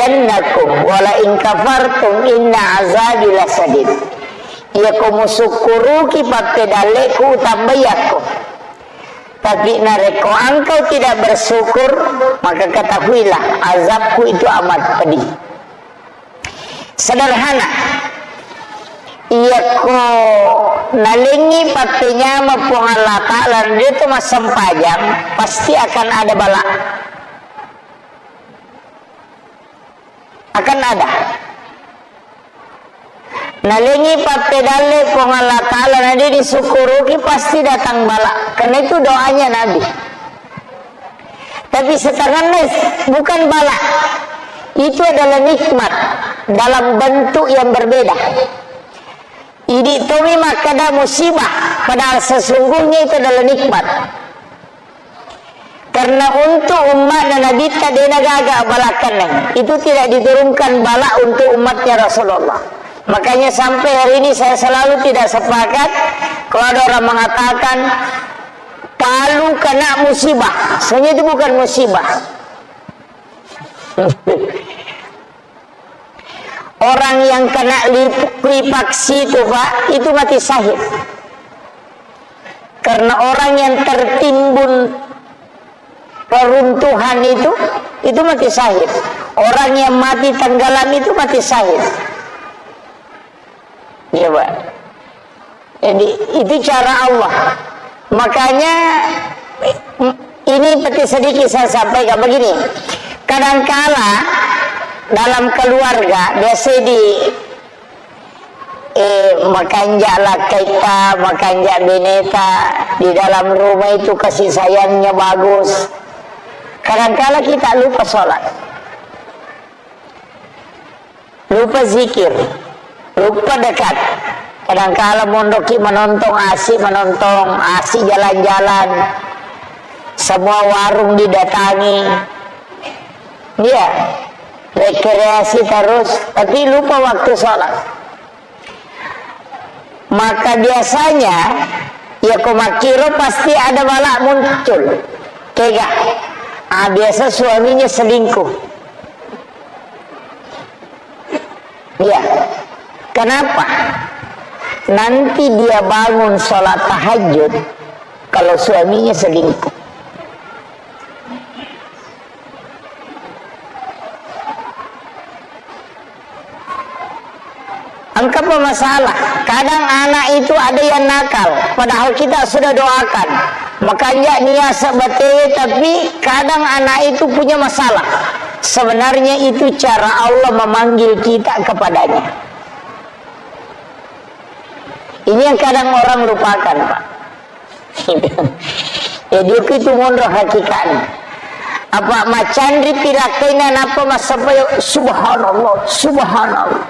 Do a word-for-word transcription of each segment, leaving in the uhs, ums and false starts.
Innakum wa la in kafartum inna azabi lasadid. Iyako musukkuruki pappedalleku, utambaiyakko. Tapi narekko engkau tidak bersyukur, maka ketahuilah azabku itu amat pedih. Sederhana. Iyako nalengngi pappenyameng Puang Allah Ta'ala, na de to massempajang, pasti akan ada bala. Akan ada. Nalengngi pappedalle Puang Allah Ta'ala, na de disukkuruki, pasti datang bala. Karena itu doanya Nabi. Tapi setanganna bukan bala. Itu adalah nikmat dalam bentuk yang berbeda. Idi tomi makkeda musibah, padahal sesungguhnya itu adalah nikmat. Karena untuk umatna Nabitta de nagaga bala kenneng. Itu tidak diturunkan bala untuk umatnya Rasulullah. Makanya sampai hari ini saya selalu tidak sepakat kalau ada orang mengatakan Palu kena musibah. Sebenarnya itu bukan musibah. Orang yang kena likuifaksi itu, Pak, itu mati syahid. Karena orang yang tertimbun reruntuhan itu, itu mati syahid. Orang yang mati tenggelam itu mati syahid. Iya, Pak. Jadi, itu cara Allah. Makanya, ini penting sedikit saya sampaikan begini. Kadangkala dalam keluarga, biasa di, eh, makanja lakkaita, makanja beneta, di dalam rumah itu kasih sayangnya bagus. Kadangkala kita lupa sholat. Lupa zikir, lupa dekat. Kadangkala mondoki manontong, asik manontong, asik jalan-jalan. Semua warung didatangi. Iya, rekreasi terus, tapi lupa waktu sholat. Maka biasanya, ya ko makkiro pasti ada bala muncul. Kega? Ah, biasa suaminya selingkuh. Iya. Kenapa? Nanti dia bangun sholat tahajud kalau suaminya selingkuh. Engka apa masalah? Kadang anak itu ada yang nakal, padahal kita sudah doakan. Makanya niasa bate, tapi kadang anak itu punya masalah. Sebenarnya itu cara Allah memanggil kita kepadanya. Ini yang kadang orang lupakan, Pak. Jadi, itu monro hakikatnya. Apa macanri pilakkaina, napa massappa, subhanallah, subhanallah.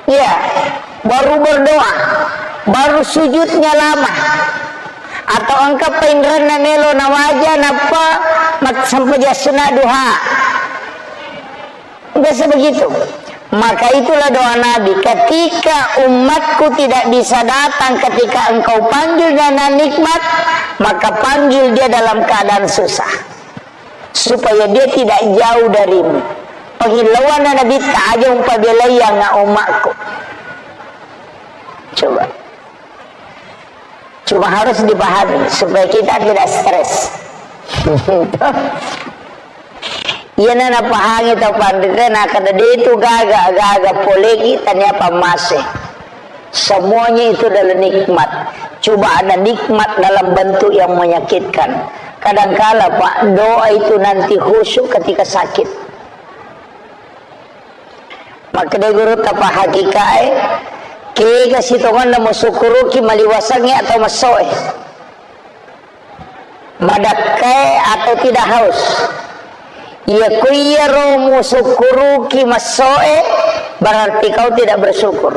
Iya, baru berdoa, baru sujudnya lama. Atau engka painrenna melo nawaja, nappa mat-, sampajang sunat duha. Biasa begitu. Maka itulah doa Nabi, "Ketika umatku tidak bisa datang ketika engkau panggil dan nikmat, maka panggil dia dalam keadaan susah. Supaya dia tidak jauh darimu." Pangillauanna Nabitta, "Aja umpabelaiangnga umatku." Coba. Cuma harus dipahami supaya kita tidak stres. Iyana napahangi tau panrita, nakkeda de tu gaga, gaga poleki tania pammase. Semuanya itu adalah nikmat. Cuma ada nikmat dalam bentuk yang menyakitkan. Kadangkala, Pak, doa itu nanti khusyuk ketika sakit. Makkedai gurutta pahakikae, kega sitongenna musukkuruki maliwasangnge atau messoe, madakkae atau tidak haus. Iya ko iyaro musukkuruki messoe, berarti kau tidak bersyukur.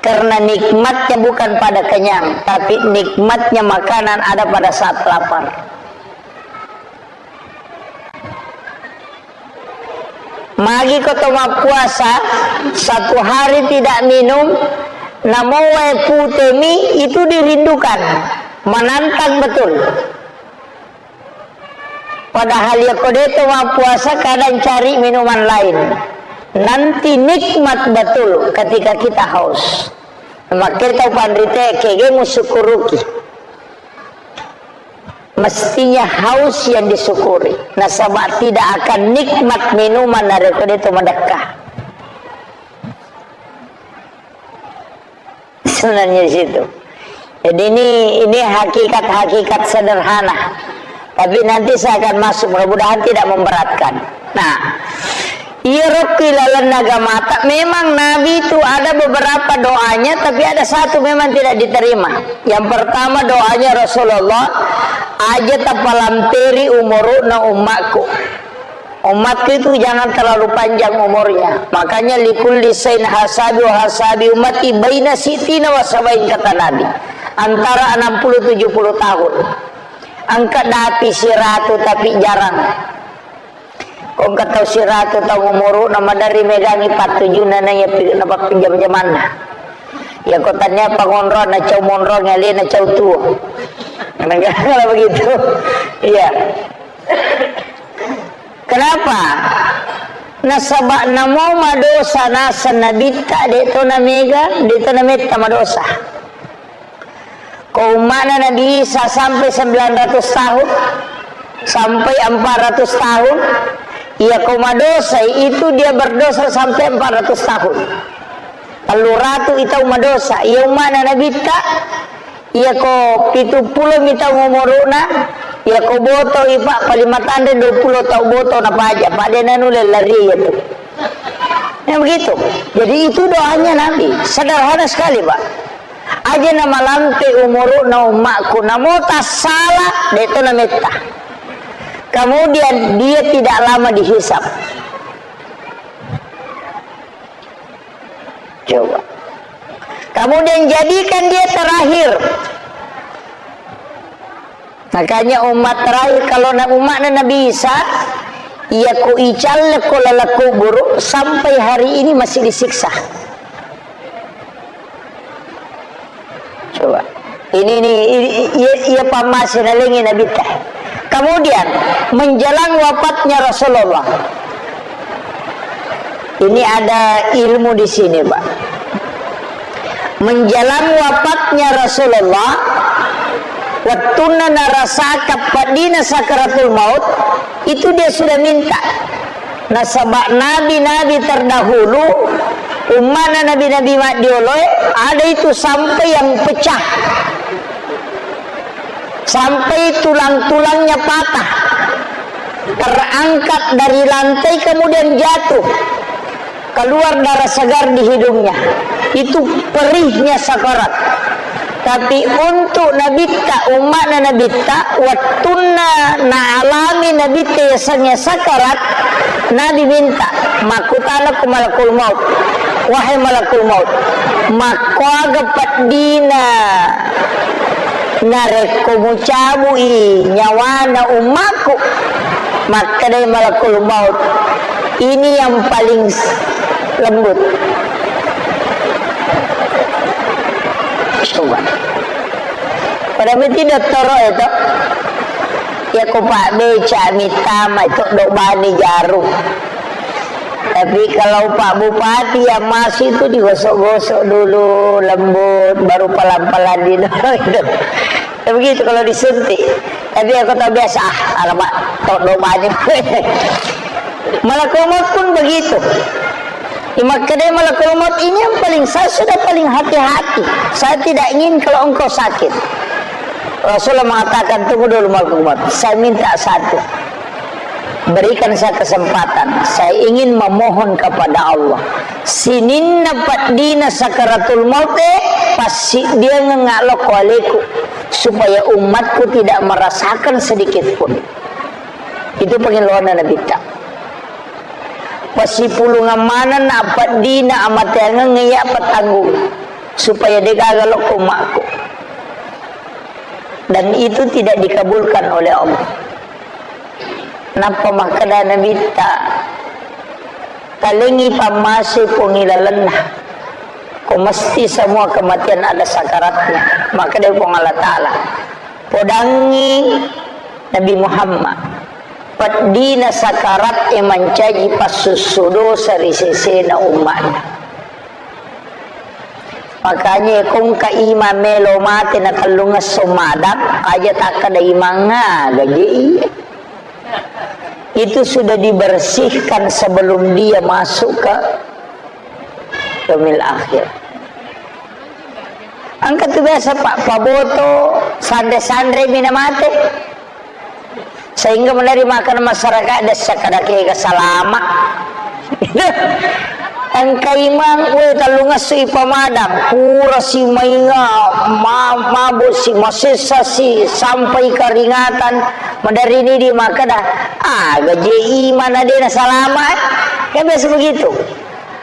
Karena nikmatnya bukan pada kenyang, tapi nikmatnya makanan ada pada saat lapar. Magi ko to mappuasa, satu hari tidak minum, namo wae pute mi, itu dirindukan, menantang betul. Padahal ya ko de to mappuasa, kadang cari minuman lain. Nanti nikmat betul ketika kita haus. Makanya tau panrite, kege musyukuruki. Mestinya haus yang disyukuri. Nasaba tidak akan nikmat minuman narekko de to madekka. Sebenarnya di situ. Jadi ini, ini hakikat-hakikat sederhana. Tapi nanti saya akan masuk, mudah-mudahan tidak memberatkan. Nah, iya rokki lalenna agamata, memang Nabi itu ada beberapa doanya, tapi ada satu memang tidak diterima. Yang pertama doanya Rasulullah, aja tapalamperi umuruna ummaku. Umatku itu jangan terlalu panjang umurnya. Makanya likulli sain hasabi wa hasabi ummati baina sitina wa sabain, kata Nabi. Antara enam puluh tujuh puluh tahun. Engka dapi siratu tapi jarang. Ko engka tau siratu tau umuru na madari megangi patujuna na iya pi-, na pappinjam-jamanna. Ya ko tania pangonro na cau monro ngale na cau tuo. Kadang-kadang begitu. Iya. Kenapa? Nasaba namo madosa naseng Nabitta, de to na mega, de to na metta madosa. Ko umma'na Nabi Isa sampai sembilan ratus tahun, sampai empat ratus tahun, iya ko madosa itu dia berdosa sampai empat ratus tahun. Tellu ratu i tau madosa, iya umma'na Nabitta, iya ko pitu pulo mi tau umuru'na, iya ko boto i, Pak, paling matanre dua puluh tau boto na paja, Pak, de nanulle lari iya tu. Ya begitu. Jadi itu doanya Nabi, sederhana sekali, Pak. Aja na malampe umuru'na umma'ku, namo tassala, de to na metta. Kemudian dia tidak lama dihisab. Coba. Kemudian jadikan dia terakhir. Makanya umat terakhir, kalau na-, umatnya Nabi Isa, iya ko icalle ko laleng kuburu, sampai hari ini masih disiksa. Coba. Ini, ini, ini, iya, iya pammase nalengi Nabitta. Kemudian, menjelang wafatnya Rasulullah. Ini ada ilmu di sini, Pak. Menjelang wafatnya Rasulullah, wettunna narasaka pedina sakaratul maut, itu dia sudah minta. Nasaba nabi-nabi terdahulu, ummana nabi-nabi maddioloe, ada itu sampai yang pecah. Sampai tulang-tulangnya patah. Terangkat dari lantai, kemudian jatuh. Keluar darah segar di hidungnya. Itu perihnya sakarat. Tapi untuk Nabitta, umma'na Nabitta, wettunna naalami Nabitta yasengnge sakarat, Nabi minta, "Makkutana ku malakul maut, wahai malakul maut, makkuaga peddina narekko mucabui nyawana ummaku?" Makkedai malakul maut, "Ini yang paling s-, lembut." Coba. Pada miti dottoro itu. Ya ko Pak Beca mitama itu dok bani jaru. Tapi kalau Pak Bupati yang masih itu digosok-gosok dulu, lembut, baru pelan-pelan di itu. Ya begitu kalau disuntik. Tapi aku tahu biasa, ah, alamak, tok dok bani. Malakul maut pun begitu. Imakkedai malakul maut, "Ini yang paling, saya sudah paling hati-hati. Saya tidak ingin kalau engkau sakit." Rasulullah mengatakan, "Tunggu dulu malakul maut. Saya minta satu. Berikan saya kesempatan. Saya ingin memohon kepada Allah. Sininna peddina sakaratul maut, eh, passiddiangeng lokko aleku, supaya umatku tidak merasakan sedikit pun." Itu pengeluaran Nabitta. Pasipulungang maneng na peddina amateangeng iya petanggung, supaya degaga lokko umatku. Dan itu tidak dikabulkan oleh Allah. Nappa makkeda Nabitta, "Talengi pammase pongi lalenna. Ko mesti semua kematian ada sakaratnya." Makkeda Puang Allah Ta'ala, "Podangi Nabi Muhammad, Peddina sakarat e mancaji passussu dosa ri sesena umma'na. Makanya kongka imang melo mate na tellungesso madang, aja takkeda imang aga je iya. Itu sudah dibersihkan sebelum dia masuk ke yaumil akhir. Engka tu biasa, Pak, paboto sanre-sanre mi na mate. Sehingga menari makan masyarakat dessa kada kega salama. Engka imang, we, tellungesso ipamadang, pura si mainga, ma-, mabo si, masessa si, sampai keringatan, menari ni di makkeda, ah, gaje imang na dena salama, eh. Kan biasa begitu.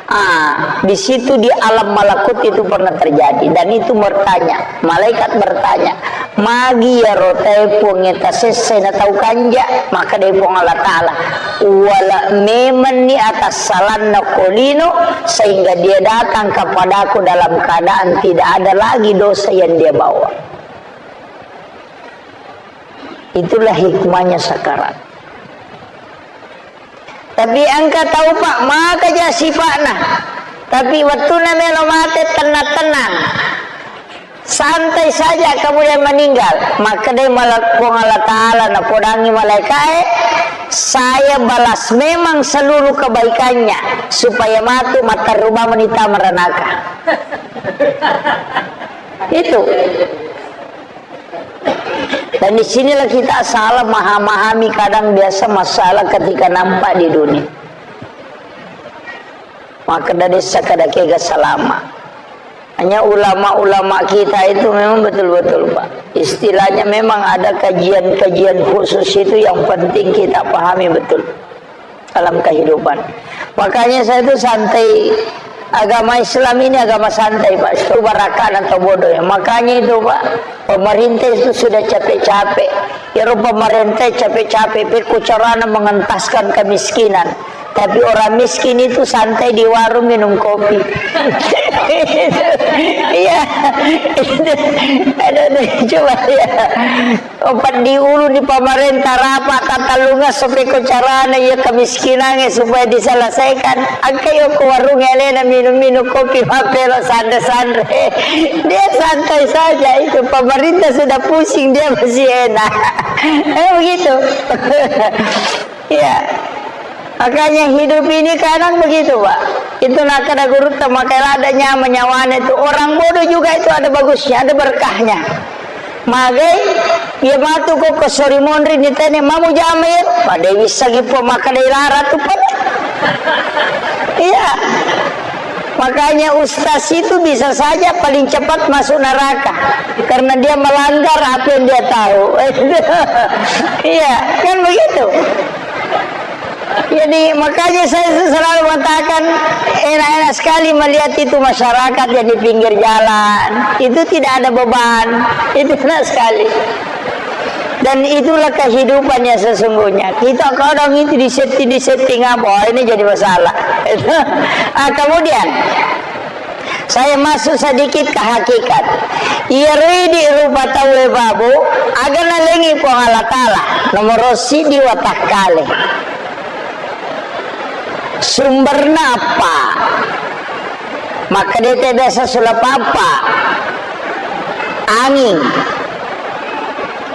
Ah, di situ di alam malakut itu pernah terjadi. Dan itu bertanya, malaikat bertanya, "Magi iyaro tae Puang e tasessai na tau kanja?" Makkedai Puang Allah Ta'ala, "Uwala memenni atassalanna ko lino, sehingga dia datang kepadaku dalam keadaan tidak ada lagi dosa yang dia bawa." Itulah hikmahnya sakarat. Tapi engka tau, Pak, maka ja sipa'na. Tapi wettuna melo mate, tenang-tenang. Santai saja, kemudian meninggal. Makkedai mala-, Puang Allah Ta'ala, napodangi malaikae, "Saya balas memang seluruh kebaikannya, supaya matu matterru bawang menita meranaka." Itu. Dan di sinilah kita salah memahami kadang biasa masalah ketika nampak di dunia. Maka dari sakada kega salama. Hanya ulama-ulama kita itu memang betul-betul, Pak. Istilahnya memang ada kajian-kajian khusus itu yang penting kita pahami betul dalam kehidupan. Makanya saya itu santai. Agama Islam ini agama santai, Pak. Itu barakah atau bodoh ya. Makanya itu, Pak, pemerintah itu sudah capek-capek. Ya, pemerintah capek-capek. Pekko carana mengentaskan kemiskinan. Tapi orang miskin itu santai di warung minum kopi. Iya. Aduh, aduh, coba ya. Opat di ulu di pemerintah rapat, tatallunga sope ko carana iya kemiskinannya supaya diselesaikan. Angka iyo ko warung elena minum-minum kopi, mapelo sanre-sanre. Dia santai saja itu. Pemerintah sudah pusing, dia masih enak. Eh, begitu. Iya. Makanya hidup ini kadang begitu, Pak. Itu nakada gurutta, maka ada nyawa nyawane itu. Orang bodoh juga itu ada bagusnya, ada berkahnya. Magai, iya matu ko, ko sori monri ni tene, mamu jama ya. Pada bisa gipo maka dai lara tu pada. Iya. Makanya ustaz itu bisa saja paling cepat masuk neraka karena dia melanggar apa yang dia tahu. Iya, kan begitu. Jadi, makanya saya selalu mengatakan, enak-enak sekali melihat itu masyarakat yang di pinggir jalan. Itu tidak ada beban. Itu enak sekali. Dan itulah kehidupan yang sesungguhnya. Kita kadang itu disetting-disetting apa, oh, ini jadi masalah. Ah, kemudian, saya masuk sedikit ke hakikat. Iyaro idi rupa tauwe babu, aga nalengi Puang Allah Ta'ala, nomoro sidi watakkale. Sumberna apa? Maka dete biasa sulap apa? Angin,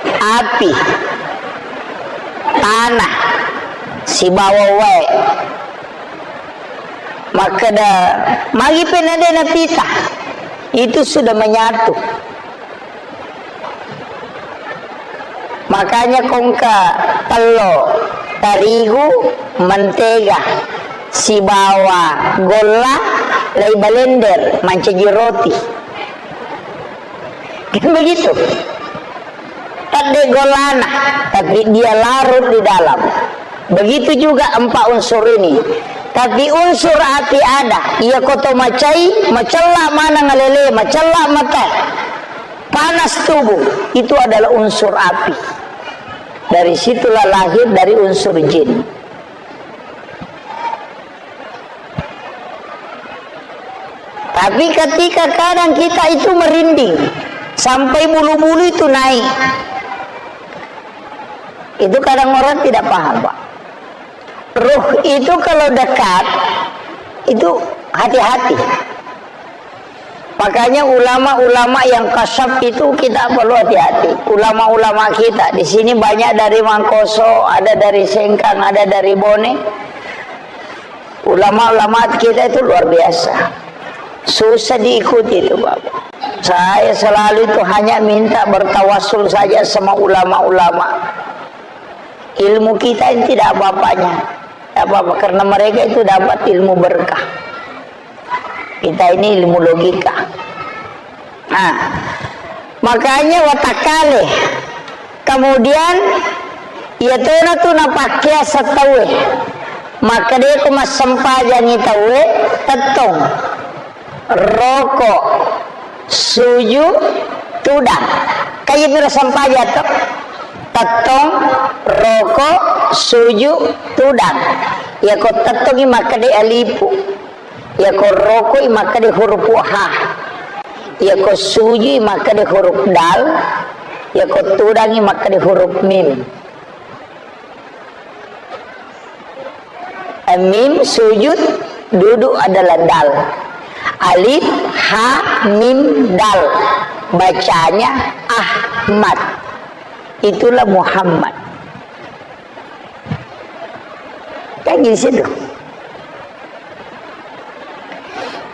api, tanah, sibawa wae. Makkeda, magi pe na de napita, itu sudah menyatu. Makanya kongka tello, tarigu, mentega, sibawa golla, lai balender, mancaji roti. Kan begitu. Tadde golana, tapi dia larut di dalam. Begitu juga empat unsur ini. Tapi unsur api ada. Iya koto macai, macella maneng alele, macella mata. Panas tubuh, itu adalah unsur api. Dari situlah lahir dari unsur jin. Tapi ketika kadang kita itu merinding, sampai bulu-bulu itu naik. Itu kadang orang tidak paham, Pak. Ruh itu kalau dekat, itu hati-hati. Makanya ulama-ulama yang kasyaf itu kita perlu hati-hati. Ulama-ulama kita di sini banyak dari Mangkoso, ada dari Sengkang, ada dari Bone. Ulama-ulama kita itu luar biasa. Susah diikuti itu, Bapak. Saya selalu itu hanya minta bertawassul saja sama ulama-ulama. Ilmu kita ini tidak apa-apanya. Tidak apa-apa, karena mereka itu dapat ilmu berkah. Kita ini ilmu logika. Nah, makanya watakkale. Kemudian, iya tona tu napakkea settaue. Makkedeko massempajangi taue, tettong, roko, suju, tudang. Kayi miro sempajang to? Tettong, roko, suju, tudang. Iyako tettongi makkeda alifu. Iyako rokoi makkeda hurupu ha. Iyako sujui makkeda huruf dal. Iyako tudangi makkeda huruf mim. Mim sujud duduk adalah dal. Alif, ha, mim, dal. Bacanya Ahmad. Itulah Muhammad. Kan di situ.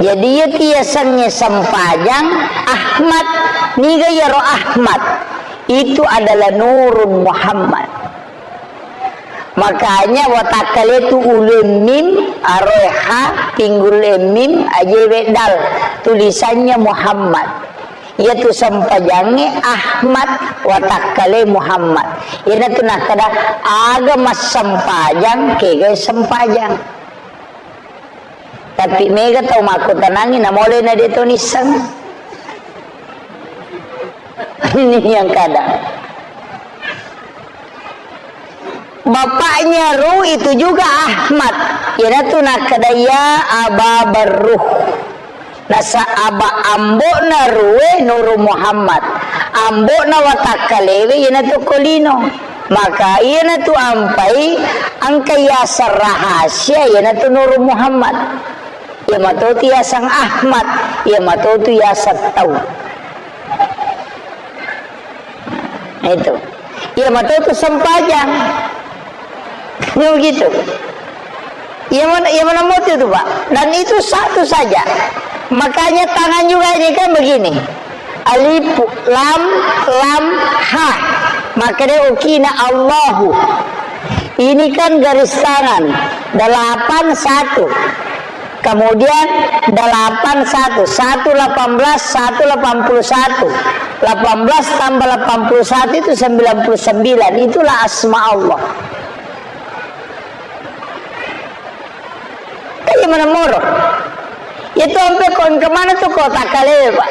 Jadi, iya tiasengnge sempajang Ahmad. Niga iyaro Ahmad? Itu adalah Nurun Muhammad. Makanya watakkale tu ulue mim, aroe ha, pinggule mim, ajewe dal. Tulisannya Muhammad. Iyatu sempajangnge Ahmad, watakkale Muhammad. Iyanatu nakkeda, aga massempajang, kegai sempajang. Tapi mega tau makkutanangi, namole na de' to nisseng. Ini yang kadang. Bapaknya Ru itu juga Ahmad. Iyanatu nakkeda, "Ya Aba Barruh." Nasa aba ambo'na Rue Nuru Muhammad. Ambo'na watakkalewe iyanatu ko lino. Maka iyanatu ampai engka yaseng rahasia iyanatu Nuru Muhammad. Iya matotu yaseng Ahmad, iya matotu yaseng tau. Nah, itu. Iya matotu sempajang. Ini begitu. Iya mana, iya mana mau itu, Pak? Dan itu satu saja. Makanya tangan juga ini kan begini. Alif, lam, lam, ha. Makanya ukina Allahu. Ini kan garis tangan. Delapan satu. Kemudian delapan satu, satu delapan belas, satu delapan puluh satu. Delapan belas tambah delapan puluh satu itu sembilan puluh sembilan. Itulah asma Allah. Kan iya mana moro? Itu sampai kon kemana tuh kota kalewe, Pak?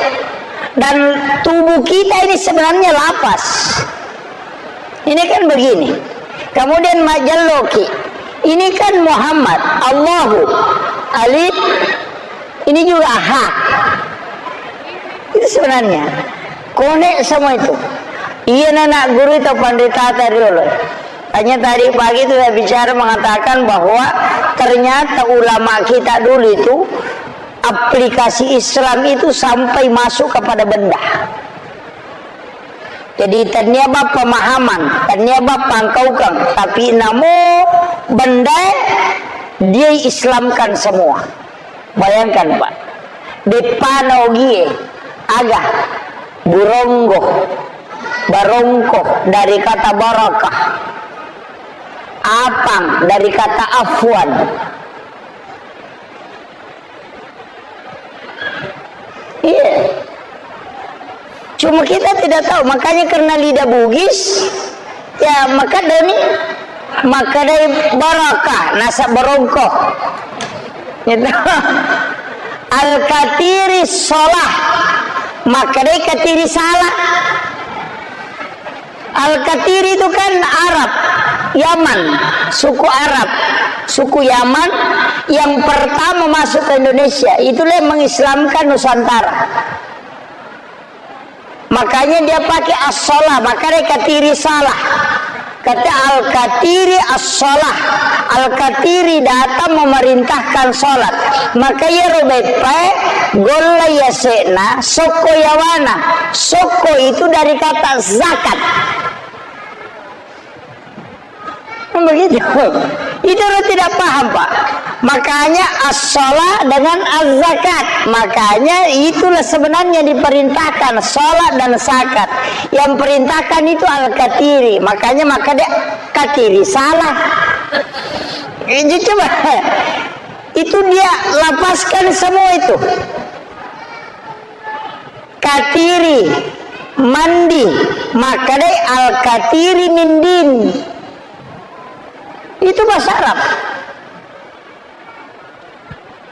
Dan tubuh kita ini sebenarnya lapas. Ini kan begini. Kemudian majelloki. Ini kan Muhammad, Allahu, Alif, ini juga ha. Itu sebenarnya. Konek semua itu. Iya, anak guru itu pandita tadi dulu. Hanya tadi pagi itu saya bicara mengatakan bahwa ternyata ulama kita dulu itu aplikasi Islam itu sampai masuk kepada benda. Jadi, tennia ba pemahaman, tennia ba pangkaukeng, tapi namo bendae dia Islamkan semua. Bayangkan, Pak. Deppana ogie, aga, buronggo, barongko dari kata barakah, apang dari kata afwan. Iya. Cuma kita tidak tahu, makanya karena lidah Bugis, ya, maka dari, maka dari barakah, nasa barongko. Gitu. Al-katiri sholah, maka dari katiri salah. Al-Katiri itu kan Arab, Yaman, suku Arab, suku Yaman yang pertama masuk ke Indonesia, itulah yang mengislamkan Nusantara. Makanya dia pakai as-shalah, makanya Katiri salah. Kata Al-Katiri as-shalah. Al-Katiri datang memerintahkan sholat. Maka iyaro beppae golla yase'na sokko yawana. Sokko itu dari kata zakat. Begitu. Itu orang tidak paham, Pak. Makanya as-shalah dengan az-zakat. Makanya itulah sebenarnya diperintahkan sholat dan zakat. Yang perintahkan itu al-katiri. Makanya maka dia katiri salah. Itu coba. Itu dia lapaskan semua itu. Katiri, mandi, makkedai al-katiri mindin. Itu bahasa Arab.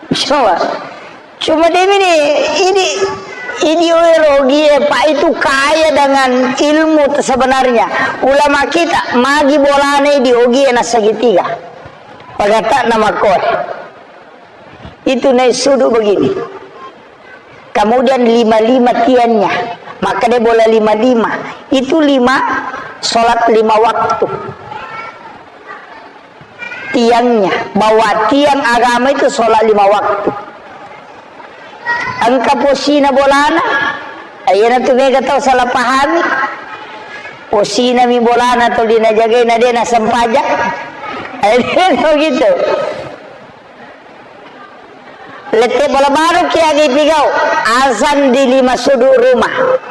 Coba. Cuma dia ini, ini, ini oe rogi, eh, Pak, itu kaya dengan ilmu sebenarnya. Ulama kita, magi bolana di ogi na segitiga. Pagata nama koe. Itu naik sudut begini. Kemudian lima-lima tiangnya. Maka dia bola lima-lima. Itu lima, sholat lima waktu. Tiangnya, bahwa tiang agama itu sholat lima waktu. Engka posina bolana, ayyana tu mega tau salah pahami. Posina mi bolana tu dinajagai na dena sempaja. Ayyana gitu. Lette bola baru ki agi pigau, azan di lima sudut rumah.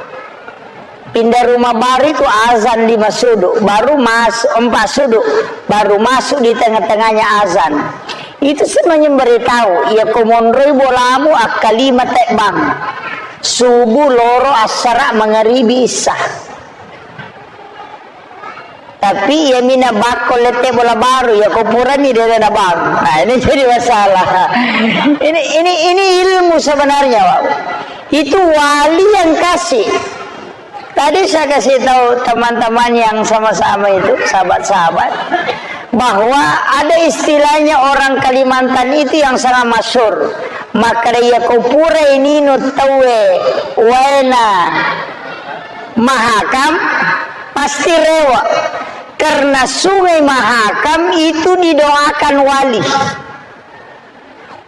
Pindah rumah baru itu azan lima sudut, baru masuk empat sudut, baru masuk di tengah-tengahnya azan. Itu sebenarnya memberitahu, iya ko monroi bolamu akkalima tebbang. Subuh, loro, assara, mangaribi, isya. Tapi iya mina bakko lette bola baru, ya ko purani dena bang. Nah, ini jadi masalah. Ini, ini, ini ilmu sebenarnya, Pak. Itu wali yang kasih. Tadi saya kasih tahu teman-teman yang sama-sama itu, sahabat-sahabat, bahwa ada istilahnya orang Kalimantan itu yang sangat masyhur. Maka iya ko pura ini no tawe waena Mahakam, pasti rewa. Karena Sungai Mahakam itu didoakan wali.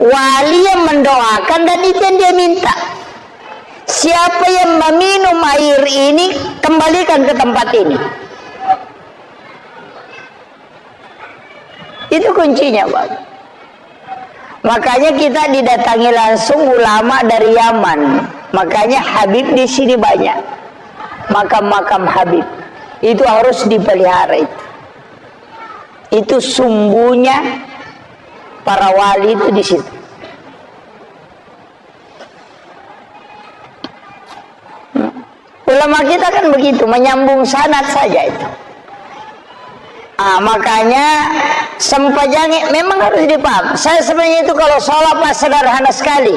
Wali yang mendoakan dan itu yang dia minta. Siapa yang meminum air ini, kembalikan ke tempat ini. Itu kuncinya, Pak. Makanya kita didatangi langsung ulama dari Yaman. Makanya Habib di sini banyak. Makam-makam Habib. Itu harus dipelihara itu. Itu sumbunya para wali itu di situ. Ulama kita kan begitu, menyambung sanad saja itu. Ah, makanya sempajangi memang harus dipaham. Saya sebenarnya itu kalau sholat pas sederhana sekali.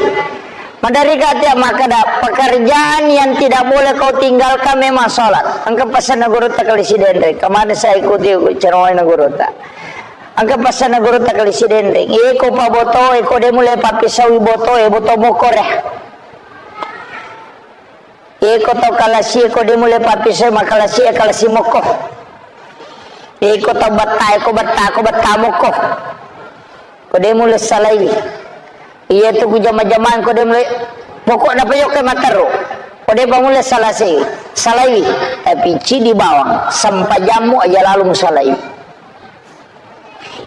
Madari kata maka ada pekerjaan yang tidak boleh kau tinggalkan memang sholat. Engka pesan guru tak kali sidenre. Kemarin saya ikuti ceramah guru tak. Engka pesan guru tak kali sidenre. Eko pa boto, eko de mulai papisaui boto, e boto mokore. Iko tau kalasi, ko de mulle pappisai makalasi, kalasi mokko. Iko tau batta, iko batta, ko batta mokko. Ko de mulle salai. Iya tu ku jama-jamang ko de mulle. Pokokna pa yokke matteru. Ko de pa mulle salasi, salai. Tapi cidi bawang, sempajammu aja lalu musalai.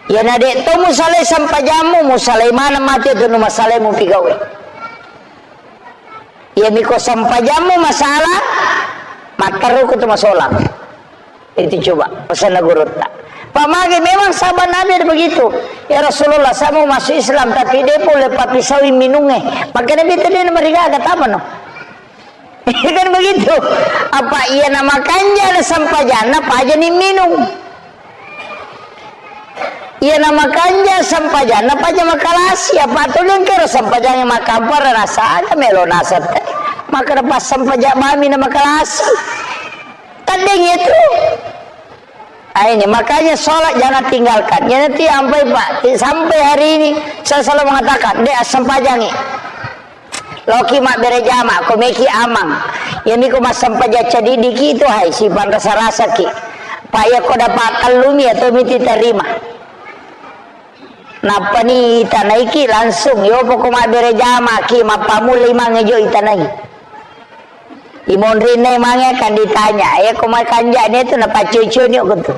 Iya na de to musalai sempajammu, musalai maneng mate tu nu masalai mupigawe. Iya miko sempajammu masalah, matteru ko tu masolang. Itu coba, pesanna gurutta. Pak mage memang sahabat Nabi ada begitu. "Ya Rasulullah, saya mau masuk Islam, tapi de pole pappisaui minungnge." Maka Nabi tadi marigaga, tapa no? Kan begitu. Apa iya na makanja na sempajanna, paja ni minung. Iya na makanja sempajanna, paja makalasi. Apa tu lengkero sempajanna makampara nasa aga melo nasa te. Maka dapat sempaja mami na makalasi. Tanding itu. Ah, ini, makanya sholat jangan tinggalkan. Ya, nanti sampai, Pak, sampai hari ini saya selalu mengatakan, "Dek, assempajangi. Loki mabbere jama, ko meki amang. Ya, miko massempaja cadidiki itu, hai, sipan rasa-rasa ki. Pa iya ko dapat tellumi, iya tomi tu terima. Nappani itanaiki langsung, yo poko mabbere jamaki, mappammula imangnge jo itanai. Imonrinna imangnge akan ditanya, iya ko makanja'ni tu napaccoi-coini ko tu.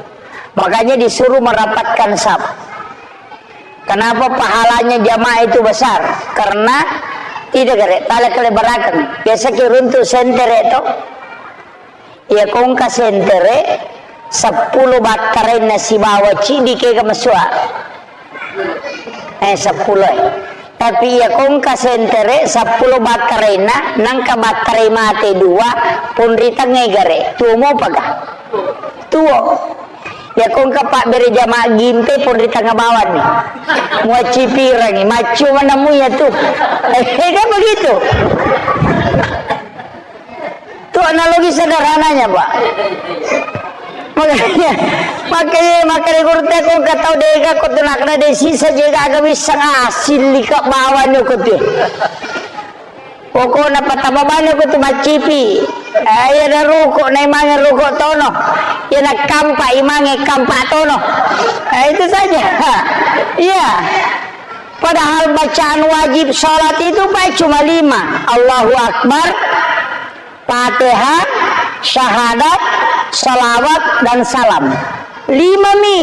Makanya disuruh merapatkan saf. Kenapa pahalanya jamaah itu besar? Karena tidak gare, tala kelebarakeng. Biasa ki runtu sentere to. Iya ko engka sentere seppulo bakkarainna sibawa ciddi kega mesua. Eh, seppulo, eh. Tapi iya ko engka sentere seppulo bakkarainna, nangka bakkarai mate dua, pun ri tengngai gare. Tuo mopaga? Tuo. Iya ko engka pabbere jama gimpe, pun ri tengnga bawanni. Muaccipirangi, maccu manammu iya tu. Eh, kan begitu. Tu analogi sederhananya, Pak. Makanya, makanya, makanya guru te ko engka tau dega ko tu nakna de sisa jega aga wisseng asil lika bawani ko tu. Pokokna patama bani ko tu maccipi. Eh, iya na ruko, na imangnge ruko tono. Iya na kampa, imangnge kampa tono. Eh, itu saja. Iya. Padahal bacaan wajib sholat itu, Pak, cuma lima. Allahu Akbar, Fatihah, syahadat, salawat, dan salam. Lima mi.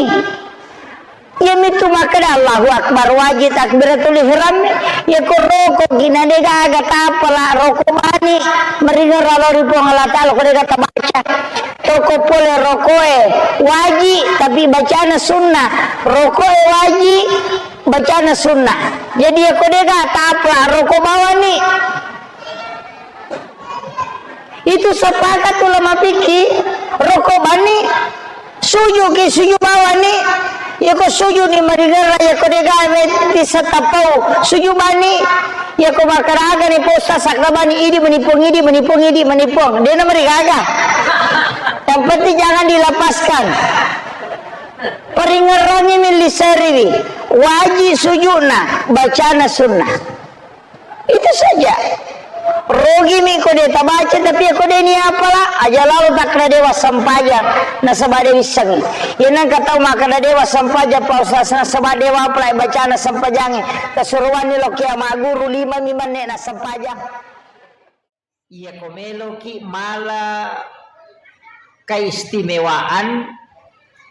Iya mitu makkeda Allahu Akbar wajib, takbiratul ihram. Iya ko roko gina de gaga tapala roko bani. Meringerra lao ri Puang Allah Ta'ala ko de gaga tabaca. Roko pole rokoe wajib, tapi bacana sunnah. Rokoe wajib, bacana sunnah. Jadi iya ko de gaga tapala roko bawani. Itu sepakat ulama fikih, roko bani, sujud ki, sujud bawani, iya ko sujud ni marigerra, iya ko de gaga tisseng tappau, sujud bani, iya ko makkaraga ni posa sakka bani, idi menipung, idi menipung, idi menipung, de na marigaga. Yang penting jangan dilepaskan. Peringerangi milli seriwi, wajib sujudna, bacana sunnah. Itu saja. Rogimi ko de tabaca, tapi ko de ni apala, aja lalo takna dewa sempajang, nasaba de wissengi. Iya nengka tau makkeda dewa sempajang, Pak Ustaz, nasaba dewa apala bacana sempajangi. Kesuruanni lo kiama guru lima mi menne na sempajang. Iya ko meloki mala keistimewaan,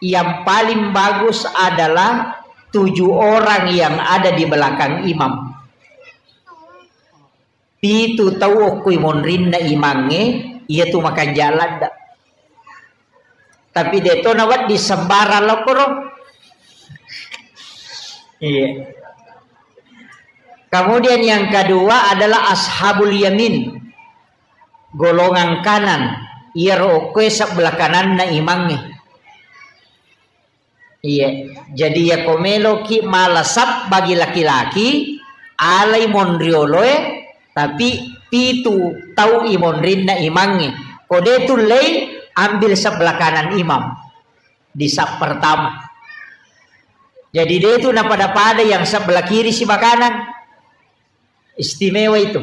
yang paling bagus adalah tujuh orang yang ada di belakang imam. Pitu tau okko monrinna imangnge, iya tu makanja ladda. Tapi de to nawedding sembarang lokoro. Iya. Kemudian yang kedua adalah ashabul yamin. Golongan kanan. Iyaro okkoe sebelah kananna imangnge. Iya, jadi iya ko meloki mala saf bagi laki-laki, alai monrioloe, tapi pitu tau imonrinna imangnge. Ko de tullei, ambil sebelah kanan imam di saf pertama. Jadi de tu napada-pada yang sebelah kiri siba kanan. Istimewa itu.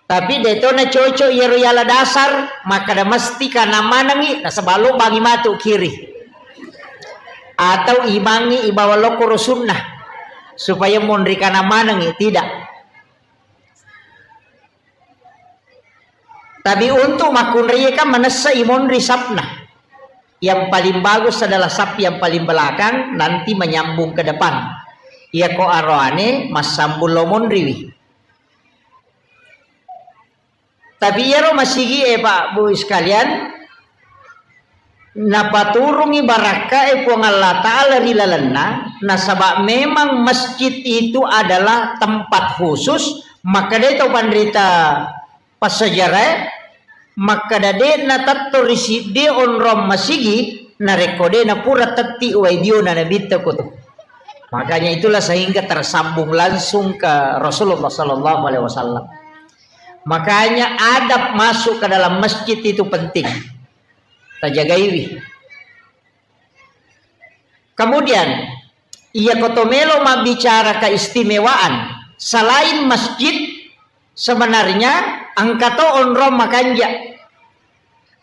Tapi de to na cocok iyaro yala dasar, makkada mesti kana manengi, nasaba lo bangi matu kiri. Atau imangi ibawa lokoro sunnah, supaya monri kana manengi, tidak. Tapi untuk makkunraie kan manessa imonri sapna. Yang paling bagus adalah saf yang paling belakang, nanti menyambung ke depan. Iya ko aroane massambung lo monriwi. Tapi iyaro masigi e, Pak, Bu, sekalian, napaturungi barakka e Puang Allah Ta'ala ri lalenna, nasaba memang masjid itu adalah tempat khusus, maka de tau panrita Passejarae makkeda, de'na tetto ri siddi onrong masigi narekko de napura tetti wae diona nabitta kutu. Makanya itulah sehingga tersambung langsung ke Rasulullah sallallahu alaihi wasallam. Makanya adab masuk ke dalam masjid itu penting. Tajagaiwi. Kemudian, iya ko to melo mabbicara keistimewaan, selain masjid, sebenarnya engka to onrong makanja.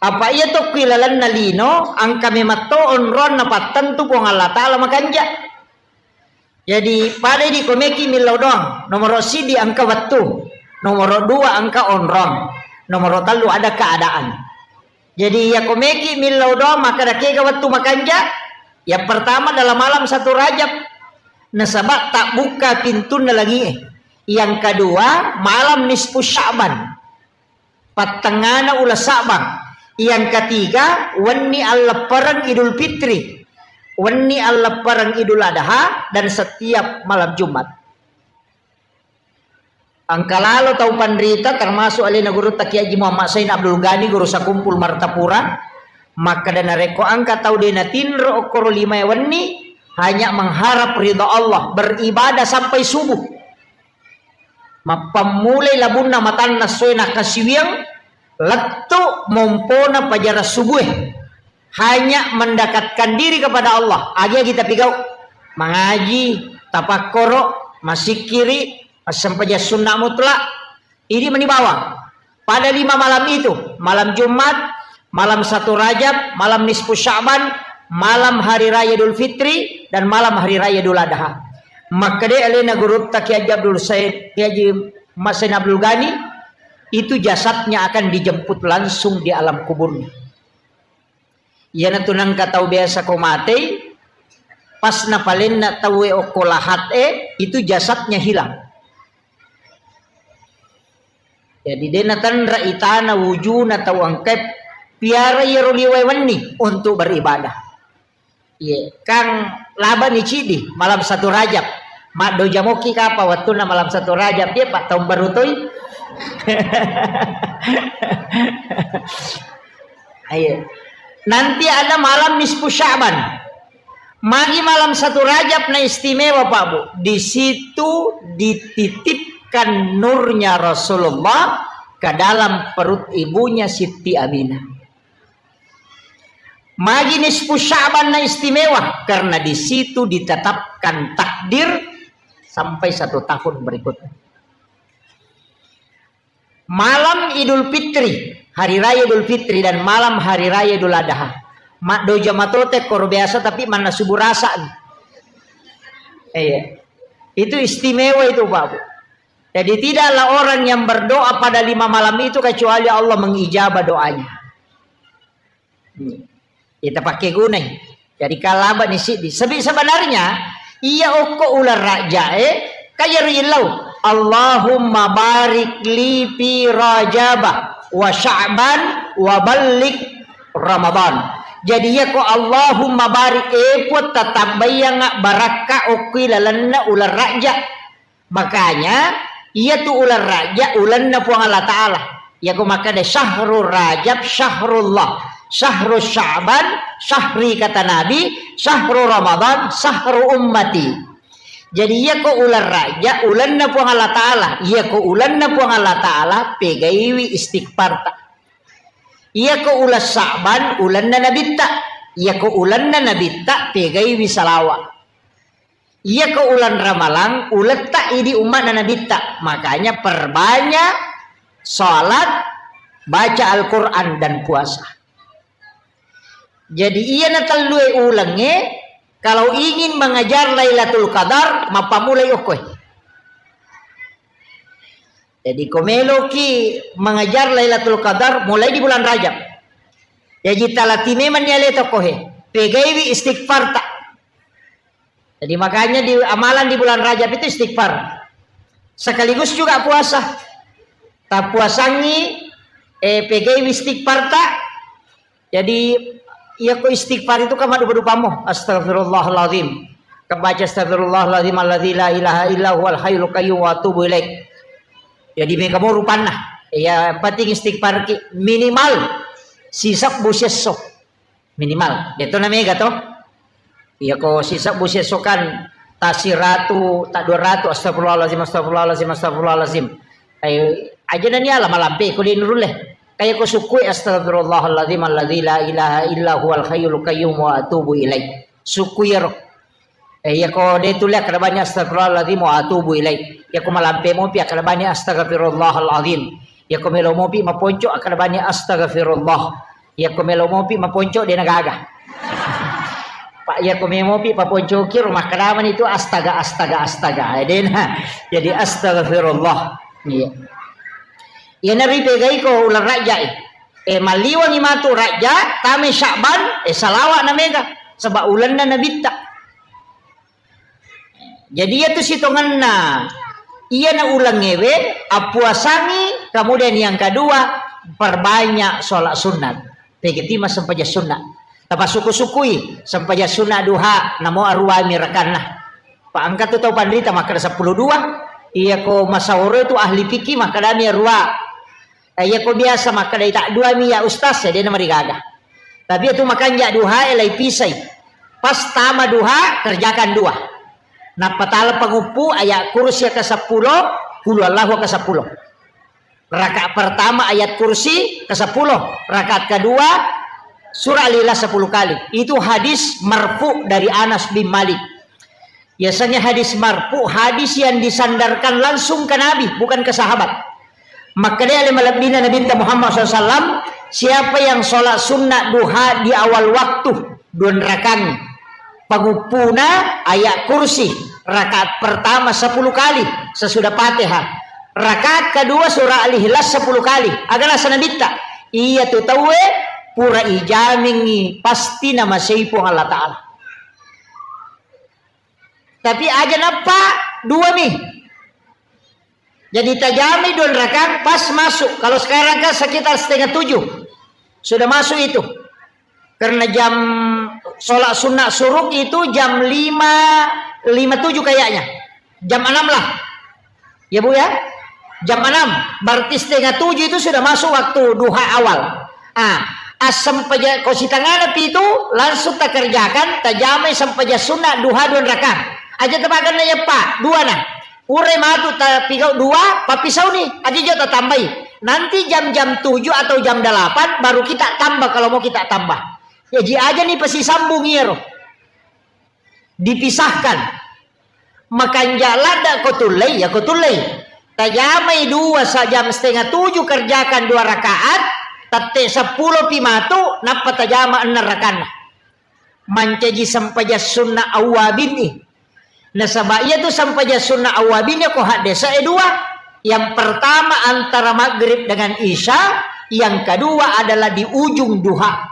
Apa iya tokki lalenna lino, engka memetto onronna pattentu Puang Allah Ta'ala makanja. Jadi, pada idi komeki millau doang. Nomoro sidi engka wettu. Nomoro dua engka onrong. Nomoro tellu ada keadaan. Jadi, iya komeki millau doang, maka dakega wettu makanja. Yang pertama dalam malam satu Rajab. Nasaba tak buka pintunna langie. Yang kedua, malam nisfu Sya'ban. Pattengngana uleng Sa'bang. Yang ketiga, wenni alleppereng Idul Fitri, wenni alleppereng Idul Adha, dan setiap malam Jumat. Engka lalo tau panrita, termasuk alena Gurutta Kiai Haji Muhammad Sain Abdul Ghani, Guru Sakumpul Martapura, makkeda narekko engka tau de natinro okkoro lima wenni, hanya mengharap ridha Allah, beribadah sampai subuh. Mappammulai labunna matanna essoe nakkasiwiang, lettu mompona pajarang subue. Hanya mendekatkan diri kepada Allah. Agi-agi tapigau. Mangaji, tapakkoro, masikkiri, massempajang sunna mutlak. Idi mani bawang. Pada lima malam itu, malam Jumat, malam satu Rajab, malam nisfu Sya'ban, malam hari raya Idul Fitri, dan malam hari raya Idul Adha. Makkeda alena Gurutta Kiai Haji Abdul Said, Kiai Haji Mas Said Abdul Ghani, itu jasadnya akan dijemput langsung di alam kuburnya. Iyanatu nengka tau biasa ko matei, pas napalenna tauwe okko lahat e, itu jasadnya hilang. Jadi, de natanra itana wujuna tau engkae piara iyaro liwae wenni untuk beribadah. Iye, kang labani cidi malam satu Rajab. Maddoja moki kapa wettunna malam satu Rajab, iye, Pak, tahun baru toi. Iya. Nanti ada malam nisfu Sya'ban. Magi malam satu Rajab na istimewa, Pak Bu. Di situ dititipkan nurnya Rasulullah ke dalam perut ibunya Siti Aminah. Magi nisfu Sya'ban na istimewa, karena di situ ditetapkan takdir sampai satu tahun berikutnya. Malam Idul Fitri, hari raya Idul Fitri dan malam hari raya Idul Adha. Maddoja matote koro biasa, tapi manna subuh rasa. Iya. Itu istimewa itu, Pak Bu. Jadi, tidaklah orang yang berdoa pada lima malam itu kecuali Allah mengijabah doanya. Hmm. Kita pakai gunai. Jadi, kalaba ni siddi. Sebi-, sebenarnya, iya okko uleng Rajab e, kayaro illau. Allahumma barik li fi Rajaba wa Sya'ban wa ballik Ramadan. Jadi, iya ko Allahumma barik, e Puang, tatabbayanga barakka okko lalenna uleng Rajab. Makanya, iyatu uleng Rajab, ulenna Puang Allah Ta'ala. Iyako makkeda, "Syahru Rajab, syahrullah. Syahru Sya'ban, syahri," kata Nabi, "Syahru Ramadan, syahru ummati." Jadi, iyako uleng Rajab, ulenna Puang Allah Ta'ala. Iyako ulenna Puang Allah Ta'ala, pegaiwi istighfarta. Iyako uleng Sya'ban, ulenna Nabitta. Iyako ulenna Nabitta, pegaiwi salawa. Iyako uleng Ramalang, uletta idi umma'na Nabitta. Makanya perbanyak salat, baca Al-Quran, dan puasa. Jadi, iyana tellue ulengnge, kalau ingin mengejar Lailatul Qadar, mappammulai okkoe. Jadi, ko meloki mengejar Lailatul Qadar, mulai di bulan Rajab. Jaji, talati memang ni aleta okkoe. Pegaiwi istighfarta. Jadi, makanya di amalan di bulan Rajab itu istighfar. Sekaligus juga puasa. Tapuasangi, eh, pegaiwi istighfarta. Jadi, iyako istighfar itu kan madupa-dupamo. Astagfirullahaladzim. Kebaca astagfirullahaladzim alladzi la ilaha illa huwal hayyul qayyum wa atubu ilaik. Jadi, mega mo rupanna. Ya, yang penting istighfar ki minimal sisebbu siesso. Minimal. Deto na mega to. Iya ko sisebbu siesso kan tasiratu, ta dua ratu, astagfirullahaladzim, astagfirullahaladzim, astagfirullahaladzim. Ai, aja nani ala malampe ko di nurulle. Kaya ko sukui, astagfirullahaladzim alladzi la ilaha illa huwal hayyul qayyum wa atubu ilaik. Sukui ro. Eh, iya ko de tulle akkeda bani astagfirullahaladzim wa atubu ilaik. Iya ko malampe mopi akkeda bani astagfirullahaladzim. Iya ko melo mopi maponco akkeda bani astagfirullah. Iyako melo mopi maponco de' na gaga. Pak, iyako melo mopi paponcoki ro makkedamani tu astaga, astaga, astaga. Eh, de' na. Jadi astagfirullah. Iya. Iyana ripegaiko uleng Rajja e. Eh, malliwangi matu Rajja, tame Sya'ban, eh, salawa na mega. Sebab ulenna Nabitta. Jadi, iyatu sitongenna iyana ulengngewe, appuasangi, kemudian yang kedua, perbanyak sholat sunat. Pegeti massempajang sunat. Tapasukku-sukkui, sempajang sunat duha, namo aruami rakanna. Pa engka tu tau panrita makkeda seppulo dua, iyako masaworo itu ahli fikih makkedami arua. Eh, iyako biasa makkeda ita dua mi ya ustaz, ya de' namarigaga. Tapi itu makanja duha e lai pisai. Pas tama duha, kerjakan dua. Nappa tala panguppu ayat kursi ke sepuluh, qul huwallahu ke sepuluh. Rakaat pertama ayat kursi ke sepuluh, rakaat kedua surah Al-Ikhlas sepuluh kali. Itu hadis marfu dari Anas bin Malik. Biasanya hadis marfu, hadis yang disandarkan langsung ke Nabi, bukan ke sahabat. Makkeda ale malebbina Nabi Muhammad sallallahu alaihi wasallam, siapa yang sholat sunnah duha di awal waktu, dua rakaat, panguppuna ayat kursi, rakaat pertama sepuluh kali sesudah Fatihah, rakaat kedua surah Al-Ikhlas sepuluh kali. Aga naseng Nabitta, iya tu tauwe pura ijamingi pasti namasei Puang Allah Ta'ala. Tapi aja nappa dua mi. Jadi tajamai dua rakaat pas masuk. Kalau sekarang kan sekitar setengah tujuh. Sudah masuk itu. Karena jam sholat sunnah syuruk itu jam lima, lima tujuh kayaknya. Jam enam lah. Ya, Bu, ya? Jam enam, berarti setengah tujuh itu sudah masuk waktu duha awal. Ah, assempajang ko sitangana pitu, langsung takerjakan, tajamai sempajang sunnah duha dua rakaat. Aja tapaganna ya, Pak, dua na. Pura matu tapigau dua, papisauni, aja jo tatambai. Nanti jam-jam tujuh atau jam delapan baru kita tambah kalau mau kita tambah. Ya, ji aja nih pasti sambung iyaro. Dipisahkan. Makanja ladda ko tullei, ya ko tullei. Tajamai dua sa-, jam setengah tujuh kerjakan dua rakaat, tette seppulo pi matu, nappa tajama enneng rakanna. Mancaji sempajang sunnah awwabin i. Nasaba iya tu sempajang sunnah awwabin ya ko haddesa e dua. Yang pertama antara maghrib dengan isya, yang kedua adalah di ujung duha.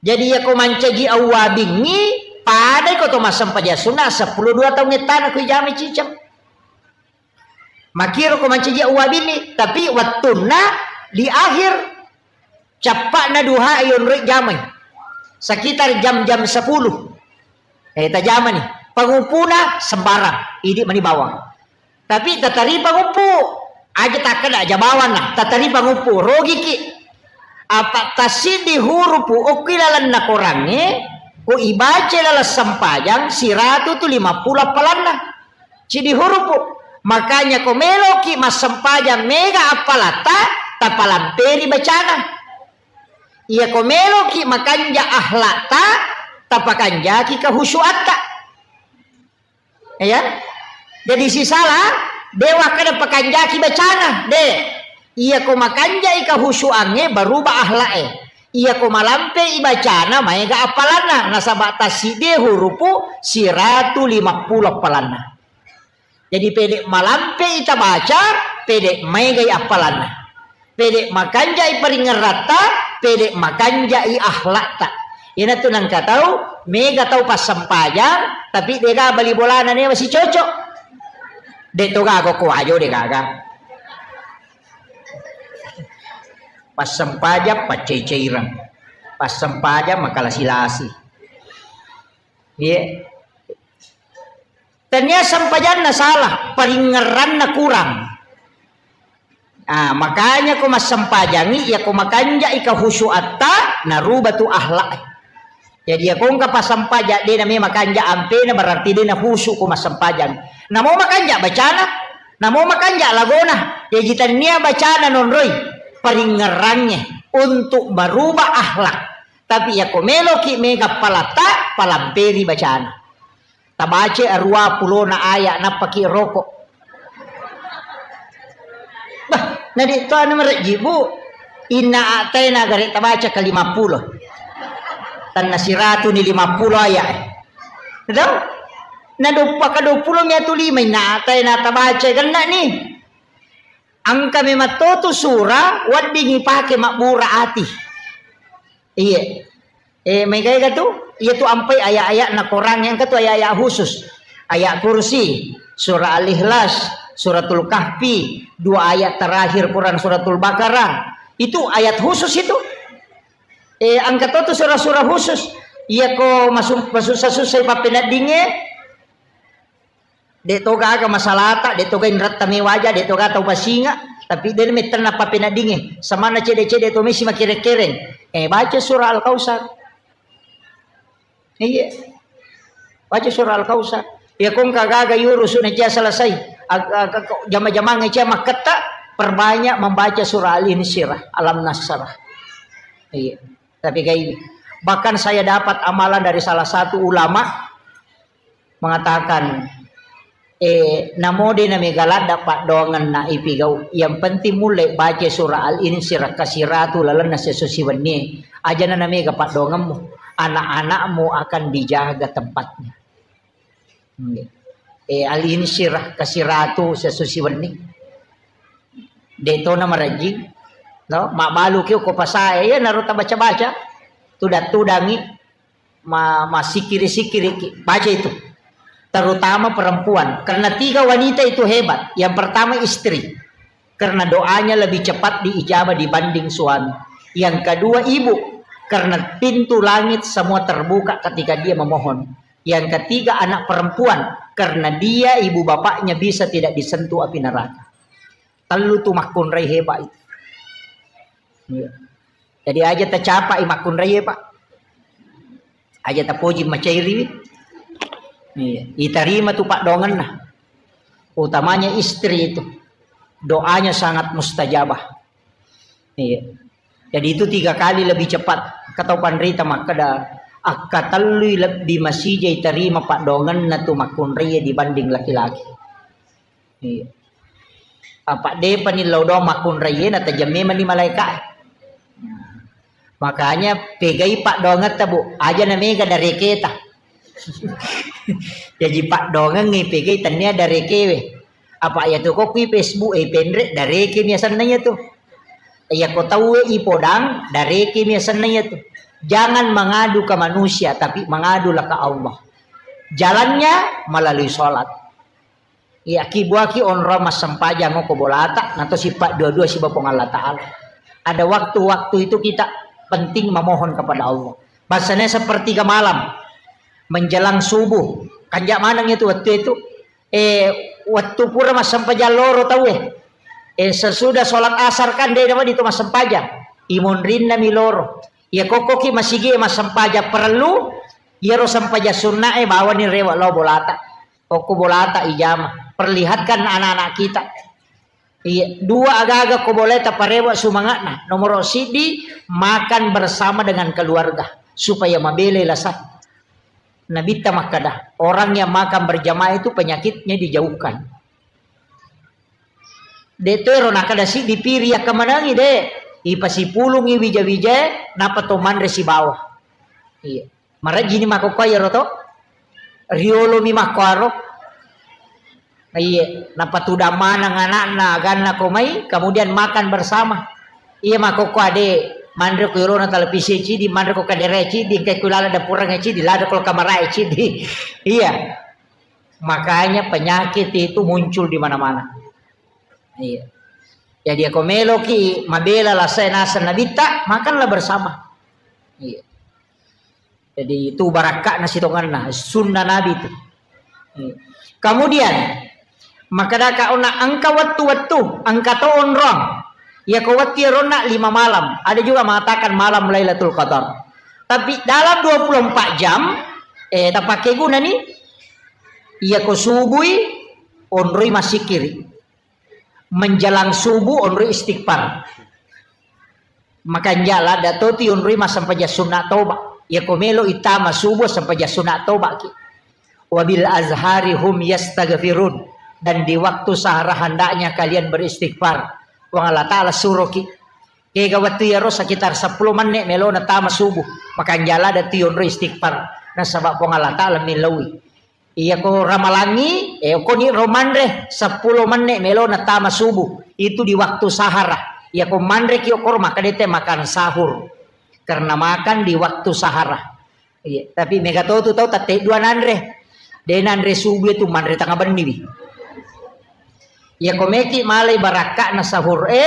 Jadi, iyako mancaji awwabingngi, padai ko to massempajang sunna, seppulo dua taung ettana ko ijamai ciceng. Makiro ko mancaji awwabinni, tapi wettunna di akhir cappa'na duha yonroi jamai. Sekitar jam-jam sepuluh. Eh, tajamani. Pangupuna sembarang, idi mani bawang. Tapi tataripa nguppu, aja takkeda aja bawanna, tataripa nguppu, rogiki. Apa tassiddi hurupu okki lalenna korangnge, ko ibaca laleng sempajang, siratu tu lima puluh appalanna. Siddi hurupu. Makanya ko meloki massempajang mega appalatta, tapalamperi bacana. Iya ko meloki makanja akhlakta, tapakanjaki kehusuatta. Ya. Jadi sisala, de wakkeda pakanjaki bacana, de. Iya ko makanjai kehusuangnge, berubah akhlak e. Iya ko malampe i bacana, maega appalanna, nasaba tassiddi hurupu siratu lima puluh appalanna. Jadi pede malampe i tabaca, pede maegai appalanna. Pede makanjai paringeratta, pede makanjai akhlakta. Iyanatu nengka tau, mega tau passempajang, tapi dega bali bolana newa sicocok. De to gaga ko ajo de gaga. Passempajang paccecaireng. Passempajang makalasi-lasi. Iya. Tania sempajanna salah, paringngeranna kurang. Ah, makanya ko massempajangi, iya ko makanjai kehusuatta, naruba tu akhlak. Jadi iya ko engka passempajang, de name makanja ampena, berarti de nahusu ko massempajang. Namo makanja bacana, namo makanja lagona, jaji tania bacana nonroi, paringngerangnge untuk merubah akhlak. Tapi iya ko meloki mega palatta, palamperi bacana. Tabace arua pulona aya, nappaki roko. Bah, nadi to anu merejji, Bu. Inna a'taina gare tabaca ke lima puluh. Tanna siratu ni lima puluh ayat. Tahu? Na doppa ke dua puluh mi atu lima, inna a'taina tabaca genna ni. Engka memang to tu sura wedding ipake mabbura ati. Iya. Eh, maega-ega tu, iya tu ampai ayat-ayat na Quran yang ketu ayat-ayat khusus. Ayat kursi, surah Al-Ikhlas, suratul Kahfi, dua ayat terakhir Quran suratul Baqarah. Itu ayat khusus itu. Eh, engka to tu surah-surah khusus. Iya ko masu-, masussa-sussa ipappeneddinge, de' to gaga masalata, de' to gaga inretta mewaja, de' to gaga tau basinga, tapi de' mettenna pappeneddinge. Samanna cede-cede to mesi makere-kereng. Eh, baca surah Al-Kautsar. Iya. Baca surah Al-Kautsar. Ya kong kagaga yurusu na cia selesai. Ag-, ag-, ag-, jama-jamang cia makketta, perbanyak membaca surah Al-Insyirah, Alam Nasrah. Iya. Tapi kayak ini. Bahkan saya dapat amalan dari salah satu ulama mengatakan, eh, namo de' na mega ladda paddoangenna ipigau. Yang penting mulle baca surah Al-Insyirah kasiratu lalenna sesusi wennie. Ajana na mega paddoangemmu. Anak-anakmu akan dijaga tempatnya. Hmm. Eh, Al-Insyirah kasiratu sesusi wenni. De' to na marajing. No, mabbalu ki ko pasae, ya naro tabaca-baca. Tudang-tudangi. Ma-, masikiri-sikiri ki. Baca itu. Terutama perempuan. Karena tiga wanita itu hebat. Yang pertama istri. Karena doanya lebih cepat diijabah dibanding suami. Yang kedua ibu. Karena pintu langit semua terbuka ketika dia memohon. Yang ketiga anak perempuan. Karena dia ibu bapaknya bisa tidak disentuh api neraka. Tellu tu makkunrai hebat itu. Iya. Jadi aja tacapai makkunrai, Pak. Aja tapoji macairiwi. Iya. Itarima tu paddoangenna. Utamanya istri itu. Doanya sangat mustajabah. Iya. Jadi itu tiga kali lebih cepat. Kata panrita makkeda, akka tellui lebbi masija itarima paddoangenna tu makkunrai dibanding laki-laki. Iya. Apa depa ni lao doang makkunrai na tajam memang ni malaika. Makanya pegai paddoangetta, Bu, aja na mega dareketa. Jadi paddoangengngi pegai tennia darekewe. Apa iya tu ko kui Facebook e penre dareke mi asenna iya tu. Iya ko tauwe ipodang dareke mi asenna iya tu. Jangan mengadu ke manusia tapi mengadulah ke Allah. Jalannya melalui sholat. Iya, ki buaki onrong massempajang ko bolata, nato sifat dua-dua siba Puang Allah Ta'ala. Ada waktu-waktu itu kita penting memohon kepada Allah. Bahasanya sepertiga malam, menjelang subuh. Kanja maneng itu waktu itu, eh, waktu pura massempajang loro tau eh. Eh, sesudah sholat asar kan de' dapat itu massempajang. Imonrinna mi loro. Iya kokkoki masigi massempajang perlu, iyaro sempajang sunna e bawani rewa lao bolata. Okko bolata ijama. Perlihatkan anak-anak kita. Iya, dua agaga ko boleh taparewa sumanga'na. Nomor sidi, makan bersama dengan keluarga supaya mabelai lasa. Nabitta makkada, orang yang makan berjamaah itu penyakitnya dijauhkan. De' to ero nakkada sidi piri yakkamanangi de'. Ipasipulungi wija-wija, napa to manre sibawa. Iya. Marajini makkokkoe iyaro to. Riolomi makkoaro. Iye, napatudang maneng anakna, aganna ko mai, kemudian makan bersama. Iya makkokko ade, manre ko irona televisi cidi, manre ko kadere cidi, engkai ko lala dapureng cidi, lada ko kamarae cidi. Iya. Makanya penyakit itu muncul di mana-mana. Iya. Jadi ako meloki mabela lasai naseng nabitta, makanlah bersama. Iya. Jadi itu barakka'na sitongenna, sunnah Nabi itu. Kemudian, makkedaka onna engka wettu-wettu, engka to onrong. Yako wettu iyaronna lima malam. Ada juga mengatakan malam Lailatul Qadar. Tapi dalam dua puluh empat jam, eh, tapakai guna nih. Yako subui, onroi masikiri. Menjelang subuh onroi istighfar. Makanja ladda toti onroi massempajang sunna toba. Yako melo itama subuh sempajang sunna toba ki. Wabil azhari hum yastaghfirun. Dan di waktu sahara hendaknya kalian beristighfar. Puang Allah Ta'ala suruh ki. Kega wettu iyaro sekitar seppulo menne' melona tama subuh, makanjala ada tu yonro istighfar. Nasaba' Puang Allah Ta'ala millauwi. Iyako ramalangi, eh, okoni ro manre seppulo menne' melona tama subuh. Itu di waktu sahara. Iyako manreki okoro maka dete makan sahur. Karena makan di waktu sahara. Iya, tapi mega to tu tau tette dua nanre. De nanre subuh itu manre tengah benni wi. Iyako meki malai barakka'na sahur e,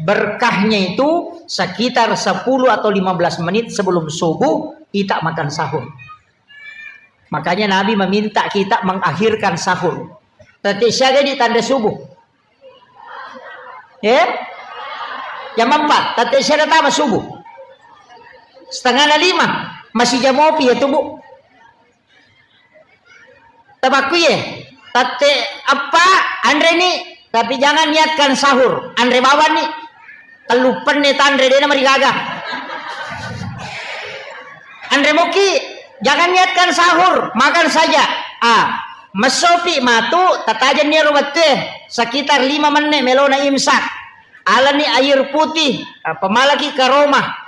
berkahnya itu sekitar sepuluh atau lima belas menit sebelum subuh kita makan sahur. Makanya Nabi meminta kita mengakhirkan sahur. Tette siaga di tanda subuh. Eh? Jam empat, tette siaga tama subuh. Setengah na lima, masih jam opi ya tubuh. Tabakku ye, tette eppa, anreni, tapi jangan niatkan sahur, anre bawani. Tellu penne tanre, dena marigaga. Anre moki, jangan niatkan sahur, makan saja. Ah, messopi matu, tatajenni ro wettue, sekitar lima menne' melona imsak. Alani air putih, ah, pemalaki karoma.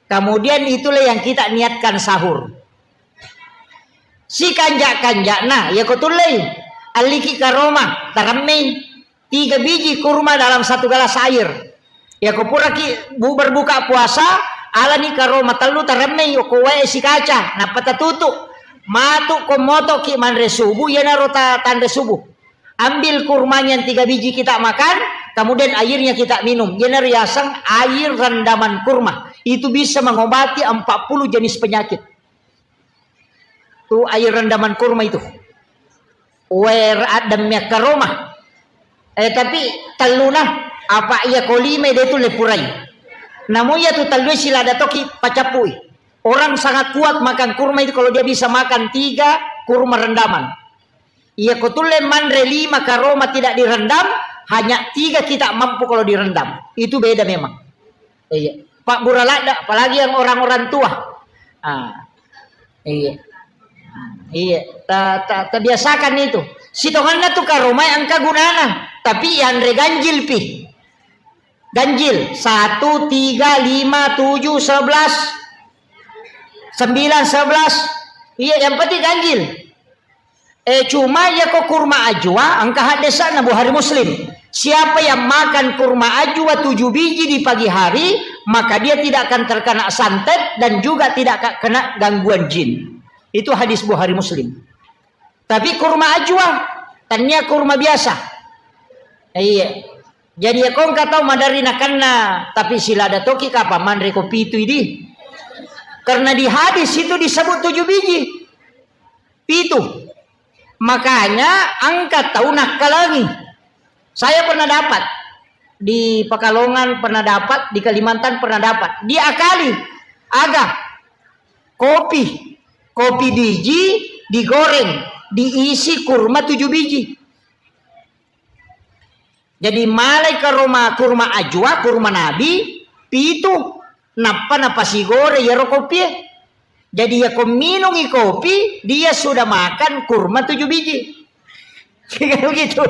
Kemudian itulah yang kita niatkan sahur. Sikanja-kanjana, iyako tullei, alliki karoma, taremmei tiga biji kurma dalam satu gelas air. Iyako puraki bu-, berbuka puasa, alani karoma tellu taremmei, oko wae sikaca, nappa tatutu. Matu ko motoki manre subuh, iyanaro ta-, tanre subuh. Ambil kurmanya yang tiga biji kita makan, kemudian airnya kita minum. Iyanaro riaseng air rendaman kurma. Itu bisa mengobati empat puluh jenis penyakit. Tu air rendaman kurma itu. Wer addam miakkaroma. Eh, tapi telluna, apa iya kolime de tu lepurai. Namu iya tu tellue silada toki pacappui. Orang sangat kuat makan kurma itu kalau dia bisa makan tiga kurma rendaman. Iya ko tulle manre lima karoma tidak direndam, hanya tiga kita mampu kalau direndam. Itu beda memang. Iya. Pak Buraladda, apalagi yang orang-orang tua. Ah. Iya. Iya. Ta, ta, tabiasakan itu. Sitonganna tu karomai engka gunana, tapi yanre ganjil pi. Ganjil, satu, tiga, lima, tujuh, sebelas, sembilan, sebelas. Iya, yang penting ganjil. Eh, cuma iya ko kurma ajwa, engka hadesana Bukhari Muslim. Siapa yang makan kurma ajwa tujuh biji di pagi hari, maka dia tidak akan terkena santet dan juga tidak akan kena gangguan jin. Itu hadis Bukhari Muslim. Tapi kurma ajwa, tania kurma biasa. Iya. Jadi ya kong katau madari nakanna, tapi silada toki kapa manre ko pitu idi. Karena di hadis itu disebut tujuh biji. Pitu. Makanya engka tau nakkalangi. Saya pernah dapat di Pekalongan, pernah dapat di Kalimantan, pernah dapat. Diakali, aga, kopi, kopi biji digoreng, diisi kurma tujuh biji. Jadi malai karoma kurma ajwa, kurma nabi, pitu, nappa napasigore iyaro kopie. Jadi yako minungi kopi, dia sudah makan kurma tujuh biji. Kira begitu.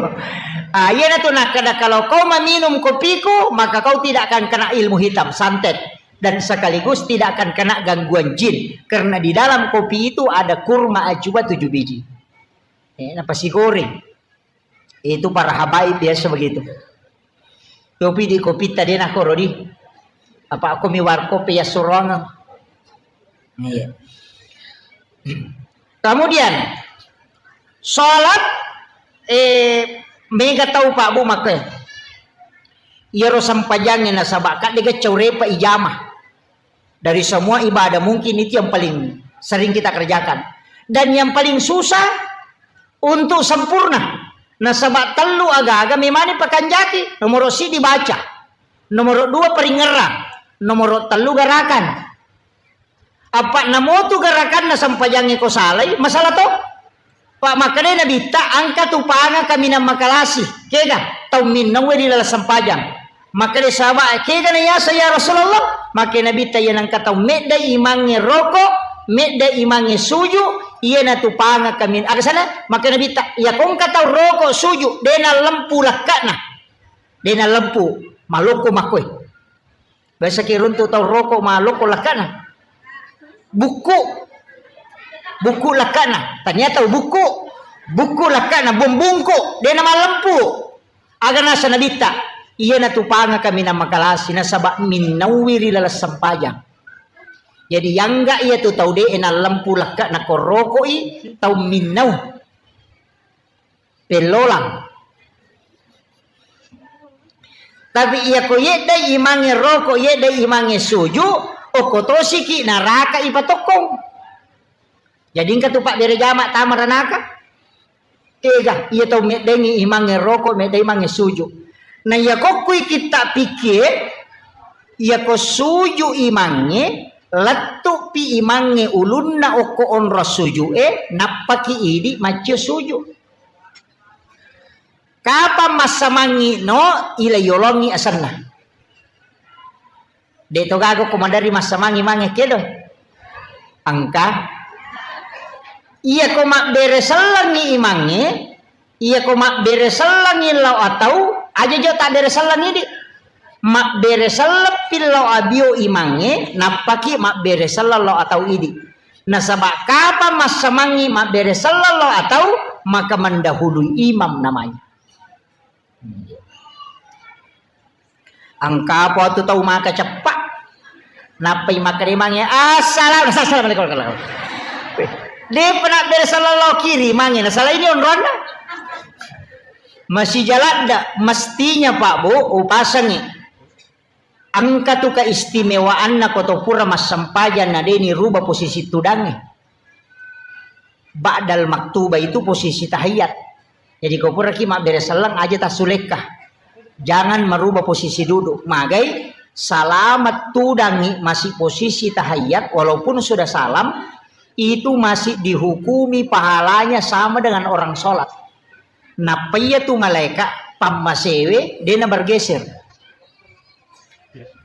Ah, iyanatu nakkeda, kalau kau meminum kopiku, maka kau tidak akan kena ilmu hitam, santet. Dan sekaligus tidak akan kena gangguan jin. Karena di dalam kopi itu ada kurma ajwa tujuh biji. Eh, napasigoreng. Itu para habaib biasa begitu. Kopi di kopi tadi nak koro di. Apa aku mi warkop ya surong. Iya. Kemudian salat, eh, mega tau Pak Bu makke. Iyaro sempajangnge nasaba kadde gacau repa ijama. Dari semua ibadah mungkin itu yang paling sering kita kerjakan. Dan yang paling susah untuk sempurna. Nasaba tellu aga-aga memani pakanjaki. Nomoro siddi baca. Nomoro dua paringerrang. Nomoro tellu garakan. Apa namotu garakanna sempajangnge ko salai, masalah to? Pak, makkedai Nabitta, engka tu panga kaminang makalasi. Kega? Tau minnauwe ri laleng sempajang. Makkedai sahabat, kega na yaseng ya Rasulullah? Makke Nabitta, iya nengka tau medda imangnge roko, medda imangnge suju, iyana tu panga kamin-, aga sana? Makke Nabitta, iya kongka tau roko suju, de nallempu lekkana. De nallempu, malokko makkoe. Biasa ki runtu tau roko maloko lakkana. Bukku. Bukku lakkana. Tania tau bukku. Bukku lakkana bumbungku. Dena malempu. Aga nasa nabitta. Iya natu panga kami na makalasi nasaba minnawi ri laleng sempajang. Jadi yangga iya tu tau de nalempu lakkana korokoi tau minnau. Pellolang. Tapi iya ko yeddai imangnge roko, yeddai imangnge suju, okko tosiki naraka ipatokkong. Jadi engka tu pabbere jama tama ranaka. Tega, iya tau meddengi imangnge roko, meddai imangnge suju. Na iya kokkui kitta pikkie, iya ko suju imangnge, lettupi imangnge ulunna okko onro suju e, nappaki idi maccio suju. Kapang massamangngi no, ila yolongngi asenna. De to gaga ko maderri massamangngi mange kedo. Engka. Iya ko mabbere sellengngi imangnge, iya ko mabbere sellengngi lao atau, aja jo tabbere sellengngi di. Mabbere selleppi lao abio imangnge, nappaki mabbere selleng lao atau idi. Nasaba kapang massamangngi mabbere selleng lao atau, maka mendahului imam namanya. Engka apa tu tau maka ceppa. Nappai makkeda imangnge, "Assalam-, assalamualaikum." Weh, de pernah bere sallallahu kiri imangnge, nasala ini onronna. Masih jalan dak, mestinya Pak Bu, upasangi. Engka tu keistimewaanna ko to pura massempajang na deni rubah posisi tudangnge. Ba'dal maktuba itu posisi tahiyat. Jadi ko puraki mabbere selleng aja tassulekka. Jangan merubah posisi duduk. Magai salamat tudangi masih posisi tahiyat walaupun sudah salam itu masih dihukumi pahalanya sama dengan orang sholat. Nappa iya tu malaika pammasewe dena bergeser.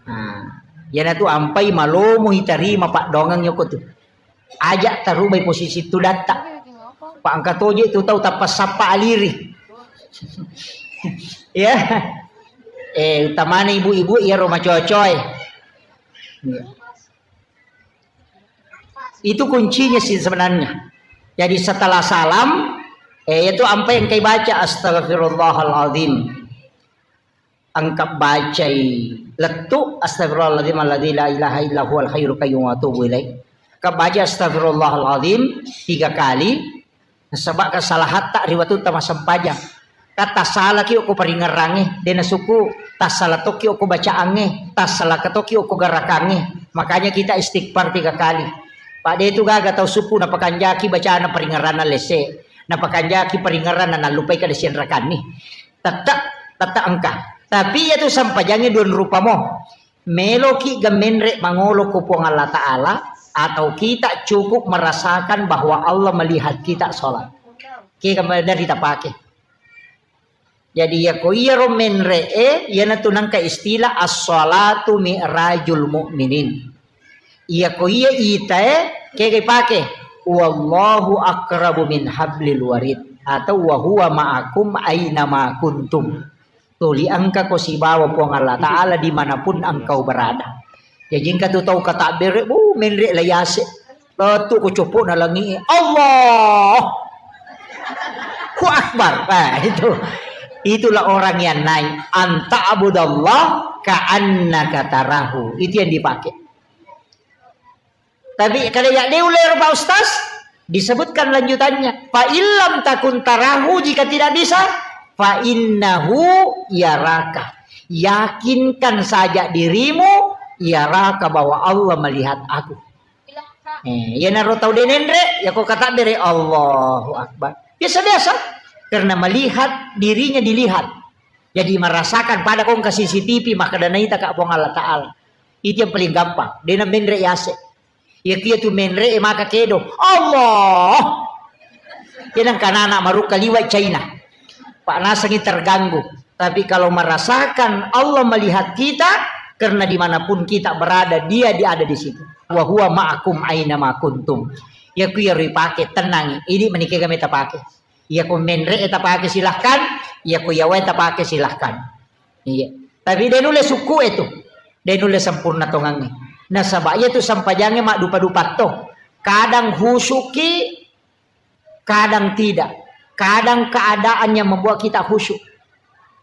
Nah, iyanatu ampai malomo itarima paddoangeng yoko tu. Aja tarubai posisi tudatta. Pa engka toje tu tau tappa sappa aliri. Ya. Eh, utamana ibu-ibu iyaro macocoe. Itu kuncinya sih sebenarnya. Jadi setelah salam, eh, itu ampai engkai baca astagfirullahaladzim. Engka bacai lettu, astagfirullahaladzim alladzi la ilaha illa huwal hayyul qayyum wa atubu ilaih. Engka baca astagfirullahaladzim tiga kali, nasaba kesalahatta ri watutta massempajang. Ka tassalaki okko paringerrangnge, de nasukku, tassala tokki okko bacaangnge, tassala tokki okko garakangnge. Makanya kita istighfar tiga kali. Pak, de tu gaga tau sukku napakanjaki bacana paringerranna lesse, napakanjaki paringerranna nallupai kada sianrakanni. Tette, tette engka. Tapi iyatu sempajangnge dua rupa mo. Meloki ga menre mangolo ko Puang Allah Ta'ala, atau kita cukup merasakan bahwa Allah melihat kita sholat. Kega dari tapake. Jadi iya ko iyaro menre e, iyanatu nangka istilah as-sholatu mi'rajul mu'minin. Iya ko iya itae, kega ipake? Wallahu aqrabu min hablil warid atau wa huwa ma'akum aina ma kuntum. Tuli engka ko sibawa Puang Allah Ta'ala dimanapun engkau berada. Jaji engka tu tau katabbere, bu, menre la yase. Lettu ko coppo na langi, Allah. Ku Akbar. Nah, itu. Itulah orang yang naik. Anta abudallah ka'annaka tarahu. Itu yang dipakai. Tapi kalau ya dia ular Pak Ustaz, disebutkan lanjutannya. Fa illam takun tarahu, jika tidak bisa, fa innahu yaraka. Yakinkan saja dirimu, yaraka, bahwa Allah melihat aku. Eh, iyanaro tau de nenre, ya ko katabbere Allahu Akbar. Biasa-biasa, karena melihat dirinya dilihat. Jadi merasakan pada kong ke C C T V maka dana ita ka Puang Allah Ta'ala. Itu yang paling gampang. Dena menre yase. Iya kia tu menre e maka kedo. Allah. Kenang kanana marukka liwa China. Pak nasangi terganggu. Tapi kalau merasakan Allah melihat kita, karena dimanapun kita berada, dia, dia ada di situ. Wa huwa ma'akum aina ma kuntum. Ya ku ya ripake, tenangi. Ini menikah kami tapake. Iya ko menre e tapake silahkan, iya ko yawae tapake silahkan. Iya. Tapi de nulle sukku e tu. De' nulle sempurna tongangnge. Nasaba' iyatu sempajangnge maddupa-dupa to. Kadang khusyuki, kadang tidak. Kadang keadaan yang membuat kita khusyuk.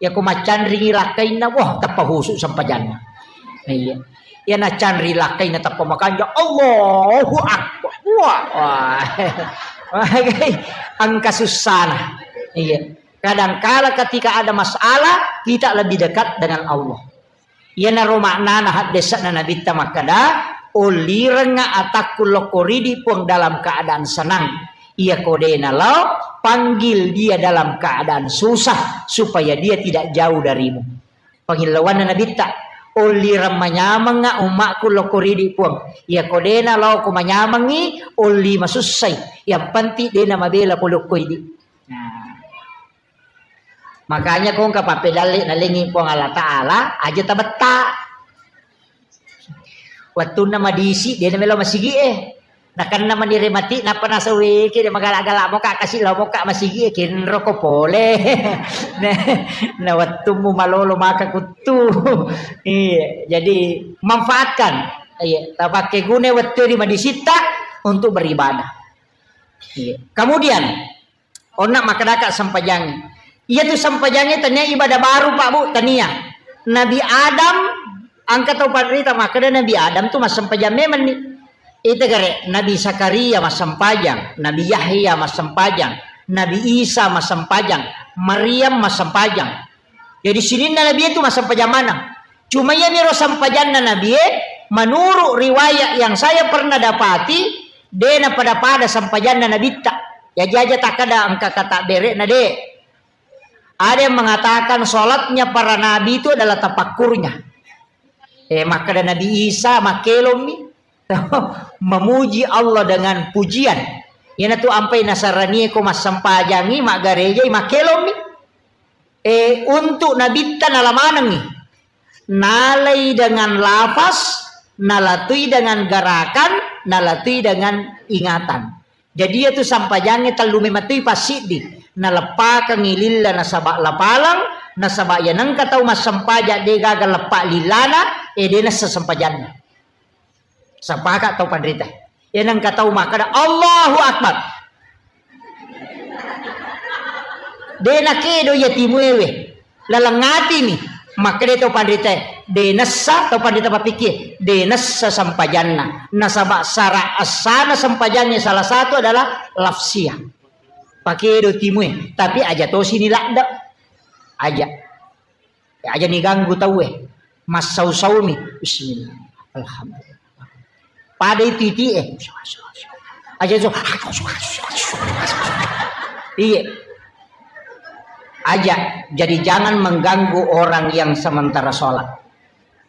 Iyako maccanringi lakkainna, wah, tappa khusyuk sempajanna. Iya. Iya nacanri lakkainna tappa makanja, Allahu Akbar. Wah, wah. Engka sussana. Iya. Kadangkala ketika ada masalah, kita lebih dekat dengan Allah. Iyanaro maknana haddesa'na Nabitta makkeda, "Ullirengnga atakku lokko ridi Puang dalam keadaan senang. Iyako de' nalao, panggil dia dalam keadaan susah supaya dia tidak jauh darimu." Pangillauanna Nabitta, "Ullireng manyamengnga ummakku lokko ridi Puang. Iyako de' nalao ko manyamengngi, ulli masussai. Yang penting de' namabela ko lokko idi." Nah. Makanya ko engka pappedalle nalengi Puang Allah Ta'ala, aja tabetta. Wettunna madisi, de' namelo masigi e. Nakenna manire mati, nappa nasaweke, de' magala-gala moka, kasi lao moka masigi e, kenro ko pole. Nah, nah, wettummu malolo maka kuttu. Iya, jadi manfaatkan. Iya, tapakke guna wettu ri madisitta untuk beribadah. Iya. Kemudian, onna makkedaka sempajangnge. Iyatu sempajangnge tania ibadah baru, Pak, Bu, tania. Nabi Adam, engka tau panrita makkeda Nabi Adam tu massempajang memenni. Ita gare, Nabi Zakaria massempajang, Nabi Yahya massempajang, Nabi Isa massempajang, Maryam massempajang. Jadi sininna Nabi itu massempajang maneng. Cuma iyaniro sempajanna Nabi e, menurut riwayat yang saya pernah dapati, de' napada-pada sempajanna Nabitta. Jaji aja takkeda engka kata bere'na, de'. Ada yang mengatakan sholatnya para nabi itu adalah tafakkurnya. Eh, makkeda Nabi Isa, makkelommi. Memuji Allah dengan pujian. Iyanatu ampai nasaranie ko massempajangi, maggarejai, makkelommi. Eh, untuk Nabitta nala manengngi. Nalai dengan lafaz, nalatui dengan gerakan, nalatui dengan ingatan. Jadi iyatu sempajangnge tellu memetui passiddi. Naleppakengngi lilla nasaba lapaleng, nasaba iya nengka tau massempajang de' gaga leppa lillana, eh, de' nessa sempajanna. Sepakat tau panrita. Iya nengka tau makkeda, "Allahu Akbar." De' nakedo iya timuewe. Laleng atimi. Makkeda tau panrita, de' nessa, tau panrita pappikkir, de' nessa sempajanna. Nasaba sara essana sempajangnge salah satu adalah lafsiah. Pakedo timue, tapi aja tosi ni ladde. Aja. Ya, aja ni ganggu tauwe. Massau-saumi. Bismillah. Alhamdulillah. Pada itu iti eh. Aja so. Iya. Aja. Jadi jangan mengganggu orang yang sementara sholat.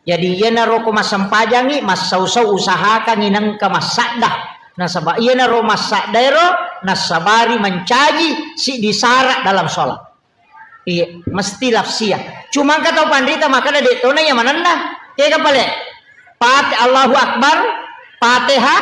Jadi iyanaro ko massempajangi, massau-sau usahakangi nengka massadda. Nasaba iyanaro massadda ero nassabari mancaji siddi sara dalam sholat. Iya, mesti lafsia. Cuma engka tau panrita makkeda de' tona iya manenna. Kega pale? Fat-, Allahu Akbar, Fatihah,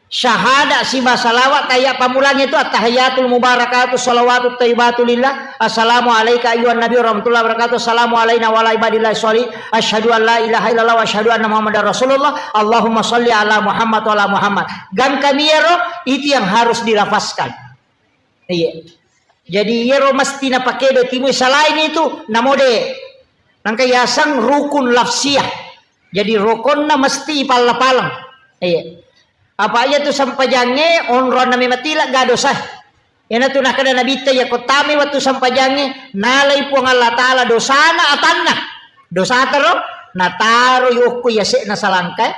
syahada siba salawat, tayya pammulang itu, "Attahiyatul mubarakatuh salawatut thayyibatu lillah. Assalamu alaika ayyuhan nabi warahmatullahi wabarakatuh. Assalamu alaina wa ala ibadillah sholih. Asyhadu an la ilaha illallah wa asyhadu anna Muhammadar Rasulullah. Allahumma sholli ala Muhammad wa ala Muhammad." Gangkami ero, itu yang harus dilafazkan. Iya. Jadi iyaro mesti napakedo timui, selain itu namode. Nangka yaseng rukun lafsiyah. Jadi rokonna mesti ipalla-paleng. Iya. Apa iya tu sempajangnge onronna memang tila ga dosa. Iyanatu nakkeda Nabitta, iya ko tame wettu sempajangnge, nalai Puang Allah Ta'ala dosana atanna. Dosata ro, nataro yokko yase'na salangkae.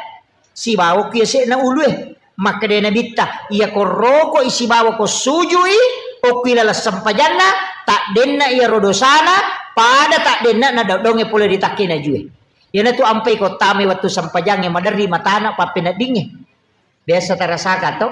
Sibawa okki yase'na ulue. Makkeda Nabitta, iya ko rokoi sibawa ko sujui, okki laleng sempajanna, taddenna iyaro dosana, pada taddenna nadaddongnge pole ri takkena jue. Iyanatu ampai ko tame wettu sempajangnge maderri matana pappeneddingnge. Biasa tarasaka to?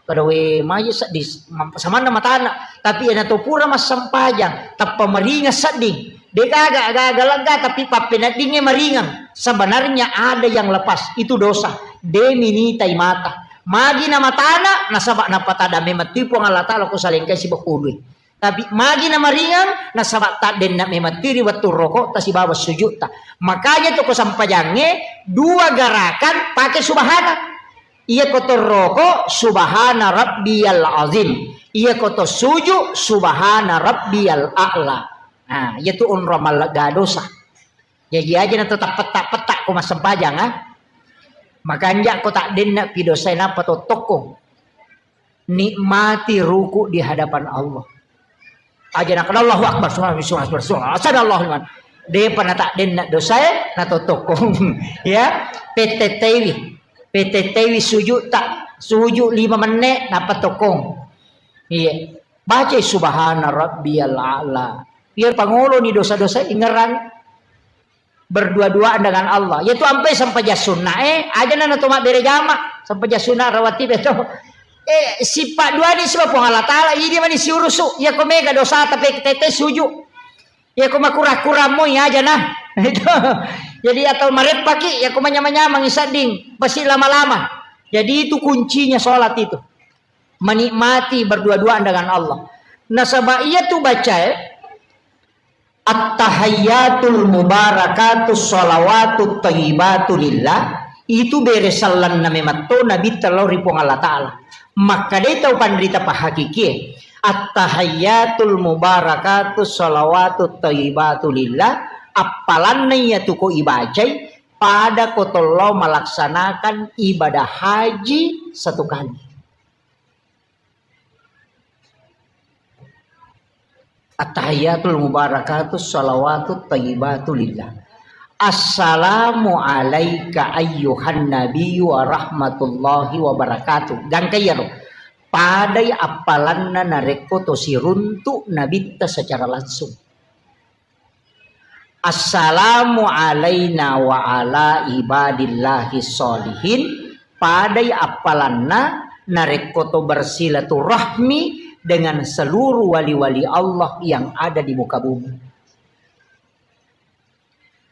Kada we maje seddi, mam-, samanna matana. Tapi iyana to pura massempajang, tappa maringeng sedding. De gaga, gaga lega, tapi pappeneddingnge maringeng. Sebenarnya ada yang lepas, itu dosa. De minitai mata. Magi na matana, nasaba napatada memettui Puang Allah Ta'ala ko salengkai sibakkului. Tapi magi namaringang, nasaba taddenna memang tiri wettu roko ta sibawa sujud ta. Makanya tu ko sempajangnge dua gerakan pakai subhana. Iya ko to roko subhana rabbiyal azim. Iya ko to sujud subhana rabbiyal a'la. Nah, iya tu onro mallega dosa. Jaji aja na tetap petak-petak ko massempajang, ah. Makanja ko taddenna pi dosae napa to tokko. Nikmati ruku di hadapan Allah. Aja nakana Allahu Akbar, subhanallah, subhanallah, subhanallah, subhanallah, sami Allahu liman. Depa na taddenna dosae, na to tokko. Ya, petetewi. Petetewi sujud ta, sujud lima menit, napa tokko. Iya. Baca subhana rabbiyal a'la. Iya pangolo ni dosa-dosa ingerang. Berdua-duaan dengan Allah. Yaitu ampai sempajang sunna, eh, aja nana to mabbere jama, sempajang sunna rawatib itu. Eh, sifat dua ni sebab Puang Allah Ta'ala, ini mani siurusu, ya ko mega dosa tapi tete suju. Ya ko makura-kura mo ya aja nah. Itu. Jadi atau mareppaki, ya ko manyama-nyamang isadding, pasti lama-lama. Jadi itu kuncinya sholat itu. Menikmati berdua-duaan dengan Allah. Nasaba iya tu bacae, At-tahiyyatul mubarakatus shalawatut thayyibatu lillah, itu bere sellenna memetto Nabitta lao ri Puang Allah Ta'ala. Makkedai tau panrita pahakikie, at-tahiyyatul mubarakatus shalawatut thayyibatu lillah, appalanna iyatu ko ibacai, pada ko tollo malaksanakan ibadah haji satu kali. At-tahiyyatul mubarakatus shalawatut thayyibatu lillah. Assalamu alaika ayyuhan nabiyyu wa rahmatullahi wa barakatuh. Gangka iyaro. Padai appalanna narekko to siruntu nabitta secara langsung. Assalamu alaina wa ala ibadillahi sholihin. Padai appalanna narekko to bersilaturahmi dengan seluruh wali-wali Allah yang ada di muka bumi.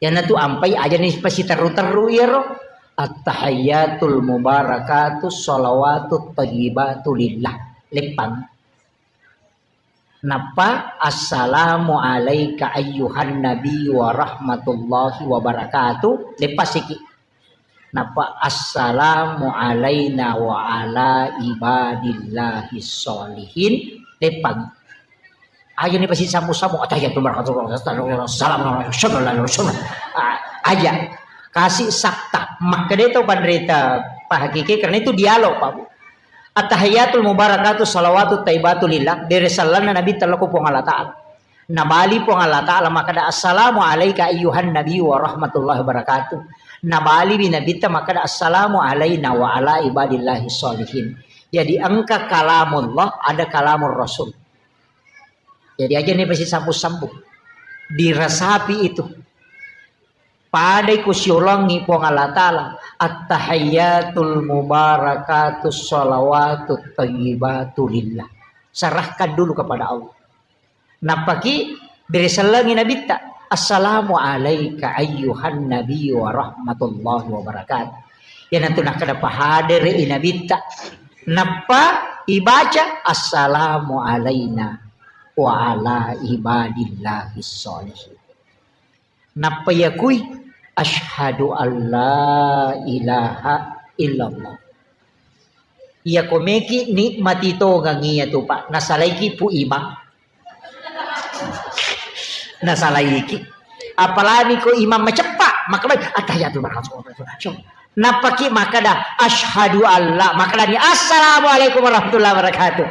Iyanatu ampai aja ni pasiterru-terru iyaro. At-tahiyyatul mubarakatus shalawatut thayyibatu lillah. Leppang. Nappa, "Assalamu alaika ayyuhan nabiyyu wa rahmatullahi wa barakatuh." Leppasiki. Nappa, "Assalamu alaina wa ala ibadillahi sholihin." Leppang. Aja ni pasti sambu-sambu, "Attahiyatu barakatuh, assalamu alaikum, assalamu alaikum, assalamu alaikum." Ah, aja. Kasih sakta. Makkeda tau panrita pahakiki, karena itu dialog, Pak Bu. At-tahiyatul mubarakatu salawatu taibatu lillah, bere sallanna Nabitta lao ko Puang Allah Ta'ala. Nabali Puang Allah Ta'ala makkeda, "Assalamu alaika ayyuhan nabiyyu wa rahmatullahi wa barakatuh." Nabali bi Nabitta makkeda, "Assalamu alaina wa ala ibadillahi sholihin." Jadi engka kalamullah, ada kalamur Rasul. Jadi aja ni pasti sambung-sambung. Diresapi itu. Padai kusiulangi Puang Allah Ta'ala, "At-tahiyyatul mubarakatus shalawatut thayyibatu lillah." Serahkan dulu kepada Allah. Nappaki bere sellengi Nabitta, "Assalamu alaika ayyuhan nabiyyu wa rahmatullahi wa barakatuh." Iyanatu nakkeda pahadere i Nabitta. Nappa ibaca, "Assalamu alaina wa ala ibadillahis sholihin." Nappa yakui, "Asyhadu alla ilaha illallah." Iya komeki nikmati tongang iya tu, Pak. Nasalaiki Pu Imang. Nasalaiki. Apalagi ko imam maceppa, maka baik, "Attahiyatu." Nappaki makkeda, "Asyhadu alla," makkedani, "Assalamualaikum warahmatullahi wabarakatuh."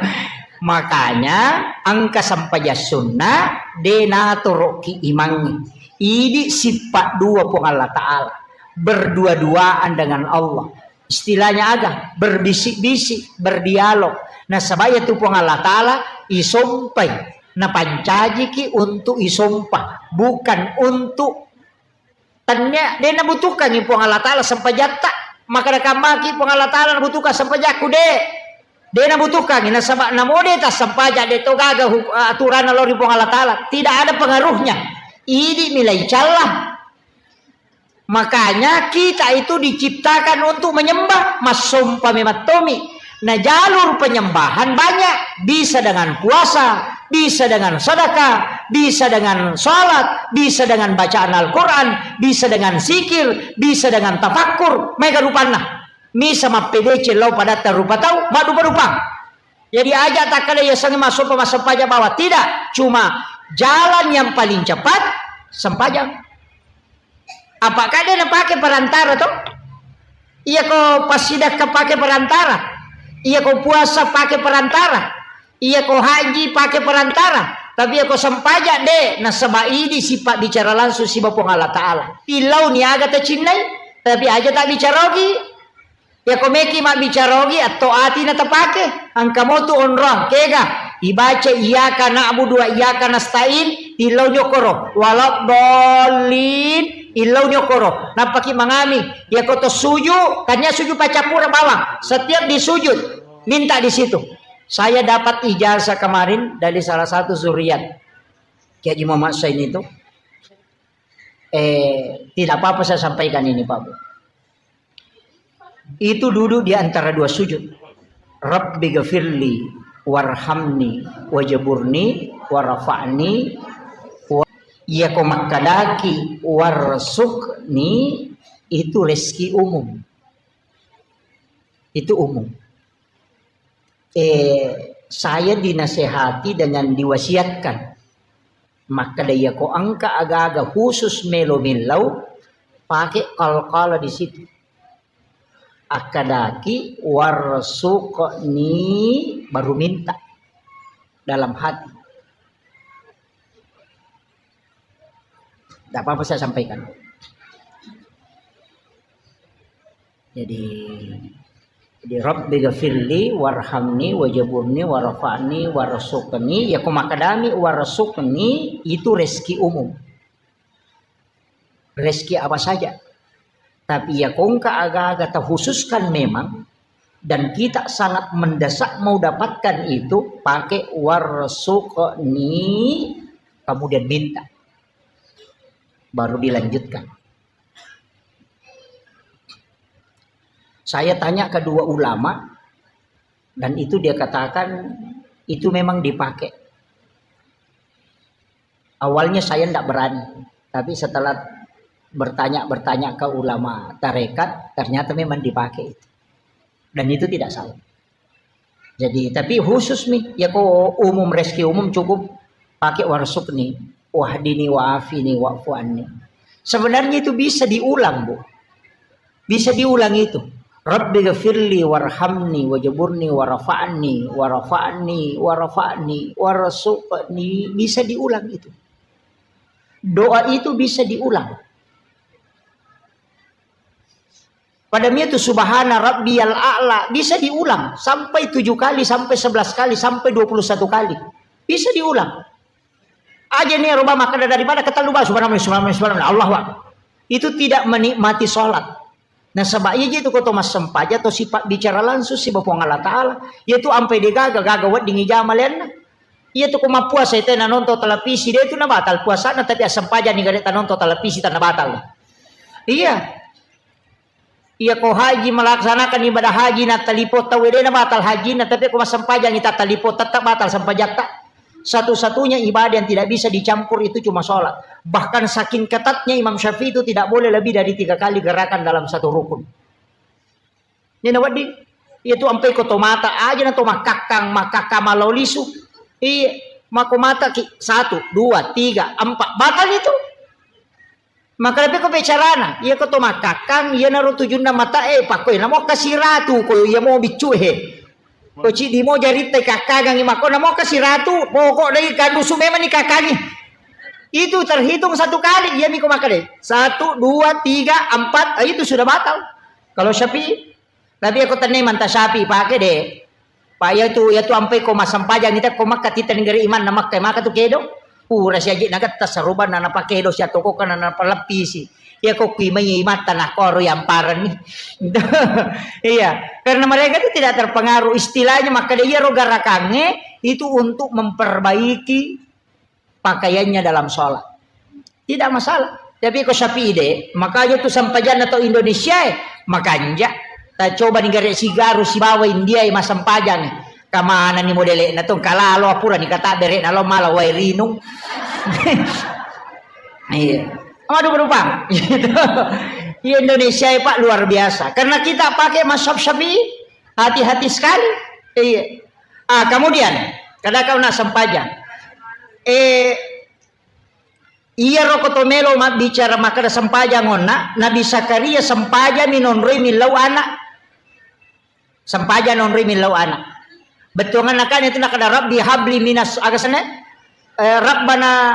Makanya engka sempajang sunna de natoroki imangnge. Idi sifat dua Puang Allah Ta'ala. Berdua-duaan dengan Allah. Istilahnya aga? Berbisik-bisik, berdialog. Nasaba iyatu Puang Allah Ta'ala isompai. Napancajiki untuk isompa. Bukan untuk Tennia, de nabutuhkangi Puang Allah Ta'ala sempajatta. Makkeda kammaki Puang Allah Ta'ala nabutuhkan sempajakku, de. De nabutuhkangi, nasaba namo de tassempajang, de to gaga hu-, aturanna lao ri Puang Allah Ta'ala. Tidak ada pengaruhnya. Idi milai calla. Makanya kita itu diciptakan untuk menyembah, massompa memattomi. Nah, jalur penyembahan banyak. Bisa dengan puasa, bisa dengan sedekah, bisa dengan salat, bisa dengan bacaan Al-Quran, bisa dengan zikir, bisa dengan tafakkur. Maega rupanna. Misa mappedeceng lao padatta rupa tau, maddupa-dupang. Jadi aja takkeda yasengnge massopa massempajang bawang. Tidak, cuma jalan yang paling cepat sempajang. Apa kade napake perantara to? Iya ko passidakka pake perantara. Iya ko puasa pake perantara. Iya ko haji pake perantara. Tapi iya ko sempajang de, nasaba idi sipabbicara langsung siba Puang Allah Ta'ala. Tillau ni aga tacinnai, tapi aja tabbicarogi. Yako meki mabbicara ogi, atto ati na tapake. Engka motu onrong, kega? Ibaca iyyaka na'budu wa iyyaka nasta'in, tillau nyokoro. Waladdallin, illau nyokoro. Nappaki mangami. Yako to suju, tania suju pacappura bawang. Setiap di sujud, minta di situ. Saya dapat ijazah kemarin dari salah satu zuriat Kiai Haji Muhammad Sain itu. Eh, tidak apa-apa saya sampaikan ini, Pak Bu. Itu duduk di antara dua sujud. Rabbi gafirli warhamni wajaburni warafa'ni wa-, iya ko makkadaki warzuqni, itu rezeki umum. Itu umum. Eh, saya dinasehati dengan diwasiatkan. Makkeda, iya ko engka aga-aga khusus melo millau, pake qalqalah di situ. Akkadaki, "Warzuqni," baru minta dalam hati. Tidak apa-apa saya sampaikan. Jadi, jadi, "Rabbi gafirli warhamni wajaburni warafa'ni warzuqni." Ya, ko makkadami warzuqni, itu rezeki umum. Rezeki apa saja. Tapi ya, ko engka aga-aga terkhususkan memang, dan kita sangat mendesak mau dapatkan itu, pakai warzuqni, kemudian minta. Baru dilanjutkan. Saya tanya kedua ulama, dan itu dia katakan itu memang dipakai. Awalnya saya ndak berani, tapi setelah bertanya-bertanya ke ulama tarekat, ternyata memang dipakai itu. Dan itu tidak salah. Jadi, tapi khusus nih, ya ko umum, rezeki umum cukup pakai warzuqni, wahdini, wa'afini, wa'fu anni. Sebenarnya itu bisa diulang, Bu. Bisa diulang itu. Rabbi gafirli warhamni wajaburni warafa'ni warafa'ni warafa'ni warzuqni. Bisa diulang itu. Doa itu bisa diulang. Pada itu subhana rabbiyal a'la bisa diulang sampai tujuh kali, sampai sebelas kali, sampai dua puluh satu kali. Bisa diulang. Aja nih, rubah makkeda daripada ketellu bah, subhanallah, subhanallah, subhanallah, Allahu Akbar. Itu tidak menikmati sholat. Nasaba iya je tu ko to massempajang to sipabbicara langsung siba Puang Allah Ta'ala. Iya tu ampai de gaga, gaga wedding ijama lenna. Iya tu ko mappuasa itu nanonton televisi, de tu nabatal puasana, tapi assempajang ni gare tanonton televisi, tan nabatal. Iya. Iya ko haji, melaksanakan ibadah haji, na talipo tau, de nabatal hajina, tapi ko massempajang ita talipo, tetap batal sempajatta. Satu-satunya ibadah yang tidak bisa dicampur itu cuma sholat. Bahkan saking ketatnya Imam Syafi'i itu tidak boleh lebih dari tiga kali gerakan dalam satu rukun. Ini na wedding, iya tu ampai ko to mata aja na to makkakkang, makkakkang malao lisu. Iya, mako mata ki, satu, dua, tiga, empat, batal itu. Maka lebih ko bicarana, iya ko to makkakkang, iya naro tujunna mata e, pakko iya namo kasiratu, ko iya mo biccu he. Ko cidi mo jaritta kakkagangi mako namo kasiratu, pokok dai kandusu memang ni kakkangi. Itu terhitung satu kali, iya miko makkeda. Satu, dua, tiga, empat, ah, itu sudah batal. Kalau Syafi'i, tapi aku tenne manta Syafi'i pake de. Pak, iya tu, iya tu ampai ko massempajang ita ko Makkah, tita negeri iman na Makkah, maka tu kedo. Pura siaji nagatta sarubanna napakedo, sia toko kana napaleppisi. Iya ko kui mai imatta na koro yang parani. Iya, karena mereka itu tidak terpengaruh. Istilahnya makkeda iya ro garakange itu untuk memperbaiki pakaiannya dalam sholat. Tidak masalah. Tapi ko Syafi'i de, makanya tu sempajanna to Indonesia e, makanja. Coba ni gare sigaru sibawa India e massempajang. Kamana ni modele'na tu, kalalo pura ni kata bere'na lo mala wae rinung. Iya. Waduh, berubah. Iya, Indonesia ya, Pak, luar biasa. Karena kita pakai mazhab Syafi'i, hati-hati sekali. Iya. Ah, kemudian, kada kau nak sempajang. Eh, iyaro ko to melo mabbicara makkeda sempajang onna, Nabi Zakaria sempajang minonroi millau anak. Sempajang nonroi millau anak. Bettuanganna kan itu nakada, "Rabbi habli minas," aga senna? Eh, Rabbana,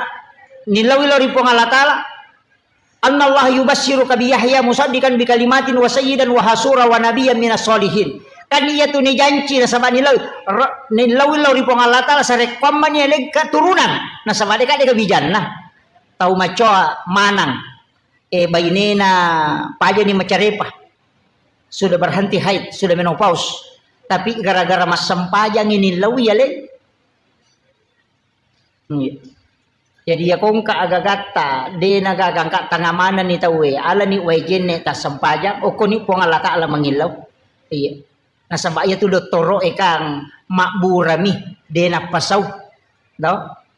nillaui lao ri Puang Allah Taala. "Annallaha yubassiruka bi Yahya musaddiqan bi kalimatin wa sayyidan wa hasura wa nabiyyan minas solihin." Kan iya tu nijanci nasaba nillaui, ra-, nillaui lao ri Puang Allah Taala sarekkuammani aleng keturunan. Nasaba deka deka bijanna. Tau macoa manang. Eh, bainena pajani macarepa. Sudah berhenti haid, sudah menopause. Tapi gara-gara massempajang ini lawi ya, Le. Iya. Jadi ya kongka agagatta, de na gaga angka tanga manenni tauwe, alani wae jenne tassempajang, okkoni Puang Allah Taala mangillau. Iya. Nasaba iya tu dottoro e kang mabburami, de nappasau. Do?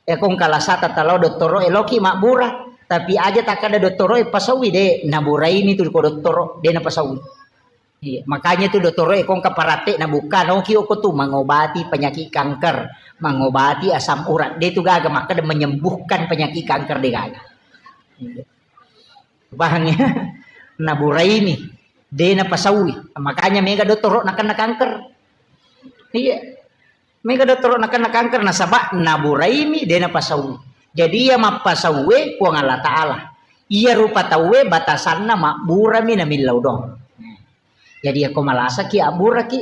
E kongka lasata talao dottoro e loki mabbura. Tapi aja takkada dottoro e pasaui, de naburaimi tu ko dottoro, de napasaui. Iya, makanya tu dottoro e kongka paratte na buka noki oko tu mengobati penyakit kanker, mengobati asam urat. De tu gaga makkeda menyembuhkan penyakit kanker de gaga. Iya. Paham ya? Naburaimi, de napasaui. Makanya mega dottoro nakenna kanker. Iya. Mega dottoro nakenna kanker nasaba naburaimi de napasaui. Jadi iya mappasaue Puang Allah Taala. Iya rupa tauwe batasanna mabburami namillau dong. Jadi yako malasaki abburaki,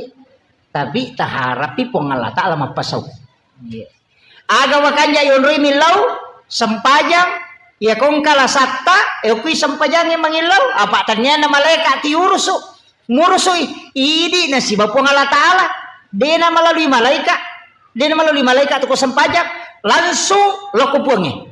tapi taharapi Puang Allah Taala mappasau. Iya. Aga wakanja yonroi millau, sempajang, iya kongka lasatta, e kui sempajangnge mangillau, apa tannianna malaika tiurusu, murusui, idi nasiba Puang Allah Taala, dena malalui malaika, dena malalui malaika tu ko sempajang, langsung loko Puangnge.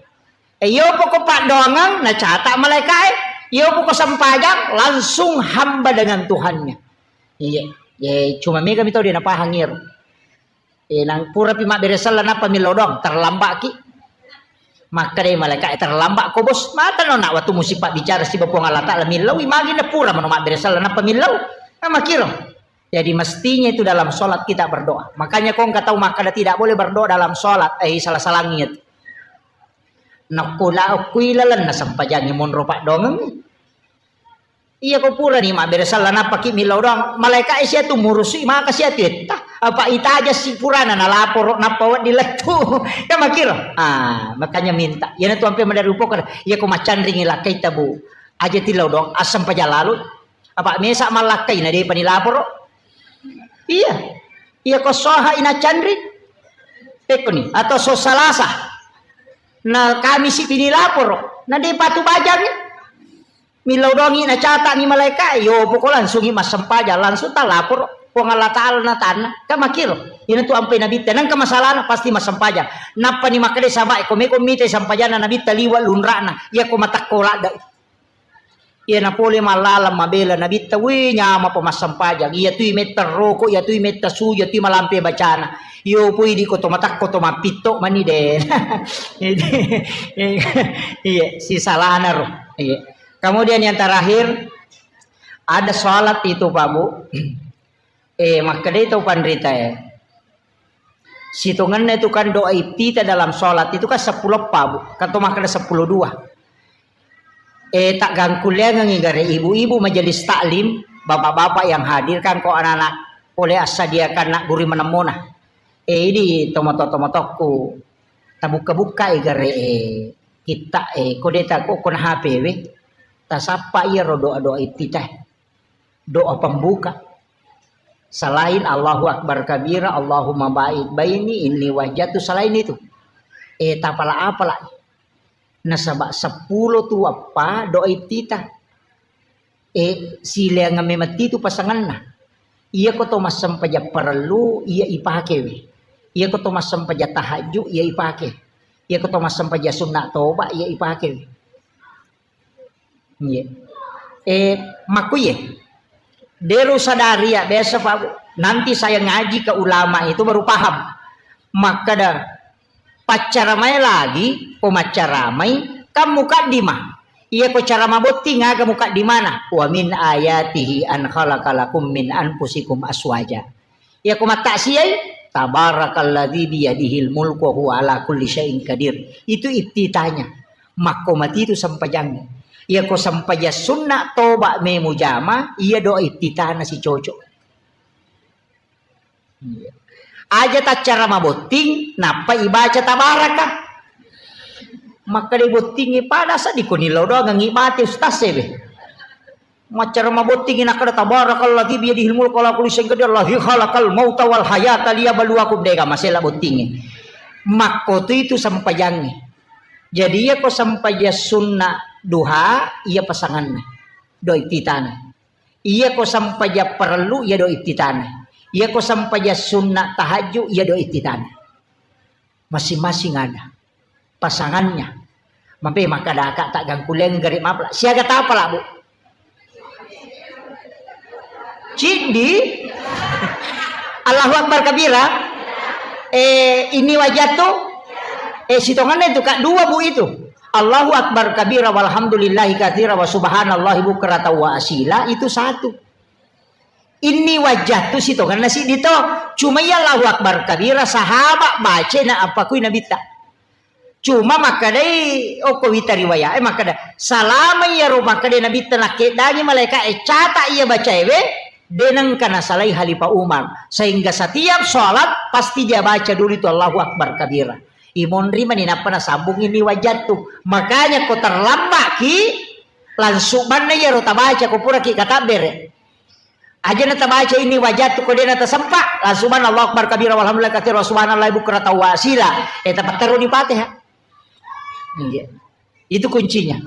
E, iyo poko paddoangeng, nacata malaikae, iyo poko sempajang, langsung hamba dengan Tuhannya. Iya, e, cuma mega mi tau de napahang iyaro. Eh, nang purapi mabbere selleng nappa millau doang, terlambat ki. Makkeda malaikat, "Eh, terlambat ko, Bos." Mata no nak waktu musi pabbicara siba Puang Allah Taala, millau i magi na pura mano mabbere selleng nappa millau. Nah, makiro. Jadi mestinya itu dalam sholat kita berdoa. Makanya ko engka tau makkeda tidak boleh berdoa dalam sholat, eh, salah-salangi itu. Nakko la kui lalenna sempajangi monro paddoangeng. Iya ko purani mabbere selleng nappaki millau doang, malaika e sia tu murusui maka sia tu etta. Apa itaja si purana nalaporo nappa wedding lettu. Ya makiro. Ah, makanya minta. Iyana tu ampe madari upoko. Iya ko maccanringi lakkai tabu. Aja tillau doang, assempajang lalu. Apa mesa mallakkai na depa nilaporo. Iya. Iya ko soha ina canri. Pekkoni atau so salasa. Na kami si pinilaporo. Na depa tu bajangi. Millau doangi nacatani malaika, yo poko langsungi massempajang, langsung talaporo Puang Allah Taala na tanna. Kan makiro, ina tu ampai nabitta, nengka masalahna pasti massempajang. Nappani makkeda sahabat, ko meko mita sempajanna nabitta liwa lunrana, iya ko matakko ladda. Iya napole mallalang mabela nabitta, wih nyama pa massempajang. Iya tui metta roko, iya tui metta suju, iya tui malampe bacana. Yo pui di ko to matakko to mappitto mani de. Iya, si salana ro. Iya. Kemudian yang terakhir, ada sholat itu, Pak, Bu. Eh, makkedai tau panrita, eh. Sitongenna itu kan doa iftitah dalam sholat itu kan seppulo eppa, Bu. Kan to makkeda seppulo dua. Eh, taggangkulleangengi gare ibu-ibu majelis taklim, bapak-bapak yang hadir kan ko anak-anak pole assadiakan nak guru manemmona. Eh, idi tomato-tomatokku. Tabukka-bukkai gare, eh, kitta, eh, ko de ta ko kona H P we. Tasappa iyaro doa-doa iftitah. Doa pembuka. Selain Allahu Akbar kabira, Allahumma ba'id baini inni wajjatu, selain itu. Eh, tapala-apala. Nasaba seppulo tu eppa doa iftitah. Eh, sileang memang titu pasanganna. Iya ko to massempajang parellu, iya ipake we. Iya ko to massempajang tahajud, iya ipake. Iya ko to massempajang sunna toba, iya ipake we. Iya. Eh, makkuye. Deru sadari ya, biasa, Pak, Bu. Nanti saya ngaji ke ulama itu baru paham. Makkeda, paccaramai lagi, ko maccaramai, kan mukaddimah. Iya ko cara mabotting aga mukaddimana. "Wa min ayatihi an khalaqa lakum min anfusikum aswaja." Iya ko mattaksiai, "Tabarakalladzi biyadihil mulku wa huwa ala kulli syai'in qadir." Itu iftitahnya. Makko mati itu sempajang. Iya ko sempajang sunna toba memu jama, iya doa iftitahna si cocok. Iya. Aja taccara mabotting, nappa ibaca tabaraka. Makkeda bottingi pada seddi ko nillau doang ngi mati ustaz sebe. Maccara mabottingi nakkeda tabarakalladzi biyadihil mulku wa ala kulli syai'in qadir, alladzi khalaqal mauta wal hayata liyabluwakum, dega masela bottingi. Makko tu itu sempajangi. Jadi iya ko sempajang sunna duha, iya pasanganna. Doa iftitahna. Iya ko sempajang parellu, iya doa iftitahna. Iya ko sempajang sunna tahajud, iya doa iftitahna. Masing-masing ada pasangannya. Mape makkeda ka tak gangkuleng gare mapla. Siaga tapala, Bu? Ciddi. Allahu Akbar kabira. Eh, ini wajah tuh. Eh, sitongannya itu, Kak, dua, Bu, itu. Allahu Akbar kabira walhamdulillahi katsira wa subhanallahi bukratan wa asila, itu satu. Inni wajjahtu sitongenna siddi to. Cuma iya Allahu Akbar kabira, sahabat baca na apa kui Nabitta. Cuma makkedai okko wita riwayat, eh, makkeda, salama iyaro makkeda Nabitta nakkeddangi malaika e, cata iya bacaewe, denengka nasalai Khalifah Umar. Sehingga setiap sholat pasti dia baca dulu itu Allahu Akbar kabira. Imonri mani nappa nasambung inni wajjahtu. Makanya ko terlambat ki, langsung banna iyaro tabaca ko pura ki katabbere. Aja na tabaca ini wajah tu ko dena tasempa, langsung banna Allahu Akbar kabira walhamdulillah katsira wa subhanallahi bukratan wa asila. Eh, tapatterru di Fatihah. Iya. Itu kuncinya.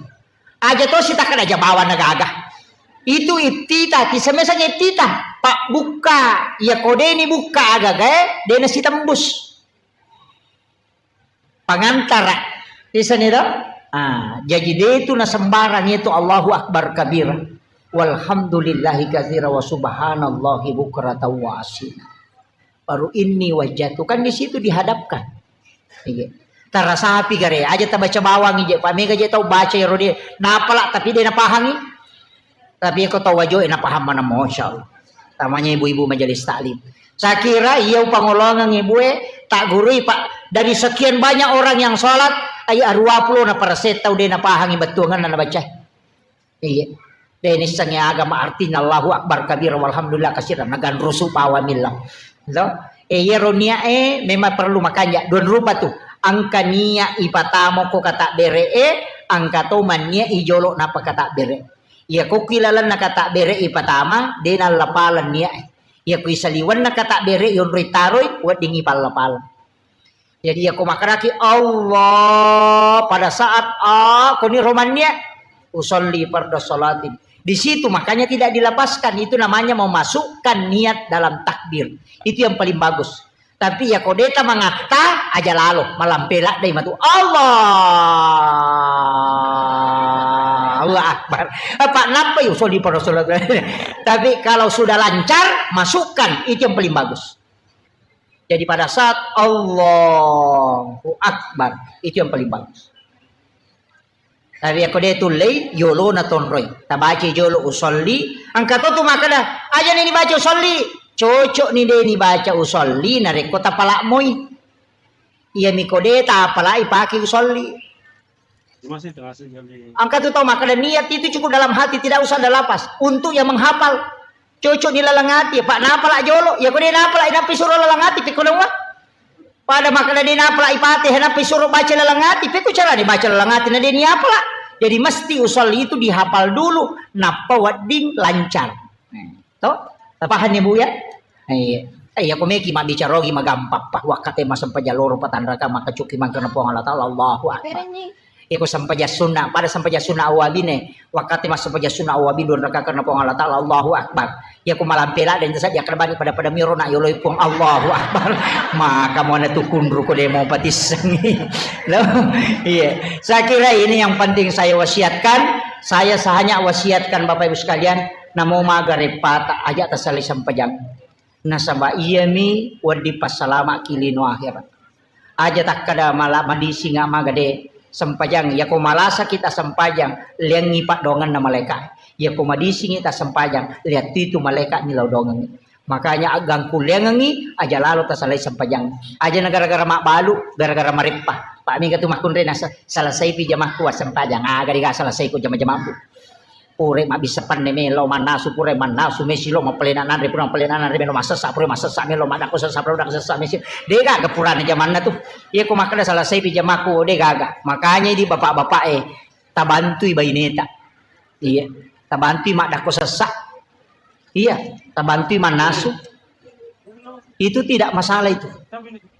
Aja to sitakan aja bawa negaga. Itu iftitah, tisemesang iftitah. Pak bukka, ya ko deni bukka agaga, eh, dena sitembus. Pangantara. Isani to? Ah, jaji de tu na sembarang itu Allahu Akbar kabira. Walhamdulillahi katsira wa subhanallahi bukratan wa asila. Baru inni wajjahtu. Kan di situ dihadapkan. Iya. Tarasapi gare, aja tabaca bawang ije, Pak. Mega je tau baca ero dia. Napala tapi dia napahangi. Tapi ko tau wajo e napaham mana, masya Allah. Tamanya ibu-ibu majelis taklim. Saya kira iya upangolongeng ibu e, tak gurui, Pak. Dari sekian banyak orang yang sholat, ai arua puluh na persen tau de napahangi bettuangan na baca. Iya. De nissengi agama artinya Allahu Akbar kabira walhamdulillah katsira, naganrusu pawamilla. To? E, iyaro niat e memang perlu makanja dua rupa tu. Angka niat ipatama ko kata bere e, angka to manniat ijolo napa kata bere. Iya ko ki lalenna kata bere ipatama, de nallapaleng niat e. Iya ko isaliwenna kata bere yonroi taroi, wedding ipallapaleng. Jadi, ya, ko makkedaki Allah pada saat, ah, koni romannya, usolli fardu sholatin. Di situ makanya tidak dilepaskan, itu namanya memasukkan niat dalam takbir. Itu yang paling bagus. Tapi ya ko deta mangatta aja lalo, malampe ladde matu. Allahu Akbar. Apa napa ya usolli fardu sholatin. Tapi kalau sudah lancar, masukkan, itu yang paling bagus. Jadi pada saat Allahu Akbar, itu yang paling bagus. Tapi ako de tullei, yolo na tonroi. Tabaca jolo usolli, angka to tu makkeda, aja ni dibaca usolli. Cocok ni de ni baca usolli, narekko tapala moi. Iya miko de tapalai pake usolli. Angka tu tau makkeda niat itu cukup dalam hati, tidak usah ada lafaz. Untuk yang menghafal, cocok ni laleng ati, Pak, napala jolo. Ya ko de napala, nappi suro laleng ati, pekko nawa. Pada makkeda de napala ipate, nappi suro baca laleng ati, pekko cara dibaca laleng ati, na de ni apala. Jadi mesti usolli itu dihafal dulu, nappa wedding lancar. To? Tapahanni, Bu, ya? Iya. Eh, iya, ko meki mabbicara ogi magampang, Pak. Wakkate massempajang loro patanraka, makkacuki mangkana Puang Allah Taala, Allahu Akbar. Iya, ko sempajang sunna, pada sempajang sunna awabine. Wakkate massempajang sunna awabi dua rakaat karena Puang Allah Taala, Allahu Akbar. Iya, ko malampe ladde, saddi akkeda bani pada-pada miro na yoloi Puang, Allahu Akbar. Maka muana tu kunru ko demo patissengi. Loh, iya. Saya kira ini yang penting saya wasiatkan. Saya hanya wasiatkan Bapak Ibu sekalian, Namo maga reppata, aja tasalai sempajang. Nasaba iyami wedding passalama'ki lino akhirat. Aja takkada mala-, madisinga maga de sempajang. Yako malasaki tasempajang, leangngi paddoangenna malaeka. Yako madisingi tasempajang, leattitu malaeka ni lao doangengngi. Makanya aggangkulleangengngi, aja lalo tasalai sempajang. Aja na gara-gara mabbalu, gara-gara mareppa. Pak mega tu makkunre nasa-, salasaipi jamakku wassempajang. Aga dega salasaiku jama-jamammu. Pura mabbissa penne melo mannasu, pura mannasu mesi lo, mapalena nanre, pura mapalena nanre melo massessa, pura massessa melo maddakko sessa, pura maddakko sessa mesi. De gaga purana jamanna tu. Iya ko makkeda salasaipi jamakku, de gaga. Makanya di bapak-bapak e, tabantui baineta. Iya, tabantui maddakko sessa. Iya, tabantui mannasu. Itu tidak masalah itu.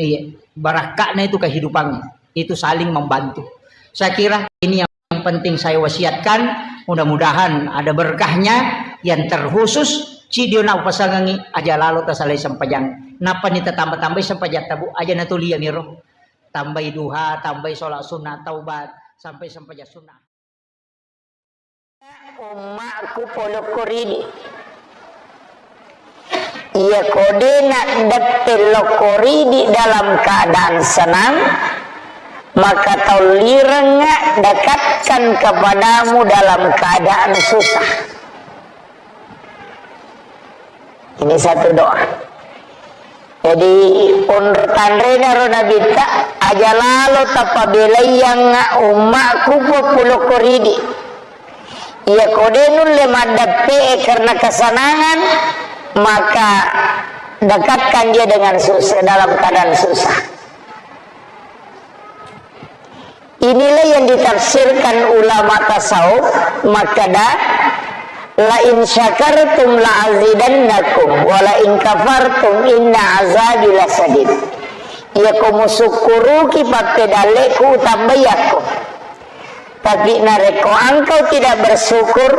Iya, barakka'na itu kehidupannya. Itu saling membantu. Saya kira ini yang penting saya wasiatkan. Mudah-mudahan ada berkahnya. Yang terkhusus, cidio na upasangangi, aja lalo tasalai sempajang. Napani tatamba-tambai sempajang tabu, aja natulia miro. Tambai duha, tambai sholat sunnah taubat, sampai sempajang sunnah. Ummaku polokko ridi. Iya ko de naddeppe lokko ridi dalam keadaan senang, maka taulirengnga dekatkan kepadamu dalam keadaan susah. Ini satu doa. Jadi, onro tanrena ro Nabitta, aja lalo tapabelaiangnga ummaku populokko ridi. Iya ko de nulle maddeppe'e karena kesenangan, maka dekatkan dia dengan susah, dalam keadaan susah. Inilah yang ditafsirkan ulama tasawuf, makkeda, "La in syakartum la azidannakum, wa la in kafartum inna azabi lasadid." Iya ko musukkuruki pappedalleku, utambai yakko. Tapi narekko engkau tidak bersyukur,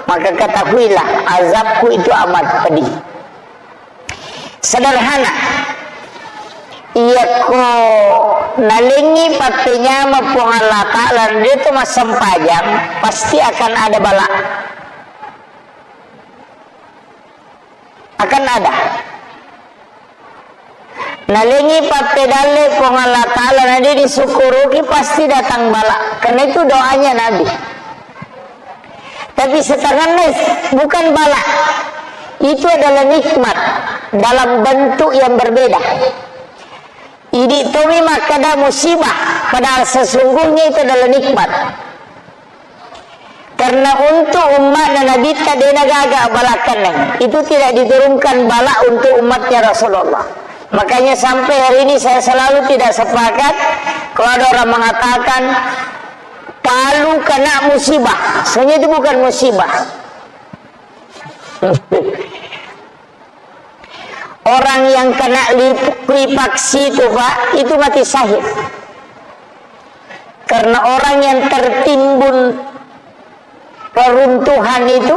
maka ketahuilah azabku itu amat pedih. Sederhana. Iyako nalengngi pappenyameng Puang Allah Ta'ala, de to massempajang, pasti akan ada bala. Akan ada. Nalengngi pappedalle Puang Allah Ta'ala, na de disukkuruki, pasti datang bala. Karena itu doanya Nabi. Tapi setanganna bukan bala. Itu adalah nikmat dalam bentuk yang berbeda. Idi tomi makkeda musibah, padahal sesungguhnya itu adalah nikmat. Karena untuk umatna Nabitta de nagaga bala kenneng. Itu tidak diturunkan bala untuk umatnya Rasulullah. Makanya sampai hari ini saya selalu tidak sepakat kalau ada orang mengatakan Palu kena musibah. Sebenarnya itu bukan musibah. Orang yang kena lip-, likuifaksi itu, Pak, itu mati syahid. Karena orang yang tertimbun reruntuhan itu,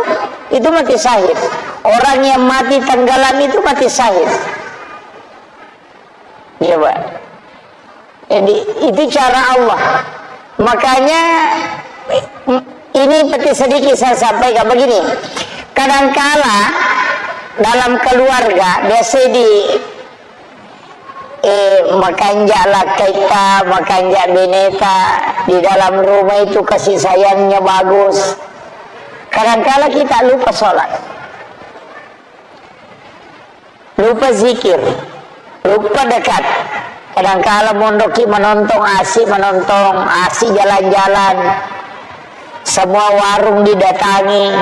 itu mati syahid. Orang yang mati tenggelam itu mati syahid. Iya, Pak. Jadi, itu cara Allah. Makanya, ini seperti sedikit saya sampaikan begini. Kadangkala dalam keluarga, biasa di, eh, makanja lakkaita, makanja beneta, di dalam rumah itu kasih sayangnya bagus. Kadangkala kita lupa sholat. Lupa zikir, lupa dekat. Kadangkala mondoki menontong, asik menontong, asik jalan-jalan. Semua warung didatangi.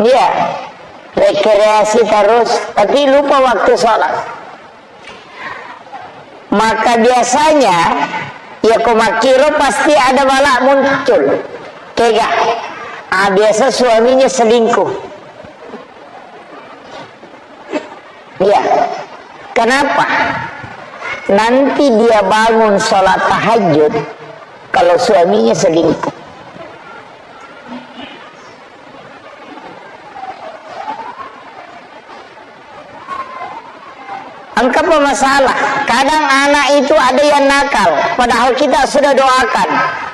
Iya, rekreasi terus, tapi lupa waktu sholat. Maka biasanya, ya ko makkiro pasti ada bala muncul. Kega? Ah, biasa suaminya selingkuh. Iya. Kenapa? Nanti dia bangun sholat tahajud kalau suaminya selingkuh. Engka apa masalah? Kadang anak itu ada yang nakal, padahal kita sudah doakan.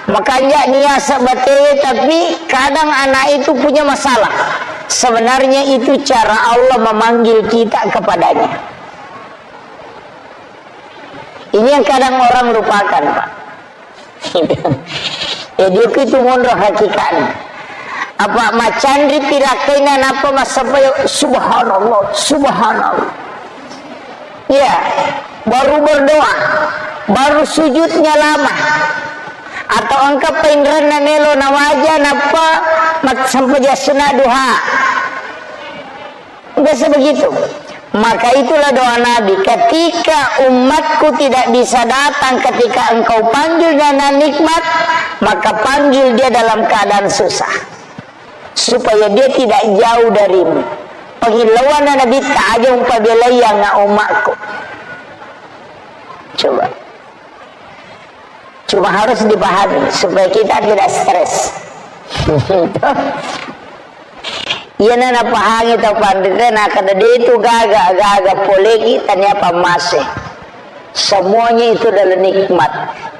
Makanya dia sebetulnya, tapi kadang anak itu punya masalah. Sebenarnya itu cara Allah memanggil kita kepadanya. Ini yang kadang orang lupakan, Pak. Jadi itu monro hakikatnya. Apa macanri pilakkaina napa massappa, subhanallah, subhanallah. Iya, baru berdoa, baru sujudnya lama. Atau engka painrenna melo nawaja nappa mat-, sempajang sunat duha. Biasa begitu. Maka itulah doa Nabi, "Ketika umatku tidak bisa datang ketika engkau panggil dengan nikmat, maka panggil dia dalam keadaan susah. Supaya dia tidak jauh darimu." Pangillauanna Nabitta, "Aja umpabelaiangnga umatku." Coba. Cuma harus dipahami supaya kita tidak stres. Iyana napahangi tau panrita, nakkeda de' tu gaga, gaga poleki tania pammase. Semuanya itu adalah nikmat.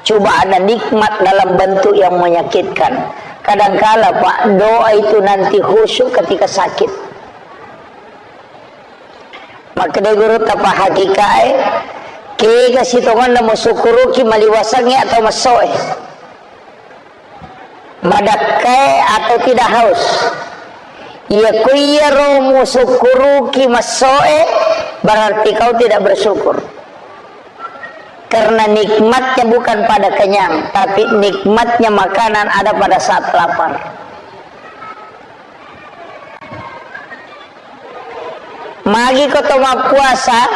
Coba ada nikmat dalam bentuk yang menyakitkan. Kadangkala, Pak, doa itu nanti khusyuk ketika sakit. Makkeda gurutta pahakikae, kega sitongenna musukkuruki maliwasangnge atau messoe? Madakkae atau tidak haus? Iya, ku iyaro musukkuruki messoe, berarti kau tidak bersyukur. Karena nikmatnya bukan pada kenyang, tapi nikmatnya makanan ada pada saat lapar. Magi ko to mappuasa,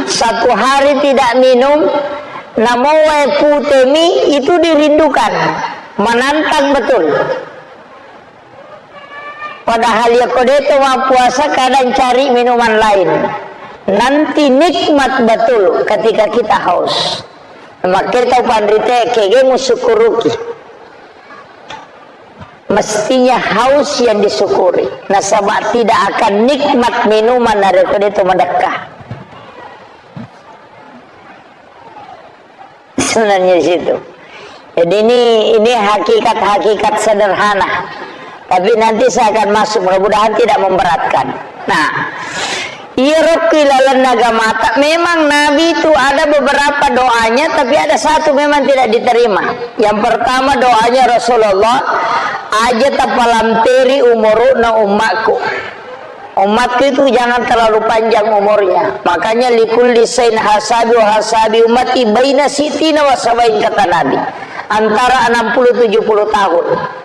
satu hari tidak minum, namo wae pute mi, itu dirindukan, menantang betul. Padahal ya ko de' to mappuasa, kadang cari minuman lain. Nanti nikmat betul ketika kita haus. Makkeda tau panrita, kega musukkuruki? Mestinya haus yang disyukuri. Nasaba tidak akan nikmat minuman narekko de' to madakka. Sebenarnya di situ. Jadi ini, ini hakikat-hakikat sederhana. Tapi nanti saya akan masuk, mudah-mudahan tidak memberatkan. Nah, iyaro ku ilalenna agamata, memang Nabi itu ada beberapa doanya, tapi ada satu memang tidak diterima. Yang pertama doanya Rasulullah, "Aja tapalamperi umuru'na ummakku." Umatku itu jangan terlalu panjang umurnya. Makanya, "Likulli sain hasabi wa hasabi ummati baina sittina wa sabain," kata Nabi. Antara enam puluh tujuh puluh tahun.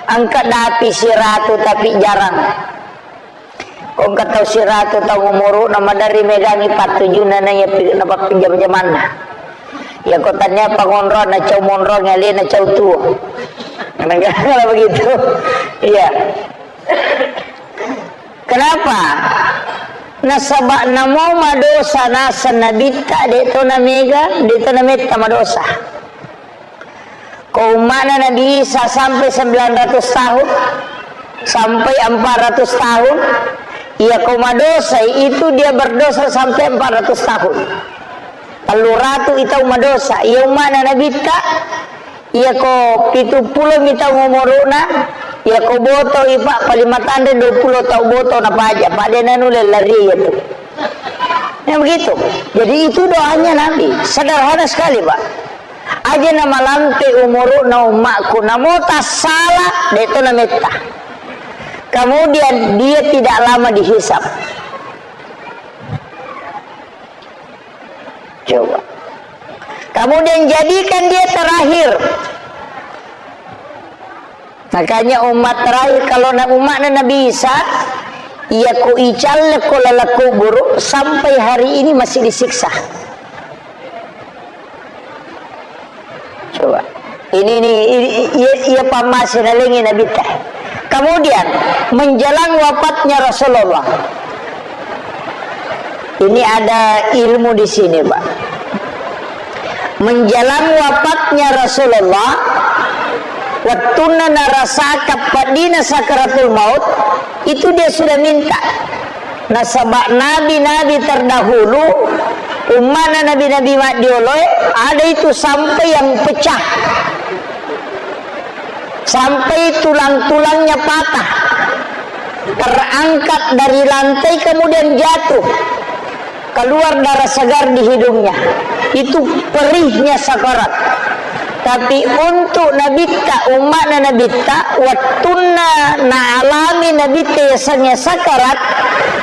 Engka dapi siratu tapi jarang. Ko engka tau siratu tau umuru, na maderri megangi pattujunna na iya pi-, na pappinjam-jamanna. Iya ko tania pangonro na cau monro ngali na cau tuo. Kadang-kadang begitu. Iya. Kenapa? Nasaba namo madosa naseng Nabitta, de' to namega, de' to nametta madosa. Ko umma'na Nabi Isa sampai sembilan ratus tahun, sampai empat ratus tahun, iya ko madosa itu dia berdosa sampai empat ratus tahun. Tellu ratu i tau madosa, iya umma'na Nabitta, iya ko pitu pulo mi tau umuru'na, iya ko boto i, Pak, paling matanre dua pulo tau boto na paja, Pak, de' nanulle lari iya tu. Ya begitu. Jadi itu doanya Nabi, sederhana sekali, Pak. Aja na malampe umuru'na umma'ku, namo tassala, de' to nametta. Kemudian dia tidak lama dihisab. Coba. Kemudian jadikan dia terakhir. Makanya umat terakhir, kalau na-, umatna Nabi Isa, iya ko icalle ko laleng kuburu, sampai hari ini masih disiksa. Coba. Ini, ini, ini, iya, iya pammase nalengi Nabitta. Kemudian, menjelang wafatnya Rasulullah. Ini ada ilmu di sini, Pak. Menjelang wafatnya Rasulullah, wettunna narasaka peddina sakaratul maut, itu dia sudah minta. Nasaba nabi-nabi terdahulu, umma'na nabi-nabi maddioloe, ada itu sampai yang pecah. Sampai tulang-tulangnya patah. Terangkat dari lantai, kemudian jatuh. Keluar darah segar di hidungnya. Itu perihnya sakarat. Tapi untuk Nabitta, umma'na Nabitta, wettunna naalami Nabitta yasengnge sakarat,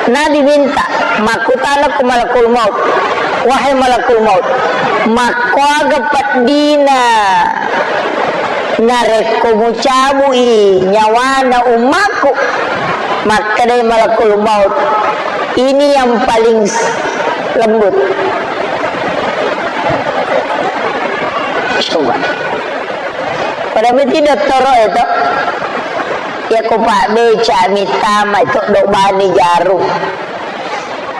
Nabi minta, "Makkutana ku malakul maut, wahai malakul maut, makkoaga peddina narekko mucabu'i nyawana ummaku?" Makkedai malakul maut, "Ini yang paling s-, lembut." Coba. Pada mesti dottoro itu. Ya, ko Pak Beca mittama itu dok bani jarum.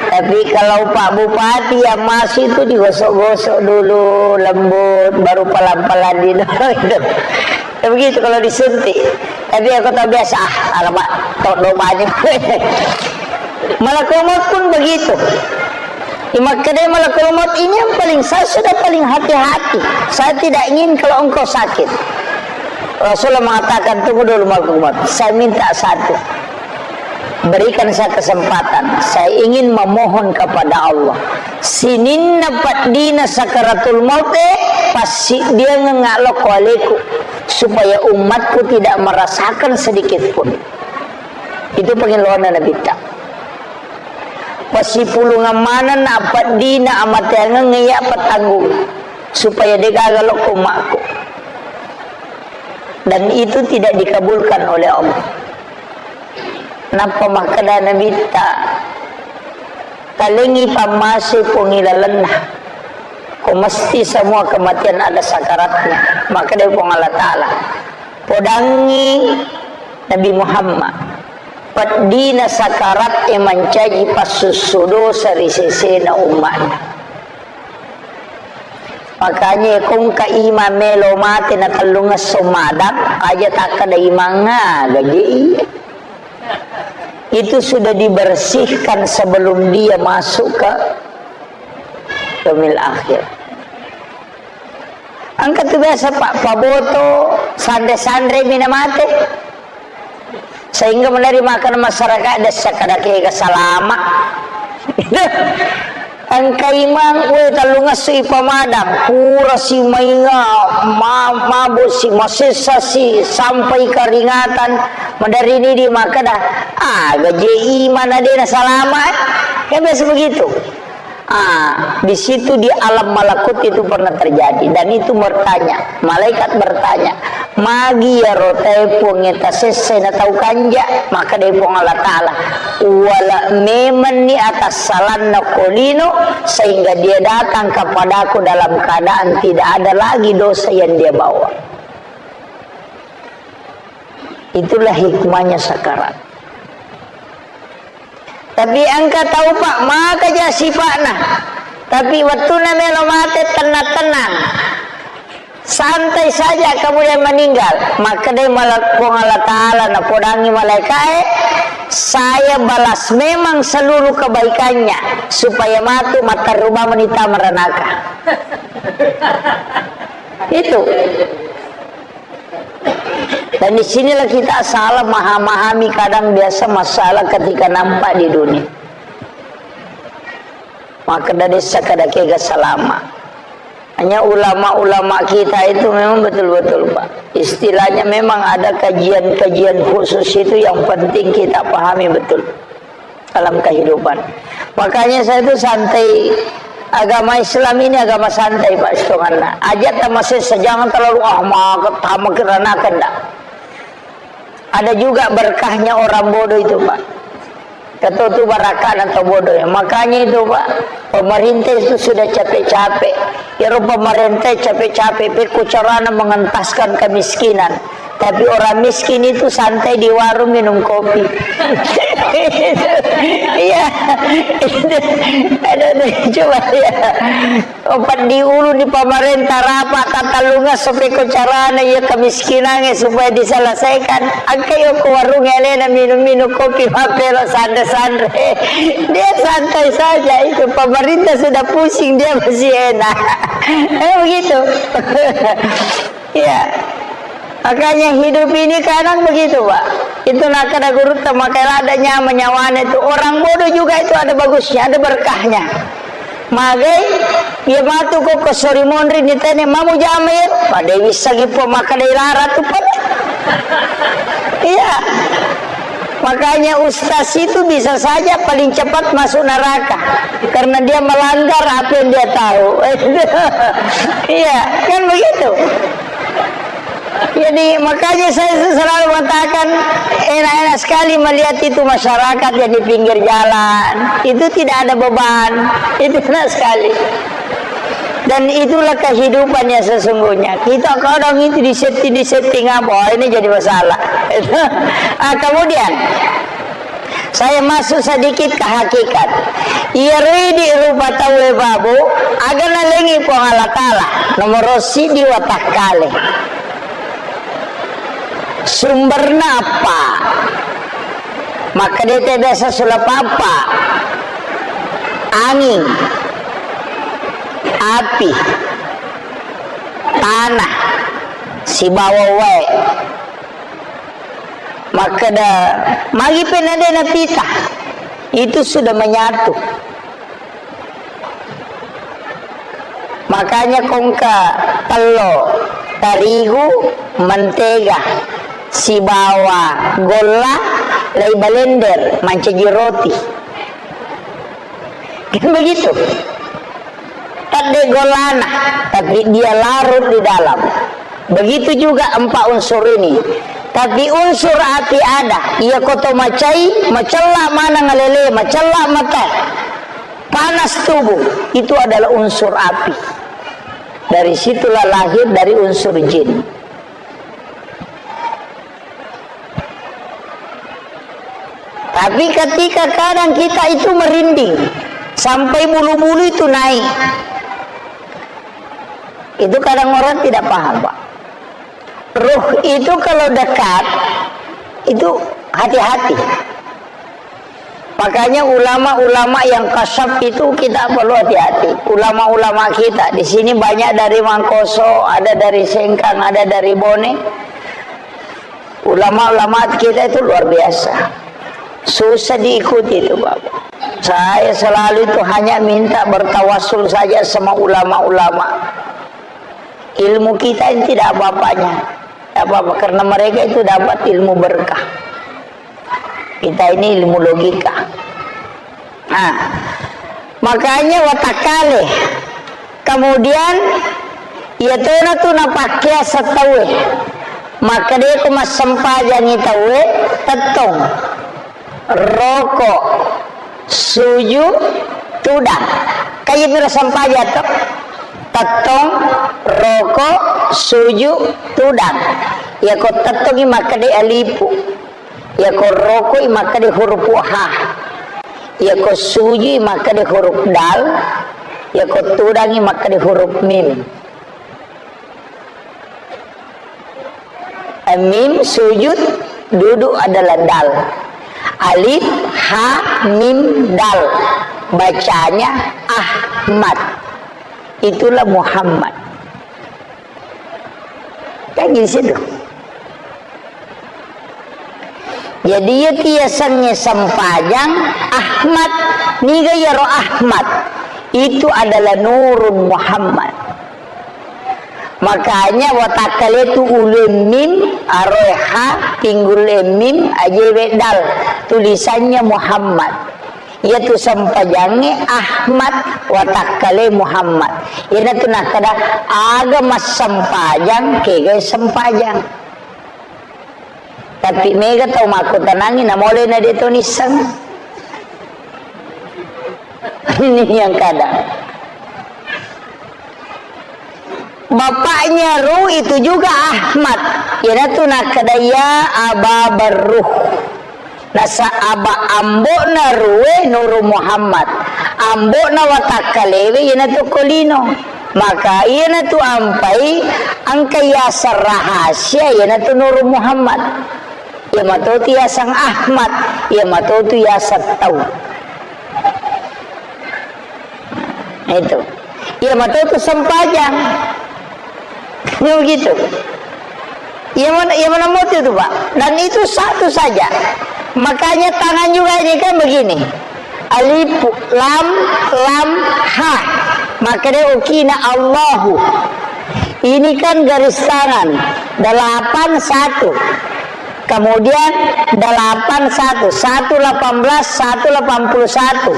Tapi kalau Pak Bupati yang masih itu digosok-gosok dulu, lembut, baru pelan-pelan didorong itu. Ya begitu kalau disuntik. Tapi aku tahu biasa, ah, alamak, todong banyak. Malakul maut pun begitu. Imakkedai malakul maut, "Ini yang paling, saya sudah paling hati-hati. Saya tidak ingin kalau engkau sakit." Rasulullah mengatakan, "Tunggu dulu malakul maut. Saya minta satu. Berikan saya kesempatan. Saya ingin memohon kepada Allah. Sininna peddina sakaratul maut, eh, passiddiangeng lokko aleku, supaya umatku tidak merasakan sedikit pun." Itu pengeluaran Nabitta. Pasipulungang maneng na peddina amateangeng iya petanggung, supaya degaga lokko umatku. Dan itu tidak dikabulkan oleh Allah. Nappa makkeda Nabitta, "Talengngi pammase Puang ilalenna. Ko mesti semua kematian ada sakaratnya." Makkeda Puang Allah Ta'ala, "Podangngi Nabi Muhammad, peddina sakarat e mancaji passussu dosa ri sesena umma'na." Makanya kongka imang melo mate na tellungesso madang, aja takkeda imang aga je iya. Itu sudah dibersihkan sebelum dia masuk ke yaumil akhir. Engka tu biasa, Pak, paboto sanre-sanre mina mate. Sehingga menari makan masyarakat dessa kada kega salama. Engka imang, we, tellungesso ipamadang, pura si mainga, ma-, mabo si, masessa si, sampai keringatan, madari ni di makkeda, "Ah, gaje imang na dena salama, eh." Kan biasa begitu. Ah, di situ di alam malakut itu pernah terjadi. Dan itu bertanya, malaikat bertanya, "Magi iyaro tae Puang e tasessai na tau kanja?" Makkedai Puang Allah Ta'ala, "Uwala memenni atassalanna ko lino, sehingga dia datang kepadaku dalam keadaan tidak ada lagi dosa yang dia bawa." Itulah hikmahnya sakarat. Tapi engka tau, Pak, maka ja sipa'na. Tapi wettunna melo mate, tenang-tenang. Santai saja, kemudian meninggal. Makkedai mala-, Puang Allah Ta'ala, napodangi malaikae, "Saya balas memang seluruh kebaikannya, supaya matu matterru bawang menita meranaka." Itu. Dan di sinilah kita salah maha-, mahami kadang biasa masalah ketika nampak di dunia. Maka dari sakada kega salama. Hanya ulama-ulama kita itu memang betul-betul, Pak. Istilahnya memang ada kajian-kajian khusus itu yang penting kita pahami betul dalam kehidupan. Makanya saya itu santai. Agama Islam ini agama santai, Pak, setonganna. Aja tamasessa, jangan terlalu, ah, maka tamak kirana kena. Ada juga berkahnya orang bodoh itu, Pak. Kata tu barakah atau bodoh ya. Makanya itu, Pak, pemerintah itu sudah capek-capek. Ya, pemerintah capek-capek, pekko carana mengentaskan kemiskinan. Tapi orang miskin itu santai di warung minum kopi. Iya. Ada, ada, coba ya. Opat di ulu di pemerintah rapat tatallunga sope ko carana ya kemiskinannya supaya diselesaikan. Angka yo ko warung elena minum-minum kopi mapelo sanre-sanre. Dia santai saja itu. Pemerintah sudah pusing, dia masih enak. Eh, begitu. Iya. Makanya hidup ini kadang begitu, Pak. Itu nakkeda gurutta, maka ladda nyameng nyawana itu. Orang bodoh juga itu ada bagusnya, ada berkahnya. Magai, iya matu ko, ko sori monri ni tene, mamu jama ya. Pada bisa gipo maka dai lara tu pada. Iya. Makanya ustaz itu bisa saja paling cepat masuk neraka karena dia melanggar apa yang dia tahu. Iya, kan begitu. Jadi, makanya saya selalu mengatakan, enak-enak sekali melihat itu masyarakat yang di pinggir jalan. Itu tidak ada beban. Itu enak sekali. Dan itulah kehidupan yang sesungguhnya. Kita kadang itu disetting-disetting apa, "Oh, ini jadi masalah." Ah, kemudian, saya masuk sedikit ke hakikat. Iyaro idi rupa tauwe babu, aga nalengi Puang Allah Ta'ala, nomoro siddi watakkale. Sumberna apa? Makkeda te biasa sulap apa? Anging, api, tanah, sibawa wae. Makkeda, magi pe na de napita, itu sudah menyatu. Makanya kongka tello, tarigu, mentega, sibawa golla, lai balender, mancaji roti. Kan begitu. Tadde golana, tapi dia larut di dalam. Begitu juga empat unsur ini. Tapi unsur api ada, iya ko to macai, macella maneng lele, macella mata, panas tubuh, itu adalah unsur api. Dari situlah lahir dari unsur jin. Tapi ketika kadang kita itu merinding, sampai bulu-bulu itu naik, itu kadang orang tidak paham, Pak. Ruh itu kalau dekat, itu hati-hati. Makanya ulama-ulama yang kasab itu kita perlu hati-hati. Ulama-ulama kita di sini banyak dari Mangkoso, ada dari Sengkang, ada dari Bone. Ulama-ulama kita itu luar biasa. Susah diikuti itu, Bapak. Saya selalu itu hanya minta bertawasul saja sama ulama-ulama. Ilmu kita ini tidak apa-apanya. Tidak apa-apa, karena mereka itu dapat ilmu berkah. Kita ini ilmu logika. Nah, makanya watakkale. Kemudian, iya tona tu napakkea setaue. Makkedeko massempajangi taue, tettong, roko, suju, tudang. Kaya piro sempajang to? Tettong, roko, suju, tudang. Iyako tettongi makkeda alifu. Iyako rokoi makkeda hurupu ha. Iyako sujui makkeda huruf dal. Iyako tudangi makkeda huruf mim. Mim sujud, duduk adalah dal. Alif, ha, mim, dal. Bacanya Ahmad. Itulah Muhammad. Kan gitu situ. Jadi, iya tiasengnge sempajang Ahmad, niga iyaro Ahmad? Itu adalah Nurun Muhammad. Makanya watakkale tu ulue mim, aroe ha, pinggule mim, ajewe dal, tulisannya Muhammad. Iyatu sempajangnge Ahmad, watakkale Muhammad. Iyanatu nakkeda, aga massempajang, kegai sempajang. Tapi mega tau makkutanangi, namole na de to nisseng. Ini yang kadang. Bapaknya Ru itu juga Ahmad. Iyanatu nakkeda, "Ya Aba Barruh." Nasa aba ambo'na Ruwe Nuru Muhammad. Ambo'na watakkalewe iyanatu ko lino. Maka iyanatu ampai engka yaseng rahasia iyanatu Nuru Muhammad. Iya matotu yaseng Ahmad, iya matotu yaseng tau. Itu. Iya matotu sempajang. Ini begitu. Iya mana, iya mana motif itu, Pak? Dan itu satu saja. Makanya tangan juga ini kan begini. Alif, lam, lam, ha. Makanya okina Allahu. Ini kan garis tangan. Delapan satu. Kemudian delapan satu, satu delapan belas, satu delapan puluh satu.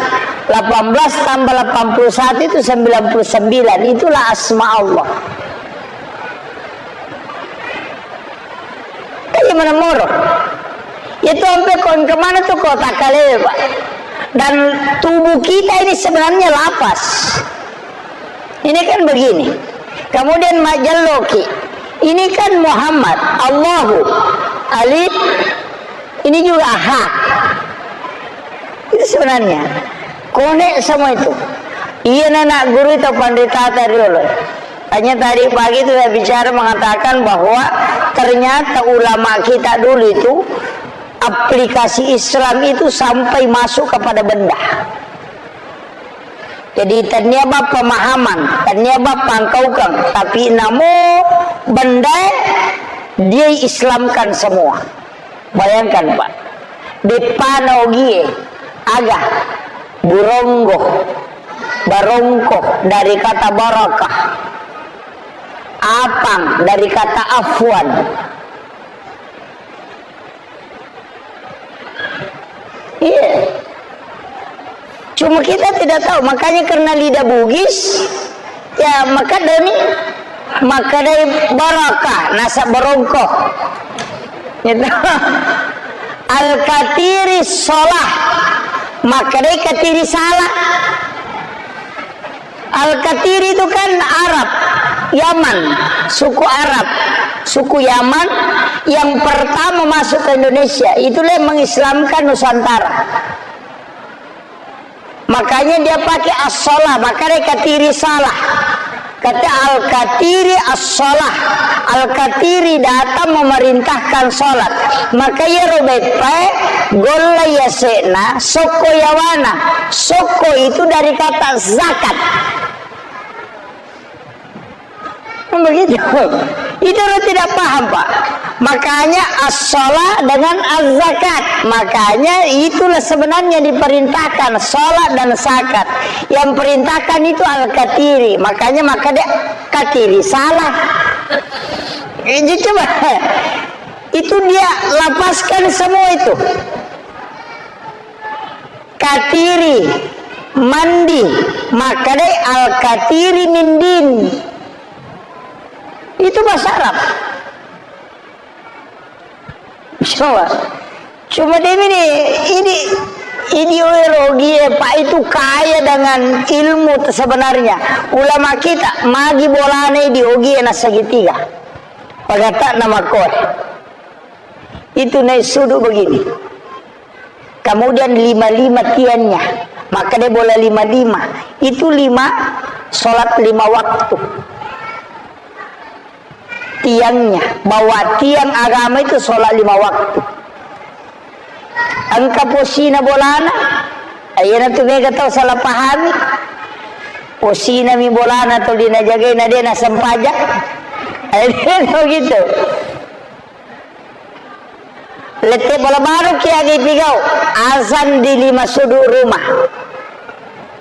Delapan belas tambah delapan puluh satu itu sembilan puluh sembilan. Itulah asma Allah. Kan iya mana moro. Itu sampai kon kemana tuh kota kalewe, Pak. Dan tubuh kita ini sebenarnya lapas. Ini kan begini. Kemudian majalloki. Ini kan Muhammad, Allahu, Alif, ini juga ha. Itu sebenarnya. Konek semua itu. Iya, anak guru itu pandita tadi dulu. Hanya tadi pagi itu saya bicara mengatakan bahwa ternyata ulama kita dulu itu aplikasi Islam itu sampai masuk kepada benda. Jadi, tennia bab pemahaman, tennia bab pangkaukeng, tapi namo benda dia Islamkan semua. Bayangkan, Pak. Deppana ogie, aga, buronggo, barongko dari kata barakah. Apang dari kata afwan. Iya. Cuma kita tidak tahu, makanya karena lidah Bugis, ya, maka demi, maka dari barakah, nasa barongko. Gitu. Al-katiri sholah, maka dari katiri salah. Al-Katiri itu kan Arab, Yaman, suku Arab, suku Yaman yang pertama masuk ke Indonesia. Itulah yang mengislamkan Nusantara. Makanya dia pakai as-sholah, makanya Katiri salah. Kata Al-Katiri as-sholah. Al-Katiri datang memerintahkan sholat. Maka iyaro beppae golla yase'na sokko yawana. Sokko itu dari kata zakat. Kan begitu. Itu orang tidak paham, Pak. Makanya as-sholah dengan az-zakat. Makanya itulah sebenarnya diperintahkan sholat dan zakat. Yang perintahkan itu al-katiri. Makanya maka dia katiri salah. Itu coba. Itu dia lapaskan semua itu. Katiri, mandi, makkedai al-katiri mindin. Itu bahasa Arab. Coba. Cuma dia ini, ini, ini oe rogi, Pak, itu kaya dengan ilmu sebenarnya. Ulama kita, magi bolana di ogi na segitiga. Pagata nama koe. Itu naik sudut begini. Kemudian lima-lima tiangnya. Maka dia bola lima-lima. Itu lima, sholat lima waktu. Tiangnya, bahwa tiang agama itu sholat lima waktu. Engka posina bolana, ayyana tu mega tau salah pahami. Posina mi bolana tau dinajagai na dia na sempajang. Ayyana gitu. Lette bola baru ki aga ipigau, azan di lima sudut rumah.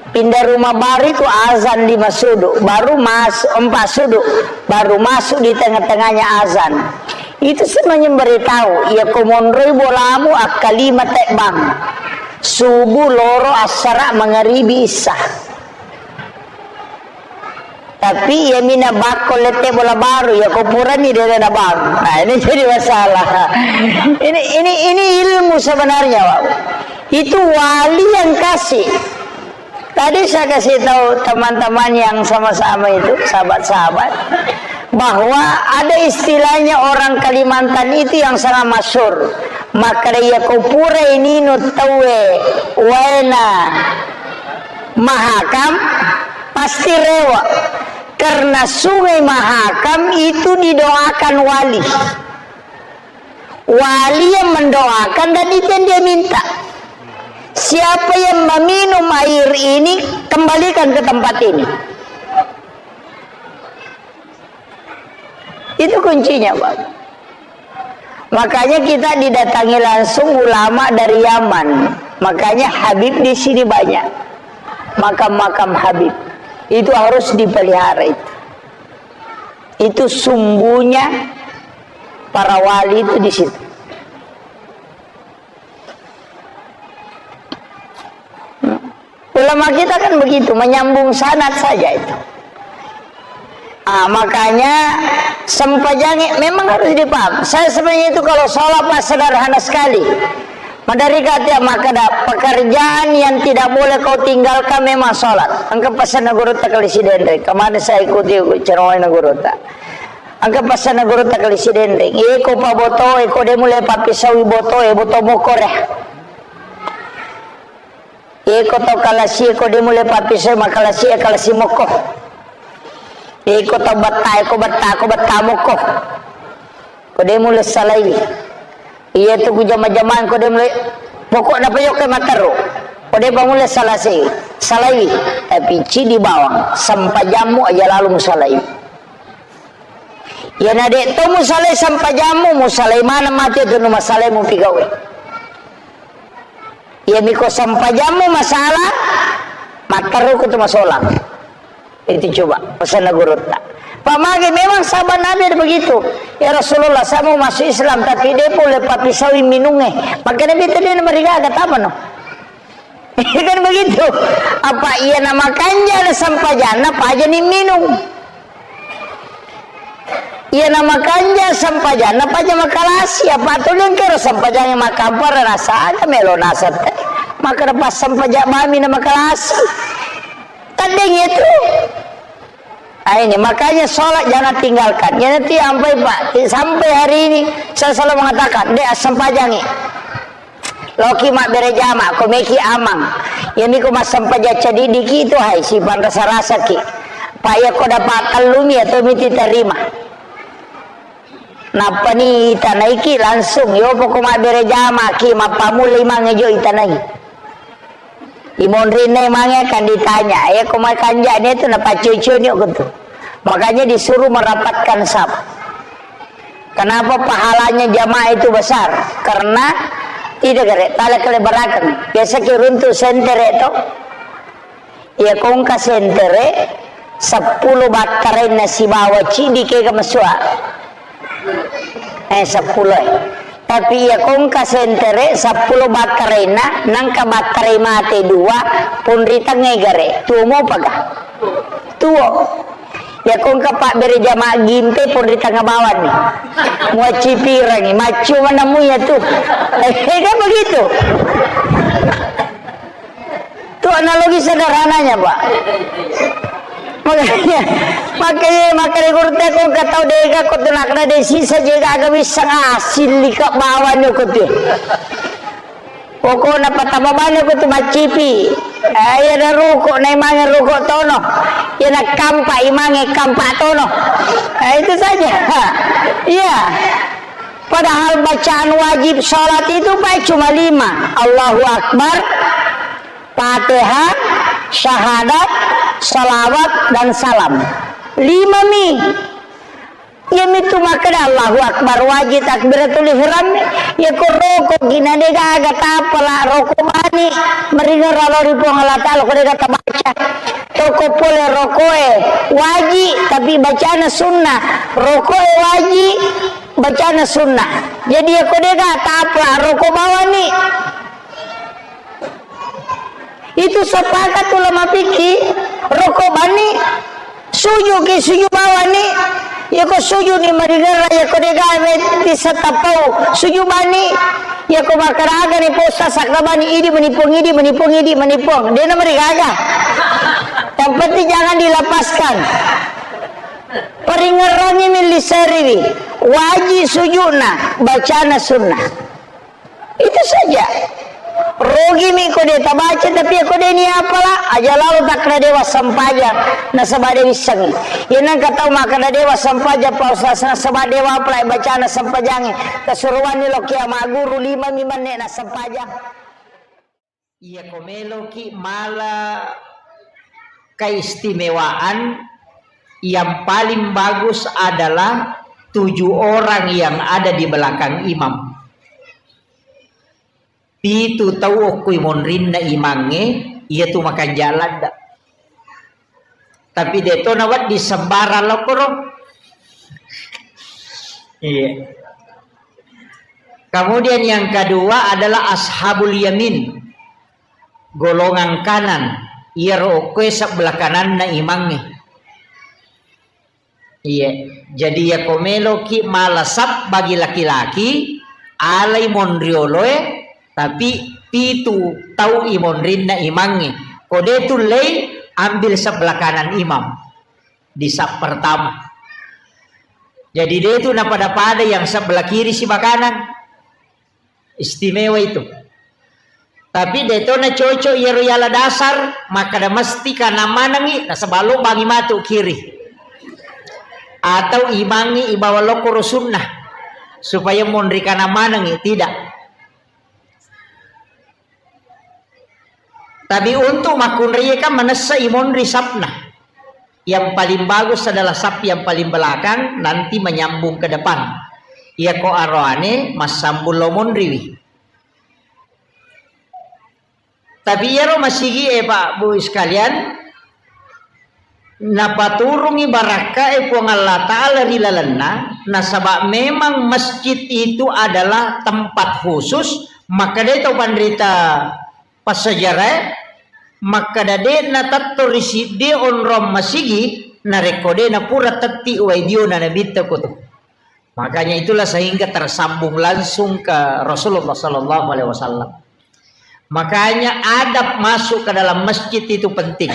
Pindah rumah baru itu azan lima sudut, baru masuk empat sudut, baru masuk di tengah-tengahnya azan. Itu semuanya memberitahu, ya ko monroi bolamu akkalima tebbang. Subuh, loro, assara, mangaribi, isya. Tapi iya mina bakko lette bola baru, ya ko purani dena bang. Nah, ini jadi masalah. Ini, ini, ini ilmu sebenarnya, Pak. Itu wali yang kasih. Tadi saya kasih tahu teman-teman yang sama-sama itu, sahabat-sahabat, bahwa ada istilahnya orang Kalimantan itu yang sangat masyhur. Maka dia ko pura ini no tawe waena Mahakam, pasti rewa. Karena Sungai Mahakam itu didoakan wali. Wali yang mendoakan dan itu yang dia minta. Siapa yang meminum air ini, kembalikan ke tempat ini. Itu kuncinya, Pak. Makanya kita didatangi langsung ulama dari Yaman. Makanya Habib di sini banyak. Makam-makam Habib. Itu harus dipelihara itu. Itu sumbunya para wali itu di situ. Ulama kita kan begitu, menyambung sanad saja itu. Ah, makanya sempajang memang harus dipaham. Saya sebenarnya itu kalau sholat, Pak, sederhana sekali. Maderri ka tiap makkeda, pekerjaan yang tidak boleh kau tinggalkan memang sholat. Engka pesanna gurutta Kalisi Denreng. Kemarin saya ikuti ceramahnya gurutta. Engka pesanna gurutta Kalisi Denreng. Iko pa boto, iko de mulle pappisaui boto, e boto mokko re. Iko tau kalasi, ko de mulle pappisai makalasi, e kalasi mokko. Iko tau betta, iko betta, ko betta mokko. Ko de mulle salai. Iya tu ku jama-jamang ko de mulle. Pokokna pa yokka matteru. Ko de pa mulle salasi, salai. Tapi cidi bawang, sempajammu aja lalu musalai. Iyana de to musalai sempajammu, musalai maneng mate tu nu masalai mupigawe. Iya miko sempajammu masalah, matteru ku tu masolang. Itu coba pesanna gurutta. Pak mage memang sahabat Nabi ada begitu. Ya Rasulullah, saya mau masuk Islam, tapi de pole pappisaui minungnge. Maka Nabi tadi marigaga, apa no? Kan begitu. Apa iya namakanja na sempajang, na pajani minung. Iya namakanja sempajang, na paja makalasi. Apa tu lengkero sempajang makampar rasa aga melo nasat. Maka dapat sempajang mami na makalasi. Tadeng itu. Ah, ini makanya sholat jangan tinggalkan. Ya nanti sampai Pak, sampai hari ini saya selalu mengatakan, dek, assempajangi. Loki mabbere jama, ko meki amang. Ya miko massempaja cedidiki itu hai, sipan rasa-rasa ki. Pak ya ko dapat tellumi atau miti terima. Nappani itanaiki langsung, yo poko mabbere jama ki, mappamulle imang ejo itanai. Imonrinna imangnge akan ditanya, eh, ko makanja'ni tu napaccio-cioni ko tu. Makanya disuruh merapatkan saf. Kenapa pahalanya jamaah itu besar? Karena tidak gare, tala kelebarakeng. Biasa ki runtu sentere to. Iya kongka sentere, seppulo battarainna sibawa ciddi kega masua. Eh, seppulo, eh. Tapi iya kongka sentere, seppulo battarainna, nangka battarai mate dua, ponri tengngai gare. Tuo mopaga? Tuo. Iya kongka pabbere jama gimpe, ponri tengnga bawani. Muaccipirangi, maccu manamu iya tu. Eh, kan begitu. Itu analogi sederhananya, Pak. Makanya, makanya, makanya gurutta ko engka tau dega ko tu nakna de sisa jega aga wisseng asil lika bawani ko tu. Pokokna patama bani ko tu maccipi. Eh, iya na ruko, na imange ruko tono. Iya na kampa, imange kampa tono. Eh, itu saja. Iya. Padahal bacaan wajib sholat itu, Pak, cuma lima. Allahu Akbar, Fatihah, syahadat, salawat, dan salam. Lima mi. Iya mitu makkeda Allahu Akbar wajib, takbiratul ihram. Iya ko roko gina de gaga tapala roko bani. Meringerra lao ri Puang Allah Ta'ala ko de gaga tabaca. Toko pole rokoe wajib, tapi bacana sunnah. Rokoe wajib, bacana sunnah. Jadi iya ko de gaga tapala roko bawani. Itu sepakat ulama fikih, roko bani, sujud ki sujud bawani, iya ko sujud ni maringerra, iya ko de gaga meti satapau, sujud bani, iya ko makkaraga ni posa sakra bani, idi meni Puang, idi meni Puang, idi meni Puang, de na marigaga. Yang penting jangan dilepaskan. Paringerrangi milli seriwi, wajib sujudna, bacana sunnah. Itu saja. Rogimi ko de tabaca, tapi ko de ni apala, aja lalo takna dewa sempajang, nasaba de wissengi. Iya nengka tau makkeda dewa sempajang, Pak Ustaz, nasaba dewa apala bacana sempajangi. Kesuruanni lo kia maguru lima mi menne na sempajang. Iya ko meloki mala keistimewaan, yang paling bagus adalah tujuh orang yang ada di belakang imam. Pitu tau okkoi monrinna imangnge, iyatu makanja ladda. Tapi de to nawedding sembarang lokkoro. Iya. Kemudian yang kedua adalah ashabul yamin. Golongan kanan. Iyaro okkoe sebelah kananna imangnge. Iya. Jadi iyako meloki mala sab bagi laki-laki, alai monrioloe, tapi pitu tau imonrinna imangnge. Ko de tullei, ambil sebelah kanan imam di sab pertama. Jadi de tu napada-pada yang sebelah kiri siba kanan. Istimewa itu. Tapi de to na cocok iyaro yala dasar, makkada mesti kanan manengi, nasaba lo bangi matu kiri. Atau imangi ibawa lokoro sunnah, supaya monri kanan manengi, tidak. Tapi untuk makkunraie kan manessa imonri sapna. Yang paling bagus adalah saf yang paling belakang, nanti menyambung ke depan. Iyako aroane massambung lo monriwi. Tapi iyaro masigi e, Pak, Bu, sekalian, napaturungi barakka e Puang Allah Ta'ala ri lalenna, nasaba memang masjid itu adalah tempat khusus, maka de tau panrita passejarae, makkada de'na tetto ri siddie onrong masigi, narekko de napura tetti uwai diona nabitta kotu. Makanya itulah sehingga tersambung langsung ke Rasulullah sallallahu alaihi wasallam. Makanya adab masuk ke dalam masjid itu penting.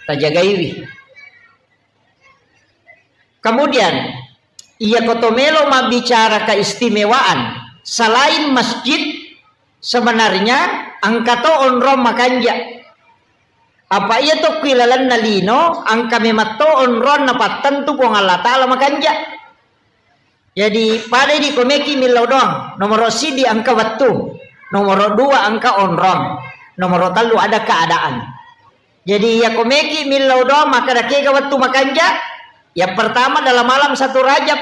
Tajagaiwi. Kemudian, iya koto melo mabbicara keistimewaan, selain masjid, sebenarnya engka to onrong makanja. Apa iya to kui lalenna lino, engka memang to onrong napattentu Puang Allah Ta'ala makanja. Jadi, pada idi komeki millau doang. Nomoro sidi engka wettu. Nomoro dua engka onrong. Nomoro tellu ada keadaan. Jadi, iya komeki millau doang, maka dakega wettu makanja. Yang pertama dalam malam satu Rajab.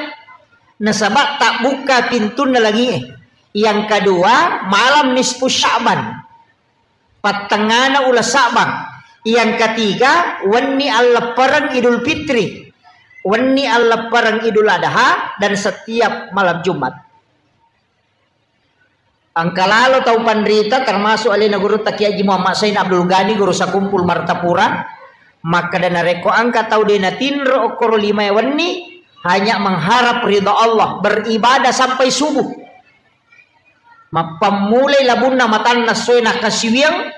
Nasaba tak buka pintunna langie. Yang kedua, malam nisfu Sya'ban. Pattengngana uleng Sa'bang. Yang ketiga, wenni alleppereng Idul Fitri, wenni alleppereng Idul Adha, dan setiap malam Jumat. Engka lalo tau panrita, termasuk alena gurutta Kiai Haji Muhammad Sain Abdul Ghani, guru sakumpul Martapura, makkeda narekko engka tau de natinro okkoro limae wenni, hanya mengharap ridha Allah, beribadah sampai subuh. Mappammulai labunna matanna essoe nakkasiwiang,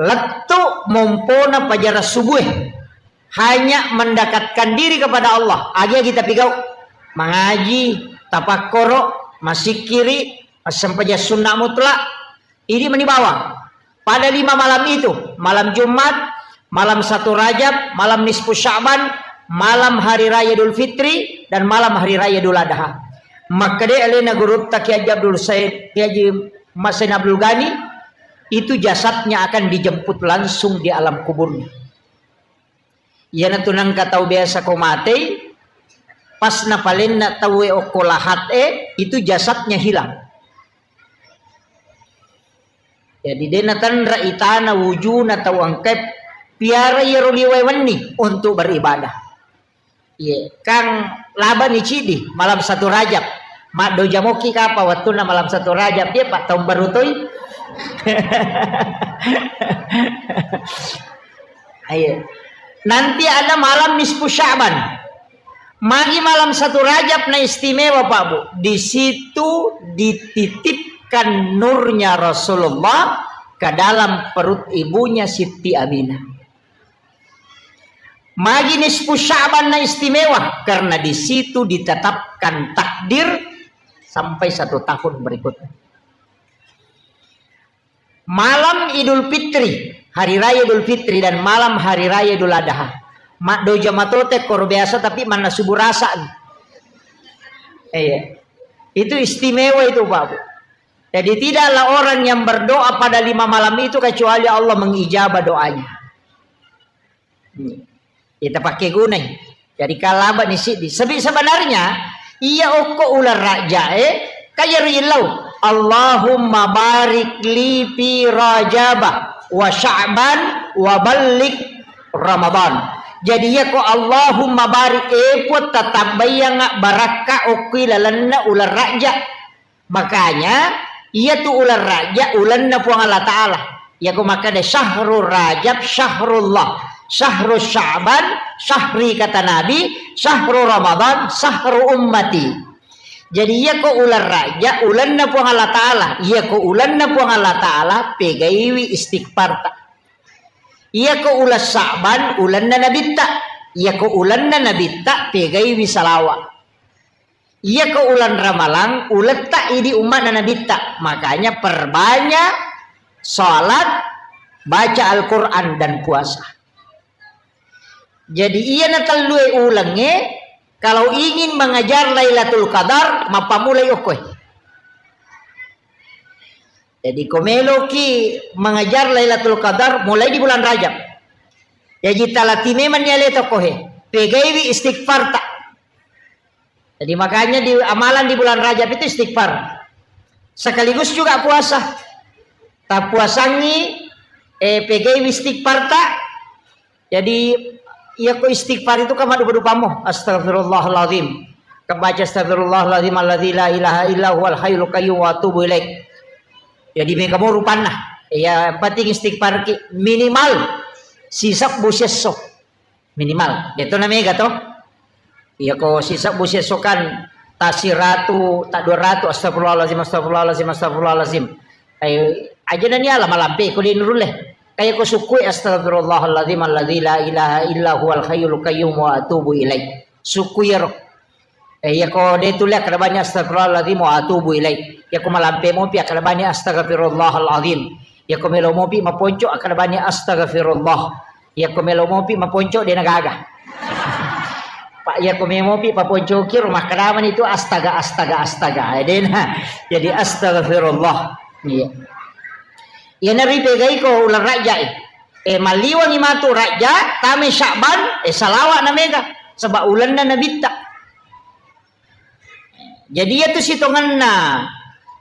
lettu mompona pajarang subue. Hanya mendekatkan diri kepada Allah. Agi-agi tapigau. Mangaji, tapakkoro, masikkiri, massempajang sunna mutlak. Idi mani bawang. Pada lima malam itu, malam Jumat, malam satu Rajab, malam nisfu Sya'ban, malam hari raya Idul Fitri, dan malam hari raya Idul Adha. Makkeda alena gurutta Kiai Haji Abdul Said, Kiai Haji Masen Abdul Ghani, itu jasadnya akan dijemput langsung di alam kuburnya. Iyanatu nengka tau biasa ko matei, pas napalenna tauwe okko lahat e, itu jasadnya hilang. Jadi de natanra itana wujuna tau engkae piara iyaro liwae wenni untuk beribadah. Iye, kang labani cidi malam satu Rajab. Maddoja moki kapa wettunna malam satu Rajab, dia pak tahun baru toi. Ayo. Nanti ada malam nisfu Sya'ban. Magi malam satu Rajab na istimewa, Pak Bu. Di situ dititipkan nurnya Rasulullah ke dalam perut ibunya Siti Aminah. Magi nisfu Sya'ban na istimewa karena di situ ditetapkan takdir sampai satu tahun berikutnya. Malam Idul Fitri, hari raya Idul Fitri dan malam hari raya Idul Adha. Maddoja matote koro biasa tapi manna subuh rasa. Iya. Itu istimewa itu, Pak Bu. Jadi tidaklah orang yang berdoa pada lima malam itu kecuali Allah mengijabah doanya. Hmm. Kita pakai gunai. Jadi kalaba ni sidi. Sebi-, sebenarnya Iya okko uleng Raja'e, kajari illau. Allahumma barik li fi Rajaba wa Sya'ban wa ballik Ramadan. Jadi iya ko Allahumma barik, e Puang, tatabbayanga barakka okko lalenna uleng Raja. Makanya, iya tu uleng Raja, ulenna Puang Allah Ta'ala. Iya ko makkeda syahru Rajab, syahrullah. Syahru Sya'ban, syahri kata Nabi, syahru Ramadan, syahru ummati. Jadi, iya ko uleng Raja, ulenna Puang Allah Ta'ala. Iya ko ulenna Puang Allah Ta'ala, pegaiwi istighfarta. Iya ko uleng Sya'ban, ulenna Nabitta. Iya ko ulenna Nabitta, pegaiwi salawa. Iya ko uleng Ramalang, uletta idi umma'na Nabitta. Makanya perbanyak salat, baca Al-Quran, dan puasa. Jadi, iyana tellue ulengnge, kalau ingin mengejar Lailatul Qadar, mappamulai okkoe. Jadi, ko meloki mengejar Lailatul Qadar, mulai di bulan Rajab. Jadi, talati memang ni ale tokohe. Pegaiwi istighfarta. Jadi, makanya di amalan di bulan Rajab itu istighfar. Sekaligus juga puasa. Tapuasangi, eh, pegaiwi istighfarta. Jadi, iya ko istighfar itu kan maddupa-dupamo. Astagfirullahaladzim. Kebaca astagfirullahaladzim alladzi la ilaha illa huwal hayyul qayyum wa atubu ilaik. Jadi, mega mo rupanna. Ya, yang penting istighfar ki minimal sisebbu siesso. Minimal. Itu na mega to. Iya ko sisebbu siesso kan tasiratu, ta dua ratu, astagfirullahaladzim, astagfirullahaladzim, astagfirullahaladzim. Eh, aja nani ala malampe ko di nurulle. Kaya ko sukui astagfirullahaladzim alladzi la ilaha illa huwal hayyul qayyum wa atubu ilaik. Sukui ro. Eh, iya ko de tulle kada banyak astagfirullahaladzim wa atubu ilaik. Iya ko malampe mopi kada banyak astagfirullahaladzim. Iya ko melo mopi maponco kada banyak astagfirullah. Iya ko melo mopi maponco de nagaga. Pak, iya ko melo mopi paponco kiro makadamani itu astaga, astaga, astaga. Eh, dena. Jadi astagfirullah. Iya. Iya nari pegai ko uleng Rajai. Eh, malliwangi matu Raja, tame Sya'ban, eh, salawa na mega. Sebab ulenna Nabitta. Jadi, iya tu sitongenna,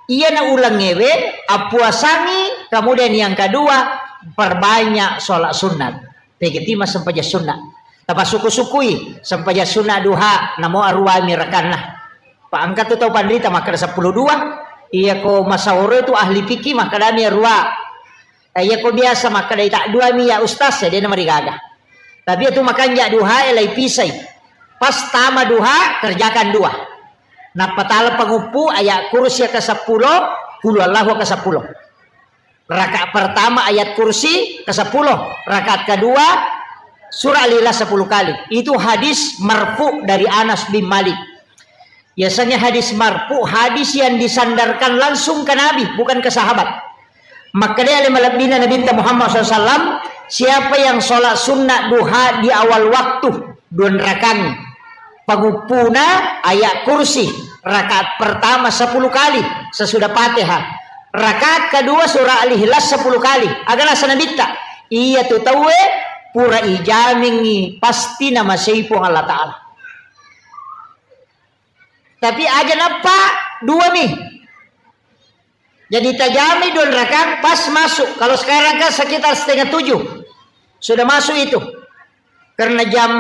iyana ulengngewe, appuasangi, kemudian yang kedua, perbanyak sholat sunat. Pegeti massempajang sunat. Tapasukku-sukkui, sempajang sunat duha, namo aruami rakanna. Pa engka tu tau panrita makkeda seppulo dua, iya ko masaoro itu ahli fikih makkedami arua. Eh, iya ko biasa makkedai tak dua mi ya ustaz, ya dena marigaga. Tapi itu makanja duha, eh, lai pisai. Pas tama duha, kerjakan dua. Nappa tala panguppu ayat kursi ke sepuluh, qul huwallahu ke sepuluh. Rakaat pertama ayat kursi ke sepuluh, rakaat kedua surah Al-Ikhlas sepuluh kali. Itu hadis marfu dari Anas bin Malik. Biasanya hadis marfu, hadis yang disandarkan langsung ke Nabi, bukan ke sahabat. Makkedai ale malebbina Nabi Muhammad sallallahu alaihi wasallam, siapa yang sholat sunnah duha di awal waktu, dua rakaat, panguppuna ayat kursi, rakaat pertama sepuluh kali sesudah Fatihah, rakaat kedua surah Al-Ikhlas sepuluh kali. Aga nasa Nabitta, iya tu tauwe pura ijamingi pasti namasei Puang Allah Ta'ala. Tapi aja nappa dua mi. Jadi tajami dua rakaat pas masuk. Kalau sekarang kan sekitar setengah tujuh. Sudah masuk itu. Karena jam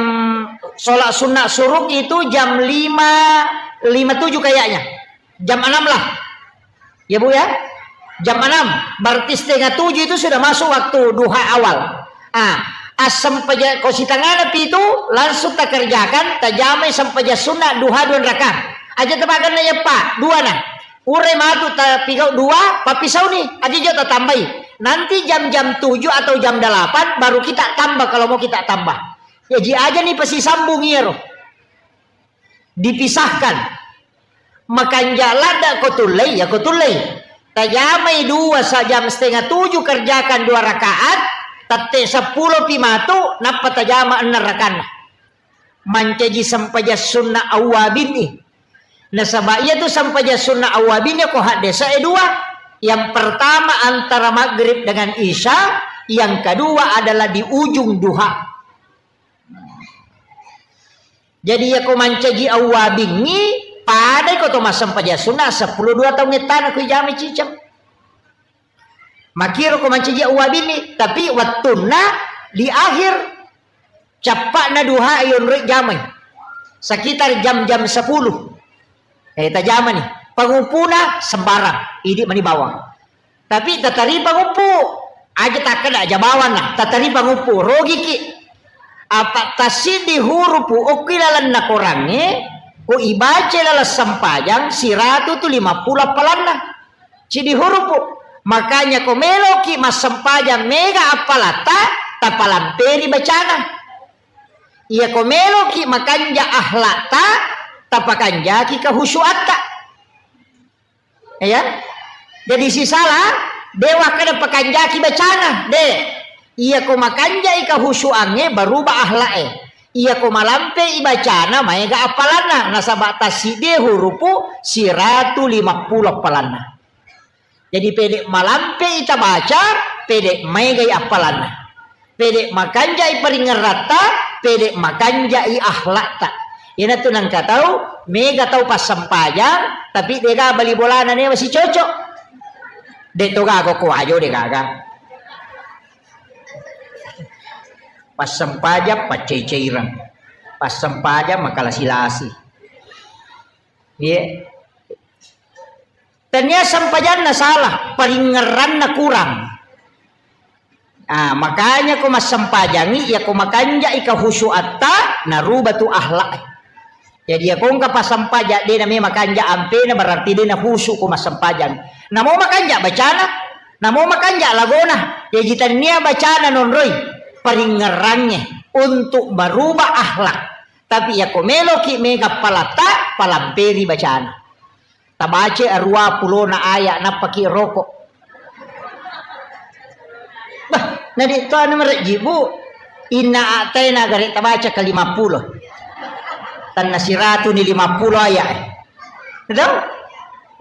sholat sunnah suruk itu jam lima lima tujuh kayaknya. Jam enam lah. Ya, Bu, ya? Jam enam. Berarti setengah tujuh itu sudah masuk waktu duha awal. Ah, assempaja ko sitangana pitu langsung takerjakan, tajamai sempaja sunnah duha dua rakaat. Aja tapaganna ya, Pak, dua na. Ure matu tapigau dua, papisauni, aja jo tatambai. Nanti jam-jam tujuh atau jam delapan baru kita tambah kalau mau kita tambah. Ya, ji aja nih pasti sambung iyaro. Dipisahkan. Makanja ladda ko tullei, ya ko tullei. Tajamai dua sa jam setengah tujuh kerjakan dua rakaat, tette seppulo pi matu, nappa tajama enneng rakanna. Mancaji sempajang sunnah awwabin i. Nasaba iya tu sempajang sunnah awwabin ko haddesa e dua. Yang pertama antara maghrib dengan isya, yang kedua adalah di ujung duha. Jadi, iya ko mancaji awwabingngi, Padai ko to massempajang sunna seppulo dua taung ettana ko ijamai ciceng. Makiro ko mancaji uwabini, tapi wettunna di akhir cappa'na duha yonroi jamai. Sekitar jam-jam sepuluh. Eh, tajamani. Panguppuna sembarang, idi mani bawang. Tapi tatari panguppu, aja takkeda aja bawanna, tatari panguppu, rogiki. Apa tassiddi hurupu okki lalenna korangnge, ko ibaca laleng sempajang siratu tu lima puluh appalanna. Cidi hurupu. Makanya ko meloki massempajang mega appalatta, tapalamperi bacana. Iya ko meloki makanja akhlakta, tapakanjaki kehusuatta. Ya. Jadi sisala dewa kada pakanjaki bacana, de. Iya ko makanjai kehusuangnge berubah akhlaknya. Iya ko malampe i bacana maega appalanna, nasaba tassiddi hurupu siratu lima puluh appalanna. Jadi pede malampe i tabaca, pede maegai appalanna. Pede makanjai paringeratta, pede makanjai akhlakta. Iyanatu nangka tau, mega tau passempajang, tapi dega bali bolana newa sicocok. De toga ko kuajo de gaga. Passempajang paccai-caireng. Passempajang makalasi-lasi. Iya. Tania sempajanna salah, paringngeranna kurang. Ah, makanya ko massempajangi, ya ko makanjai kehusuatta, naruba tu akhlak. Jadi ya ko engka passempaja de na memang makanja ampena, berarti de na khusu ko massempajang. Namo makanja bacana, namo makanja lagona, ya jitania bacana nonroi, paringngerangnge untuk merubah akhlak. Tapi ya ko meloki mega palatta, palamperi bacana. Tabaca arua pulona aya nappaki rokok. Bah, nadi to anu merejji, Bu. Inna a'taina gare tabaca ke lima puluh. Tanna siratu ni lima puluh aya. Tahu?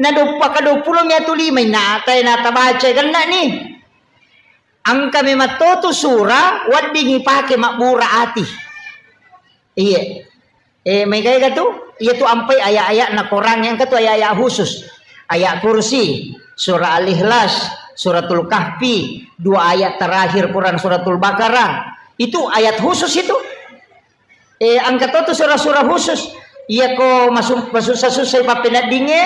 Na doppa ke dua puluh miatu lima inna a'taina tabaca genna ni. Engka memang to tu sura weddingi pake mabbura ati. Iya. Eh, megaega tu? Iya tu ampai ayat-ayat na Quran yang ketu ayat-ayat khusus. Ayat kursi, surah Al-Ikhlas, suratul Kahfi, dua ayat terakhir Quran suratul Baqarah. Itu ayat khusus itu. Eh, engka to tu surah-surah khusus. Iya ko masu-, masussa-sussai pappeneddingnge.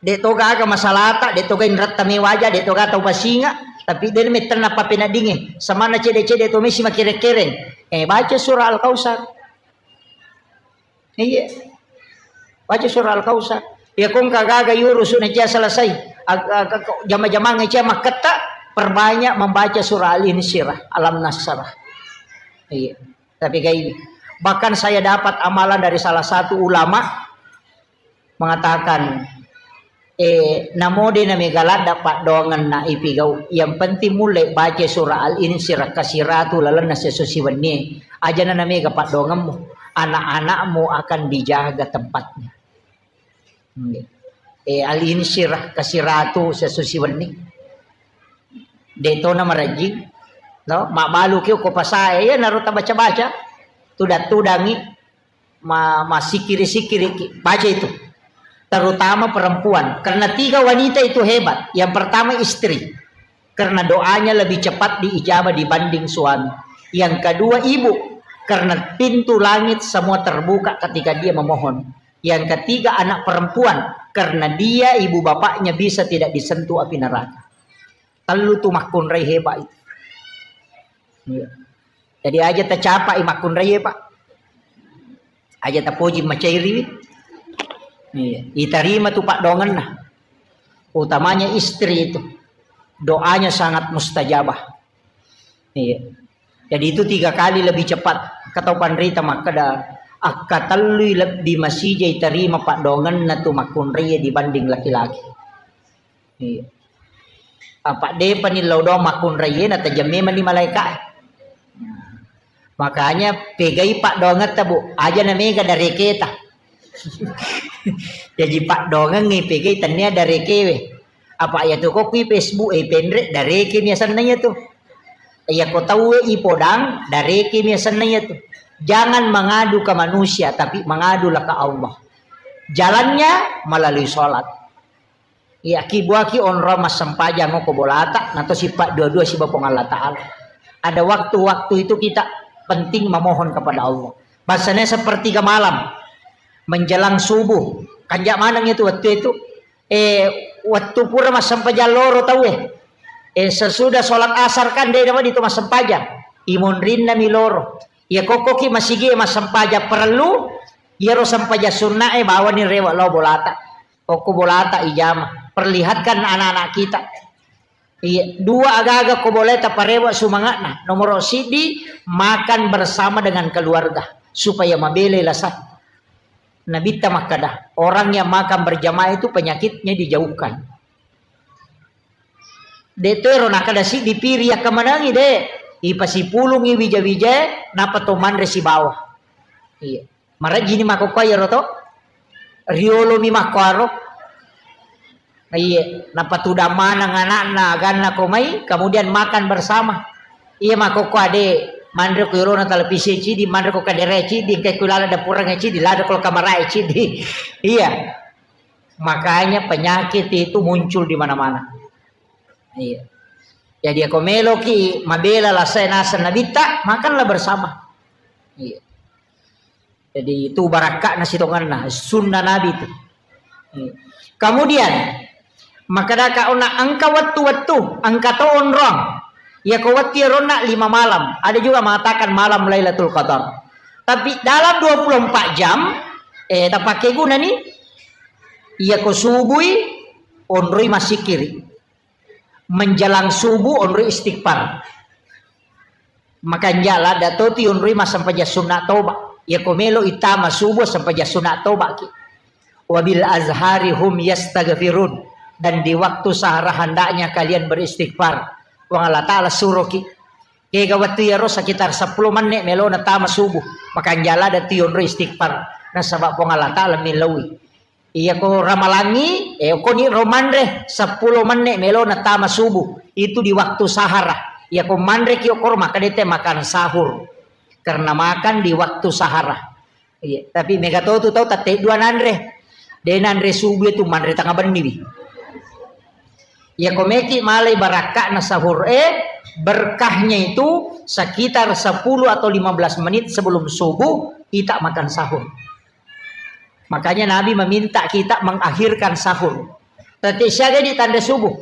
De' to gaga masalata, de' to gaga inratta me waja, de' to gaga tau pasinga, tapi de' mettenna pappeneddingnge. Samanna cede-cede to mesi makereng-kereng. Eh, baca surah Al-Kautsar. Iya. Baca surah Al-Kautsar. Ya kong kagaga yurusu na cia selesai. Ag-, ag-, ag-, jama-jamang cia makketta, perbanyak membaca surah Al-Insyirah, Alam Nasyrah. Iya. Tapi kayak ini. Bahkan saya dapat amalan dari salah satu ulama, mengatakan, eh, namo de' na mega ladda paddoangenna ipigau. Yang penting mulle baca surah Al-Insyirah kasiratu lalenna seso siwennie. Aja na mega paddoangemmu. Anak-anakmu akan dijaga tempatnya. Hmm. Eh, Al-Insyirah kasiratu seso siwenni. De' to na marajing. No, mabbalu kio ko pasae, ya naro tabaca-baca. Tudang-tudangi. Ma-, masikiri-sikiri ki-, baca itu. Terutama perempuan. Karena tiga wanita itu hebat. Yang pertama istri. Karena doanya lebih cepat diijabah dibanding suami. Yang kedua ibu. Karena pintu langit semua terbuka ketika dia memohon. Yang ketiga anak perempuan. Karena dia ibu bapaknya bisa tidak disentuh api neraka. Tellu tu makkunrai hebat itu. Iya. Jadi aja tacapai makkunrai, Pak. Aja tapoji macairiwi. Iya. Itarima tu paddoangenna. Utamanya istri itu. Doanya sangat mustajabah. Iya. Jadi itu tiga kali lebih cepat. Katau panrita makkeda, akkatellui lebbi masija itarima paddoangenna tu makkunrai dibanding laki-laki. Iya. Apa depa ni lao doang makkunrai, na tajang memang ni malaika. Makanya pegai paddoangetta, Bu, aja na mega dareketa. Jadi paddoangengngi pegai tania darekewe. Apa iya tu ko kui Facebook e penre dareke mi asenna iya tu. Iya ko tauwe ipodang dareke mi asenna iya tu. Jangan mengadu ke manusia, tapi mengadulah ke Allah. Jalannya melalui sholat. Iya, ki buaki onrong massempajang ko bolata, nato sipa dua-dua siba Puang Allah Ta'ala. Ada waktu-waktu itu kita penting memohon kepada Allah. Bahasanya sepertiga malam, menjelang subuh. Kanja maneng itu waktu itu. Eh, waktu pura massempajang loro tau eh. Eh, sesudah sholat asar kan dia dapat itu massempajang. Imonrinna mi loro. Iya, kokkoki masigi massempajang perlu, iyaro sempajang sunna e bawani rewe lao bolata. Okko bolata ijama. Perlihatkan anak-anak kita. Iya, dua aga-aga ko boleh taparewa sumanga'na. Nomor sidi, makan bersama dengan keluarga supaya mabelai lasa. Nabitta makkada, orang yang makan berjamaah itu penyakitnya dijauhkan. De to ero nakkada siddi piri yakkamanangi de. Ipasipulungi wija-wijae, napa to manre sibawa. Iya. Marajini makkokkoe iyaro to. Riolomi makkoaro. Iya, napatudang maneng anakna aganna ko mai, kemudian makan bersama. Iya makkokko ade, manre ko irona televisi cidi, manre ko kadere cidi, engka ko lala dapurang cidi, lada ko kamarae cidi. Iya. Makanya penyakit itu muncul di mana-mana. Iya. Jadi ako meloki mabela lasai naseng nabitta, makanlah bersama. Iya. Jadi itu barakka'na sitonganna, sunnah Nabi itu. Iya. Kemudian, makadaka ona engka wettu-wettu, engka to onrong. Iya ko wettu iyaronna lima malam. Ada juga mengatakan malam Lailatul Qadar. Tapi dalam dua puluh empat jam, eh, tapake guna nih. Iya ko subui, onroi masikiri. Menjelang subuh onroi istighfar. Makanja ladda to ti onroi massempajang sunna toba. Iya ko melo itama subuh sempajang sunna toba ki. Wabil azhari hum yastaghfirun. Dan di waktu sahara hendaknya kalian beristighfar. Puang Allah Ta'ala suroki. Kega wettu iyaro sekitar sepuluh menit melo natama subuh. Makanja ladda ti onroi istighfar. Nasaba Puang Allah Ta'ala millaui. Iya ko ramalangi, eh, ko ni ro manre sepuluh menit melo natama subuh. Itu di waktu sahara. Iya ko manre ki okoro maka dete makan sahur. Karena makan di waktu sahara. Iya, tapi mega to tu tau tette dua nanre. De nanre subuh itu manre tengah benni wi. Iya ko meki malai barakka'na sahur eh, berkahnya itu sekitar sepuluh atau lima belas menit sebelum subuh kita makan sahur. Makanya Nabi meminta kita mengakhirkan sahur. Tette siaga di tanda subuh.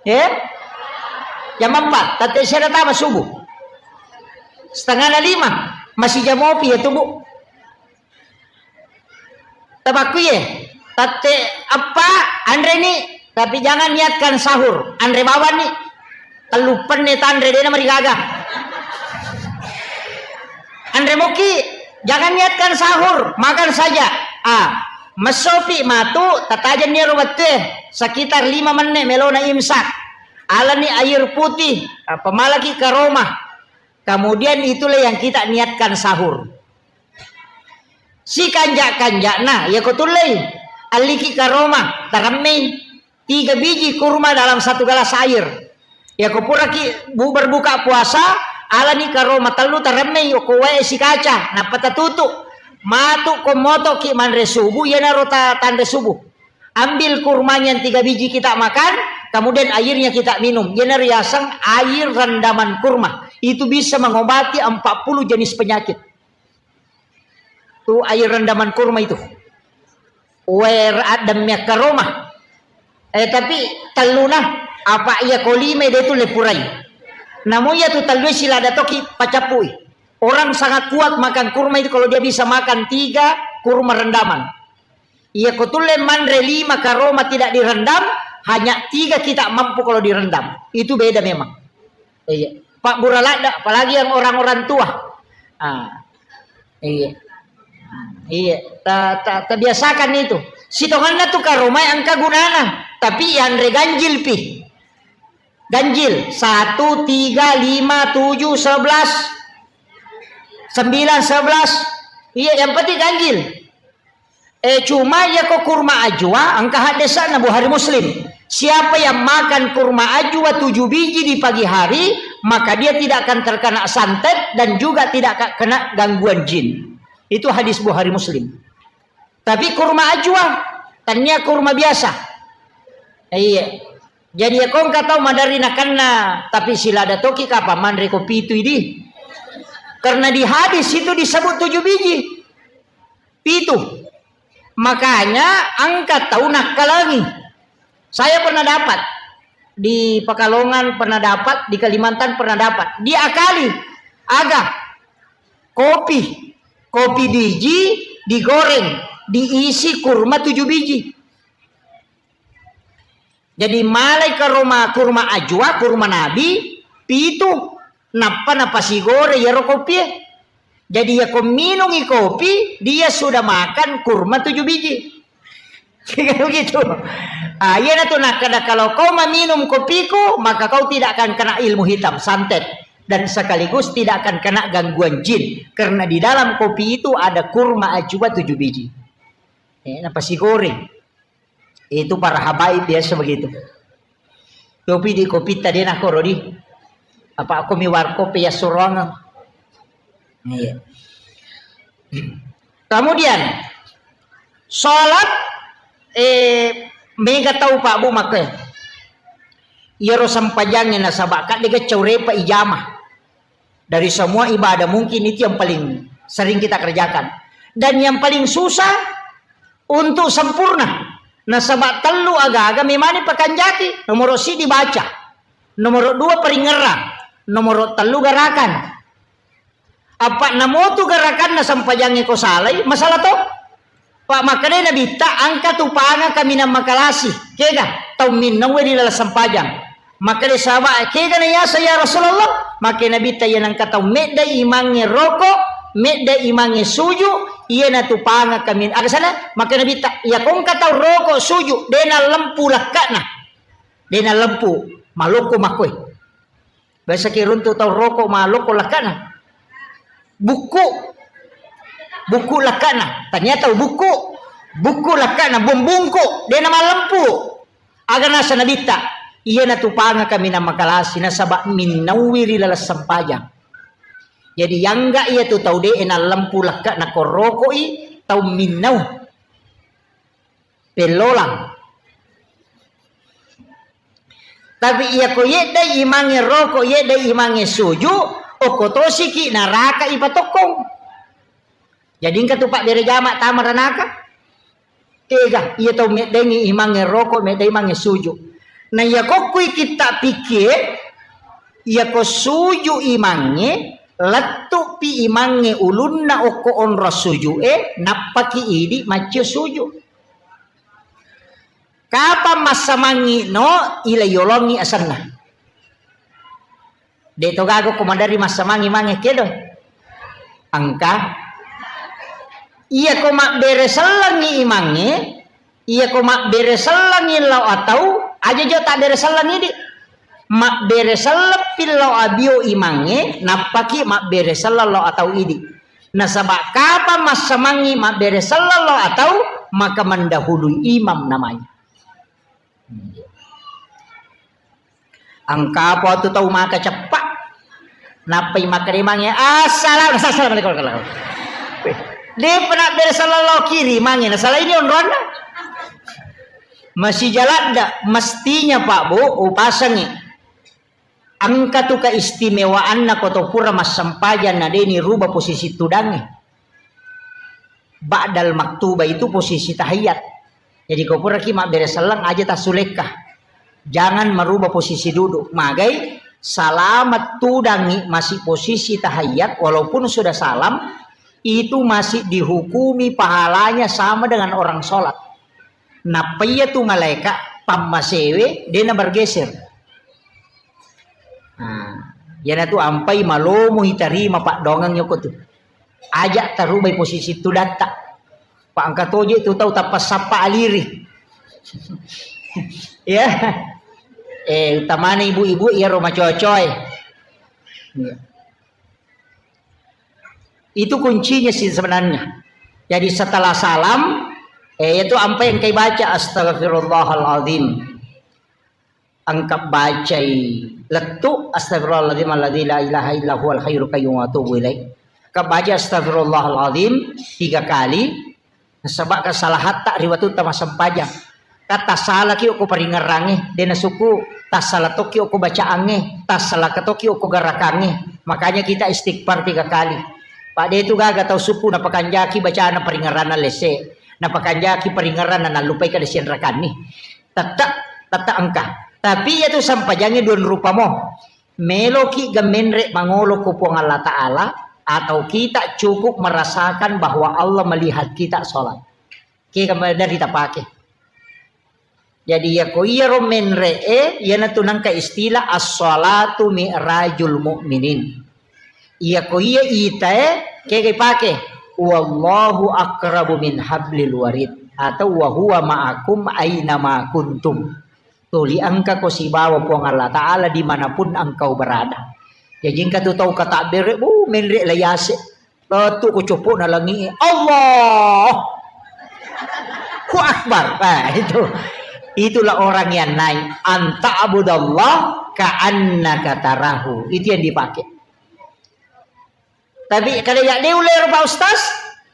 Eh? Jam empat, tette siaga tama subuh. Setengah na lima, masih jam opi ya tubuh. Tabakku ye, tette apa, anre ni, tapi jangan niatkan sahur, anre bawang ni. Tellu penne tanre dena marigaga. Anre moki, jangan niatkan sahur, makan saja. Ah, messopi matu, tatajenni ero wettue, sekitar lima menit melona imsak. Alani air putih, ah, pemalaki karoma. Kemudian itulah yang kita niatkan sahur. Sikanja-kanjana, iya ko tullei. Alliki karoma, taremmei tiga biji kurma dalam satu gelas air. Iya ko puraki bu-, berbuka puasa, alani karoma tellu taremmei, ko wae sikaca, nappa tatutu. Matu ko motoki manre subuh, iyanaro ta-, tanre subuh. Ambil kurmanya yang tiga biji kita makan, kemudian airnya kita minum. Iyanaro yaseng air rendaman kurma. Itu bisa mengobati empat puluh jenis penyakit. Tu air rendaman kurma itu. Wae addemmi akkaroma. Eh, tapi telluna, apa iya ko lima de tu lepurai. Namun iya tu tellue silada toki pacappui. Orang sangat kuat makan kurma itu kalau dia bisa makan tiga kurma rendaman. Iya ko tulle manre lima karoma tidak direndam, hanya tiga kita mampu kalau direndam. Itu beda memang. Iya. Pak Bura ladda, apalagi yang orang-orang tua. Ah. Iya. Iya, ta, ta, tabiasakan itu. Sitonganna tu karomai engka gunana, tapi yanre ganjil pi. Ganjil, satu, tiga, lima, tujuh, sebelas, sembilan, sebelas. Iya, yang penting ganjil. Eh, cuma iya ko kurma ajwa, engka haddesanna Bukhari Muslim. Siapa yang makan kurma ajwa tujuh biji di pagi hari, maka dia tidak akan terkena santet dan juga tidak akan kena gangguan jin. Itu hadis Bukhari Muslim. Tapi kurma ajwa, tania kurma biasa. Iya. Jadi ya kong kata madari nakanna, tapi silada toki kapa manre kopi itu idi. Karena di hadis itu disebut tujuh biji. Pitu. Makanya engka tau nakkalangi. Saya pernah dapat di Pekalongan, pernah dapat di Kalimantan, pernah dapat. Diakali, aga, kopi, kopi biji digoreng, diisi kurma tujuh biji. Jadi malai karoma kurma ajwa, kurma nabi, pitu, nappa napasigore yero kopie. Jadi ya ko minungi kopi, dia sudah makan kurma tujuh biji. Begitu. Ah, iya natu nakkeda, kalau kau meminum kopiku, maka kau tidak akan kena ilmu hitam, santet, dan sekaligus tidak akan kena gangguan jin, karena di dalam kopi itu ada kurma ajwa tujuh biji. Eh, napasigoreng. Itu para habaib biasa begitu. Kopi di kopi tadi nak koro di. Apa aku mi warkop ya suruang. Iya. Kemudian salat, eh, mega tau Pak Bu makke. Iyaro sempajangnge nasaba kadde gacau repa ijama. Dari semua ibadah mungkin itu yang paling sering kita kerjakan. Dan yang paling susah untuk sempurna. Nasaba tellu aga-aga memani pakanjaki. Nomoro sidi baca. Nomoro dua paringerang. Nomoro tellu garakan. Apa namotu garakanna sempajangnge ko salai, masalah to? Pak, makkedai Nabitta, engka tu panga kaminang makalasi. Kega? Tau minnauwe ri laleng sempajang. Makkeda sahabat, "Kega na yaseng ya Rasulullah?" Makke Nabitta, "Iya nengka tau medda imangnge roko, medda imangnge suju, iyanatu panga kamin-," aga sana? Makke Nabitta, "Iya kongka tau roko suju, de nallempu lakkana." De nallempu, maloko makkoe. Biasa ki runtu tau roko maloko lakkana. Bukku. Bukku lakkana. Tania tau bukku. Bukku lakkana, bom bungku. De na mallempu. Aga nasa Nabitta, "Iyanatu panga kaminang makalasi, nasaba minnauwi ri laleng sempajang." Jadi, yangga iyatu tau de nallempu lakkana ko rokoi, tau minnau. Pellolang. Tapi iya ko yeddai imangnge roko, yeddai imangnge suju, okko tosiki naraka ipatokkong. Jadi engka tu pabbere jama tama ranaka. Tega, iya tau meddengi imangnge roko, meddai imangnge suju. Na iya kokkui kitta pikkie, iya ko suju imangnge, lettupi imangnge ulunna okko onrong sujue, nappaki idi maccio suju. Kapang massamangngi no, ila yolongngi asenna. De to gaga ko maderri massamangngi mange kedo. Engka. Iya ko mabbere sellengngi imangnge, iya ko mabbere sellengngi lao atau, aja jo tabbere selleng idi. Mabbere selleppi lao abio imangnge, nappaki mabbere selleng lao atau idi. Nasaba kapang massamangngi mabbere selleng lao atau, maka mendahului imam namanya. Engka apa tu tau maka ceppa. Nappai makkeda mange, "Assalam-, assalamualaikum." Depa nabbere selleng lao kiri mange, nasala ini onronna. Masih jaladda, mestinya Pak Bu, upasengi. Engka tu keistimewaanna ko to pura massempajang na de ni ruba posisi tudangnge. Ba'dal maktuba itu posisi tahiyat. Jadi ko puraki mabbere selleng aja tassulekka. Jangan merubah posisi duduk. Magai, salama tudangngi masih posisi tahiyat walaupun sudah salam, itu masih dihukumi pahalanya sama dengan orang sholat. Nappa iya tu malaika pammasewe, de na bergeser. Nah, iyanatu ampai malomo itarima paddoangeng yoko tu. Aja tarubai posisi tudatta. Pa engka toje tu tau tappa sappa aliri. Ya. Eh, utamana ibu-ibu iyaro macocoe. Ya. Itu kuncinya sih sebenarnya. Jadi setelah salam, eh, itu ampai engkai baca, "Astagfirullahaladzim." Engka bacai lettu, astagfirullahaladzim alladzi la ilaha illa huwal hayyul qayyum wa atubu ilaih. Engka baca astagfirullahaladzim tiga kali. Nasaba kesalahatta ri watutta massempajang. Ka tassalaki okko paringerrangnge, de' nasukku, tassala tokki okko bacaangnge, tassala tokki okko garakangnge. Makanya kita istighfar tiga kali. Pak, de' tu gaga tau sukku napakanjaki bacana paringerranna lesse, napakanjaki paringerranna nallupai kada sianrakanni. Tette', tette' engka. Tapi iyatu sempajangnge dua rupa mo. Meloki ga menre' mangolo ko Puang Allah Ta'ala, atau kita cukup merasakan bahwa Allah melihat kita sholat. Kega maderri tapake. Jadi, iyako iyaro menre'e, iyanatu nengka istilah as-shalatu mi'rajul mu'minin. Iyako iya itae, kega ipake? Wallahu aqrabu min hablil warid, atau wa huwa ma'akum aina ma kuntum. Tuli engkako sibawa Puang Allah Ta'ala dimanapun engkau berada. Jaji engka tu tau katabbere, uh, menre' la yase'. Lettu' ko coppo'na langi'e. Allah! Allahu Akbar. Nah, itu. Itulah orang yang naik. An ta'budallah ka'annaka tarahu. Itu yang dipakai. Tapi kada ya de' ulle, Pak Ustaz,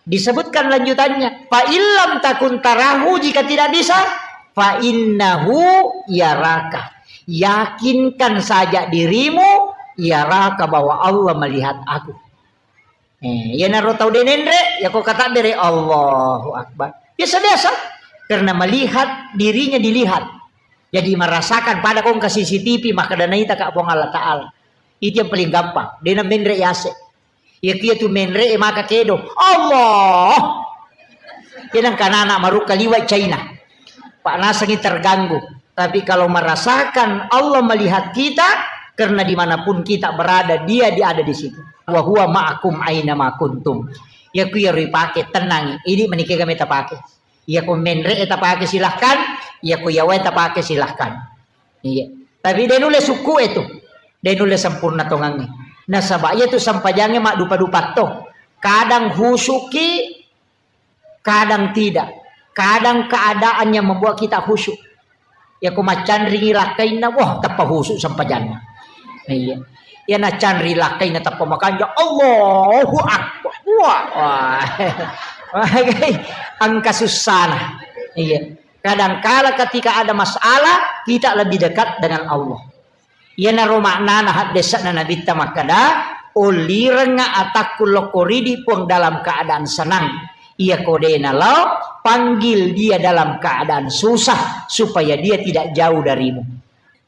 disebutkan lanjutannya. Fa illam takun tarahu, jika tidak bisa, fa innahu yaraka. Yakinkan saja dirimu, yaraka, bahwa Allah melihat aku. Eh, iyanaro tau de' nenre', yako katabbere, Allahu Akbar. Biasa-biasa. Karena melihat, dirinya dilihat. Jadi merasakan pada kongka C C T V, makkeda naita ka Puang Allah Ta'ala. Itu yang paling gampang. De' na menre' yase'. Iyakiya tu menre' maka kedo. Allah. Kenang kanana marukka liwa' China. Pak nasengi terganggu. Tapi kalau merasakan Allah melihat kita, karena dimanapun kita berada, Dia, Dia ada di situ. Wa huwa ma'akum aina ma kuntum. Iyaku iyaro ipake, tenangi. Idi' menikega meta pake. Iyako menre'e tapake, silahkan. Iyako yawae tapake, silahkan. Iya. Tapi de' nulle sukku'e tu. De' nulle sempurna tongangnge. Nasaba' iyatu sempajangnge maddupa-dupa to. Kadang khusyuki, kadang tidak. Kadang keadaan yang membuat kita khusyuk. Iyako maccanringi lakkainna, wah, tappa khusyuk sempajanna. Iya. Iya, nacanri lakkainna tappa makanja, Allahu Akbar. Wah, wah. Engka sussana. Iya. Kadangkala ketika ada masalah, kita lebih dekat dengan Allah. Iyanaro maknana haddesa'na Nabitta makkeda, "Ollirengnga atakku lokko ridi Puang dalam keadaan senang. Iyako de' nalao, panggil dia dalam keadaan susah, supaya dia tidak jauh darimu."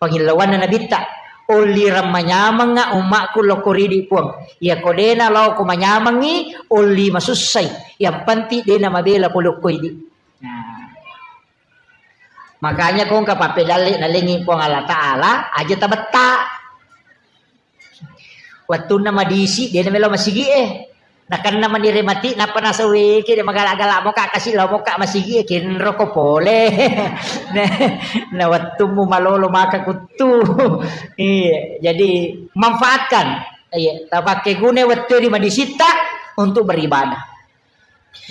Pangillauanna Nabitta, "Ollireng manyamengnga ummakku lokko ridi Puang. Iyako de' nalaoko manyamengngi, olli masussai. Yang penting de' namabela polokko idi." Nah. Makanya kongka pappedalle' nalengngi Puang Allah Ta'ala, aja tabetta. Wettunna madisi, de' namelo masigi'e. Nakenna manire mati, nappa nasaweke, de' magala-gala moka, kasi lao moka masigi'e, kenroko pole. Na, na wettummu malolo maka kuttu. Iya, jadi manfaatkan. Iya, tapakke guna wettu di madisitta untuk beribadah.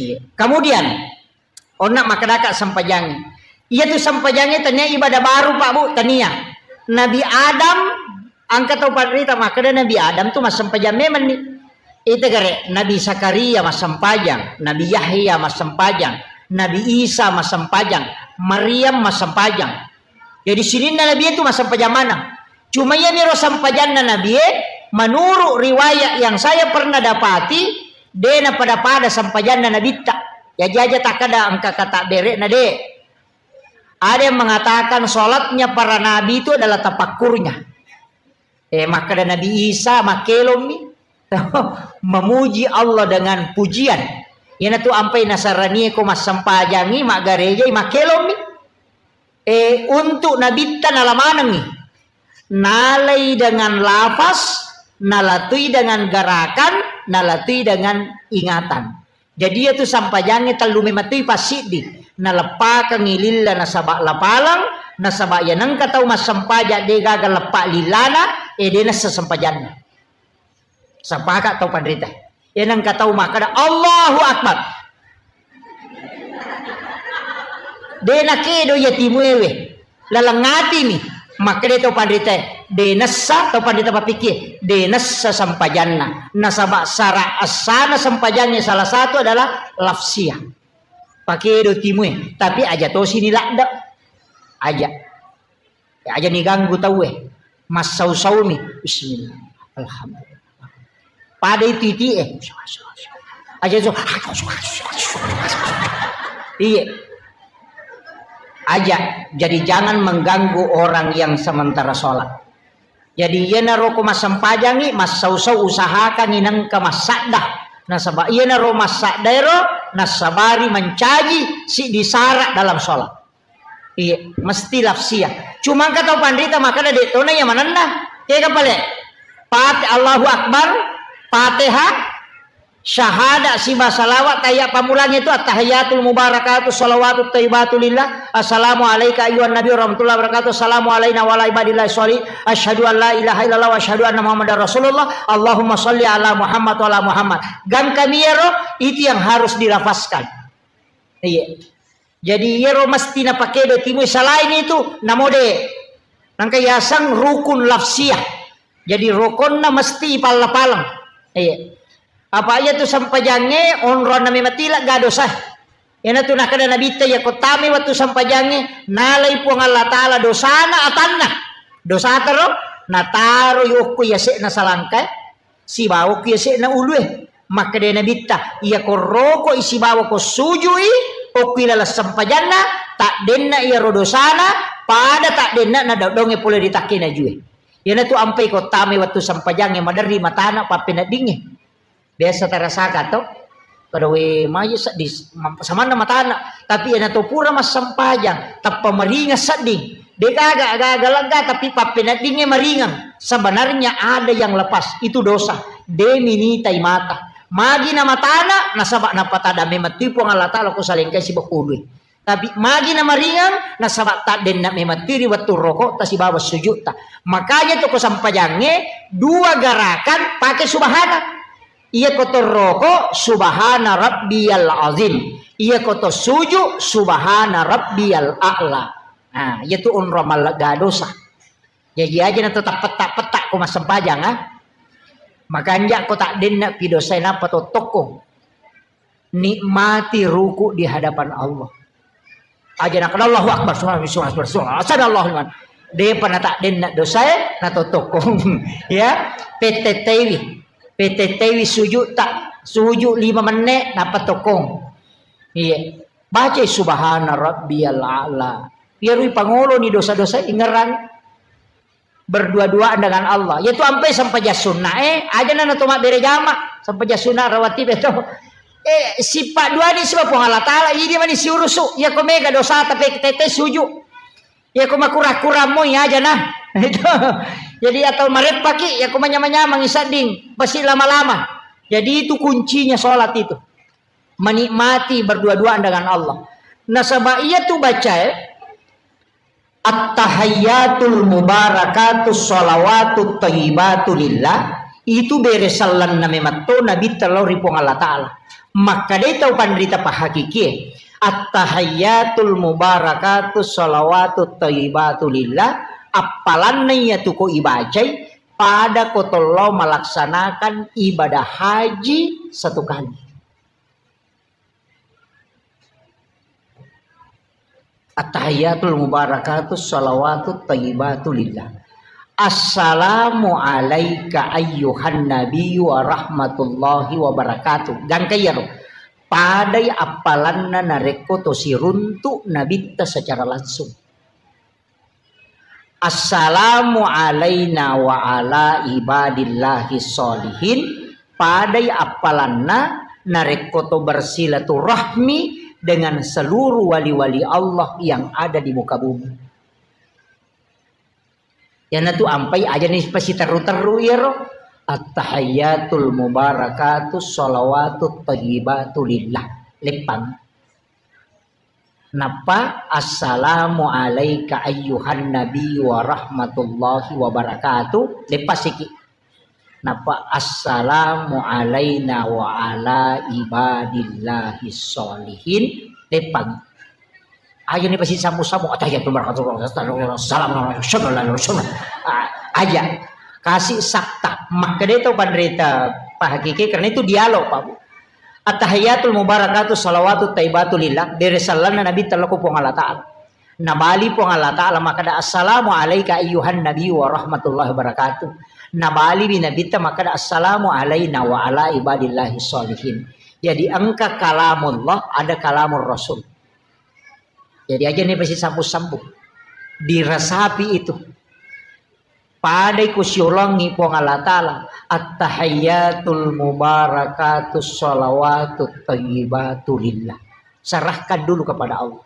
Iya. Kemudian, onna makkedaka sempajangnge. Iyatu sempajangnge tania ibadah baru, Pak, Bu, tania. Nabi Adam, engka tau panrita makkeda Nabi Adam tu massempajang memenni. Ita gare, Nabi Zakaria massempajang, Nabi Yahya massempajang, Nabi Isa massempajang, Maryam massempajang. Jadi sininna Nabi itu massempajang maneng. Cuma iyamiro sempajanna Nabi e, menurut riwayat yang saya pernah dapati, de' napada-pada sempajanna Nabitta. Jaji aja takkeda engka kata bere'na, de'. Ada yang mengatakan sholatnya para nabi itu adalah tafakkurnya. Eh, makkeda Nabi Isa, makkelommi. Memuji Allah dengan pujian. Iyanatu ampai nasaranie ko massempajangi, maggarejai, makkelommi. Eh, untuk Nabitta nala manengngi. Nalai dengan lafaz, nalatui dengan gerakan, nalatui dengan ingatan. Jadi, iyatu sampajangnge tellu memettui passiddi. Naleppakengngi lilla nasaba lapaleng, nasaba iya nengka tau massempajang de gaga leppa lillana, eh, de nassa sempajanna. Sepakat tau panrita. Iya nengka tau makkeda, "Allahu Akbar." De nakedo iya timuewe. Laleng atimi. Makkeda tau panrita, de nessa tau panrita papikir, de nessa sempajanna. Nasaba sara essana sempajangnge salah satu adalah lafsiyah. Pakedo timue, tapi aja tosi ni ladde. Aja. Aja ni ganggu tauwe. Massau-saumi. Bismillah. Alhamdulillah. Pada itu iti eh. Aja so. Iya. Aja. Jadi jangan mengganggu orang yang sementara sholat. Jadi iyanaro ko massempajangi, massau-sau usahakangi nengka massadda. Nasaba iyanaro massadda ero nassabari mancaji siddi sara dalam sholat. Iya, mesti lafsiyah. Cuma engka tau panrita makkeda de tona iya manenna. Kega pale? Pate Allahu Akbar, Fatihah, syahada siba salawat kaya pamulang itu at-tahiyatul mubarakatuh salawatut thayyibatu lillah. Assalamu alaika ayyuhan nabi warahmatullahi wabarakatuh. Assalamu alaina wa ala ibadillah sholih. Asyhadu an la ilaha illallah wa asyhadu anna Muhammadar Rasulullah. Allahumma sholli ala Muhammad wa ala Muhammad. Gangkami ero itu yang harus dilafazkan. Iya. Jadi iyaro mesti napakedo timui, selain itu namode. Nangka yaseng rukun lafsiyah. Jadi rokonna mesti ipalla-paleng. Iya. Apa iya tu sempajangnge onronna memang tila ga dosa. Iyana tu nakada Nabitta iya ko tame wettu sempajangnge nalai Puang Allah Ta'ala dosana atanna. Dosa tero nataro yokko yase'na salangkae. Sibawa ku yase'na ulue. Makkeda Nabitta, iya ko roko i sibawa ko sujui, okki laleng sempajanna, taddenna iyaro dosana, pada taddenna na dodongnge pole ri takkena jue. Iyanatu ampai ko tame wettu sempajangnge maderri matana pappeneddingnge. Biasa tarasaka to? Pada we maju seddi, samanna matana. Tapi iyana to pura massempajang, tappa maringeng sedding. De gaga, gaga lega, tapi pappeneddingnge maringeng. Sebenarnya ada yang lepas, itu dosa. De minitai mata. Magi na matana, nasaba napatada memettui Puang Allah Ta'ala ko salengkai sibekkului. Tapi magi na maringeng, nasaba taddenna memettui ri wettu rokok ta sibawa sujud ta. Makanya to ko sempajangnge, dua gerakan pakai subhana. Iya ko to roko, subhana rabbiyal azim. Iya ko to suju, subhana rabbiyal a'la. Nah, iya tu onro mallega dosa. Jaji aja na to tappetta-petta ko massempajang, ah. Makanja ko taddenna pi dosa nappa to tokko. Nikmati ruku di hadapan Allah. Aja nakada Allahu Akbar, subhanallah, subhanallah, subhanallah, sadallahu liman. Depa na taddenna dosae, na to tokkong. Ya, petetewi. Petetewi sujud ta, sujud lima menit, napa tokkong. Iya. Baca subhana rabbiyal a'la. Iyarui pangoloni dosa-dosa ingerang. Berdua-duaan dengan Allah. Yaitu ampai sempajang sunna, eh, aja na to mabbere jama, sempajang sunna rawatib itu. Eh, sifat dua ni sebab Puang Allah Ta'ala, ini mani siurusu, ya ko mega dosa tapi tete suju. Ya ko makura-kura mo ya aja nah. Itu. Jadi atau mareppaki, ya ko manyama-nyamang isadding, pasti lama-lama. Jadi itu kuncinya sholat itu. Menikmati berdua-duaan dengan Allah. Nasaba iya tu bacae, At-tahiyyatul mubarakatus shalawatut thayyibatu lillah, itu bere sellenna memetto Nabitta lao ri Puang Allah Ta'ala. Makkedai tau panrita pahakikie, at-tahiyyatul mubarakatus shalawatut thayyibatu lillah, appalanna iyatu ko ibacai, pada ko tollo malaksanakan ibadah haji satu kali. At-tahiyyatul mubarakatus shalawatut thayyibatu lillah. Assalamu alaika ayyuhan nabiyyu wa rahmatullahi wa barakatuh. Gangka iyaro. Padai appalanna narekko to siruntu nabitta secara langsung. Assalamu alaina wa ala ibadillahi sholihin. Padai appalanna narekko to bersilaturahmi dengan seluruh wali-wali Allah yang ada di muka bumi. Iyanatu ampai aja ni pasiterru-terru iyaro. At-tahiyyatul mubarakatus shalawatut thayyibatu lillah. Leppang. Nappa, "Assalamu alaika ayyuhan nabiyyu wa rahmatullahi wa barakatuh." Leppasiki. Nappa, "Assalamu alaina wa ala ibadillahi sholihin." Leppang. Aja ni pasti sambu-sambu, "Attahiyatul barakatuh, salam, salam, salam." Ah, aja. Kasih sakta. Makkeda to panrita pahakiki, karena itu dialog, Pak Bu. Attahiyatul mubarakatuh salawatut taibatu lillah. Bere sallanna Nabi tallako Puang Allah Ta'ala. Nabali Puang Allah Ta'ala makkeda, "Assalamu alaika ayyuhan nabi wa rahmatullahi wabarakatuh." Nabali bi Nabitta makkeda, "Assalamu alaina wa ala ibadillahi sholihin." Jadi engka kalamullah, ada kalamur Rasul. Jadi aja ni pasti sambung-sambung. Diresapi itu. Padai ku siulangi Puang Allah Ta'ala, "Attahiyatul mubarakatus salawatut tayyibatu lillah." Serahkan dulu kepada Allah.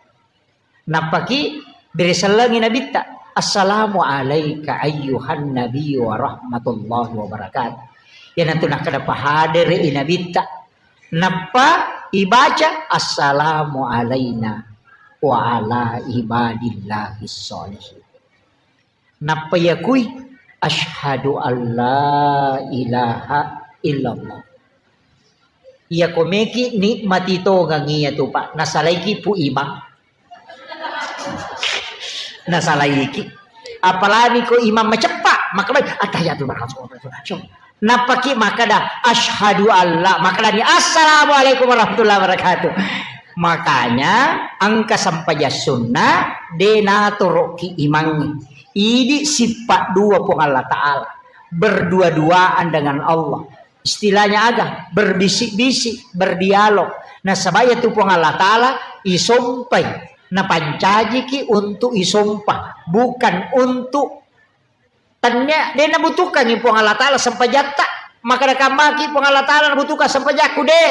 Nappaki bere sellengi Nabitta, "Assalamu alaika ayyuhan nabi wa rahmatullahi wabarakatuh." Iyanatu nakkeda pahadere i Nabitta. Nappa ibaca, "Assalamu alaina wa ala ibadillahi sholihin." Nappa yakui, "Asyhadu alla ilaha illallah." Iyako meki nikmati tongang iyatu, Pak. Nasalaiki pu imang. Nasalaiki. Apalagi ko imang maceppa, maka baik, "Attahiyatul barakatuh." Nappaki makkeda, "Asyhadu alla." Makkedani, "Assalamualaikum warahmatullahi wabarakatuh." Makanya engka sempajang sunna de natoroki imangnge. Idi sifat dua Puang Allah Ta'ala. Berdua-duaan dengan Allah. Istilahnya aga? Berbisik-bisik, berdialog. Nasaba iyatu Puang Allah Ta'ala isompai. Napancajiki untuk isompa. Bukan untuk Tennia, de nabutuhkangi Puang Allah Ta'ala sempajatta. Maka nakammaki Puang Allah Ta'ala nabutuhkan sempajakku, de.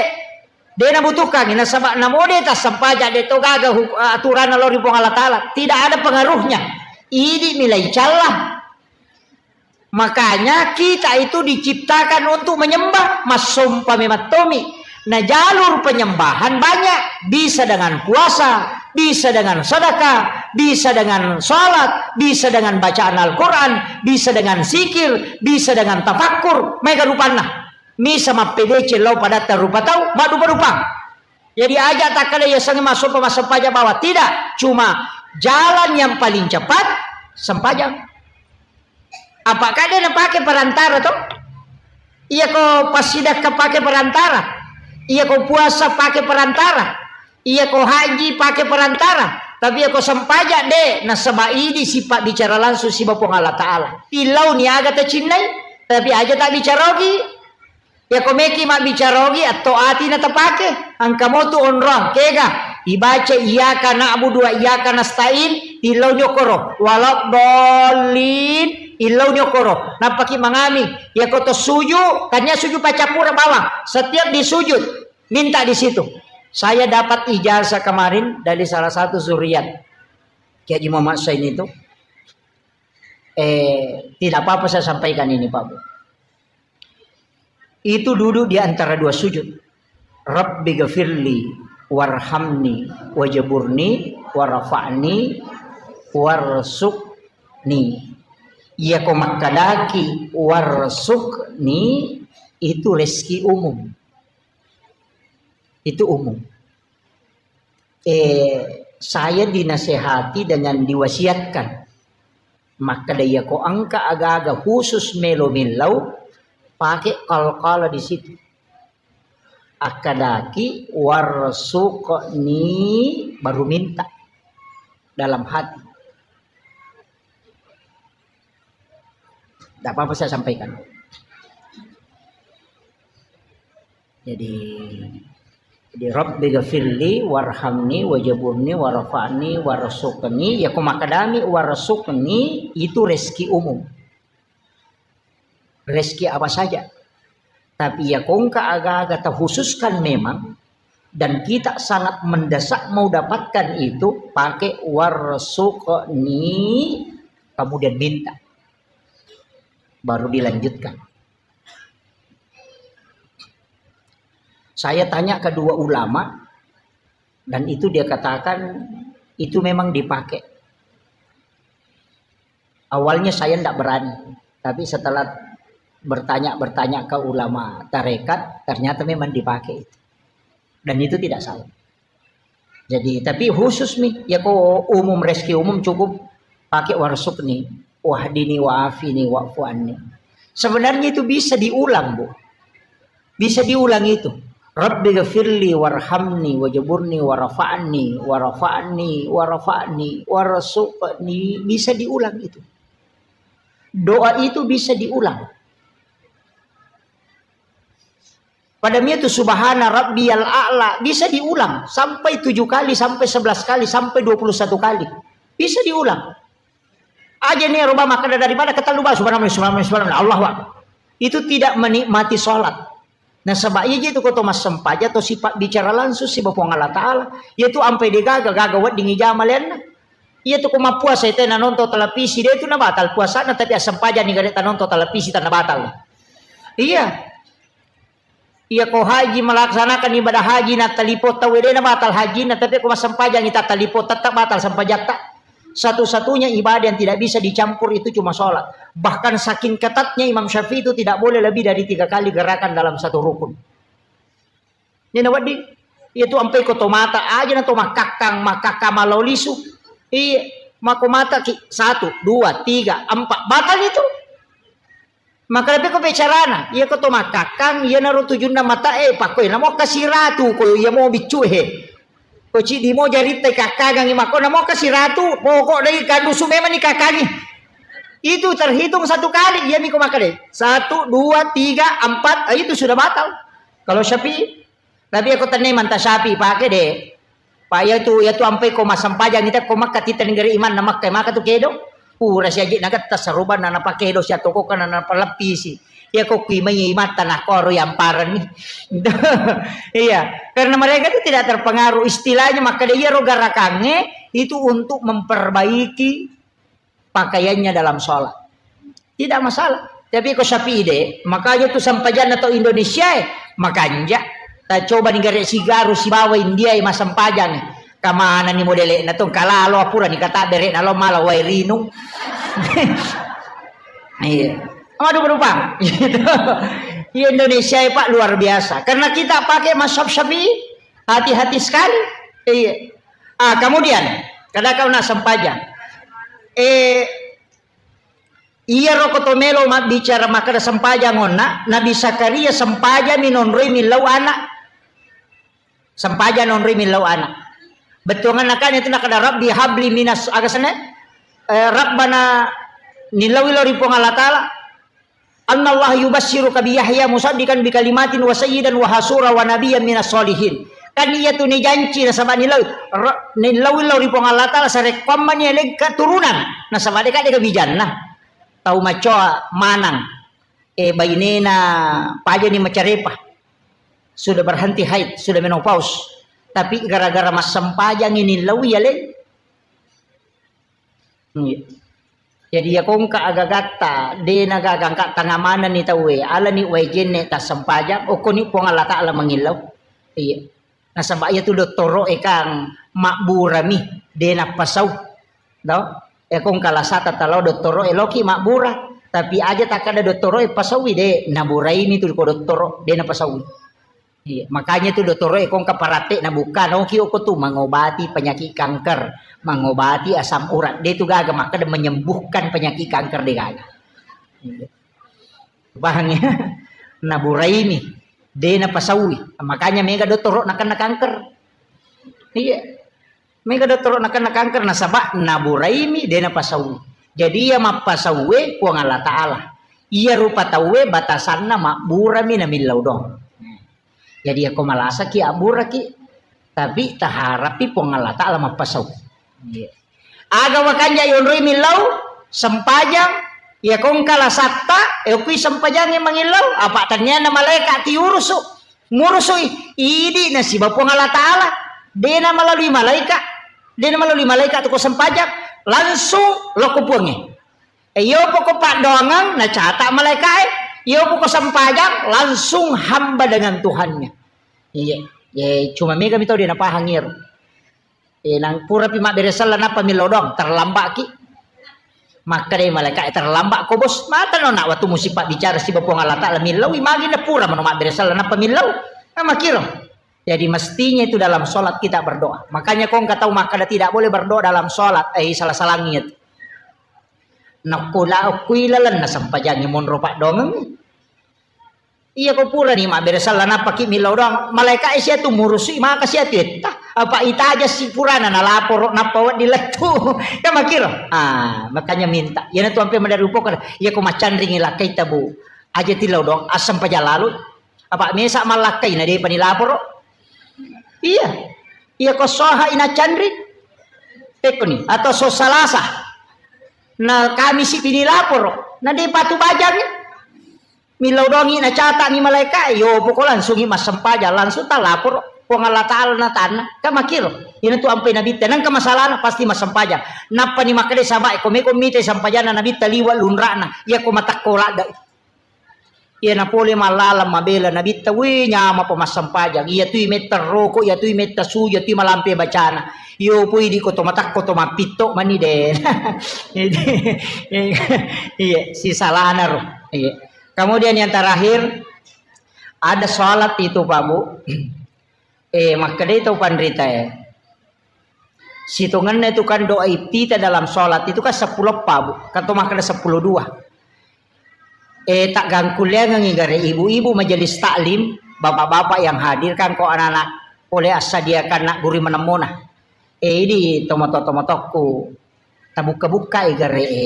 De nabutuhkangi, nasaba namo de tassempajang, de to gaga hu-, aturanna lao ri Puang Allah Ta'ala. Tidak ada pengaruhnya. Idi milai calla. Makanya kita itu diciptakan untuk menyembah, massompa memang tommi. Nah, jalur penyembahan banyak, bisa dengan puasa, bisa dengan sedekah, bisa dengan salat, bisa dengan bacaan Al-Quran, bisa dengan zikir, bisa dengan tafakkur, maega rupanna. Misa mappedeceng lao padatta rupa tau, maddupa-dupa. Jadi aja takkeda yasengnge massompa, massempajang bawang. Tidak, cuma jalan yang paling cepat, sempajang. Apa kade napake perantara to? Iyako passidakka pake perantara. Iyako puasa pake perantara. Iyako haji pake perantara. Tapi iyako sempajang de, nasaba idi sipabbicara langsung siba Puang Allah Ta'ala. Tillau niaga tacinnai, tapi aja tabbicarogi. Iyako meki mabbicara ogi, atto ati na tapake. Engka motu onrong, kega? Ibaca iyyaka na'budu wa iyyaka nasta'in, tillau nyokkoro. Waladdallin, illau nyokkoro. Nappaki mangami. Iyako to suju, tania suju paccappura bawang. Setiap di sujud, minta di situ. Saya dapat ijazah kemarin dari salah satu zuriat Kiai Haji Muhammad Sain itu. Eh, tidak apa-apa saya sampaikan ini, Pak Bu. Itu duduk di antara dua sujud. Rabbi gafirli warhamni wajaburni warfa'ni warsukni. Iyako makkadaki warsukni, itu rezeki umum. Itu umum. Eh, saya dinasehati dengan diwasiatkan. Makkeda iyako engka aga-aga khusus melo millau, pake qalqalah di situ. Akkadaki, "Warzuqni," baru minta dalam hati. Tidak apa-apa saya sampaikan. Jadi, jadi, "Rabbi gafirli warhamni wajaburni warfa'ni warzuqni." Iyako makkadami warzuqni, itu rezeki umum. Rezeki apa saja. Tapi iyako engka aga-aga terkhususkan memang, dan kita sangat mendesak mau dapatkan itu, pakai warzuqni, kemudian minta. Baru dilanjutkan. Saya tanya kedua ulama, dan itu dia katakan itu memang dipakai. Awalnya saya ndak berani, tapi setelah bertanya-bertanya ke ulama tarekat, ternyata memang dipakai itu. Dan itu tidak salah. Jadi, tapi khusus mi, ya ko umum, rezeki umum cukup pakai warzuqni, wahdini, wa'afini, wa'fu anni. Sebenarnya itu bisa diulang, Bu. Bisa diulang itu. Rabbi ghafirli warhamni wajaburni warafa'ni warafa'ni warafa'ni warzuqni. Bisa diulang itu. Doa itu bisa diulang. Pada mia tu subhana rabbiyal a'la bisa diulang sampai tujuh kali, sampai sebelas kali, sampai dua puluh satu kali. Bisa diulang. Aja nih rubah maka daripada keterlalu bahas subhanallah, subhanallah, subhanallah, Allahu Akbar. Itu tidak menikmati sholat. Nasaba iya je tu ko to massempajang to sifat bicara langsung siba Puang Allah Ta'ala. Iya tu ampai de gaga, gaga wedding ijama lenna. Iya tu ko mappuasa ite na nonton televisi de tu na batal puasana, tapi assempajang ni gare ta nonton televisi tanna batal. Iya. Iya ko haji melaksanakan ibadah haji na telepon tau de na batal haji na, tapi ko massempajang ita telepon tetap batal sempajatta. Satu-satunya ibadah yang tidak bisa dicampur itu cuma sholat. Bahkan saking ketatnya Imam Syafi'i itu tidak boleh lebih dari tiga kali gerakan dalam satu rukun. Ini na wedding. Iya tu ampai ko to mata aja na to makkakkang, makkakkang malao lisu. Iya, mako mata ki satu, dua, tiga, empat, batal itu. Maka lebih ko bicarana, iya ko to makkakkang, iya naro tujunna mata e, pakko iya namo kasiratu ko iya mo biccu he. Ko cidi mo jaritta kakkagangi mako namo kasiratu, pokok dai kandusu memang ni kakkangi. Itu terhitung satu kali, iya miko makkeda. Satu, dua, tiga, empat, ah, itu sudah batal. Kalau Syafi'i, tapi aku tenne manta Syafi'i pake de. Pak, iya tu, iya tu ampai ko massempajang ita ko Makkah tita negeri iman na Makkah maka tu kedo. Pura siaji nagatta sarubana na pakedo sia toko kana na paleppisi. Iya ko kui mai imatta na koro yang parani. Iya, karena mereka itu tidak terpengaruh istilahnya maka dia ro garakange itu untuk memperbaiki pakaiannya dalam sholat. Tidak masalah. Tapi ko Syafi'i de, makanya tu sempajanna to Indonesia e, makanja. Ta coba ni gare sigaru sibawa India e massempajang e. Kamana ni modele na tu kalalo apura ni kata bere na lo mala wae rinung. Iya. Madu berubah. Iya Indonesia e Pak luar biasa. Karena kita pakai mazhab Syafi'i, hati-hati sekali. Iya. Ah, kemudian kada kau na sempajang. Eh, iyaro ko to melo mabbicara makkeda sempajang onna, Nabi Zakaria sempajang minonroi millau anak. Sempajang nonroi millau anak. Bettuanganna kan itu nakada Rabbi habli minas, aga senna? Eh, Rabbana, nillau ilo ri Puang Allah Ta'ala. Annallaha yubassiruka bi Yahya musaddiqan bi kalimatin wa sayyidan wa hasura wa nabiyyan minas solihin. Kan iya tu nijanci nasaba nillau, ro-, nillau ilo ri Puang Allah Ta'ala sarekkoammani eleng keturunan. Nasaba deka deka bijanna. Tau macoa manang. Eh, bainena pajani macarepa. Sudah berhenti haid, sudah menopause. Tapi gara-gara massempajang ini lawi ya, Leng. Iya. Jadi ya kongka agagatta, dena gagangka tanga manani tauwe, alani wae jenne tassempajang, okoni Puang Allah Ta'ala mangillau. Iya. Nasaba iya tu dottoro'e kang mabburami, de nappasau. Do? E kong kalasata talao dottoro'e loki mabbura. Tapi aja takkada dottoro'e pasaui de, naburaimi tu ko dottoro, de napasaui. Iya, makanya tu dottoro'e kong kaparatte nabuka noki oko tu mengobati penyakit kanker, mengobati asam urat. De tu gaga makkada menyembuhkan penyakit kanker de gaga. Iya. Pahang ya? Naburaimi, de napasaui. Makanya mega dottoro nakenna kanker. Iya. Mega dottoro nakenna kanker nasaba naburaimi de napasaui. Jadi iya mappasaue Puang Allah Ta'ala. Iya rupa tauwe batasanna mabburami namillau dong. Jadi yako malasaki abburaki, tapi taharapi Puang Allah Ta'ala mappasau. Iya. Aga wakanja yonroi millau, sempajang, iya kongka lasatta, e kui sempajangnge mangillau, apa tannianna malaika tiurusu, ngurusui, idi nasiba Puang Allah Ta'ala, dena malalui malaika, dena malalui malaika tu ko sempajang, langsung loko Puangnge. E, iyo poko paddoangeng, nacata malaika e, iyo poko sempajang, langsung hamba dengan Tuhannya. Iya, e, cuma mega mitau dena pahang iyaro. Eh, nang purapi mabbere sella nappa millau doang, terlambaki. Makkedai malaika, "Eh, terlambat ko, Bos." Matano nak waktu musi pabbicara siba Puang Allah Ta'ala, millaui magi na pura mano mabbere sella nappa millau. Nah, makiro. Jadi mestinya itu dalam sholat kita berdoa. Makanya kau nggak tahu maka tidak boleh berdoa dalam sholat. Eh, salah-salahnya itu. Nakula kui lalenna sempajangnge monro paddongeng. Iya ko purani mabbere sella nappaki millau doang. Malaika e sia tu murusi maka sia tu etta. Apa itaja si purana nalaporo nappa wedding lettu. Ya makiro. Ah, makanya minta. Iyana tu ampe madari upoko. Iya ko macanringi lakkai tabu. Aja tilau doang. Asam paja lalu. Apa mesa mallakkai na depa ni laporo. Iya. Iya ko soha ina canri. Pekoni. Atau so salasa. Na kami si pini laporo. Na depa tu bajangi. Millau dongi na catangi malaika, yo poko langsungi massempajang, langsung talapor Puang Allah Ta'ala na tanna, ka makiro. Ina tu ampai nabitta, nangka masalahna pasti massempajang. Nappa ni makkeda sahabat, ko meko mita sampajanna nabitta liwa lunrana, iya ko matakko ladda. Iya na pole mallalang mabela nabitta, wi nyama pa massempajang. Iya tui metta roko, iya tui metta suju, iya tui malampe bacana. Yo pui di ko to matakko to mappitto mani de. Iya, si salana ro. Iya. Kemudian yang terakhir, ada sholat itu, Pak Bu. Eh, makkedai tau panrita e. Sitongenna itu kan doa iftitah dalam sholat itu kan sepuluh eppa, Bu. Kan to makkeda sepuluh dua. Eh, tak gangkuliangengi gare ibu-ibu majelis taklim, bapak-bapak yang hadir kan ko anak-anak oleh assadiakan nak guru menemmona. Eh, idi tomato-tomatoku. Tabukka-bukka e gare e.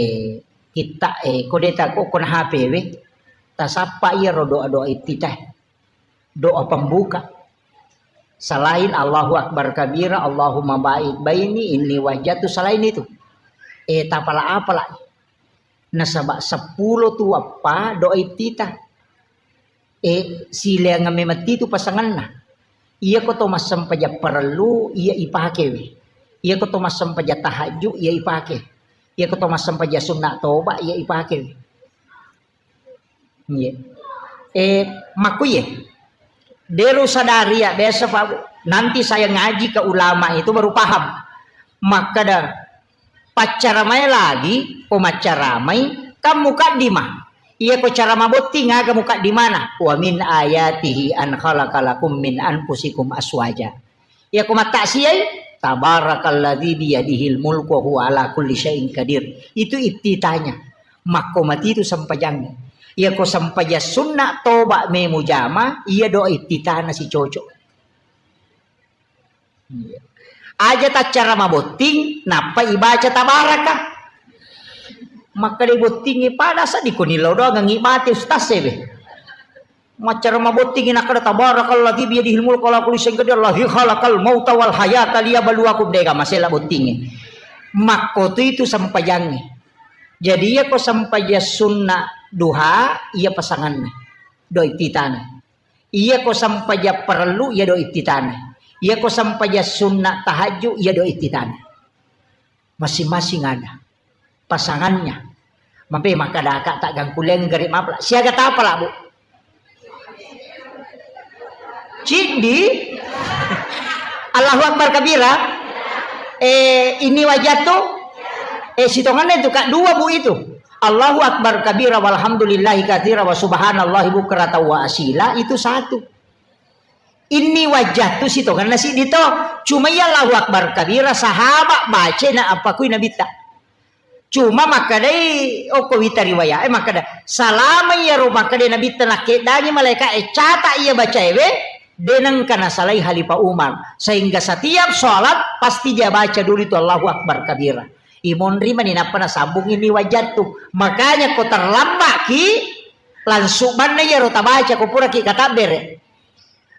Kitta e, ko deta ko kona H P we. Tasappa iya ro doa-doa iftitah. Doa pembuka. Selain Allahu Akbar kabira, Allahumma ba'id baini, inni wajjatu, selain itu. Eh, tapala-apala. Nasaba sepuluh tu appa doa iftitah. Eh, sileang memang itu pasanganna. Iya ko to massempajang parellu, iya ipake we. Iya ko to massempajang tahajud, iya ipake. Iya ko to massempajang sunna toba, iya ipake we. Iya. Eh, makkuye. Deru sadari ya, biasa Pak Bu. Nanti saya ngaji ke ulama itu baru paham. Makkeda, paccaramai lagi, ko maccaramai, kan mukaddimah. Iya ko cara mabotting aga mukaddimana. Wa min ayatihi an khalaqa lakum min anfusikum aswaja. Iya ko mattaksiai, tabarakalladzi biyadihil mulku wa huwa ala kulli syai'in qadir. Itu iftitahnya. Makko mati itu sempajangnge. Iya ko sempajang sunna toba memu jama, iya doa iftitahna si cocok. Iya. Aja taccara mabotting, nappa ibaca tabaraka. Makkeda bottingi pada sadi ko nillau doang ngi mati ustaz sebe. Maccara mabottingi nakkeda tabarakalladzi biyadihil mulku wa ala kulli syai'in qadir, allazi khalaqal mauta wal hayata liyabluwakum, dega masela bottingi. Makko tu itu sempajangnge. Jadi iya ko sempajang sunna duha, iya pasanganna. Doa iftitahna. Iya ko sempajang parellu, iya doa iftitahna. Iya ko sempajang sunna tahajud, iya doa iftitahna. Masing-masing ada pasangannya. Mape makkadaka tak gangkuleng gare mapla. Siaga tapala, Bu? Ciddi. Allahu Akbar kabira. Eh, ini wajah tu. Eh, sitongannya itu, Kak, dua, Bu, itu. Allahu Akbar kabira walhamdulillahi katsira wa subhanallahi bukratan wa asila, itu satu. Inni wajjahtu sitongenna siddi to. Cuma iya Allahu Akbar kabira, sahabat baca na appakui nabitta. Cuma makkedai okko wita riwayat e makkeda, salama iyaro makkedai nabitta nakkeddangi malaika e cata iya bacaewe, de nengka nasalai Khalifah Umar. Sehingga setiap sholat pasti dia baca dulu itu Allahu Akbar kabira. Imonri mani nappa nasambung inni wajjahtu. Makanya ko terlambat ki, langsung banna iyaro tabaca ko puraki katabbere.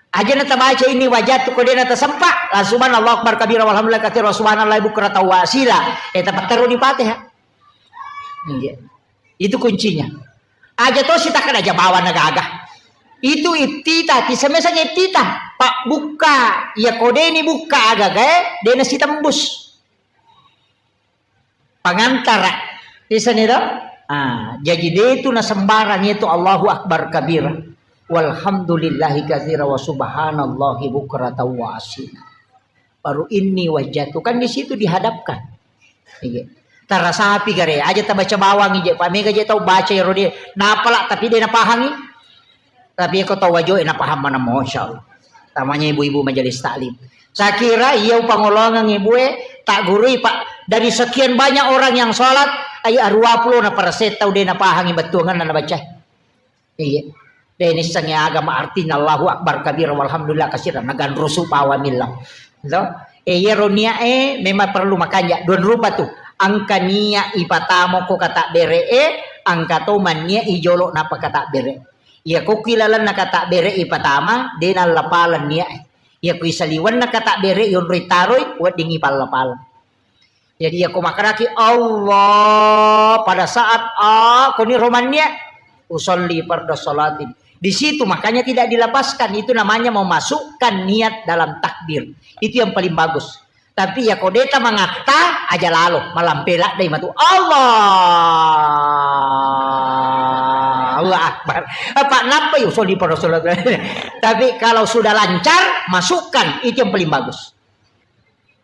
Aja na tabaca inni wajjahtu ko dena tasempa, langsung banna Allahu Akbar kabira walhamdulillah katsira wa subhanallahi bukratan wa asila. Eh, tapatteru di Fatihah. Iya. Itu kuncinya. Aja to sitakan aja bawa na gaga. Itu iftitah, tisemesang iftitah. Pak bukka, ya kodeni bukka agagae, dena sitembus. Pangantara. Isani to? Ah, jaji de tu na sembarang itu Allahu Akbar kabira. Walhamdulillahi katsira wa subhanallahi bukratan wa asila. Baru inni wajjahtu. Kan di situ dihadapkan. Iya. Tarasapi gare, aja tabaca bawang ije, pamega je tau baca ero de. Napala tapi de napahangi. Tapi ko tau wajo e napaham mana, masyaallah. Tamanya ibu-ibu majelis taklim. Saya kira iya upangolongeng ibue, tak gurui, Pak. Dari sekian banyak orang yang sholat, ai aruwa pulo na persen tau de napahangi bettuanganna nabaca. Iya. De nissengi agama artinya Allahu Akbar kabira walhamdulillah kasira naganrusu pawa millau. To? E, iyaro niat e memang perlu makanja dua rupa tu. Engka niat ipatama ko katakbere e, engka to manniat ijolo napa katakbere. Iya ko ki lalenna katakbere ipatama, de nallapaleng niat e. Iya ko isaliwenna katakbere yonroi taroi, wedding ipalla-paleng. Jadi, iya ko makkedaki Allah pada saat, ah, koni romannya, usolli farda sholatin. Di situ makanya tidak dilepaskan. Itu namanya memasukkan niat dalam takbir. Itu yang paling bagus. Tapi iya ko deta mangatta, aja lalo, malampela dai matu. Allah, Allah Akbar. Apa napa yuk usolli farda sholatin? Tapi kalau sudah lancar, masukkan. Itu yang paling bagus.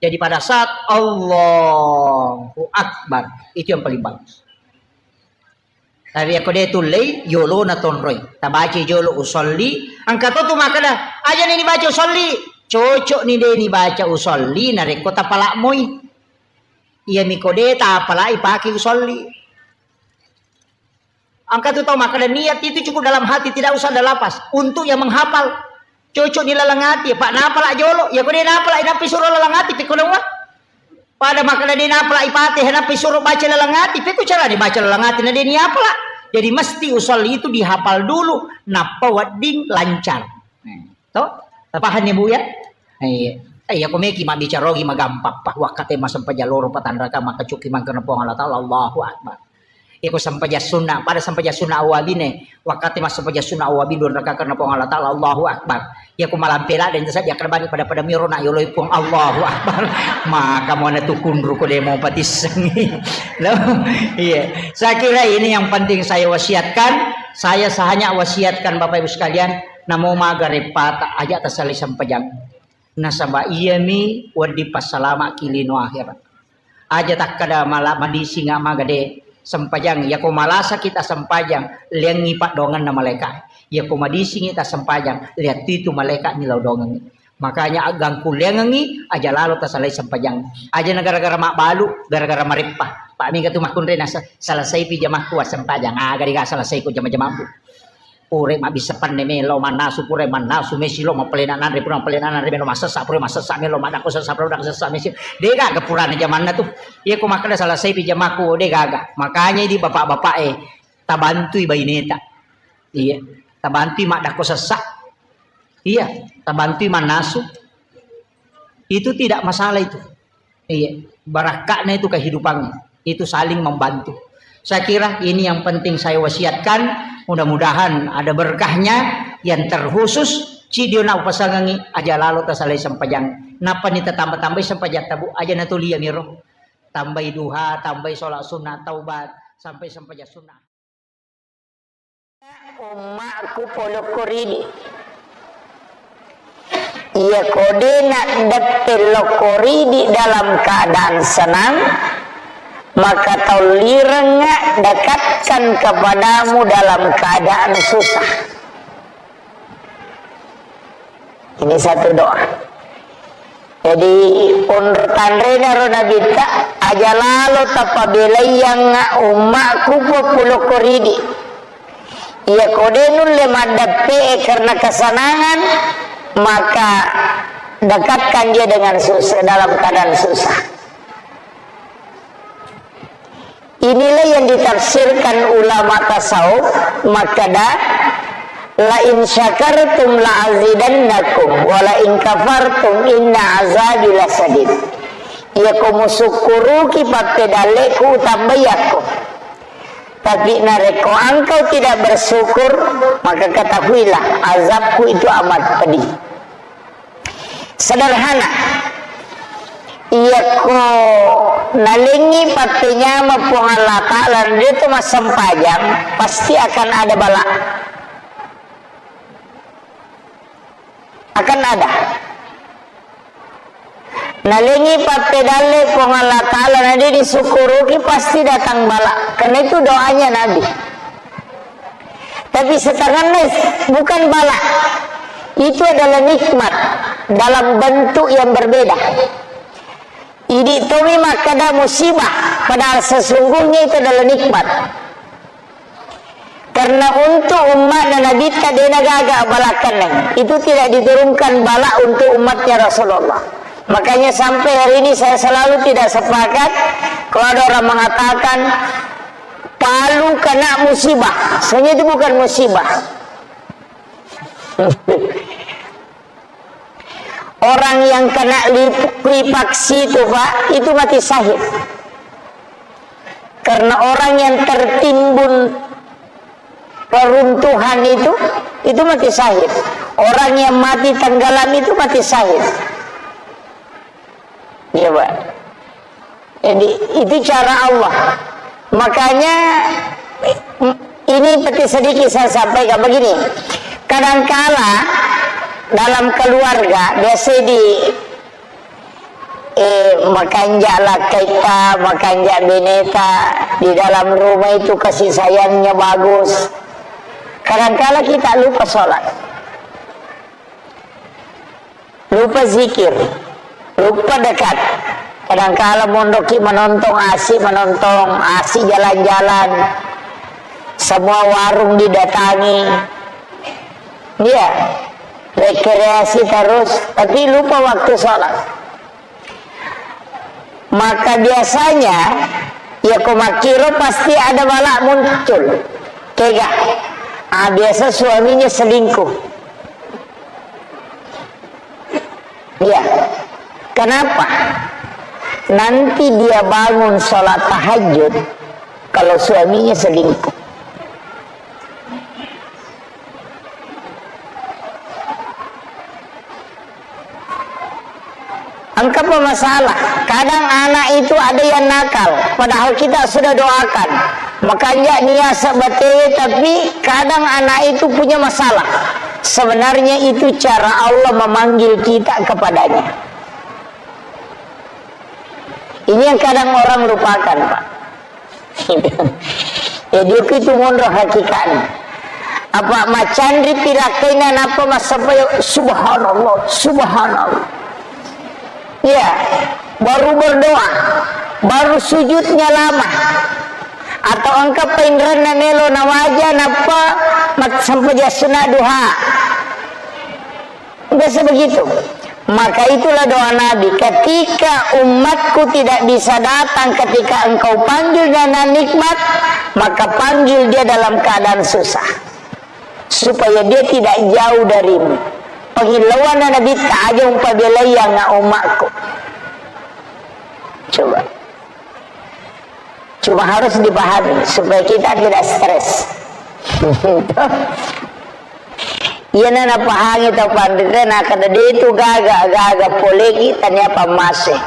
Jadi pada saat Allahu Akbar, itu yang paling bagus. Tapi iya ko de tullei, yolo na tonroi. Tabaca jolo usolli, engka to tu makkeda, aja ni dibaca usolli. Cocok ni de ni baca usolli, narekko tapalak moi. Iya mi ko de tapalak ipake usolli. Engka tu tau makkeda niat itu cukup dalam hati, tidak usah ada lafaz. Untuk yang menghafal, cocok ni laleng ati, Pak, napala jolo. Ya ko de napala, nappi suro laleng ati, pekko nawa. Pada makkeda de napala ipate, nappi suro baca laleng ati, pekko cara dibaca laleng ati, na de ni apala. Jadi mesti usolli itu dihafal dulu, nappa wedding lancar. To? Tapahanni, Bu, ya? Iya. Eh, iya, ko meki mabbicara ogi magampang, pa. Wakkate massempajang loro patanraka, makkacuki mangkana Puang Allah Ta'ala, Allahu Akbar. Iya, ko sempajang sunna, pada sempajang sunna awabine, wakkate massempajang sunna awabi dua raka karena Puang Allah Ta'ala, Allahu Akbar. Iya, ko malampe ladde, saja karena bani pada-pada miro nak yoloi Puang, Allahu Akbar. Maka mau na tukunru ko demo patissengi. Loh, iya. Saya kira ini yang penting saya wasiatkan. Saya hanya wasiatkan Bapak Ibu sekalian, namo maga reppata, aja tasalai sempajang. Nasaba iyami wedding passalama'ki lino akhirat. Aja takkeda mala-, madisinga maga de sempajang. Yako malasaki tasempajang, leangngi paddoangenna malaeka. Yako madisingi tasempajang, leattitu malaeka ni lao dongengngi. Makanya aggangkulleangengngi, aja lalo tasalai sempajang. Aja na gara-gara mabbalu, gara-gara mareppa. Pak mega tu makkunre nasa-, salasaipi jamakku assempajang. Aga dega salasaiku jama-jamammu. Pura mabbissa penne melo mannasu, pura mannasu mesi lo mappalena nanre, pura mappalena nanre melo massessa, pura massessa melo maddakko sessa, pura maddakko sessa mesi. Degaga purana jamanna tu. Iya ko makkeda salasaipi jamakku, degaga. Makanya idi bapak-bapak e, tabantui baineta. Iya, tabantui maddakko sessa. Iya, tabantui mannasu. Itu tidak masalah itu. Iya, barakka'na itu kehidupannya. Itu saling membantu. Saya kira ini yang penting saya wasiatkan. Mudah-mudahan ada berkahnya. Yang terkhusus, cidio na upasangangi aja lalo tasalai sempajang. Nappa ni tatamba-tambai sempajang tabu aja natulia miro. Tambai duha, tambai sholat sunnah taubat, sampai sempajang sunnah. Ummaku polokko ridi. Iya ko de naddeppe lokko ridi dalam keadaan senang, maka taulirengnga dekatkan kepadamu dalam keadaan susah. Ini satu doa. Jadi, onro tanrena ro nabitta, aja lalo tapabelaiangnga ummaku populokko ridi. Iya ko de nulle maddeppe e karena kesenangan, maka dekatkan dia dengan susah, dalam keadaan susah. Inilah yang ditafsirkan ulama tasawuf, makkeda, "La in syakartum la azidannakum, wa la in kafartum inna azabi lasadid." Iya ko musukkuruki pappedalleku, utambai yakko. Tapi narekko engkau tidak bersyukur, maka ketahuilah azabku itu amat pedih. Sederhana. Iyako nalengngi pappenyama Puang Allah Ta'ala, dia tu massempajang, pasti akan ada bala. Akan ada. Nalengngi pappedalle Puang Allah Ta'ala, na dia disukkuruki, pasti datang bala. Karena itu doanya Nabi. Tapi setanganna bukan bala. Itu adalah nikmat dalam bentuk yang berbeda. Idi' tomi makkeda musibah, padahal sesungguhnya itu adalah nikmat. Karena untuk umatnya Nabitta dena gaga bala kenneng. Itu tidak diturunkan bala untuk umatnya Rasulullah. Makanya sampai hari ini saya selalu tidak sepakat kalau ada orang mengatakan Palu kena musibah. Sebenarnya itu bukan musibah. Orang yang kena likuifaksi itu, Pak, itu mati syahid. Karena orang yang tertimbun reruntuhan itu, itu mati syahid. Orang yang mati tenggelam itu mati syahid. Iya, Pak. Jadi, itu cara Allah. Makanya, ini seperti sedikit saya sampaikan begini. Kadangkala dalam keluarga, biasa di, eh, makanja' lakkaitta, makanja' beneta, di dalam rumah itu kasih sayangnya bagus. Kadangkala kita lupa sholat. Lupa zikir, lupa dekat. Kadangkala mondoki menontong, asik menontong, asik jalan-jalan. Semua warung didatangi. Iya, rekreasi terus, tapi lupa waktu sholat. Maka biasanya, ya ko makkiro pasti ada bala muncul. Kega? Ah, biasa suaminya selingkuh. Iya. Kenapa? Nanti dia bangun sholat tahajud kalau suaminya selingkuh. Engka apa masalah? Kadang anak itu ada yang nakal, padahal kita sudah doakan. Makanya niasa bate, tapi kadang anak itu punya masalah. Sebenarnya itu cara Allah memanggil kita kepadanya. Ini yang kadang orang lupakan, Pak. Jadi itu monro hakikatnya. Apa macanri pilakkaina napa massappa, subhanallah, subhanallah. Ya, baru berdoa, baru sujudnya lama. Atau engka painrenna melo nawaja nappa mat-, sampaja sunat duha. Biasa begitu. Maka itulah doa Nabi, "Ketika umatku tidak bisa datang ketika engkau panggil dengan nikmat, maka panggil dia dalam keadaan susah. Supaya dia tidak jauh darimu." Pangillauanna Nabitta, "Aja umpabelaiangnga umatku." Coba. Cuma harus dipahami supaya kita tidak stres. Iyana napahangi tau panrita, nakkeda de tu gaga, gaga poleki tania pammase.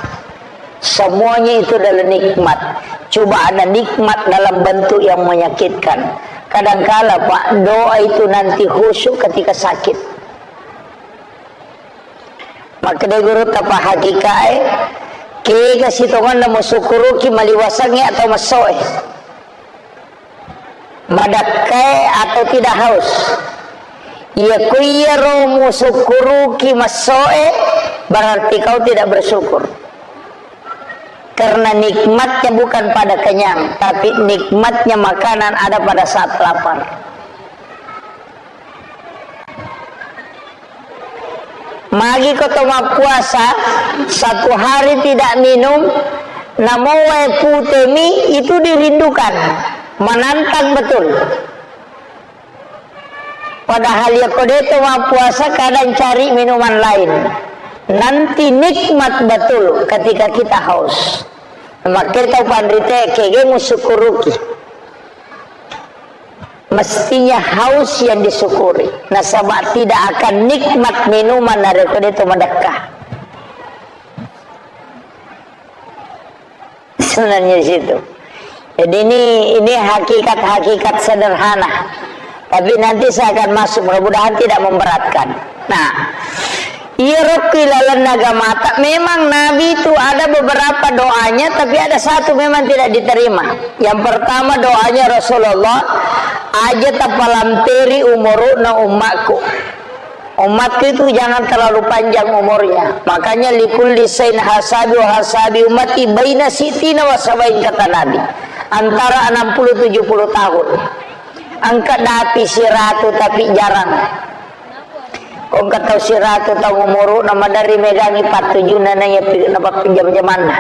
Semuanya itu adalah nikmat. Cuma ada nikmat dalam bentuk yang menyakitkan. Kadangkala, Pak, doa itu nanti khusyuk ketika sakit. Makkeda gurutta pahakikae, kega sitongenna musukkuruki maliwasangnge atau messoe. Madakkae atau tidak haus. Iya ku iyaro musukkuruki messoe, berarti kau tidak bersyukur. Karena nikmatnya bukan pada kenyang, tapi nikmatnya makanan ada pada saat lapar. Magi ko to mappuasa, satu hari tidak minum, namo wae pute mi, itu dirindukan, menantang betul. Padahal ya ko de to mappuasa, kadang cari minuman lain. Nanti nikmat betul ketika kita haus. Makkeda tau panrita, kega musukkuruki. Mestinya haus yang disyukuri. Nasaba tidak akan nikmat minuman narekko de to madekka. Sebenarnya di situ. Jadi ini, ini hakikat-hakikat sederhana. Tapi nanti saya akan masuk, mudah-mudahan tidak memberatkan. Nah, iyaro ku ilalenna agamata, memang Nabi itu ada beberapa doanya, tapi ada satu memang tidak diterima. Yang pertama doanya Rasulullah, "Aja tapalamperi umuru'na ummakku." Umatku itu jangan terlalu panjang umurnya. Makanya likulli sain hasabi wa hasabi ummati baina sittina wa sabain, kata Nabi. Antara enam puluh tujuh puluh tahun. Engka dapi siratu tapi jarang. Ko engka tau siratu tau umuru na maderri megangi pattujunna na iya pi-, na pappinjam-jamanna.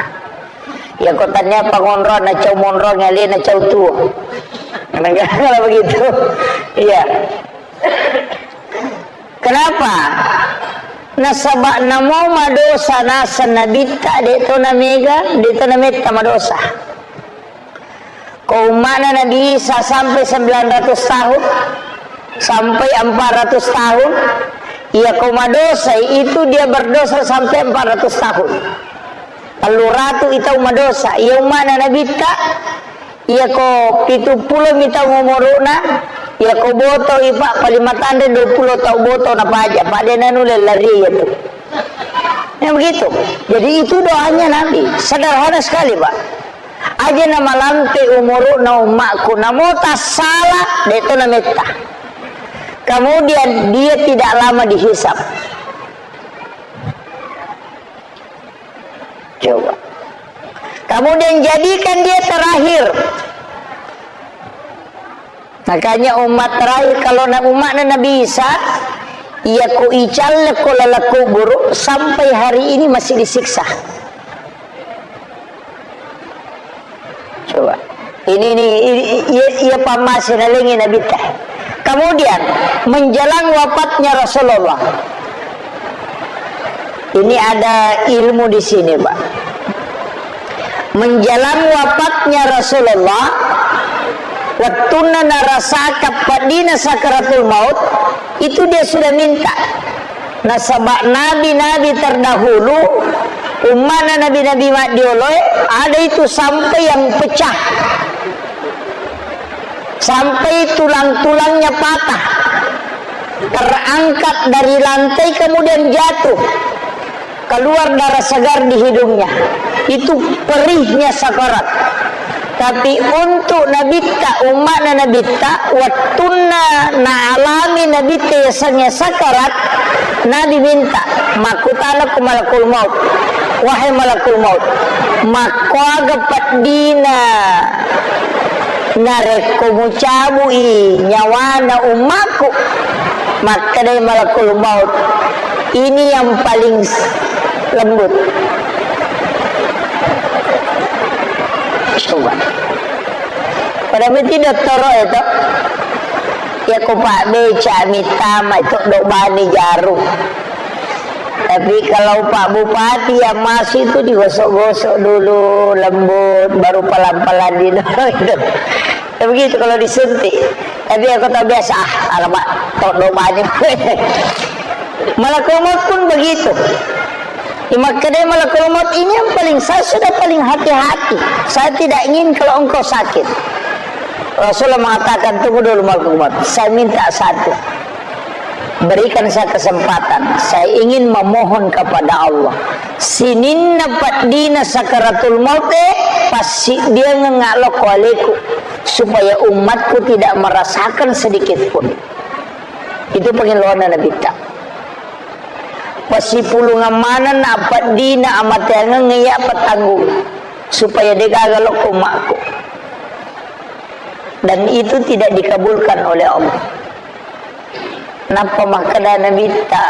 Ya ko tania pangonro na cau monro ngale na cau tuo. Kadang-kadang begitu. Iya. Kenapa? Nasaba namo madosa naseng nabitta, de to na mega, de to na metta madosa. Ko umma'na Nabi Isa sampai sembilan ratus tahun, sampai empat ratus tahun, iya ko madosai itu dia berdosa sampai empat ratus tahun. Tellu ratu itau madosa, iya umma'na Nabitta, iya ko pitu pulo mi tau umuru'na, iya ko boto ipa paling matanre dua pulo tau boto na paja, pada nanule lari itu. Ya begitu. Jadi itu doanya Nabi, sederhana sekali, Pak. Aja na malampe umuru'na ummakku, namo tassala, de to na metta. Kemudian dia tidak lama dihisab. Coba. Kemudian jadikan dia terakhir. Makanya umat terakhir, kalau na-, umatnya Nabi Isa, iya ko icalle ko laleng kuburu, sampai hari ini masih disiksa. Coba. Ini, ini, ini, iya, iya pammase nalengi Nabi teh. Kemudian, menjelang wafatnya Rasulullah. Ini ada ilmu di sini, Pak. Menjelang wafatnya Rasulullah, wettunna narasaka peddina sakaratul maut, itu dia sudah minta. Nasaba nabi-nabi terdahulu, ummana nabi-nabi maddioloe, ada itu sampai yang pecah. Sampai tulang-tulangnya patah. Terangkat dari lantai kemudian jatuh. Keluar darah segar di hidungnya. Itu perihnya sakarat. Tapi untuk Nabitta, umma'na Nabitta, wettunna naalami Nabitta yasengnge sakarat, Nabi minta, makkutana ku malakul maut, "Wahai malakul maut, makkuaga peddina narekko mucabui nyawana ummaku?" Makkedai malakul maut, "Ini yang paling s-, lembut." Coba. Pada meti dottoro itu, ya ko pabbeca mittama itu do bani jaru. Tapi kalau Pak Bupati yang masuk itu digosok-gosok dulu, lembut, baru pelan-pelan di itu. Ya begitu kalau disuntik. Tapi aku tahu biasa, ah, alamak, tok do bani. Malakul maut pun begitu. Imakkedai malakul maut, "Ini yang paling, saya sudah paling hati-hati. Saya tidak ingin kalau engkau sakit." Rasulullah mengatakan, "Tunggu dulu malakul maut, saya minta satu. Berikan saya kesempatan. Saya ingin memohon kepada Allah. Sininna peddina sakaratul maut, eh, passiddiangeng lokko aleku, supaya umatku tidak merasakan sedikit pun." Itu pengeluaran Nabi ta. Pasipulungang maneng na peddina amateangeng iya petanggung, supaya degaga lokko umakku. Dan itu tidak dikabulkan oleh Allah. Nappa makkeda Nabitta,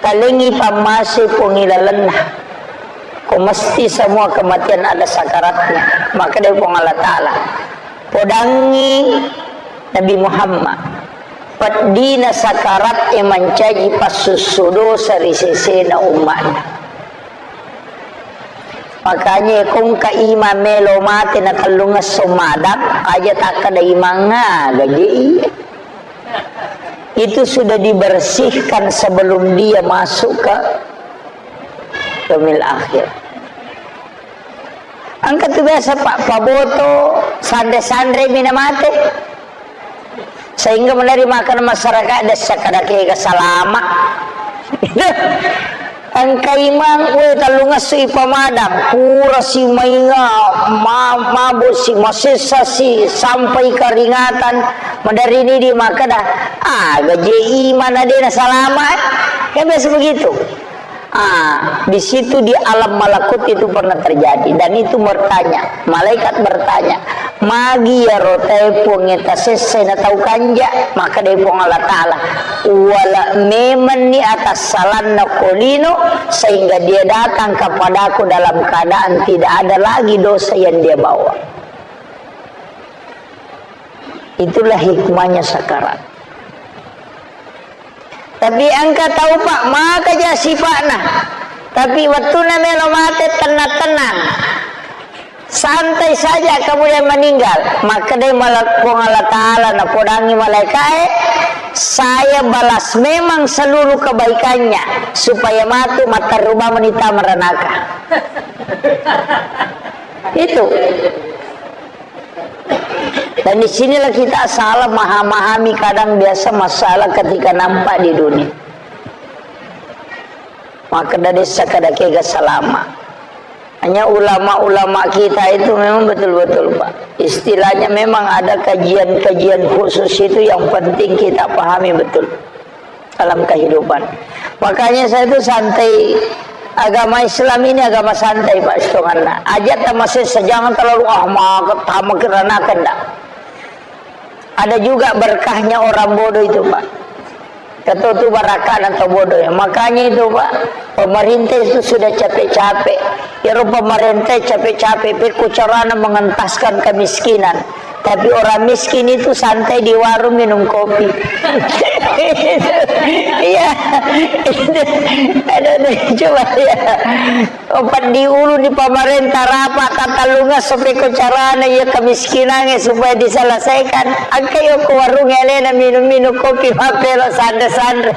"Talengi pammase pongi lalenna. Ko mesti semua kematian ada sakaratnya." Makkeda Puang Allah Ta'ala, "Podangi Nabi Muhammad, peddina sakarat e mancaji passussu dosa ri sesena umma'na." Makanya kongka imang melo mate na tellungesso madang, aja takkeda imang aga je iya. Itu sudah dibersihkan sebelum dia masuk ke yaumil akhir. Engka tu biasa, Pak, paboto, sanre-sanre mina mate. Sehingga menari makan masyarakat dessa kada kega salama. Engka imang, we, tellungessu ipamadang, pura si mainga, ma-, mabo si, masessa si, sampai keringatan, maderrini di makkeda, "Ah, gaje imang na de na salama, eh?" Kan biasa begitu. Ah, di situ di alam malakut itu pernah terjadi, dan itu bertanya, malaikat bertanya, "Magi iyaro tae Puang e tasessai na tau kanja?" Makkedai Puang Allah Ta'ala, "Wala memenni atassalanna ko lino, sehingga dia datang kepadaku dalam keadaan tidak ada lagi dosa yang dia bawa." Itulah hikmahnya sakarat. Tapi engka tau, Pak, maka ja sipa'na. Tapi wettuna melo mate, tenang-tenang. Santai saja, kemudian meninggal. Makkedai mala-, Puang Allah Ta'ala, napodangi malaikae, "Saya balas memang seluruh kebaikannya, supaya matu matterru bawang menita meranaka." Itu. Dan di sinilah kita salah memahami kadang biasa masalah ketika nampak di dunia. Maka dari sakada kega salama. Hanya ulama-ulama kita itu memang betul-betul, Pak. Istilahnya memang ada kajian-kajian khusus itu yang penting kita pahami betul dalam kehidupan. Makanya saya itu santai. Agama Islam ini agama santai, Pak, setonganna. Aja tamasessa, jangan terlalu, ah, maka tamak kirana kena. Ada juga berkahnya orang bodoh itu, Pak. Kata tu barakah dan tau bodoh ya. Makanya itu, Pak, pemerintah itu sudah capek-capek. Ya, pemerintah capek-capek, pekko carana mengentaskan kemiskinan. Tapi orang miskin itu santai di warung minum kopi. Iya. Ada deh, coba ya. Opat di ulu di pemerintah rapat tatallunga sope ko carana iya kemiskinannya supaya diselesaikan. Angka yo ko warung elena minum-minum kopi mapelo sanre-sanre.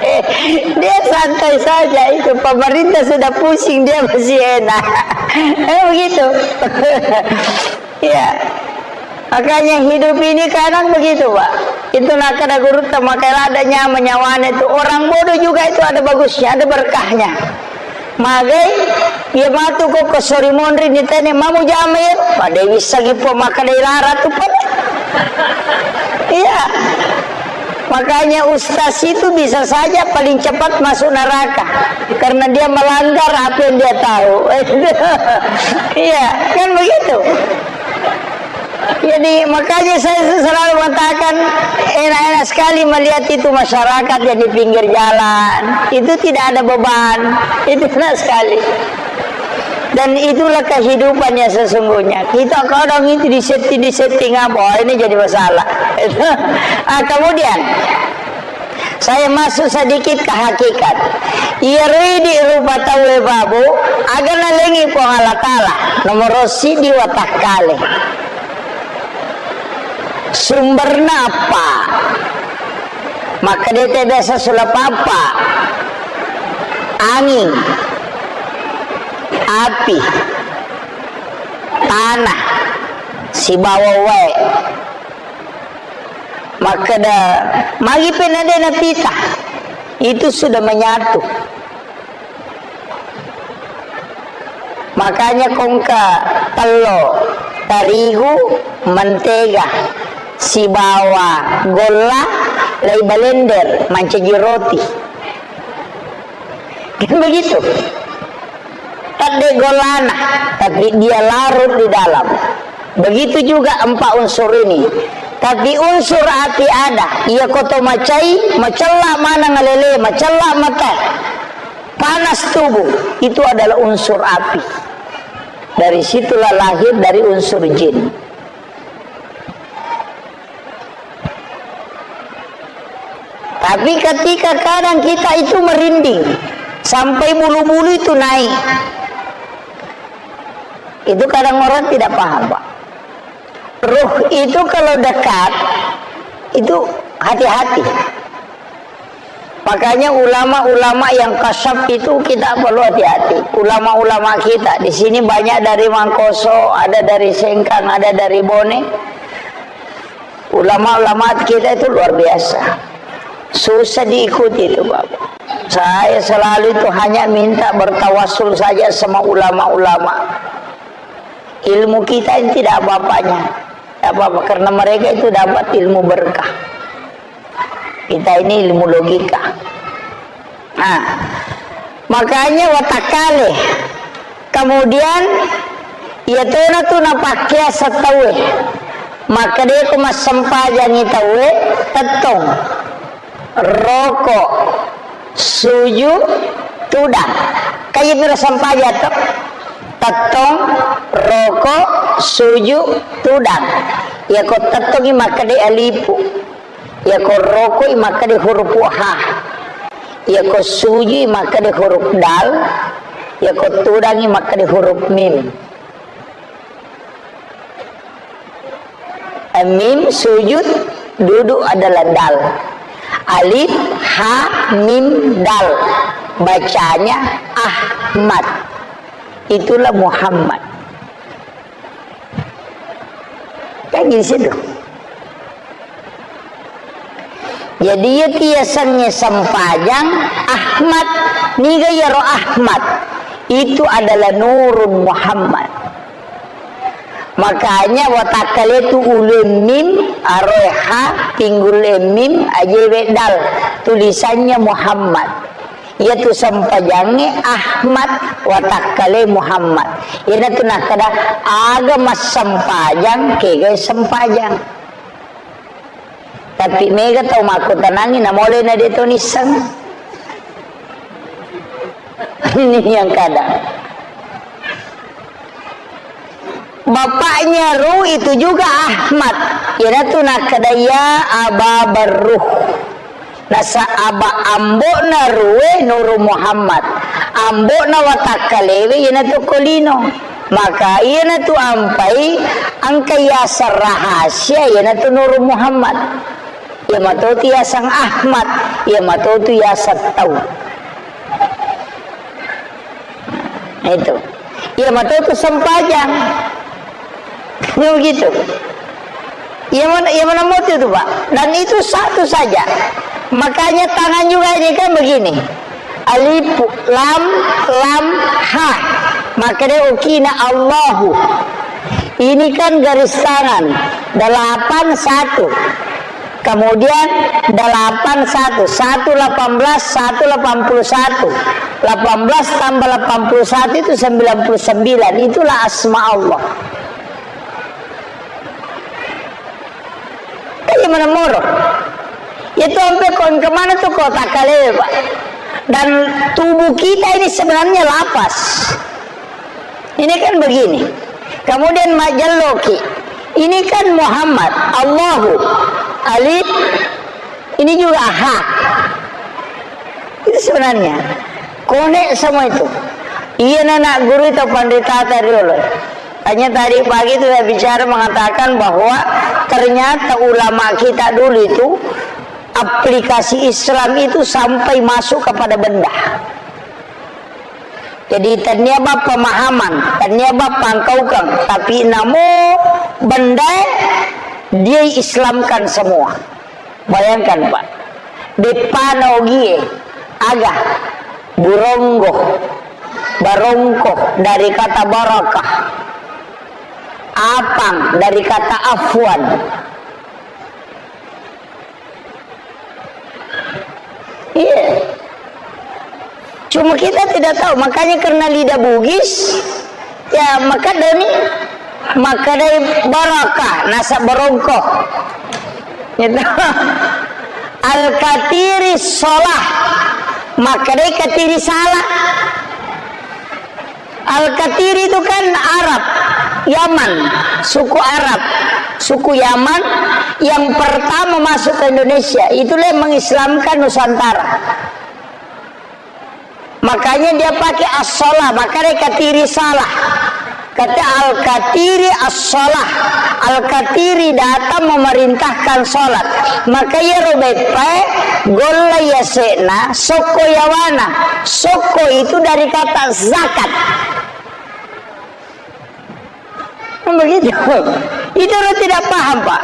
Dia santai saja itu. Pemerintah sudah pusing, dia masih enak. Eh, begitu. Iya. Makanya hidup ini kadang begitu, Pak. Itu nakada guru temakai lada nyama nyawane itu. Orang bodoh juga itu ada bagusnya, ada berkahnya. Magai, iya matu ko, ko sori monri ni tene mamu jama ya. Pada bisa gipo maka dai lara tu pada. Iya. Makanya ustaz itu bisa saja paling cepat masuk neraka karena dia melanggar apa yang dia tahu. Iya, kan begitu. Jadi, makanya saya selalu mengatakan, enak-enak sekali melihat itu masyarakat yang di pinggir jalan. Itu tidak ada beban. Itu enak sekali. Dan itulah kehidupan yang sesungguhnya. Kita kadang itu disetting, disetting apa, "Oh, ini jadi masalah." Ah, kemudian, saya masuk sedikit ke hakikat. Iyaro idi rupa tauwe babu, aga nalengi Puang Allah Ta'ala, nomoro sidi watakkale. Sumberna apa? Makkedete biasa sulap apa? Anging, api, tanah, sibawa wae. Makkeda, magi penade napita, itu sudah menyatu. Makanya kongka tello, tarigu, mentega, sibawa golla, lai balender, mancaji roti. Kan begitu. Tadde golana, tapi dia larut di dalam. Begitu juga empat unsur ini. Tapi unsur api ada, iya koto macai, macella maneng lele, macella mata. Panas tubuh, itu adalah unsur api. Dari situlah lahir dari unsur jin. Tapi ketika kadang kita itu merinding, sampai bulu-bulu itu naik. Itu kadang orang tidak paham, Pak. Ruh itu kalau dekat, itu hati-hati. Makanya ulama-ulama yang kasyaf itu kita perlu hati-hati. Ulama-ulama kita di sini banyak dari Mangkoso, ada dari Sengkang, ada dari Bone. Ulama-ulama kita itu luar biasa. Susah diikuti itu, Bapak. Saya selalu itu hanya minta bertawassul saja sama ulama-ulama. Ilmu kita ini tidak apa-apanya. Tidak apa-apa, karena mereka itu dapat ilmu berkah. Kita ini ilmu logika. Nah, makanya watakkale. Kemudian, iya tona tu napakkea settauwe. Makkedeko massempajangi tauwe, tettong, roko, suju, tudang. Kaya piro sempajang to? Tettong, roko, suju, tudang. Iyako tettongi makkeda alifu. Iyako rokoi makkeda huruf ha. Iyako sujui makkeda huruf dal. Iyako tudangi makkeda huruf mim. Mim sujud, duduk adalah dal. Alif, ha, mim, dal. Bacanya Ahmad. Itulah Muhammad. Kan gitu situ. Jadi, iya tiasengnge sempajang Ahmad. Niga iyaro Ahmad? Itu adalah Nurun Muhammad. Makanya watakkale tu ulue mim, aroe ha, tinggul e mim, ajewe dal. Tulisannya Muhammad. Iyatu sempajangnge Ahmad, watakkale Muhammad. Iyanatu nakkeda, aga massempajang, kegai sempajang. Tapi mega tau makkutanangi, namole na de to nisseng. Ini yang kadang. Bapaknya Ruh itu juga Ahmad. Iyanatu nakkeda, ya Aba Barruh. Nasa aba ambo'na Ruwe Nuru Muhammad. Ambo'na watakkalewe iyanatu ko lino. Maka iyanatu ampai engka yaseng rahasia iyanatu Nuru Muhammad. Iya matotu yaseng Ahmad, iya matotu yaseng tau. Nah, itu. Iya matotu sempajang. Ini begitu. Iya mana, iya mana motif itu, Pak? Dan itu satu saja. Makanya tangan juga ini kan begini. Alif, lam, lam, ha. Makanya okina Allahu. Ini kan garis tangan. Delapan satu. Kemudian delapan satu, satu delapan belas, satu delapan puluh satu. Delapan belas tambah delapan puluh satu itu sembilan puluh sembilan. Itulah asma Allah. Kan iya mana moro. Itu sampai kon kemana tuh kota kalewe, Pak? Dan tubuh kita ini sebenarnya lapas. Ini kan begini. Kemudian majelloki. Ini kan Muhammad, Allahu, Alif, ini juga ha. Itu sebenarnya. Konek semua itu. Iya, anak guru itu pandita tadi dulu. Hanya tadi pagi itu saya bicara mengatakan bahwa ternyata ulama kita dulu itu aplikasi Islam itu sampai masuk kepada benda. Jadi, tennia bab pemahaman, tennia bab pangkaukeng, tapi namo bendae dia Islamkan semua. Bayangkan, Pak, beppana ogie, aga, buronggo, barongko dari kata barakah, apang dari kata afwan. Iya. Cuma kita tidak tahu, makanya karena lidah Bugis, ya, maka doni, maka dari barakah, nasa barongko. Gitu. Al-katiri sholah, maka dari katiri salah. Al-Katiri itu kan Arab, Yaman, suku Arab, suku Yaman yang pertama masuk ke Indonesia. Itulah yang mengislamkan Nusantara. Makanya dia pakai as-sholah, makanya Katiri salah. Kata Al-Katiri as-sholah, Al-Katiri datang memerintahkan sholat. Maka iyaro beppae golla yase'na sokko yawana. Sokko itu dari kata zakat. Kan begitu. Itu orang tidak paham, Pak.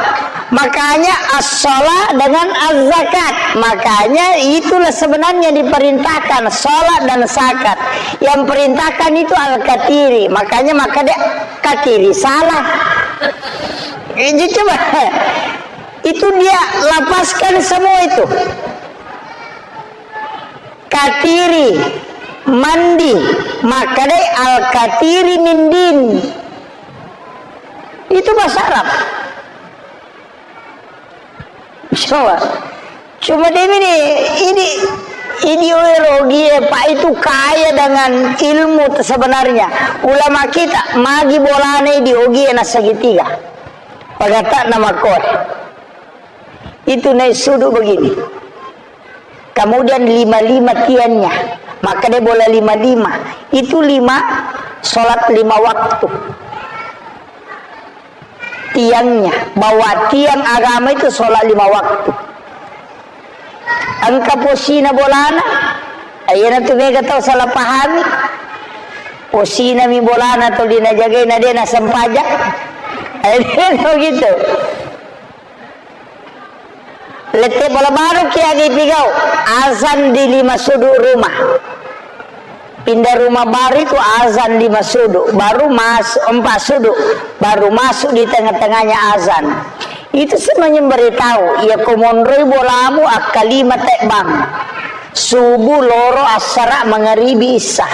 Makanya as-shalah dengan az-zakat. Makanya itulah sebenarnya diperintahkan, sholat dan zakat. Yang perintahkan itu al-katiri. Makanya maka dia katiri salah. Itu coba. Itu dia lapaskan semua itu. Katiri, mandi, makkedai al-katiri mindin. Itu bahasa Arab. Coba. Cuma dia ini, ini, ini oe rogi ya, Pak, itu kaya dengan ilmu sebenarnya. Ulama kita, magi bolana di ogi ya na segitiga. Pagata nama koe. Itu naik sudut begini. Kemudian lima-lima tiangnya. Maka dia bola lima-lima. Itu lima, sholat lima waktu. Tiangnya. Bahwa tiang agama itu sholat lima waktu. Engka posina bolana. Ayyana tu mega tau salah pahami. Posina mi bolana tuli najagai na dia na sempajang. Ayyana gitu. Lette bola baru ki agi pigau, azan di lima sudut rumah. Pindah rumah baru itu azan lima sudut, baru masuk empat sudut, baru masuk di tengah-tengahnya azan. Itu sebenarnya memberitahu, ya ko monroi bolamu akkalima tebbang. Subuh, loro, assara, mangaribi, isya.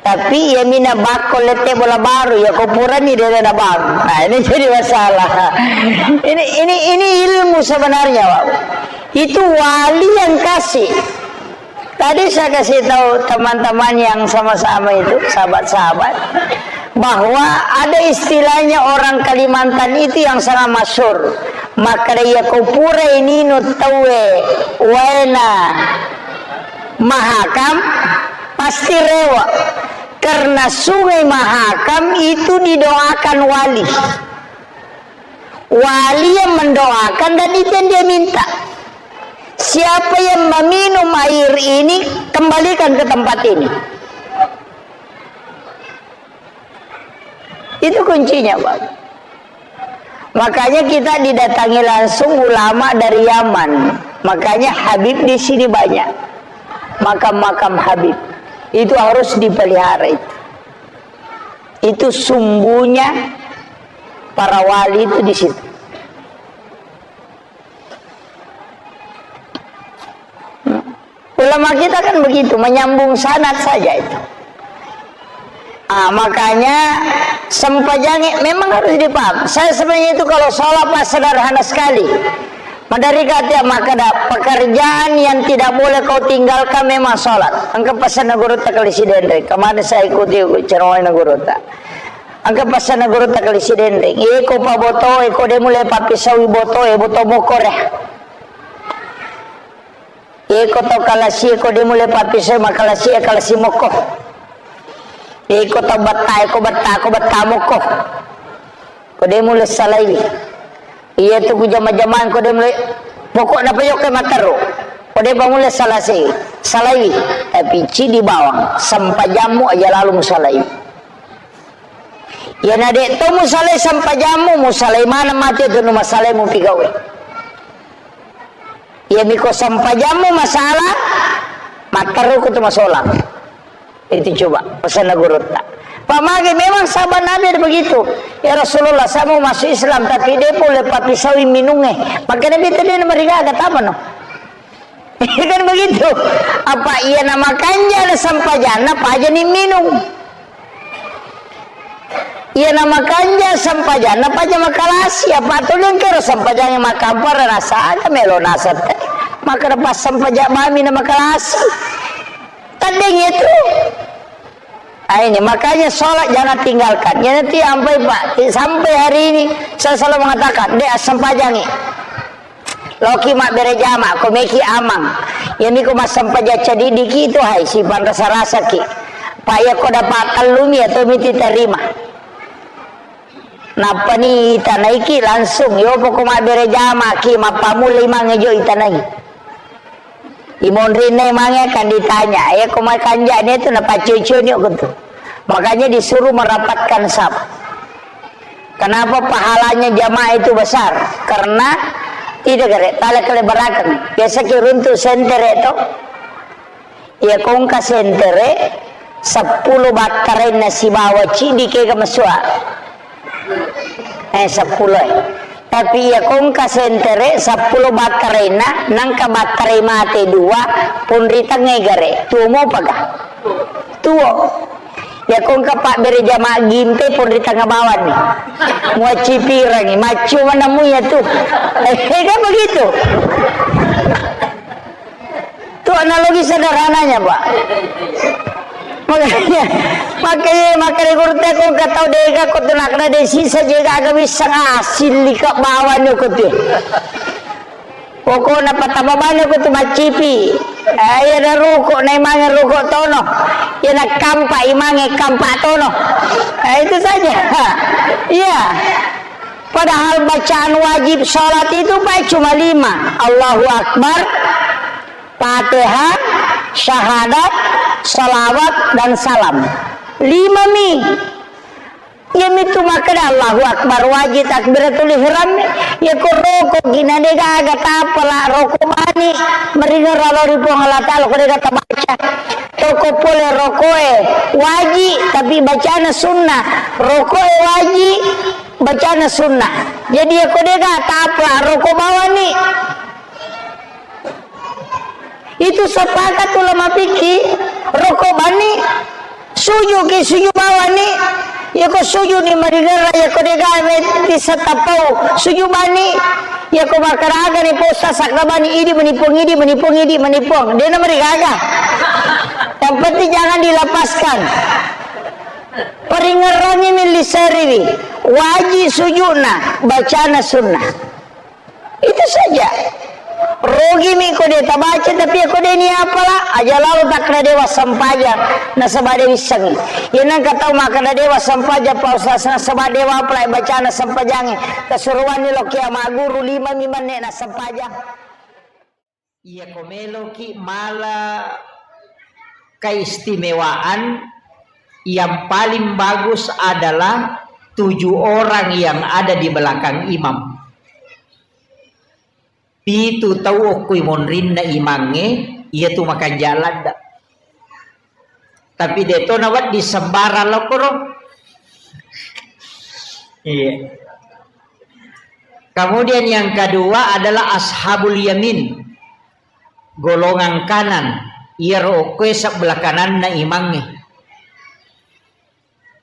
Tapi iya mina bakko lette bola baru, ya ko purani dere na bang. Nah, ini jadi masalah. Ini, ini, ini ilmu sebenarnya, Pak. Itu wali yang kasih. Tadi saya kasih tahu teman-teman yang sama-sama itu, sahabat-sahabat, bahwa ada istilahnya orang Kalimantan itu yang sangat masyhur. Maka iya ko pura ini no tawe waena Mahakam, pasti rewa. Karena Sungai Mahakam itu didoakan wali. Wali yang mendoakan dan itu yang dia minta. Siapa yang meminum air ini, kembalikan ke tempat ini. Itu kuncinya, Pak. Makanya kita didatangi langsung ulama dari Yaman. Makanya Habib di sini banyak. Makam-makam Habib. Itu harus dipelihara itu. Itu sumbunya para wali itu di situ. Ulama kita kan begitu, menyambung sanad saja itu. Ah, makanya sempajang memang harus dipaham. Saya sebenarnya itu kalau sholat, Pak, sederhana sekali. Madari kata maka ada pekerjaan yang tidak boleh kau tinggalkan memang sholat. Engka pesan guru tak kali si denre. Kemarin saya ikuti ceramah guru tak. Engka pesan guru tak kali si denre. Eko pa boto, eko de mulai papisaui boto, e boto mokore. Iko tau kalasi, ko de mulle pappisai makalasi, kalasi mokko. Iko tau betta, iko betta, ko betta mokko. Ko de mulle salaiwi. Iya tu ku jama-jamang ko de mulle. Pokokna payokka matteru. Ko de pa mulle salasi, salaiwi. Tapi cidi bawang, sempajammu aja lalu musalaiwi. Iyana de to musalai sempajammu, musalai maneng mate tu nu masalai mupigaue. Iya miko sempajammu masalah, matteru ku tu masolang. Itu coba pesanna gurutta. Pak mage memang sahabat Nabi ada begitu. Ya Rasulullah, saya mau masuk Islam tapi de pole papisaui minungnge. Maka Nabi tadi marigaga tapano. Kan begitu. Apa iya namakanja na sempajanna pajani minung. Iya namakanja sempajanna paja makalasi. Apa tu lengkero sempajanna makampara nasaga melo nasate. Maka pas sempaja mami na makalasi. Tandeng itu. Ah, ini makanya sholat jangan tinggalkan. Ya nanti sampai Pak, sampai hari ini saya selalu mengatakan, dek sempajangi. Loki mabbere jama, ko meki amang. Iya miko massempajang cadidiki itu hai, sipanrasa-rasaki. Pa iya ko dapat tellumi atau miti terima. Nappani itanaiki langsung, yo poko mabbere jamaki, mappamulle mange jo itanai. Imonrinna mange kan ditanya, iya ko makanjani itu napaccio-cioni ko tu. Makanya disuruh merapatkan saf. Kenapa pahalanya jamaah itu besar? Karena tidak gare, tala kelebarakeng. Biasa ki runtu sentere to. Iya kongka sentere seppulo battarainna sibawa cidi kega masua. Eh, seppulo, eh. Tapi iya kongka sentere seppulo battarainna, nangka battarai mate dua, ponri tengnge gare. Tuo mopaga? Tuo. Iya kongka pabbere jama gimpe, ponri tengnga bawang ni. Muaccipirangi, maccu manamu iya tu. Eh, kan begitu. Itu analogi sederhananya, Pak. Makanya, makanya, makanya gurutta ko engka tau dega ko tu nakna de sisa jega aga bisa ngasil lika bawang ko tu. Pokokna patama bane ko tu maccipi. Eh, iya na ruko, na imange ruko tono. Iya na kampa, imange kampa tono. Eh, itu saja. Iya. Padahal bacaan wajib sholat itu, Pak, cuma lima. Allahu Akbar, Fatihah, syahadat, salawat, dan salam. Lima mi. Iya mitu makkeda Allahu Akbar wajib, takbiratul ihram. Iya ko roko gina de gaga tapala roko bani. Meringa ralo ri Puang Allah Ta'ala ko de gaga tabaca. Toko pole rokoe wajib, tapi bacana sunnah. Rokoe wajib, bacana sunnah. Jadi, iya ko de gaga tapala roko bawang ni. Itu sepakat ulama fikih, roko bani, suju ki suju bawang ni, iya ko suju ni maringerra, iya ko de gaga meti satapau, suju bani, iya ko makkaraga ni posa sakra bani, idi menipung, idi menipung, idi menipung, de na marigaga. Yang penting jangan dilepaskan. Paringerrangi milli seriwi, wajib sujuna, bacana sunnah. Itu saja. Rogi mi ko de tabaca, tapi ko de ni apala, aja lalo takna dewa sempajang, nasaba de wissengi. Iya nengka tau makkeda dewa sempajang, Pak Ustaz, nasaba dewa apala bacana sempajang. Kesuruan ni lo kia maguru lima mi menne na sempajang. Iya ko meloki mala keistimewaan, yang paling bagus adalah tujuh orang yang ada di belakang imam. Pitu tau okkoi monrinna imangnge, iya tu makanja ladda. Tapi de to nawedding sembarang lokkoro. Iya. Kemudian yang kedua adalah ashabul yamin. Golongan kanan. Iyaro okkoe sebelah kananna imangnge.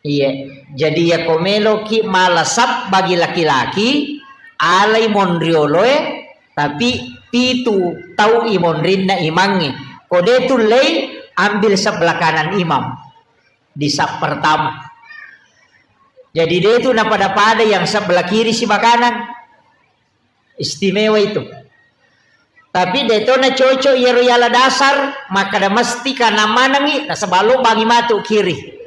Iya, jadi iya ko meloki mala sab bagi laki-laki, alai monrioloe, tapi pitu tau imonrinna imangnge. Ko de tullei, ambil sebelah kanan imam di sab pertama. Jadi de tu napada-pada yang sebelah kiri siba kanan. Istimewa itu. Tapi de to na cocok iyaro yala dasar, makkada mesti kana manengi, nasaba lo bangi matu kiri.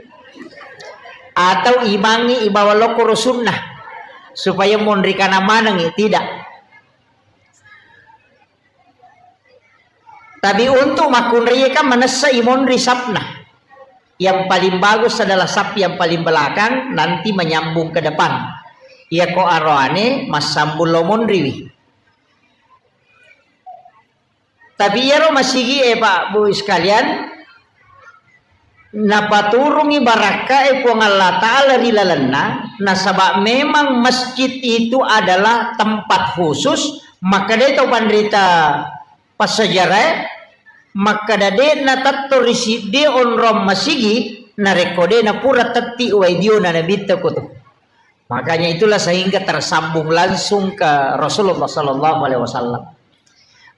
Atau imangi ibawa lokoro sunnah, supaya monri kana manengi, tidak. Tapi untuk makkunrai kan manessa imonri sapna. Yang paling bagus adalah saf yang paling belakang, nanti menyambung ke depan. Iya ko aroane massambung lo monriwi. Tapi iyaro masigi e, Pak, Bu, sekalian, napaturungi barakka e Puang Allah Ta'ala ri lalenna, nasaba memang masjid itu adalah tempat khusus, maka de tau panrita passejarae, makkada de'na tetto ri siddi onrong masigi, narekko de napura tetti uwai diona nabitta koto. Makanya itulah sehingga tersambung langsung ke Rasulullah sallallahu alaihi wasallam.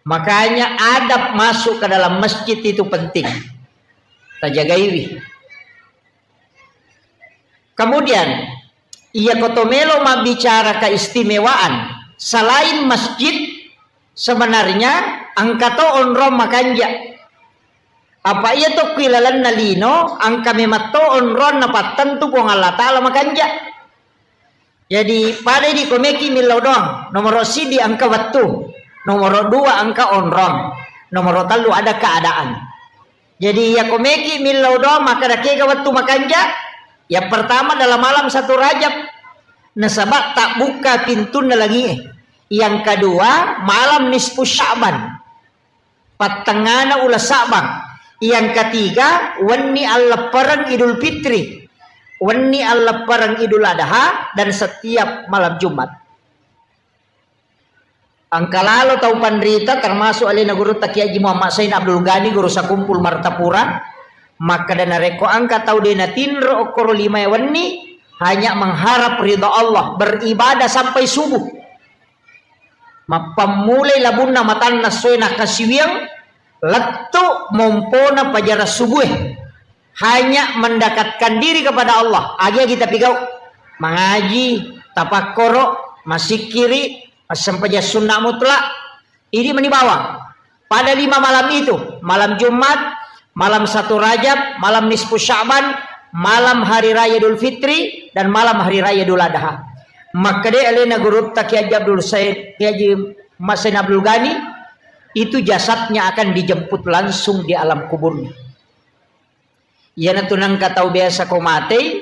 Makanya adab masuk ke dalam masjid itu penting. Tajagaiwi. Kemudian, iya koto melo mabbicara keistimewaan, selain masjid, sebenarnya engka to onrong makanja. Apa iya to kui lalenna lino, engka memang to onrong napattentu Puang Allah Ta'ala makanja. Jadi, pada idi ko meki millau doang. Nomoro siddi engka wettu, nomoro dua engka onrong, nomoro tellu ada keadaan. Jadi, iya ko meki millau doang, makkada kega wettu makanja? Yang pertama dalam malam satu Rajab. Nasaba tabbukka pintunna langi'e. Yang kedua, malam nisfu Sya'ban. Pattengngana uleng Sya'ban. Yang ketiga, wenni alleppereng Idul Fitri. Wenni alleppereng Idul Adha dan setiap malam Jumat. Engka lalo tau panrita, termasuk alena gurutta Kiai Haji Muhammad Sain Abdul Ghani, guru sakumpul Martapura, makkeda narekko engka tau de natinro okkoro limae wenni, hanya mengharap ridha Allah, beribadah sampai subuh. Mappammulai labunna matanna essoe nakkasiwiang, lettu mompona pajara subue. Hanya mendekatkan diri kepada Allah. Agi-agi tapigau, mangaji, tapakkoro, masikkiri, massempajang sunnah mutlak. Ini meni bawang. Pada lima malam itu, malam Jumat, malam satu Rajab, malam nisfu Sya'ban, malam hari raya Idul Fitri, dan malam hari raya Idul Adha. Makkeda alena gurutta Kiai Haji Abdul Said, Kiai Haji Masen Abdul Ghani, itu jasadnya akan dijemput langsung di alam kuburnya. Iyanatu nengka tau biasa ko matei,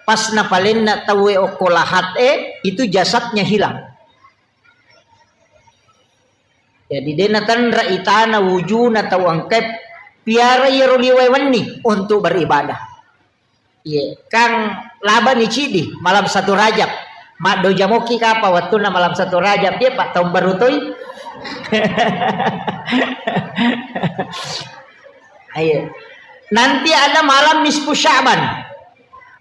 pas napalenna tauwe okko lahat e, itu jasadnya hilang. Jadi de natanra itana wujuna tau engkae piara iyaro liwae wenni untuk beribadah. Iye, kang laba ni cidi malam satu Rajab. Maddoja moki kapa wettunna malam satu Rajab, dia pak tahun baru toi. Ayo. Nanti ada malam nisfu Sya'ban.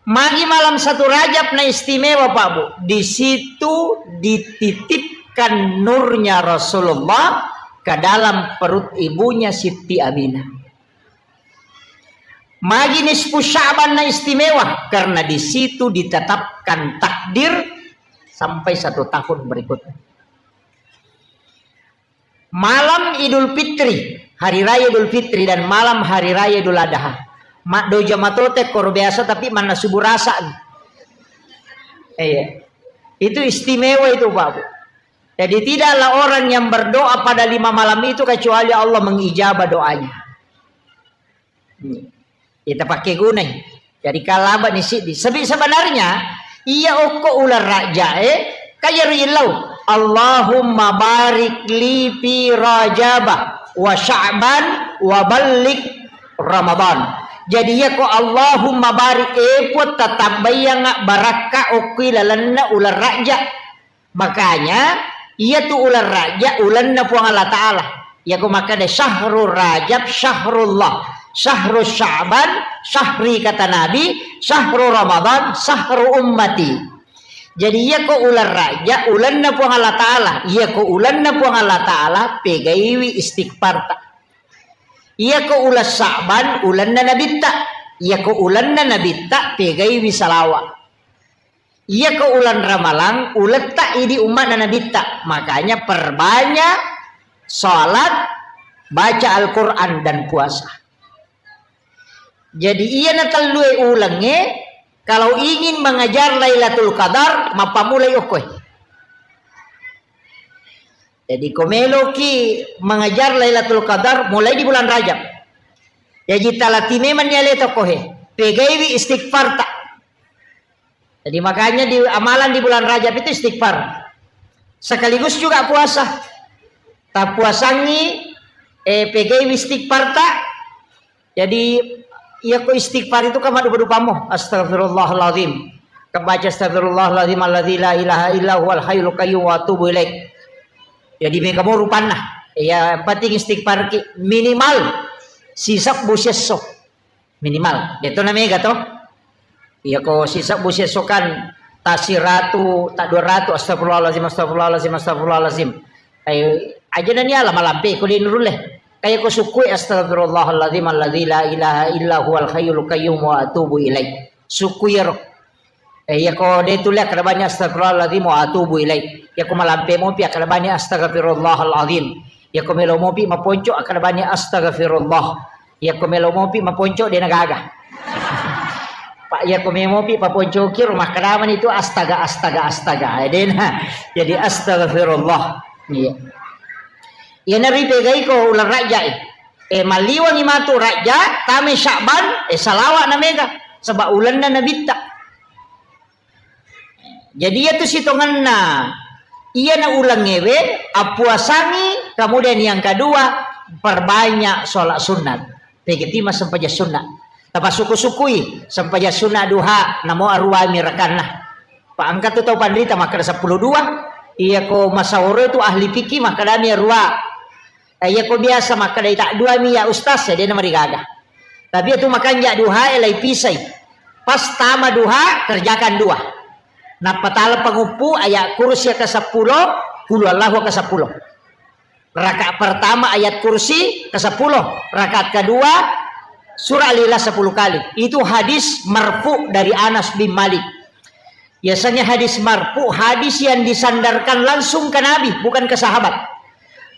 Magi malam satu Rajab na istimewa, Pak Bu. Di situ dititipkan nurnya Rasulullah ke dalam perut ibunya Siti Aminah. Magi nisfu Sya'ban na istimewa karena di situ ditetapkan takdir sampai satu tahun berikutnya. Malam Idul Fitri, hari raya Idul Fitri dan malam hari raya Idul Adha. Maddoja matote koro biasa tapi manna subuh rasa. Iya. Itu istimewa itu, Pak Bu. Jadi tidaklah orang yang berdoa pada lima malam itu kecuali Allah mengijabah doanya. Hmm. Kita pakai gunai. Jadi kalaba ni siddi. Sebi-, sebenarnya iya okko uleng Rajab e, kaya ri illau. Allahumma barik li fi Rajaba wa Sya'ban wa ballik Ramadan. Jadi iya ko Allahumma barik, e Puang, tatabbayang barakka okko lalenna uleng Rajab. Makanya, iyatu uleng Rajab ulenna Puang Allah Ta'ala. Iyako makkeda, "Syahrul Rajab syahrullah, syahru Sya'ban syahri," kata Nabi, "Syahru Ramadan syahru ummati." Jadi, iyako uleng Rajab ulenna Puang Allah Ta'ala. Iyako ulenna Puang Allah Ta'ala, pegaiwi istighfarta. Iyako uleng Sya'ban ulenna Nabitta. Iyako ulenna Nabitta, pegaiwi salawa. Iyako uleng Ramalang, uletta idi umma'na Nabitta. Makanya perbanyak salat, baca Al-Quran, dan puasa. Jadi, iyana tellue ulengnge, kalau ingin mengejar Lailatul Qadar, mappamulai okkoe. Jadi, ko meloki mengejar Lailatul Qadar, mulai di bulan Rajab. Jadi, talati memang ni ale tokohe. Pegaiwi istighfarta. Jadi makanya di amalan di bulan Rajab itu istighfar. Sekaligus juga puasa. Tapuasangi, eh, pegaiwi istighfar ta. Jadi, iya ko istighfar itu kan madupa-dupamo. Astagfirullahaladzim. Kebaca astagfirullahaladzim alladzi la ilaha illa huwal hayyul qayyum wa atubu ilaih. Jadi mega mo rupanna. Ya, penting istighfar ki minimal sisebbu siesso. Minimal. Deto na mega to. Iya ko sisebbu siesso kan ta siratu, ta dua ratu, astagfirullahaladzim, astagfirullahaladzim, astagfirullahaladzim. Ayo, aja nani ala malampe ko de nurulle. Kaya ko sukui, astagfirullahaladzim alladzi la ilaha illa huwal hayyul qayyum wa atubu ilaih. Sukui ro. Eh, iya ko de tulle akkeda bani astagfirullahaladzim wa atubu ilaih. Iya ko malampe mopi akkeda bani astagfirullahaladzim. Iya ko melo mopi maponco akkeda bani astagfirullah. Iya ko melo mopi maponco de na gaga. Pak, iya ko melo mopi paponco kiro makkeda mani tu astaga, astaga, astaga. Eh, de na. Jadi astagfirullah. Iya. Iya na ripegai ko uleng Rajab e. Eh, malliwangi matu Rajab, tame Sya'ban, eh, salawa na mega. Sebab ulenna Nabitta. Jadi, iyatu sitongenna iyana ulengngewe, appuasangi, kemudian yang kedua, perbanyak sholat sunat. Pegeti massempajang sunat. Tapassuku-sukui, sempajang sunat duha, namo aruami rakanna. Pa engka tu tau panrita makkeda seppulo dua. Iyako masaoro tu ahli fikih makkedami arua. Eh, iyako biasa makkeda tak dua mi ya ustaz, ya dena marigaga. Tapi itu makanja duha, eh, lai pisai. Pas tama duha, kerjakan dua. Napatala panguppu ayat kursi ke sepuluh, qul huwallahu ke sepuluh. Rakaat pertama ayat kursi ke sepuluh, rakaat kedua surah Al-Ikhlas sepuluh kali. Itu hadis marfu dari Anas bin Malik. Biasanya hadis marfu, hadis yang disandarkan langsung ke Nabi, bukan ke sahabat.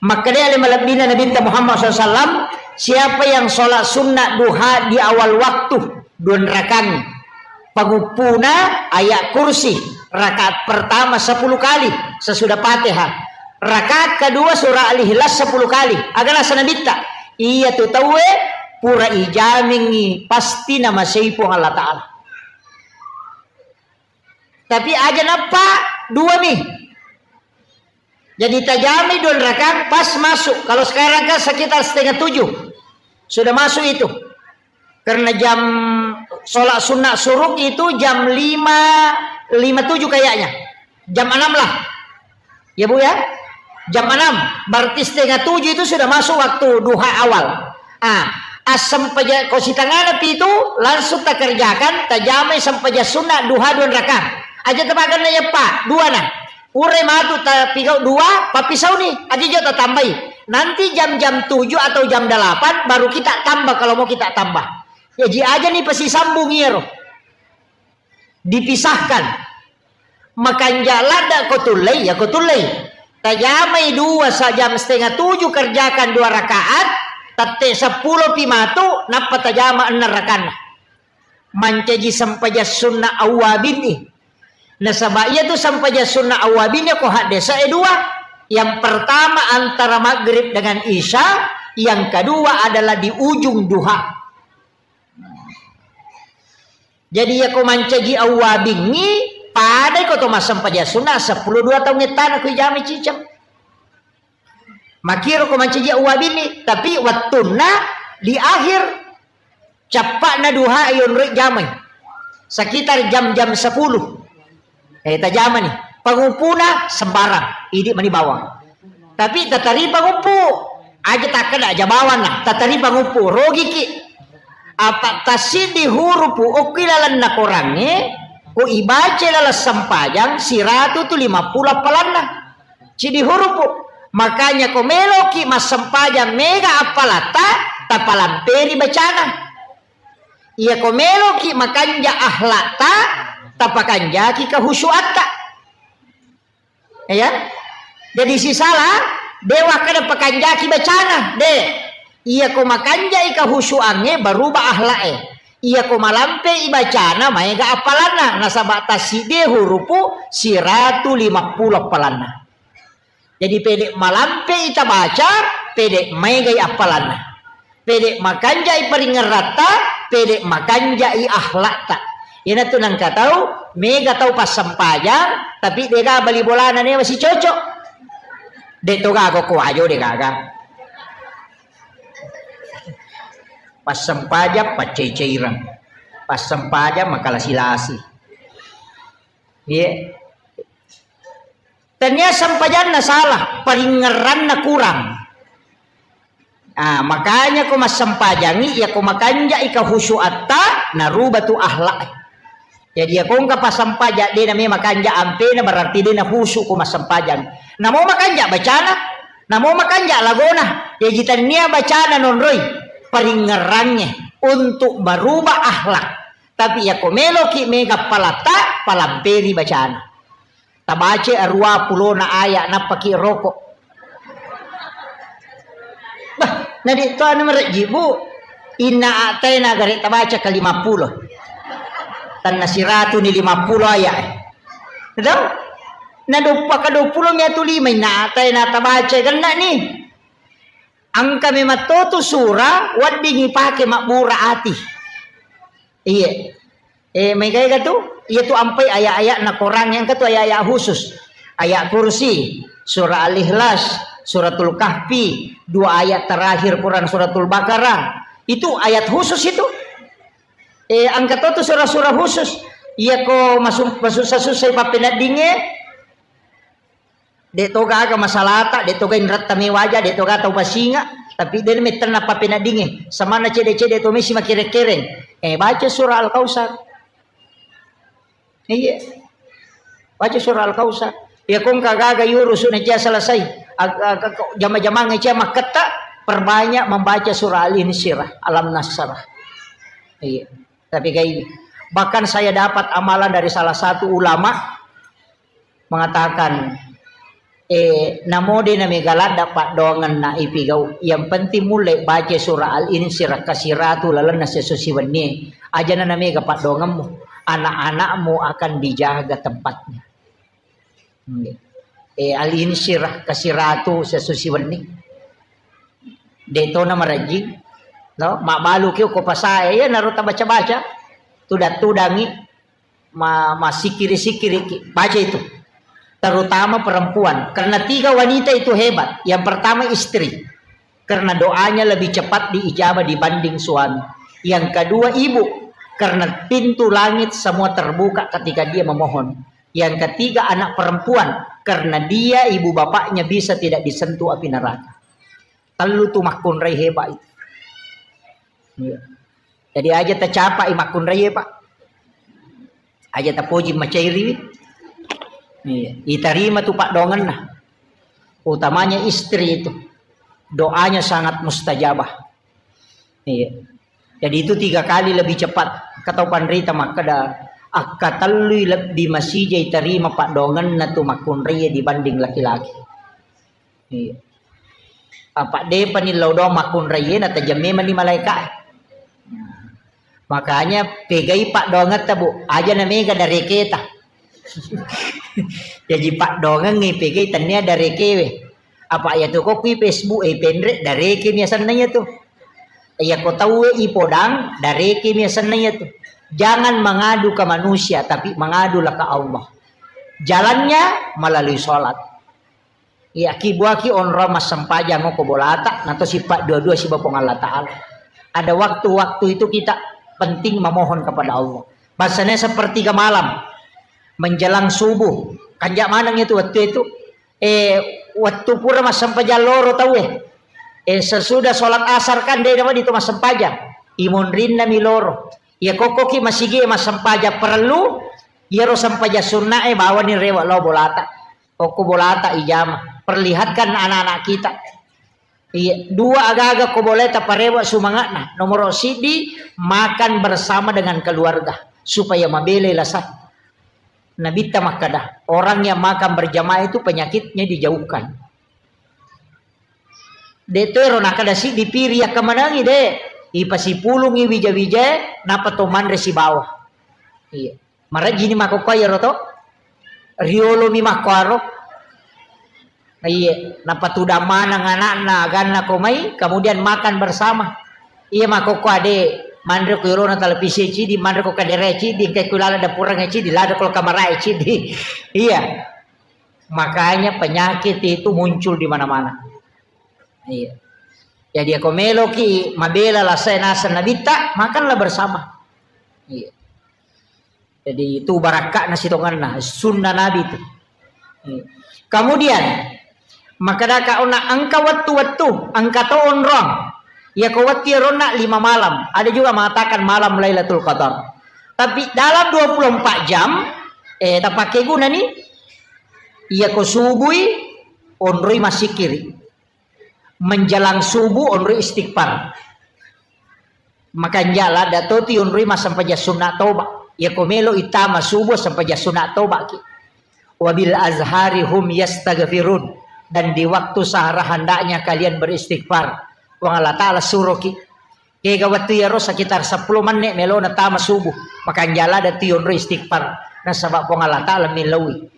Makkedai ale malebbina Nabi Muhammad sallallahu alaihi wasallam, siapa yang sholat sunnah duha di awal waktu, dua rakaat, panguppuna ayat kursi, rakaat pertama sepuluh kali sesudah Fatihah, rakaat kedua surah Al-Ikhlas sepuluh kali. Aga nasa Nabitta, iya tu tauwe pura ijamingi pasti namasei Puang Allah Ta'ala. Tapi aja nappa dua mi. Jadi tajami dua rakaat pas masuk. Kalau sekarang kan sekitar setengah tujuh. Sudah masuk itu. Karena jam sholat sunnah syuruk itu jam lima, lima tujuh kayaknya. Jam enam lah. Ya, Bu, ya? Jam enam. Berarti setengah tujuh itu sudah masuk waktu duha awal. Ah, assempajang ko sitangana pi itu langsung takerjakan, tajamai sempajang sunnah duha dua rakaat. Aja tapaganna ya, Pak, dua na. Pura matu tapigau dua, pappisauni, aja jo tatambai. Nanti jam-jam tujuh atau jam delapan baru kita tambah kalau mau kita tambah. Ya, ji aja nih pasti sambung iyaro. Dipisahkan. Makanja ladda ko tullei, ya ko tullei. Tajamai dua sa jam setengah tujuh kerjakan dua rakaat, tette seppulo pi matu, nappa tajama enneng rakaatna. Mancaji sempajang sunnah awwabin ni. Nasaba iya tu sempajang sunnah awwabin ya ko haddesa e dua. Yang pertama antara maghrib dengan isya, yang kedua adalah di ujung duha. Jadi, iya ko mancaji awwabingngi, padai ko to massempajang sunna seppulo dua taung ettana ko ijami ciceng. Makiro ko mancaji awwabinni, tapi wettunna di akhir cappa'na duha yonroi jamai. Sekitar jam-jam sepuluh. Eh, tajamani. Panguppuna sembarang, idi mani bawang. Tapi tatari panguppu, aja takkeda aja bawanna, tatari panguppu, rogiki. Apa tassiddi hurupu okki lalenna korangnge, ko ibaca laleng sempajang siratu tu lima puluh appalanna. Siddi hurupu. Makanya ko meloki massempajang mega appalatta, tapalamperi bacana. Iya ko meloki makanja akhlakta, tapakanjaki kehusuatta. Ya. Jadi sisala, de wakkeda pakanjaki bacana, de. Iya ko makanjai kehusuangnge, berubah akhlak e. Iya ko malampe i bacana, maega appalanna. Nasaba tassiddi hurupu siratu lima puluh appalanna. Jadi, pede malampe i tabaca, pede maegai appalanna. Pede makanjai paringeratta, pede makanjai akhlakta. Iyanatu nangka tau, mega tau passempajang, tapi dega bali bolana newa sicocok. De to gaga ko wajo de gaga. Passempajang paccai-caireng. Passempajang makalasi-lasi. Iya. Tania sempajanna salah, paringngeranna kurang. Ah, makanya ko massempajangi, iya ko makanjai kehusuatta, naruba tu akhlak. Jadi, iya ko engka passempaja, de na memang makanja ampena, berarti de na husu ko massempajang. Namo makanja bacana, namo makanja lagona, jaji tania bacana nonroi, paringngerangnge untuk merubah akhlak. Tapi iya ko meloki mega palatta, palamperi bacana. Tabaca arua pulona aya, nappaki roko. Bah, nadi to anu merejji, Bu. Inna a'taina gare tabaca ke lima puluh. Tanna siratu ni lima puluh aya. Tahu? Na doppa ka dua puluh mi atu lima, inna a'taina tabaca genna ni. Engka memang to tu sura weddingi pake mabbura ati. Iya. Eh, mega-ega tu? Iya tu ampai ayat-ayat na Quran yang ketu ayat-ayat khusus. Ayat kursi, surah Al-Ikhlas, suratul Kahfi, dua ayat terakhir Quran suratul Baqarah. Itu ayat khusus itu. Eh, angka to tu surah-surah khusus. Iya ko masu-, masussa-sussa ipappeneddingnge, de toga aga masalata, de toga inratta me waja, de toga tau pasinga, tapi de mettenna pappeneddingnge. Samanna cede-cede to mesi makere-kereng. Eh, baca surah Al-Kautsar. Iya. Baca surah Al-Kautsar. Ya kong kagaga yurusu na cia selesai. Ag-, ag-, jama-jamang cia makketta, perbanyak membaca surah Al-Insyirah, Alam Nasrah. Iya. Tapi kayak ini. Bahkan saya dapat amalan dari salah satu ulama mengatakan, eh, namo de na mega ladda paddoangenna ipigau. Yang penting mulle baca surah Al-Insyirah kasiratu lalenna sesusi wennie. Aja na mega paddoangemmu. Anak-anakmu akan dijaga tempatnya. Hmm. Eh, Al-Insyirah kasiratu sesusi wenni. De to na marajing. No, mabbalu ki ko pasae, ya naro tabaca-baca. Tudang-tudangi, ma-, masikiri-sikiri ki. Baca itu. Terutama perempuan. Karena tiga wanita itu hebat. Yang pertama istri. Karena doanya lebih cepat diijabah dibanding suami. Yang kedua ibu. Karena pintu langit semua terbuka ketika dia memohon. Yang ketiga anak perempuan. Karena dia ibu bapaknya bisa tidak disentuh api neraka. Tellu tu makkunrai hebat itu. Iya. Jadi aja tacapai makkunrai, Pak. Aja tapoji macairiwi. Iya. Itarima tu paddoangenna. Utamanya istri itu. Doanya sangat mustajabah. Iya. Jadi itu tiga kali lebih cepat. Kata panrita makkeda, akka tellui lebbi masija itarima paddoangenna tu makkunrai dibanding laki-laki. Iya. Apa depa ni lao doang makkunrai, na tajang memang ni malaika. Makanya pegai paddoangetta, Bu, aja na mega dareketa. Jadi paddoangengngi pegai tennia darekewe. Apa ya tu ko kui Facebook e penre dareke mi asenna ya tu. Ya ko tauwe ipodang dareke mi asenna ya tu. Jangan mengadu ke manusia, tapi mengadulah ke Allah. Jalannya melalui sholat. Iya, ki buaki onrong massempajang ko bolata, nato sifat dua-dua siba Puang Allah Ta'ala. Ada waktu-waktu itu kita penting memohon kepada Allah. Bahasanya sepertiga malam, menjelang subuh. Kanja maneng itu waktu itu. Eh, waktu pura massempajang loro tau eh. Eh, sesudah sholat asar kan dia dapat itu massempajang. Imonrinna mi loro. Ya kokkoki masigi massempajang perlu, iyaro sempajang sunna e bawani rewa lao bolata. Okko bolata ijama. Perlihatkan anak-anak kita. Iya, dua aga-aga ko boleh taparewa sumanga'na. Nomor sidi, makan bersama dengan keluarga supaya mabelai lasa. Nabitta makkada, orang yang makan berjamaah itu penyakitnya dijauhkan. De to ero nakkada siddi piri yakkamanangi de. Ipasipulungi wija-wijae, napa to manre sibawa. Iya. Marajini makkokkoe iyaro to. Riolomi makkoaro. Iye, napatudang maneng anakna aganna ko mai, kemudian makan bersama. Iya makkokko ade, manre ko yolona televisi cidi, manre ko kadere cidi, engka ko lala dapurang cidi, lada ko kamarae cidi. Iya. Makanya penyakit itu muncul di mana-mana. Iya. Jadi ako meloki mabela lasai naseng nabitta, makanlah bersama. Iya. Jadi itu barakka'na sitongenna, sunnah Nabi itu. Iya. Kemudian, makkedaka onna engka wettu-wettu, engka to onrong. Iya ko wettu iyaronna lima malam. Ada juga mengatakan malam Lailatul Qadar. Tapi dalam dua puluh empat jam, eh, tapake gunani, iya ko subui, onroi massikiri. Menjelang subuh onroi istighfar. Makanja ladda to ti onroi massempajang sunna toba. Iya ko melo itama subuh sempajang sunna toba ki. Wabil azhari hum yastaghfirun. Dan di waktu sahara hendaknya kalian beristighfar. Puang Allah Ta'ala suroki. Kega wettu iyaro sekitar seppulo menne melona tama subuh. Makanja ladda ti onroi istighfar. Nasaba Puang Allah Ta'ala millaui.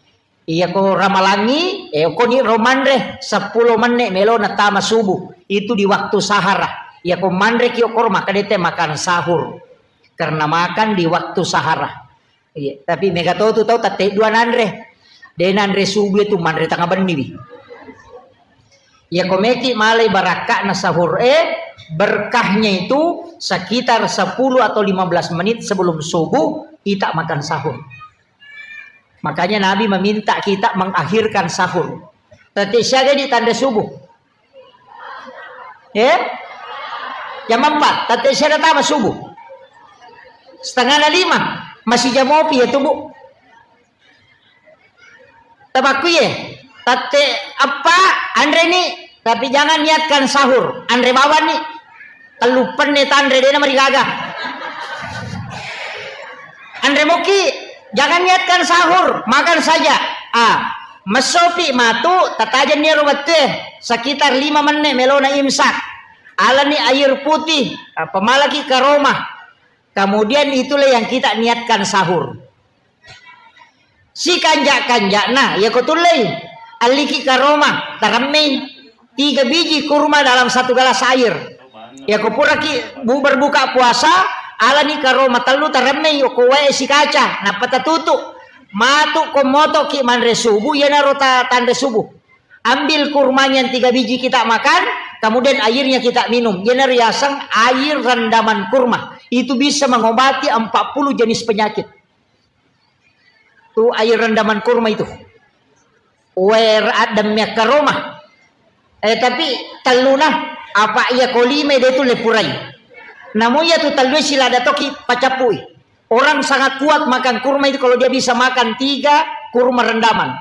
Iya ko ramalangi, eh, ko ni ro manre seppulo menne melo na tama subuh. Itu di waktu sahara. Iya ko manre ki okoro maka dete makan sahur. Karena makan di waktu sahara. Iya, tapi mega to tu tau tette dua nanre. De nanre subuh itu manre tengah benni wi. Ya komeki malai barakka'na sahur e, berkahnya itu sekitar sepuluh atau lima belas menit sebelum subuh kita makan sahur. Makanya Nabi meminta kita mengakhirkan sahur. Tette siaga di tanre subuh. Eh? Jam empat, tette siaga tama subuh. Setengah na lima, masih jam opi ya tubuh. Tabakku ye, tette eppa, anre ni, tapi jangan niatkan sahur, anre bawang ni. Tellu penne tanre, dena marigaga. Anre moki, jangan niatkan sahur, makan saja. Ah, messopi matu, tatajenni ero wettue, sekitar lima menit melona imsak. Alani air putih, ah, pemalaki karoma. Kemudian itulah yang kita niatkan sahur. Sikanja-kanjana, yako tullei, alliki karoma, taremmei tiga biji kurma dalam satu gelas air. Yako puraki bu-, berbuka puasa, alani karoma tellu taremmei, yako wae sikaca, nappa tatutu. Matu ko motoki manre subuh, iyanaro ta-, tanre subuh. Ambil kurmanya yang tiga biji kita makan, kemudian airnya kita minum. Iyanaro yaseng air rendaman kurma. Itu bisa mengobati empat puluh jenis penyakit. Tu air rendaman kurma itu. Wer adem yakkaroma. Eh, tapi telluna, apa iya kolime de tu lepurai. Namun iya tu tellue silada toki pacappui. Orang sangat kuat makan kurma itu kalau dia bisa makan tiga kurma rendaman.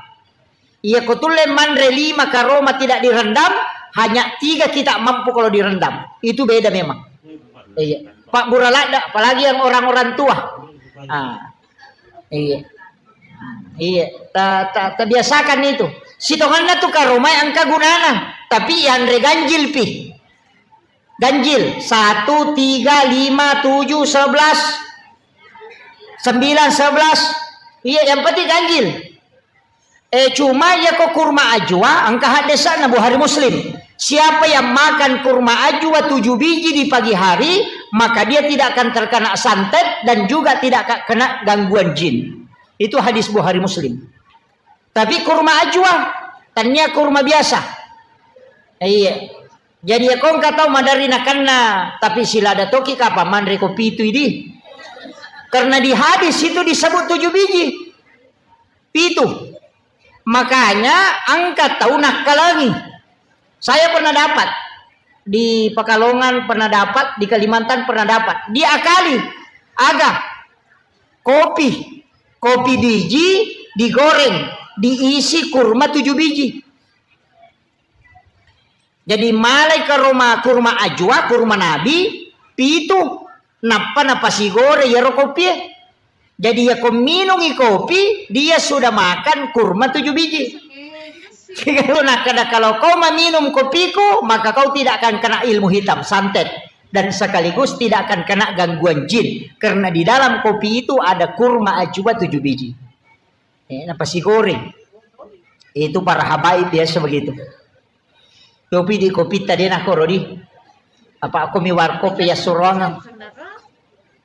Iya ko tulle manre lima karoma tidak direndam, hanya tiga kita mampu kalau direndam. Itu beda memang. Iya. Pak Buraladda, apalagi yang orang-orang tua. Ah. Iya. Iya, ta, ta, tabiasakan itu. Sitonganna tu karomai engka gunana, tapi yanre ganjil pi. Ganjil, satu, tiga, lima, tujuh, sebelas, sembilan, sebelas. Iya, yang penting ganjil. Eh, cuma ya ko kurma ajwa, engka haddesanna Bukhari Muslim. Siapa yang makan kurma ajwa tujuh biji di pagi hari, maka dia tidak akan terkena santet dan juga tidak akan kena gangguan jin. Itu hadis Bukhari Muslim. Tapi kurma ajwa, tania kurma biasa. Iya. Jadi ya ko engka tau madari nakenna, tapi silada toki kapa manre ko pitu idi. Karena di hadis itu disebut tujuh biji. Pitu. Makanya engka tau nakkalangi. Saya pernah dapat di Pekalongan, pernah dapat di Kalimantan, pernah dapat. Diakali, aga, kopi, kopi biji digoreng, diisi kurma tujuh biji. Jadi malai karoma kurma ajwa, kurma nabi, pitu, nappa napasigore yaro kopie. Jadi ya ko minungi kopi, dia sudah makan kurma tujuh biji. Kalau nakada, kalau kau meminum kopiku, maka kau tidak akan kena ilmu hitam, santet. Dan sekaligus tidak akan kena gangguan jin. Karena di dalam kopi itu ada kurma ajwa tujuh biji. Eh, napasigoreng. Itu para habaib biasa begitu. Kopi di kopi tadi nak koro di. Apa aku mi warkop ya suruangan.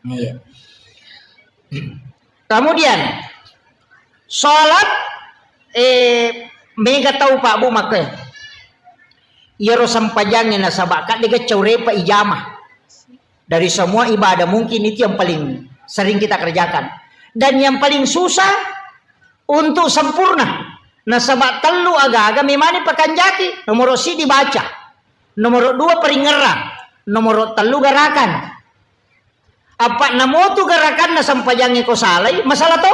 Iya. Kemudian salat, eh, mega tau Pak Bu makke. Iyaro sempajangnge nasaba kadde gacau repa ijama. Dari semua ibadah mungkin itu yang paling sering kita kerjakan dan yang paling susah untuk sempurna. Nasaba tellu aga-aga memani pakanjaki. Nomoro siddi baca, nomoro dua paringerrang, nomoro tellu garakan. Apa namotu garakanna sempajangnge ko salai, masalah to?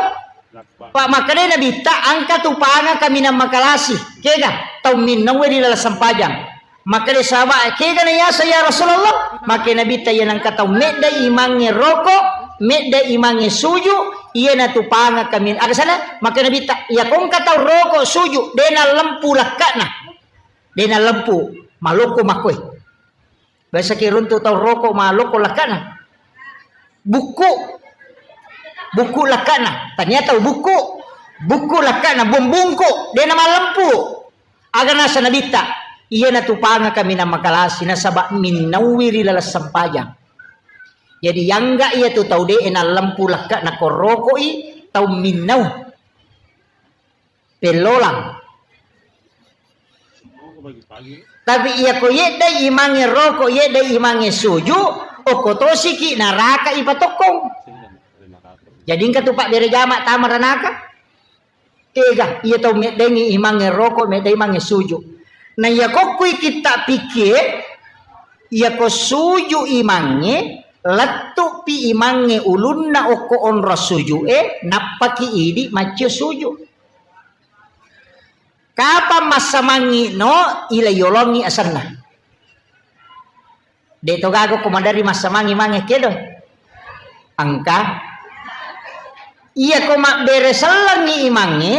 Pak makkedai Nabitta, engka tu panga kaminang makalasi. Kega? Tau minnaue ri laleng sempajang. Makkeda sahabat, "Kega na yaseng ya Rasulullah?" Makkeda Nabitta, "Iya nengka tau medda imangnge roko, medda imangnge suju, iya natu panga kamin." Aga sana? Makkeda Nabitta, "Iya kongka tau roko suju, de na lempu lakkana. De na lempu, maloko makkoi." Biasa ki runtu tau roko maloko lakkana. Bukku. Bukku lakkana. Tania tau bukku. Bukku lakkana, bung-, bungku, de na malempu. Aga nasa Nabitta, iyana tu panga kaminang makalasi, nasaba minnaui ri laleng sempajang. Jadi, yangga iya tu tau de na lempu lakkana ko rokoi, Tau minnau. Pellolang. Tapi iya ko yeddai imangnge roko, yeddai imangnge suju, okko tosiki naraka ipatokkong. Jadi engka tu pabbere jama tama ranaka. Tega, iya tau meddengngi imangnge roko, meddai imangnge suju. Na iya kokkui kitta pikkie, iya ko suju imangnge, lettupi imangnge ulunna okko onro sujue, nappaki idi maccio suju. Kapang massamangngi no, ila yolongngi asenna. De to gaga ko maderri massamangngi mange kedo. Engka. Iya ko mabbere sellengngi imangnge,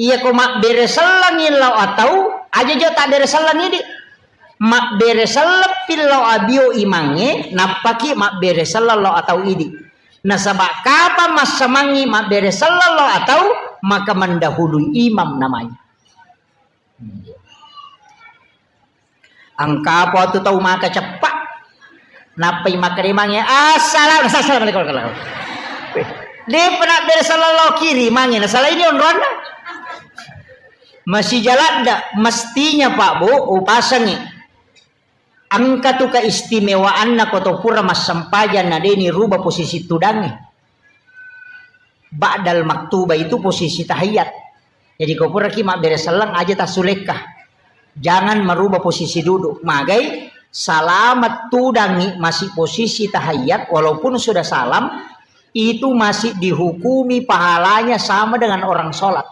iya ko mabbere sellengngi lao atau, aja jo tabbere selleng idi. Mabbere selleppi lao abio imangnge, nappaki mabbere selleng lao atau idi. Nasaba kapang massamangngi mabbere selleng lao atau, maka mendahului imam namanya. Engka apa tu tau maka ceppa. Nappai makkeremangnge, "Assalam-, assalamualaikum." De pernah bere sallallahu kiri mange, nasala ini onronna. Masih jalan dak, mestinya Pak Bu, upasangi. Engka tu keistimewaanna ko to pura massempajang na deni ruba posisi tudangnge. Ba'dal maktuba itu posisi tahiyat. Jadi ko puraki mabbere selleng aja tassulekka. Jangan merubah posisi duduk. Magai salama tudangngi masih posisi tahiyat walaupun sudah salam, itu masih dihukumi pahalanya sama dengan orang sholat.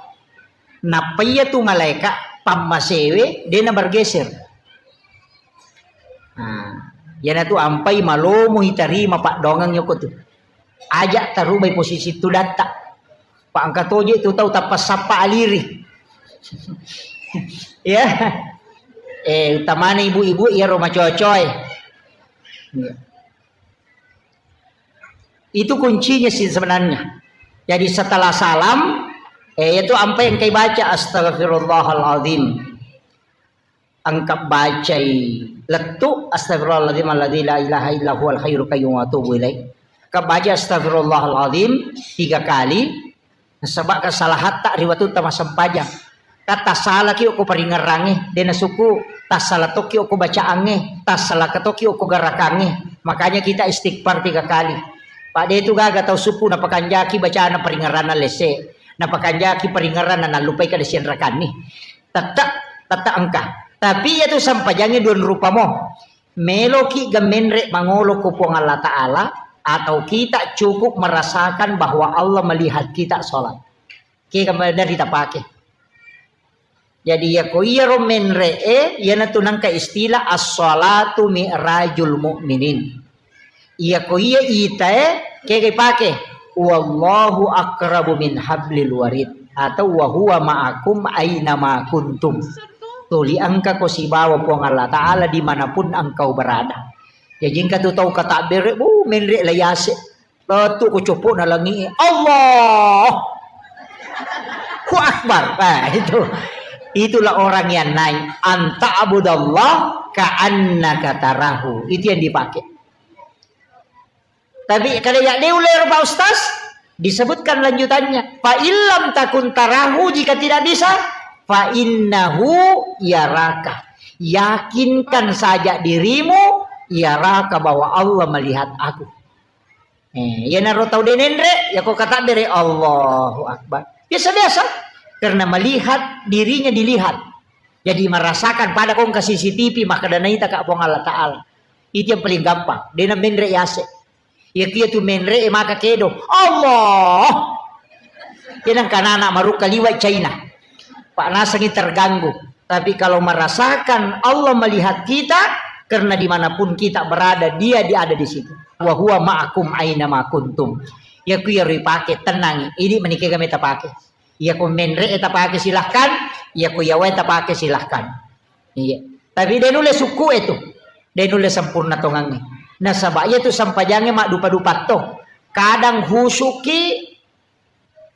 Nappa iya tu malaika pammasewe dena bergeser. Nah, iyanatu ampai malomo itarima paddoangeng yoko tu. Aja tarubai posisi tudatta. Pa engka toje tu tau tappa sappa aliri. Ya. Eh, utamana ibu-ibu iyaro macocoe. Ya. Itu kuncinya sih sebenarnya. Jadi setelah salam, eh, itu ampai engkai baca astagfirullahaladzim. Engka bacai lettu, "Astagfirullahaladzim alladzi la ilaha illa huwal hayyul qayyum wa atubu ilaih." Engka baca, "Astagfirullahaladzim," tiga kali. Nasaba kesalahatta ri watutta massempajang. Ka tassalaki okko paringerrangnge, de nasukku, tassala tokki okko bacaangnge, tassalaka tokki okko garakangnge. Makanya kita istighfar tiga kali. Pak, de tu gaga tau sukku napakanjaki bacana paringerranna lesse, napakanjaki paringerranna nallupai kada sianrakanni. Tette, tette engka. Tapi iyatu sempajangnge dua rupa mo. Meloki ga menre mangolo ko Puang Allah Ta'ala, atau kita cukup merasakan bahwa Allah melihat kita sholat. Kega maderri tapake. Jadi, iya ko iyaro menre e, iyanatu nangka istilah as-shalatu mi'rajul mu'minin. Iya ko iya itae, kega ipake? "Wallahu aqrabu min hablil warid," atau "Wa huwa ma'akum aina ma kuntum." Tuli engka ko sibawa Puang Allah Ta'ala dimanapun engkau berada. Jaji engka tu tau katabbere, bu, menre la yase. Lettu ko coppo na langi, Allah. Hu Akbar. Nah, itu. Itulah orang yang naik. Anta abudallah ka'annaka tarahu. Itu yang dipakai. Tapi kalau ya dia ular Pak Ustaz, disebutkan lanjutannya. Fa illam takun tarahu, jika tidak bisa, fa innahu yaraka. Yakinkan saja dirimu, yaraka, bahwa Allah melihat aku. Eh, iyanaro tau de nenre, yako katabbere, Allahu Akbar. Biasa-biasa. Karena melihat dirinya dilihat. Jadi merasakan pada kongka C C T V, maka dana ita ka Puang Allah Ta'ala. Itu yang paling gampang. Dena menre yase. Iya kia tu menre, eh, maka kedo. Allah. Kenang kanana marukka liwat China. Pak nasengi terganggu. Tapi kalau merasakan Allah melihat kita, karena dimanapun kita berada, dia, dia ada di situ. Wa huwa ma'akum aina ma kuntum. Ya ku ya ripake tenang. Ini menikah kami tapake. Ya ku menre tapake silahkan. Ya ku yawe tapake silahkan. Iya. Tapi de nulle sukku itu. De nulle sempurna tongangnge. Nasaba iya tu sampajangnge maddupa-dupa to. Kadang husuki,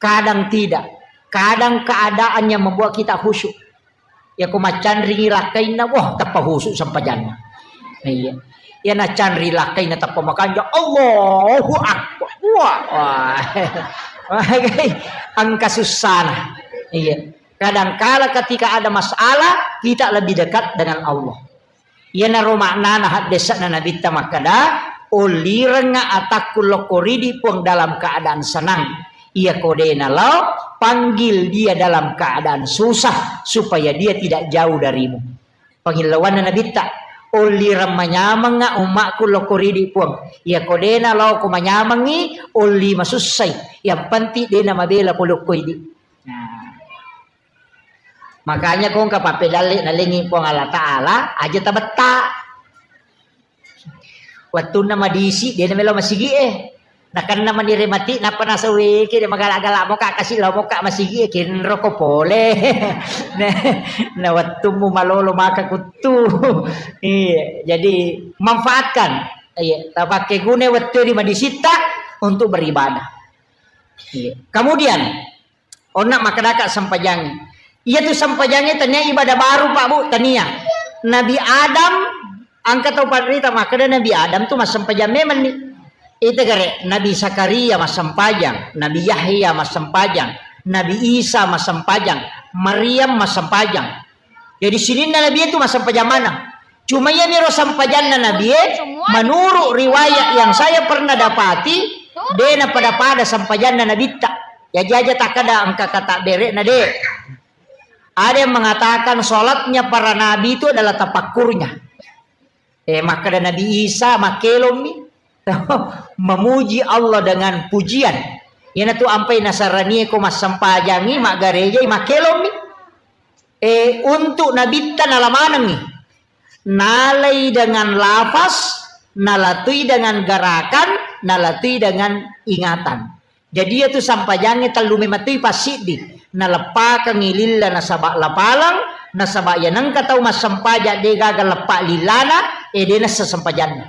kadang tidak. Kadang keadaan yang membuat kita khusyuk. Ya ko maccanringi lakkainna, wah, tappa khusyuk sampajanna. Iya. Ya nacanri lakkainna tappa makanja, Allahu Akbar. Wah, wah. Engka sussana. Iya. Kadangkala ketika ada masalah, kita lebih dekat dengan Allah. Iyanaro maknana haddesa'na Nabitta makkeda, "Ollirengnga atakku lokko ridi Puang dalam keadaan senang. Iyako de nalao, panggil dia dalam keadaan susah, supaya dia tidak jauh darimu." Pangillauanna Nabitta, "Ollireng manyamengnga ummakku lokko ridi Puang. Iyako de nalao ko manyamengngi, olli masussai. Yang penting de namabela pole okko idi." Nah. Makanya ko engka pappedalle nalengi Puang Allah Ta'ala, aja tabetta. Wettunna madisi, de namelo masigi e. Nakenna manire mati, nappa nasaweke, de magala-gala moka, kasi lao moka masigi e, kenro ko pole. Nah, na wettummu malolo maka kuttu. Iya, jadi manfaatkan. Iya, tapakke guna wettu di madisitta untuk beribadah. Iya. Kemudian, onna makkedaka sempajangnge. Iyatu sempajangnge tania ibadah baru, Pak, Bu, tania. Nabi Adam, engka tau panrita makkeda Nabi Adam tu massempajang memenni. Ita gare, Nabi Zakaria massempajang, Nabi Yahya massempajang, Nabi Isa massempajang, Maryam massempajang. Jadi sininna Nabi itu massempajang maneng. Cuma iya miro sempajanna Nabi e, menurut riwayat yang saya pernah dapati, de na pada-pada sempajanna Nabitta. Jadi aja takkeda engka kata bere'na, de. Ada yang mengatakan sholatnya para nabi itu adalah tafakkurnya. Eh, makkeda Nabi Isa, makkelommi. Memuji Allah dengan pujian. Iyanatu ampai nasaranie ko massempajangi, maggarejai, makkelommi. Eh, untuk Nabitta nala manengngi. Nalai dengan lafaz, nalatui dengan gerakan, nalatui dengan ingatan. Jadi iyatu sampajangnge tellu memetui passiddi. Naleppakengngi lilla nasaba lapaleng, nasaba iya nengka tau massempajang de gaga leppa lillana, eh, de nessa sempajanna.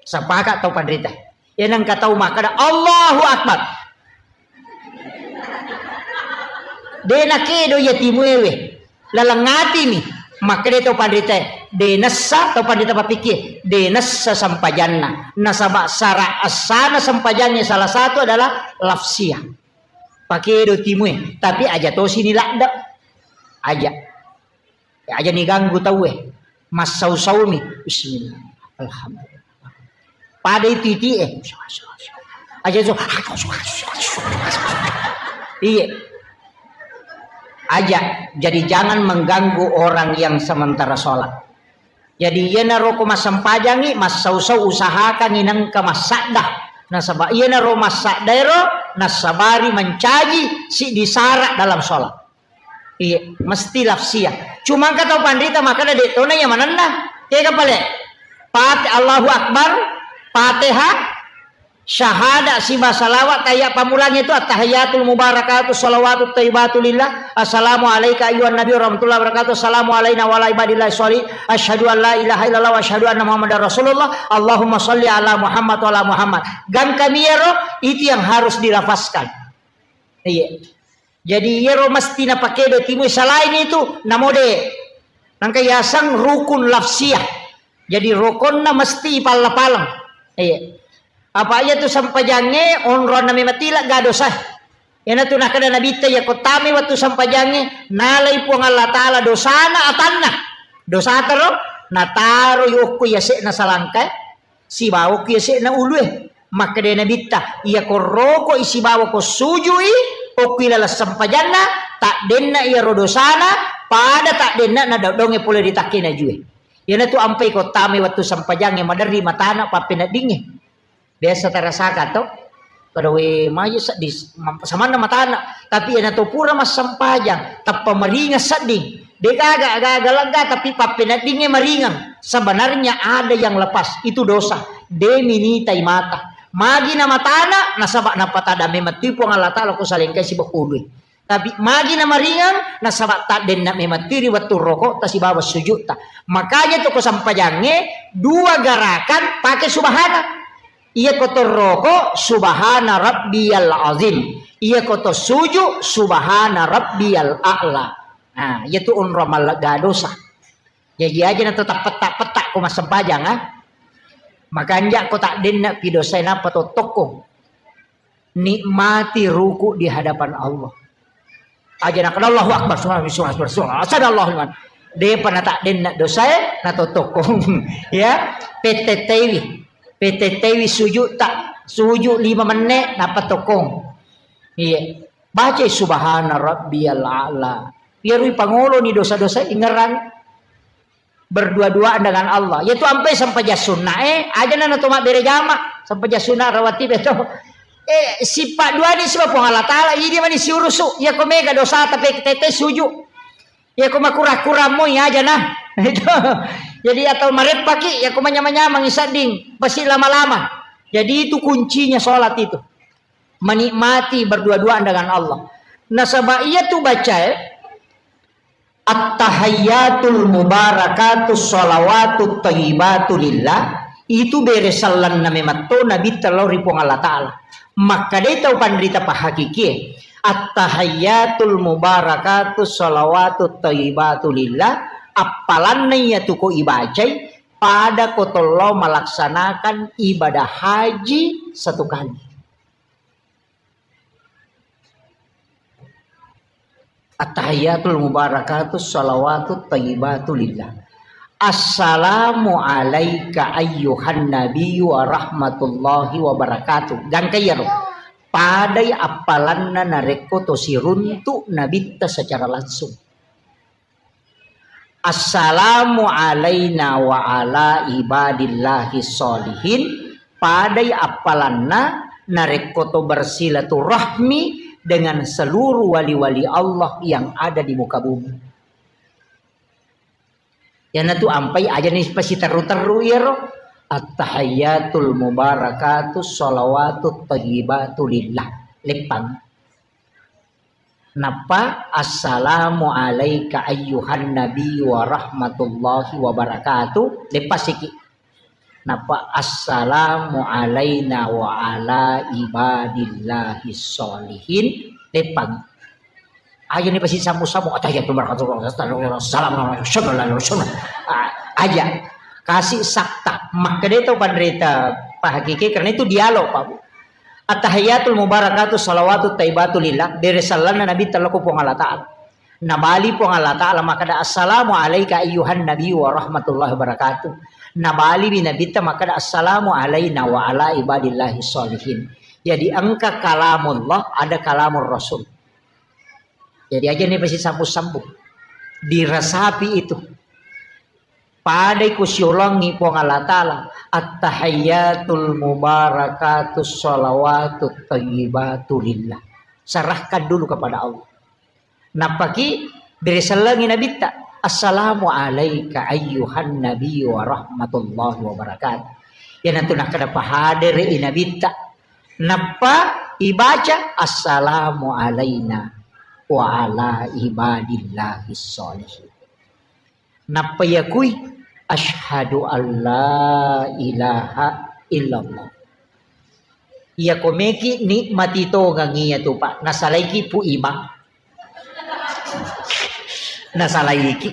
Sepakat tau panrita. Iya nengka tau makkeda, "Allahu Akbar." De nakedo iya timuewe. Laleng atimi. Makkeda tau panrita, de nessa, tau panrita pappikie, de nessa sempajanna. Nasaba sara essana sempajangnge salah satu adalah lafsiyah. Pakedo timue, tapi aja tosi ni ladde. Aja. Ya, aja ni ganggu tauwe. Massau-saumi. Bismillah. Alhamdulillah. Pada itu iti eh. Aja so. Iya. Aja. Jadi jangan mengganggu orang yang sementara sholat. Jadi iyanaro ko massempajangi, massau-sau usahakangi nengka massadda. Nasaba iyanaro massadda ero nassabari mancaji siddi sara dalam sholat. Iya, mesti lafsia. Cuma engka tau panrita makkeda de tona iya manenna. Kega pale? Pate Allahu Akbar, Fatihah, syahada siba salawat, tayya pamulang itu attahiyatul mubarakatuh salawatut thayyibatu lillah. Assalamu alaika ayyuhan nabi warahmatullahi wabarakatuh. Assalamu alaina wa ala ibadillah sholih. Asyhadu an la ilaha illallah wa asyhadu anna Muhammadar Rasulullah. Allahumma sholli ala Muhammad wa ala Muhammad. Gangkami ero itu yang harus dilafazkan. Iya. Jadi iyaro mesti napakedo timui, selain itu namode. Nangka yaseng rukun lafsiyah. Jadi rukonna mesti ipalla-paleng. Iya. Apa iya tu sempajangnge onronna memang tila ga dosa. Iyanatu nakkeda Nabitta, iya ko tame wettu sempajangnge, nalai Puang Allah Ta'ala dosana atanna. Dosata ro, nataro yokko yase'na salangkae. Sibawa ku yase'na ulue. Makkeda Nabitta, iya ko rokoi sibawa ko sujui, okki laleng sempajanna, taddenna iyaro dosana, pada taddenna na daddongnge pole ri takkena jue. Iyanatu ampai ko tame wettu sempajangnge maderri matana pappeneddingnge. Biasa tarasaka to? Pada we maje seddi, mam-, samanna matana. Tapi iyana to pura massempajang, tappa maringeng sedding. De gaga, gaga lega, tapi pappeneddingnge maringeng. Sebenarnya ada yang lepas, itu dosa. De minitai mata. Magi na matana, nasaba napatada memettui Puang Allah Ta'ala ko salengkai sibahului. Tapi magi na maringeng, nasaba taddenna memettui ri wettu rokokta sibawa sujudta. Makanya to ko sempajangnge, dua gerakan pakai subhana. Iya ko to roko, subhana rabbiyal azim. Iya ko to suju, subhana rabbiyal a'la. Nah, iya tu onro mallega dosa. Jaji aja na to tappetta-petta ko massempajang, ah. Makanja ko taddenna pi dosa nappa to tokko. Nikmati ruku di hadapan Allah. Aja nakkeda Allahu Akbar, subhanallah, subhanallah, subhanallah, sadaqallahul azim. Depa nataddenna dosae, natottokong. Ya, petetteiwi. Petetteiwi sujudta, sujud lima menne, nappa tokkong. Iya. Bacai subhana rabbiyal a'la. Iyarui pangoloni dosa-dosa ingerang. Berdua-duaan dengan Allah. Yaitu ampai sempajang sunna, eh, aja nana to mabbere jama, sempajang sunna rawatib itu. Eh, sippa duani siba Puang Allah Ta'ala, idi mani siurusu, ya ko mega dosa tapi tete suju. Ya ko makura-kura mo ya aja nah. Itu. Jadi atau mareppaki, ya ko manyama-nyama ngisadding, pasti lama-lama. Jadi itu kuncinya sholat itu. Menikmati berdua-duaan dengan Allah. Nasaba iya tu bacae, At-tahayyatul mubarakatus shalawatut thayyibatu lillah, itu bere sellenna memetto Nabitta lao ri Puang Allah Ta'ala. Makkedai tau panrita pahakikie, at-tahayyatul mubarakatus shalawatut thayyibatu lillah, appalanna iyatu ko ibacai, pada ko tollo malaksanakan ibadah haji satu kali. At-tahiyyatul mubarakatus shalawatut thayyibatu lillah. Assalamu alaika ayyuhan nabiyyu wa rahmatullahi wa barakatuh. Gangka iyaro. Padai appalanna narekko to siruntu nabitta secara langsung. Assalamu alaina wa ala ibadillahi sholihin. Padai appalanna narekko to bersilaturahmi dengan seluruh wali-wali Allah yang ada di muka bumi. Iyanatu ampai aja ni pasiterru-terru iyaro. At-tahayyatul mubarakatus shalawatut thayyibatu lillah. Leppang. Nappa, "Assalamu alaika ayyuhan nabiyyu wa rahmatullahi wa barakatuh." Leppasiki. Nappa, "Assalamu alaina wa ala ibadillahi sholihin." Leppang. Aja ni pasti sambu-sambu, "Attahiyatu barakatuh, assalamu alaikum, assalamu alaikum." Ah, aja. Kasih sakta. Makkedai tau panrita pahakiki, karena itu dialog, Pak Bu. At-tahiyyatul mubarakatuh shalawatut thayyibatu lillah, bere sellenna Nabitta lao ko Puang Allah Ta'ala. Nabali Puang Allah Ta'ala makkeda, "Assalamu alaika ayyuhan nabiyyu wa rahmatullahi wa barakatuh." Nabali mi Nabitta makkeda, "Assalamu alaina wa ala ibadillahi sholihin." Jadi engka kalamullah, ada kalamur Rasul. Jadi aja ni pasti sambu-sambu. Diresapi itu. Padai ku siolongi Puang Allah Ta'ala, "At-tahiyyatul mubarakatus shalawatut thayyibatu lillah." Serahkan dulu kepada Allah. Nappaki bere sellengi Nabitta, "Assalamu alaika ayyuhan nabiyyu wa rahmatullahi wa barakatuh." Iyanatu nakkeda pahadere'i Nabitta. Nappa ibaca, "Assalamu alaina wa ala ibadillahi sholihin." Nappa yakui, "Asyhadu alla ilaha illallah." Iyako meki nikmati tongang iyatu, Pak. Nasalaiki Pu Imang. Nasalaiki.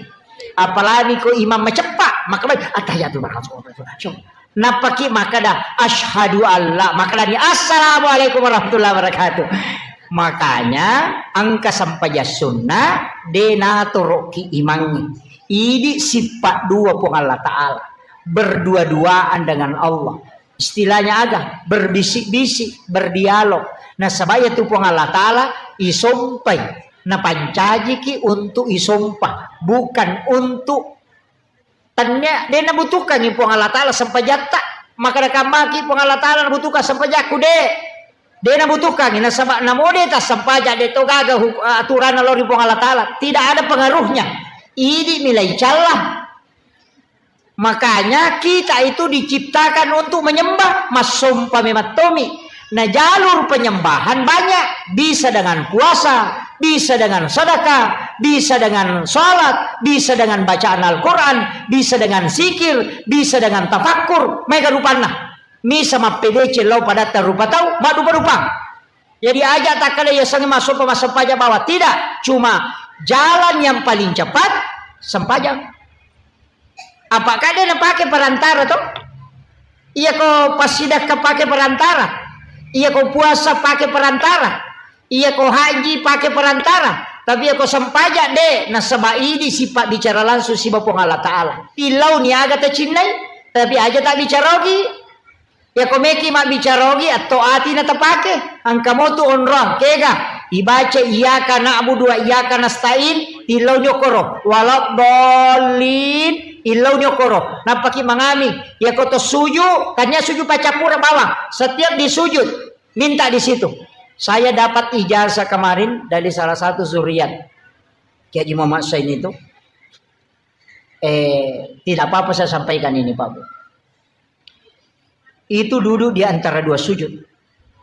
Apalagi ko imam maceppa, maka baik, "Attahiyatul barakatuh." Nappaki makkeda, "Asyhadu alla," makkedani, "Assalamualaikum warahmatullahi wabarakatuh." Makanya, engka sempajang sunna, de natoroki imangnge. Idi sippa dua Puang Allah Ta'ala. Berdua-duaan dengan Allah. Istilahnya aga? Berbisik-bisik, berdialog. Nasaba iyatu Puang Allah Ta'ala isompai. Napancajiki untuk isompa. Bukan untuk Tennia, de nabutuhkangngi Puang Allah Ta'ala sempajatta. Makkeda kammaki Puang Allah Ta'ala nabutuhkan sempajakku, de. De nabutuhkangngi, nasaba namo de tassempajang, de to gaga huk-, aturanna lao ri Puang Allah Ta'ala. Tidak ada pengaruhnya. Idi milai calla. Makanya kita itu diciptakan untuk menyembah, massompa memang tomi. Nah, jalur penyembahan banyak, bisa dengan puasa, bisa dengan sedekah, bisa dengan salat, bisa dengan bacaan Al-Quran, bisa dengan zikir, bisa dengan tafakkur, mega rupanna. Misa mappedeceng lao padatta rupa tau, maddupa-dupa. Jadi aja takkeda yasengnge massompa, massempajang bawang. Tidak, cuma jalan yang paling cepat, sempajang. Apakah de napake perantara to? Iya ko passidekka pake perantara. Iya ko puasa pake perantara. Iya ko haji pake perantara. Tapi iya ko sempajang de, nasaba idi sipabbicara langsung siba Puang Allah Ta'ala. Tillauni aga tacinnai, tapi aja tabbicarogi. Iya ko meki mabbicarogi, atto ati na tapake. Engka motu onrong, kega. Ibaca iyyaka na'budu wa iyyaka nasta'in, tillau nyokoro. Waladdallin, tillau nyokoro. Nappaki mangami. Iya ko to suju, kan iya suju paccappura bawang. Setiap di sujud, minta di situ. Saya dapat ijazah kemarin dari salah satu zuriat Kiai Haji Muhammad Sain itu. Eh, tidak apa-apa saya sampaikan ini, Pak Bu. Itu duduk di antara dua sujud.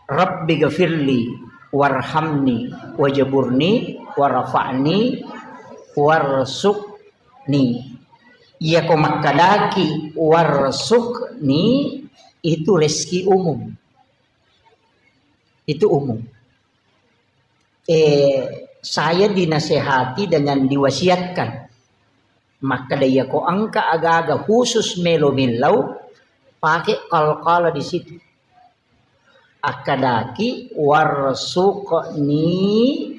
Rabbi gafirli warhamni wajaburni warafa'ni warsuqni. Iya ko makkadaki warsuqni, itu rezeki umum. Itu umum. Eh, saya dinasehati dengan diwasiatkan. Makkeda iya ko engka aga-aga khusus melo millau, pake qalqalah di situ. Akkadaki warsuqni,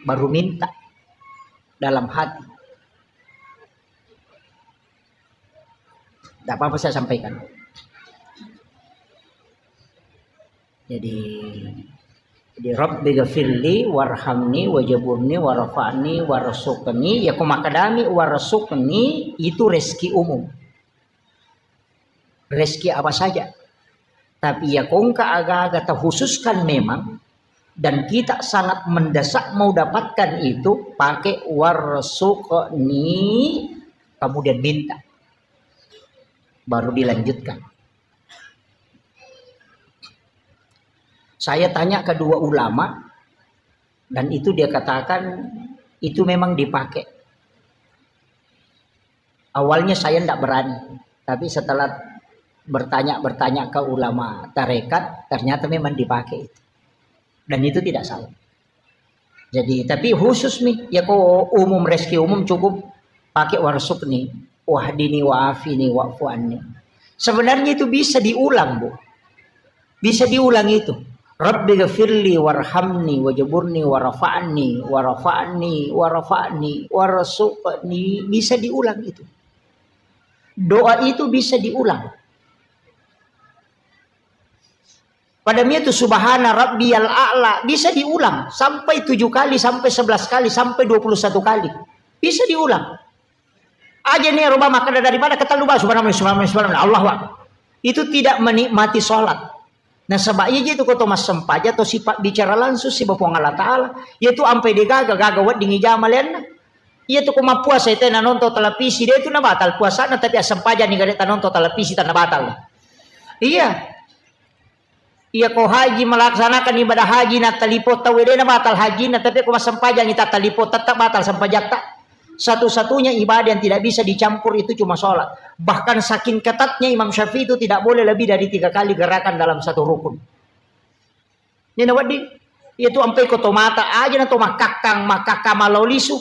baru minta dalam hati. Tidak apa-apa saya sampaikan. Jadi, jadi Rabbi gafirli warhamni wajaburni warafa'ni warsuqni. Ya, ko makkadami warsuqni, itu rezeki umum. Rezeki apa saja. Tapi ya, ko engka aga-aga terkhususkan memang, dan kita sangat mendesak mau dapatkan itu, pakai warsuqni, kemudian minta. Baru dilanjutkan. Saya tanya kedua ulama, dan itu dia katakan itu memang dipakai. Awalnya saya ndak berani, tapi setelah bertanya-bertanya ke ulama tarekat, ternyata memang dipakai itu. Dan itu tidak salah. Jadi, tapi khusus nih, ya ko umum, rezeki umum cukup pakai warsuqni, wahdini, wa'afini, wa'fu anni. Sebenarnya itu bisa diulang, Bu. Bisa diulang itu. Rabbi gafirli warhamni wajaburni warafa'ni, warafa'ni, warafa'ni, warsuqni. Bisa diulang itu. Doa itu bisa diulang. Pada mitu subhana rabbiyal a'la bisa diulang sampai tujuh kali, sampai sebelas kali, sampai dua puluh satu kali. Bisa diulang. Aja nih, rubah makkeda daripada ketellu bah, subhanallah, subhanallah, subhanallah, Allahu Akbar. Itu tidak menikmati sholat. Nasaba iya ji tu ko to massempajang to sipabbicara langsung siba Puang Allah Ta'ala. Iya tu ampai de gaga, gaga wedding ijama lenna. Iya tu ko mappuasa itu nanonton televisi, de tu nabatal puasana, tapi assempajang ni gare tanonton televisi, tanabatal. Iya. Iya ko haji, melaksanakan ibadah haji, na talipong tau, de nabatal hajina, tapi ko massempajang ita talipong, tetap batal sempajatta. Satu-satunya ibadah yang tidak bisa dicampur itu cuma sholat. Bahkan saking ketatnya Imam Syafi'i itu tidak boleh lebih dari tiga kali gerakan dalam satu rukun. Ini na wedding, iya tu ampai ko to mata aja na to makkakkang, makkakkang malao lisu.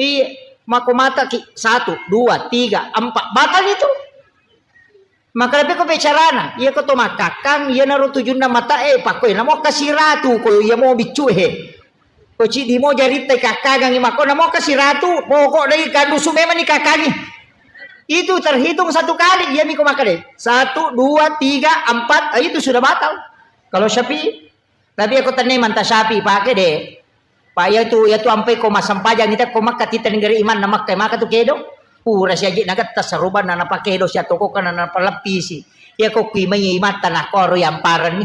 Iya, mako mata ki, satu, dua, tiga, empat, batal itu. Maka lebih ko bicarana, iya ko to makkakkang, iya naro tujunna mata e, pakko iya namo kasiratu, ko iya mo biccu e. Ko cidi mo jaritta kakkangangi, mako namo kasiratu, pokok dai kandusu memang ni kakkangi. Itu terhitung satu kali, iya miko makkeda. Satu, dua, tiga, empat, ah, itu sudah batal. Kalau Syafi'i, tapi aku tenne manta Syafi'i pake de. Pak, iya tu, iya tu ampai ko massempajang ita ko Makkah, tita negeri iman na Makkah, maka tu kedo. Pura siaji nagatta sarubanna napakedo, siatokokna napaleppisi. Iya ko kui mai imatta na koro yang parani.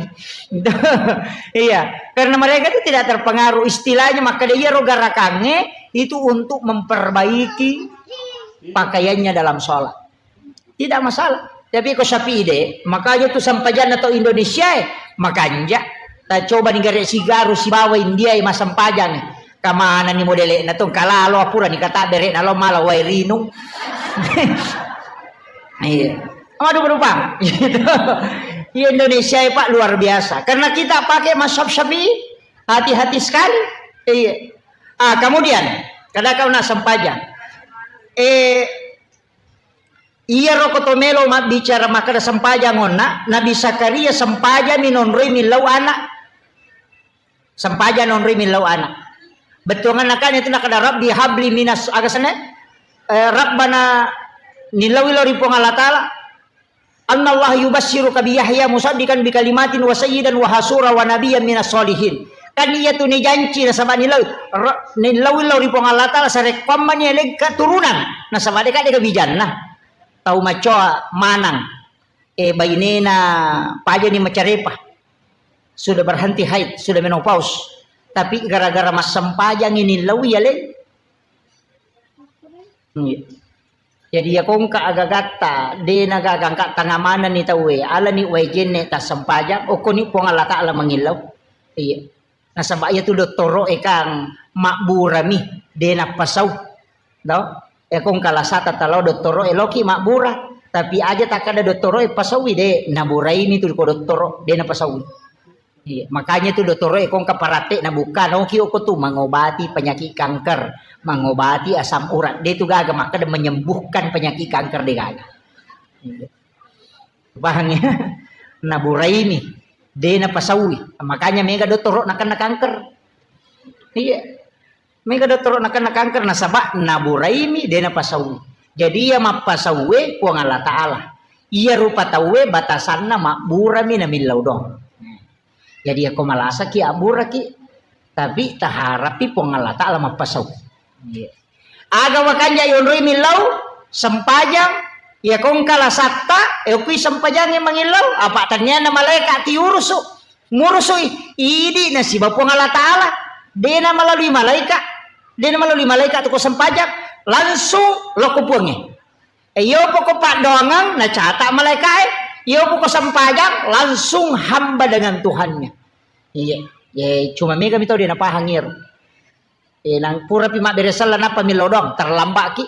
Iya, karena mereka itu tidak terpengaruh. Istilahnya makkeda iyaro garakangnge itu untuk memperbaiki pakaiannya dalam sholat. Tidak masalah. Tapi ko Syafi'i de, makanya tu sempajanna to Indonesia e, makanja. Ta coba ni gare sigaru sibawa India e massempajang. Kamana ni modele'na tu, kalalo apura ni kata bere'na lo mala wae rinung. Iya. Waduh berubah. Gitu. Iya, Indonesia e, Pak, luar biasa. Karena kita pakai mazhab Syafi'i, hati-hati sekali. Iya. Ah, kemudian, kada kau nak sempajang. Eh, Iyaro ko to melo mabbicara makkeda sempajang onna, Nabi Zakaria sempajang mi nonroi millau anak. Sempajang nonroi millau anak. Bettuanganna kan itu nakada, "Rabbi habli minas," aga senna? Eh, Rabbana, nillaui lao ri Puang Allah Ta'ala. "Annallaha yubasysyruka bi Yahya musaddiqan bi kalimatin wa sayyidan wa hasura wa nabiyyan minas sholihin." Kan iya tu nijanci nasaba nillaui, ra-, nillaui lao ri Puang Allah Ta'ala, sarekkuammani aleng keturunan. Nasaba deka, deka bijanna. Tau macoa manang. Eh, bainena pajani macarepa. Sudah berhenti haid, sudah menopause. Tapi gara-gara massempajangi nillaui aleng. Iya. Jadi, iya kongka agagatta, de nagaga engka tanga manenni tauwe, alani wae jenne tassempajang, okkoni Puang Allah Ta'ala mangillau. Iya. Nasaba iya tu dottoro'e kang mabburami, de nappasau. Do? Iya kongka lasata talao dottoro'e loki mabbura, tapi aja takkada dottoro'e pasaui, de naburaimi tu ko dottoro, de napasaui. Iya, makanya tu dottoro e kong kaparatte na buka noki oko tu mengobati penyakit kanker, mengobati asam urat. De tu gaga makkeda menyembuhkan penyakit kanker de gaga. Iya. Paham ya? Naburaimi, de napasaui. Makanya mega dottoro nakenna kanker. Iya. Mega dottoro nakenna kanker nasaba naburaimi de napasaui. Jadi iya mappasauwe Puang Allah Ta'ala. Iya rupa tauwe batasanna mabburami namillau doang. Jadi yako malasaki abburaki, tapi taharapi Puang Allah Ta'ala mappasau. Iya. Aga wakanja yonroi millau sempajang, iya kongka lasatta, e okui sempajangnge mangillau, apa tannianna malaika tiurusu, murusui, idi nasiba Puang Allah Ta'ala, dena malalui malaika, dena malalui malaika tu ko sempajang, langsung loko puangnge. E, iyo poko paddoangeng, nacata malaikae. Iyo poko sempajang, langsung hamba dengan Tuhannya. Iya. Ye, cuma mega mi tau de napahang iyaro. E, nang purapi mabbere sella nappa millau doang, terlambaki.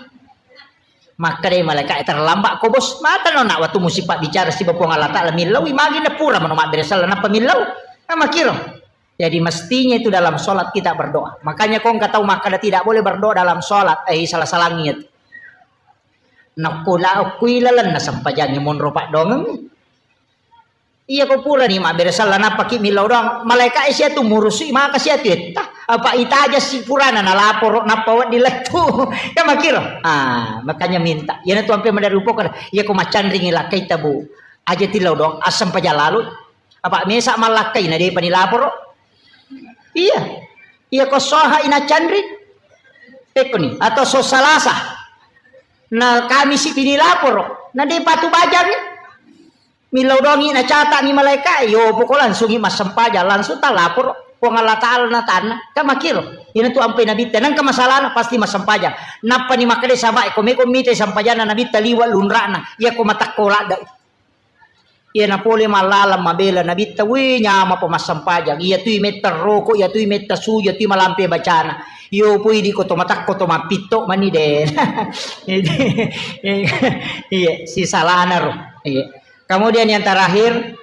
Makkedai malaikae, terlambat ko bos. Mata no nak waktu musi pabbicara siba Puang Allah Ta'ala millaui, magi na pura mano mabbere sella nappa millau. Nah, makiro. Jadi mestinya itu dalam sholat kita berdoa. Makanya kong kata makkada tidak boleh berdoa dalam sholat. Eh, salah-salahnya itu. Nakula kui lalenna sempajangi monro paddoangeng. Iya ko purani mabbere sella nappaki millau doang. Malaika e sia tu murusui maka sia tu etta. Apa itaja si purana nalaporo nappa wedding lettu. Kan makiro. Ah, makanya minta. Iyana tu ampe madari upokara. Iya ko maccanringi lakkai tabu. Aja tillau doang. Asam paja lalu. Apa mesa mallakkai na depa nilaporo. Iya. Iya ko soha ina canri. Pekkoni. Atau so salasa. Na kami si pinilaporo. Na depa tu bajangi. Millau dongi nacatani malaika, yo poko langsungi massempajang, langsung talaporo Puang Allah Ta'ala na tanna. Kan makiro, ina tu ampai nabitta, nengka masalahna pasti massempajang. Nappani makkeda sahabat, ko meko mita sempajanna nabitta liwa lunrana, iya ko matakko ladda. Iya napole mallalang mabela nabitta, wih nyama pa massempajang. Iya tui metta roko, iya tui metta suju, iya tui malampe bacana. Yo pui di ko to matakko to mappitto mani de. Iya, si salana ro. Iya. Kemudian yang terakhir,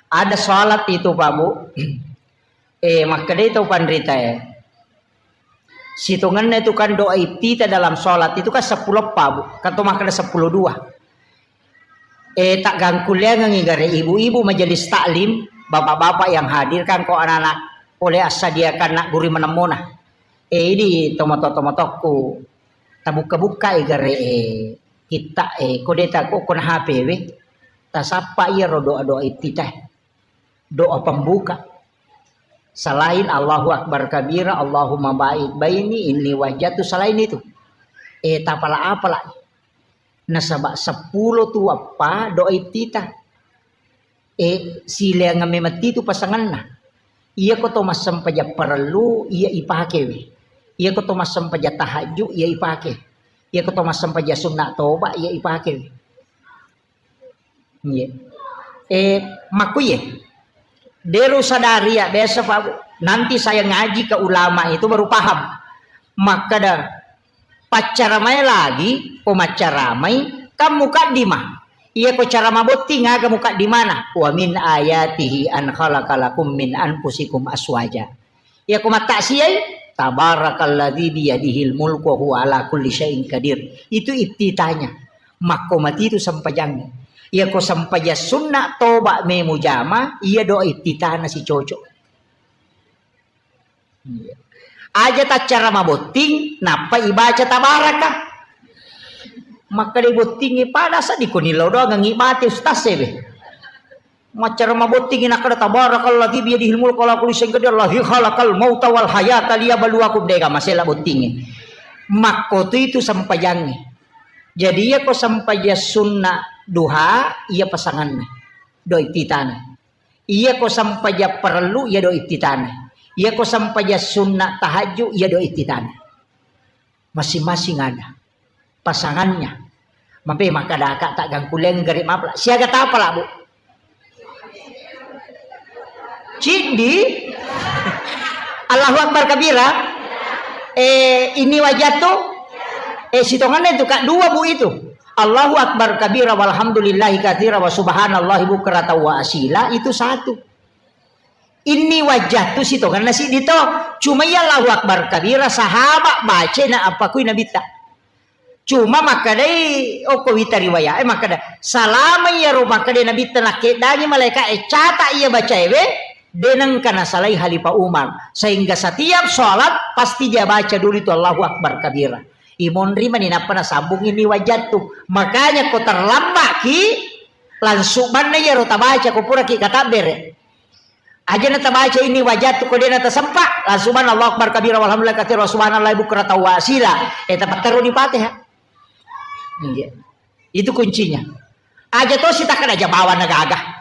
ada sholat itu, Pak Bu. Eh, makkedai tau panrita, eh. Sitongenna itu kan doa iftitah dalam sholat itu kan sepuluh, Pak Bu. Kan to makkeda sepuluh dua. Eh, tak gangkuliangengi gare ibu-ibu majelis taklim, bapak-bapak yang hadir kan ko anak-anak oleh assadiakan nak guru manemmona. Eh, ini tomato-tomatokku tabukka-bukka e gare, eh, kitta, eh, ko deta ko kona H P we. Tasappa iyaro doa-doa iftitah. Doa pembuka. Selain Allahu Akbar kabira, Allahumma ba'id baini inni wajjatu, selain itu. Eh, tapala-apala. Nasaba seppulo tu appa doa iftitah. Eh, sileangeng memang titu pasanganna. Iya ko to massempajang parellu, iya ipake we. Iya ko to massempajang tahajud, iya ipake. Iya ko to massempajang sunna toba, iya ipake we. Iya. Eh, makkuye. Deru sadari ya, biasa Pak Bu. Nanti saya ngaji ke ulama itu baru paham. Makkeda paccaramai lagi, ko maccaramai, kan mukaddimah. Iya ko cara mabotting aga mukaddimana. Wa min ayatihi an khalaqa lakum min anfusikum aswaja. Iya ko mattaksiyai, tabarakalladzi biyadihil mulku wa huwa ala kulli syai'in qadir. Itu iftitahnya. Makko matitu sempajangnge. Iya ko sempajang sunna toba me mujama, iya doa iftitahna si cocok. Iya. Aja taccara mabotting, nappa ibaca tabaraka. Makkeda bottingngi pada seddi ko nillau doangengngi mate ustaz ebe. Maccara mabottingngi nakkeda tabarakalladzi biyadihil mulku wa huwa ala kulli syai'in qadir, alladzi khalaqal mauta wal hayata liyabluwakum, dega masela bottingngi. Makkotu itu sempajangnge. Jadi iya ko sempajang sunna duha, iya pasanganna. Doi titana. Iya ko sempajang parellu, iya doi titana. Iya ko sempajang sunna tahajud, iya doi titana. Masing-masing ada pasangannya. Mape makkadaka tak gangkuleng gare mapla. Siaga tapala, Bu? Ciddi? Allahu Akbar kabira? Eh, ini wajah tuh? Eh, sitongannya itu, Kak, dua, Bu, itu. Allahu Akbar kabira walhamdulillahi katsira wa subhanallahi bukratan wa asila, itu satu. Inni wajjahtu sitongenna siddi to. Cuma iya Allahu Akbar kabira, sahaba baca na apa kui Nabitta. Cuma makkedai okko wita riwaya, eh, makkeda, salama iyaro makkeda Nabitta nakkeddangi malaika e, cata iya bacaewe, de nengka nasalai Khalifah Umar. Sehingga setiap sholat pasti dia baca dulu itu Allahu Akbar kabira. Imonri mani nappa nasambung inni wajjahtu. Makanya ko terlambat ki, langsung banna iyaro tabaca ko pura ki katabbere. Aja na tabaca inni wajjahtu ko dena tasempa, langsung banna Allahu Akbar kabira walhamdulillah katsira wa subhanallahi bukratan wa asila. Eh, tapatteruni Fatihah. Iya. Itu kuncinya. Aja to sitakkan aja bawa negaga.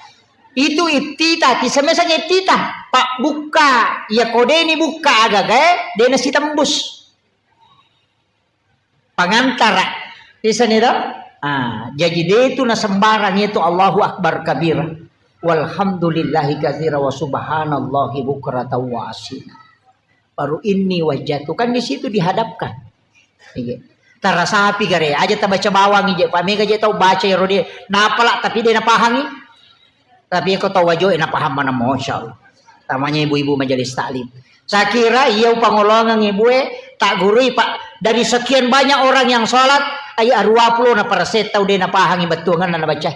Itu ittita, tisemesang ittita. Pak bukka, ya ko deni bukka agaga, eh, dena sitembus. Pangantara. Isani to? Ah, jaji de tu na sembarang itu Allahu Akbar kabira. Walhamdulillahi katsira wa subhanallahi bukratan wa asila. Baru inni wajjahtu. Kan di situ dihadapkan. Iya. Tarasapi gare, aja tabaca bawang ije, pa mega je tau baca ero de. Napala tapi de napahangi. Tapi ko tau wajoe napahang maneng, masyaallah. Tamanya ibu-ibu majelis taklim. Saya kira iya upangolongeng ibue, tak gurui, Pak. Dari sekian banyak orang yang sholat, ai arua puluh na persen tau de napahangi bettuangan na baca.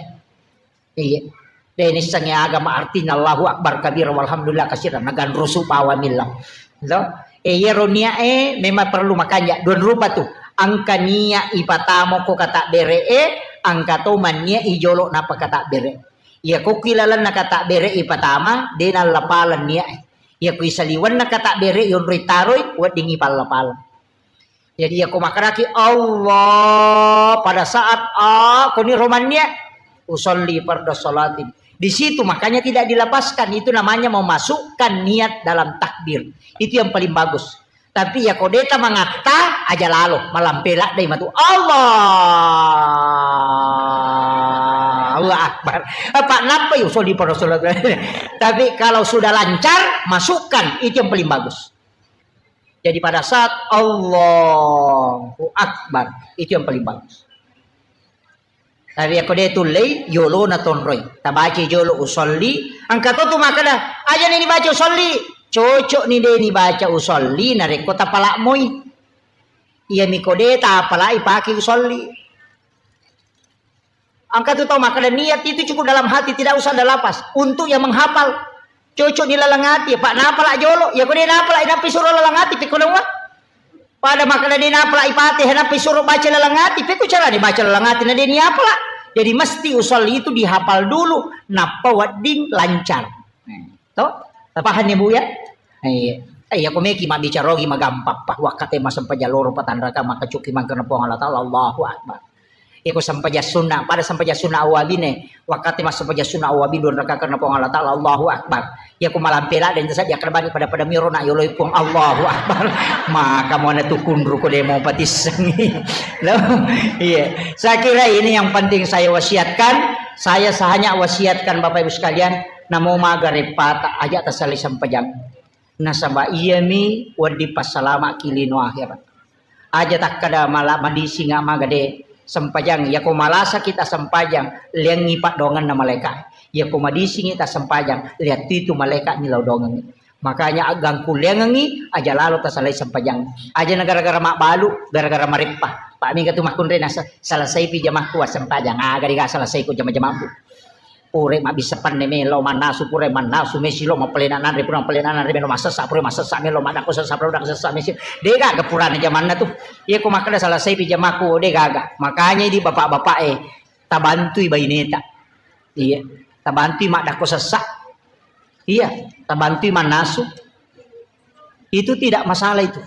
Iya. De nissengi agama artinya Allahu Akbar kabira walhamdulillah katsira, naganrusu pawamilla. To? Eh, iyaro niat e memang perlu makanja dua rupa tu. Angka niat ipatamo ko kata bere e, angka to manniat ijolo napa kata bere. Iya ko ki lalenna kata bere ipatama, de nallapaleng niat e. Iya ko isaliwenna kata bere yonroi taroi, weddingi palla-palla. Jadi iya ko makkedaki Allah pada saat a koni romannia usolli fardu sholatin. Di situ makanya tidak dilepaskan, itu namanya memasukkan niat dalam takbir. Itu yang paling bagus. Tapi ya ko deta mangatta aja lalo, malampe laddai matu. Allah, Allah Akbar. Apa napa yuk soli pada sholat. Tapi kalau sudah lancar, masukkan, itu yang paling bagus. Jadi pada saat Allahu Akbar, itu yang paling bagus. Tapi ako de tullei, yolo na tonroi. Tabaca jolo usolli, angka to tu makkeda, aja ni dibaca usolli. Cocok ni de ni baca usolli, narekko tapalak moi. Iya miko de tapalak ipake usolli. Angka tu tau makkeda niat itu cukup dalam hati, tidak usah ada lafaz. Untuk yang menghafal, cocok di laleng ati, Pak, napalak jolo. Ya ko de napalak, nappi suro laleng ati, pekko dong, Pak. Pada makkeda de napalak ipate, nappi suro baca laleng ati, pekko cara de baca laleng ati, na de ni apalak. Jadi mesti usolli itu dihafal dulu, nappa wedding lancar. To? Tapahanni, Bu, ya? Iya. Eh, iya, ko meki mabbicara ogi magampang, Pak. Wakkate massempajang loro patanraka, makkacuki mangkana Puang Allah Taala, Allahu Akbar. Iko sempajang sunna, pada sempajang sunna awabine. Wakkate massempajang sunna awabi dua raka karena Puang Allah Taala, Allahu Akbar. Iya, ko malampe ladde, ente saja akan bani pada-pada miro na yoloi Puang, Allahu Akbar. Maka mau na tukunru ko demo patissengi. Lo? Iya. Saya kira ini yang penting saya wasiatkan. Saya hanya wasiatkan Bapak Ibu sekalian, namo maga repata aja tasali sempajang. Nasaba iyami wedding passalama'ki lino akhirat. Aja takkada mala-, madisinga maga de sempajang. Yako malasaki tasempajang, leangngi paddoanganna malaeka. Yako madisingi tasempajang, leattu itu malaeka ni lao doangengngi. Makanya aggangkulleangengngi aja lalo tasalai sempajang. Aja na gara-gara mabbalu, gara-gara mareppa. Pak mega tu makkunre nasa-, selesaipi jamakku wassempajang. Aga dega selesai ko jama-jamabbu. Pura mabbissa penne melo mannasu, pura mannasu mesi lo mappalena nanre, pura mappalena nanre melo massessa, pura massessa melo maddakko sessa, pura maddakko sessa mesi. De' gaga purana jamanna tu. Iya ko makkeda selesaipi jamakku, de' gaga. Makanya di bapak-bapak e, tabantui baineta. Iya, tabantui maddakko sessa. Iya, tabantui mannasu. Itu tidak masalah itu.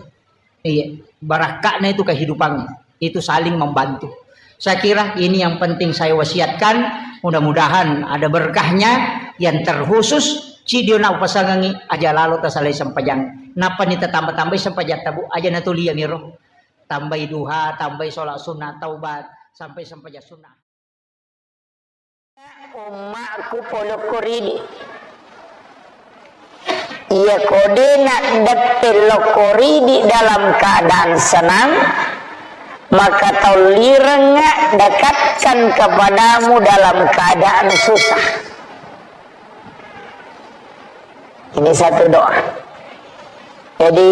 Iya, barakka'na itu kehidupannya. Itu saling membantu. Saya kira ini yang penting saya wasiatkan. Mudah-mudahan ada berkahnya. Yang terkhusus, cidio na upasangangi, aja lalo tasalai sempajang. Napani tatamba-tambai sempajang tabu, aja natuliang iro. Tambai duha, tambai sholat sunnah taubat, sampai sempajang sunnah. Ummaku polokko ridi. Iya kode nak deppe lokko ridi dalam keadaan senang, maka taulirengnga dekatkan kepadamu dalam keadaan susah. Ini satu doa. Jadi,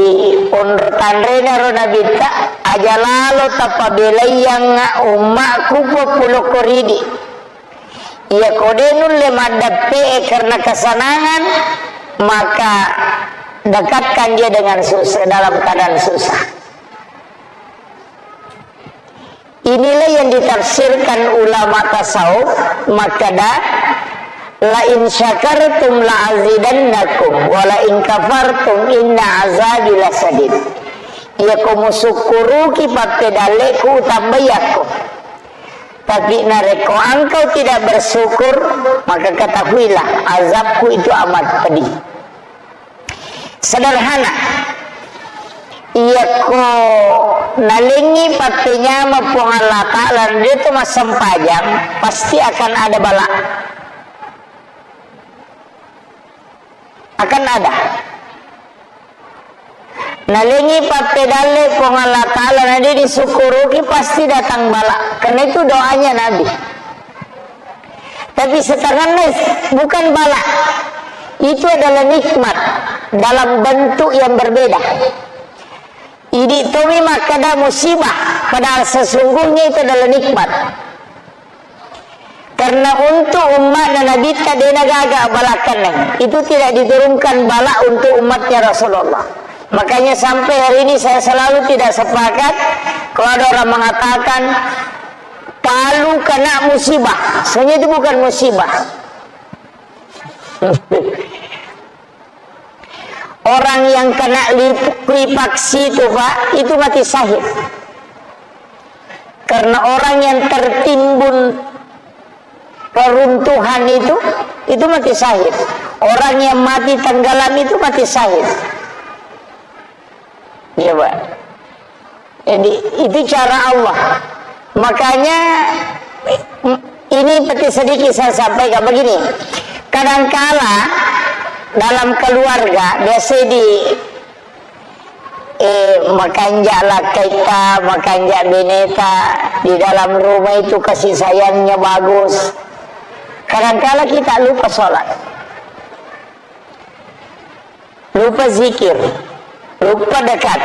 onro tanrena ro Nabitta, aja lalo tapabelaiang ummaku populokko ridi. Iya kode nulle maddeppe karena kesenangan, maka dekatkan dia dengan susah, dalam keadaan susah. Inilah yang ditafsirkan ulama tasawuf, makkeda, "La in syakartum la azidannakum, wa la in kafartum inna azabi lasadid." Iya ko musukkuruki pappedalleku, utambai yakko. Tapi narekko engkau tidak bersyukur, maka ketahuilah azabku itu amat pedih. Sederhana. Iyako nalengngi pattenyama Puang Allah Ta'ala, na de'to massempajang, pasti akan ada bala. Akan ada. Nalengngi pappedalle Puang Allah Ta'ala, na de' disukkuruki, pasti datang bala. Karena itu doanya Nabi. Tapi setanganna bukan bala. Itu adalah nikmat dalam bentuk yang berbeda. Idi' tomi makkeda musibah, padahal sesungguhnya itu adalah nikmat. Karena untuk umatna Nabitta de'na gaga bala kenneng. Itu tidak diturunkan bala untuk umatnya Rasulullah. Makanya sampai hari ini saya selalu tidak sepakat kalau ada orang mengatakan Palu kena musibah. Sebenarnya itu bukan musibah. Orang yang kena likuifaksi itu, Pak, itu mati syahid. Karena orang yang tertimbun reruntuhan itu, itu mati syahid. Orang yang mati tenggelam itu mati syahid. Iya, Pak. Jadi, itu cara Allah. Makanya, ini seperti sedikit saya sampaikan begini. Kadangkala dalam keluarga, biasa di, eh, makanja' lakkaitta, makanja' beneta, di dalam rumah itu kasih sayangnya bagus. Kadangkala kita lupa sholat. Lupa zikir, lupa dekat.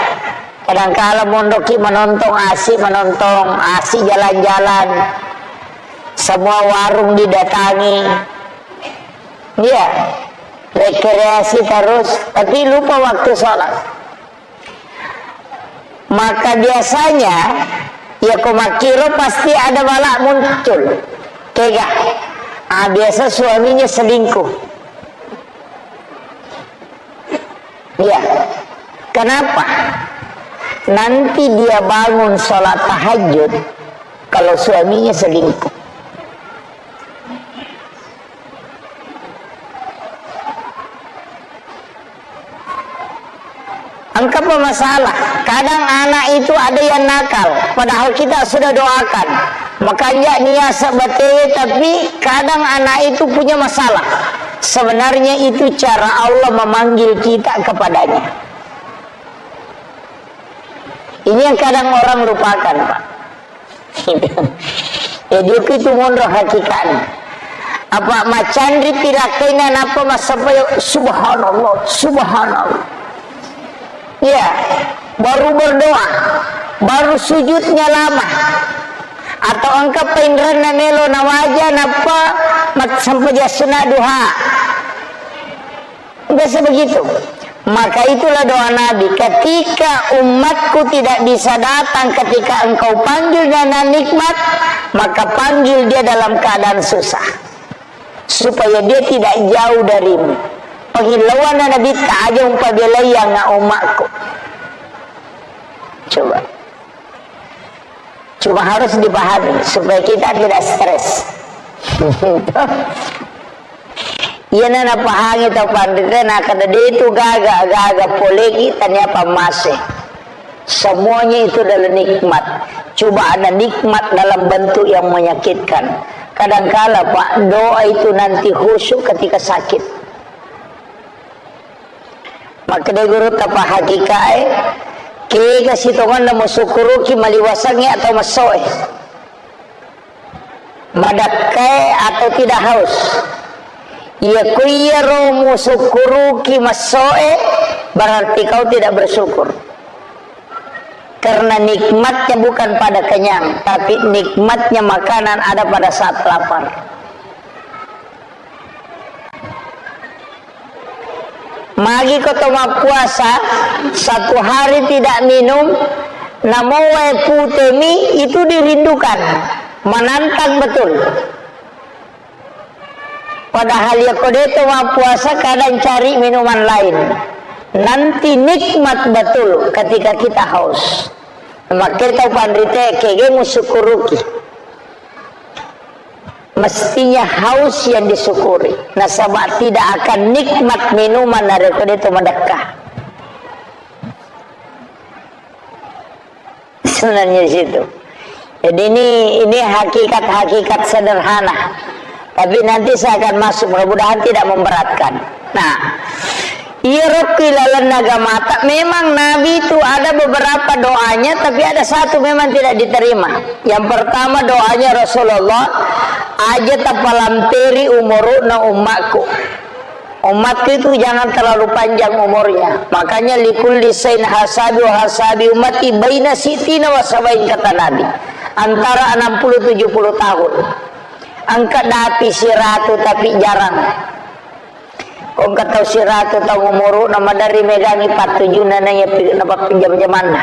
Kadangkala monroki manontong, asik manontong, asik jalan-jalan. Semua warung didatangi. Iya, rekreasi terus, tapi lupa waktu sholat. Maka biasanya, ya ko makkiro pasti ada bala muncul. Kega? Ah, biasa suaminya selingkuh. Iya. Kenapa? Nanti dia bangun sholat tahajud kalau suaminya selingkuh. Engkapa masalah? Kadang anak itu ada yang nakal, padahal kita sudah doakan. Makanja' niasa batewe, tapi kadang anak itu punya masalah. Sebenarnya itu cara Allah memanggil kita kepadanya. Ini yang kadang orang lupakan, Pak. Jadi, itu monro hakikatnya. Apa macanri pilakkaina, napa massappa, ya, subhanallah, subhanallah. Ya, baru berdoa, baru sujudnya lama. Atau engka painrenna melo nawaja, nappa Mat-, sempajang sunat duha. Biasa begitu. Maka itulah doa Nabi, "Ketika umatku tidak bisa datang ketika engkau panggil dengan nikmat, maka panggil dia dalam keadaan susah. Supaya dia tidak jauh darimu." Pangillauanna Nabitta, "Aja umpabelaiangnga umatku." Coba. Cuma harus dipahami supaya kita tidak stres. Iyana napahangi tau panrita, nakkeda de tu gaga, gaga poleki tania pammase. Semuanya itu adalah nikmat. Coba ada nikmat dalam bentuk yang menyakitkan. Kadangkala, Pak, doa itu nanti khusyuk ketika sakit. Makkeda gurutta pahakikae, kega sitongenna musukkuruki maliwasangnge atau messoe? Madakkae atau tidak haus? Iya, ku iyaro musukkuruki messoe, berarti kau tidak bersyukur. Karena nikmatnya bukan pada kenyang, tapi nikmatnya makanan ada pada saat lapar. Magi ko to mappuasa, satu hari tidak minum, namo wae pute mi, itu dirindukan, menantang betul. Padahal ya ko de to mappuasa, kadang cari minuman lain. Nanti nikmat betul ketika kita haus. Makanya tau panrita, kege musukkuruki. Mestinya haus yang disyukuri. Nasaba tidak akan nikmat minuman narekko de to madekka. Sebenarnya di situ. Jadi ini, ini hakikat-hakikat sederhana. Tapi nanti saya akan masuk, mudah-mudahan tidak memberatkan. Nah, iyaro ku ilalenna agamata, memang Nabi itu ada beberapa doanya, tapi ada satu memang tidak diterima. Yang pertama doanya Rasulullah, "Aja tapalamperi umuru'na ummakku." Umatku itu jangan terlalu panjang umurnya. Makanya, "Likulli sain hasabi wa hasabi ummati baina sittina wa sabain," kata Nabi. Antara enam puluh tujuh puluh tahun. Engka dapi siratu tapi jarang. Ko engka tau siratu tau umuru na maderri megangi pattujunna na iya pi-, na pappinjam-jamanna.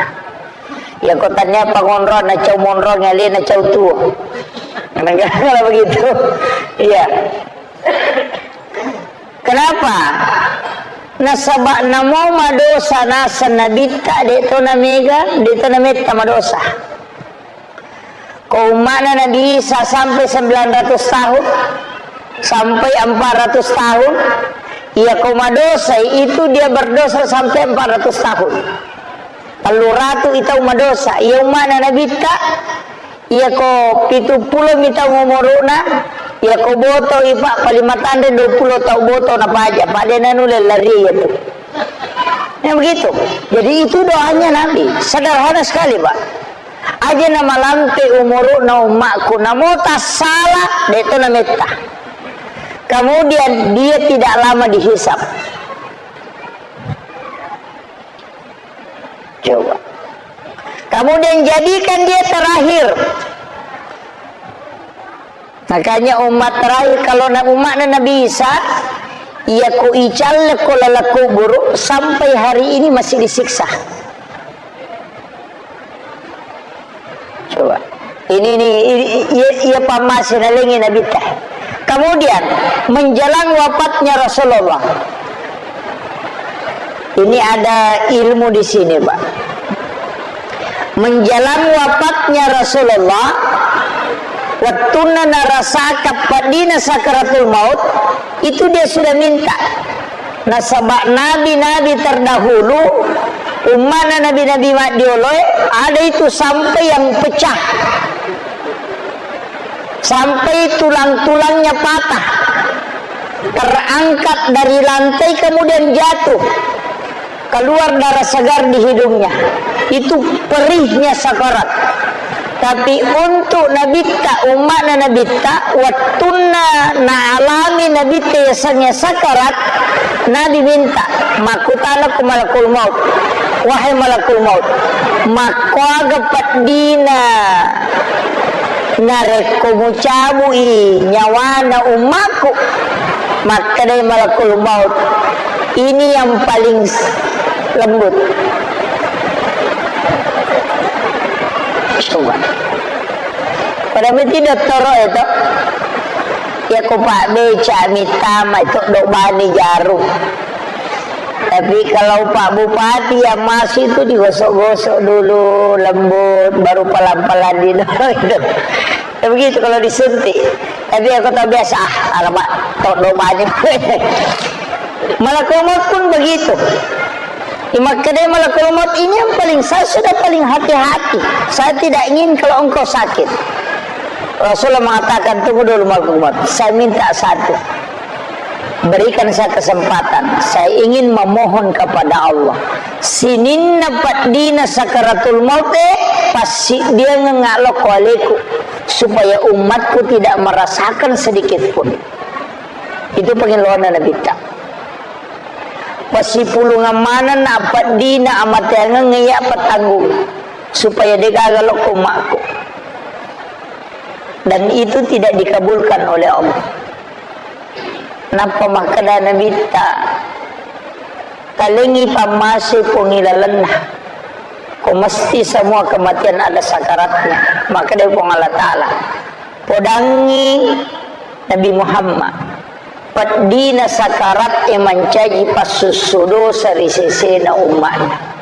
Ya ko tania pangonro na cau monro ngale na cau tuo. Kalau begitu. Iya. Kenapa? Nasaba namo madosa naseng Nabitta, de to na mega, de to na metta madosa. Ko umma'na Nabi Isa sampai sembilan ratus tahun, sampai empat ratus tahun, iya ko madosai itu dia berdosa sampai empat ratus tahun. Tellu ratu i tau madosa, iya umma'na Nabitta, iya ko pitu pulo mi tau umuru'na, iya ko boto i, Pak, paling matanre dua pulo tau boto na paja, Pak, de nanulle lari iya tu. Ya begitu. Jadi itu doanya Nabi, sederhana sekali, Pak. Aja na malampe umuru'na ummakku, namo tassala, de to na metta. Kemudian dia tidak lama dihisab. Coba. Kemudian jadikan dia terakhir. Makanya umat terakhir, kalau na-, umatnya Nabi Isa, iya ko icalle ko laleng kuburu, sampai hari ini masih disiksa. Coba. Ini, ini, ini, iya, iya pammase nalengi Nabitta. Kemudian, menjelang wafatnya Rasulullah. Ini ada ilmu di sini, Pak. Menjelang wafatnya Rasulullah, wettunna narasaka peddina sakaratul maut, itu dia sudah minta. Nasaba nabi-nabi terdahulu, ummana nabi-nabi maddioloe, ada itu sampai yang pecah. Sampai tulang-tulangnya patah. Terangkat dari lantai, kemudian jatuh. Keluar darah segar di hidungnya. Itu perihnya sakarat. Tapi untuk Nabitta, umma'na Nabitta, wettunna naalami Nabitta yasengnge sakarat, Nabi minta, makkutana ku malakul maut, "Wahai malakul maut, makkuaga peddina Narekko mucabui nyawana ummaku, makkedai malakul maut, ini yang paling s-, lembut. Coba. Pada mesti dottoro itu. Ya ko Pak Beca mitama itu dok bani jarum. Tapi kalau Pak Bupati yang masuk itu digosok-gosok dulu, lembut, baru pelan-pelan di itu. Ya begitu kalau disuntik. Tapi aku tak biasa, ah, alamak, tok dok bani. Malakul maut pun begitu. Di Makkah dia malakul maut ini yang paling, saya sudah paling hati-hati. Saya tidak ingin kalau engkau sakit. Rasulullah mengatakan, "Tunggu dulu malakul maut. Saya minta satu. Berikan saya kesempatan. Saya ingin memohon kepada Allah. Sininna peddina sakaratul maut, eh, pasti dia ngengak lokko aleku. Supaya umatku tidak merasakan sedikit pun." Itu pengeluaran Nabi ta. Pasipulungang maneng na peddina amateangeng iya petanggung supaya degaga lokko makku. Dan itu tidak dikabulkan oleh Allah. Nappa makkeda Nabitta, "Talengi pammase pongi lalenna. Ko mesti semua kematian ada sakaratnya." Makkeda Puang Allah Ta'ala, "Podangi Nabi Muhammad, peddina sakarat e mancaji passussu dosa ri sesena umma'na."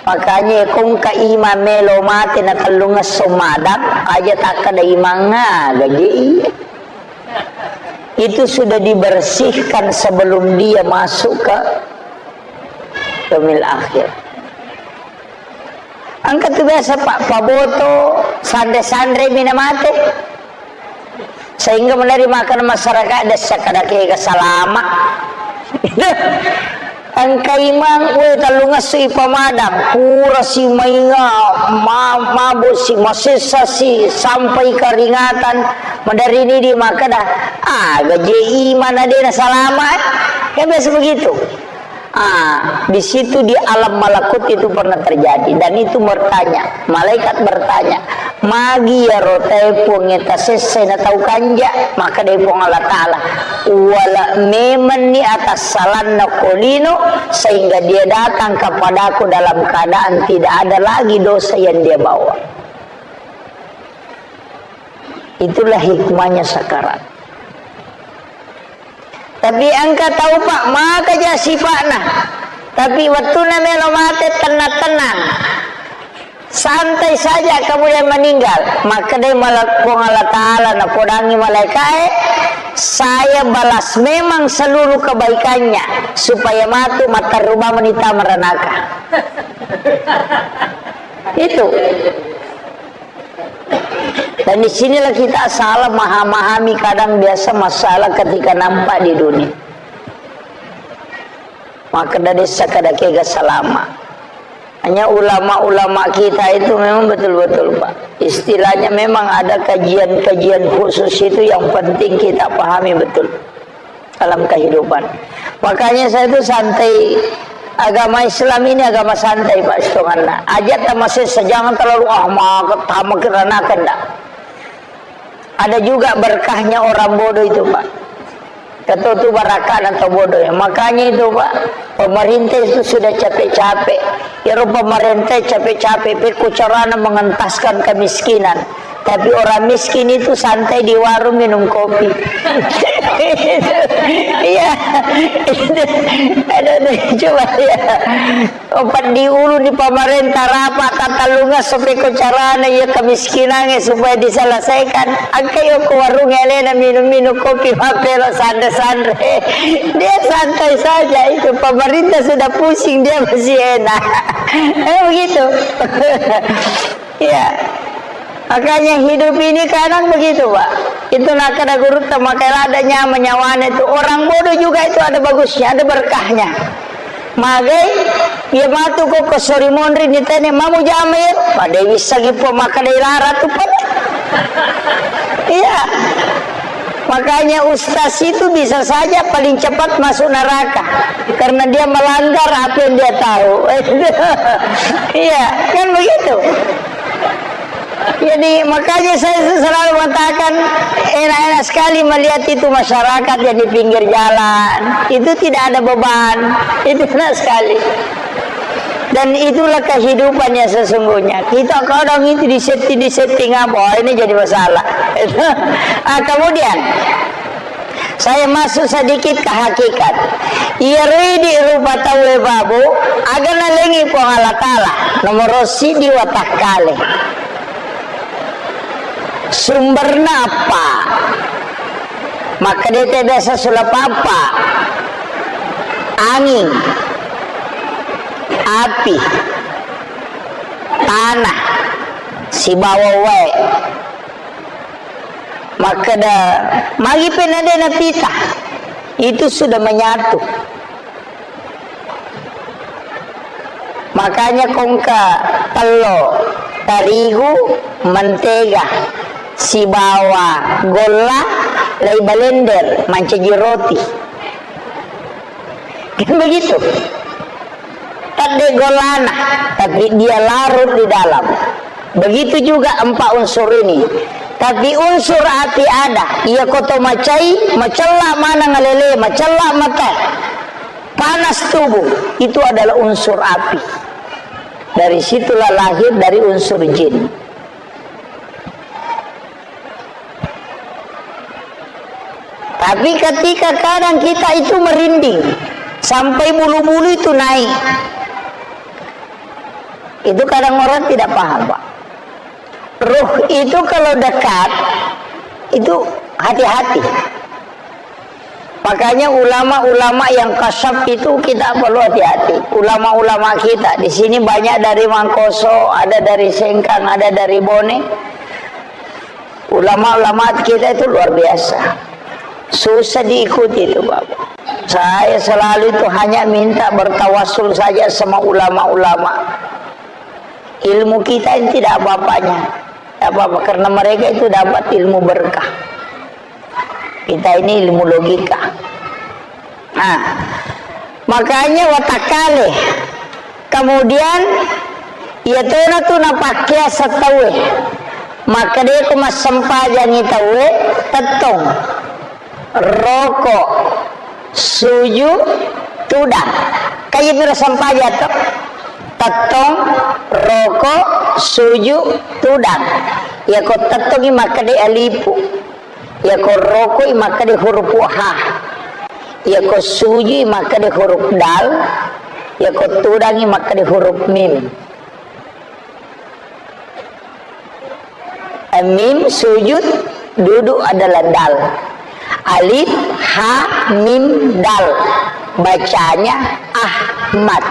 Makanya kongka imang melo mate na tellungesso madang, aja takkeda imang aga je iya. Itu sudah dibersihkan sebelum dia masuk ke yaumil akhir. Engka tu biasa, Pak, paboto sanre-sanre mi na mate. Sehingga menerima makan masyarakat dessa kada kega salama. Engka imang, we, tellungesso ipamadang, pura si mainga, ma-, mabo si, masessa si, sampai keringatan, maderri ni di makkeda, aga je imang na de na salama, eh? Kan biasa begitu. Ah, di situ di alam malakut itu pernah terjadi. Dan itu bertanya, malaikat bertanya, "Magi iyaro tae Puang e tasessai na tau kanja?" Makkeda Puang Allah Ta'ala, "Uwala memenni atassalanna ko lino, sehingga dia datang kepadaku dalam keadaan tidak ada lagi dosa yang dia bawa." Itulah hikmahnya sakarat. Tapi engka tau, Pak, maka ja sipa'na. Tapi wettuna melo mate, tenang-tenang. Santai saja, kemudian meninggal. Makkedai mala-, Puang Allah Ta'ala, napodangi malaikae, "Saya balas memang seluruh kebaikannya, supaya matu matteru bawang tama ranaka." Itu. Dan di sinilah kita salah maha-, mahami kadang biasa masalah ketika nampak di dunia. Maka dari sakada kega salama. Hanya ulama-ulama kita itu memang betul-betul, Pak. Istilahnya memang ada kajian-kajian khusus itu yang penting kita pahami betul dalam kehidupan. Makanya saya itu santai, agama Islam ini agama santai, Pak, setonganna. Aja tamasessa, jangan terlalu, ah, maka tamak kerana kena. Ada juga berkahnya orang bodoh itu, Pak. Ketua tu barakat atau bodoh ya. Makanya itu, Pak, pemerintah itu sudah capek-capek. Ya, pemerintah capek-capek, pekko carana mengentaskan kemiskinan. Tapi orang miskin itu santai di warung minum kopi. Iya. Ada, ada, coba ya. Opat di ulu di pemerintah rapat tatallunga supaya ko carana iya kemiskinannya supaya diselesaikan. Angka yo ko warung elena minum-minum kopi mapelo sanre-sanre. Dia santai saja itu. Pemerintah sudah pusing, dia masih enak. Eh, begitu. Iya. Makanya hidup ini kadang begitu, Pak. Itu nakada gurutta, makanya ada nyawa nyawane itu. Orang bodoh juga itu ada bagusnya, ada berkahnya. Magai, iya matu ko, ko sori monri ni tene, mamu jama ya. Pada bisa gipo maka dai lara tu, Pak. Iya. Makanya ustaz itu bisa saja paling cepat masuk neraka karena dia melanggar apa yang dia tahu. Iya, kan begitu. Iya, Jadi, makanya saya selalu mengatakan, enak-enak sekali melihat itu masyarakat yang di pinggir jalan. Itu tidak ada beban. Itu enak sekali. Dan itulah kehidupan yang sesungguhnya. Kita kadang itu disetting, disetting apa, "Oh, ini jadi masalah." Ah, kemudian, saya masuk sedikit ke hakikat. Iyaro idi rupa tauwe babu, aga nalengi Puang Allah Ta'ala, nomoro sidi watakkale. Sumberna apa? Makkedai te biasa sulap apa? Anging, api, tanah, sibawa wae. Makkeda, magi pe na de napita? Itu sudah menyatu. Makanya kongka tello, tarigu, mentega, sibawa golla, lai balender, mancaji roti. Kan begitu. Tadde gollana, tapi dia larut di dalam. Begitu juga empat unsur ini. Tapi unsur api ada, iya ko to macai, macella maneng alele, macella mata. Panas tubuh, itu adalah unsur api. Dari situlah lahir dari unsur jin. Tapi ketika kadang kita itu merinding, sampai bulu-bulu itu naik. Itu kadang orang tidak paham, Pak. Ruh itu kalau dekat, itu hati-hati. Makanya ulama-ulama yang kasab itu kita perlu hati-hati. Ulama-ulama kita di sini banyak dari Mangkoso, ada dari Sengkang, ada dari Bone. Ulama-ulama kita itu luar biasa. Susah diikuti itu, Bapak. Saya selalu itu hanya minta bertawasul saja sama ulama-ulama. Ilmu kita ini tidak apa-apanya. Tidak apa-apa, karena mereka itu dapat ilmu berkah. Kita ini ilmu logika. Nah, makanya watakkale. Kemudian, iya tona tu napakkeasa tauwe. Makkedeko massempajangi tauwe, tettong, roko, suju, tudang. Kaya miro sempajang to. Tettong, roko, suju, tudang. Iya ko tettongi makkeda alifu. Iya ko rokoi makkeda huruf ha. Iya ko sujui makkeda huruf dal. Iya ko tudangi makkeda huruf mim. Mim sujud, duduk adalah dal. Alif, ha, mim, dal. Bacanya Ahmad.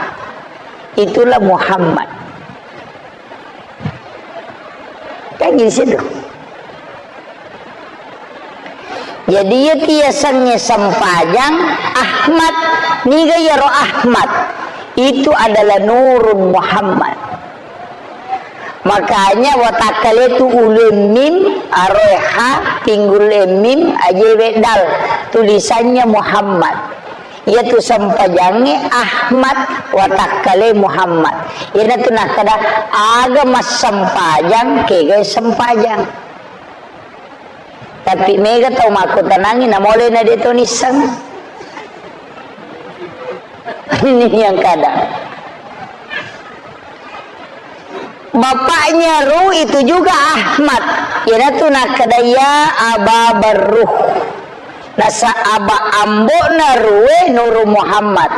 Itulah Muhammad. Kan di situ. Jadi, iya tiasengnge sempajang Ahmad, niga iyaro Ahmad? Itu adalah Nurun Muhammad. Makanya watakkale tu ulue mim, aroe ha, pinggul e mim, ajewe dal, tulisannya Muhammad. Iyatu sempajangnge Ahmad, watakkale Muhammad. Iyanatu nakkeda, aga massempajang, kegai sempajang. Tapi mega tau makkutanangi, namole na de to nisseng. Ini yang kadang. Bapaknya Ru itu juga Ahmad. Iyanatu nakkeda, "Ya Aba Barruh." Nasa aba ambo'na Ruwe Nuru Muhammad.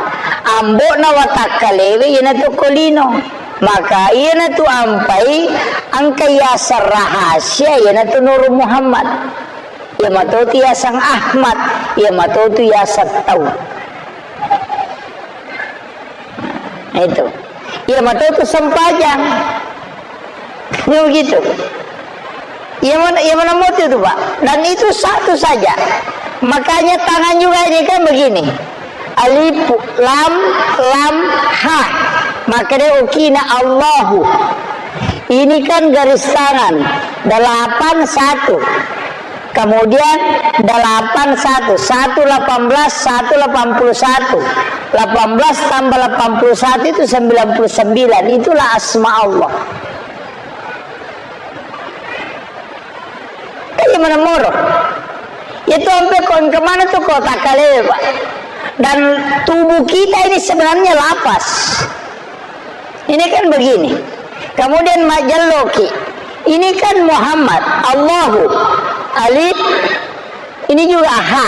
Ambo'na watakkalewe iyanatu ko lino. Maka iyanatu ampai engka yaseng rahasia iyanatu Nuru Muhammad. Iya matotu yaseng Ahmad, iya matotu yaseng tau. Nah, itu. Iya matotu sempajang. Ini begitu. Iya mana, iya mana motif itu, Pak? Dan itu satu saja. Makanya tangan juga ini kan begini. Alif, lam, lam, ha. Maka dia ukina Allahu. Ini kan garis tangan. Delapan satu. Kemudian delapan satu, satu delapan belas, satu delapan puluh satu. Delapan belas tambah delapan puluh satu itu sembilan puluh sembilan. Itulah asma Allah. Itu sampai kon kemana tuh kota kalewe, Pak. Dan tubuh kita ini sebenarnya lapas. Ini kan begini. Kemudian majalloki. Ini kan Muhammad, Allahu, Alif, ini juga ha.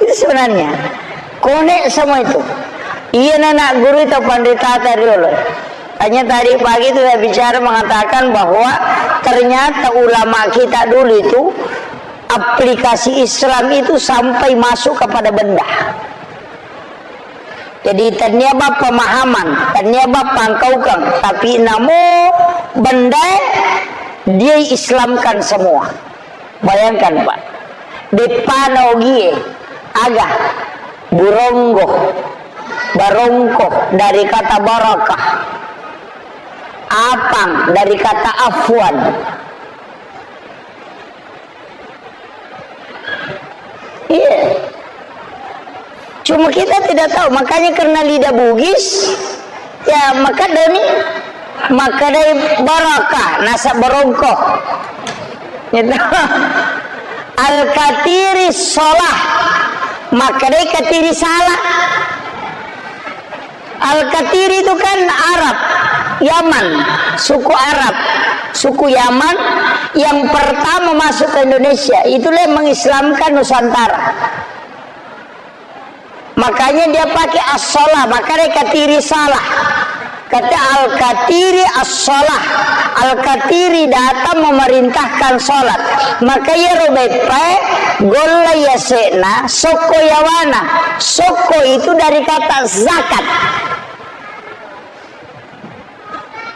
Itu sebenarnya. Konek semua itu. Iya, anak guru itu pandita tadi dulu. Hanya tadi pagi itu saya bicara mengatakan bahwa ternyata ulama kita dulu itu aplikasi Islam itu sampai masuk kepada benda. Jadi, tennia bab pemahaman, tennia bab pangkaukeng, tapi namo benda dia Islamkan semua. Bayangkan, Pak, deppana ogie, aga, buronggo, barongko dari kata barakah, apang dari kata afwan. Iya. Cuma kita tidak tahu, makanya karena lidah Bugis, ya, maka doni, maka dari barakah, nasa barongko. Gitu. Al-Katiri sholah, maka dari katiri salah. Al-Katiri itu kan Arab, Yaman, suku Arab, suku Yaman yang pertama masuk ke Indonesia. Itulah yang mengislamkan Nusantara. Makanya dia pakai as-sholah, makanya Katiri salah. Kata Al-Katiri as-sholah. Al-Katiri datang memerintahkan sholat. Maka iyaro beppae golla yase'na sokko yawana. Sokko itu dari kata zakat.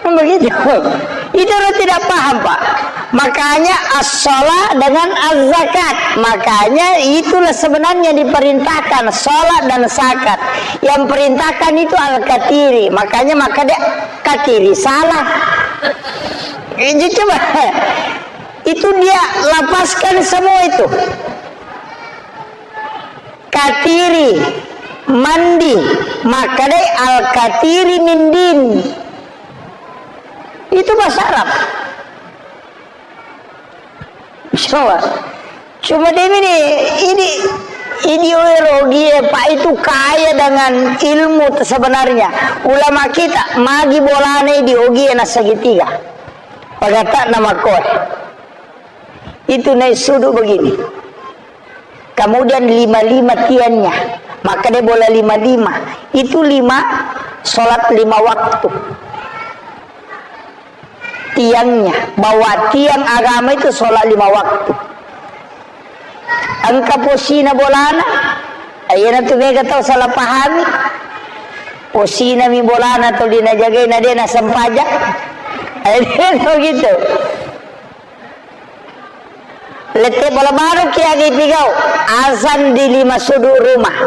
Kan begitu. Itu orang tidak paham, Pak. Makanya as-sholah dengan az-zakat. Makanya itulah sebenarnya diperintahkan sholat dan zakat. Yang perintahkan itu al-katiri. Makanya maka dia katiri salah. Itu coba. Itu dia lapaskan semua itu. Katiri, mandi, makkedai al-katiri mindin. Itu bahasa Arab. Coba. Cuma demi ini, ini, ini oe rogie, Pak, itu kaya dengan ilmu sebenarnya. Ulama kita, magi bolana di ogie na segitiga. Pagatak nama koe. Itu naik sudu begini. Kemudian lima-lima tiangnya. Maka dia bola lima-lima. Itu lima, sholat lima waktu. Tiangnya, bahwa tiang agama itu sholat lima waktu. Engka posina bolana, ayyana tu mega tau salah pahami. Posina mi bolana tuli najagai na de na sempajang. Ayyana begitu. Lette bola baru ki aga ipigau, azan di lima sudu rumah.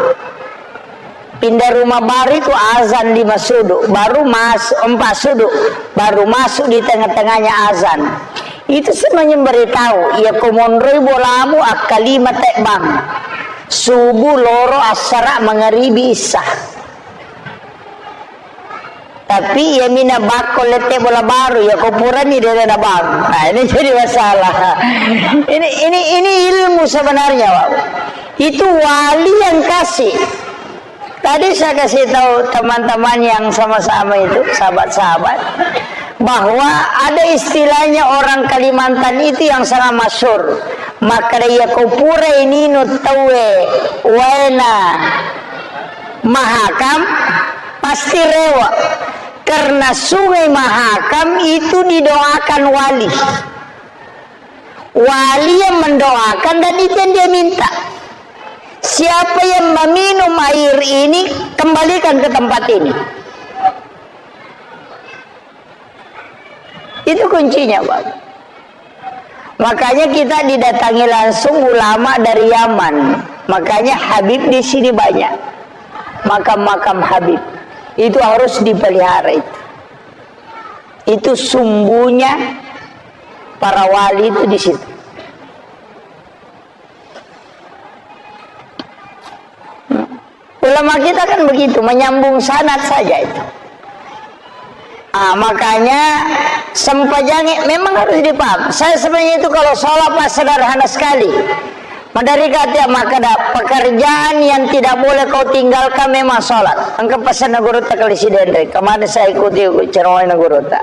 Pindah rumah baru itu azan lima sudu, baru masuk empat sudu, baru masuk di tengah-tengahnya azan. Itu sebenarnya memberitahu, ya, ko monroi bolamu akka lima tebbang. Subuh, loro, assara, mangaribi, isya. Tapi iya mina bakko lette bola baru, ya ko purani dia na bang. Nah, ini jadi masalah. Ini, ini, ini ilmu sebenarnya, Pak. Itu wali yang kasih. Tadi saya kasih tahu teman-teman yang sama-sama itu, sahabat-sahabat, bahwa ada istilahnya orang Kalimantan itu yang sangat masyhur. Maka dia ko pura ini no tawe, wena. Mahakam pasti rewa. Karena Sungai Mahakam itu didoakan wali. Wali yang mendoakan dan itu yang dia minta. Siapa yang meminum air ini, kembalikan ke tempat ini. Itu kuncinya, Pak. Makanya kita didatangi langsung ulama dari Yaman. Makanya Habib di sini banyak. Makam-makam Habib. Itu harus dipelihara itu. Itu sumbunya para wali itu di situ. Ulama kita kan begitu, menyambung sanad saja itu. Ah, makanya Sempajangnge memang harus dipaham. Saya sebenarnya itu kalau sholat, Pak, sederhana sekali. Maderri kata makkeda, pekerjaan yang tidak boleh kau tinggalkan memang sholat. Engka pesanna gurutta kali Sidenreng. Kemarin saya ikuti ceramahnya gurutta.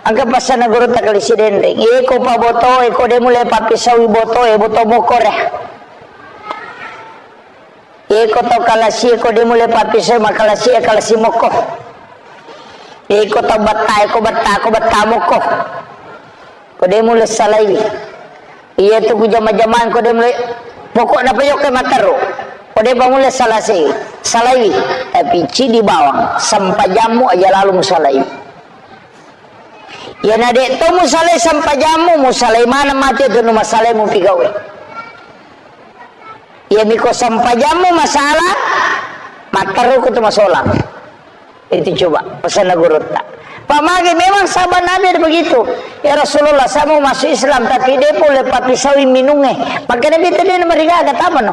Engka pesanna gurutta kali Sidenreng. Iko pa boto, iko de mulle pappisau boto, e boto mokko re. Iko tau kalasi, iko de mulle pappisau makalasi, e kalasi mokko. Iko tau betta, iko betta, ko betta mokko. Ko de mulle salaiwi. Iya tu ku jama-jamang ko de mulle. Pokokna pa yokka matteru. Ko de pa mulle salasi, salaiwi. Tapi cidi bawang, sempajammu aja lalu musalaiwi. Iya na de to musalai sempajammu, musalai maneng mate tu nu masalai mupigawe. Iya miko sempajammu masalah, matteru ko tu masolang. Itu coba pesanna gurutta. Pak mage memang sahabat Nabi ada begitu. Ya Rasulullah, saya mau masuk Islam tapi de pole pappisaui minungnge. Maka Nabi tadi marigaga tamano.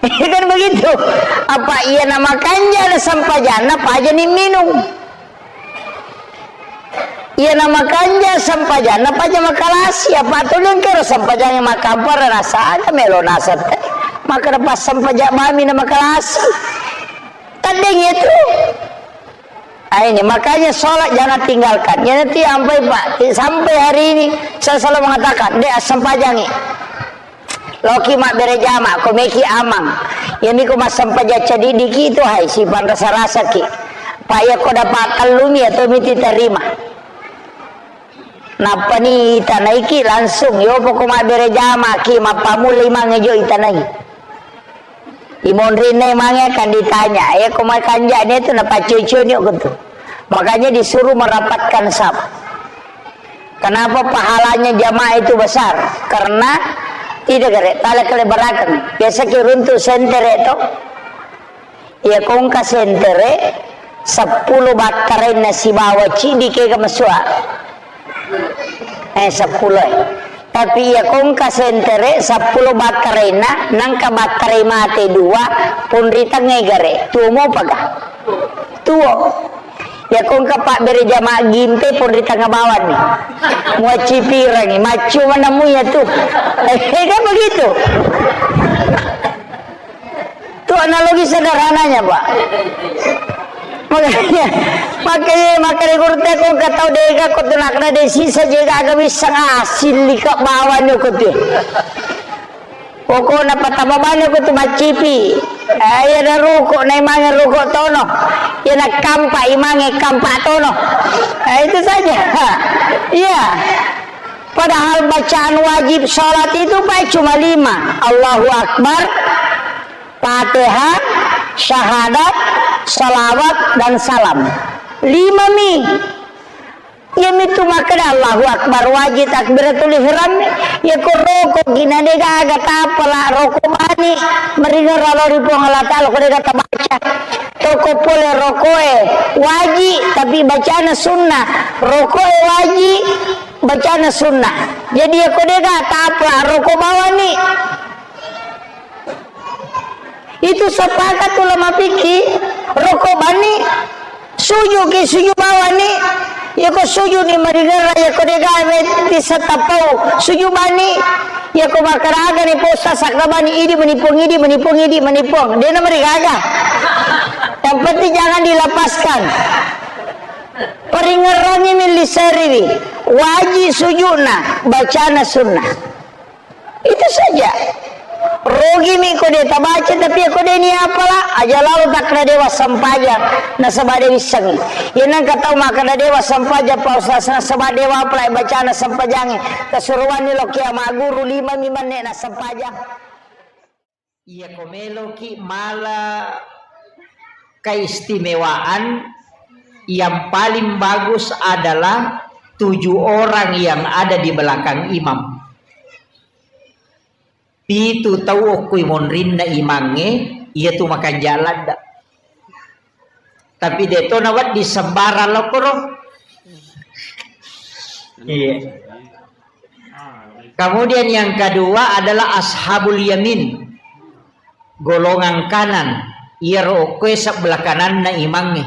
Kan begitu. Apa iya na makanja na sempajanna paja ni minung. Iya na makanja sempajanna paja makalasi. Apa tu lengkero sempajanna makampar rasa aga melo nasar te. Maka dapat sempaja mami na makalasi. Tanding itu. Ah, ini makanya sholat jangan tinggalkan. Ya nanti sampai Pak, sampai hari ini saya selalu mengatakan, dek asam pajangi. Loki mabbere jama, ko meki amang. Ya miko massempajang cadidiki itu hai, sipan rasa-rasa ki. Pak ya ko dapat tellumi atau miti terima. Nappani itanaiki langsung, yo poko mabbere jama ki, mappamulle imangnge jo itanai. Imonrinna imangnge akan ditanya, eh, ko makanja'ni tu napaccoi-coini okko tu. Makanya disuruh merapatkan saf. Kenapa pahalanya jamaah itu besar? Karena tidak gare, tala kelebarakeng. Biasa ki runtu sentere to. Iya kongka sentere seppulo battarainna sibawa ciddi kega masua. Eh, seppulo, eh. Tapi iya kongka sentere seppulo battarainna, nangka battarai mate dua, ponri tengnge gare. Tuo mopaga? Tuo. Iya kongka pabbere jama gimpe ponri tengnga bawanni. Muaccipirangi, maccu manammu iya tu. Eh, kan begitu. Itu analogi sederhananya, Pak. Makanya, makanya, makanya guru te ko engka tau dega ko tu nakna de sisa jega aga wisseng asil lika bawang ko tu. Pokokna patama bane ko tu maccipi. Eh, iya na ruko, na imange ruko tono. Iya na kampa, imange kampa tono. Eh, itu saja. Iya. Padahal bacaan wajib sholat itu, Pak, cuma lima. Allahu Akbar, Fatihah, syahadat, salawat, dan salam. Lima mi. Iya mitu makkeda Allahu Akbar, wajib takbiratul ihram. Iya ko roko gina de gaga tapala roko bani. Meringerra lao ri Puang Allah Ta'ala ko de gaga tabaca. Toko pole rokoe wajib, tapi bacana sunnah. Rokoe wajib, bacana sunnah. Jadi, iya ko de gaga tapala roko bawani. Itu sepakat ulama fikih, roko bani, sujud ki, sujud bawani, iya ko sujud ni marigerra, iya ko de gaga tisseng tappau, sujud bani, iya ko makkaraga ni posta sakka bani, idi menipuang, idi menipuang, idi menipuang. De na marigaga. Yang penting jangan dilepaskan. Paringerrangi milli seriwi, wajib sujudna, bacana sunnah. Itu saja. Rogimi ko de tabaca, tapi ko de ni apala, aja lalo takkeda dewa sempajang, nasaba de wissengi. Iya nengka tau makkeda dewa sempajang, Pak Ustaz, nasaba dewa apala bacana sempajangi. Kesuruanni lo kiama guru lima mi menne na sempajang. Iya ko meloki mala keistimewaan, yang paling bagus adalah tujuh orang yang ada di belakang imam. Pitu tau okkoi monrinna imangnge, iya tu makanja ladda. Tapi de to nawedding sembarang lokoro. Iya. Kemudian yang kedua adalah ashabul yamin. Golongan kanan. Iyaro okkoe sebelah kananna imangnge.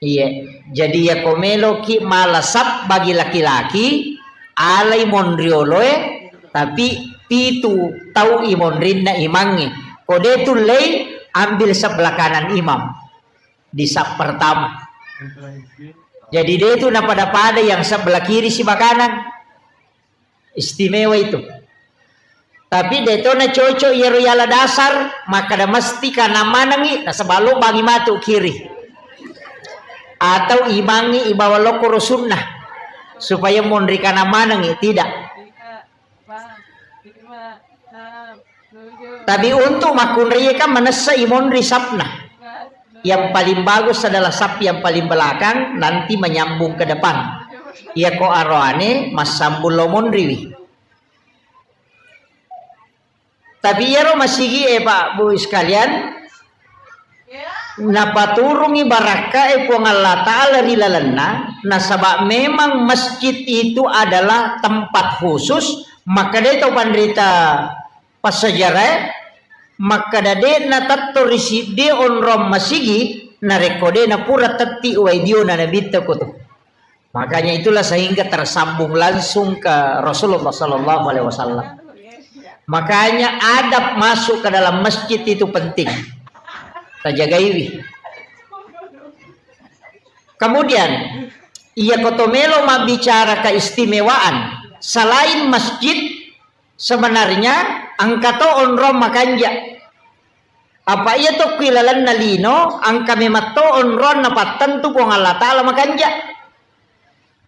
Iya. Jadi, yako meloki mala sab bagi laki-laki, alai monrioloe, tapi pitu tau imonrinna imangnge. Ko de tullei, ambil sebelah kanan imam di sab pertama. Jadi, de tu napada-pada yang sebelah kiri siba kanan. Istimewa itu. Tapi de to na cocok iyaro yala dasar, makkada mesti kanan manengi, nasaba lo bangi matu kiri. Atau imangi ibawa lokoro sunnah, supaya monri kanan manengi, tidak. Tapi untuk makkunraie kan manessa imonri sapna. Yang paling bagus adalah saf yang paling belakang, nanti menyambung ke depan. Iya ko aroane massambung lo monriwi. Tapi iyaro masigi e, Pak, Bu, sekalian, napaturungi barakka e Puang Allah Ta'ala ri lalenna, nasaba memang masjid itu adalah tempat khusus, maka de tau panrita passejarae, makkada de'na tetto ri siddi onrong masigi, narekko de napura tetti uwai diona nabitta ko tu. Makanya itulah sehingga tersambung langsung ke Rasulullah Sallallahu Alaihi Wasallam. Makanya adab masuk ke dalam masjid itu penting. Tajagaiwi. Kemudian, iya koto melo mabbicara keistimewaan, selain masjid, sebenarnya engka to onrong makanja. Apa iya to kui lalenna lino, engka memang to onrong napattentu Puang Allah Ta'ala makanja.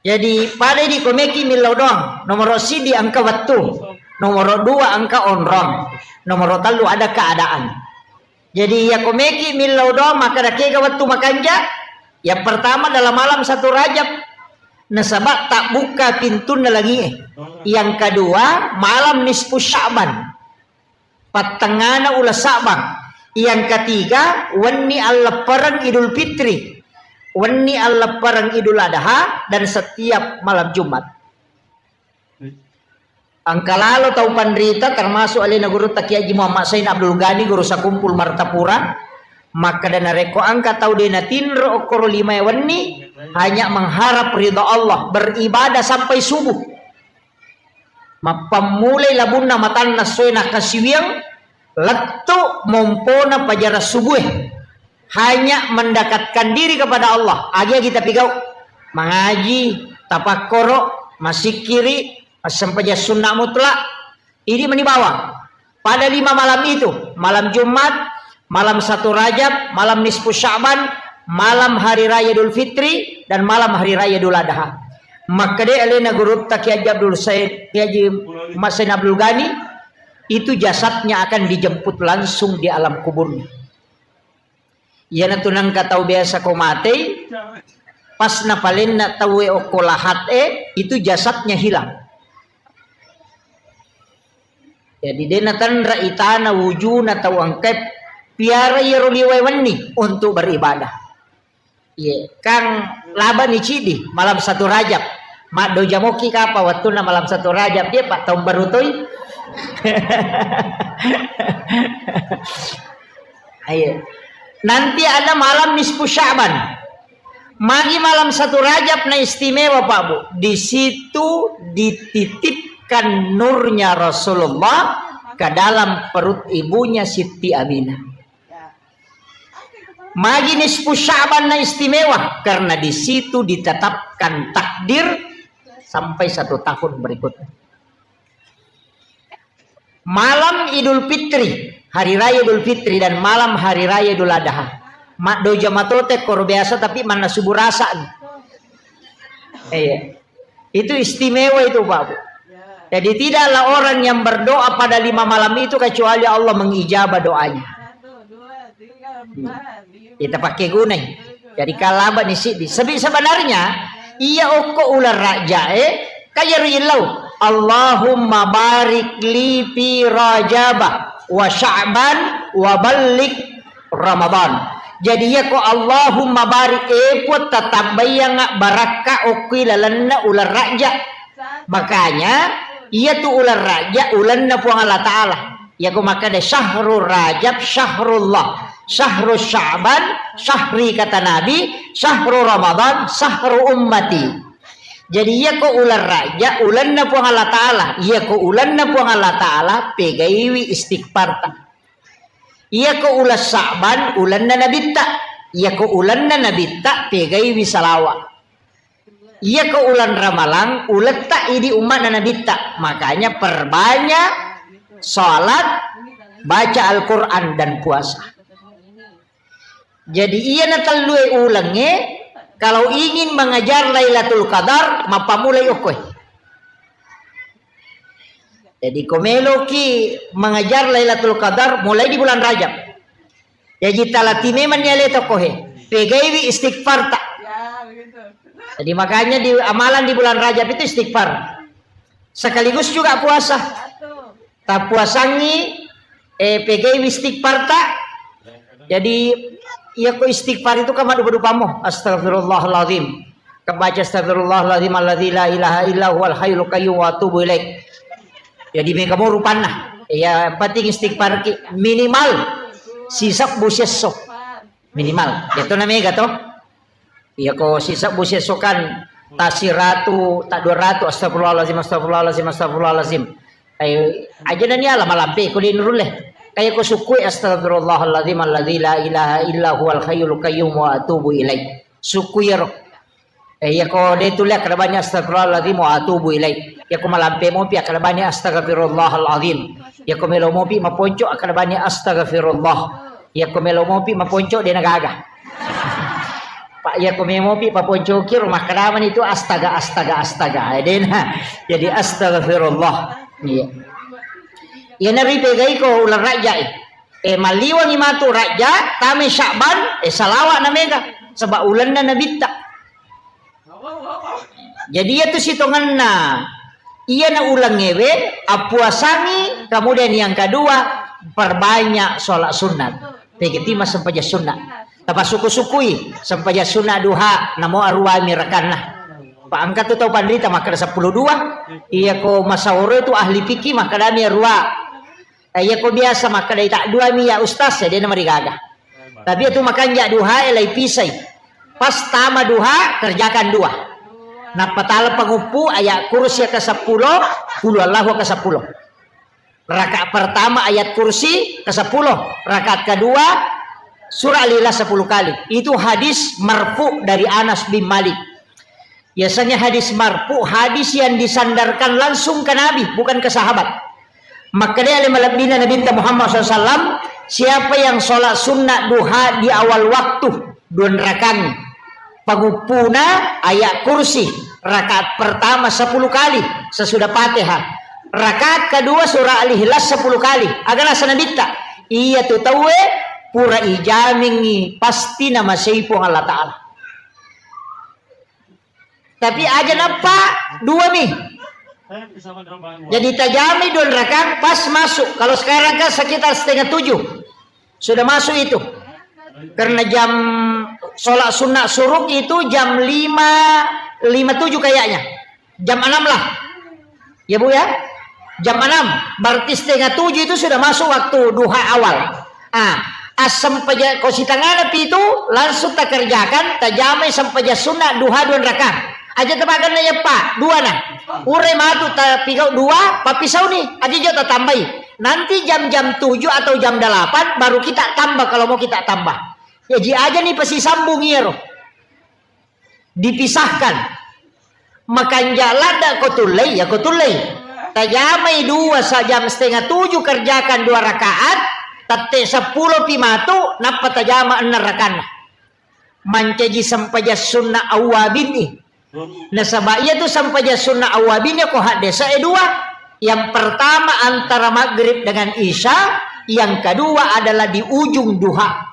Jadi, pada di komeki millau doang. Nomoro sidi engka wettu. Nomoro dua engka onrong. Nomoro tellu ada keadaan. Jadi, iya komeki millau doang, maka dakega wettu makanja. Yang pertama dalam malam satu Rajab. Nasaba tak buka pintunna langie. Yang kedua, malam nisfu Sya'ban. Pattengngana uleng Sa'ban. Yang ketiga, wenni alleppereng Idul Fitri, wenni alleppereng Idul Adha, dan setiap malam Jumat. Engka lalo tau panrita, termasuk alena Gurutta Kiai Haji Muhammad Sain Abdul Ghani, Guru Sakumpul Martapura, makkeda narekko engka tau de natinro okkoro lima wenni, hanya mengharap ridha Allah, beribadah sampai subuh. Mappammulai labunna matanna essoe nakkasiwiang, lettu mompona pajarang subue. Hanya mendekatkan diri kepada Allah. Agi-agi tapigau. Mangaji, tapakkoro, masikkiri, massempajang sunna mutlak. Idi meni bawang. Pada lima malam itu, malam Jumat, malam satu Rajab, malam nisfu Sya'ban, malam hari raya Idul Fitri, dan malam hari raya Idul Adha. Makkeda alena Gurutta Kiai Haji Abdul Said, Kiai Haji Masen Abdul Ghani, itu jasadnya akan dijemput langsung di alam kuburnya. Iyanatu nengka tau biasa ko matei, pas napalenna tauwe okko lahat e, itu jasadnya hilang. Jadi, de natanra itana wujuna tau engkae piara iyaro liwae wenni untuk beribadah. Iye, kang labani cidi malam satu Rajab. Maddoja moki kapa wettunna malam satu Rajab, dia pak tahun baru toi. Ayo. Nanti ada malam nisfu Sya'ban. Magi malam satu Rajab na istimewa, Pak Bu. Di situ dititipkan nurnya Rasulullah ke dalam perut ibunya Siti Aminah. Magi nisfu Sya'ban na istimewa karena di situ ditetapkan takdir sampai satu tahun berikutnya. Malam Idul Fitri, hari raya Idul Fitri dan malam hari raya Idul Adha. Maddoja matote koro biasa tapi manna subuh rasa. Iya. Itu istimewa itu, Pak Bu. Jadi tidaklah orang yang berdoa pada lima malam itu kecuali Allah mengijabah doanya. Kita pakai gunai. Jadi kalaba ni siddi. Sebi-, sebenarnya iya okko ular raja e, kaya rillau. Allahumma barik li fi Rajaba wa Sya'ban wa ballik Ramadan. Jadi iya ko Allahumma barik, e Puang, tatabbayanga barakka okki lalenna ular raja. Makanya iya tu ular raja ulenna Puang Allah Ta'ala. Iya ko makkeda syahrul Rajab syahrullah. Syahru Sya'ban, syahri kata Nabi, syahru Ramadan, syahru ummati. Jadi, iyako uleng Rajab, ulenna Puang Allah Ta'ala. Iyako ulenna Puang Allah Ta'ala, pegaiwi istighfarta. Iyako uleng Sya'ban, ulenna Nabitta. Iyako ulenna Nabitta, pegaiwi salawa. Iyako uleng Ramalang, uletta idi umma'na Nabitta. Makanya perbanyak salat, baca Al-Quran, dan puasa. Jadi, iyana tellue ulengnge, kalau ingin mengejar Lailatul Qadar, mappammulai okkoe. Jadi, ko meloki mengejar Lailatul Qadar, mulai di bulan Rajab. Jaji, talati memanni aleta okkoe. Pegaiwi istighfarta. Jadi, makanya di amalan di bulan Rajab itu istighfar. Sekaligus juga puasa. Tappuasangngi, eh, pegaiwi istighfarta. Jadi, iyako istighfar itu kan maddupa-dupamo. Astagfirullahaladzim. Kebaca astagfirullahaladzim alladzi la ilaha illa huwal hayyul qayyum wa atubu ilaih. Jadi, mega mo rupanna. Ya, yang penting istighfar ki minimal sisebbu siesso. Minimal. Itu namanya gato. Iyako sisebbu siesso kan, tasiratu, ta dua ratu, astagfirullahaladzim, astagfirullahaladzim, astagfirullahaladzim. Eh, aja nani ala malampe ko di nurulle. Kaya ko sukui, astagfirullahaladzim alladzi la ilaha illa huwal hayyul qayyum wa atubu ilaih. Sukui ero. Eh, iyako de tulle akkeda bani astagfirullahaladzim wa atubu ilaih. Iyako malampe mopi akkeda bani astagfirullahaladzim. Iyako melo mopi maponco akkeda bani astagfirullah. Iyako melo mopi maponco de nagaga. Pak, iyako memopi paponcoki ro, makkedamani tu, astaga, astaga, astaga. Eh, dena. Jadi, astagfirullah. Iya. Iyana ripegai ko uleng Rajab, eh. Eh, malliwangi matu Rajab, tame Sya'ban, eh, salawa na mega. Sebab ulenna Nabitta. Jadi, iyatu sitongenna iyana ulengngewe, appuasangi, kemudian yang kedua, perbanyak sholat sunat. Pegeti massempajang sunat. Tapasukku-sukkui, sempajang sunat duha, namo aruami rakanna. Pa engka tu tau panrita makkeda seppulo dua, iyako masaoro itu ahli fikih makkedami arua. Eh, iyako biasa makkedai tak dua mi ya ustaz, ya dena marigaga. Tapi itu makanja duha, eh, lai pisai. Pas tama duha, kerjakan dua. Nappa tala panguppu ayat kursi ke sepuluh, qul huwallahu ke sepuluh. Rakaat pertama ayat kursi ke sepuluh, rakaat kedua surah Al-Ikhlas sepuluh kali. Itu hadis marfu dari Anas bin Malik. Biasanya hadis marfu, hadis yang disandarkan langsung ke Nabi, bukan ke sahabat. Makkedai ale malebbina Nabi Muhammad sallallahu alaihi wasallam, siapa yang sholat sunnah duha di awal waktu, dua rakaat, panguppuna ayat kursi, rakaat pertama sepuluh kali sesudah Fatihah. Rakaat kedua surah Al-Ikhlas sepuluh kali. Aga naseng Nabitta, iya tu tauwe pura ijamingi pasti namasei Puang Allah Ta'ala. Tapi aja nappa dua mi. Jadi tajami dua rakaat pas masuk. Kalau sekarang kan sekitar setengah tujuh. Sudah masuk itu. Karena jam sholat sunnah suruk itu jam lima, lima tujuh kayaknya. Jam enam lah. Ya, Bu, ya? Jam enam. Berarti setengah tujuh itu sudah masuk waktu duha awal. Ah, assempajang ko sitangana pitu langsung takerjakan, tajamai sempajang sunnah duha dua rakaat. Aja tapaganna ya, Pak, dua na. Ure matu tapigau dua, papisauni. Aja jo tatambai. Nanti jam-jam tujuh atau jam delapan baru kita tambah kalau mau kita tambah. Ya, ji aja nih pasti sambung iyaro. Dipisahkan. Makanja ladda ko tullei, ya ko tullei. Tajamai dua sa-, jam setengah tujuh kerjakan dua rakaat, tette seppulo pi matu, nappa tajama enneng rakanna. Mancaji sempajang sunnah awwabin i. Nasaba iya tu sempajang sunnah awwabin ya ko haddesa e dua. Yang pertama antara maghrib dengan isya, yang kedua adalah di ujung duha.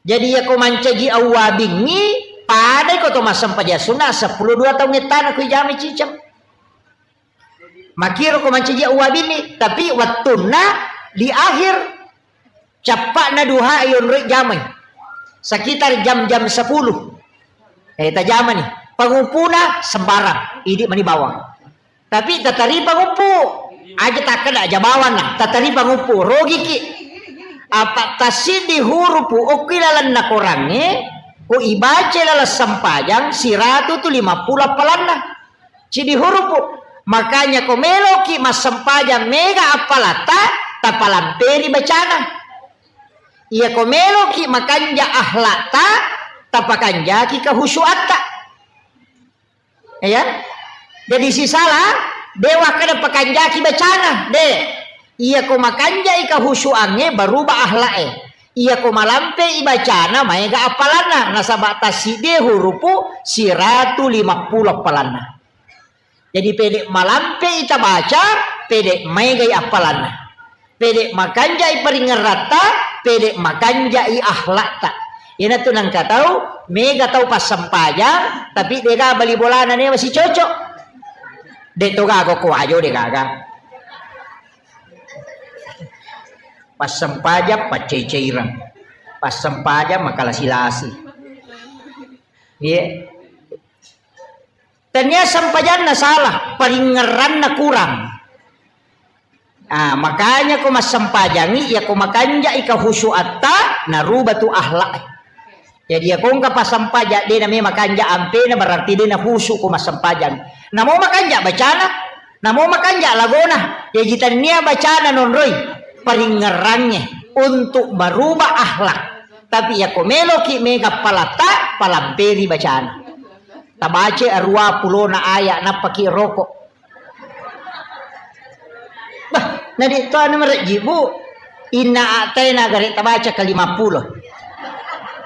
Jadi, iyako mancaji awwabingngi, padai ko to massempajang sunna seppulo dua taung ettana ko ijamai ciceng. Makiro ko mancaji awwabingngi, tapi wettunna di akhir cappa'na duha yonroi jamai. Sekitar jam-jam sepuluh. Eh, tajamani. Pangupuna sembarang, idi mani bawang. Tapi tataripa nguppu. Aja takkeda aja bawang na, tataripa nguppu. Rogiki. Apa tassiddi hurupu okki lalenna korangnge, ko ibaca laleng sempajang siratu tu lima puluh appalanna. Siddi hurupu. Makanya ko meloki massempajang mega appalatta, tapalamperi bacana. Iya ko meloki makanja akhlakta, tapakanjaki kehusuatta. Ya. Jadi sisala, de wakkeda pakanjaki bacana, de. Iya ko makanjai kehusuangnge berubah akhlak e. Iya ko malampe i bacana maega appalanna, nasaba tassiddi hurupu siratu lima puluh appalanna. Jadi pede malampe i tabaca, pede maegai appalanna. Pede makanjai paringeratta, pede makanjai akhlakta. Iyanatu nengka tau, mega tau passempajang, tapi dega bali bolana newa sicocok. De to gaga ko ajo de gaga. Passempajang pacei-ceireng. Passempajang makalasi-lasi. Iya. Tania sempajanna salah, paringerranna kurang. Ah, makanya ko massempajangi, ya ko makanjai kehusuatta, naruba tu akhlak. Jadi ya ko engka passempaja de na me makanja ampena, berarti de na husu ko massempajang. Namo makanja bacana, namo makanja lagona. Ya jitania bacana nonroi, paringerrangnge untuk merubah akhlak. Tapi ya ko meloki mega palatta, palamperi bacana. Tabaca arua pulona aya nappaki roko. Bah, nadi to anu marejji, Bu. Inna a'taina gare tabaca ke lima puluh.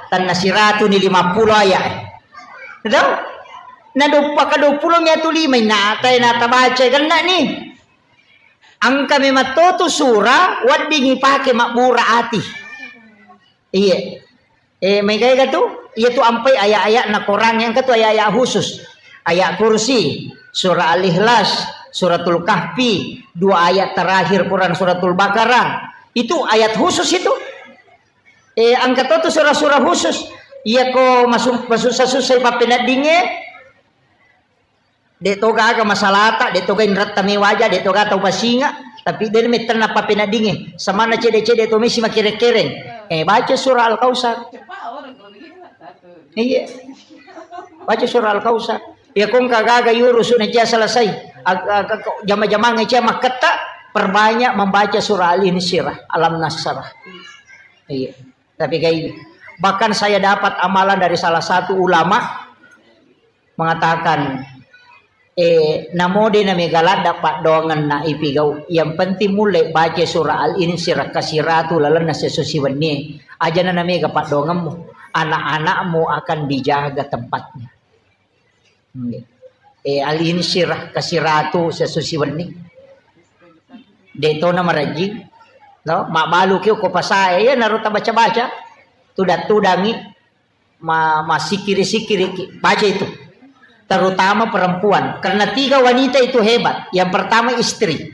Tanna siratu ni lima puluh aya. Betul? Na doppa ka dua puluh mi atu lima inna a'taina tabaca genna ni. Engka memang to tu sura weddingi pake mabbura ati. Iya. Eh, mega-ega tu, iya tu ampai ayat-ayat na Quran yang ketu ayat-ayat khusus. Ayat kursi, surah Al-Ikhlas, suratul Kahfi, dua ayat terakhir Quran suratul Baqarah. Itu ayat khusus itu. Eh, engka to tu surah-surah khusus. Iya ko masu-, masusah-susah pappeneddinge. De to gaga masalata, de to ga inretta me waja, de to ga tau pasinga, tapi de mettenna pappeneddinge. Samanna cede-cede to mesi makere-kereng. Eh, baca surah Al-Kausar. Iya. Baca surah Al-Kausar. Ya ko engka gaga yurusu na cia selesai. Ag-, ag-, ko jama-jamang cia makketta, perbanyak membaca surah Al-Insyirah, Alam Nasrah. Iya. Tapi kayak ini. Bahkan saya dapat amalan dari salah satu ulama, mengatakan, eh, namo de na mega ladda paddoangenna ipigau. Yang penting mulle baca surah Al-Insyirah kasiratu lalenna sesusi wennie. Ajana na mega paddoangemmu. Anak-anakmu akan dijaga tempatnya. Eh, Al-Insyirah kasiratu sesusi wenni. De tona marajing. No, mabbalu ki ko pasae, ya naro tabaca-baca. Tudak-tudangi. Ma-, masikiri-sikiri ki. Baca itu. Terutama perempuan. Karena tiga wanita itu hebat. Yang pertama istri.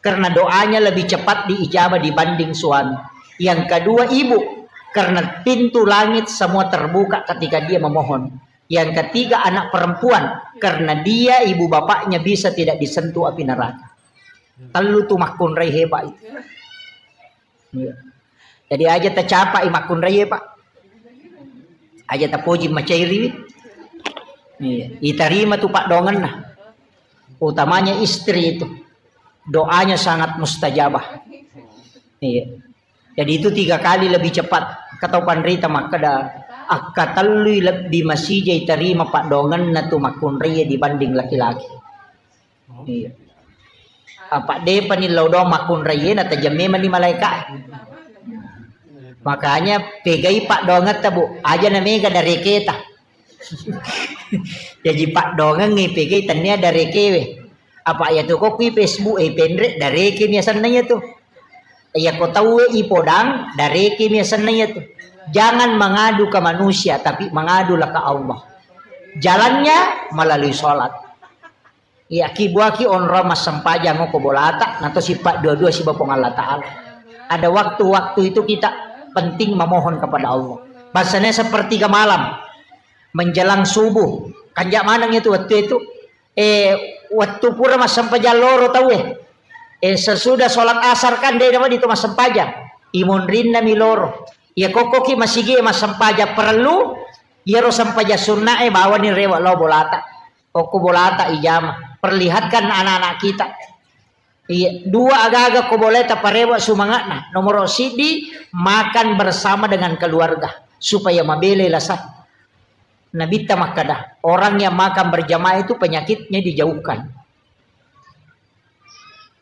Karena doanya lebih cepat diijabah dibanding suami. Yang kedua ibu. Karena pintu langit semua terbuka ketika dia memohon. Yang ketiga anak perempuan. Karena dia ibu bapaknya bisa tidak disentuh api neraka. Tellu tu makkunrai hebat itu. Iya. Jadi aja tacapai makkunraie, Pak. Aja tapoji macairiwi. Iya. Itarima tu paddoangenna. Utamanya istri itu. Doanya sangat mustajabah. Iya. Jadi itu tiga kali lebih cepat. Katau panrita makkeda, akkatellui lebbi masija itarima paddoangenna tu makkunraie dibanding laki-laki. Iya. Apa depa ni lao doang makkunraie na tajang memang ni malaika. Makanya pegai paddoangetta, Bu, aja na mega dareketa. Jaji paddoangengngi pegai tennia darekewe. Apa iya tu ko kui Facebook e penre dareke mi asenna iya tu. Iya ko tauwe ipodang dareke mi asenna iya tu. Jangan mengadu ke manusia tapi mengadulah ke Allah. Jalannya melalui sholat. Iya, kibuaki onrong massempajang ko bolata, nato sippa dua-dua siba Puang Allah Ta'ala. Ada waktu-waktu itu kita penting memohon kepada Allah. Bahasanya sepertiga malam, menjelang subuh. Kanja maneng itu waktu itu. Eh, waktu pura massempajang loro tauwe. Eh, sesudah sholat asar kan dia dapat itu massempajang. Imonrinna mi loro. Iya kokkoki masigi massempajang parellu, iyaro sempajang sunna e bawani rewe lao bolata. Okko bolata ijama. Perlihatkan anak-anak kita. Iya, dua agaga ko boleh taparewa sumangatna. Nomor siddi, makan bersama dengan keluarga supaya mabele lasa. Nabitta makkada, orang yang makan berjamaah itu penyakitnya dijauhkan.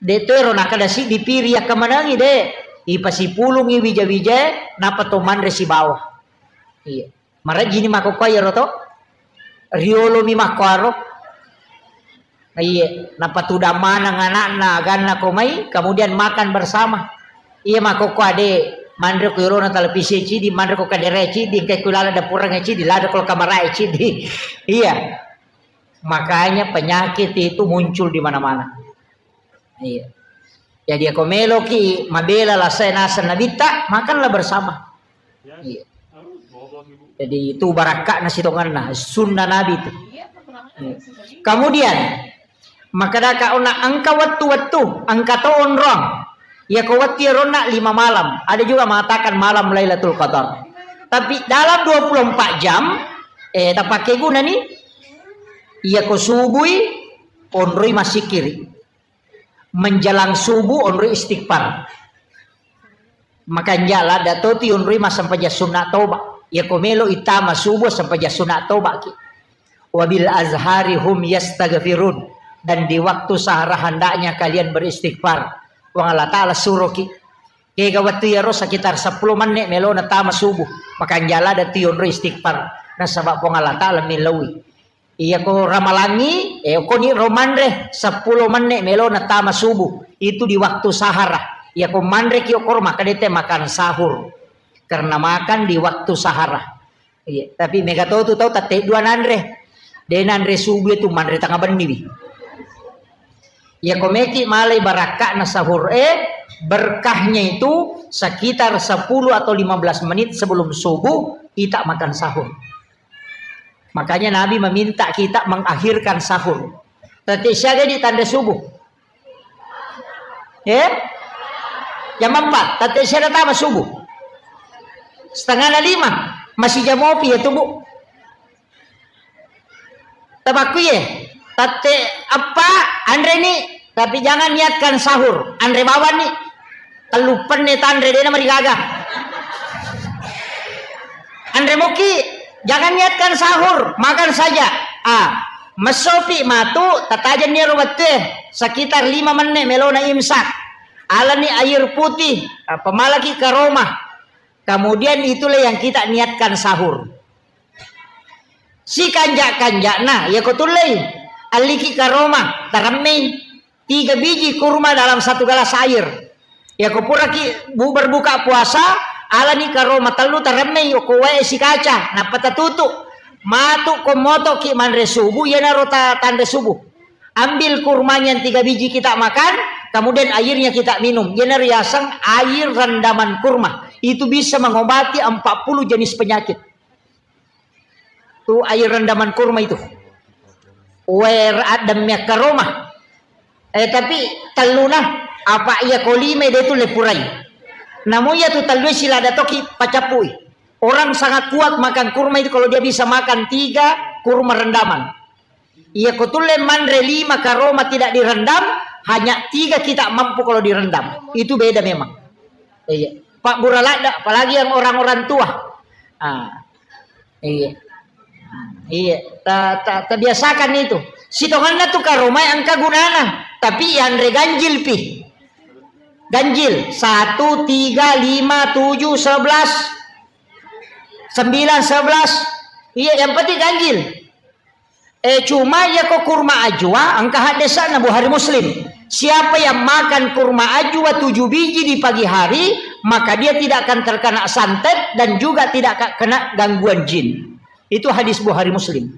De to ero nakada siddi piri yakkamanangi de, ipasipulungi wija-wijae, napa to manre sibawa. Iya. Marejjini makkokkoe iyaro to. Riolomi makkoaro. Iya, napatudang maneng anakna, aganna ko mai, kemudian makan bersama. Iya makkokko ade, manre ko yolona televisi cidi, manre ko kadere cidi, engka ko lala dapurang cidi, lada ko kamarae cidi. Iya. Makanya penyakit itu muncul di mana-mana. Iya. Jadi, ako meloki mabela lasai naseng Nabitta, makanlah bersama. Iya. Jadi, itu barakka'na sitongenna, sunnah Nabi itu. Iya. Kemudian, makkedaka onna engka wettu-wettu, engka to onrong. Iya ko wettu iyaronna lima malam. Ada juga mengatakan malam Lailatul Qadar. Tapi dalam dua puluh empat jam, eh, tapakai guna nih. Iya ko subui, onroi masikiri. Menjelang subuh onroi istighfar. Makanja ladda toti onroi massempajang sunna toba. Iya ko melo itama subuh sempajang sunna toba ki. Wabil azhari hum yastaghfirun. Dan di waktu sahara hendaknya kalian beristighfar. Puang Allah Ta'ala suroki. Kega wettu iyaro sekitar seppulo menne melo natama subuh. Makanja ladda tu onroi istighfar. Nasaba Puang Allah Ta'ala millaui. Iya ko ramalangi, eh, okoni ro manre seppulo menne melo natama subuh. Itu di waktu sahara. Iya ko manre ki okoro maka dete makan sahur. Karena makan di waktu sahara. Iya, tapi mega to tu tau tette dua nanre. De nanre subuh itu manre tengah benni wi. Iya ko meki malai barakka'na sahur eh, berkahnya itu sekitar sepuluh atau lima belas menit sebelum subuh kita makan sahur. Makanya Nabi meminta kita mengakhirkan sahur. Tette siaga di tanre subuh. Eh? Jam empat, tette siaga tama subuh. Setengah na lima, masih jam opi ya tubuh. Tabakku ye, tette eppa anre ni, tapi jangan niatkan sahur, anre bawang ni. Tellu penne tanre dena marigaga. Anre moki, jangan niatkan sahur, makan saja. Ah, messopi matu, tatajenni ero wettue, sekitar lima menne melona imsak. Alani air putih, ah, pemalaki karoma. Kemudian itulah yang kita niatkan sahur. Sikanja-kanjana, iya ko tullei, alliki karoma, taremmei tiga biji kurma dalam satu gelas air. Iya ko puraki bu-, berbuka puasa, alani karoma tellu taremmei ko wae sikaca, nappa tatutu. Matu ko motoki manre subuh, iyanaro ta-, tanre subuh. Ambil kurmanya yang tiga biji kita makan, kemudian airnya kita minum. Iyanaro yaseng air rendaman kurma. Itu bisa mengobati empat puluh jenis penyakit. Tu air rendaman kurma itu. Wer addem yakkaroma. Eh, tapi telluna, apa iya kolime de tu lepurai. Namu iya tu tellue silada toki pacappui. Orang sangat kuat makan kurma itu kalau dia bisa makan tiga kurma rendaman. Iya, ko tulle manre lima karoma tidak direndam, hanya tiga kita mampu kalau direndam. Itu beda memang. Iya. Pak Buraladda, apalagi yang orang-orang tua. Ah. Iya. Iya, ta-, ta-, tabiasakan itu. Sitonganna tu karoma engka gunana, tapi yanre ganjil pi. Ganjil, satu, tiga, lima, tujuh, sebelas, sembilan, sebelas. Iya, yang penting ganjil. Eh, cuma iya ko kurma ajwa, engka haddesanna Bukhari Muslim. Siapa yang makan kurma ajwa tujuh biji di pagi hari, maka dia tidak akan terkena santet dan juga tidak akan kena gangguan jin. Itu hadis Bukhari Muslim.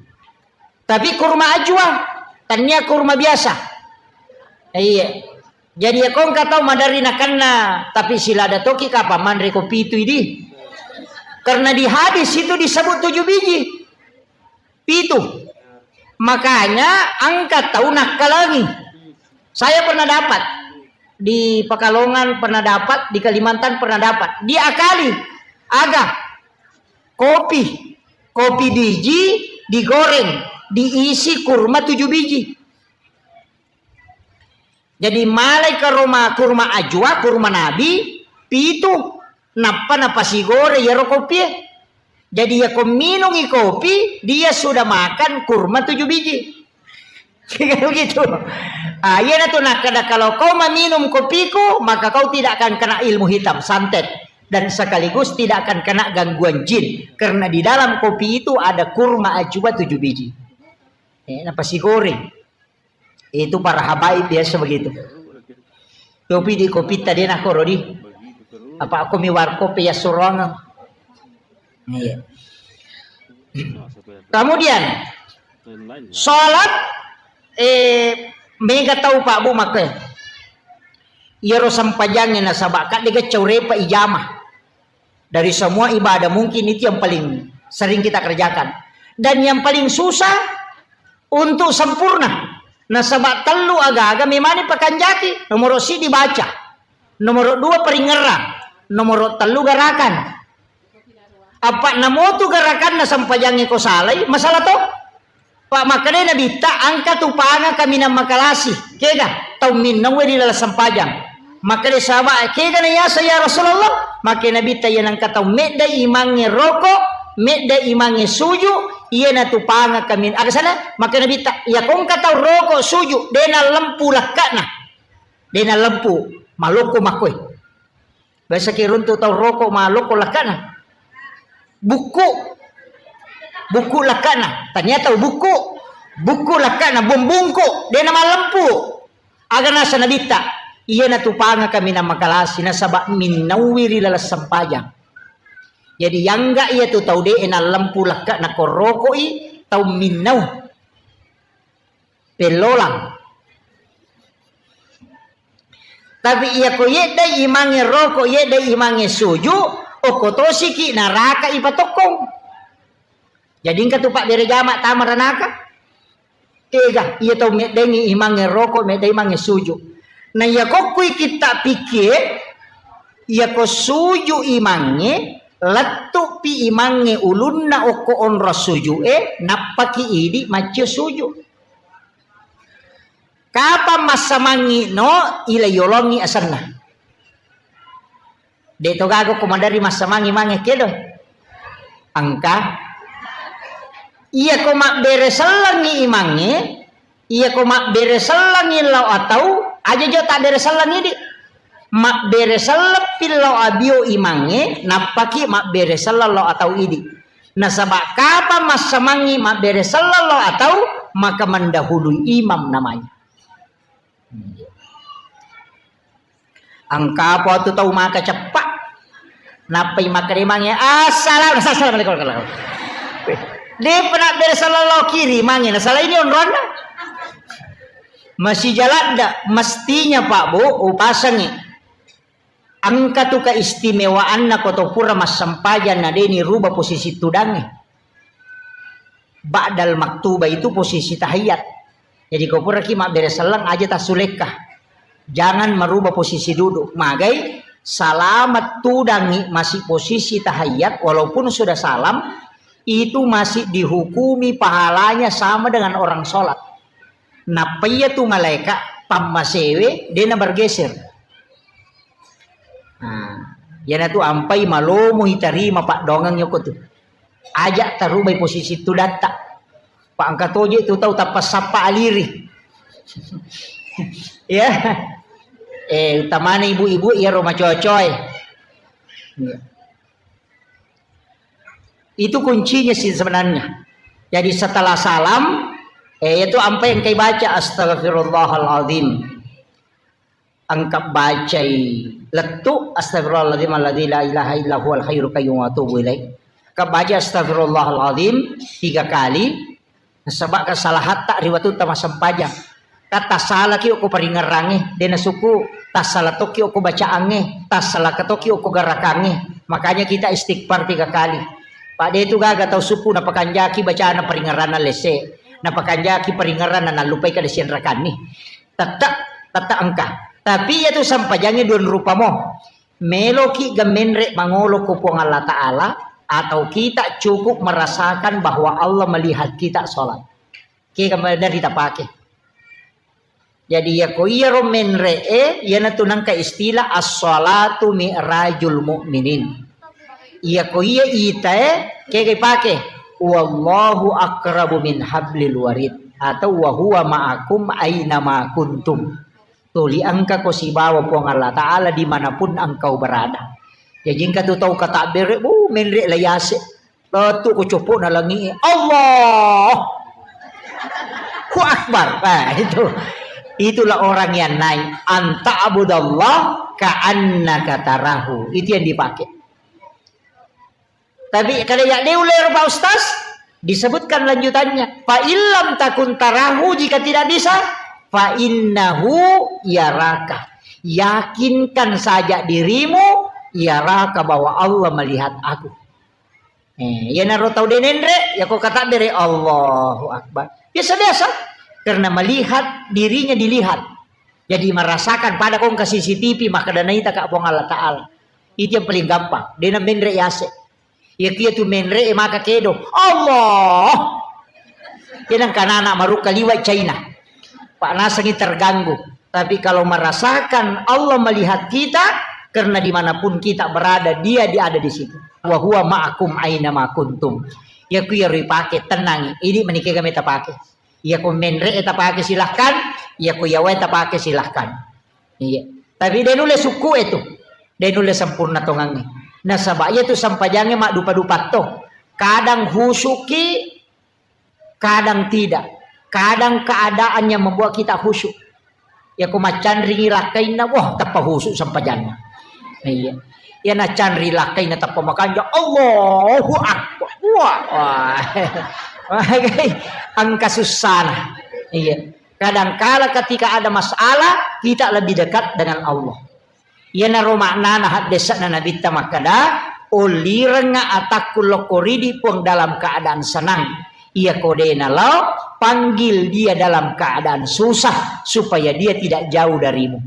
Tapi kurma ajwa, tania kurma biasa. Iya. Jadi ya kong katau madari nakanna, tapi silada toki kapa manre ko pitu idi. Karena di hadis itu disebut tujuh biji. Pitu. Makanya engka tau nakkalangi. Saya pernah dapat. Di Pekalongan pernah dapat, di Kalimantan pernah dapat. Diakali, aga, kopi, kopi biji digoreng, diisi kurma tujuh biji. Jadi malai ke Roma kurma ajwa, kurma nabi, pitu, nappa napasigoreng iyaro kopie. Jadi, ya kau minum kopi, dia sudah makan kurma tujuh biji. Begitu. Ah, iya na tu nakkeda, kalau kau meminum kopiku, maka kau tidak akan kena ilmu hitam, santet. Dan sekaligus tidak akan kena gangguan jin. Karena di dalam kopi itu ada kurma ajwa tujuh biji. Eh, napasigoreng. Itu para habaib biasa begitu. Kopi di kopi tadi nak koro di. Apa aku mi warkop ya surong. Iya. Kemudian, sholat, eh, mega tau Pak Bu makke. Iyaro sempajangnya nasaba kadde ga caurepa ijama. Dari semua ibadah mungkin itu yang paling sering kita kerjakan. Dan yang paling susah untuk sempurna. Nasaba tellu aga-aga memani pakanjaki. Nomor sidi baca. Nomor dua paringerang. Nomor tellu garakan. Apa namotu garakanna sempajangnge ko salai, masalah to? Pak, makkedai Nabitta, engka tu panga kaminang makalasi. Kega? Tau minnauwe ri laleng sempajang. Makkedai sahabat, kega na yaseng ya Rasulullah? Makke Nabitta, iya nengka tau medda imangnge roko, medda imangnge suju, iya natu panga kamin-, aga sana? Makke Nabitta, iya kongka tau roko suju, de nalempu lakkana. De nalempu, malokko makkoe. Biasa ki runtu tau roko malokko lakkana. Bukku. Bukku lakkana. Tania tau bukku. Bukku lakkana, bumbungku. De na malempu. Aga nasa Nabitta. Iya natu panga kaminang makalasi. Nasaba minnauwi ri laleng sempajang. Jadi yangga iya tu tau de na lempu lakkana ko rokoi tau minnau. Pellolang. Tapi iya ko yeddai imangnge roko, yeddai imangnge suju, okko tosiki naraka ipatokkong. Jadi engka tu pabbere jama tama ranaka. Tega, iya tau meddengi imangnge roko, meddai imangnge suju. Na iya kokkui kitta pikkie, iya ko suju imangnge, lettupi imangnge ulunna okko onro sujue, nappaki idi maccio suju. Kapang massamangngi no, ila yolongngi asenna. De to gaga ko maderri massamangngi mange kedo. Engka. Iya ko mabbere sellengngi imangnge, iya ko mabbere sellengngi lao atau, aja jo tabbere sellengngi di. Mabbere selleppi lao abio imangnge, nappaki mabbere selleng lao atau idi. Nasaba kapang massamangngi mabbere selleng lao atau, maka mendahului imam namanya. Engka apa tu tau maka ceppa. Nappai makkeda mange, "Assalam-, assalamualaikum." Depa nabbere selleng lao kiri mange, nasala ini onronna. Masih jaladda, mestinya Pak Bu, upasengi. Engka tu keistimewaanna ko to pura massempajang na de ni ruba posisi tudangnge. Ba'dal maktuba itu posisi tahiyat. Jadi ko puraki mabbere selleng aja tassulekka. Jangan merubah posisi duduk. Magai salama tudangngi masih posisi tahiyat walaupun sudah salam, itu masih dihukumi pahalanya sama dengan orang sholat. Nappa iya tu malaika pammasewe de na bergeser. Nah, iyanatu ampai malomo itarima paddoangeng yoko tu. Aja tarubai posisi tudatta. Pa engka toje tu tau tappa sappa aliri. Ya. Eh, utamana ibu-ibu iyaro macoa-coae. Ya. Itu kuncinya sih sebenarnya. Jadi setelah salam, eh, itu ampai engkai baca, "Astagfirullahaladzim." Engka bacai lettu, "Astagfirullahaladzim alladzi la ilaha illa huwal hayyul qayyum wa atubu ilaih." Engka baca, "Astagfirullahaladzim," tiga kali. Nasaba kesalahatta ri watutta massempajang. Ka tassalaki okko paringerrangnge, de nasukku, tassala tokki okko bacaangnge, tassala tokki okko garakangnge. Makanya kita istighfar tiga kali. Pak, de tu gaga tau sukku napakanjaki bacana paringerranna lesse, napakanjaki paringerranna nallupai kada sianrakanni. Tette, tette engka. Tapi iyatu sempajangnge dua rupa mo. Meloki gemmenre mangolo ko Puang Allah Ta'ala, atau kita cukup merasakan bahwa Allah melihat kita sholat. Kega dari tapake. Jadi, iyako iyaro menre'e, iyanatu nengka istilah as-shalatu mi'rajul mu'minin. Iyako iya itae, kega ipake? Wallahu aqrabu min hablil warid atau wa huwa ma'akum aina ma kuntum. Tuli engkako sibawa Puang Allah Ta'ala dimanapun engkau berada. Jaji engka tu tau katabbere, bu, menre la yase. Lettu ko coppo'na langi'e. Allah. Hu Akbar. Nah, itu. Itulah orang yang naik. Anta abudallah ka'annaka tarahu. Itu yang dipakai. Tapi kalau ya dia ular Pak Ustaz, disebutkan lanjutannya. Fa illam takun tarahu, jika tidak bisa, fa innahu yaraka. Yakinkan saja dirimu, yaraka, bahwa Allah melihat aku. Eh, iyanaro tau de' nenre, yako katabbere, Allahu Akbar. Biasa-biasa. Karena melihat dirinya dilihat. Jadi merasakan pada kongka C C T V, maka dana ita ka Puang Allah Ta'ala. Itu yang paling gampang. De' menre yase. Iya kia tu menre, eh, maka kedo. Allah. Kenang kanana marukka liwa China. Pak nasengi terganggu. Tapi kalau merasakan Allah melihat kita, karena dimanapun kita berada, Dia, Dia ada di situ. Wa huwa ma'akum aina ma kuntum. Ya ku ya ripake, tenang. Ini menikah kami tapake. Ya ku menre tapake silahkan. Ya ku yawe tapake silahkan. Iya. Tapi de' nulle sukku itu. De' nulle sempurna tongangi. Nasaba iya tu sempajangnge maddupa-dupa to. Kadang khusyuki, kadang tidak. Kadang keadaan yang membuat kita khusyuk. Ya, ko maccanringi lakkainna, wah, tappa khusyuk sempajanna. Iya. Ya, nacanri lakkainna tappa makanja, Allahu Akbar. Wah, wah. Engka sussana. Iya. Kadangkala ketika ada masalah, kita lebih dekat dengan Allah. Iyanaro maknana haddesa'na Nabitta makkeda, "Ollirengnga atakku lokko ridi Puang dalam keadaan senang. Iyako de' nalao, panggil dia dalam keadaan susah, supaya dia tidak jauh darimu."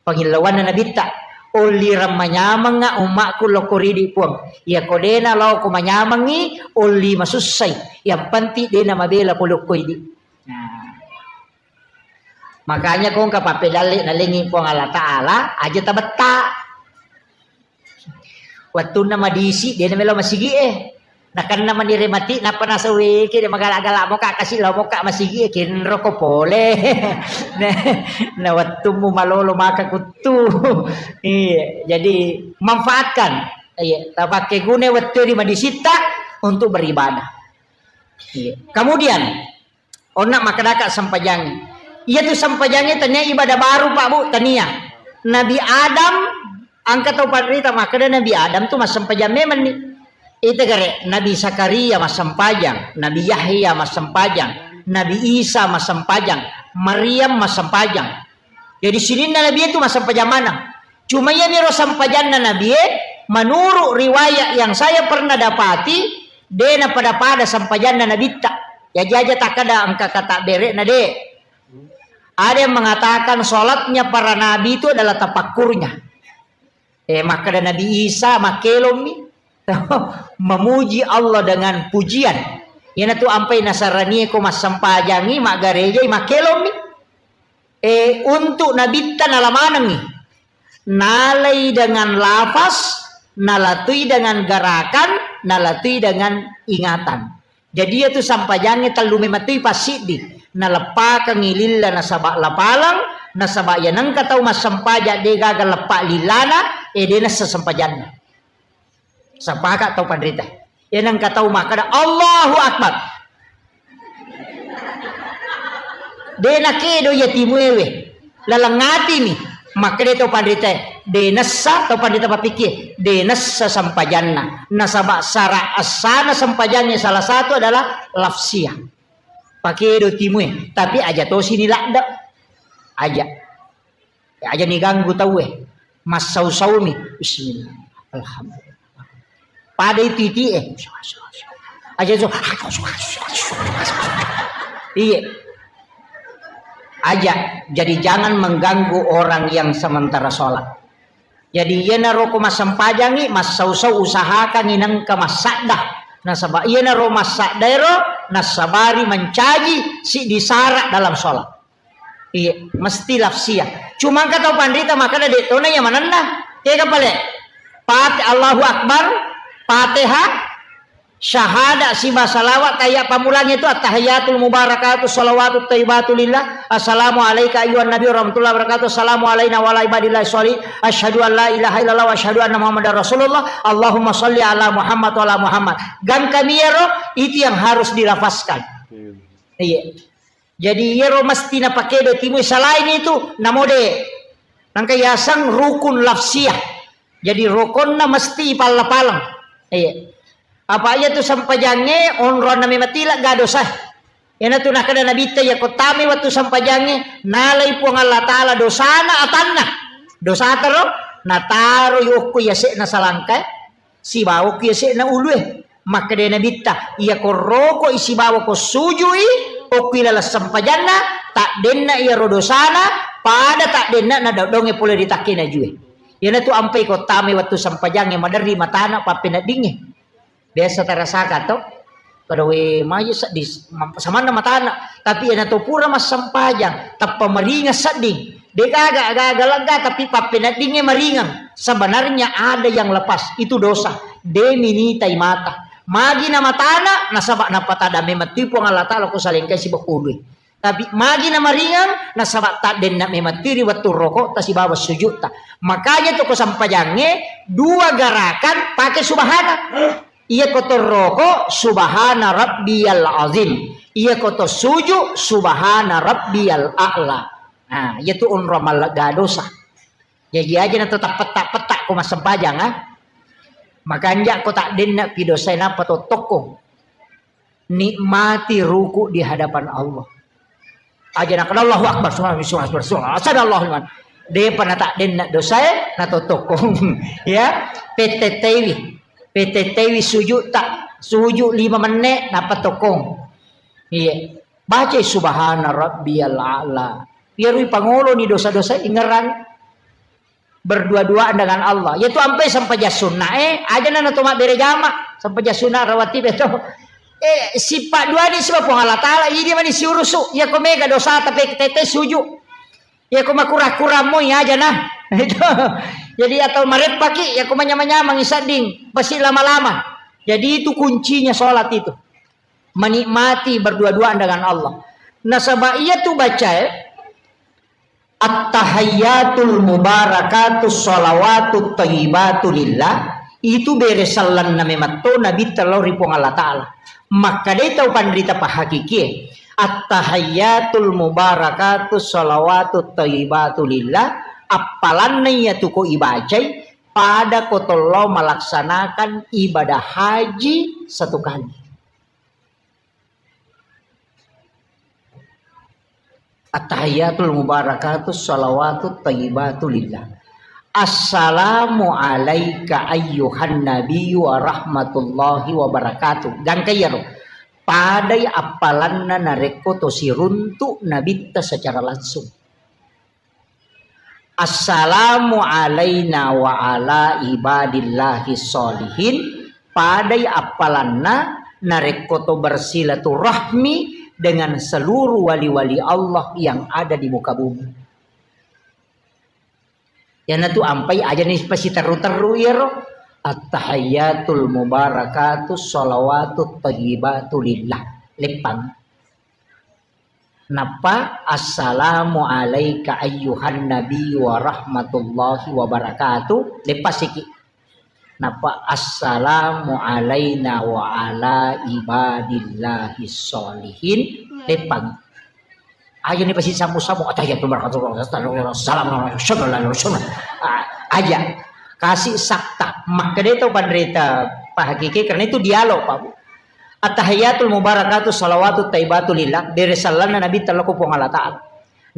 Pangillauanna Nabitta, "Ollireng manyamengnga ummakku lokko ridi Puang. Iyako de' nalao ko manyamengngi, olli masussai. Yang penting de' namabela ko lokko idi." Nah. Makanya ko engka pappedalle nalengi Puang Allah Ta'ala, aja tabetta. Wettunna madisi, de' namelo masigi e. Nakenna manire mati, nappa nasaweke, de' magala-gala moka, kasi lao moka masigi e, kenro ko pole. Na, na wettummu malolo maka kuttu. Iya, jadi manfaatkan. Iya, tapakke guna wettu di madisitta untuk beribadah. Iya. Kemudian, onna makkedaka sempajangnge. Iyatu sempajangnge tania ibadah baru, Pak, Bu, tania. Nabi Adam, engka tau panrita makkeda Nabi Adam tu massempajang memang ni. Ita gare, Nabi Zakaria massempajang, Nabi Yahya massempajang, Nabi Isa massempajang, Maryam massempajang. Jadi sininna Nabi itu massempajang maneng. Cuma iyamiro sempajanna Nabi e, menurut riwayat yang saya pernah dapati, de' napada-pada sempajanna Nabitta. Jaji aja takkeda engka kata bere'na de'. Ada yang mengatakan sholatnya para nabi itu adalah tafakkurnya. Eh, makkeda Nabi Isa, makkelommi. Memuji Allah dengan pujian. Iyanatu ampai nasaranie ko massempajangi, maggarejai, makkelommi. Eh, untuk Nabitta nala manengngi. Nalai dengan lafaz, nalatui dengan gerakan, nalatui dengan ingatan. Jadi, iyatu sampajangnge tellu memettui passiddi. Naleppakengngi lilla nasaba lapaleng, nasaba iya nengka tau massempajang de' gaga leppa lillana, eh, de' nessa sempajanna. Sepakat tau panrita. Iya nengka tau makkeda, "Allahu Akbar." De' nakedo iya timuewe. Laleng atimi. Makkeda tau panrita, de' nessa, tau panrita pappikie, de' nessa sempajanna. Nasaba sara essana sempajangnge salah satu adalah lafsiyah. Pakedo timue, tapi aja tosini ladde. Aja. Aja niganggu tauwe. Massau-saumi. Bismillah. Alhamdulillah. Pada itu iti e. Aja so. Iya. Aja, jadi jangan mengganggu orang yang sementara sholat. Jadi iyanaro ko massempajangi, massau-sau usahakangi nengka massadda. Nasaba iyanaro massadda ero nassabari mencaji siddi sara dalam sholat. Iya, mesti lafsia. Cuma engka tau panrita makkeda de tona iya manenna. Tega pale? Pat-, Allahu Akbar, Fatihah, syahada siba salawat, tayya pamulang itu, at-tahiyatul mubarakatuh salawatut thayyibatu lillah. Assalamu alaika ayyuhan nabi warahmatullahi wabarakatuh. Assalamu alaina wa ala ibadillah sholih. Asyhadu an la ilaha illallah wa asyhadu anna Muhammadar Rasulullah. Allahumma sholli ala Muhammad wa ala Muhammad. Gangka miyaro itu yang harus dilafazkan. Iya. Jadi iyaro mesti napakede timui, selain itu namode. Nangka yaseng rukun lafsiyah. Jadi rokonna mesti ipalla-paleng. Iya. Apa iya tu sempajangnge onronna memang tila ga dosa. Iyanatu nakkeda Nabitta, iya ko tame wettu sempajangnge, nalai Puang Allah Taala dosana atanna. Dosata ro, nataro yokko yase'na salangkae, sibawa okko yase'na ulue. Makkeda Nabitta, iya ko rokoi sibawa ko sujui, okko ilaleng sempajanna, taddenna iyaro dosana, pada taddenna na daddongnge pole ri takkena jue. Iyanatu ampai ko tame wettu sempajangnge maderri matana pappeneddingnge. Biasa tarasaka to? Pada we maju seddi, ma-, samanna matana. Tapi iyana to pura massempajang, tappa maringeng sedding. De gaga, gaga lega, tapi pappeneddingnge maringeng. Sebenarnya ada yang lepas, itu dosa. De minitai mata. Magi na matana, nasaba napatada memang tu Puang Allah Taala ko salengkai sibakului. Tapi magi na maringeng, nasaba taddenna memang tu ri wettu rokokta sibawa sujudta. Makanya to ko sempajangnge dua gerakan pakai subhana. Iya ko to roko, subhana rabbiyal azim. Iya ko to suju, subhana rabbiyal a'la. Nah, iya tu onro mallega dosa. Jaji aja na to tappetta-petta ko massempajang, ah. Makanja ko taddenna pi dosa, napa to tokko. Nikmati ruku di hadapan Allah. Aja nakkeda Allahu Akbar, subhanallah, subhanallah, subhanallah, sadaqallahul azim. Depa nataddenna dosae, natotokkong. Ya, petetteiwi. Petetteiwi sujudta. Sujud lima menit, nappa tokkong. Iya. Baca subhana rabbiyal a'la. Iyarui pangoloni dosa-dosa ingerang. Berdua-duaan dengan Allah. Yaitu ampai sempajang sunna, eh, aja nana to mabbere jama, sempajang sunna rawatib itu. Eh, sifat dua ni sebab Puang Allah Taala, ini mani siurusu, ya ko mega dosa tapi tete suju. Ya ko makurang-kurang mo ya aja nah. Itu. Jadi atau marepaki, ya ko manyamang-nyamang isadding, pasti lama-lama. Jadi itu kuncinya sholat itu. Menikmati berdua-duaan dengan Allah. Nasaba iya tu bacae, At-tahiyyatul mubarakatus shalawatut thayyibatu lillah, itu bere sellenna memetto Nabitta lao ri Puang Allah Taala. Makkedai tau panrita pahakikie, at-tahiyyatul mubarakatus shalawatut thayyibatu lillah, appalanna iyatu ko ibacai, pada ko tollo malaksanakan ibadah haji satu kali. At-tahiyyatul mubarakatus shalawatut thayyibatu lillah. Assalamu alaika ayyuhan nabiyyu wa rahmatullahi wa barakatuh. Gangka iyaro. Padai appalanna narekko to siruntu nabitta secara langsung. Assalamu alaina wa ala ibadillahi sholihin, padai appalanna narekko to bersilaturahmi dengan seluruh wali-wali Allah yang ada di muka bumi. Iyanatu ampai aja ni pasiterru-terru iyaro. At-tahiyyatul mubarakatus shalawatut thayyibatu lillah. Leppang. Nappa, "Assalamu alaika ayyuhan nabiyyu wa rahmatullahi wa barakatuh." Leppasiki. Nappa, "Assalamu alaina wa ala ibadillahi sholihin." Leppang. Aja ni pasti sammu-sammu, "Attahiyatu barakatuh, assalamu alaikum, assalamu alaikum, assalamu alaikum." Ah, aja. Kasih sakta. Makkedai tau panrita pahakiki, karena itu dialog, Pak Bu. At-tahiyatul mubarakatuh salawatut taibatu lillah, bere sallanna Nabitta lao ko Puang Allah Ta'ala.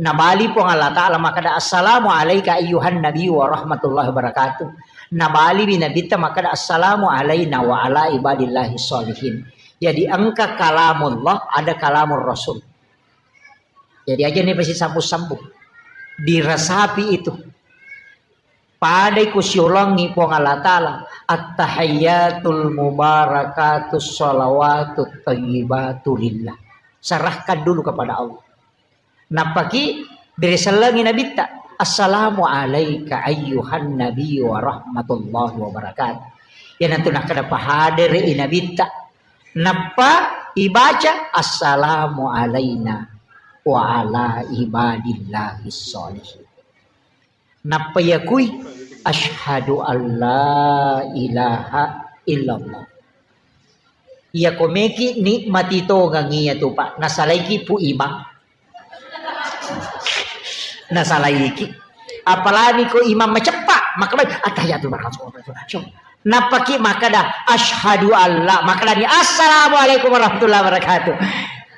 Nabali Puang Allah Ta'ala makkeda, "Assalamu alaika ayyuhan nabiyyu wa rahmatullahi wa barakatuh." Nabali mi Nabitta makkeda, "Assalamu alaina wa ala ibadillahi sholihin." Jadi engka kalamullah, ada kalamur Rasul. Jadi aja nih pasti sambung-sambung. Diresapi itu. Padai ku siulongi Puang Allah Ta'ala, "At-tahiyyatul mubarakatus shalawatut thayyibatu lillah." Serahkan dulu kepada Allah. Nappaki bere sellengi nabitta, "Assalamu alaika ayyuhan nabiyyu wa rahmatullahi wa barakatuh." Iyanatu nakkeda pahadere i nabitta. Nappa ibaca, "Assalamu alaina wa ala ibadillahis sholihin." Nappa yakui, "Asyhadu alla ilaha illallah." Iyako meki nikmati tongang iyatu, Pak. Nasalaiki pu imang. Nasalaiki. Apalagi ko imang maceppa, maka baik, "Attahiyatul barakatuh." Nappaki makkeda, "Asyhadu alla." Makkedani, "Assalamualaikum warahmatullahi wabarakatuh."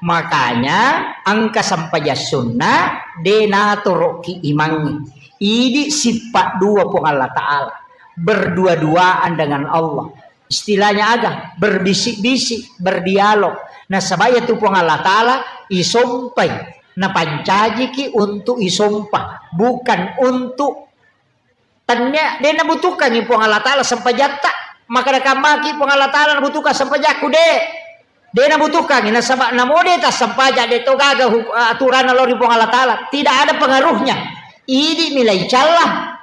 Makanya engka sempajang sunnah de natoroki imangnge. Idi sifat dua Puang Allah Ta'ala. Berdua-duaan dengan Allah. Istilahnya aga? Berbisik-bisik, berdialog. Nasaba iyatu Puang Allah Ta'ala isompai, napancajiki untuk isompa, bukan untuk tennia. De nabutuhkangi Puang Allah Ta'ala sempajatta. Maka nakammaki Puang Allah Ta'ala nabutuhkan sempajakku, de. De nabutuhkangi, nasaba namo de tassempajang, de to gaga huk-, aturanna lao ri Puang Allah Ta'ala. Tidak ada pengaruhnya. Idi milai calla.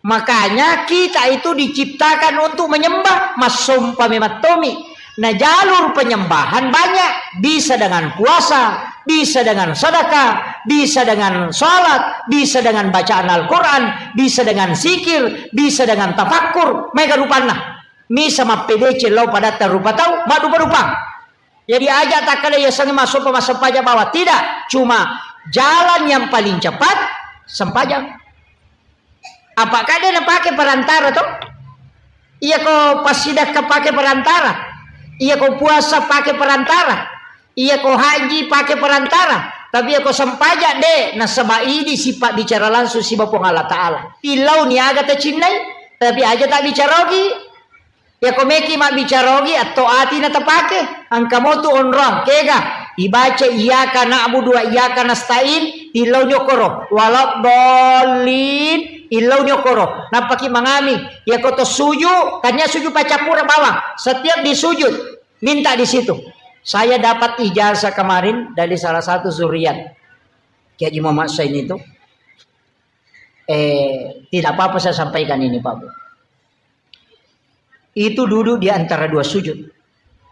Makanya kita itu diciptakan untuk menyembah, massompa memang tommi. Nah, jalur penyembahan banyak, bisa dengan puasa, bisa dengan sedekah, bisa dengan salat, bisa dengan bacaan Al-Quran, bisa dengan zikir, bisa dengan tafakkur, maega rupanna. Misa mappedeceng lao padatta rupa tau, maddupa-dupang. Jadi aja takkeda yasengnge massompa, massempajang bawang. Tidak, cuma jalan yang paling cepat sempajang. Apakah de napake perantara to? Iyako passidekka pake perantara, iyako puasa pake perantara, iyako haji pake perantara, tapi iyako sempajang de, nasaba idi sipabbicara langsung siba Puang Allah Ta'ala. Tillauni aga tacinnai, tapi aja tabbicaroki. Iyako meki mabbicara ogi, atto ati na tapake. Engka motu onrong, kega? Ibaca iyyaka na'budu wa iyyaka nasta'in, tillau nyokoro. Waladdallin, tillau nyokoro. Nappaki mangami. Iyako to suju, tania suju paccappura bawang. Setiap di sujud, minta di situ. Saya dapat ijazah kemarin dari salah satu zuriat Kiai Haji Muhammad Sain itu. Eh, tidak apa-apa saya sampaikan ini, Pak Bu. Itu duduk di antara dua sujud.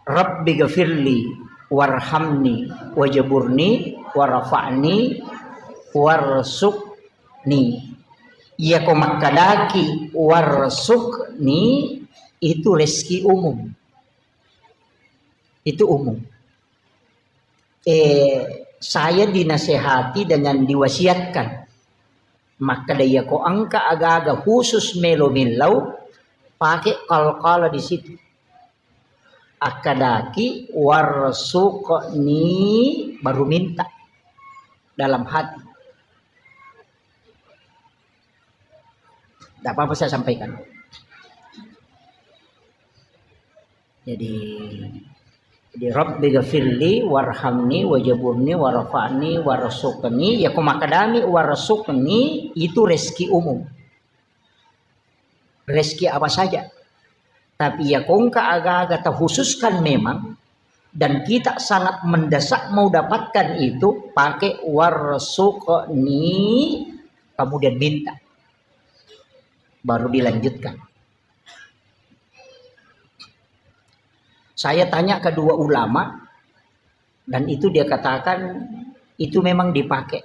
Rabbi gafirli warhamni wajaburni warfa'ni warsukni. Iyako makkadaki warsukni, itu rezeki umum. Itu umum. Eh, saya dinasehati dengan diwasiatkan. Makkeda iyako engka aga-aga khusus melo millau, pake qalqalah di situ. Akkedaki, "Warzuqni," baru minta dalam hati. Tidak apa-apa saya sampaikan. Jadi, jadi, "Rabbi gafirli warhamni wajaburni warfa'ni warzuqni." Iyako makkadami warzuqni, itu rezeki umum. Rezeki apa saja. Tapi iyako engka aga-aga terkhususkan memang, dan kita sangat mendesak mau dapatkan itu, pakai warzuqni, kemudian minta. Baru dilanjutkan. Saya tanya kedua ulama, dan itu dia katakan itu memang dipakai.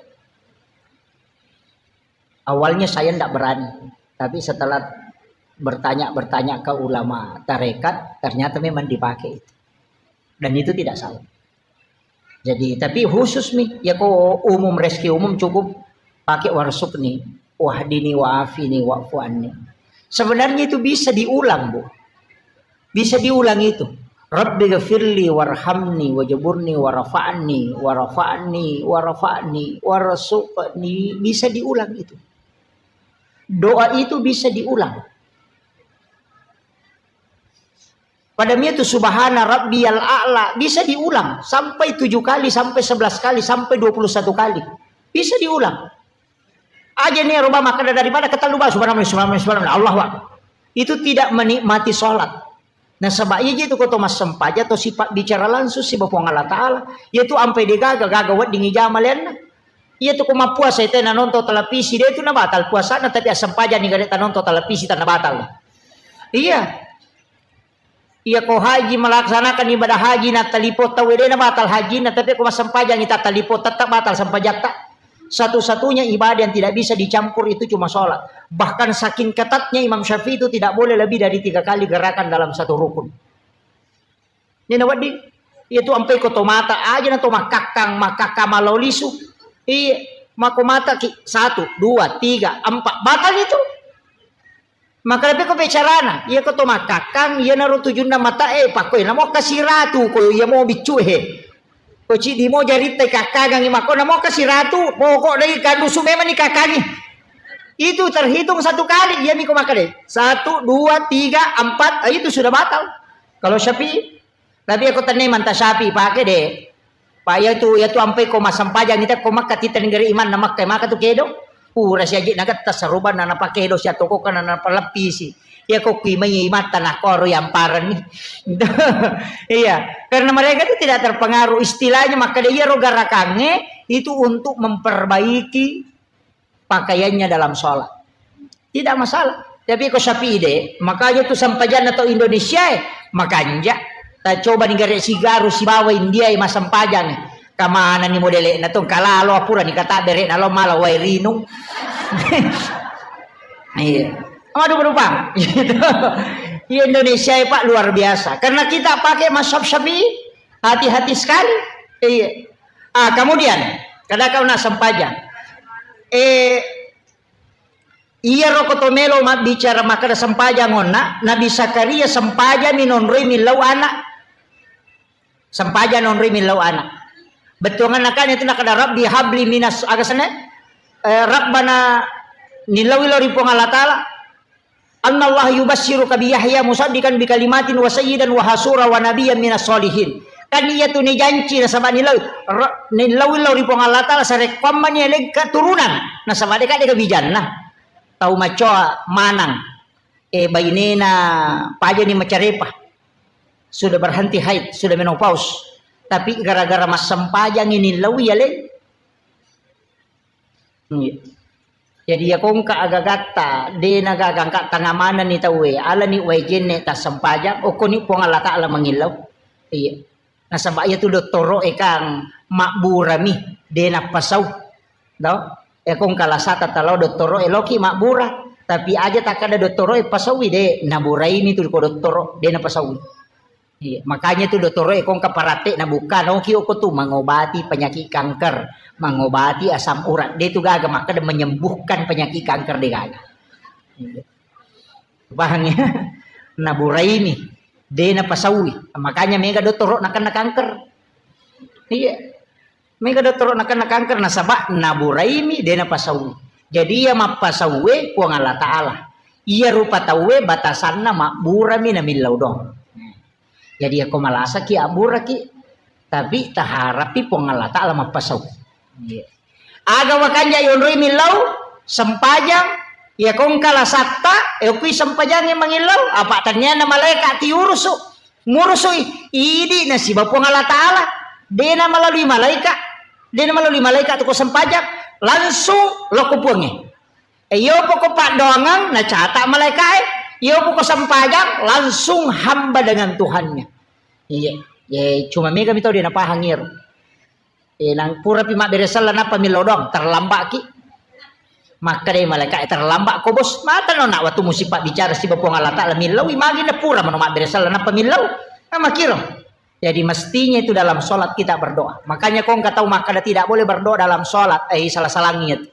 Awalnya saya ndak berani, tapi setelah bertanya-bertanya ke ulama tarekat, ternyata memang dipakai itu. Dan itu tidak salah. Jadi, tapi khusus mi, iyako umum, rezeki umum cukup pakai warzuqni, wahdini, wa'afini, wa'fu anni. Sebenarnya itu bisa diulang, Bu. Bisa diulang itu. Rabbi gafirli warhamni wajaburni warfa'ni, warfa'ni, warfa'ni, warzuqni. Bisa diulang itu. Doa itu bisa diulang. Pada mia tu subhana rabbiyal a'la bisa diulang sampai tujuh kali, sampai sebelas kali, sampai dua puluh satu kali. Bisa diulang. Aja nih roba makkeda daripada ketellu ba subhanallah, subhanallah, subhanallah, Allahu akbar. Itu tidak menikmati sholat. Nasaba iya je tu ko to massempajang to sifat bicara langsung siba Puang Allah Ta'ala. Iya tu ampai degaga, gaga wedding ijama lenna. Iya tu ko mappuasa ite nanonton televisi, de tu nabatal puasana, tapi assempajang ni gare tanonton televisi tanna batal. Iya. Iya ko haji melaksanakan ibadah haji na talipo tau de nabatal hajina, tapi ko massempajang ita talipo tetap batal sempajatta. Satu-satunya ibadah yang tidak bisa dicampur itu cuma sholat. Bahkan saking ketatnya Imam Syafi'i itu tidak boleh lebih dari tiga kali gerakan dalam satu rukun. Ini na wedding, iya tu ampai ko to mata aja na to makkakkang, makkakkang malao lisu. Iya, mako mata ki satu, dua, tiga, empat, batal itu. Maka lebih ko bicarana, iya ko to makkakkang, iya naro tujunna mata e, pakko iya namo kasiratu ko iya mo biccu e. Ko cidi mo jaritta kakkangangi mako namo kasiratu, pokok lagi kandusu memang ni kakkangi. Itu terhitung satu kali, iya miko makkeda. Satu, dua, tiga, empat, ah, itu sudah batal. Kalau Syafi'i, tapi aku tenne manta Syafi'i pake de. Pak, iya tu, iya tu ampai ko massempajang ita ko Makkah tita negeri iman na Makkah maka tu kedo. Pura siaji nagatta sarubana napakedo sia toko kana napaleppisi. Iya ko kui mai imatta na koro yang parani. Iya, karena mereka itu tidak terpengaruh istilahnya maka dia ro garakange itu untuk memperbaiki pakaiannya dalam sholat. Tidak masalah. Tapi ko Syafi'i de, makanya tu sempajanna to Indonesia e, makanja. Ta coba ni gare sigaru sibawa India e massempajang e. Kamana ni modele na to kalalo apura ni kata bere na lo mala wae rinung. Iya. Madu berubah. Iya Indonesia e Pak luar biasa. Karena kita pakai mazhab Syafi'i, hati-hati sekali. Iya. Ah, kemudian kada kau nak sempajang. Eh, Iyaro ko to melo mabbicara makkeda sempajang onna, Nabi Zakaria sempajang mi nonroi millau anak. Sempajang nonroi millau anak. Bettuanganna kan itu nakada Rabbi habli minas, aga senna? Eh, Rabbana, nillaui lao ri Puang Allah Ta'ala. Annallaha yubassiruka bi Yahya musaddiqan bi kalimatin wa sayyidan wa hasura wa nabiyyan minas solihin. Kan iya tu nijanci nasaba nillaui, ra-, nillaui lao ri Puang Allah Ta'ala sarekkuamma ni aleng keturunan. Nasaba deka deka bijanna. Tau macoa manang, eh, bainena pajani macarepa, sudah berhenti haid, sudah menopause, tapi gara-gara massempajang ini lawi aleng. Iya. Jadi ya kongka agagatta, dena gaga engka tanga manenni tauwe, alani wae jenne tassempajang, okkoni Puang Allah Ta'ala mangillau. Iya. Nasaba iya tu dottoro e kang mabburami, dena pasau. Do? E kong kalasata talao dottoro e loki mabbura. Tapi aja takkada dottoro e pasaui de, naburaimi tu ko dottoro, de napasaui. Iya, makanya tu dottoro e kong kaparatte nabuka noki oko tu mengobati penyakit kanker, mengobati asam urat. De tu gaga makkada menyembuhkan penyakit kanker de gaga. Iya. Paham ya? Naburaimi, de napasaui. Makanya mega dottoro nakenna kanker. Iya. Mega dottoro nakenna kanker nasaba naburaimi de napasaui. Jadi iya mappasaue Puang Allah Ta'ala. Iya rupa tauwe batasanna mabburami namillau doang. Jadi yako malasaki abburaki, tapi taharapi Puang Allah Ta'ala mappasau. Iya. Aga wakanja yonroi millau sempajang, yako engka lasatta, yokui sempajangnge mangillau, apa tannianna malaika tiurusu. Murusui, idi nasiba Puang Allah Ta'ala. Dena melalui malaika, dena melalui malaika tu ko sempajang, langsung loko Puangnge. E, iyo poko paddoangeng nacata malaika e, iyo poko sempajang langsung hamba dengan Tuhannya. Iya, iya, cuma mega mi tau dena pahang iyaro. Eh, nang purapi mabbere selleng nappa millau doang, terlambat ki. Makkedai malaika, "Eh, terlambat ko, Bos. Mata no nak waktu musi pabbicara siba Puang Allah Ta'ala, millau i magi na pura mano mabbere selleng nappa millau." Nah, makiro. Jadi mestinya itu dalam sholat kita berdoa. Makanya kau engka tau makkeda tidak boleh berdoa dalam sholat. Eh, salah-salangi itu.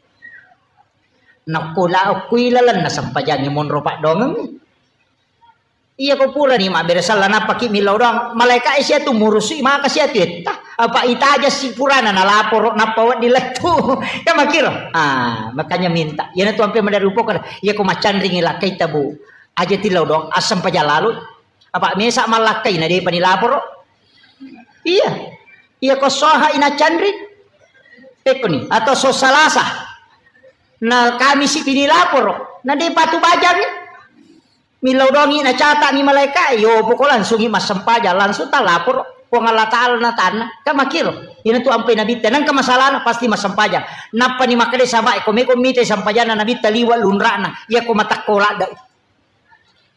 Nakula kui lalenna sempajangi monro paddoangeng. Iya ko purani mabbere selleng nappaki millau doang. Malaika e sia tu murusui maka sia tu etta. Apa itaja si purana na laporo nappa wedding lettu. Kan makiro. Ah, makanya minta. Iyana tu ampe madari upoko. Iya ko macanringi lakkaita bu. Aja tillau doang. Asam paja lalu. Bapak mesa mallakkai na depa ni laporo. Iya. Iya ko soha ina canri. Pekkoni atau so salasa. Na kami si pini laporo. Na depa tu bajangi. Millau dongi na cata ni malaika. Yo poko langsungi massempajang langsung ta laporo. Puang Allah Ta'ala na tanna. Ka makiro. Ina tu ampai nabitta. Nang ke masalahna pasti massempajang. Nappa ni makkeda sahabat ko meko mita sampajana nabitta liwa lunrana. Iya ko matakko ladda.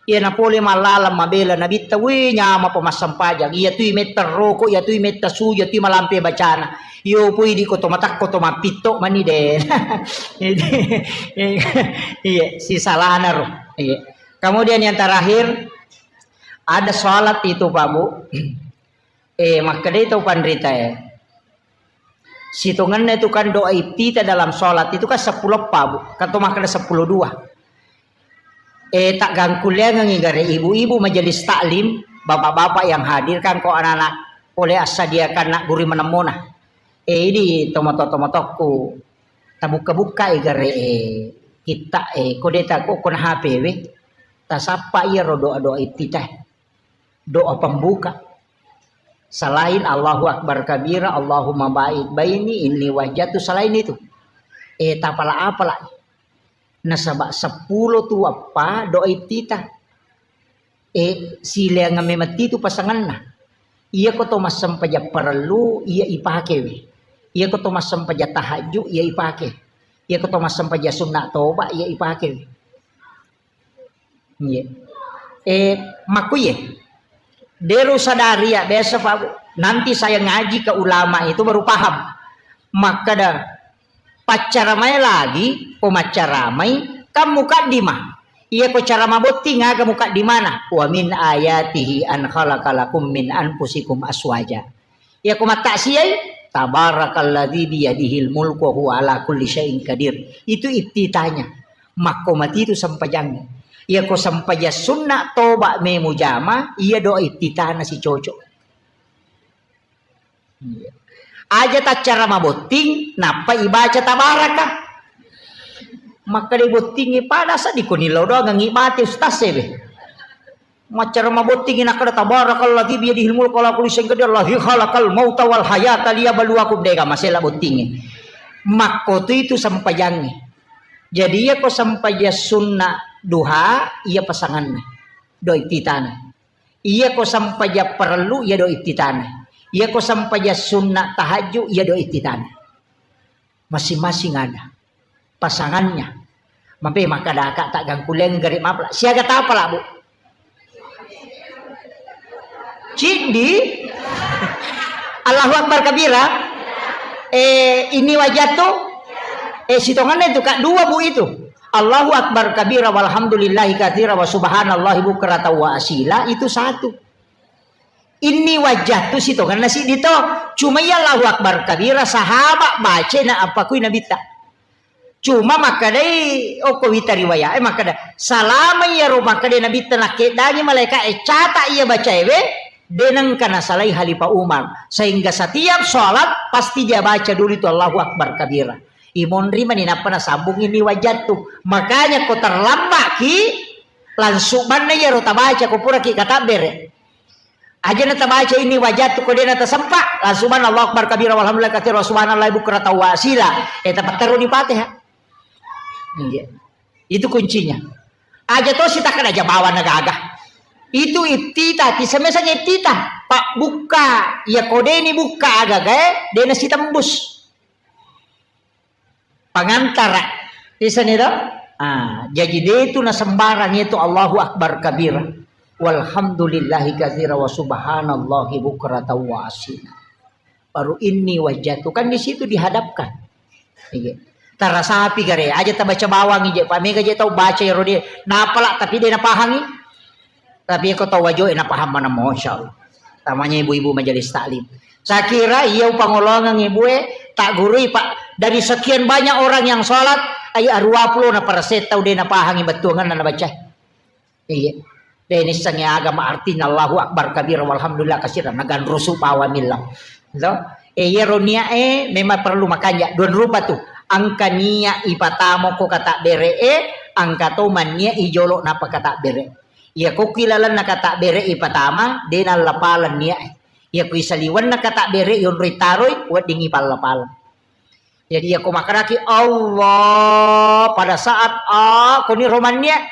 Iya na pole mallaleng mabela nabitta, wih, nyama pa massempajang. Iya tui metta roko, iya tui metta suju, iya tui malampe bacana. Iyo pui di ko to matakko to mappitto mani de. Iya, si salana ro. Iya. Kemudian yang terakhir, ada sholat itu, Pak Bu. Eh, makkedai tau panrita e. Sitongenna itu kan doa iftitah dalam sholat itu kan seppulo eppa, Bu. Kan to makkeda seppulo dua. Eh, taggangkuliangengi gare ibu-ibu majelis taklim, bapak-bapak yang hadir kan ko anak-anak pole assadiakan nak guru manemmona. Eh, ini tomato-tomatokku tabukka-bukka e gare, eh, kitta, eh, kodeta ko kona H P we. Tasappa iya ro doa-doa iftitah. Doa pembuka. Selain Allahu Akbar kabira, Allahumma ba'id baini, inni wajjahtu, selain itu. Eh, tapala-apala. Nasaba seppulo tu eppa doa iftitah. Eh, sileangeng memang titu pasanganna. Iya ko to massempajang parellu, iya ipake we. Iya ko to massempajang tahajud, iya ipake. Iya ko to massempajang sunna toba, iya ipake we. Iya. Eh, makkuye. Deru sadari ya, biasa, Pak. Nanti saya ngaji ke ulama itu baru paham. Makkeda, paccaramai lagi, ko maccaramai, kan mukaddimah. Iya ko cara mabotting aga mukaddimana. Wa min ayatihi an khalaqa lakum min anfusikum aswaja. Iya ko mattaksiyai, tabarakalladzi biyadihil mulku wa huwa ala kulli syai'in qadir. Itu iftitahnya. Makko matitu sempajangnge. Iya ko sempajang sunna toba me mujama, iya doa iftitahna si cocok. Iya. Aja taccara mabotting, nappa ibaca tabaraka. Makkeda bottingi pada seddi ko nillau doang ngi mati ustaz sebe. Maccara mabottingi nakkeda, "Tabarakalladzi biyadihil mulku wa ala kulli syai'in qadir, alladzi khalaqal mauta wal hayata liyabluwakum." Dega masela bottingi. Makkotu itu sempajangnge. Jadi iya ko sempajang sunna duha, iya pasanganna. Doa iftitana. Iya ko sempajang parellu, iya doa iftitana. Iya ko sempajang sunna tahajud, iya doa iftitana. Masing-masing ada pasangannya. Mape makkadaka taggangkuleng gare mapla. Siaga tapala, Bu? Ciddi? Allahu Akbar kabira? Eh, ini wajah tu? Eh, sitonganna itu, Kak, dua, Bu, itu. Allahu Akbar kabira walhamdulillahi katsira wa subhanallahi bukratan wa asila, itu satu. Inni wajjahtu sitongenna siddi to. Cuma iya Allahu Akbar kabira, sahabat bace na appakui Nabitta. Cuma makkedai okko wita riwaya, eh, makkeda, salama iyaro makkeda Nabitta nakkeddangi malaika e, cata iya bacaewe, de nengka nasalai Khalifah Umar. Sehingga setiap sholat pasti dia baca dulu itu Allahu Akbar kabira. Imonri mani nappa nasambung inni wajjahtu. Makanya ko terlambat ki, langsung manna iyaro tabaca ko puraki katabbere. Aja na tabaca ini wajah tu ko dena tasempa, langsung mana Allahu Akbar kabira walhamdulillah katsira wa subhanallah bukratan wa asila. Eh, tapatterru di Fatihah. Iya. Itu kuncinya. Aja to sitakan aja bawa negaga. Itu iftita, ti semesang iftita. Pak buka, ya ko deni buka agaga, eh, dena sitembus. Pangantara. Isani do? Ah, jaji de tu na sembarang itu Allahu Akbar kabira. Walhamdulillahi katsira wa subhanallahi bukratan wa asila. Baru ini wajah tu kan di situ dihadapkan. Iya. Tarasapi gare, aja tabaca bawang ije, Pak. Mega je tau baca ero de. Napala tapi de napahangi. Tapi ko tau wajo e napaham mana, masya Allah. Tamanya ibu-ibu majelis taklim. Saya kira iya upangolongan ibu e, tak gurui, Pak. Dari sekian banyak orang yang sholat, ai arua pulo na persen tau de napahangi bettuangan na baca. Iya. De nissengi agama artinya Allahu Akbar kabira walhamdulillah katsira, nagan rusu pawa millau. To? E, iyaro niat e memang perlu makanja. Dua rupa tu. Angka niat ipatamo ko kata bere e, angka to man niat ijolo napa kata bere. Iya ko ki lalenna kata bere ipatama, de nallapaleng niat. Iya ko isaliwenna kata bere yonroi taroi, wedding ipallapaleng. Jadi iya ko makkedaki Allah pada saat a koni roman niat,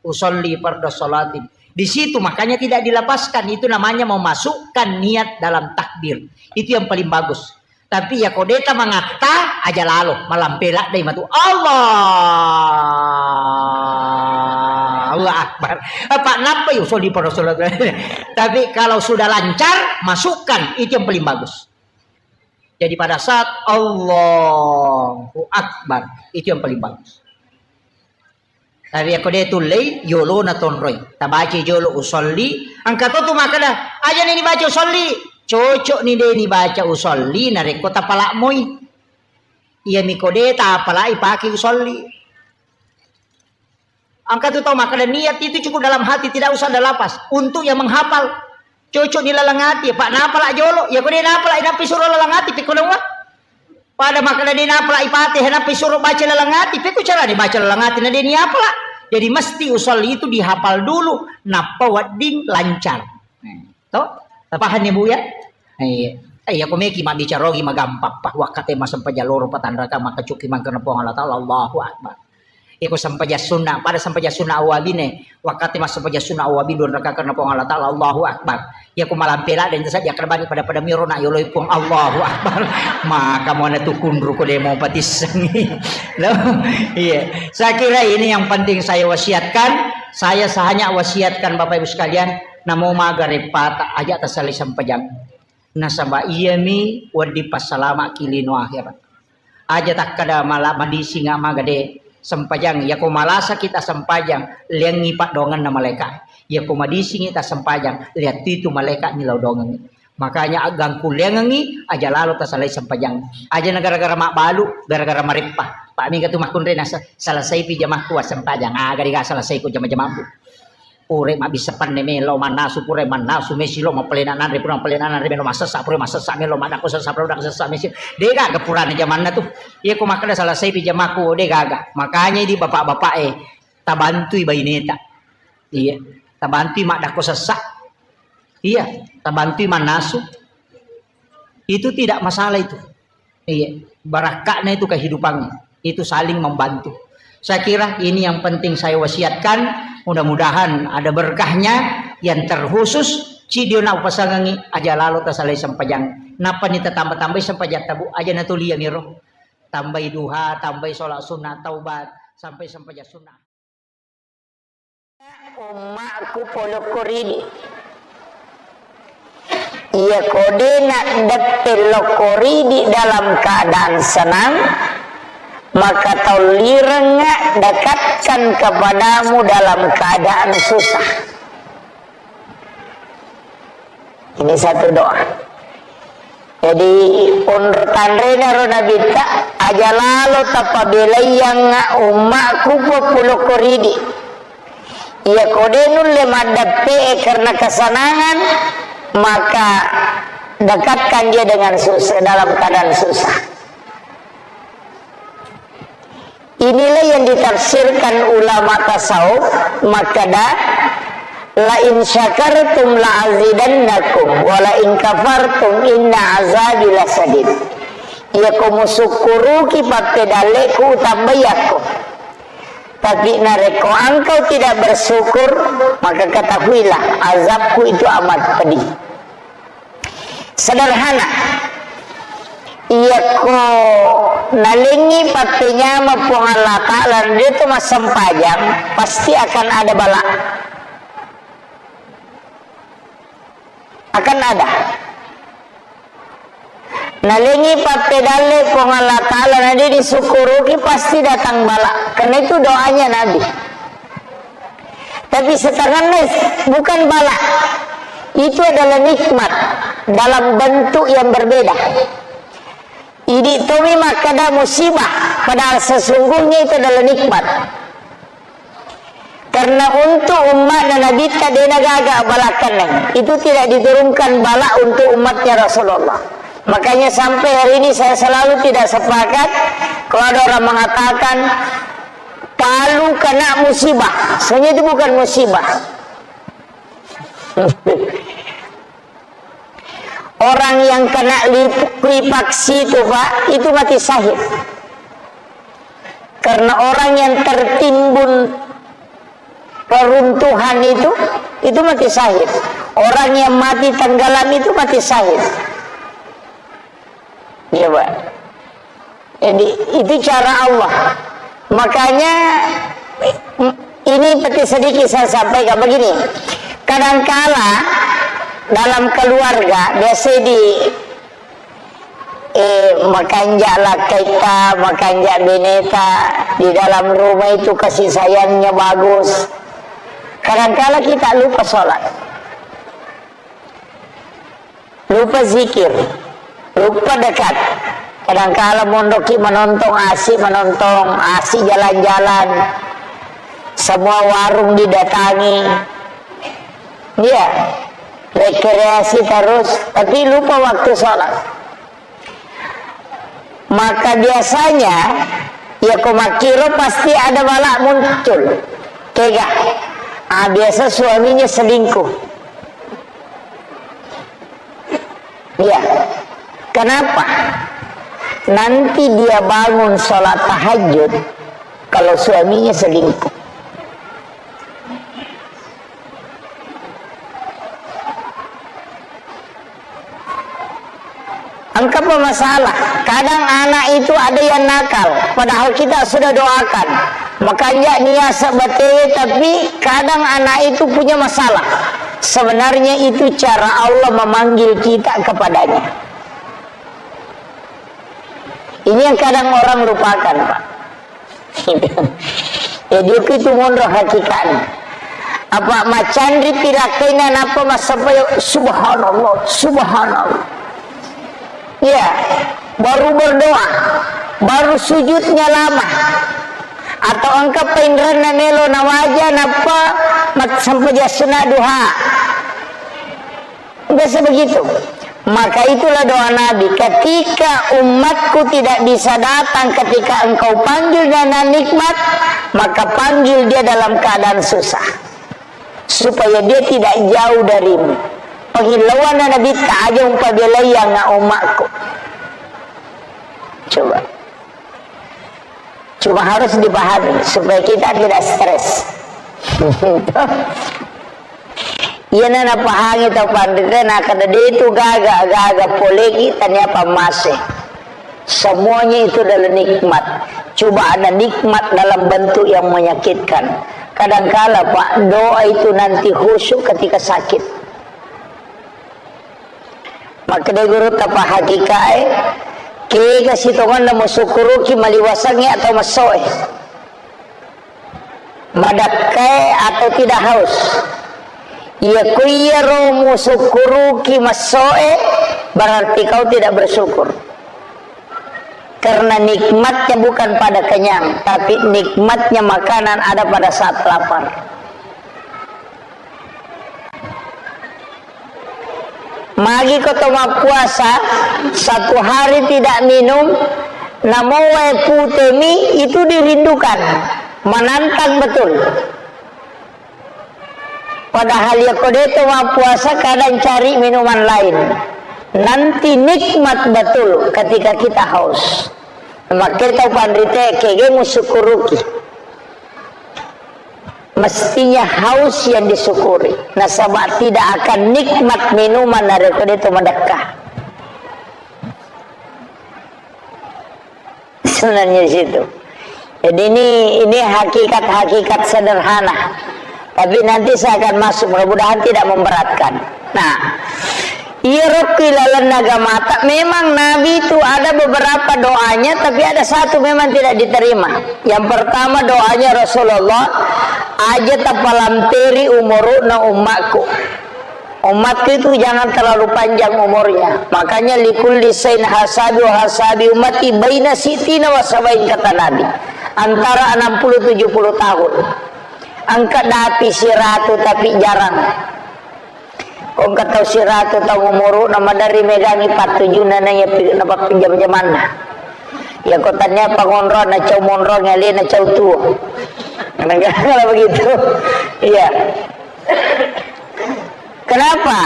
usolli fardu sholatin. Di situ makanya tidak dilepaskan, itu namanya memasukkan niat dalam takbir. Itu yang paling bagus. Tapi iya ko deta mangatta aja lalo, malampe ladde matu. Allah, Allah Akbar. Apa nappa usolli fardu sholat. Tapi kalau sudah lancar, masukkan, itu yang paling bagus. Jadi pada saat Allahu Akbar, itu yang paling bagus. Tapi ako de tullei, yolona tonroi. Tabaca jolo usolli, engka to tu makkeda, aja ni dibaca usolli. Cocok ni de ni baca usolli, narekko tapalak moi. Iya miko de tapalak ipake usolli. Engka tu tau makkeda niat itu cukup dalam hati, tidak usah ada lafaz. Untuk yang menghafal, cocok di laleng ati, Pak, napalak jolo. Ya ko de napalak, nappi suro laleng ati, pekko dong, Pak. Pada makkeda de napalak ipate, nappi suro baca laleng ati, pekko cara dibaca laleng ati, na de ni apalak. Jadi mesti usolli itu dihafal dulu, nappa wedding lancar. To? Tapahanni, Bu, ya? Iya. Eh, iya, ko meki mabbicara ogi magampang, Pak. Wakkate massempajang loro patanraka, makkacuki mangkana Puang Allah Taala, Allahu Akbar. Iko sempajang sunna, pada sempajang sunna awabine, wakkate massempajang sunna awabi dua rakaat karena Puang Allah Taala, Allahu Akbar. Iya ko malampe ladde, ente saja, akkeda bani pada-pada miro na yoloi Puang, Allahu Akbar. Maka mo na tukunru ko de mo patissengi. Loh, iya. Saya kira ini yang penting saya wasiatkan. Saya hanya wasiatkan Bapak Ibu sekalian, namo maga reppata, aja tasalai sempajang. Nasaba iyami wedding passalama'ki lino akhirat. Aja takkeda mala-, madisinga maga de sempajang. Yako malasa kita sempajang, liangi paddoangenna malaika. Yako madisingi ta sempajang, liattu itu malaika ni lao doangengi. Makanya aggangkulliangengi, aja lalo tasalai sempajang. Aja na gara-gara mabbalu, gara-gara mareppa. Pak mega tu makkunre nasa, selesai pi jamakku sempajang. Aga diga selesai ku jama-jamakku. Pura mabbissa penne melo mannasu, pura mannasu mesi lo mappalena nanre, pura mappalena nanre melo massessa, pura massessa melo maddakko sessa, pura maddakko sessa mesi. De gaga purana jamanna tu. Iya ko makkeda selesai pi jamakku, de gaga. Makanya idi bapak-bapak e, tabantui baineta. Iya, tabantui maddakko sessa. Iya, tabantui mannasu. Itu tidak masalah itu. Iya, barakka'na itu kehidupannya. Itu saling membantu. Saya kira ini yang penting saya wasiatkan. Mudah-mudahan ada berkahnya. Yang terkhusus, cidio na upasangangi, aja lalo tasalai sempajang. Nappa ni tatamba-tambai sempajang tabu, aja na tulia miro. Tambai duha, tambai sholat sunnah taubat, sampai sempajang sunnah. Ummakku polokko ridi. Iya ko de naddeppe lokko ridi dalam keadaan senang, maka taulirengnga dekatkan kepadamu dalam keadaan susah. Ini satu doa. Jadi, onro tanrena ro Nabitta, aja lalo tapabelaiangnga ummakku populokko ridi. Iya ko de nulle maddeppe e karena kesenangan, maka dekatkan dia dengan susah, dalam keadaan susah. Inilah yang ditafsirkan ulama tasawuf, makkeda, "La in syakartum la azidannakum, wa la in kafartum inna azabi lasadid." Iya ko musukkuruki pappedalleku, utambai yakko. Tapi narekko engkau tidak bersyukur, maka ketahuilah azabku itu amat pedih. Sederhana. Iyakko nalengngi pappenyameng Puang Allah Ta'ala, na de to massempajang, pasti akan ada bala. Akan ada. Nalengngi pappedalle Puang Allah Ta'ala, na de disukkuruki, pasti datang bala. Karena itu doanya Nabi. Tapi setanganna bukan bala. Itu adalah nikmat dalam bentuk yang berbeda. Idi tomi makkeda musibah, padahal sesungguhnya itu adalah nikmat. Karena untuk umatna Nabitta de nagaga bala kenneng. Itu tidak diturunkan bala untuk umatnya Rasulullah. Makanya sampai hari ini saya selalu tidak sepakat kalau ada orang mengatakan palu kena musibah. Sebenarnya itu bukan musibah. Orang yang kena likuifaksi itu, Pak, itu mati syahid. Karena orang yang tertimbun reruntuhan itu, itu mati syahid. Orang yang mati tenggelam itu mati syahid. Coba. Jadi, itu cara Allah. Makanya, ini seperti sedikit saya sampaikan begini. Kadangkala dalam keluarga, biasa di, eh, makanja lakkaita, makanja beneta, di dalam rumah itu kasih sayangnya bagus. Kadangkala kita lupa sholat. Lupa zikir, lupa dekat. Kadangkala monroki manontong, asik manontong, asik jalan-jalan. Semua warung didatangi. Iya, rekreasi terus, tapi lupa waktu sholat. Maka biasanya, ya ko makkiro pasti ada bala muncul. Kega? Ah, biasa suaminya selingkuh. Iya. Kenapa? Nanti dia bangun sholat tahajud kalau suaminya selingkuh. Engka apa masalah? Kadang anak itu ada yang nakal, padahal kita sudah doakan. Makanya niasa bate, tapi kadang anak itu punya masalah. Sebenarnya itu cara Allah memanggil kita kepadanya. Ini yang kadang orang lupakan, Pak. Jadi, itu monro hakikatnya. Apa macanri pirakkaina, napa massempajang, subhanallah, subhanallah. Iya, baru berdoa, baru sujudnya lama. Atau engka painrenna melo nawaja, napa massempajang sunat duha. Biasa begitu. Maka itulah doa Nabi, "Ketika umatku tidak bisa datang ketika engkau panggil dengan nikmat, maka panggil dia dalam keadaan susah. Supaya dia tidak jauh darimu." Pangillauanna Nabitta, "Aja umpabelaiangnga umatku." Coba. Cuma harus dipahami supaya kita tidak stres. Iyana napahangi tau panrita, nakkeda de tu gaga, gaga poleki tania pammase. Semuanya itu adalah nikmat. Coba ada nikmat dalam bentuk yang menyakitkan. Kadangkala, Pak, doa itu nanti khusyuk ketika sakit. Makkeda gurutta pahakikae, kega sitongenna musukkuruki maliwasangnge atau messoe. Madakkae atau tidak haus. Iya, ku iyaro musukkuruki messoe, berarti kau tidak bersyukur. Karena nikmatnya bukan pada kenyang, tapi nikmatnya makanan ada pada saat lapar. Magi ko to mappuasa, satu hari tidak minum, namo wae pute mi, itu dirindukan, menantang betul. Padahal ya ko de to mappuasa, kadang cari minuman lain. Nanti nikmat betul ketika kita haus. Makkeda tau panrita, kega musukkuruki. Mestinya haus yang disyukuri. Nasaba tidak akan nikmat minuman narekko de to madekka. Sebenarnya di situ. Jadi ini, ini hakikat-hakikat sederhana. Tapi nanti saya akan masuk, mudah-mudahan tidak memberatkan. Nah, iyaro ku ilalenna agamata, memang Nabi itu ada beberapa doanya, tapi ada satu memang tidak diterima. Yang pertama doanya Rasulullah, "Aja tapalamperi umuru'na ummakku." Umatku itu jangan terlalu panjang umurnya. Makanya, "Likulli sain hasabi wa hasabi ummati baina sittina wa sabain," kata Nabi. Antara enam puluh tujuh puluh tahun. Engka dapi siratu tapi jarang. Ko engka tau siratu tau umuru, na maderri megangi pattujunna na iya pi-, napappinjam-jamanna. Iya, ko tania pangonro na cau monro ngali na cau tuo. Kalau begitu. Iya. Kenapa?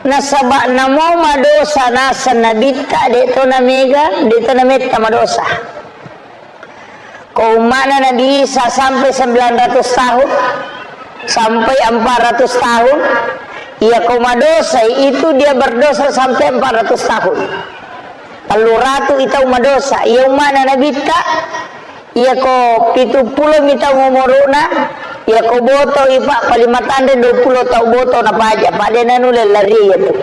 Nasaba namo madosa naseng Nabitta, de' to namega, de' to nametta madosa. Ko umma'na Nabi Isa sampai sembilan ratus tahun, sampai empat ratus tahun, iya ko madosai itu dia berdosa sampai empat ratus tahun. Tellu ratu i tau madosa, iya umma'na Nabitta, iya ko pitu pulo mi tau umuru'na, iya ko boto i, Pak, paling matanre dua pulo tau boto na paja, Pak, de' nanulle lari iya tu.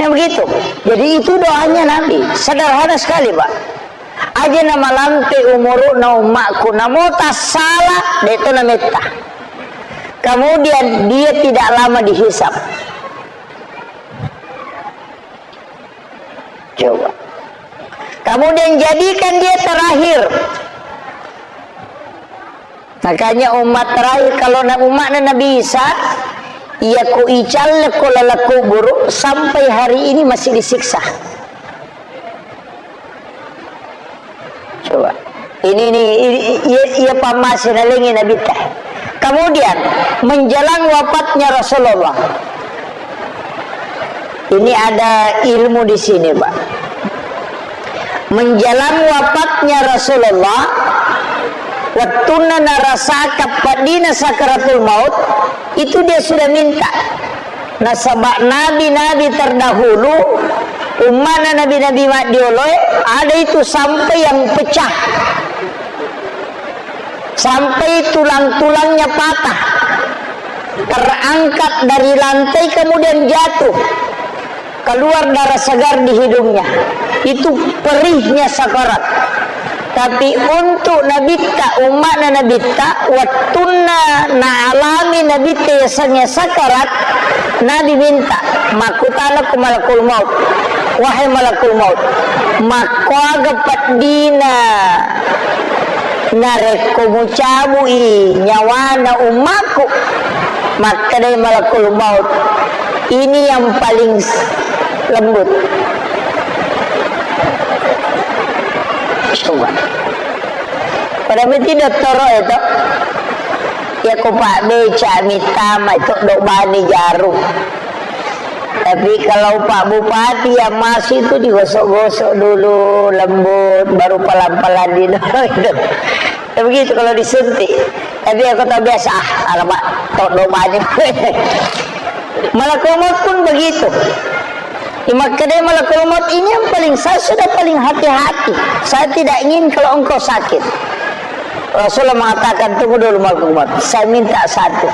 Ya begitu. Jadi itu doanya Nabi, sederhana sekali, Pak. Aja na malampe umuru'na umma'ku, namo tassala, de' to nametta. Kemudian dia tidak lama dihisab. Coba. Kemudian jadikan dia terakhir. Makanya umat terakhir, kalau na-, umatnya Nabi Isa, iya ko icalle ko laleng kuburu, sampai hari ini masih disiksa. Coba. Ini, ini, ini, iya, iya pammasena lengi Nabi teh. Kemudian, menjelang wafatnya Rasulullah. Ini ada ilmu di sini, Pak. Menjelang wafatnya Rasulullah, wettunna narasaka peddina sakaratul maut, itu dia sudah minta. Nasaba nabi-nabi terdahulu, ummana nabi-nabi maddioloe, ada itu sampai yang pecah. Sampai tulang-tulangnya patah. Terangkat dari lantai, kemudian jatuh. Keluar darah segar di hidungnya. Itu perihnya sakarat. Tapi untuk Nabitta, umma'na Nabitta, wettunna naalami Nabitta yasengnge sakarat, Nabi minta, makkutana ku malakul maut, "Wahai malakul maut, makkuaga peddina narekko mucabui nyawana ummaku?" Makkedai malakul maut, "Ini yang paling s-, lembut." Coba. Pada mesti dottoro itu. Ya ko Pak beca mittama itu dok bani jarum. Tapi kalau Pak Bupati yang masuk itu digosok-gosok dulu, lembut, baru pelan-pelan di itu. Ya begitu kalau disuntik. Tapi aku tak biasa, ah, alamak, tok dok bani. Malakul maut pun begitu. Imakkedai malakul maut, "Ini yang paling, saya sudah paling hati-hati. Saya tidak ingin kalau engkau sakit." Rasulullah mengatakan, "Tunggu dulu malakul maut. Saya minta satu.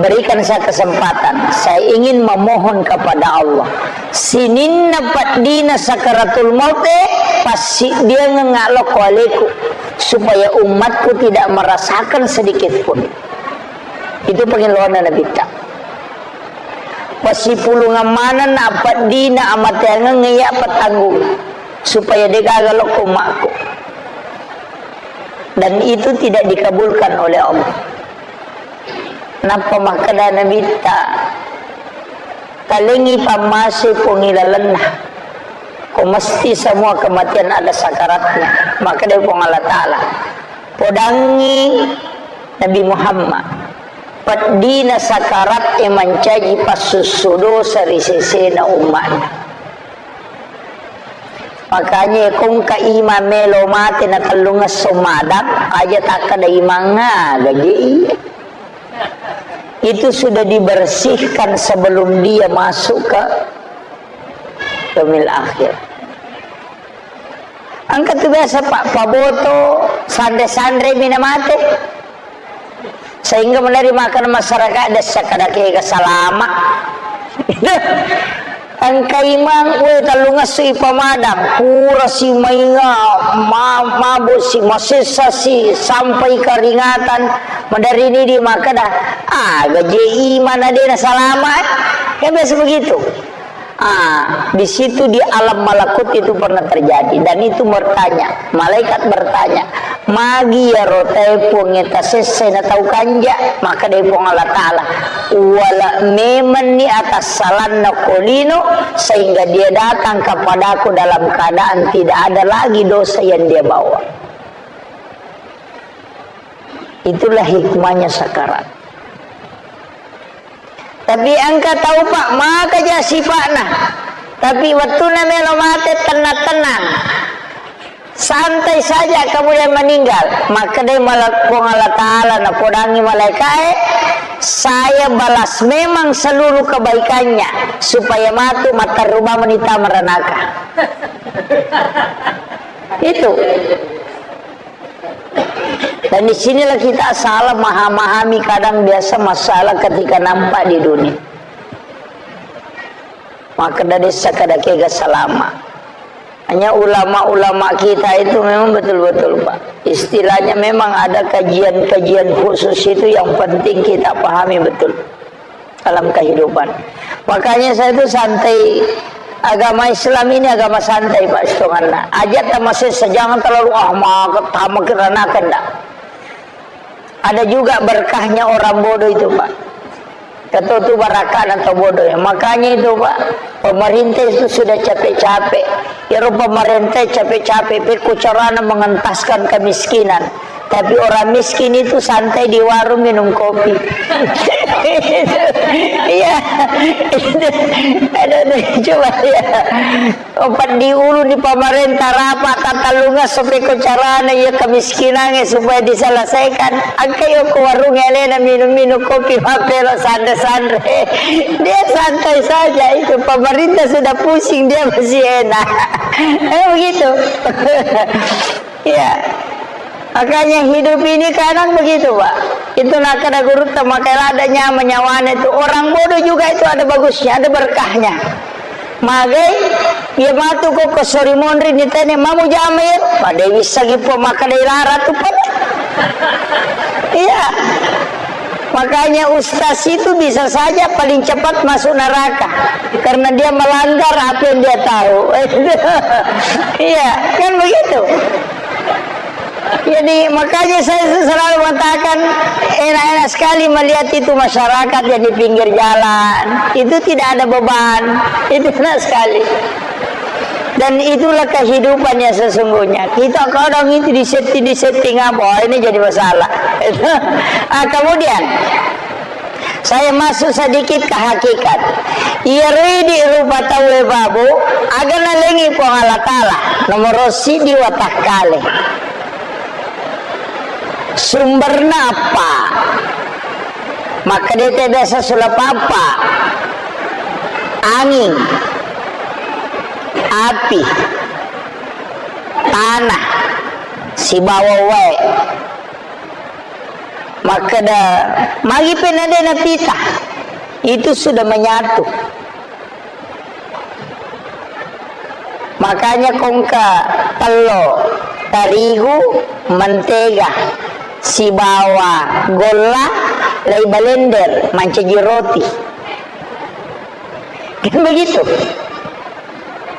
Berikan saya kesempatan. Saya ingin memohon kepada Allah. Sininna peddina sakaratul maut, eh, passiddiangeng lokko aleku. Supaya umatku tidak merasakan sedikit pun." Itu pengeluaran Nabi ta. Pasipulungang maneng na peddina amateangeng iya petanggung, supaya degaga lokko umakku. Dan itu tidak dikabulkan oleh Allah. Nappa makkeda Nabitta, "Talengi pammase Puang ilalenna. Ko mesti semua kematian ada sakaratnya." Makkeda Puang Allah Ta'ala, "Podangi Nabi Muhammad, peddina sakarat e mancaji passussu dosa ri sesena umma'na." Makanya ko engka imang melo mate na tellungesso madang, aja takkeda imang aga je iya. Itu sudah dibersihkan sebelum dia masuk ke yaumil akhir. Engka tu biasa, Pak, paboto, sanre-sanre mi na mate. Sehingga meneri makan masyarakat dessa kada kega salama. Engka imang, we, tellungesso ipamadang, pura si mainga, ma-, mabo si, masessa si, sampai keringatan, maderri ni di makkeda, "Aga je imang na de na salama, eh?" Kan biasa begitu. Ah, di situ di alam malakut itu pernah terjadi. Dan itu bertanya, malaikat bertanya, "Magi iyaro tae Puang e tasessai na tau kanja?" Makkeda Puang Allah Ta'ala, "Uwala memenni atassalanna ko lino, sehingga dia datang kepadaku dalam keadaan tidak ada lagi dosa yang dia bawa." Itulah hikmahnya sakarat. Tapi engka tau, Pak, maka ja sipa'na. Tapi wettuna melo mate, tenang-tenang. Santai saja, kemudian meninggal. Makkedai mala-, Puang Allah Ta'ala, napodangi malaikae, "Saya balas memang seluruh kebaikannya, supaya matu matteru bawang menita meranaka." Itu. Dan di sinilah kita salah maha-, mahami kadang biasa masalah ketika nampak di dunia. Maka dari sakada kega salama. Hanya ulama-ulama kita itu memang betul-betul, Pak. Istilahnya memang ada kajian-kajian khusus itu yang penting kita pahami betul dalam kehidupan. Makanya saya itu santai. Agama Islam ini agama santai, Pak, setonganna. Aja tamasessa, jangan terlalu, ah, maka tamak kerana kena. Ada juga berkahnya orang bodoh itu, Pak. Ketua tu barakat atau bodoh ya. Makanya itu, Pak, pemerintah itu sudah capek-capek. Ya, pemerintah capek-capek, pekko carana mengentaskan kemiskinan. Tapi orang miskin itu santai di warung minum kopi. Iya. Ada, ada, coba ya. Opat di ulu di pemerintah rapat tatallunga supaya ko carana iya kemiskinannya supaya diselesaikan. Angka yo ko warung elena minum-minum kopi mapelo sanre-sanre. Dia santai saja itu. Pemerintah sudah pusing, dia masih enak. Eh, begitu. Iya. Makanya hidup ini kadang begitu, Pak. Itu nakada gurutta, maka ada nyawa nyawane itu. Orang bodoh juga itu ada bagusnya, ada berkahnya. Magai, iya matu ko, ko sori monri ni tene, mamu jama ya. Pada bisa gipo maka dai lara tu, Pak. Iya. Makanya ustaz itu bisa saja paling cepat masuk neraka karena dia melanggar apa yang dia tahu. Iya, kan begitu. Jadi, makanya saya selalu mengatakan, enak-enak sekali melihat itu masyarakat yang di pinggir jalan. Itu tidak ada beban. Itu enak sekali. Dan itulah kehidupan yang sesungguhnya. Kita kadang itu disetting, disetting apa, "Oh, ini jadi masalah." Ah, kemudian, saya masuk sedikit ke hakikat. Iyaro idi rupa tauwe babu, aga nalengi Puang Allah Ta'ala, nomoro sidi watakkale. Sumberna apa? Makkedete biasa sulap apa? Anging, api, tanah, sibawa wae. Makkeda, magi penade napita? Itu sudah menyatu. Makanya kongka tello, tarigu, mentega, sibawa golla, lai balender, mancaji roti. Kan begitu.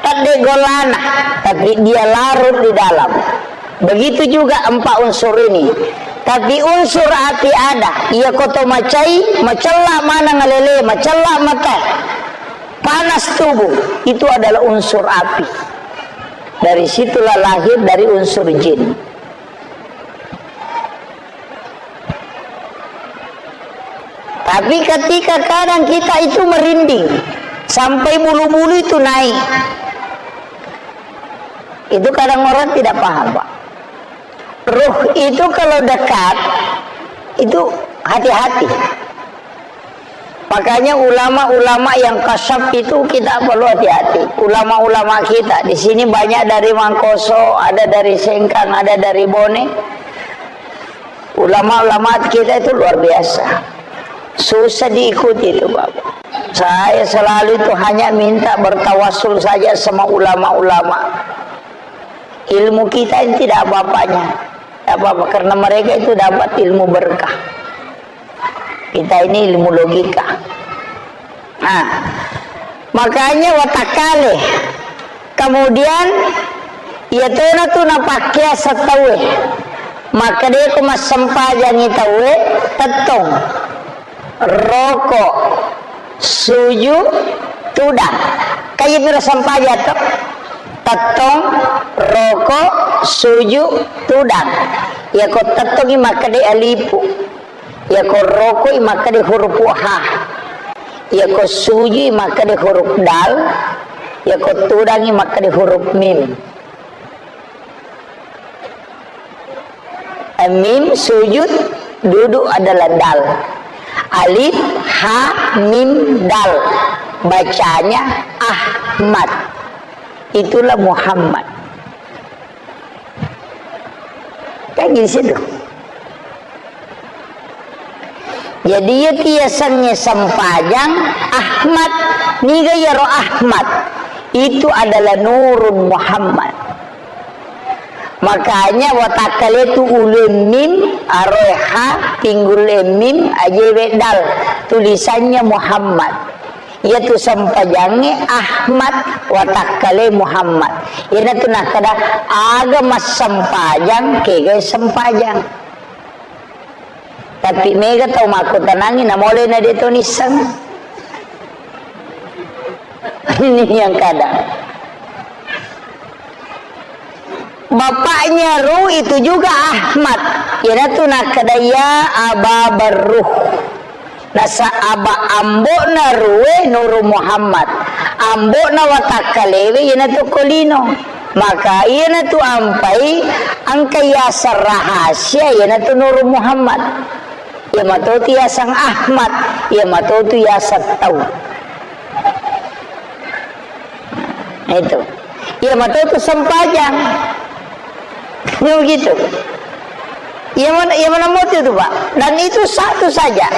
Tadde gollana, tapi dia larut di dalam. Begitu juga empat unsur ini. Tapi unsur api ada, iya koto macai, macella maneng lele, macella mata. Panas tubuh, itu adalah unsur api. Dari situlah lahir dari unsur jin. Tapi ketika kadang kita itu merinding, sampai bulu-bulu itu naik. Itu kadang orang tidak paham, Pak. Ruh itu kalau dekat, itu hati-hati. Makanya ulama-ulama yang kasyaf itu kita perlu hati-hati. Ulama-ulama kita di sini banyak dari Mangkoso, ada dari Sengkang, ada dari Bone. Ulama-ulama kita itu luar biasa. Susah diikuti itu, Bapak. Saya selalu itu hanya minta bertawasul saja sama ulama-ulama. Ilmu kita ini tidak apa-apanya. Tidak apa-apa, karena mereka itu dapat ilmu berkah. Kita ini ilmu logika. Nah, makanya watakkale. Kemudian, iya tona tu napakkeasa tauwe. Makkedeko massempajangi tauwe, tettong, roko, suju, tudang. Kaya piro sempaja to? Tettong, roko, suju, tudang. Iyako tettongi makkeda alifu. Iyako rokoi makkeda hurufu ha. Iyako sujui makkeda huruf dal, iyako tudangi makkeda huruf mim. Mim sujud, duduk adalah dal. Alif, ha, mim, dal. Bacanya Ahmad. Itulah Muhammad. Kan di situ. Jadi, iya tiasengnge sempajang Ahmad, niga iyaro Ahmad? Itu adalah Nurun Muhammad. Makanya watakkale tu uleng mim, aroe ha, pinggul mim, ajewe dal, tulisannya Muhammad. Iyatu sempajangnge Ahmad, watakkale Muhammad. Iyanatu nakkeda, aga massempajang, kegai sempajang. Tapi mega tau makkutanangi, namole na de' to nisseng. Ini yang kadang. Bapaknya Ru itu juga Ahmad. Iyanatu nakkeda, "Ya Aba Barruh." Nasa aba ambo'na Ruwe Nuru Muhammad. Ambo'na watakkalewe iyanatu Kolino. Maka iyanatu ampai engka yaseng rahasia iyanatu Nuru Muhammad. Iya matotu yaseng Ahmad, iya matotu yaseng tau. Nah, itu. Iya matotu sempajang. Ini begitu. Iya mana, iya mana motif itu, Pak? Dan itu satu saja.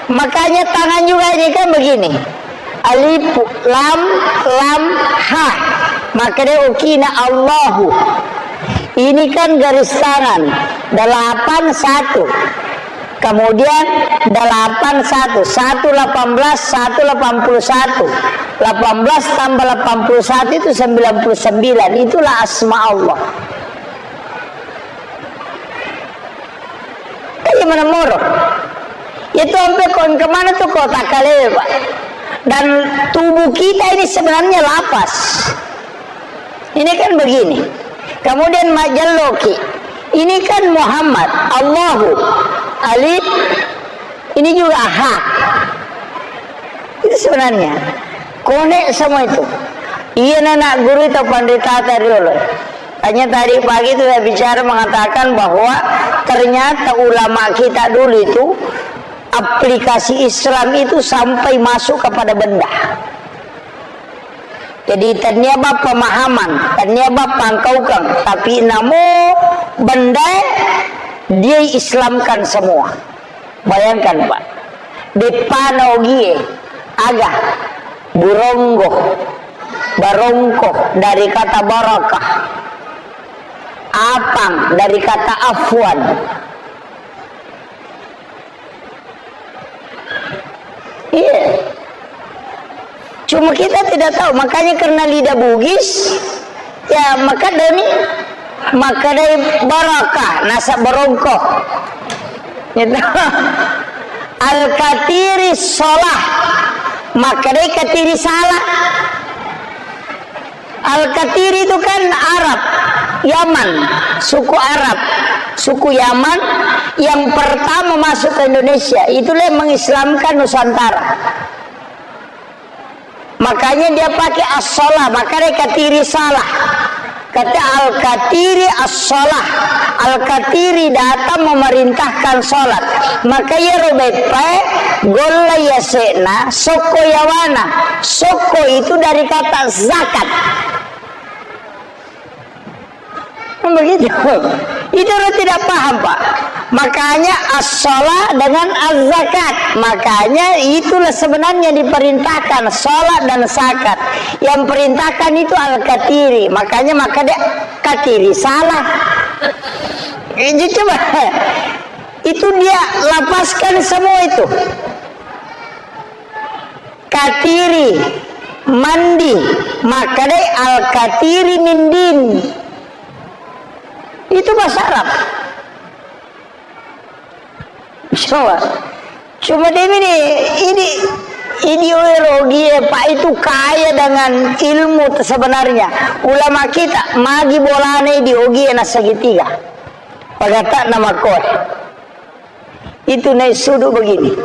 Makanya tangan juga ini kan begini. Alif, lam, lam, ha. Maka dia ukina Allahu. Ini kan garis tangan. Delapan satu. Kemudian delapan satu, satu delapan belas, satu delapan puluh satu. Delapan belas tambah delapan puluh satu itu sembilan puluh sembilan. Itulah asma Allah. Kan iya mana moro. Itu sampai kon kemana tuh kota kalewe, Pak. Dan tubuh kita ini sebenarnya lapas. Ini kan begini. Kemudian majalloki. Ini kan Muhammad, Allahu, Alif, ini juga ha. Itu sebenarnya. Konek semua itu. Iya, anak guru itu pandita tadi dulu. Hanya tadi pagi itu saya bicara mengatakan bahwa ternyata ulama kita dulu itu aplikasi Islam itu sampai masuk kepada benda. Jadi, tennia bab pemahaman, tennia bab pangkaukeng, tapi namo benda dia Islamkan semua. Bayangkan, Pak, deppana ogie, aga, buronggo, barongko dari kata barakah, apang dari kata afwan. Iya. Cuma kita tidak tahu, makanya karena lidah Bugis, ya, maka doni, maka dari barakah, nasa barongko. Gitu. Al-katiri sholah, maka dari katiri salah. Al-Katiri itu kan Arab, Yaman, suku Arab, suku Yaman yang pertama masuk ke Indonesia. Itulah yang mengislamkan Nusantara. Makanya dia pakai as-shalah, makanya Katiri salah. Kata Al-Katiri as-shalah. Al-Katiri datang memerintahkan sholat. Maka iyaro beppae golla yase'na sokko yawana. Sokko itu dari kata zakat. Kan begitu. Itu orang tidak paham, Pak. Makanya as-shalah dengan az-zakat. Makanya itulah sebenarnya diperintahkan sholat dan zakat. Yang perintahkan itu al-katiri. Makanya maka dia katiri salah. Itu coba. Itu dia lapaskan semua itu. Katiri, mandi, makkedai al-katiri mindin. Itu bahasa Arab. Coba. Cuma demi ini, ini, ini ideologi ya, Pak, itu kaya dengan ilmu sebenarnya. Ulama kita, magi bolana ideologi na segitiga. Pagata nama koe. Itu naik sudut begini.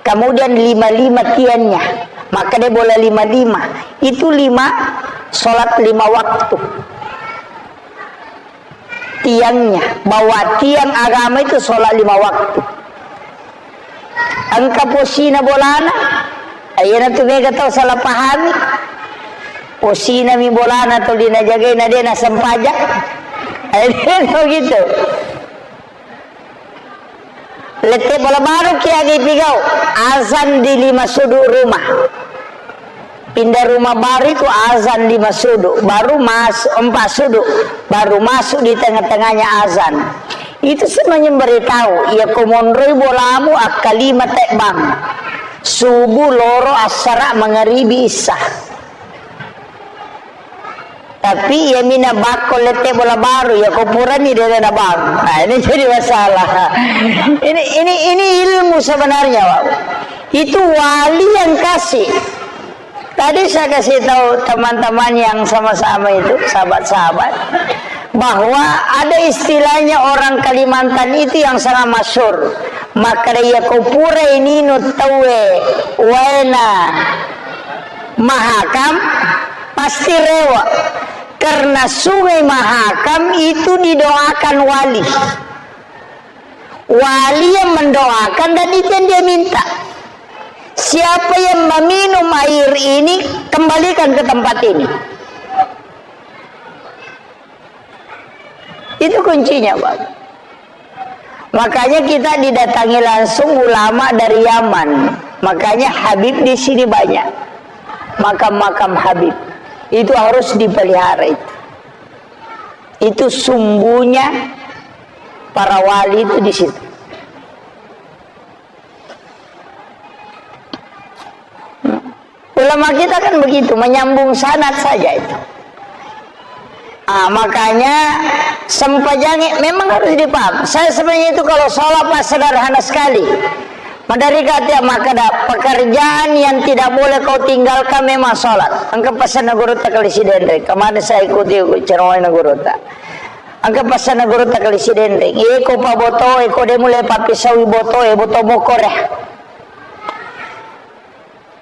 Kemudian lima-lima tiangnya. Maka dia bola lima-lima. Itu lima, sholat lima waktu. Tiangnya, bahwa tiang agama itu sholat lima waktu. Engka posina bolana, iyana tu mega tau salah pahami. Posina mi bolana tuli najagai na de' nasempaja. Begitu. Lette bola baru ki aga ipigau, azan di lima sudut rumah. Pindah rumah baru itu azan lima sudut, baru masuk empat sudut, baru masuk di tengah-tengahnya azan. Itu sebenarnya memberitahu, iya ko monroi bolamu akkalima tebbang. Subuh, loro, assara, mangaribi, isya. Tapi iya mina bakko lette bola baru, iya ko purani de' nabang. Nah, ini jadi masalah. Ini, ini, ini ilmu sebenarnya, Pak. Itu wali yang kasih. Tadi saya kasih tahu teman-teman yang sama-sama itu, sahabat-sahabat, bahwa ada istilahnya orang Kalimantan itu yang sangat masyhur. Maka iya ko pura ini nu tauwe waena Mahakam, pasti rewa. Karena Sungai Mahakam itu didoakan wali. Wali yang mendoakan dan itu yang dia minta. Siapa yang meminum air ini, kembalikan ke tempat ini. Itu kuncinya, Pak. Makanya kita didatangi langsung ulama dari Yaman. Makanya Habib di sini banyak. Makam-makam Habib. Itu harus dipelihara itu. Itu sumbunya para wali itu di situ. Ulama kita kan begitu, menyambung sanad saja itu. Ah, makanya sempajangnya memang harus dipaham. Saya sebenarnya itu kalau sholat, Pak, sederhana sekali. Madari kata makkeda, pekerjaan yang tidak boleh kau tinggalkan memang sholat. Engka pesanna gurutta kali Sidenreng. Kemarin saya ikuti ceramahnya gurutta. Engka pesanna gurutta kali Sidenreng. Eko pa boto, eko de' mulle pappisaui boto, e boto mokko re.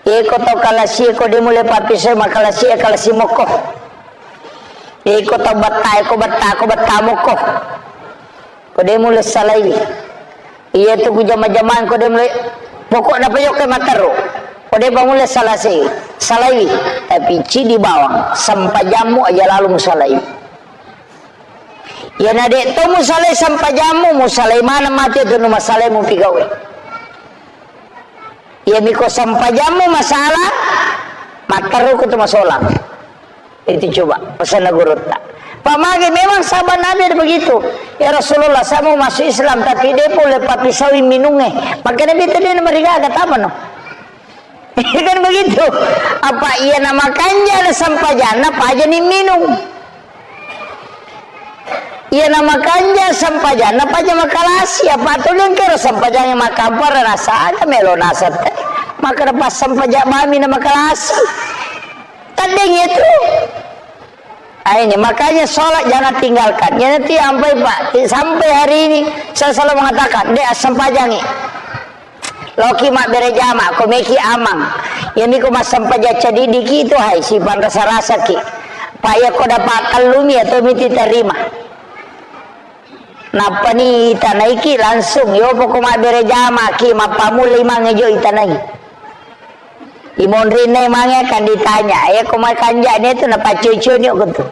Eko tau kalasi, eko de' mulle pappisai makalasi, e kalasi mokko. Eko tau betta, eko betta, ko betta mokko. Ko de' mulle salaiwi. Iya tu ku jama-jamang ko de' mulle. Pokokna pa yokka matteru. Ko de' pa mulle salasi, salaiwi. Tapi cidi bawang, sempajammu aja lalu musalaiwi. Iyana de' to musalai sempajammu, musalai maneng mate tu nu masalai mupigaue. Iya miko sempajammu masalah, matteru ko tu masolang. Itu coba pesanna gurutta. Pak mage memang sahabat Nabi ada begitu. Ya Rasulullah, saya mau masuk Islam tapi de' pole pappisaui minungnge. Maka Nabi tadi marigaga tamano. Kan begitu. Apa iyana makanja na sempajanna pajani minung. Iyana makanja sempajanna paja makalasi. Apa tulen kero sempajanna makampar rasa aga melo nasate. Maka dapat sempaja mami na makalasi. Tadeng itu. Ah, ini makanya sholat jangan tinggalkan. Ya nanti sampai, Pak, sampai hari ini saya selalu mengatakan, de' assempajangi. Loki mabbere jama, ko meki amang. Ya miko massempaja cadidiki itu hai, sipan rasa-rasa ki. Pak ya ko dapat kallumi atau miti terima. Nappani itanaiki langsung, yo poko mabbere jama ki, mappamulle imang ejo itanai. Imonrinna mange akan ditanya, eh, ko makanja'ni tu napaccoi-coini okko tu.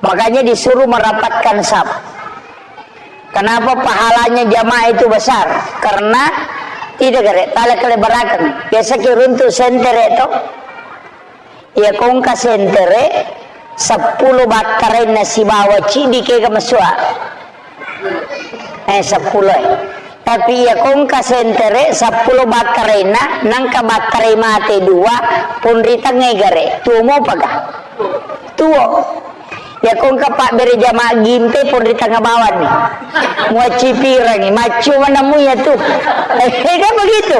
Makanya disuruh merapatkan saf. Kenapa pahalanya jamaah itu besar? Karena tidak gare, tala kelebarakeng. Biasa ki runtu sentere to. Iya kongka sentere, seppulo battarainna sibawa ciddi kega masua. Eh, seppulo, eh. Tapi iya kongka sentere, seppulo battarainna, nangka battarai mate dua, ponri tengnga gare. Tuo mopaga? Tuo. Iya kongka pabbere jama gimpe, ponri tengnga bawanni. Muaccipirangi, maccu manammu iya tu. Eh, kan begitu.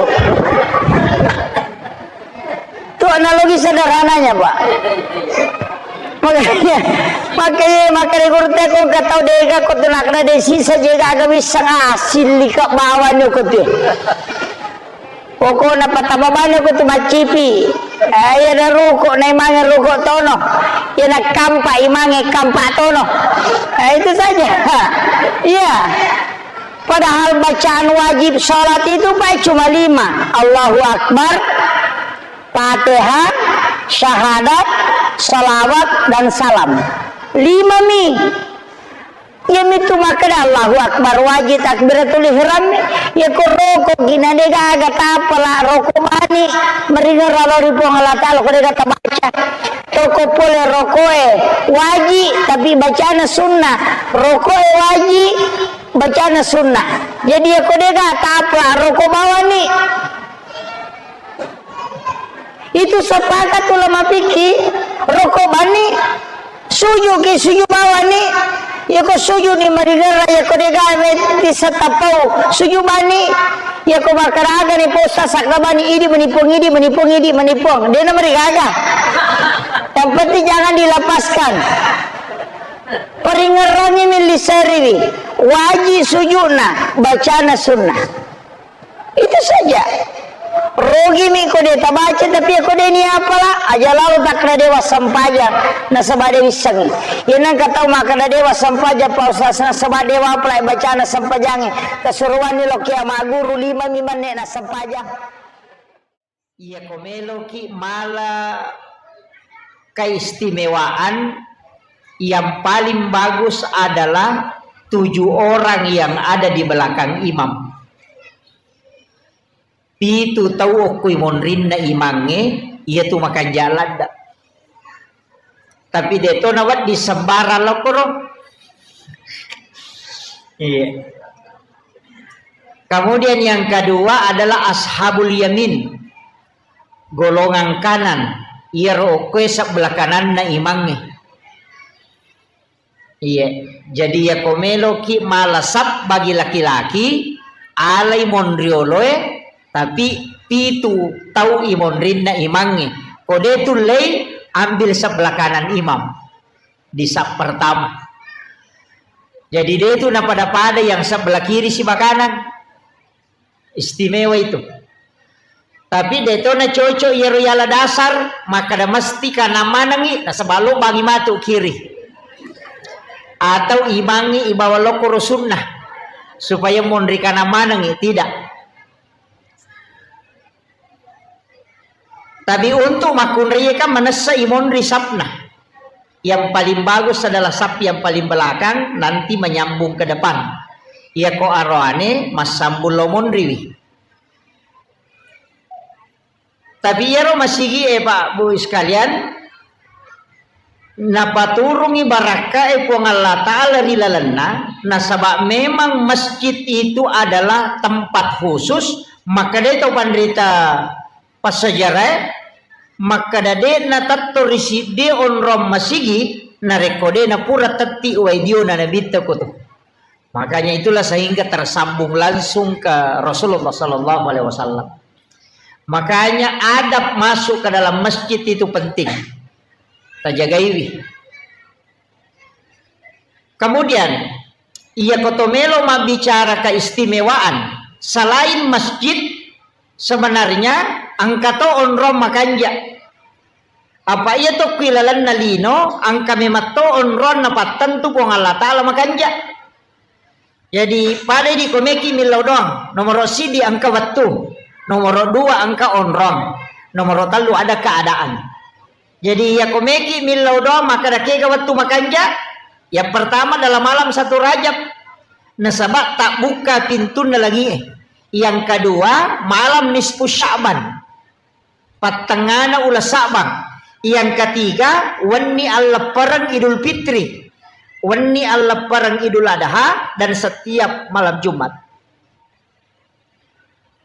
Itu analogi sederhananya, Pak. Makanya, makanya, makanya guru teko engka tau dega ko tu nakna de sisa jega aga wisseng asil lika bawang ko tu. Pokokna patama bane ko tu maccipi. Eh, iya na ruko na imange ruko tono. Iya na kampa imange kampa tono. Eh, itu saja. Iya. Padahal bacaan wajib sholat itu, Pak, cuma lima. Allahu Akbar, Fatihah, syahadat, salawat, dan salam. Lima mi. Iya mitu makkeda Allahu Akbar, wajib takbiratul ihram. Iya ko roko gina de gaga tapala roko bani. Meringerra lao ri Puang Allah Ta'ala ko de gaga tabaca. Toko pole rokoe wajib, tapi bacana sunnah. Rokoe wajib, bacana sunnah. Jadi, iya ko de gaga tapala roko bawani. Itu sepakat ulama fikih, roko bani, sujud ki sujud bawani, iya ko sujud ni marigerra, iya ko de gaga we tissetta pau, sujud bani, iya ko makkaraga ni posta sakka bani, idi menipuang, idi menipuang, idi menipuang, de na marigaga. Yang penting jangan dilepaskan. Peringerrangi milli seriwi, wajib sujudna, bacana sunnah. Itu saja. Rugi mi ko de tabaca, tapi ko de ni apala, aja lalo takkeda dewa sempajang, nasaba de wisseng. Iya nengka tau makkeda dewa sempajang, Pak Ustaz, nasaba dewa apala bacana sempajange. Kesuruan ni lo kiamat guru lima mi menne na sempajang. Iya ko meloki mala keistimewaan, yang paling bagus adalah tujuh orang yang ada di belakang imam. Pitu tau okkoi monrinna imangnge, iya tu makanja ladda. Tapi de to nawedding sembarang lokoro. Iya. Kemudian yang kedua adalah ashabul yamin. Golongan kanan. Iyaro okkoe sebelah kananna imangnge. Iya, jadi iya ko meloki mala sap bagi laki-laki, alai monrioloe, tapi pitu tau i monrinna imangnge. Ko de tullei, ambil sebelah kanan imam di sap pertama. Jadi de tu napada-pada yang sebelah kiri siba kanan. Istimewa itu. Tapi de to na cocok iyaro yala dasar, makkeda mesti kanan manengi, nasaba lo bangi matu kiri. Atau imangi ibawa lokoro sunnah, supaya monri kanan manengi, tidak. Tapi untuk makkunraie kan manessa imonri sapna. Yang paling bagus adalah saf yang paling belakang, nanti menyambung ke depan. Iya ko aroane massambung lo monriwi. Tapi iyaro masigi e, Pak, Bu, sekalian, napaturungi barakka e Puang Allah Ta'ala ri lalenna, nasaba memang masjid itu adalah tempat khusus, makkeda tau panrita passejarae, makkeda de'na tetto ri siddi onrong masigi, narekko de napura tetti wai diona nabitta kotu. Makanya itulah sehingga tersambung langsung ke Rasulullah sallallahu alaihi wasallam. Makanya adab masuk ke dalam masjid itu penting. Tajagaiwi. Kemudian, iya koto melo mabbicara keistimewaan, selain masjid, sebenarnya engka to onrong makanja. Apa iya to kui lalenna lino, engka memang to onrong napattentu Puang Allah Ta'ala makanja. Jadi, pada idi ko meki millau doang. Nomoro sidi engka wettu, nomoro dua engka onrong, nomoro tellu ada keadaan. Jadi, iya ko meki millau doang, makkeda kega wettu makanja? Yang pertama dalam malam satu Rajab, nasaba tabbukka pintunna langie. Yang kedua, malam nisfu Sya'ban. Pattengngana uleng Sa'bang. Yang ketiga, wenni alleppereng Idul Fitri, wenni alleppereng Idul Adha, dan setiap malam Jumat.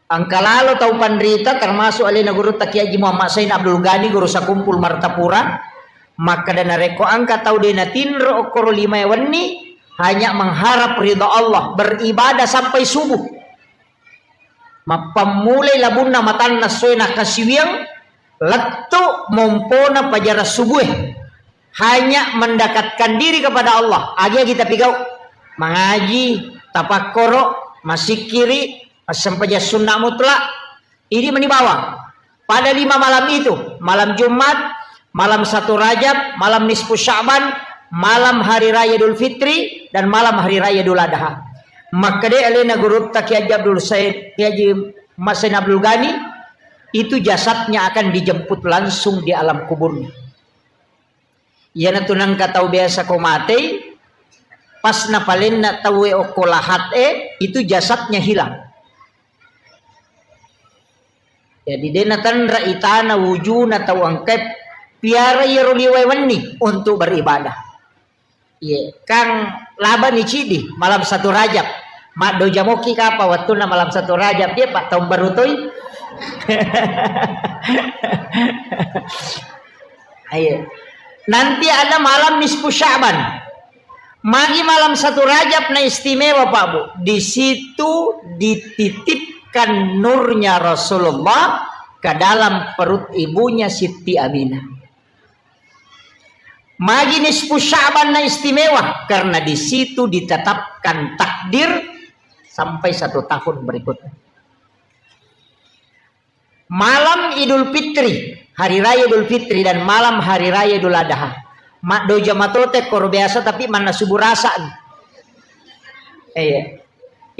Engka lalo tau panrita, termasuk alena Gurutta Kiai Haji Muhammad Sain Abdul Ghani, Guru Sakumpul Martapura, makkeda narekko engka tau de natinro okkoro limae wenni, hanya mengharap ridha Allah, beribadah sampai subuh. Mappammulai labunna matanna essoe nakkasiwiang, lettu mompona pajarang subue. Hanya mendekatkan diri kepada Allah. Agi-agi tapigau. Mangaji, tapakkoro, masikkiri, massempajang sunna mutlak. Idi mani bawang. Pada lima malam itu, malam Jumat, malam satu Rajab, malam nisfu Sya'ban, malam hari raya Idul Fitri, dan malam hari raya Idul Adha. Makkeda alena gurutta Kiai Haji Abdul Said, Kiai Haji Mas Said Abdul Ghani, itu jasadnya akan dijemput langsung di alam kuburnya. Iyanatu nengka tau biasa ko matei, pas napalenna tauwe okko lahat e, itu jasadnya hilang. Jadi de natanra itana wujuna tau engkae piara iyaro liwae wenni untuk beribadah. Iye, kang labani cidi malam satu Rajab. Maddoja moki kapa wettunna malam satu Rajab, dia pak tahun baru toi. Ayo. Nanti ada malam nisfu Sya'ban. Magi malam satu Rajab na istimewa, Pak Bu. Di situ dititipkan nurnya Rasulullah ke dalam perut ibunya Siti Aminah. Magi nisfu Sya'ban na istimewa karena di situ ditetapkan takdir sampai satu tahun berikutnya. Malam Idul Fitri, hari raya Idul Fitri dan malam hari raya Idul Adha. Maddoja matote koro biasa tapi manna subuh rasa. Iya.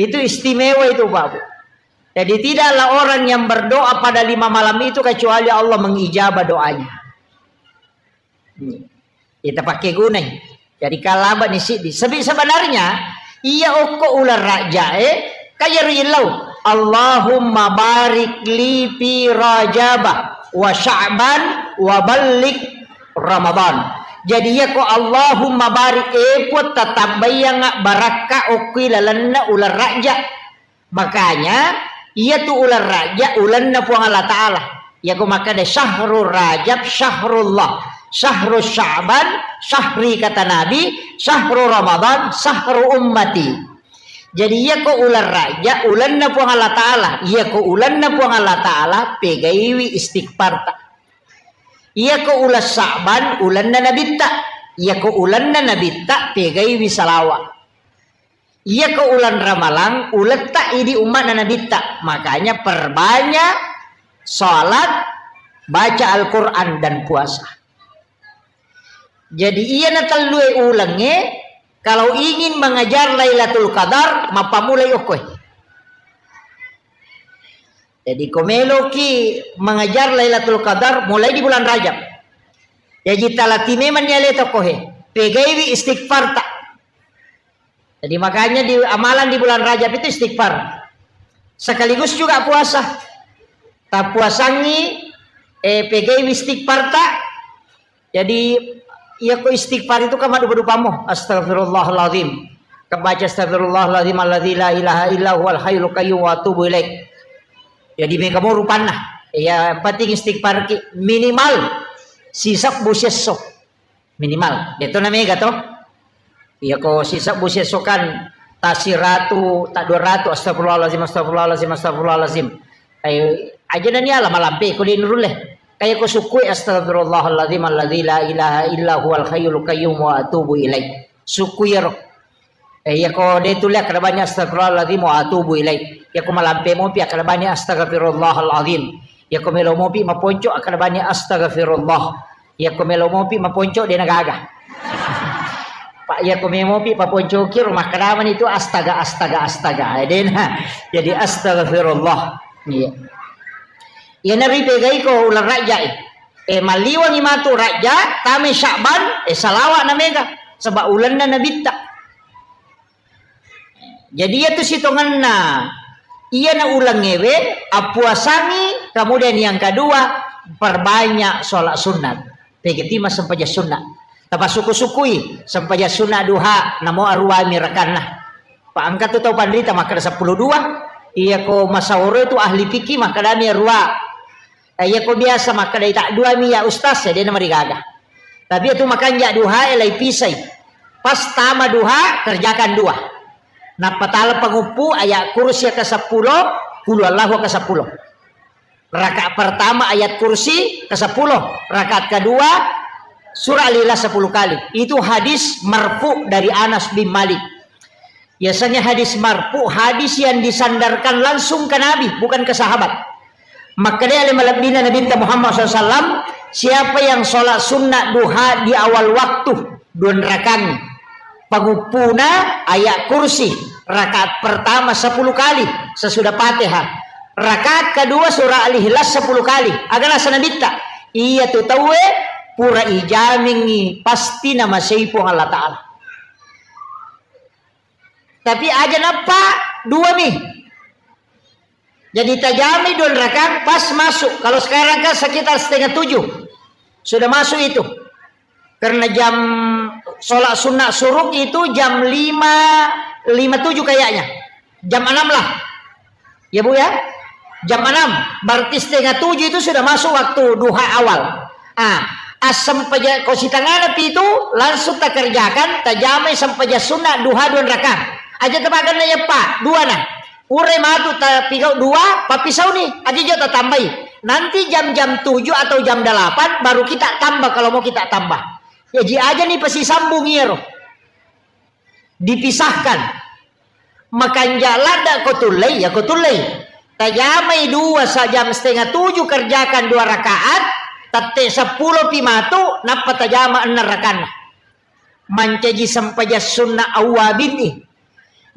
Itu istimewa itu, Pak Bu. Jadi tidaklah orang yang berdoa pada lima malam itu kecuali Allah mengijabah doanya. Hmm. Kita pakai gunai. Jadi kalaba ni siddi. Sebi-, sebenarnya iya okko ular raja e kaya rilau. Allahumma barik li fi Rajaba wa Sya'ban wa ballik Ramadan. Jadi iya ko Allahumma barik, e Puang, tatabbayang barakka okko lalenna ular raja. Makanya, iyatu uleng Rajab, ulenna Puang Allah Ta'ala. Iyako makkeda, "Syahrul Rajab, syahrullah. Syahrul Sya'ban, syahri," kata Nabi, "Syahru Ramadan, syahru ummati." Jadi, iyako uleng Rajab, ulenna Puang Allah Ta'ala. Iyako ulenna Puang Allah Ta'ala, pegaiwi istighfarta. Iyako uleng Sya'ban, ulenna Nabitta. Iyako ulenna Nabitta, pegaiwi salawa. Iyako uleng Ramalang, uletta idi umma'na Nabitta. Makanya perbanyak salat, baca Al-Quran, dan puasa. Jadi, iyana tellue ulengnge, kalau ingin mengejar Lailatul Qadar, mappamulai okkoe. Jadi, ko meloki mengejar Lailatul Qadar, mulai di bulan Rajab. Jadi, talati memang ni ale tokohe. Pegaiwi istighfarta. Jadi makanya di amalan di bulan Rajab itu istighfar. Sekaligus juga puasa. Tapuasangi, eh, pegaiwi istighfar ta. Jadi, iya ko istighfar itu kan madupa-dupamo. Astagfirullahaladzim. Kebaca astagfirullahaladzim alladzi la ilaha illa huwal hayyul qayyum wa atubu ilaik. Jadi mega mo rupanna. Ya, yang penting istighfar ki minimal sisebbu siesso. Minimal. Deto na mega to. Iya ko sisebbu siesso kan tasiratu, ta dua ratu, astagfirullahaladzim, astagfirullahaladzim, astagfirullahaladzim. Ayo, aja nani ala malampe ko di nurulle. Kaya ko sukui, astagfirullahaladzim alladzi la ilaha illa huwal hayyul qayyum wa atubu ilaih. Sukui ro. Eh, iya ko de tulle akkeda bani astagfirullahaladzim wa atubu ilaih. Iya ko malampe mopi akkeda bani astagfirullahaladzim. Iya ko melo mopi maponco akkeda bani astagfirullah. Iya ko melo mopi maponco de na gaga. Pak, iya ko melo mopi paponcoki ro makkedamani tu astaga, astaga, astaga. Eh, de na. Jadi astagfirullah. Iya. Iya na ripegai ko uleng Rajab, eh. Eh, malliwangi matu Rajab, tame Sya'ban, eh, salawa na mega. Sebab ulenna Nabitta. Jadi, iyatu sitongenna iyana ulengngewe, appuasangi, kemudian yang kedua, perbanyak sholat sunat. Pegeti massempajang sunat. Tapasukku-sukkui, sempajang sunat duha, namo aruami rakanna. Pa engka tu tau panrita makkeda seppulo dua, iya ko masaoro itu ahli fikih makkedami arua. Eh, iya ko biasa makkedai tak dua mi ya Ustaz, ya de na marigaga. Tapi itu makanja duha e lai pisai. Pas tama duha, kerjakan dua. Nappa tala panguppu ayat kursi ke sepuluh, qul huwallahu ke sepuluh. Rakaat pertama ayat kursi ke sepuluh, rakaat kedua surah Al-Ikhlas sepuluh kali. Itu hadis marfu dari Anas bin Malik. Biasanya hadis marfu, hadis yang disandarkan langsung ke Nabi, bukan ke sahabat. Makkeda ale malebbina Nabitta Muhammad sallallahu alaihi wasallam, siapa yang sholat sunnah duha di awal waktu, dua rakang, panguppuna ayat kursi, rakaat pertama sepuluh kali sesudah Fatihah, rakaat kedua surah Al-Ikhlas sepuluh kali. Aga nasa Nabitta, iya tu tauwe pura ijamingi pasti namasei Puang Allah Ta'ala. Tapi aja nappa dua mi. Jadi tajamai dua rakang pas masuk. Kalau sekarang kan sekitar setengah tujuh. Sudah masuk itu. Karena jam sholat sunnah syuruk itu jam lima, lima tujuh kayaknya. Jam enam lah. Ya, Bu, ya? Jam enam. Berarti setengah tujuh itu sudah masuk waktu duha awal. Ah, assempajang ko sitangana pitu langsung takerjakan, tajamai sempajang sunnah duha dua rakang. Aja tapaganna ya, Pak, dua na. Urai matu tapigau dua, pappisau ni. Aja jo tatambai. Nanti jam-jam tujuh atau jam delapan baru kita tambah kalau mau kita tambah. Ya, ji aja ni pasti sambung iyaro. Dipisahkan. Makanja ladda ko tullei, ya ko tullei. Tajamai dua sa-, jam setengah tujuh kerjakan dua rakaat, tette seppulo pi matu, nappa tajama enneng rakanna. Mancaji sempajang sunnah awwabin i.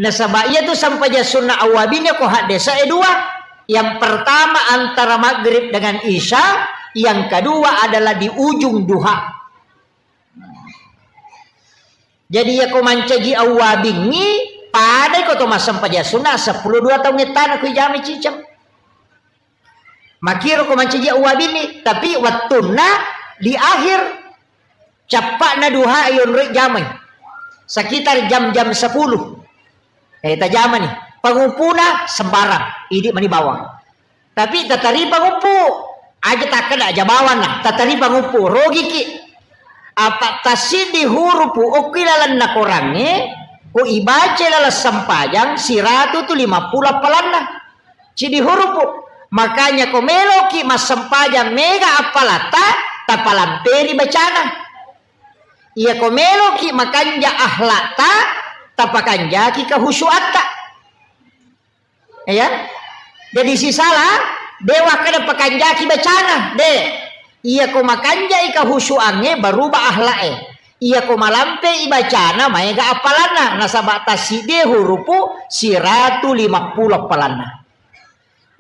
Nasaba iya tu sempajang sunnah awwabin ko haddesa e dua. Yang pertama antara maghrib dengan isya, yang kedua adalah di ujung duha. Jadi, iya ko mancaji awwabingngi, padai ko to massempajang sunna, seppulo dua taung ettana ko ijamai ciceng. Makiro ko mancaji awwabingngi, tapi wettunna di akhir cappa'na duha yonroi jamai. Sekitar jam-jam sepuluh. Eh, tajamani. Panguppuna sembarang, idi mani bawang. Tapi tataripa nguppu, aja takkeda aja bawanna, tataripa nguppu, rogiki. Apa tassiddi hurupu okki lalenna korangnge, ko ibaca laleng sempajang siratu tu lima puluh appalanna. Siddi hurupu. Makanya ko meloki massempajang mega appalatta, tapalamperi bacana. Iya ko meloki makanja akhlakta, tapakanjaki kehusuatta. Ya. Jadi sisala, de wakkeda pakanjaki bacana, de. Iya ko makanjai kahusuangnge, berubah akhlak e. Iya ko malampe i bacana, maega appalanna. Nasaba tassiddi hurupu siratu lima puluh appalanna.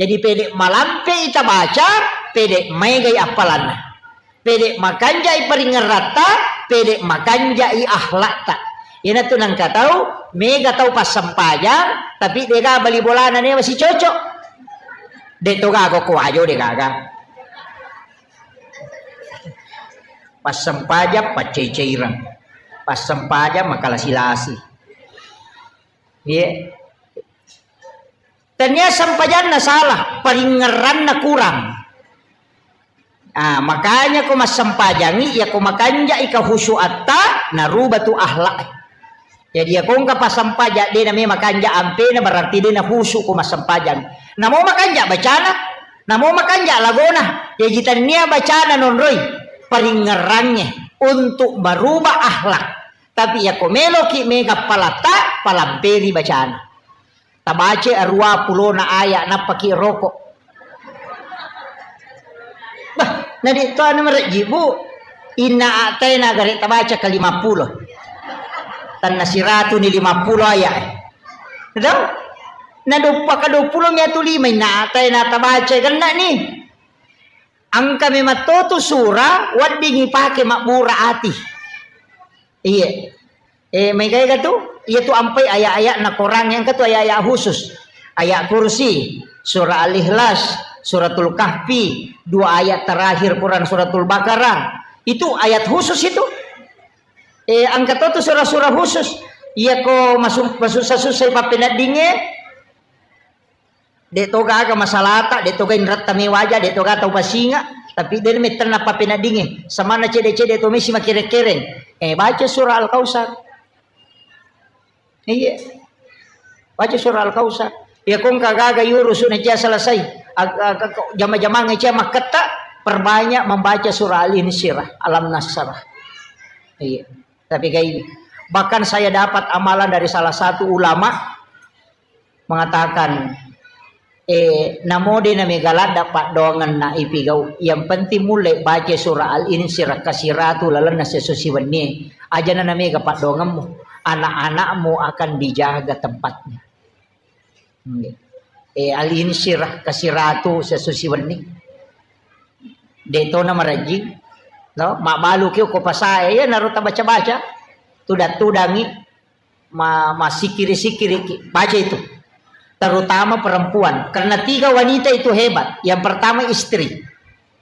Jadi pede malampe i tabaca, pede maegai appalanna. Pede makanjai paringngeratta, pede makanjai akhlakta. Iyanatu nengka tau, mega tau passempajang, tapi dega bali bolana newa sicocok. De to gaga ko ajo de gaga. Passempajang paccecaireng. Passempajang makalasi-lasi. Iya. Tania sempajanna salah, paringngeranna kurang. Ah, makanya ko massempajangi, iya ko makanjai kahusuatta, naruba tu akhlak. Jadi, iya ko engka passempajang, de name makanja ampena, berarti de nahusu ko massempajang. Namo makanja bacana, namo makanja lagona, jaji tania bacana nonroi, paringngerangnge untuk merubah akhlak. Tapi iya ko meloki mega palatta, palamperi bacana. Tabaca arua pulona aya, nappaki roko. Bah, nadi to anu merejji, Bu. Inna a'taina gare tabaca ke lima puluh. Tanna siratu ni lima puluh aya. Dong? Na doppa ka dua puluh mi atu lima, inna a'taina tabaca genna ni. Engka memang to tu sura wedding ipake mabbura ati. Iya. Eh, maega-ega tu, iya tu ampai ayat-ayatna Quran, engka tu ayat-ayat khusus. Ayat kursi, surah Al-Ikhlas, suratul Kahfi, dua ayat terakhir Quran suratul Baqarah. Itu ayat khusus itu. Eh, engka to tu surah-surah khusus. Iya ko masu-, masussa-sussai pappeneddingnge, de to gaga masalata, de to ga inretta mewaja, de to ga tau pasinga, tapi de mettenna pappeneddingnge. Samanna cede-cede to mesi makere-kereng. Eh, baca surah Al-Kautsar. Iya. Baca surah Al-Kautsar. Iya ko engka gaga yurusu na cia selesai. Ag-, ag-, ko jama-jamang cia makketta, perbanyak membaca surah Al-Insyirah, Alam Nasrah. Iya. Tapi kayak ini. Bahkan saya dapat amalan dari salah satu ulama mengatakan, Eh, namo de na mega ladda paddoangenna ipigau. Yang penting mulle baca surah Al-Insyirah kasiratu lalenna seso siwenni. Aja na mega paddoangemmu. Anak-anakmu akan dijaga tempatnya. Eh, Al-Insyirah kasiratu seso siwenni. De to na marajing. No, mabalu ki ko pasae, ya naro tabaca-baca. Tudat-tudangi. Ma-, masikiri-sikiri ki. Baca itu. Terutama perempuan. Karena tiga wanita itu hebat. Yang pertama istri.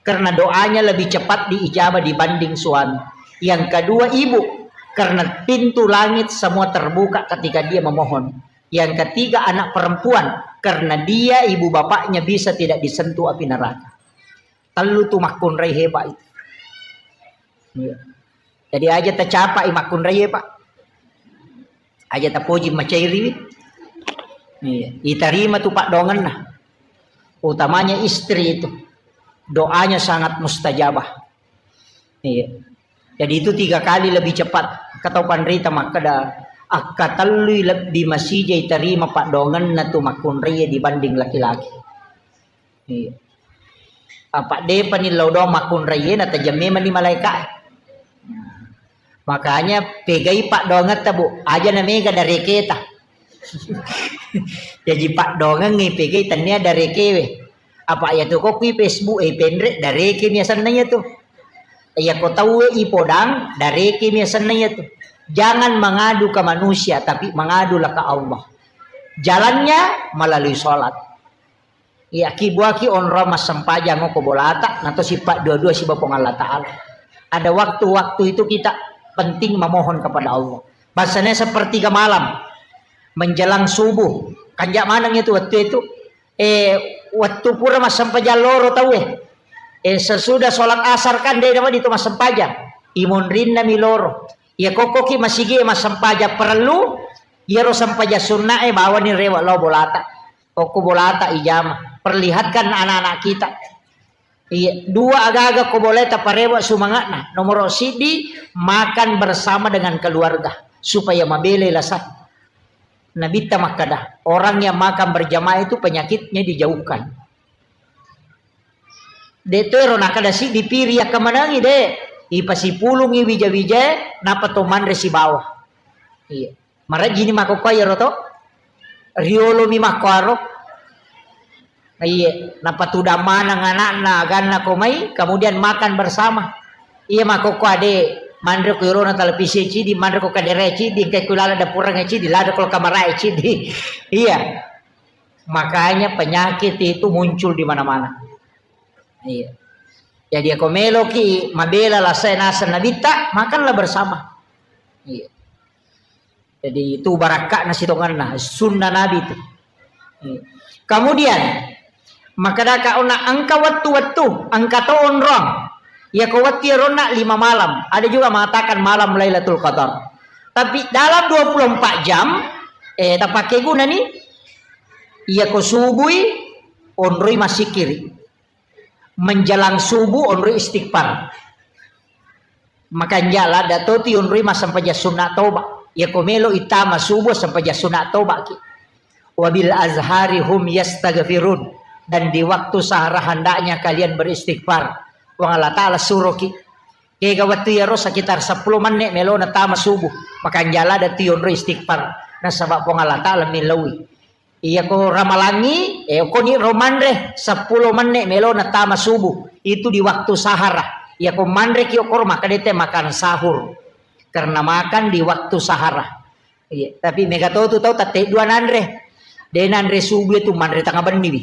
Karena doanya lebih cepat diijabah dibanding suami. Yang kedua ibu. Karena pintu langit semua terbuka ketika dia memohon. Yang ketiga anak perempuan. Karena dia ibu bapaknya bisa tidak disentuh api neraka. Tellu tu makkunrai hebat itu. Iya. Jadi aja tacapai makkunrai, Pak. Aja tapoji macairiwi. Iya. Itarima tu paddoangenna. Utamanya istri itu. Doanya sangat mustajabah. Iya. Jadi itu tiga kali lebih cepat. Kata panrita makkeda, akka tellui lebbi masija itarima paddoangenna tu makkunrai dibanding laki-laki. Iya. Apa depa ni lao doang makkunrai, natajang memang ni malaika. Makanya pegai paddoangetta, Bu, aja na mega dareketa. Jadi paddoangengngi pegai tennia darekewe. Apa iya tu ko kui Facebook e penre dareke mi asenna iya tu. Iya ko tauwe ipodang dareke mi asenna iya tu. Jangan mengadu ke manusia tapi mengadulah ke Allah. Jalannya melalui sholat. Iya, ki buaki onrong massempajang ko bolata, nato sippa dua-dua siba Puang Allah Ta'ala. Ada waktu-waktu itu kita penting memohon kepada Allah. Bahasanya sepertiga malam, menjelang subuh. Kanja maneng itu waktu itu. Eh, waktu pura massempajang loro tauwe. Eh, sesudah sholat asar kan de dapat itu massempajang. Imonrinna mi loro. Iya kokkoki masigi massempajang perlu, iyaro sempajang sunna e bawani rewa lao bolata. Okko bolata ijama. Perlihatkan anak-anak kita. Iya, dua agaga ko boleh taparewa sumanga'na. Nomor sidi, makan bersama dengan keluarga supaya mabele lasa. Nabitta makkada, orang yang makan berjamaah itu penyakitnya dijauhkan. De to ero nakkada sidi piri yakkamanangi de, ipasipulungi wija-wijae, napa to manre sibawa. Iya. Marejjini makkokkoe iyaro to. Riolomi makkoaro. Iye, napatudang maneng anakna aganna ko mai, kemudian makan bersama. Iya makkokko ade, manre ko yolona televisi cidi, manre ko kadere cidi, engkai ko lala dapurang cidi, lada ko kamarae cidi. Iya. Makanya penyakit itu muncul di mana-mana. Iya. Jadi ako meloki mabela lasai naseng nabitta, makanlah bersama. Iya. Jadi itu barakka'na sitongenna, sunnah Nabi itu. Kemudian, makkedaka ona engka wettu-wettu, engka to onrong. Iyako wettu iyaronna lima malam. Ada juga mengatakan malam Lailatul Qadar. Tapi dalam dua puluh empat jam, eh, tapakai guna nih. Iyako subui, onroi masikiri. Menjelang subuh onroi istighfar. Makanja ladda to ti onroi massempajang sunna toba. Iyako melo itama subuh sempajang sunna toba ki. Wabil azhari hum yastaghfirun. Dan di waktu sahara hendaknya kalian beristighfar. Puang Allah Ta'ala suruh ki. Kega wettu iyaro sekitar sepuluh menit melo natama subuh. Makanja ladda ti onroi istighfar. Nasaba Puang Allah Ta'ala millaui. Iyako ramalangi, eh, okoni ro manre sepuluh menit melo natama subuh. Itu di waktu sahara. Iyako manre ki okoro maka dete makan sahur. Karena makan di waktu sahara. Iya, tapi mega to tu tau tette dua nanre. De nanre subuh itu manre tengah benni wi.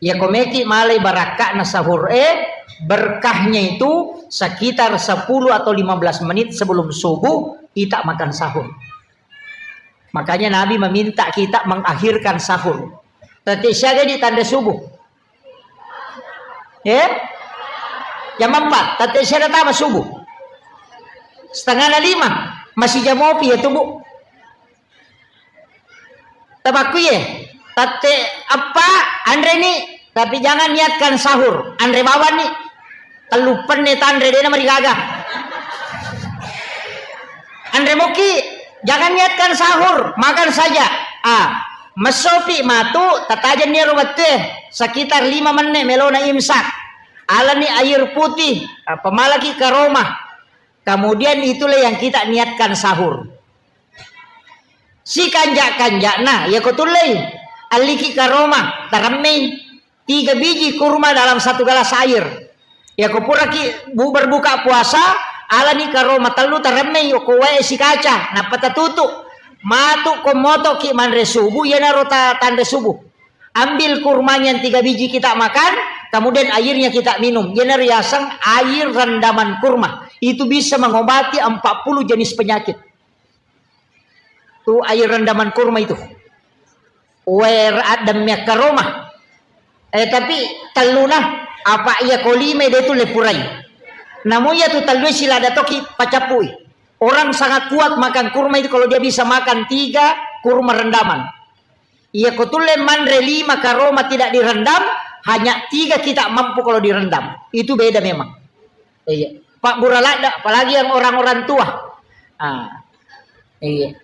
Iyako meki malai barakka'na sahur e, berkahnya itu sekitar sepuluh atau lima belas menit sebelum subuh kita makan sahur. Makanya Nabi meminta kita mengakhirkan sahur. Tette siaga di tanda subuh. Eh? Jam empat, tette siaga tama subuh. Setengah na lima, masih jam opi ya tubuh. Tabakku ye, tette eppa, anre ni, tapi jangan niatkan sahur, anre bawang ni. Tellu penne tanre, dena marigaga. Anre moki, jangan niatkan sahur, makan saja. Ah, Messopi matu, tatajenni ero wettue, sekitar lima menit melona imsak. Alani air putih, ah, pemalaki karoma. Kemudian itulah yang kita niatkan sahur. Sikanja-kanjana, yako tullei, alliki karoma, taremmei tiga biji kurma dalam satu gelas air. Yako puraki bu-, berbuka puasa, alani karoma tellu taremmei ko wae sikaca, nappa tatutu. Matu ko motoki manre subuh, iyanaro ta-, tanre subuh. Ambil kurmanya yang tiga biji kita makan, kemudian airnya kita minum. Iyanaro yaseng air rendaman kurma. Itu bisa mengobati empat puluh jenis penyakit. Tu air rendaman kurma itu. Wer adem yakkaroma. Eh, tapi telluna, apa iya kolime de tu lepurai. Namun iya tu tellue silada toki pacappui. Orang sangat kuat makan kurma itu kalau dia bisa makan tiga kurma rendaman. Iya, ko tulle manre lima karoma tidak direndam, hanya tiga kita mampu kalau direndam. Itu beda memang. Iya. Pak Buraladda, apalagi yang orang-orang tua. Ah. Iya.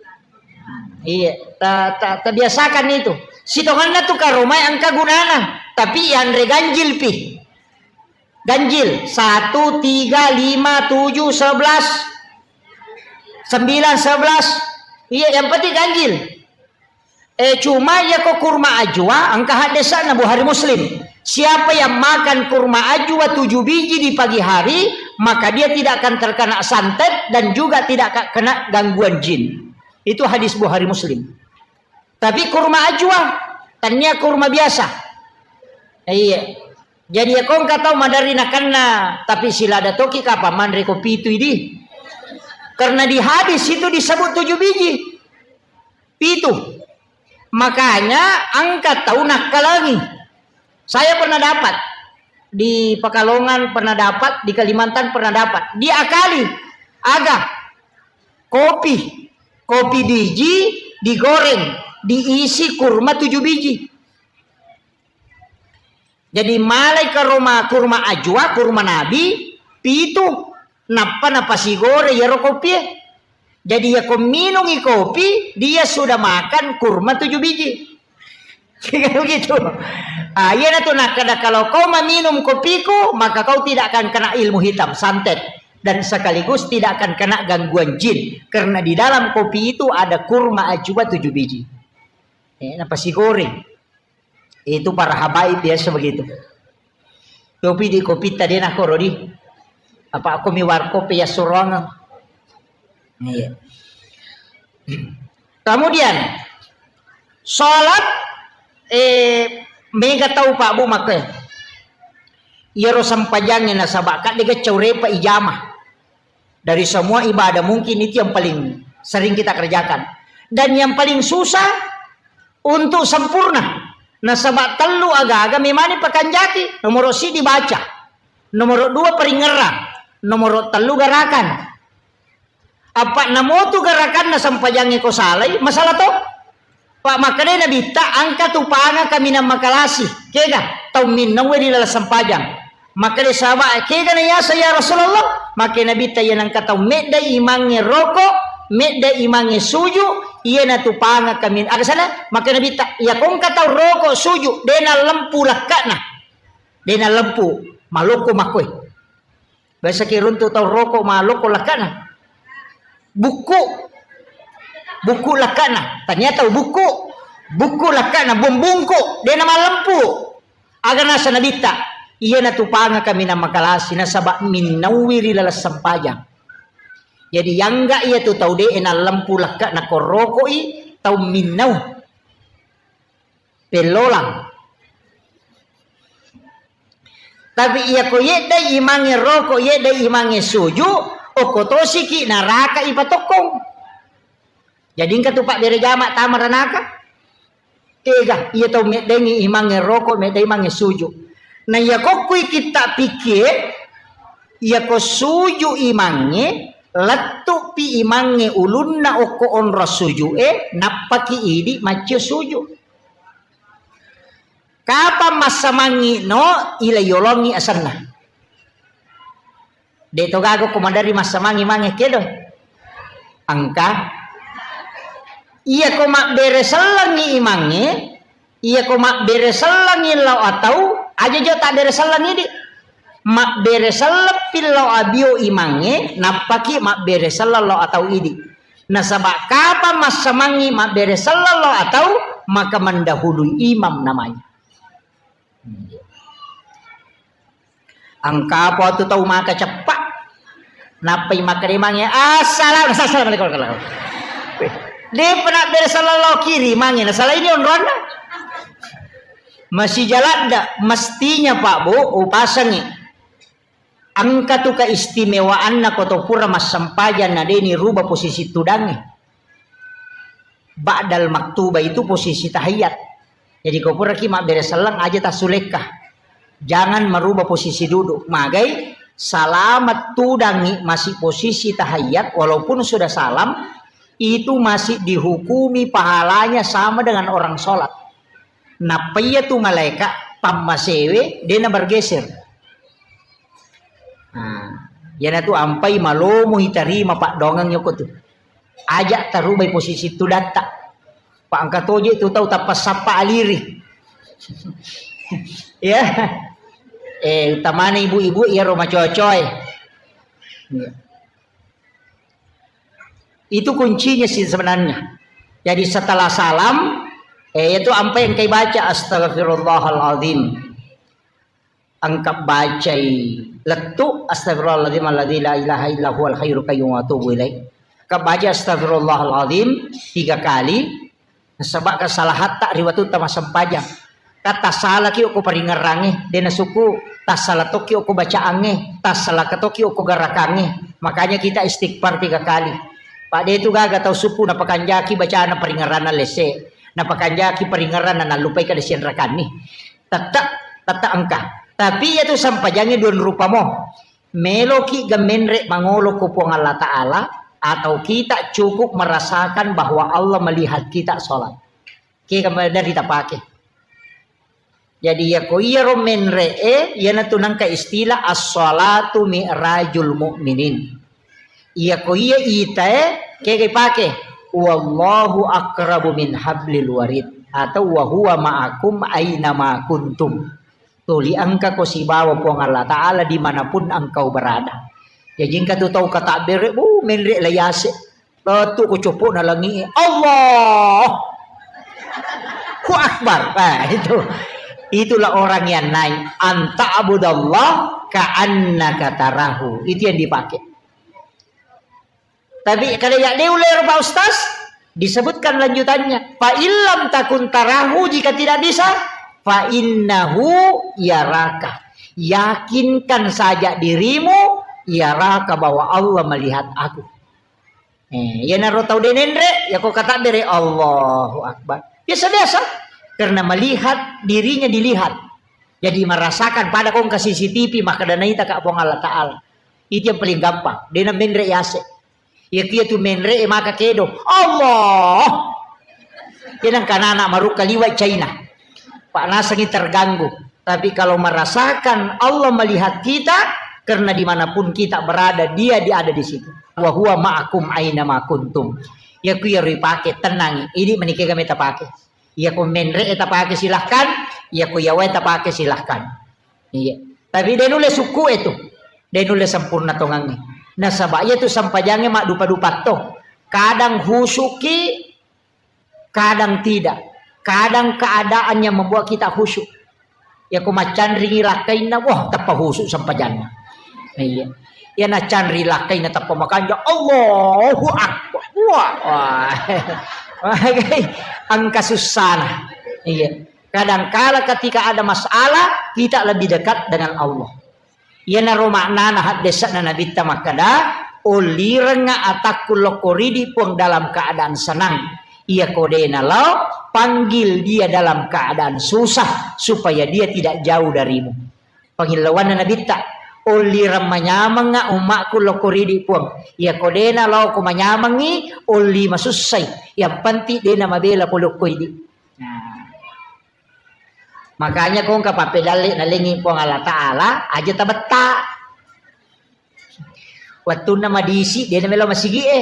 Iya. Ta, ta, tabiasakan itu. Sitonganna tu karoma yang engka gunana, tapi yang re ganjil pi. Ganjil. Satu, tiga, lima, tujuh, sebelas, sembilan, sebelas. Iya, yang penting ganjil. Eh, cuma yako kurma ajwa, engka haddesanna Bukhari Muslim. Siapa yang makan kurma ajwa tujuh biji di pagi hari, maka dia tidak akan terkena santet dan juga tidak akan kena gangguan jin. Itu hadis Bukhari Muslim. Tapi kurma ajwa, tania kurma biasa. Iya. Jadi ya kong katau madari nakanna, tapi silada toki kapa manre ko pitu idi. Karena di hadis itu disebut tujuh biji. Pitu. Makanya engka tau nakkalangi. Saya pernah dapat di Pekalongan, pernah dapat di Kalimantan, pernah dapat. Diakali. Aga? Kopi. Kopi biji digoreng, diisi kurma tujuh biji. Jadi malai karoma kurma ajwa, kurma nabi, pitu, nappa napasigore yero kopie. Jadi yako minungi kopi, dia sudah makan kurma tujuh biji. Begitu. Ah, iya na tu nakkeda, kalau kau meminum kopiku, maka kau tidak akan kena ilmu hitam, santet, dan sekaligus tidak akan kena gangguan jin, karena di dalam kopi itu ada kurma ajwa tujuh biji. Eh, napasigoreng. Itu para habaib biasa begitu. Kopi di kopi tadi nak koro di. Apa aku mi warkop ya surong. Iya. Kemudian salat, eh, mega tau Pak Bu makke. Iyaro sempajangnge nasaba kadde gacau repa ijama. Dari semua ibadah mungkin itu yang paling sering kita kerjakan. Dan yang paling susah untuk sempurna. Nasaba tellu aga-aga memani pakanjaki. Nomoro siddi baca. Nomoro dua paringerrang. Nomoro tellu garakan. Apa namotu garakanna sempajangnge ko salai, masalah to? Pak makkeda Nabitta, engka tu panga kaminang makalasi. Kega? Tau minnauwe ri laleng sempajang. Makkeda sahabat, kega na yaseng ya Rasulullah? Makkeda Nabitta, iya nengka tau medda imangnge roko, medda imangnge suju, iya na tu panga kamin-, aga sana? Makkeda Nabitta, iya kongka tau roko suju, de na lempu lakkana. De na lempu, maloko makkoi. Biasa ki runtu tau roko maloko lakkana. Bukku. Bukku lakkana. Tania tau bukku. Bukku lakkana, bumbungku. De na malempu. Aga nasa Nabitta? Iya na tu panga kaminang makalasi, nasaba minnauwi ri laleng sempajang. Jadi yangga iya tu tau de na lempu lakkana ko rokoi, tau minnau. Pellolang. Tapi iya ko yeddai imangnge roko, yeddai imangnge suju, okko tosiki naraka ipatokkong. Jadi engka tu pabbere jama tama ranaka. Tega, iya tau meddengi imangnge roko, meddai imangnge suju. Na iya kokkui kitta pikkie, iya ko suju imangnge, lettupi imangnge ulunna okko onrong suju e, nappaki idi maccio suju. Kapang massamangngi no, ila yolongi asenna. De to gaga ko madari massamangngi mange kedo. Engka. Iyako mabbere sellengngi imangnge, iyako mabbere sellengngi lao atau, aja jo tabbere selleng idi. Mabbere selleng pi lao abio imangnge, nappaki mabbere selleng lao atau idi. Nasaba kapang massamangngi mabbere selleng lao atau, maka mendahului imam namanya. Engka apa tu tau maka ceppa. Nappai makkedemangnge, "Assalam-, assalamualaikum." De pernah bere sallallahu kiri mange, na salah ini onronna. Masih jalan dak? Mestinya, Pak, Bu, upasangi. Engka tu keistimewaanna ko to pura massempajang na deni ruba posisi tudangnge. Ba'dal maktuba itu posisi tahiyat. Jadi ko puraki mabbere selleng aja tassulekka. Jangan merubah posisi duduk. Magai, salamat tudangi masih posisi tahiyat walaupun sudah salam, itu masih dihukumi pahalanya sama dengan orang sholat. Nappa iya tu malaika pammasewe dena bergeser. Nah, iyanatu ampai malomo itarima paddoangeng yoko tu. Aja tarubai posisi tudatta. Pa engka toje tu tau tappa sappa aliri. Ya. Eh, utamana ibu-ibu iyaro macoa-coae. Ya. Itu kuncinya sih sebenarnya. Jadi setelah salam, eh, itu ampai engkai baca, "Astagfirullahaladzim." Engka bacai lettu, "Astagfirullahaladzim alladzi la ilaha illa huwal hayyul qayyum wa atubu ilaih." Engka baca, "Astagfirullahaladzim," tiga kali. Nasaba kesalahatta ri watutta massempajang. Ka tassalaki okko paringerrangnge, de nasukku, tassala tokki okko bacaangnge, tassalaka tokki okko garakangnge. Makanya kita istighfar tiga kali. Pak, de tu gaga tau sukku napakanjaki bacana paringerranna lesse, napakanjaki paringerranna nallupai kada sianrakanni. Tette, tette engka. Tapi iyatu sempajangnge dua rupa mo. Meloki ga menre mangolo ko Puang Allah Ta'ala, atau kita cukup merasakan bahwa Allah melihat kita sholat. Kega dari tapake. Jadi, iyako iyaro menre e, iyanatu nangka istilah as-sholatu mi'rajul mu'minin. Iyako iya itae, kega ipake? "Wallahu aqrabu min hablil warid," atau "Wa huwa ma'akum aina ma kuntum." Tuli engkako sibawa Puang Allah Ta'ala dimanapun engkau berada. Jadi engka tu tau katabbere, bu, menre la yase. Lettu ko copo'na langi'e. Allahu Akbar. Nah, itu. Itulah orang yang naik. "An ta'budallah ka'annaka tarahu." Itu yang dipakai. Tapi kalau ya de ulero, Pak Ustaz, disebutkan lanjutannya, "Fa illam takun tarahu," jika tidak bisa, "fa innahu yaraka." Yakinkan saja dirimu, yaraka, bahwa Allah melihat aku. Eh, iyanaro tau de nenre, yako katabbere, Allahu Akbar. Biasa-biasa, karena melihat dirinya dilihat. Jadi merasakan pada kongka C C T V, maka dana ita ka Puang Allah Ta'ala. Itu yang paling gampang. Dena menre yase. Iyakiya tu menre e maka kedo. Allah. Kenang kanana marukka liwa China. Pak nasengi terganggu. Tapi kalau merasakan Allah melihat kita, karena dimanapun kita berada, Dia, Dia ada di situ. "Wa huwa ma'akum aina ma kuntum." Iyaku iyaro ipake, tenang. Ini menikah kami tapake. Iyako menre e tapake silahkan, iyako yawae tapake silahkan. Iya. Tapi de nulle sukku e tu. De nulle sempurna tongangnge. Nasaba iya tu sempajangnge maddupa-dupa to. Kadang khusyuki, kadang tidak. Kadang keadaan yang membuat kita khusyuk. Iyako maccanringi lakkainna, wah, teppa khusyuk sempajanna. Iya. Iya nacanri lakkainna teppa makanja, Allahu Akbar. Wah, wah. Engka sussana. Iya. Kadangkala ketika ada masalah, kita lebih dekat dengan Allah. Iyanaro maknana haddesa'na Nabitta makkeda, "Ollirengnga atakku lokko ridi Puang dalam keadaan senang. Iyako de nalao, panggil dia dalam keadaan susah, supaya dia tidak jauh darimu." Pangillauanna Nabitta, "Ollireng manyamengnga ummakku lokko ridi Puang. Iyako de nalao ko manyamengngi, olli masussai. Yang penting de namabela ko lokko idi." Nah. Makanya ko engka pappedalle nalengi Puang Allah Ta'ala, aja tabetta. Wettunna madisi, de namelo masigi e.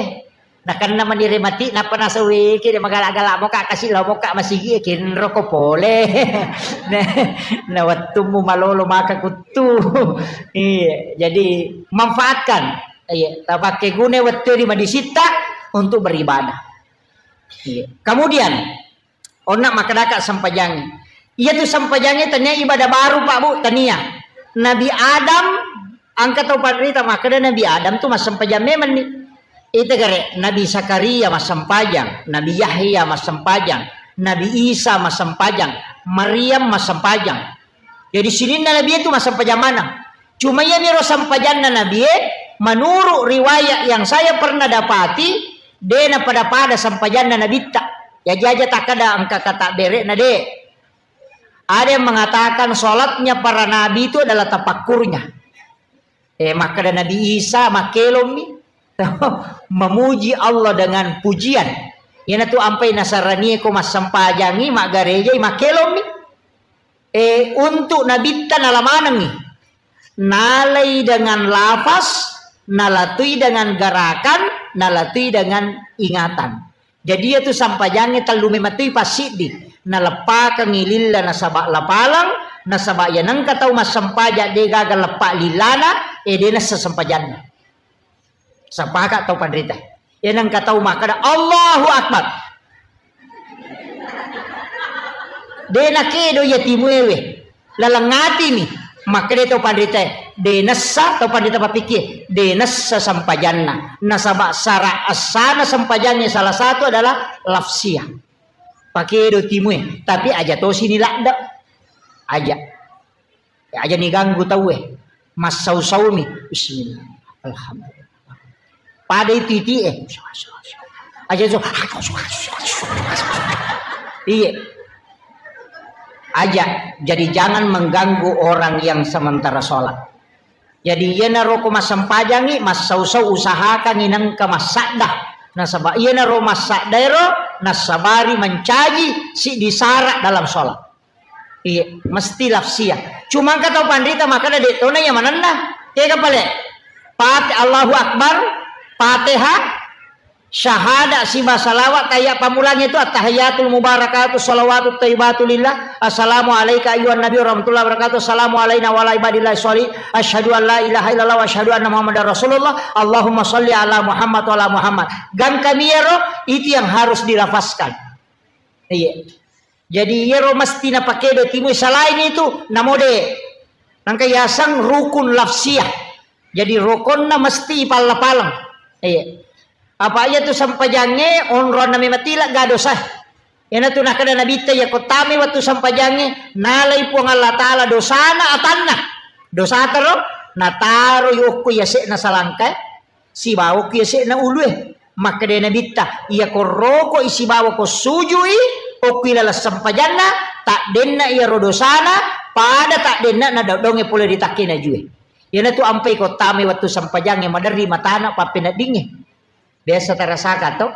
Nakenna manire mati, nappa nasaweke de magala-gala moka kasi lao moka masigi e, kenro ko pole. Na, na wettummu malolo maka kuttu. Iya, jadi manfaatkan. Iya, tapakke guna wettu di madisitta untuk beribadah. Iya. Kemudian, onna makkedaka sempajangnge. Iyatu sempajangnge tania ibadah baru, Pak, Bu, tania. Nabi Adam, engka tau panrita makkeda Nabi Adam tu massempajang memenni. Ita gare, Nabi Zakaria massempajang, Nabi Yahya massempajang, Nabi Isa massempajang, Maryam massempajang. Jadi sininna Nabi itu massempajang maneng. Cuma iyamiro sempajanna Nabi e, menurut riwayat yang saya pernah dapati, de napada-pada sempajanna Nabitta. Jaji aja takkeda engka kata berekna, de. Ada yang mengatakan sholatnya para nabi itu adalah tafakkurnya. Eh, makkeda Nabi Isa, makkelommi. Memuji Allah dengan pujian. Iyanatu ampai nasaranie ko massempajangi, maggarejai, makkelommi. Eh, untuk Nabitta nala manengngi. Nalai dengan lafaz, nalatui dengan gerakan, nalatui dengan ingatan. Jadi, iyatu sampajangnge tellu memettui passiddi. Naleppakengngi lilla nasaba lapaleng, nasaba iyanengka tau massempajang de gaga leppa lillana, eh, de nassa sempajanna. Sepakat tau panrita. Iyanengka tau makkeda, "Allahu Akbar." De nakedo iya timuewe. Laleng atimi. Makkeda tau panritae, de nessa tau panrita pappikie, de nessa sempajanna. Nasaba sara essana sempajangnge salah satu adalah lafsiyah. Pakedo timue, tapi aja tosi ni ladde. Aja. Aja ni ganggu tauwe. Massau-saumi. Bismillah. Alhamdulillah. Pada itu iti eh. Aja so. Iya. Aja. Jadi jangan mengganggu orang yang sementara sholat. Jadi iyanaro ko massempajangi, massau-sau usahakangi nengka massadda. Nasaba iyanaro massadda ero nassabari mancaji siddi sara dalam sholat. Iya, mesti lafsiyah. Cuma engka tau panrita makkeda de tona iya manenna. Kega pale? Fat-, Allahu Akbar, Fatihah, syahada, siba salawat, tahiyat pammulang itu, at-tahiyatul mubarakatuh, salawatut thayyibatu lillah, assalamu alaika ayyuhan nabi warahmatullahi wabarakatuh, assalamu alaina wa ala ibadillah sholih, asyhadu an la ilaha illallah wa asyhadu anna Muhammadar Rasulullah, Allahumma sholli ala Muhammad wa ala Muhammad. Gangkami ero, itu yang harus dilafazkan. Iya. Jadi iyaro mesti napakedo timui, selain itu namode. Nangka yaseng rukun lafsiyah. Jadi rukonna mesti ipalla-paleng. Iya. Apa iya tu sempajangnge onronna memang tila ga dosa. Iyanatu nakkeda Nabitta, iya ko tame wettu sempajangnge, nalai Puang Allah Ta'ala dosana atanna. Dosata ro, nataro yokko yase'na salangkae. Sibawa okki yase'na ulue. Makkeda Nabitta, iya ko rokoi sibawa ko sujui, okki laleng sempajanna, taddenna iyaro dosana, pada taddenna na daddongnge pole ri takkena jue. Iyanatu ampai ko tame wettu sempajangnge maderri matana pappeneddingnge. Biasa tarasaka to.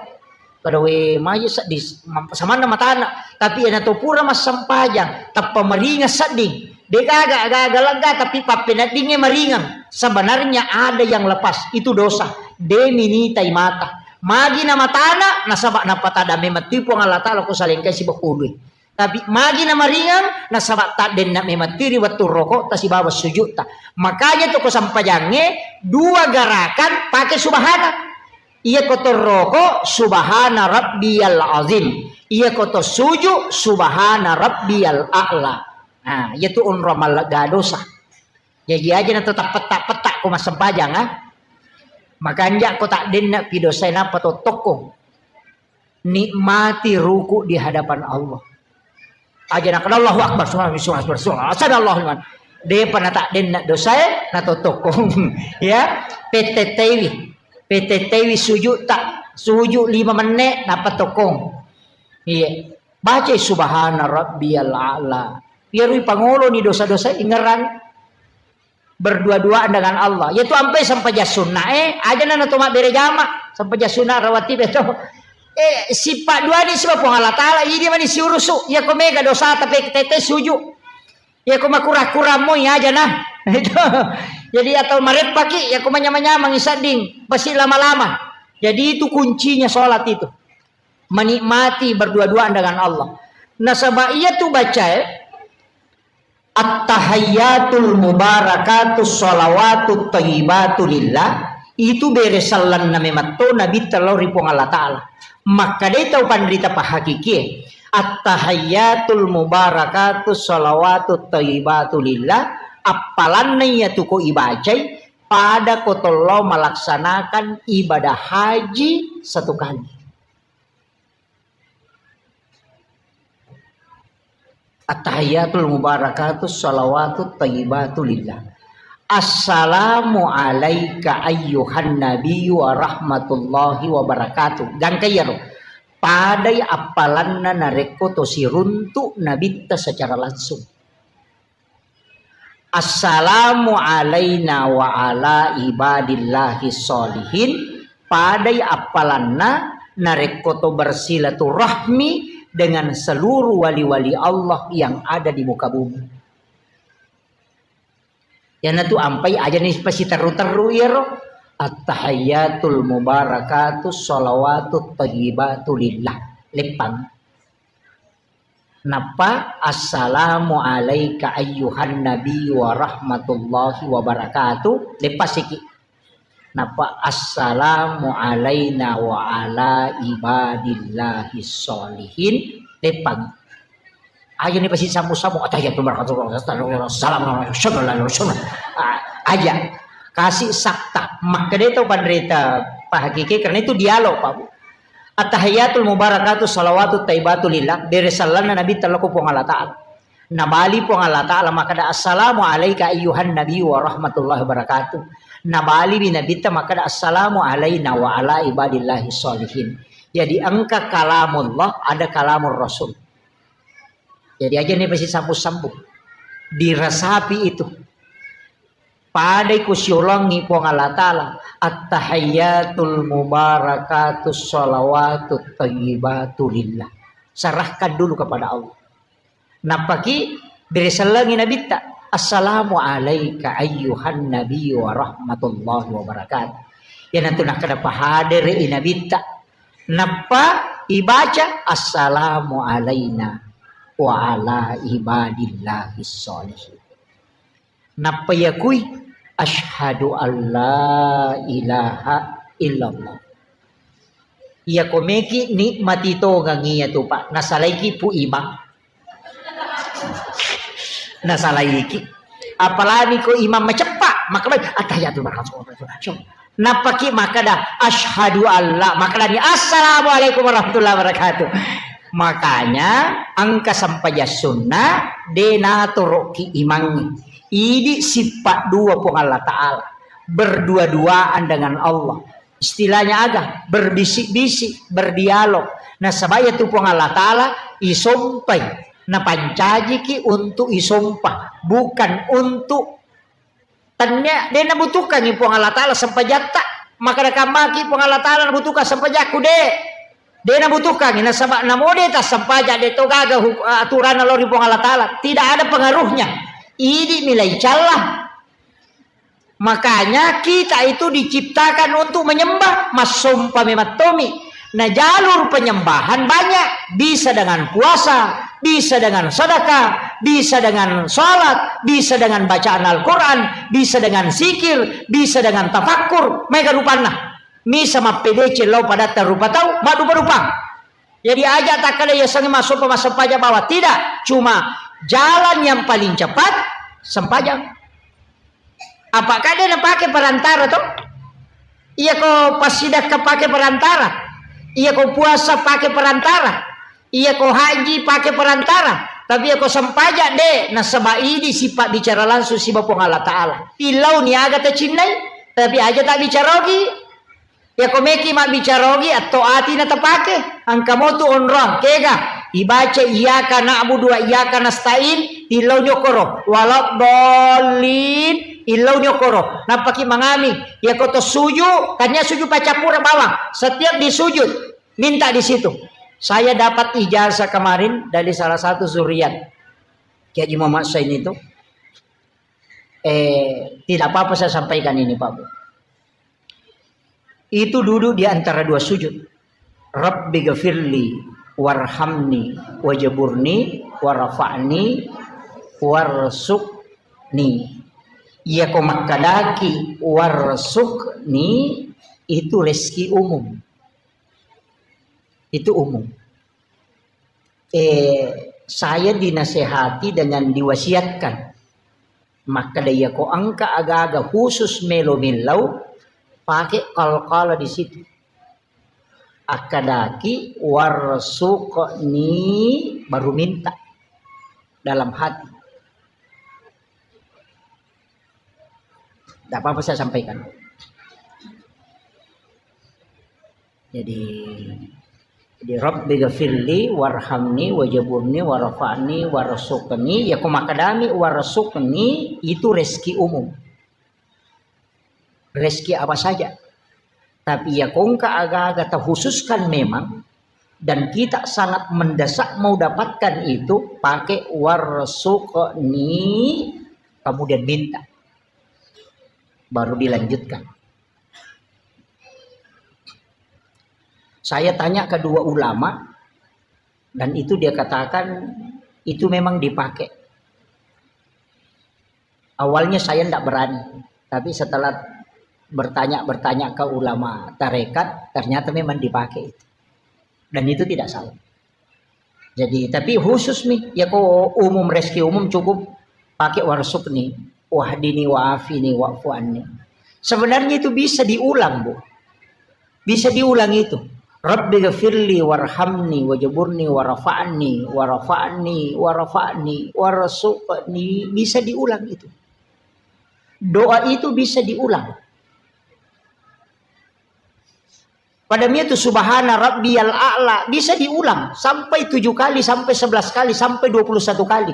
Pada we maje seddi, ma-, samanna matana. Tapi iyana to pura massempajang, tappa maringeng sedding. De gaga, gaga lega, tapi pappeneddingnge maringeng. Sebenarnya ada yang lepas, itu dosa. De minitai mata. Magi na matana, nasaba napatada memang tui Puang Allah Ta'ala ko salengkai sibawa ulue. Tapi magi na maringeng, nasaba taddenna memang tui ri wettu rokokta sibawa sujudta. Makanya to ko sempajangnge, dua gerakan pake subhana. Iya ko to roko, subhana rabbiyal azim. Iya ko to suju, subhana rabbiyal a'la. Nah, iya tu onrong mallega dosa. Jaji aja na to tappetta-petta ko massempajang, ah. Makanja ko taddenna pi dosae nappa to tokko. Nikmati ruku di hadapan Allah. Aja nakkeda Allahu Akbar, subhanallah, subhanallah, subhanallah, subhanallah, Allahu Akbar. Depa nataddenna dosae, natottokko. Ya, pettetteiwi. Pettetteiwi sujudta. Sujud lima menne, nappa tokkong. Iya. Baca subhana rabbiyal a'la. Iyarui pangoloni dosa-dosa ingerang. Berdua-duaan dengan Allah. Yaitu ampai sempajang sunna, eh, aja nana to mabbere jama, sempajang sunna rawatib itu. Eh, sippa duani siba Puang Allah Ta'ala, idi mani siurusu, iya ko mega dosa tapi tete suju. Iya ko makurang-kurang mo, iya aja nah. Itu. Jadi atau mareppaki, iya ko manyamang-nyamang isadding, pasti lama-lama. Jadi itu kuncinya sholat itu. Menikmati berdua-duaan dengan Allah. Nasaba iya tu bacae, At-tahiyyatul mubarakatus shalawatut thayyibatu lillah, itu bere sellenna memetto Nabitta lao ri Puang Allah Ta'ala. Makkedai tau panrita pahakikie, at-tahiyyatul mubarakatus shalawatut thayyibatu lillah, appalanna iyatu ko ibacai, pada ko tollo malaksanakan ibadah haji satu kali. At-tahiyyatul mubarakatus shalawatut thayyibatu lillah. Assalamu alaika ayyuhan nabiyyu wa rahmatullahi wa barakatuh. Gangka iyaro. Padai appalanna narekko to siruntu Nabitta secara langsung. Assalamu alaina wa ala ibadillahi sholihin. Padai appalanna narekko to bersilaturahmi dengan seluruh wali-wali Allah yang ada di muka bumi. Iyanatu ampai aja ni pasiterru-terru iyaro. At-tahiyyatul mubarakatus shalawatut thayyibatu lillah. Leppang. Nappa, "Assalamu alaika ayyuhan nabiyyu wa rahmatullahi wa barakatuh." Leppasiki. Nappa, "Assalamu alaina wa ala ibadillahi sholihin." Leppang. Aja ni pasti sambu-sambu, "Attahiyatu barakatuh, assalamualaikum, assalamualaikum, assalamualaikum." A-, aja. Kasih sakta. Makkedai tau panrita pahakiki, karena itu dialog, Pak Bu. At-tahiyatul mubarakatu salawatu taibatu lillah, bere sellanna Nabitta lao ko Puang Allah Ta'ala. Nabali Puang Allah Ta'ala makkeda, "Assalamu alaika ayyuhan nabiyyu wa rahmatullahi wa barakatuh." Nabali mi Nabitta makkeda, "Assalamu alaina wa ala ibadillahi sholihin." Jadi engka kalamullah, ada kalamur Rasul. Jadi aja ni pasti sambung-sambung. Diresapi itu. Padai kusiulangi Puang Allah Ta'ala, "At-tahiyyatul mubarakatus shalawatut thayyibatu lillah." Serahkan dulu kepada Allah. Nappaki bere sellengi Nabitta, "Assalamu alaika ayyuhan nabiyyu wa rahmatullahi wa barakatuh." Iyanatu nakkeda pahadere'i Nabitta. Nappa ibaca, "Assalamu alaina wa ala ibadillahis sholihin." Nappa yakui, "Asyhadu alla ilaha illallah." Iyako meki nikmati tongang iyatu, Pak. Nasalaiki Pu Imang. Nasalaiki. Apalagi ko imam maceppa, maka baik, "Attahiyatu barakatuh." Nappaki makkeda, "Asyhadu alla," makkedani, "Assalamualaikum warahmatullahi wabarakatuh." Makanya, engka sempajang sunna, de natoroki imangnge. Idi sifat dua Puang Allah Ta'ala. Berdua-duaan dengan Allah. Istilahnya aga? Berbisik-bisik, berdialog. Nasaba iyatu Puang Allah Ta'ala isompai. Napancajiki untuk isompa. Bukan untuk Tennia, de nabutuhkangngi Puang Allah Ta'ala sempajatta. Makkeda kammaki Puang Allah Ta'ala nabutuhkan sempajakku, de. De nabutuhkangngi, nasaba namo de tassempajang, de to gaga huk-, aturanna lao ri Puang Allah Ta'ala. Tidak ada pengaruhnya. Idi milai calla. Makanya kita itu diciptakan untuk menyembah, massompa memang tomi. Nah, jalur penyembahan banyak, bisa dengan puasa, bisa dengan sedekah, bisa dengan salat, bisa dengan bacaan Al-Quran, bisa dengan zikir, bisa dengan tafakkur, maega rupanna. Misa mappedeceng lao padatta rupa tau, maddupa-dupang. Jadi aja takkeda yasengnge massompa, massempajang bawang. Tidak, cuma jalan yang paling cepat, sempajang. Apa kade napake perantara to? Iyako passidakka pake perantara, iyako puasa pake perantara, iyako haji pake perantara, tapi iyako sempajang de, nasaba idi sipabbicara langsung siba Puang Allah Ta'ala. Tillau ni aga tacinnai, tapi aja tabbicarogi. Iyako meki mabbicara ogi, atto ati na tapake, engka motu onrong, kega, ibaca iyyaka na'budu wa iyyaka nasta'in, tillau ni okkoro, waladdallin, tillau ni okkoro, nappaki mangami, iyako to suju, tania suju paccappura bawang, setiap di sujud, minta di situ. Saya dapat ijazah kemarin dari salah satu zuriat Kiai Haji Muhammad Sain itu. Eh, tidak apa-apa saya sampaikan ini, Pak Bu. Itu duduk di antara dua sujud. Rabbi gafirli warhamni wajaburni warfa'ni warzuqni. Iyako makkedaki warzuqni, itu rezeki umum. Itu umum. Eh, saya dinasehati dengan diwasiatkan. Makkeda iyako engka aga-aga khusus melo millau, pake qalqalah di situ. Akkedaki warzuqni, baru minta dalam hati. Tidak apa-apa saya sampaikan. Jadi, jadi Rabbi gafirli warhamni wajaburni warfa'ni warzuqni. Iyako makkedami warzuqni, itu rezeki umum. Rezeki apa saja. Tapi iyako engka aga-aga terkhususkan memang, dan kita sangat mendesak mau dapatkan itu, pakai warzuqni, kemudian minta. Baru dilanjutkan. Saya tanya kedua ulama, dan itu dia katakan itu memang dipakai. Awalnya saya ndak berani, tapi setelah bertanya-bertanya ke ulama tarekat, ternyata memang dipakai itu. Dan itu tidak salah. Jadi, tapi khusus nih, iyako umum, rezeki umum cukup pakai warzuqni, wahdini, wa'afini, wa'fu anni. Sebenarnya itu bisa diulang, Bu. Bisa diulang itu. Rabbi gafirli warhamni wajaburni warfa'ni warfa'ni warfa'ni warzuqni. Bisa diulang itu. Doa itu bisa diulang. Pada itu subhana rabbiyal a'la bisa diulang sampai tujuh kali, sampai sebelas kali, sampai dua puluh satu kali.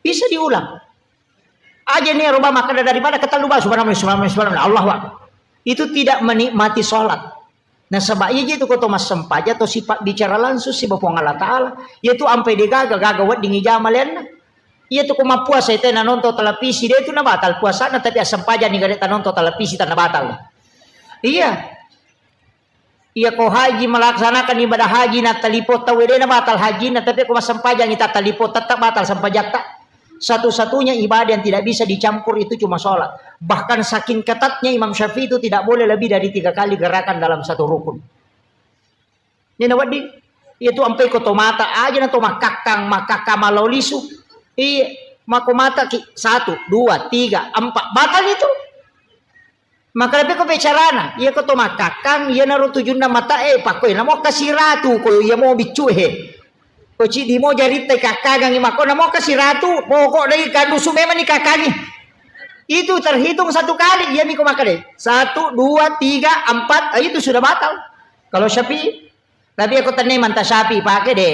Bisa diulang. Aja nih, rubah makkeda daripada ketellu bah, subhanallah, subhanallah, subhanallah, Allahu Akbar. Itu tidak menikmati sholat. Nasaba iya je tu ko to massempajang to sifat bicara langsung siba Puang Allah Ta'ala. Iya tu ampai degaga, gaga wedding ijama lenna. Iya tu ko mappuasa itu nanonton televisi, dia tu nabatal puasana, tapi assempajang ni gare tanonton televisi, tan nabatal. Iya. Iya, ko haji, melaksanakan ibadah haji, na talipo tau, de na batal hajina, tapi ko massempajang ita talipo, tetap batal sempajatta. Satu-satunya ibadah yang tidak bisa dicampur itu cuma sholat. Bahkan saking ketatnya Imam Syafi'i itu tidak boleh lebih dari tiga kali gerakan dalam satu rukun. Ini na wedding, iya tu ampai ko to mata aja na to makkakkang, makkakkang malau lisu. Iya, mako mata ki, satu, dua, tiga, empat, batal itu. Maka lebih ko bicarana, iya ko to makkakkang, iya naro tujunna mata e, pakko iya namo kasiratu, ko iya mo biccu he. Ko cidi mo jaritta kakkangangi, makko namo kasiratu, pokok dai kandusu memang ni kakkangi. Itu terhitung satu kali, iya mi ko makkeda. Satu, dua, tiga, empat, ah, itu sudah batal. Kalau Syafi'i, tapi aku tenne manta Syafi'i pake de.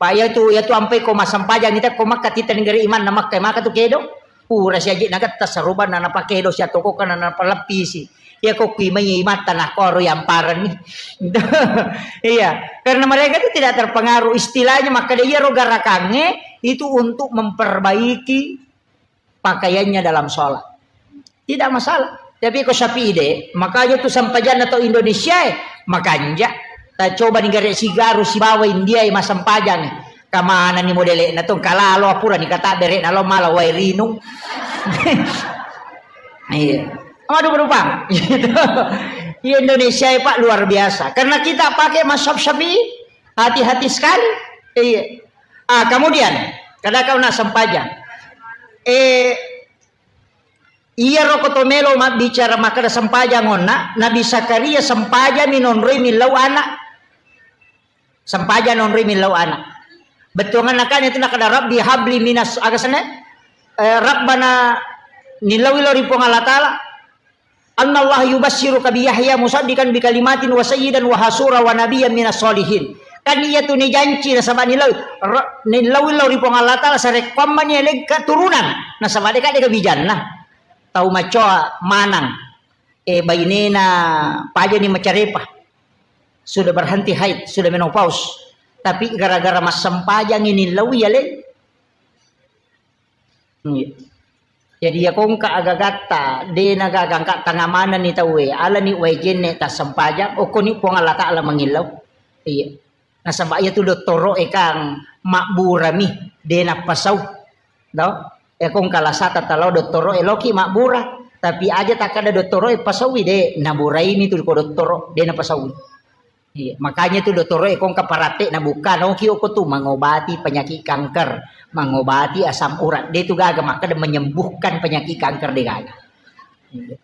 Pa iya tu, iya tu ampai ko massempajang ita ko Makkah, tita negara imanna Makkah, maka tu kedo. Pura siaji nagatta sarubana napakedo sia toko kana napaleppisi. Iya ko kui mai imatta na koro yang pareng. Iya, karena mereka itu tidak terpengaruh, istilahnya makkeda iya ro garakangnge itu untuk memperbaiki pakaiannya dalam sholat. Tidak masalah. Tapi ko Syafi'i de, makanya tu sempajanna tau Indonesia e, makanja. Ta coba ni gare sigaru sibawa India e massempajang e. Kamana ni modele na tu, kalalo apura ni kata bere na lo mala wae rinung. Iya. Aduh berubah. Gitu. Iya, Indonesia e, Pak, luar biasa. Karena kita pakai mazhab Syafi'i, hati-hati sekali. Iya. Ah, kemudian, kada kau nak sempajang. Eh, Iyaro ko to melo mabbicara makkeda sempajang onna, Nabi Zakaria sempajang mi nonroi millau anak. Sempajang nonroi millau anak. Bettuanganna kan itu nakkeda, "Rabbi habli minas," aga senna? Eh, Rabbana, nillau ilo ri Puang Allah Ta'ala. "Annallaha yubasysyiruka bi Yahya musaddiqan bi kalimatin wa sayyidan wa hasura wa nabiyyan minas sholihin." Kan iya tu nijanci nasaba nillau, ro-, nillau ilo ri Puang Allah Ta'ala sarekkuamma ni aleng keturunan. Nasaba deka deka bijanna. Tau macoa manang, eh, bainena pajani macarepa, sudah berhenti haid, sudah menopause, tapi gara-gara massempajang ini lau yaleng. Iya. Jadi, iya kongka agagatta, de nagaga engka tanga manenni tauwe, alani wae jenne tassempajang, okkoni Puang Allah Ta'ala mangillau. Iya. Nasaba iyatu dottoro'e kang mabburami, de nappasau. To? E kongka lasata talao dottoro'e, loki mabbura. Tapi aja takkada dottoro'e pasaui, de naburaimi tu ko dottoro, de napasaui. Iya, makanya tu dottoro'e kongka paratte'na bukka, noki okko tu mangobati penyakit kanker, mangobati asam urat. De tu gaga makkada menyembuhkan penyakit kanker, de gaga. Iya.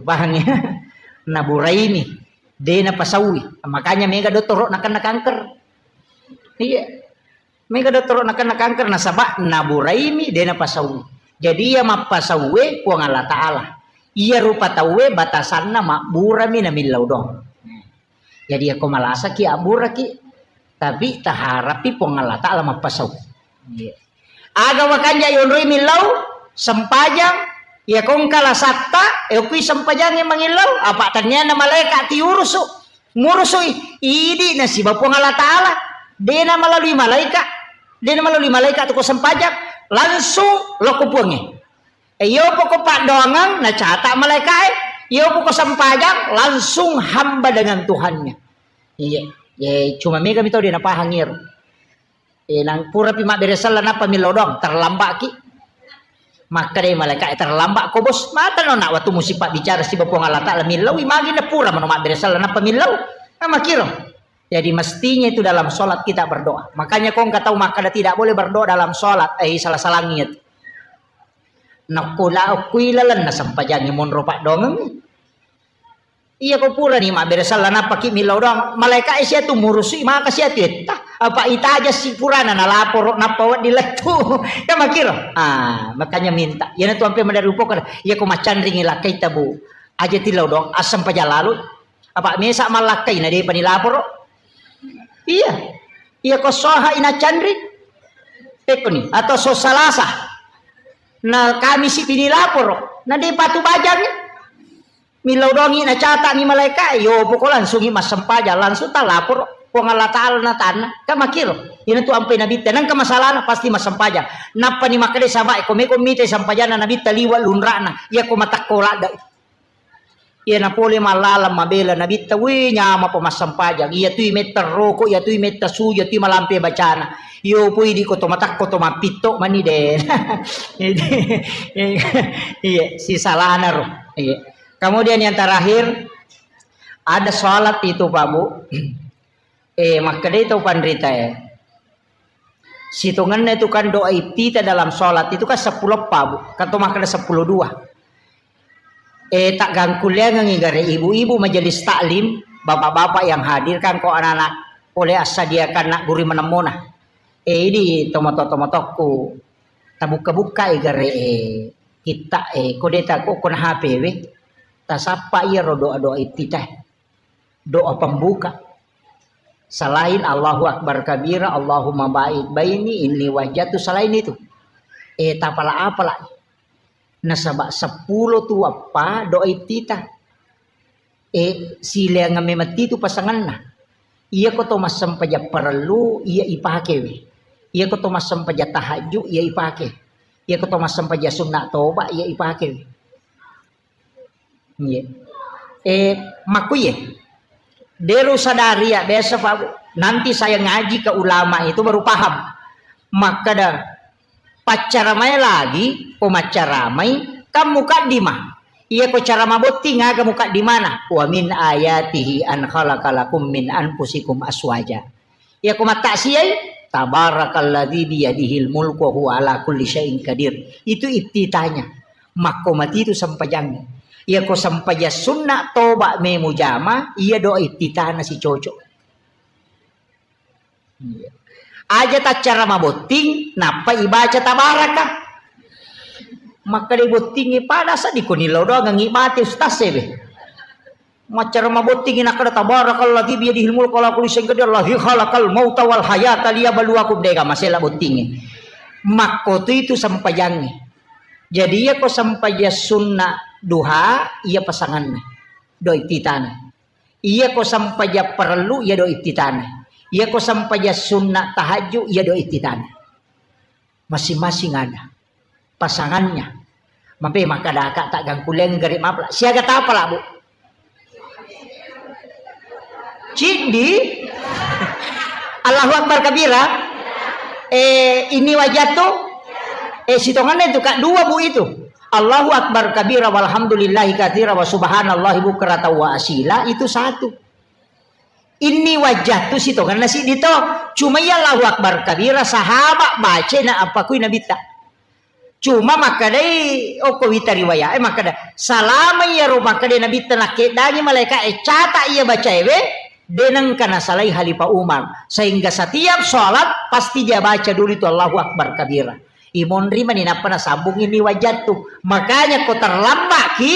Pahang ya? Naburaimi, de napasaui. Makanya mega dottoro nakenna kanker. Iya. Mega dottoro nakenna kanker nasaba naburaimi, de napasaui. Jadi iya mappasaue Puang Allah Ta'ala. Iya rupa tauwe batasanna mabburami namillau doang. Jadi, yako malasaki, abburaki, tapi taharapi Puang Allah Ta'ala mappasau. Iya. Aga wakanja yonroi millau, sempajang, yako engka lasatta, e, okui sempajangnge mangillau, apa tannianna malaika tiurusu, murusui, idi nasiba Puang Allah Ta'ala, dena melalui malaika, dena melalui malaika tu ko sempajang, langsung loko Puangnge. E, iyo poko paddoangeng, nacata malaikae. Iyo poko sempajang, langsung hamba dengan Tuhannya. Iya. E, cuma mega mi tau de napahang iyaro. E, nang purapi mabbere sella nappa millau doang, terlambaki. Makkadai malaikae, terlambak ko, Bos. Mata no nak waktu musi pabbicara siba Puang Allah Ta'ala, millaui magi na pura mano mabbere sella nappa millau. Nah, makiro. Jadi mestinya itu dalam sholat kita berdoa. Makanya kau engka tau makkada tidak boleh berdoa dalam sholat. Eh, salah-salangi itu. Nakula okui lalenna sempajangnge monro paddoangengnge. Iya ko purani mabbere sella nappaki millau doang. Malaika e siatu murusui maka siatu etta. Apa itaja si purana nalaporo nappa wedding lettu. Kan makiro. Ah, makanya minta. Iyana tu ampe madari upoko. Iya ko maccanringi lakkaita, Bu. Aja tillau doang. Assempajang lalu. Apa mesa mallakkai na depa nilaporo. Iya. Iya ko soha ina canri. Pekkoni. Atau so salasa. Na kami si pinilaporo. Na depa tu bajangi. Millau dongi na cata ni malaika. Yo poko langsungi massempajang. Langsung talaporo. Puang Allah Ta'ala na tanna. Kan makiro. Ina tu ampe nabitta. Nangka masalahna pasti massempajang. Nappa ni makkeda sahabat, ko meko mita sempajanna nabitta liwa lunrana. Iya ko matakko ladda. Iya napole mallalang mabela nabitta, wih, nyamapa massempajang. Iya tui metta roko, iya tui metta suju, iya tui malampe bacana. Iyo pui di koto matakko to mappitto mani de. Iya, sisalana ro. Iya. Kemudian yang terakhir, ada sholat itu, Pak Bu. Eh, makkedai tau panrita e. Sitongenna itu kan doa iftitah dalam sholat itu kan seppulo pabu, kan to makkeda seppulo dua. Eh, taggangkulleangengi gare ibu-ibu majelis taklim, bapak-bapak yang hadir kan ko anak-anak pole assadiakan nak guri manemmona. Eh, idi tomato-tomatokku tabukka-bukkai gare, eh, kitta, eh, ko deta ko kona H P we. Tasappa iyaro doa-doa iftitah. Doa pembuka. Selain Allahu Akbar kabira, Allahumma ba'id baini inni wajjatu, selain itu. Eh, tapala-apala. Nasaba seppulo tu appa doa iftitah. Eh, sileang memang titu pasanganna. Iya ko to massempajang parellu, iya ipake we. Iya ko to massempajang tahajud, iya ipake. Iya ko to massempajang sunna toba, iya ipake we. Iya. Eh, makkuye. Deru sadari ya, biasa, Pak Bu. Nanti saya ngaji ke ulama itu baru paham. Makkeda, paccaramai lagi, ko maccaramai, kan mukaddimah. Iya ko cara mabotting aga mukaddimana. Wa min ayatihi an khalaqa lakum min anfusikum aswaja. Iya ko mattaksiai, tabarakalladzi biyadihil mulku wa huwa ala kulli syai'in qadir. Itu iftitahnya. Makko matitu sempajangnge. Iya ko sempajang sunna toba me mujama, iya doa iftitahna sicoco. Iya. Aja taccara mabotting, nappa ibaca tabaraka. Makkeda bottingi pada seddi ko nillau doang ngi mate ustaz sebe. Maccara mabottingi nakkeda, "Tabarakalladzi biyadihil mulku wa ala kulli syai'in qadir, alladzi khalaqal mauta wal hayata liyabluwakum," dega masela bottingi. Makkotu itu sempajangnge. Jadi iya ko sempajang sunna duha, iya pasanganna. Doa iftitana. Iya ko sempajang parellu, iya doa iftitana. Iya ko sempajang sunna tahajud, iya doa iftitana. Masing-masing ada. Pasangannya. Mape makkadaka taggangkuleng gare mapla. Siaga tapala, Bu? Ciddi? Allahu Akbar kabira? Eh, ini wajah tuh? Eh, sitongannya itu, Kak, dua, Bu, itu. Allahu Akbar kabira walhamdulillahi katsira wa subhanallahi bukratan wa asila, itu satu. Ini wajah tuh sitonganna siddi to. Cuma iya Allahu Akbar kabira sahabat baca na apa kui Nabitta. Cuma makkedai okko wita riwayat, eh, makkeda, salama iyaro makkeda Nabitta nakkeddangi malaika e, cata iya bacaewe, de nengka nasalai Khalifah Umar. Sehingga setiap sholat pasti dia baca dulu itu Allahu Akbar kabira. Imonri mani nappa nasambung ini wajah tuh. Makanya ko terlambat ki,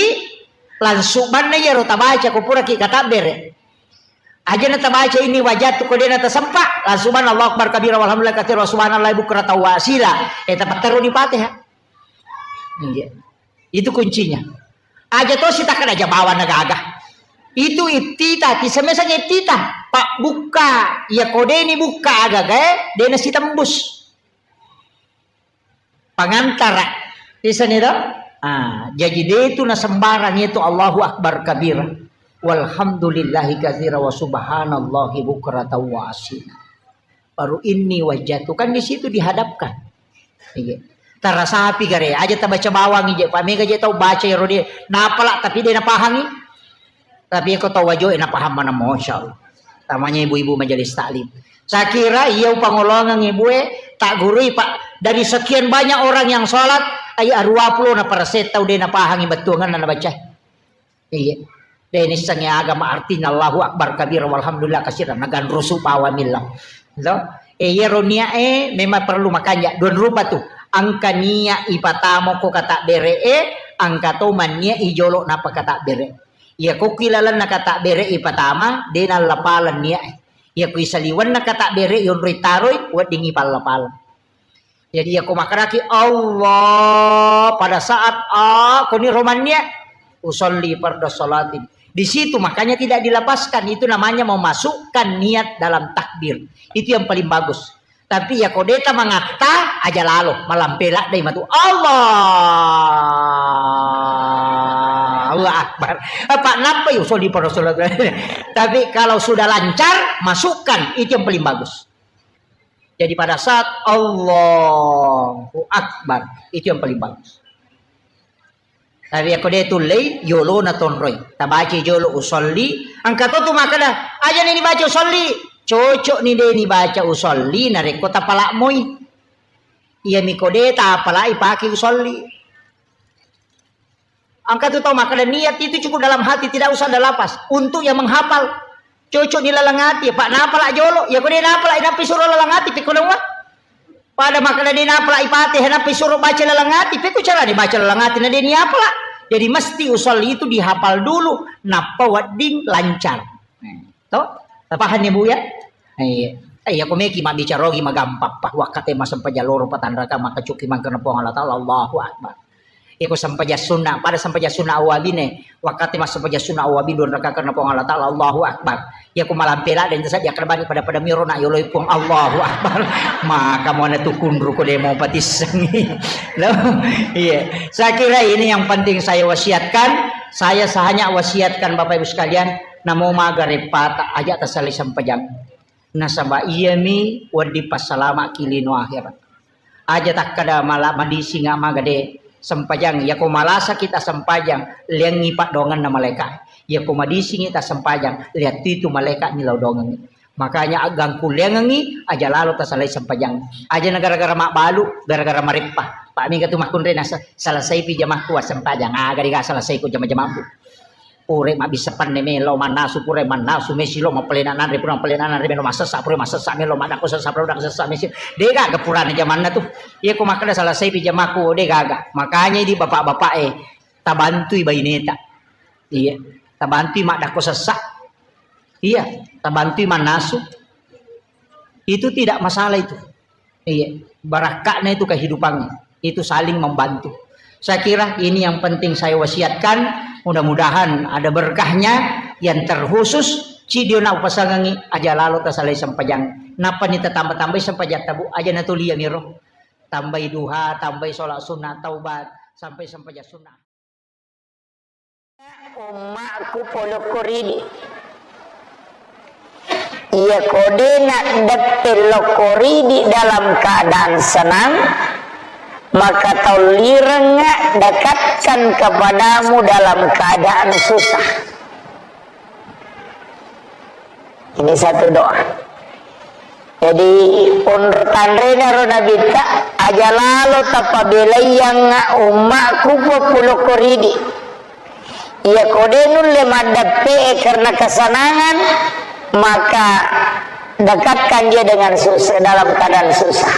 langsung manna iyaro tabaca ko pura ki katabbere. Aja na tabaca ini wajah tuh ko de na tasempa, langsung manna Allahu Akbar kabira walhamdulillah katsira wa subhanallah bukratan wa asila. Eh, tapatteruni Fatihah. Iya. Itu kuncinya. Aja to sitakkada aja bawa na gaga. Itu iftitah, tisemesang iftitah. Pak bukka, ya kodeni bukka agaga, eh, dena sitembus. Pangantara. Isani to? Ah, jadi de tu na sembarang itu Allahu Akbar kabira. Walhamdulillahi katsira wa subhanallahi bukratan wa asila. Baru ini wajah tu kan di situ dihadapkan. Iya. Tarasapi gare, aja tabaca bawang ije, pamega je tau baca ero de, napala tapi de napahangi. Tapi ko tau wajo e napaham mana, masyaallah. Tamanya ibu-ibu majelis taklim. Saya kira iya upangolongeng ibu e, tak gurui Pak, dari sekian banyak orang yang sholat, ai arua pulo na persen tau de napahangi bettuangan na baca. Iya. Deni sange agama artinya Allahu Akbar kabira walhamdulillah katsira naganrusu pawa millau. To? E, iyaro niat e memang perlu makanja dua rupa tu. Angka niat ipatamo ko kata bere e, angka to manniat ijolo napa kata bere. Iya ko ki lalenna kata bere ipatama, de nallapaleng niat e. Iya ko isaliwenna kata bere yonroi taroi, wedding ipallapaleng. Jadi, ya, ko makkedaki Allah pada saat, ah, koni romannya, usolli fardu sholatin. Di situ makanya tidak dilepaskan. Itu namanya memasukkan niat dalam takbir. Itu yang paling bagus. Tapi ya, ko deta mangatta, aja lalo, malampe ladde matu. Allah, Allah Akbar. Apa napa ya usolli fardu sholatin? Tapi kalau sudah lancar, masukkan. Itu yang paling bagus. Jadi pada saat Allahu Akbar, itu yang paling bagus. Tapi ako de tullei, yolo na tonroi. Tabaca jolo usolli, angka to tu makkeda, aja ni dibaca usolli. Cocok ni de ni baca usolli, narekko tapalak moi. Iya miko de tapalak ipake usolli. Angka tu tau makkeda niat itu cukup dalam hati, tidak usah ada lafaz. Untuk yang menghafal, cocok di laleng ati, Pak, napala jolo. Ya ko de napala, nappi suro laleng ati, pekko nawa. Pada makkeda de napala ipate, nappi suro baca laleng ati, pekko cara dibaca laleng ati, na de ni apala. Jadi mesti usolli itu dihafal dulu, nappa wedding lancar. To? Tapahanni, Bu, ya? Iya. Eh, iya, ko meki mabbicara ogi magampang, pa. Wakkate massempajang loro patanraka, makkacuki mangkana Puang Allah Taala, Allahu Akbar. Iya, ko sempajang sunna, pada sempajang sunna awabine, wakkate massempajang sunna awabi dua rakaat karena Puang Allah Taala, Allahu Akbar. Iya, ko malampe ladde, saja karbani pada-pada miro na yoloi Puang, Allahu Akbar. Maka mana tukunru ko demo patissengi. Loh, iya. Saya kira ini yang penting saya wasiatkan. Saya hanya wasiatkan Bapak Ibu sekalian, namo maga reppata, aja tasalai sempajang. Nasaba iyami wedding passalama'ki lino akhirat. Aja takkada mala madising maga de sempajang. Yako malasaki tassempajang, leangngi paddoangenna malaeka. Yako madisingi tassempajang, leattu itu malaeka ni lao doangengngi. Makanya aggangkulleangengngi, aja lalo tasalai sempajang. Aja na gara-gara mabbalu, gara-gara mareppa. Pak mega tu makkunrai nasa, selesaipi jamakku assempajang. Aga dega selesai ko jama-jamabbu. Pura mabbissa penne melo mannasu, pura mannasu mesi lo mapelena nanre, pura mapelena nanre melo massessa, pura massessa melo maddakko sessa, pura dakko sessa mesi. De gaga purana jamanna tu. Iya ko makkeda selesaipi jamakku, de gaga. Makanya di bapak-bapak e, tabantui baineta. Iya, tabantui maddakko sessa. Iya, tabantui mannasu. Itu tidak masalah itu. Iya, barakka'na itu kehidupannya. Itu saling membantu. Saya kira ini yang penting saya wasiatkan. Mudah-mudahan ada berkahnya. Yang terkhusus, cidio na upasangangi aja lalo tasalai sempajang. Nappa ni tatamba-tambai sempajang tabu aja natulia miro. Tambai duha, tambai sholat sunnah taubat. sampai sempajang sunnah. Ummakku polokko ridi. Iya ko de naddeppe lokko ridi dalam keadaan senang, maka tollirengnga dekatkan kepadamu dalam keadaan susah. Ini satu doa. Jadi, onro tanrena ro Nabitta, aja lalo tapabelaiangnga ummakku populokko ridi. Iya ko de nulle maddeppe'e karena kesenangan, maka dekatkan dia dengan susah, dalam keadaan susah.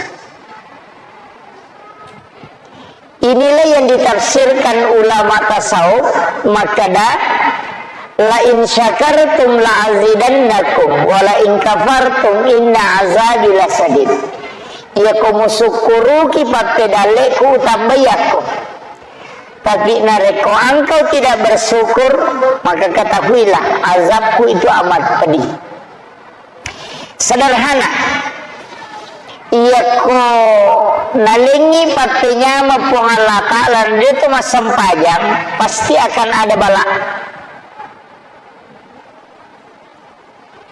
Inilah yang ditafsirkan ulama tasawuf, makkeda, "La in syakartum la azidannakum, wa la in kafartum inna azabi lasadid." Iya ko musukkuruki pappedalleku, utambai yakko. Tapi narekko engkau tidak bersyukur, maka ketahuilah azabku itu amat pedih. Sederhana. Iyako nalengngi pappenyameng Puang Allah Ta'ala, na de to massempajang, pasti akan ada bala.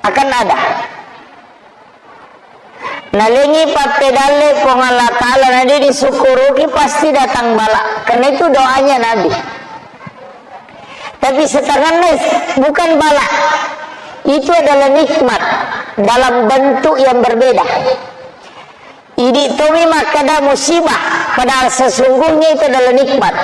Akan ada. Nalengngi pappedalle Puang Allah Ta'ala, na de disukkuruki, pasti datang bala. Karena itu doanya Nabi. Tapi setanganna bukan bala. Itu adalah nikmat dalam bentuk yang berbeda. Idi tomi makkeda musibah, padahal sesungguhnya itu adalah nikmat.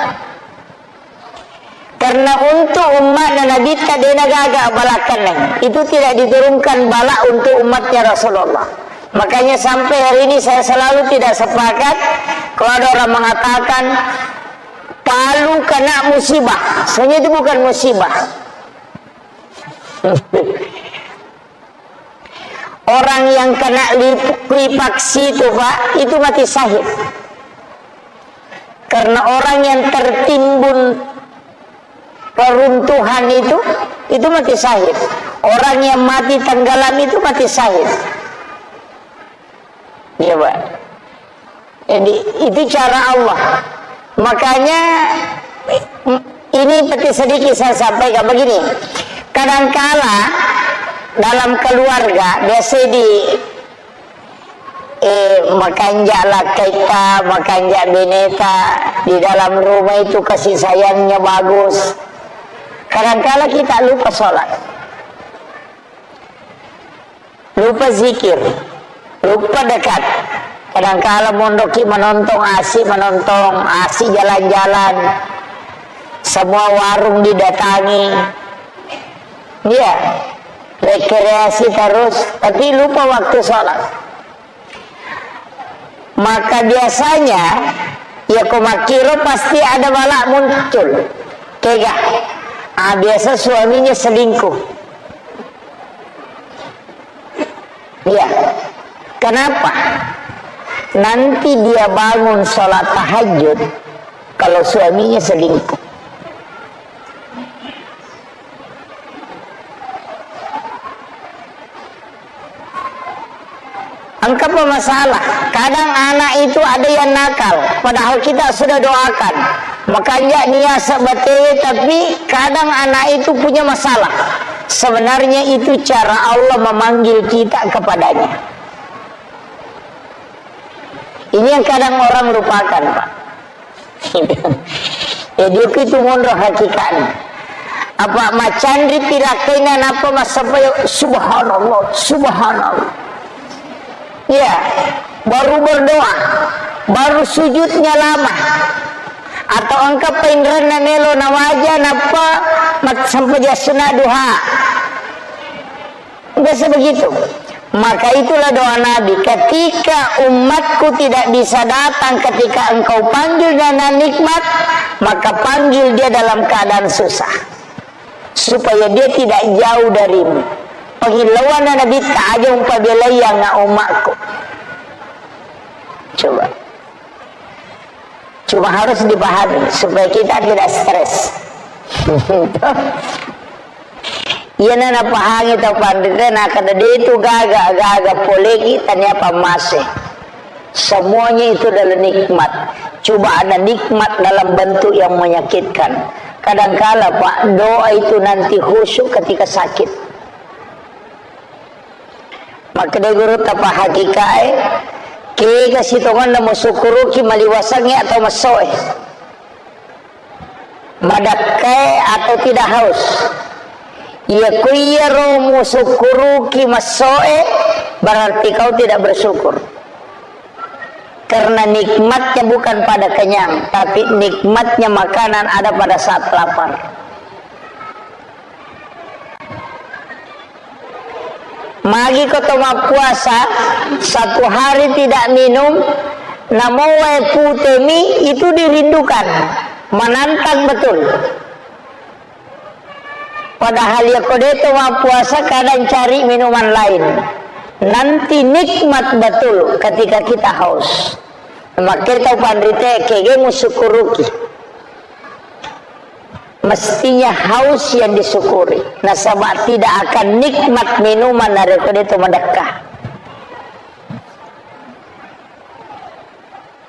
Karena untuk umatna Nabitta de nagaga bala kenneng. Itu tidak diturunkan bala untuk umatnya Rasulullah. Makanya sampai hari ini saya selalu tidak sepakat kalau ada orang mengatakan Palu kena musibah. Sebenarnya itu bukan musibah. Orang yang kena likuifaksi itu, Pak, itu mati syahid. Karena orang yang tertimbun reruntuhan itu, itu mati syahid. Orang yang mati tenggelam itu mati syahid. Iya, Pak. Jadi, itu cara Allah. Makanya, ini seperti sedikit saya sampaikan begini. Kadangkala dalam keluarga, biasa di, eh, makanja lakkaita, makanja beneta, di dalam rumah itu kasih sayangnya bagus. Kadangkala kita lupa sholat. Lupa zikir, lupa dekat. Kadangkala monroki manontong, asik manontong, asik jalan-jalan. Semua warung didatangi. Iya, rekreasi terus, tapi lupa waktu sholat. Maka biasanya, ya ko makkiro pasti ada bala muncul. Kega? Ah, biasa suaminya selingkuh. Iya. Kenapa? Nanti dia bangun sholat tahajud kalau suaminya selingkuh. Engkapa masalah? Kadang anak itu ada yang nakal, padahal kita sudah doakan. Makanya niasa batewe, tapi kadang anak itu punya masalah. Sebenarnya itu cara Allah memanggil kita kepadanya. Ini yang kadang orang lupakan, Pak. Jadi, itu monro hakikatnya. Apa macanri pilakkaina, napa massapaya, "Subhanallah, subhanallah." Iya, baru berdoa, baru sujudnya lama. Atau engka painrenna melo nawaja, nappa mat-, sempajang sunat duha. Biasa begitu. Maka itulah doa Nabi, "Ketika umatku tidak bisa datang ketika engkau panggil dan nikmat, maka panggil dia dalam keadaan susah, supaya dia tidak jauh darimu." Pangillauanna Nabitta, "Aja umpabelaiangnga umatku." Coba. Cuma harus dipahami supaya kita tidak stres. Iyana napahangi tau panrita, nakkeda de tu gaga, gaga poleki tania pammase. Semuanya itu adalah nikmat. Coba ada nikmat dalam bentuk yang menyakitkan. Kadangkala, Pak, doa itu nanti khusyuk ketika sakit. Makkeda gurutta pa hakikae, kega sitongenna musukkuruki maliwasangnge atau messoe. Madakkae atau tidak haus. Iya ku iyaro musukkuruki messoe, berarti kau tidak bersyukur. Karena nikmatnya bukan pada kenyang, tapi nikmatnya makanan ada pada saat lapar. Magi ko to mappuasa, satu hari tidak minum, namo wae pute mi, itu dirindukan, menantang betul. Padahal ya ko de to mappuasa, kadang cari minuman lain. Nanti nikmat betul ketika kita haus. Makkeda tau panrite, kege musukkuruki. Mestinya haus yang disyukuri. Nasaba tidak akan nikmat minuman narekko de to madekka.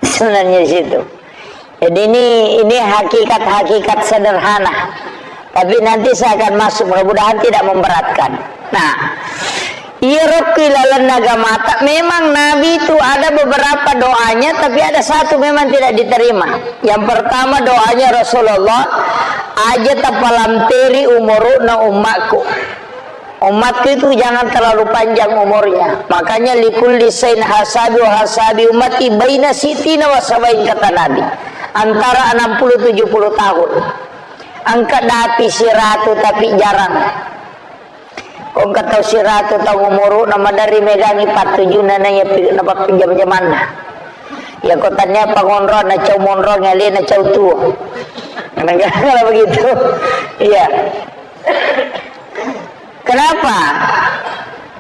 Sebenarnya di situ. Jadi ini, ini hakikat-hakikat sederhana. Tapi nanti saya akan masuk, mudah-mudahan tidak memberatkan. Nah, iya rokki lalenna agamata, memang Nabi itu ada beberapa doanya, tapi ada satu memang tidak diterima. Yang pertama doanya Rasulullah, aja tapalamperi umuru'na ummakku. Umatku itu jangan terlalu panjang umurnya. Makanya likulli sain hasabi wa hasabi ummati baina sittina wa sabain, kata Nabi. Antara enam puluh tujuh puluh tahun. Engka dapi siratu tapi jarang. Ko engka tau siratu tau umuru na maderri megangi pattujunna na iya pi-, na pappinjam-jamanna. Ya ko tania pangonro na cau monro ngale na cau tuo. Negara begitu. Iya. Kenapa?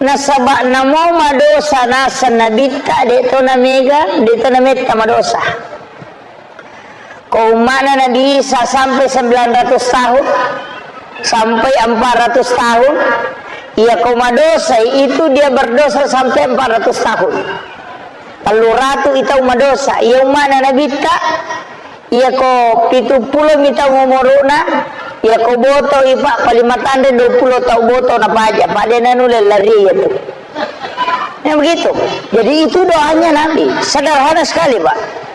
Nasaba namo madosa naseng nabitta, de to na mega, de to na metta madosa. Ko umma'na Nabi Isa sampai sembilan ratus tahun, sampai empat ratus tahun, iya ko madosa itu dia berdosa sampai empat ratus tahun. Tellu ratu itau madosa, iya umma'na Nabitta, iya ko pitu pulo mi tau umuru'na, iya ko boto ipa paling matanre dua pulo tau boto na paja, pada nanulle lari iya tu. Ya begitu. Jadi itu doanya Nabi, sederhana sekali, Pak.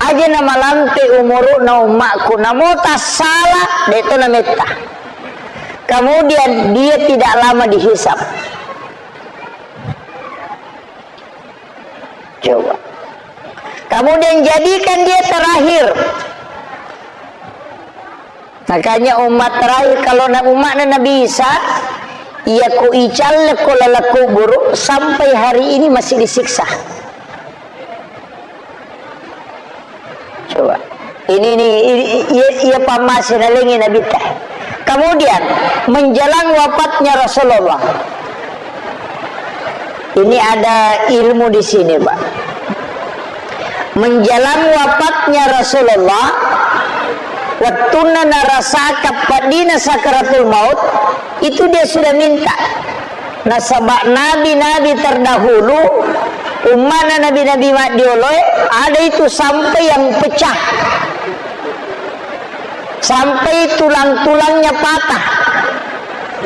Aja na malampe umuru'na ummakku, namo tassala, de to na metta. Kemudian dia tidak lama dihisab. Coba. Kemudian jadikan dia terakhir. Makanya umat terakhir, kalau na-, umatnya Nabi Isa, iya ko icalle ko laleng kuburu, sampai hari ini masih disiksa. Coba. Ini, ini, ini, iya, iya pammasena lengi Nabi teh. Kemudian, menjelang wafatnya Rasulullah. Ini ada ilmu di sini, Pak. Menjelang wafatnya Rasulullah, wettunna narasaka peddina sakaratul maut, itu dia sudah minta. Nasaba nabi-nabi terdahulu, ummana nabi-nabi maddioloe, ada itu sampai yang pecah. Sampai tulang-tulangnya patah.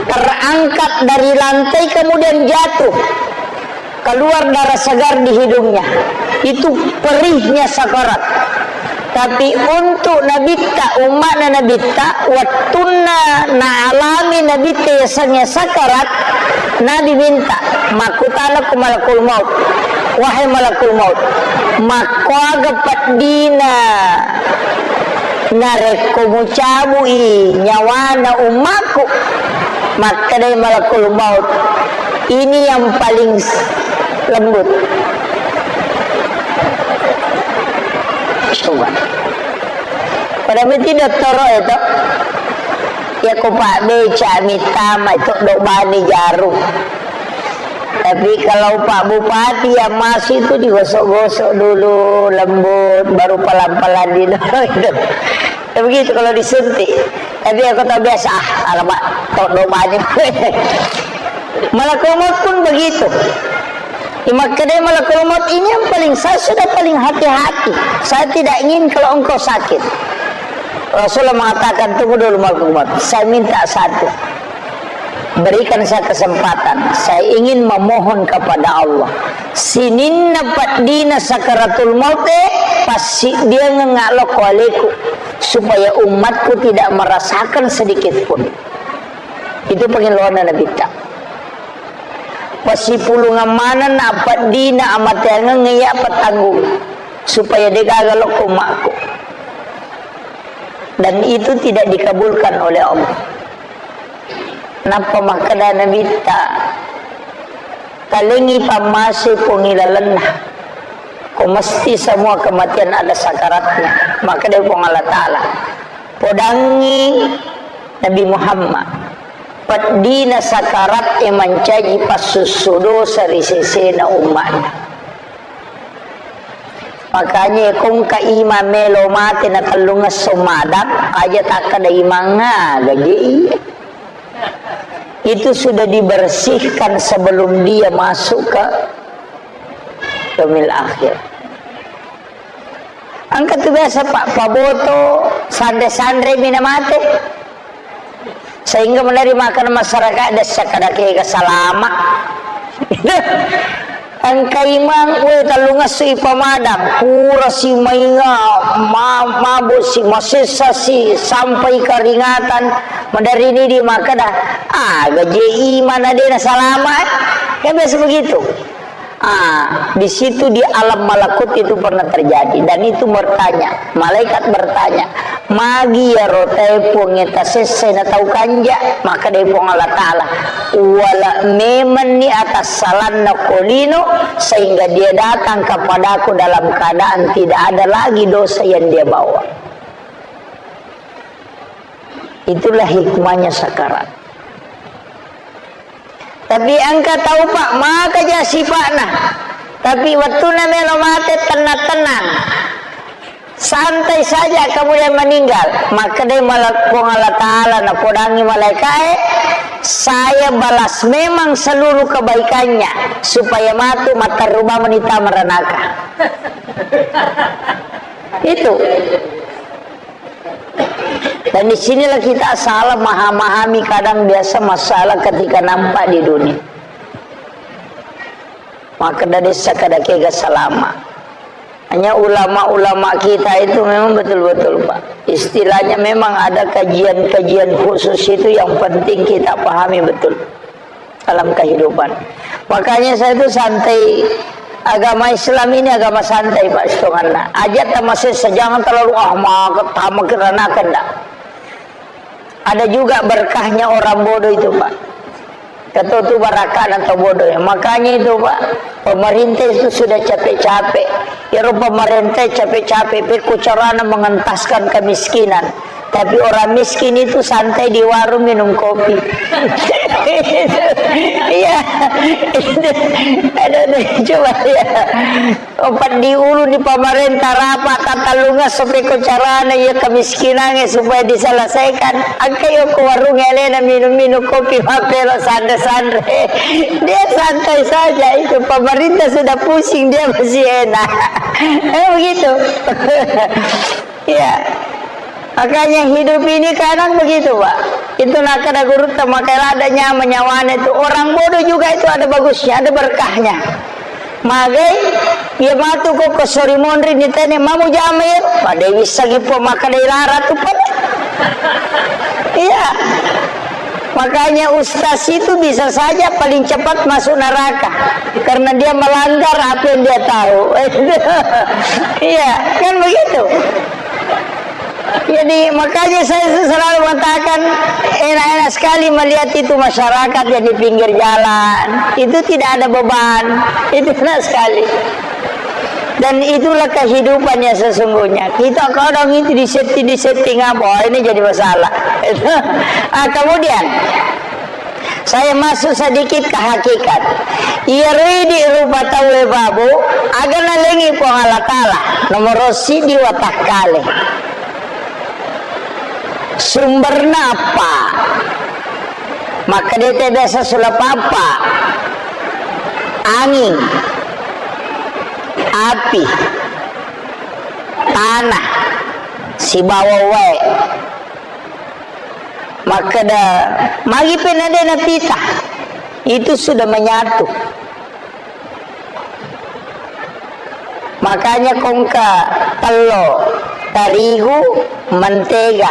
Terangkat dari lantai, kemudian jatuh. Keluar darah segar di hidungnya. Itu perihnya sakarat. Tapi untuk Nabitta, umma'na Nabitta, wettunna naalami Nabitta yasengnge sakarat, Nabi minta, makkutana ku malakul maut, "Wahai malakul maut, makkoaga peddina narekko mucabui nyawana ummaku?" Makkedai malakul maut, "Ini yang paling s-, lembut." Coba. Pada meti dottoro itu. Ya ko pabbeca mitama itu do bani jaru. Tapi kalau Pak Bupati yang masuk itu digosok-gosok dulu, lembut, baru pelan-pelan di itu. Ya begitu kalau disuntik. Tapi aku tak biasa, ah, alamak, tok do bani. Malakul maut pun begitu. Imakkedai malakul maut, "Ini yang paling, saya sudah paling hati-hati. Saya tidak ingin kalau engkau sakit." Rasulullah mengatakan, "Tunggu dulu malakul maut. Saya minta satu. Berikan saya kesempatan. Saya ingin memohon kepada Allah. Sininna peddina sakaratul maut, eh, passidiangeng lokko aleku, supaya umatku tidak merasakan sedikit pun." Itu pengeluaran Nabi ta. Pasipulungang maneng na peddina amateangeng iya petanggung, supaya degaga lokko umatku. Dan itu tidak dikabulkan oleh Allah. Nappa makkeda Nabitta, "Talengi pammasei pongi lalenna. Ko mesti semua kematian ada sakaratnya." Makkeda Puang Allah Ta'ala, "Podangi Nabi Muhammad, peddina sakarat e mancaji passussu dosa ri sesena umma'na." Makanya, ko engka imang melo mate na tellungesso madang, aja takkeda imang aga je iya. Itu sudah dibersihkan sebelum dia masuk ke yaumil akhir. Engka tu biasa, Pak, paboto sanre-sanre mi na mate. Sehingga menari makan masyarakat dessa kada kega salama. Engka imang, we, tellungesso ipamadang, pura si mainga, ma-, mabo si, masessa si, sampai keringatan. Madari ni di makkeda, "Aga je imang na de na salama, eh?" Kan biasa begitu. Ah, di situ di alam malakut itu pernah terjadi. Dan itu bertanya, malaikat bertanya, "Magi iyaro tae Puang e tasessai na tau kanja?" Makkedai Puang Allah Ta'ala, "Wala memenni atassalanna ko lino, sehingga dia datang kepadaku dalam keadaan tidak ada lagi dosa yang dia bawa." Itulah hikmahnya sakarat. Tapi engka tau, Pak, maka ja sipa'na. Tapi wettuna melo mate, tenang-tenang. Santai saja, kemudian meninggal. Makkedai mala-, Puang Allah Ta'ala, napodangi malaikae, "Saya balas memang seluruh kebaikannya, supaya matu matteru bawang menita meranaka." Itu. Dan di sinilah kita salah memahami kadang biasa masalah ketika nampak di dunia. Maka dari sakada kega salama. Hanya ulama-ulama kita itu memang betul-betul, Pak. Istilahnya memang ada kajian-kajian khusus itu yang penting kita pahami betul. Dalam kehidupan. Makanya saya tuh santai. Agama Islam ini agama santai, Pak, setonganna. Aja tamasessa, jangan terlalu, ah, maka tamak kerana kena. Ada juga berkahnya orang bodoh itu, Pak. Kata tu barakah atau bodoh ya. Makanya itu, Pak, pemerintah itu sudah capek-capek. Ya, pemerintah capek-capek, pekko carana mengentaskan kemiskinan. Tapi orang miskin itu santai di warung minum kopi. Iya. Ada deh, coba ya. Opat di ulu di pemerintah rapat tatallunga supaya ko carana iya kemiskinannya supaya diselesaikan. Angka yo ko warung elena minum-minum kopi mapelo sandre-sandre. Dia santai saja itu. Pemerintah sudah pusing, dia masih enak. Eh, begitu. Iya. Makanya hidup ini kadang begitu, Pak. Itu nakada guru temakai lada nyama nyawane itu. Orang bodoh juga itu ada bagusnya, ada berkahnya. Magai, iya matu ko ko sori monri ni tene mamu jama ya. Pada bisa gipo maka dai lara tu pada. Iya. Makanya ustaz itu bisa saja paling cepat masuk neraka karena dia melanggar apa yang dia tahu. Iya, kan begitu. Jadi, makanya saya selalu mengatakan, enak-enak sekali melihat itu masyarakat yang di pinggir jalan. Itu tidak ada beban. Itu enak sekali. Dan itulah kehidupan yang sesungguhnya. Kita kadang itu disetting, disetting apa, "Oh, ini jadi masalah." Ah, kemudian, saya masuk sedikit ke hakikat. Iyaro idi rupa tauwe babu, aga nalengi Puang Allah Ta'ala, nomoro sidi watakkale. Sumberna apa? Maka dia biasa sulap apa? Angin. api, tanah, sibawa wae. Makkeda, magi penade napita? Itu sudah menyatu. Makanya kongka tello, tarigu, mentega,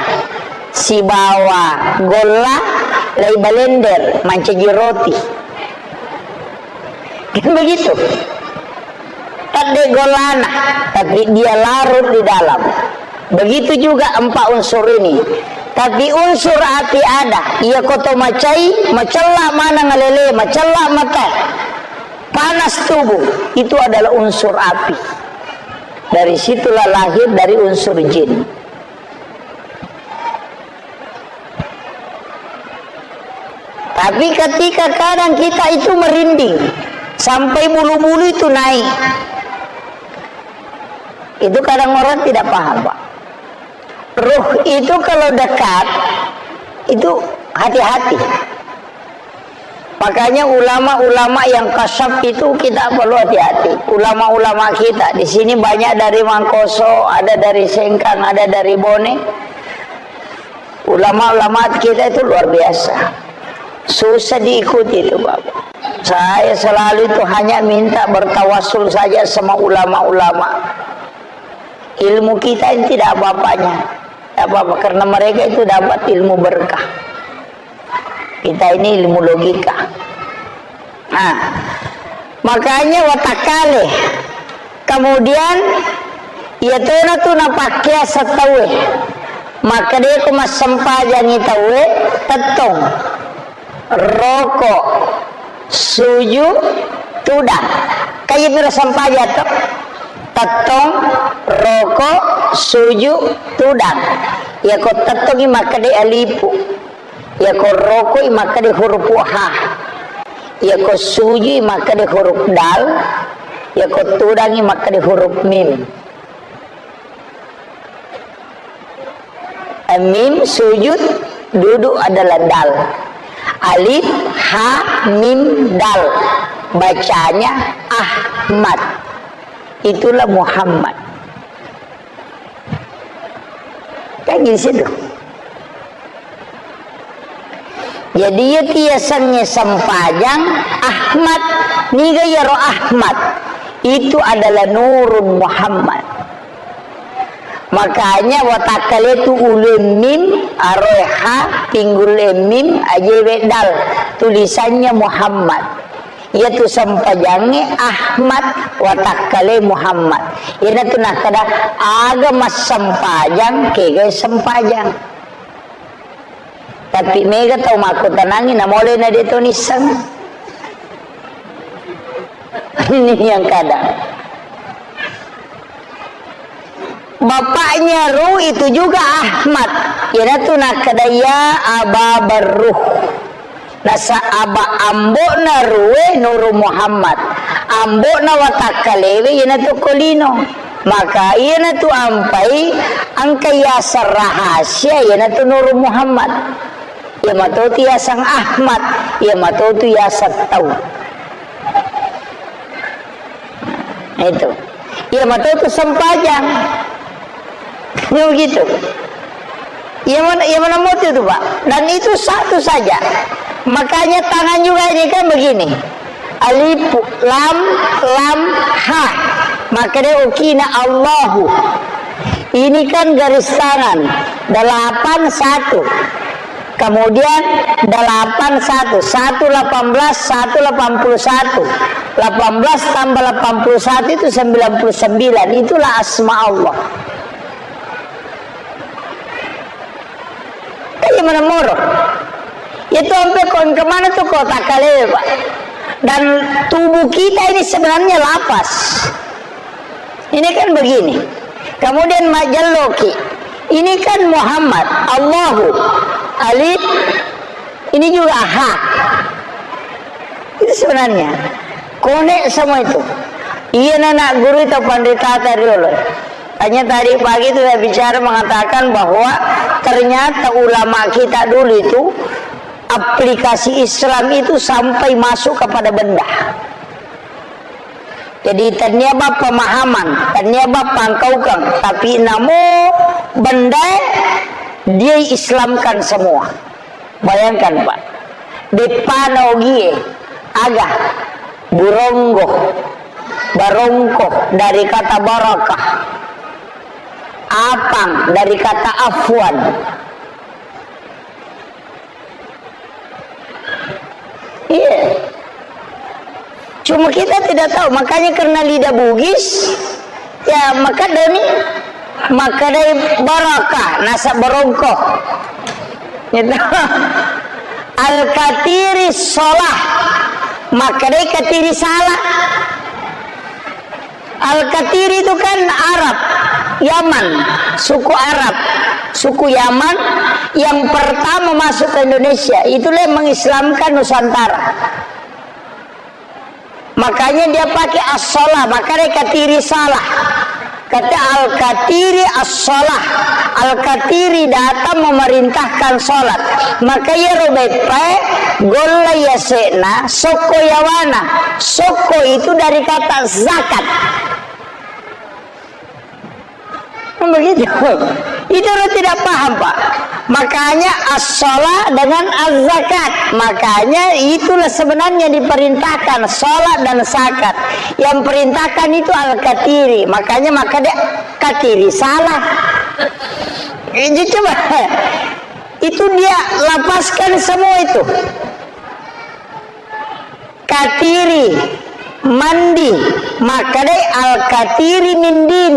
sibawa golla, lai balender, mancaji roti. Kan begitu. Tadde gollana, tapi dia larut di dalam. Begitu juga empat unsur ini. Tapi unsur api ada, iya koto macai, macella maneng lele, macella mata, panas tubuh, itu adalah unsur api. Dari situlah lahir dari unsur jin. Tapi ketika kadang kita itu merinding, sampai bulu-bulu itu naik, itu kadang orang tidak paham, Pak. Ruh itu kalau dekat, itu hati-hati. Makanya ulama-ulama yang kasaf itu kita perlu hati-hati. Ulama-ulama kita di sini banyak dari Mangkoso, ada dari Sengkang, ada dari Bone. Ulama-ulama kita itu luar biasa. Susah diikuti itu, Bapak. Saya selalu itu hanya minta bertawasul saja sama ulama-ulama. Ilmu kita ini tidak apa-apanya. Tidak apa-apa, karena mereka itu dapat ilmu berkah. Kita ini ilmu logika. Nah, makanya watakkale. Kemudian, iya tona tu napakkea settaue. Makkedeko massempajangi taue, tettong, roko, suju, tudang. Kaya piro sempajang to? Tettong, roko, suju, tudang. Iyako tettongi makkeda alifu. Iyako rokoi makkeda huruf ha. Iyako sujui makkeda huruf dal. Iyako tudangi makkeda huruf mim. Mim sujud, duduk adalah dal. Alif, ha, mim, dal. Bacanya Ahmad. Itulah Muhammad. Kan di situ. Jadi, iya tiasengnge sempajang Ahmad, niga iyaro Ahmad? Itu adalah Nurun Muhammad. Makanya watakkale tu ulue mim, aroe ha, pinggul e mim, ajewe dal, tulisannya Muhammad. Iyatu sempajangnge Ahmad watakkale Muhammad. Iyanatu nakkeda, aga massempajang, kegai sempajang. Tapi mega tau makkutanangi, namole na de to nisseng. Ini yang kadang. Bapaknya Ru itu juga Ahmad. Iyanatu nakkeda, "Ya Aba Barruh." Nasa aba ambo'na Rue Nuru Muhammad. Ambo'na watakkalewe iyanatu ko lino. Maka iyanatu ampai engka yaseng rahasia iyanatu Nuru Muhammad. Iya matotu yaseng Ahmad, iya matotu yaseng tau. Itu. Iya matotu sempajang. Ini begitu. Iya mana, iya mana motif itu, Pak? Dan itu satu saja. Makanya tangan juga ini kan begini. Alif, lam, lam, ha. Maka dia ukina Allahu. Ini kan garis tangan. Delapan satu. Kemudian delapan satu, satu delapan belas, satu delapan puluh satu. Delapan belas tambah delapan puluh satu itu sembilan puluh sembilan. Itulah asma Allah. Kan iya mana moro. Itu sampai kon kemana tuh kota kalewe, Pak? Dan tubuh kita ini sebenarnya lapas. Ini kan begini. Kemudian majelloki. Ini kan Muhammad, Allahu, Alif, ini juga ha. Itu sebenarnya. Konek semua itu. Iya, anak guru itu pandita tadi dulu. Hanya tadi pagi itu saya bicara mengatakan bahwa ternyata ulama kita dulu itu aplikasi Islam itu sampai masuk kepada benda. Jadi, tania bab pemahaman, tania bab pangkaukeng, tapi namo benda dia Islamkan semua. Bayangkan, Pak, deppana ogie, aga, buronggo, barongko dari kata barakah, apang dari kata afwan. Iya. Cuma kita tidak tahu, makanya karena lidah Bugis, ya, maka demi, maka dari barakah, nasa barongko. Gitu. Al-Katiri sholah, maka dari katiri salah. Al-Katiri itu kan Arab, Yaman, suku Arab, suku Yaman yang pertama masuk ke Indonesia. Itulah yang mengislamkan Nusantara. Makanya dia pakai as-sholah, makanya Katiri salah. Kata Al-Katiri as-sholah. Al-Katiri datang memerintahkan sholat. Maka iyaro beppae golla yase'na, sokko yawana. Sokko itu dari kata zakat. Kan begitu. Itu orang tidak paham, Pak. Makanya as-sholah dengan az-zakat. Makanya itulah sebenarnya diperintahkan sholat dan zakat. Yang perintahkan itu al-katiri. Makanya maka dia katiri salah. Itu coba. Itu dia lapaskan semua itu. Katiri, mandi, makkedai al-katiri mindin.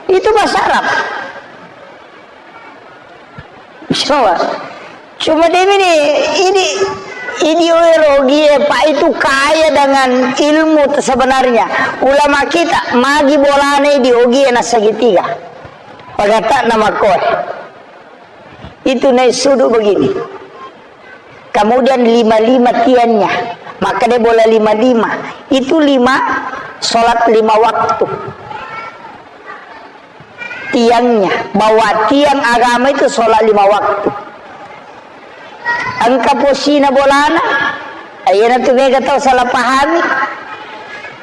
Itu bahasa Arab. Coba. Cuma dia ini, ini, ini ideologi ya, Pak, itu kaya dengan ilmu sebenarnya. Ulama kita, magi bolana ideologi na segitiga. Pagata nama koe. Itu naik sudu begini. Kemudian lima-lima tiangnya. Maka dia bola lima-lima. Itu lima, sholat lima waktu. Tiangnya. Bahwa tiang agama itu sholat lima waktu. Engka posina bolana. Ayyana tu mega tau salah pahami.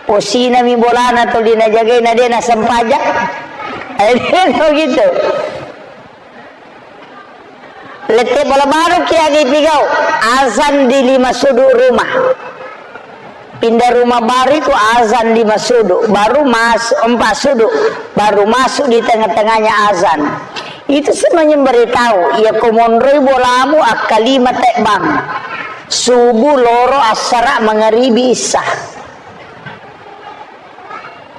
Posina mi bolana tu dinajagai na dia na sempajang. Ayyana tu gitu. Lette bola baru ki aga ipigau, azan di lima sudu rumah. Pindah rumah baru itu azan lima sudu, baru masuk empat sudu, baru masuk di tengah-tengahnya azan. Itu semuanya memberitahu, ya ko monroi bolamu akkalima tebbang. Subuh, loro, assara, mangaribi, isya.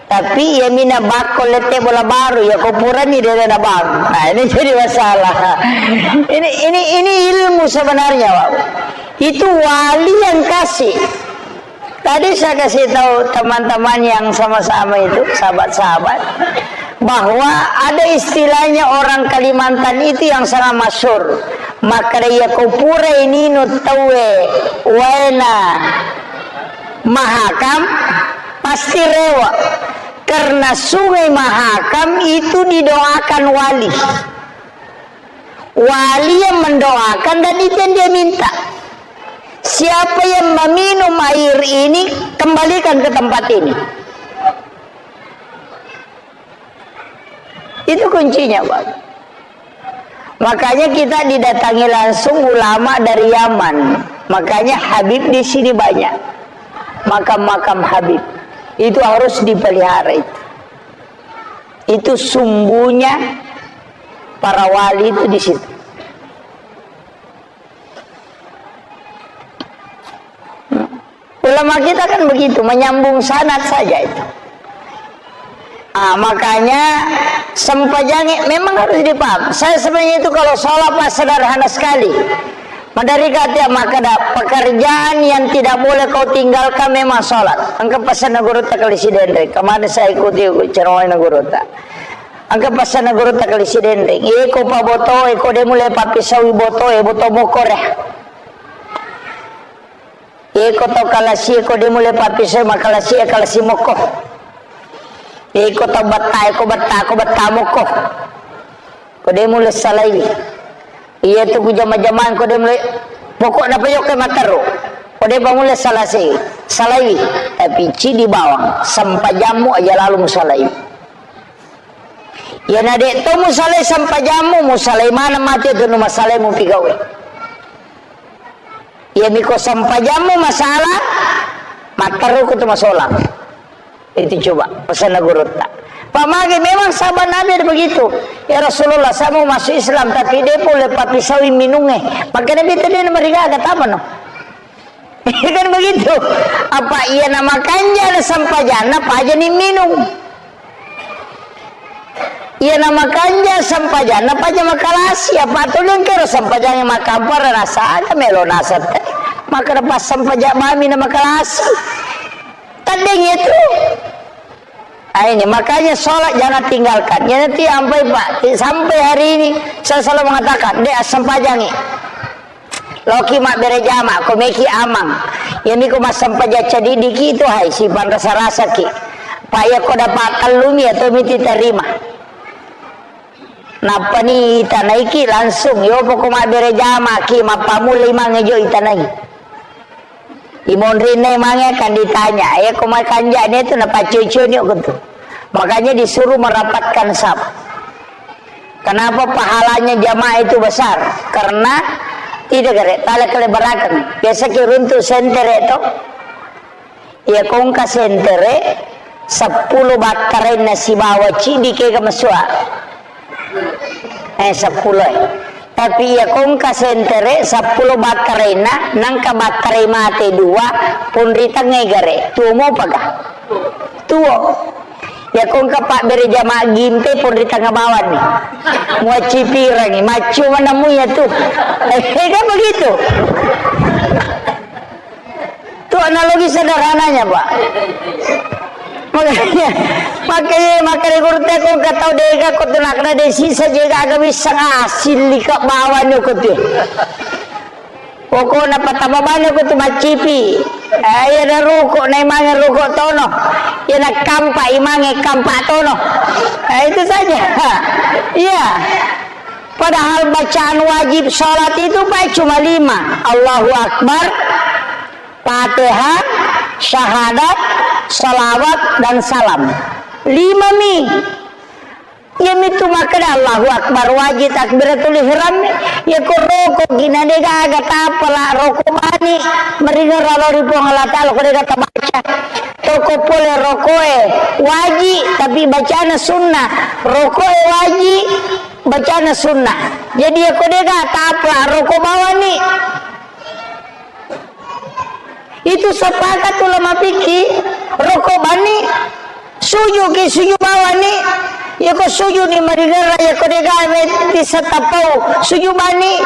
Tapi iya mina bakko lette bola baru, ya ko purani dena na bang. Nah, ini jadi masalah. Ini, ini, ini ilmu sebenarnya, Pak. Itu wali yang kasih. Tadi saya kasih tahu teman-teman yang sama-sama itu, sahabat-sahabat, bahwa ada istilahnya orang Kalimantan itu yang sangat masyhur. Maka dia ko pura ini no tawe waena Mahakam, pasti rewa. Karena Sungai Mahakam itu didoakan wali. Wali yang mendoakan dan itu yang dia minta. Siapa yang meminum air ini, kembalikan ke tempat ini. Itu kuncinya, Pak. Makanya kita didatangi langsung ulama dari Yaman. Makanya Habib di sini banyak. Makam-makam Habib. Itu harus dipelihara itu. Itu sumbunya para wali itu di situ. Ulama kita kan begitu, menyambung sanad saja itu. Ah, makanya sempajangnya memang harus dipaham. Saya sebenarnya itu kalau sholat pas sederhana sekali. Madari kata makkeda pekerjaan yang tidak boleh kau tinggalkan memang sholat. Engka pesanna gurutta kali Sidenreng. Kemarin saya ikuti ceramahnya gurutta. Engka pesanna gurutta kali Sidenreng. Iko pa boto, iko de mulai papisau boto, e boto mokore. Iko tau kalasi, iko de mulai papisau makalasi, e kalasi moko. Iko tau betta, iko betta, ko betta moko. Ko de mulai salai. Iya tu ku jama-jamang ko de mulai. Pokokna pa yoke matteru. Ko de' pa mulle salai, salaiwi, tapi cidi bawang, sempajammu aja lalu musalai. Iyana de' to musalai sempajammu, musalai maneng mate tu nu masalai mupigawe. Iyami ko sempajammu masalah, matteru ko tu masolang. Itu coba pesanna gurutta. Pak mage memang sahabat Nabi ada begitu. Ya Rasulullah, saya mau masuk Islam, tapi de' pole papisaui minungnge. Maka Nabi tadi marigaga, tama no. Kan begitu. Apa iyana makanja na sempajang, na paja ni minung. Iyana makanja sempajang, na paja makalasi. Apa tu lengkero sempajang yang makampar rasa aga melo nasar te. Maka dapat sempajang mami na makalasi. Tanding itu. Ah, ini, makanya sholat jangan tinggalkan. Ya, nanti sampai, Pak, sampai hari ini saya selalu mengatakan, "Dek, assempajangi. Loki mabbere jama, ko meki amang. Ya, miko massempajang cadidiki itu, hai, sipan rasa-rasa ki. Pak, ya, ko dapat tellumi, ya, to miti terima." Napani itanaiki langsung, yo, poko mabbere jama ki, mappamula imang ejo itanai. Imonrinna imangnge akan ditanya, "Eh, ko makanja'ni tu napaccoi-coini okko tu." Makanya disuruh merapatkan saf. Kenapa pahalanya jamaah itu besar? Karena tidak gare, tala kelebarakeng. Biasa ki runtu sentere to. Iya kongka sentere, seppulo bakkarainna sibawa cidi kega masua. Eh, seppulo, eh. Tapi iya kongka sentere, seppulo bakkarainna, nangka bakkarai mate dua, ponri tengngai gare. Tuo mopaga? Tuo. Iya kongka pabbere jama gimpe, ponri tengnga bawanni. Muaccipirangi, maccu manammu iya tu. Eh, kan begitu. Itu analogi sederhananya, Pak. Makanya, makanya, makanya guru te ko engka tau dega ko tu nakna de sisa jega aga wisseng asil lika bawang ko tu. Pokokna patama bani ko tu maccipi. Eh, iya na ruko, na imange ruko tono. Iya na kampa, imange kampa tono. Eh, itu saja. Iya. Padahal bacaan wajib sholat itu, Pak, cuma lima. Allahu Akbar, Fatihah, syahadat, salawat, dan salam. Lima mi. Iya mitu makkeda Allahu Akbar wajib, takbiratul ihram. Iya ko roko gina de gaga tapala roko bani. Meringerra lao ri Puang Allah Ta'ala ko de gaga tabaca. Toko pole rokoe wajib, tapi bacana sunnah. Rokoe wajib, bacana sunnah. Jadi, iya ko de gaga tapala roko bawani. Itu sepakat ulama fikih, roko bani, sujud ki sujud bawani, iya ko sujud ni marigerra, iya ko de gaga disatapau, sujud bani,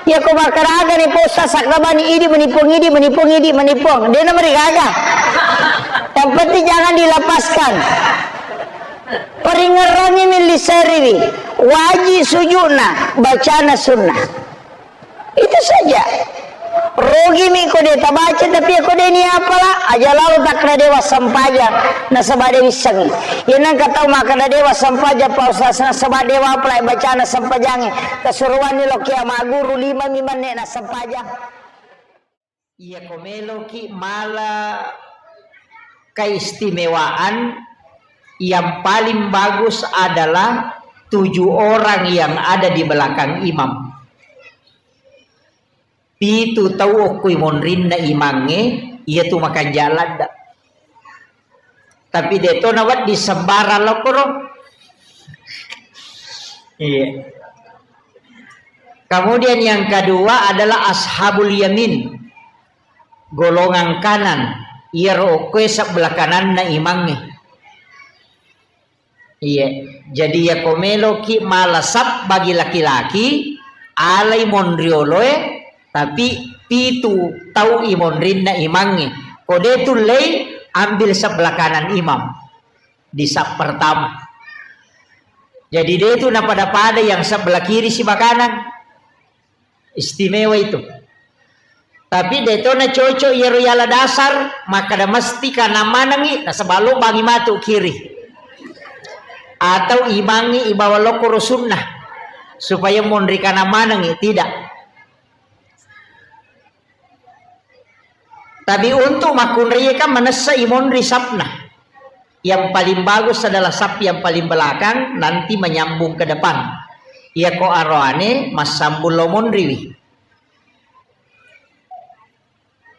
iya ko makkaraga ni posa sakra bani, idi menipuang, idi menipuang, idi menipuang. De na marigaga. Yang penting jangan dilepaskan. Paringerrangi milli seriwi, wajib sujudna, bacana sunnah. Itu saja. Rugi mi ko de tabaca, tapi ko de ni apala, aja lalu takkeda dewa sempajang, nasaba de wissengi. Iya nengka tau makkeda dewa sempajang, Pak Ustaz, nasaba dewa apala bacana sempajangi. Kesuruan ni lo kiamat guru lima mi menne na sempajang. Iya ko meloki mala keistimewaan, yang paling bagus adalah tujuh orang yang ada di belakang imam. Pitu tau okko imonrinna imangnge, iya tu makanja ladda. Tapi de to nawedding sembarang lokkoro. Iya. Kemudian yang kedua adalah ashabul yamin. Golongan kanan. Iyaro okkoe sebelah kananna imangnge. Iya. Jadi, iya ko meloki mala sab bagi laki-laki, alai monrioloe, tapi pitu tau imonrinna imangnge. Ko de tullei, ambil sebelah kanan imam di sab pertama. Jadi, de tu napada-pada yang sebelah kiri siba kanan. Istimewa itu. Tapi de to na cocok iyaro yala dasar, makkeda mesti kanan manengi, nasaba lobangi matu kiri. Atau imangi ibawa lokoro sunnah, supaya monri kanan manengi, tidak. Tapi untuk makkunraie kan manessa i monri sapna. Yang paling bagus adalah sap yang paling belakang, nanti menyambung ke depan. Iya ko aroane massambung lo monriwi.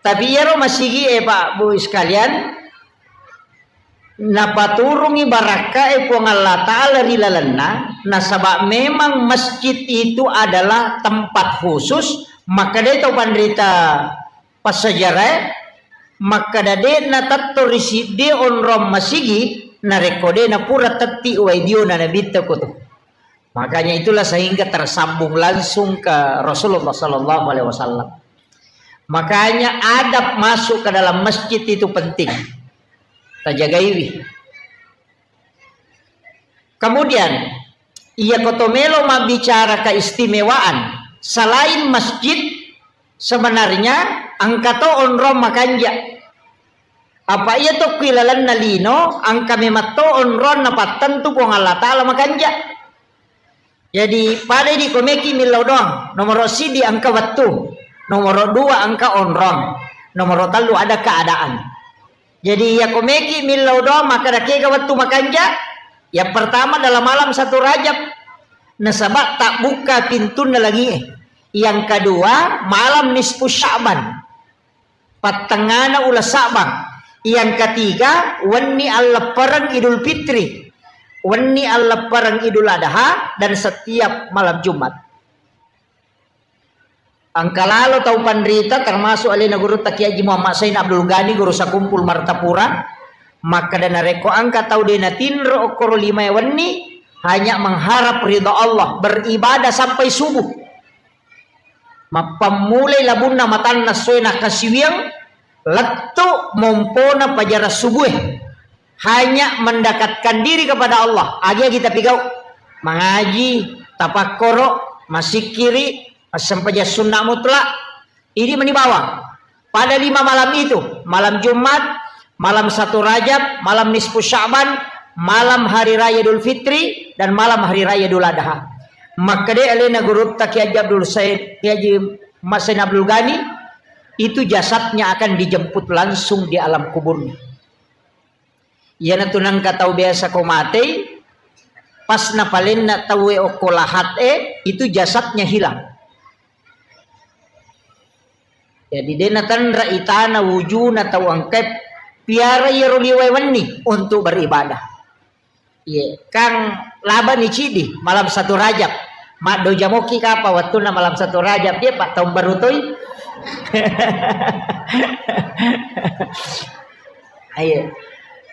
Tapi iyaro masigi e, Pak Bu sekalian, napaturungi barakka e Puang Allah Ta'ala ri lalenna, nasaba memang masjid itu adalah tempat khusus, makkedai tau panrita passejarae, makkeda de'na tetto ri siddi onrong masigi, narekko de napura tetti wai diona nabitta kotu. Makanya itulah sehingga tersambung langsung ke Rasulullah sallallahu alaihi wasallam. Makanya adab masuk ke dalam masjid itu penting. Tajagaiwi. Kemudian, iya koto melo mabbicara keistimewaan, selain masjid, sebenarnya engka to onrong makanja. Apa iya to kui lalenna lino, engka memang to onrong napattentu Puang Allah Ta'ala makanja. Jadi, pada idi ko meki millau doang. Nomoro sidi engka wettu, nomoro dua engka onrong, nomoro tellu ada keadaan. Jadi, iya ko meki millau doang, maka dakega wettu makanja. Yang pertama dalam malam satu Rajab, nasaba tak buka pintunna langie. Yang kedua, malam nisfu Sya'ban. Pattengngana uleng Sa'bang. Yang ketiga, wenni alleppereng Idul Fitri, wenni alleppereng Idul Adha, dan setiap malam Jumat. Engka lalo tau panrita, termasuk alena gurutta Kiai Haji Muhammad Sain Abdul Ghani, guru sakumpul Martapura, makkeda narekko engka tau de natinro okkoro lima wenni, hanya mengharap ridha Allah, beribadah sampai subuh. Mappammulai labunna matanna essoe nakkasiwiang, lettu mompona pajarang subue. Hanya mendekatkan diri kepada Allah. Agi-agi tapigau. Mangaji, tapakkoro, masikkiri, massempajang sunna mutlak. Idi meni bawang. Pada lima malam itu, malam Jumat, malam satu Rajab, malam nisfu Sya'ban, malam hari raya Idul Fitri, dan malam hari raya Idul Adha. Makkeda alena gurutta Kiai Haji Abdul Said, Kiai Haji Mas Said Abdul Ghani, itu jasadnya akan dijemput langsung di alam kuburnya. Iyanatu nengka tau biasa ko matei, pas napalenna tauwe okko lahat e, itu jasadnya hilang. Jadi, de natanra itana wujuna tau engkae piara iyaro liwae wenni untuk beribadah. Iye, kang labani cidi malam satu Rajab. Maddoja moki kapa wettunna malam satu Rajab, dia pak tahun baru toi. Ayo.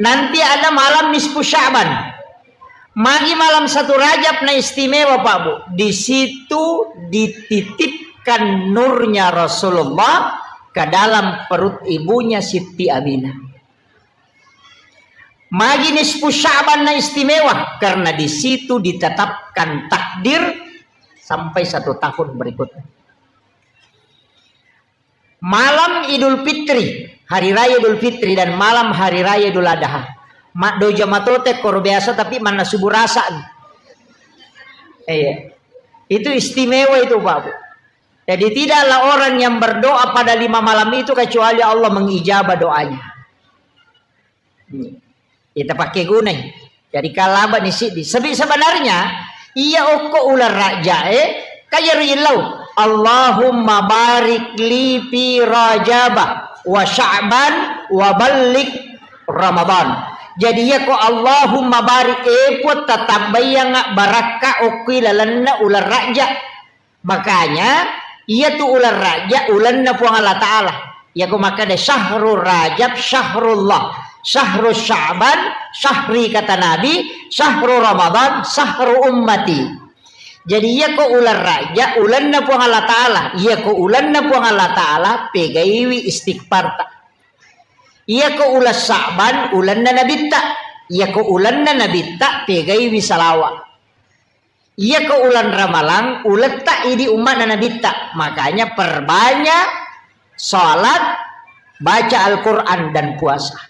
Nanti ada malam nisfu Sya'ban. Magi malam satu Rajab na istimewa, Pak Bu. Di situ dititipkan nurnya Rasulullah ke dalam perut ibunya Siti Aminah. Magi nisfu Sya'ban na istimewa karena di situ ditetapkan takdir sampai satu tahun berikutnya. Malam Idul Fitri, hari raya Idul Fitri dan malam hari raya Idul Adha. Maddoja matote koro biasa tapi manna subuh rasa. Iya. Itu istimewa itu, Pak Bu. Jadi tidaklah orang yang berdoa pada lima malam itu kecuali Allah mengijabah doanya. Hmm. Kita pakai gunai. Jadi kalaba ni siddi. Sebi-, sebenarnya iya okko uleng Rajab e, kaya rillau. Allahumma barik li fi Rajaba wa Sya'ban wa ballik Ramadan. Jadi iya ko Allahumma barik, e Puang, tatabbayang barakka okko lalenna uleng Rajab. Makanya, iyatu uleng Rajab, ulenna Puang Allah Ta'ala. Iyako makkeda, "Syahrul Rajab, syahrullah. Syahrul Sya'ban, syahri," kata Nabi, "Syahrul Ramadan, syahru ummati." Jadi, iyako uleng Rajab, ulenna Puang Allah Ta'ala. Iyako ulenna Puang Allah Ta'ala, pegaiwi istighfarta. Iyako uleng Sya'ban, ulenna Nabitta. Iyako ulenna Nabitta, pegaiwi salawa. Iyako uleng Ramalang, uletta idi umma'na Nabitta. Makanya perbanyak salat, baca Al-Quran, dan puasa.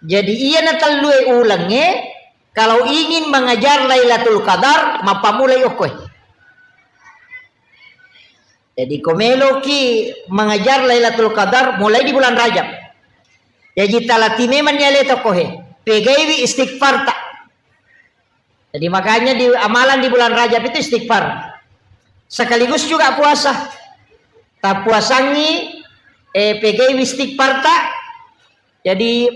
Jadi iyana tellue ulengnge, kalau ingin mengejar Lailatul Qadar, mappamulai okkoe. Jadi ko meloki mengejar Lailatul Qadar mulai di bulan Rajab. Jadi talati memang ni ale tokohe. Pegaiwi istighfarta. Jadi makanya di amalan di bulan Rajab itu istighfar. Sekaligus juga puasa. Tapuasangi, eh, pegaiwi istighfarta. Jadi,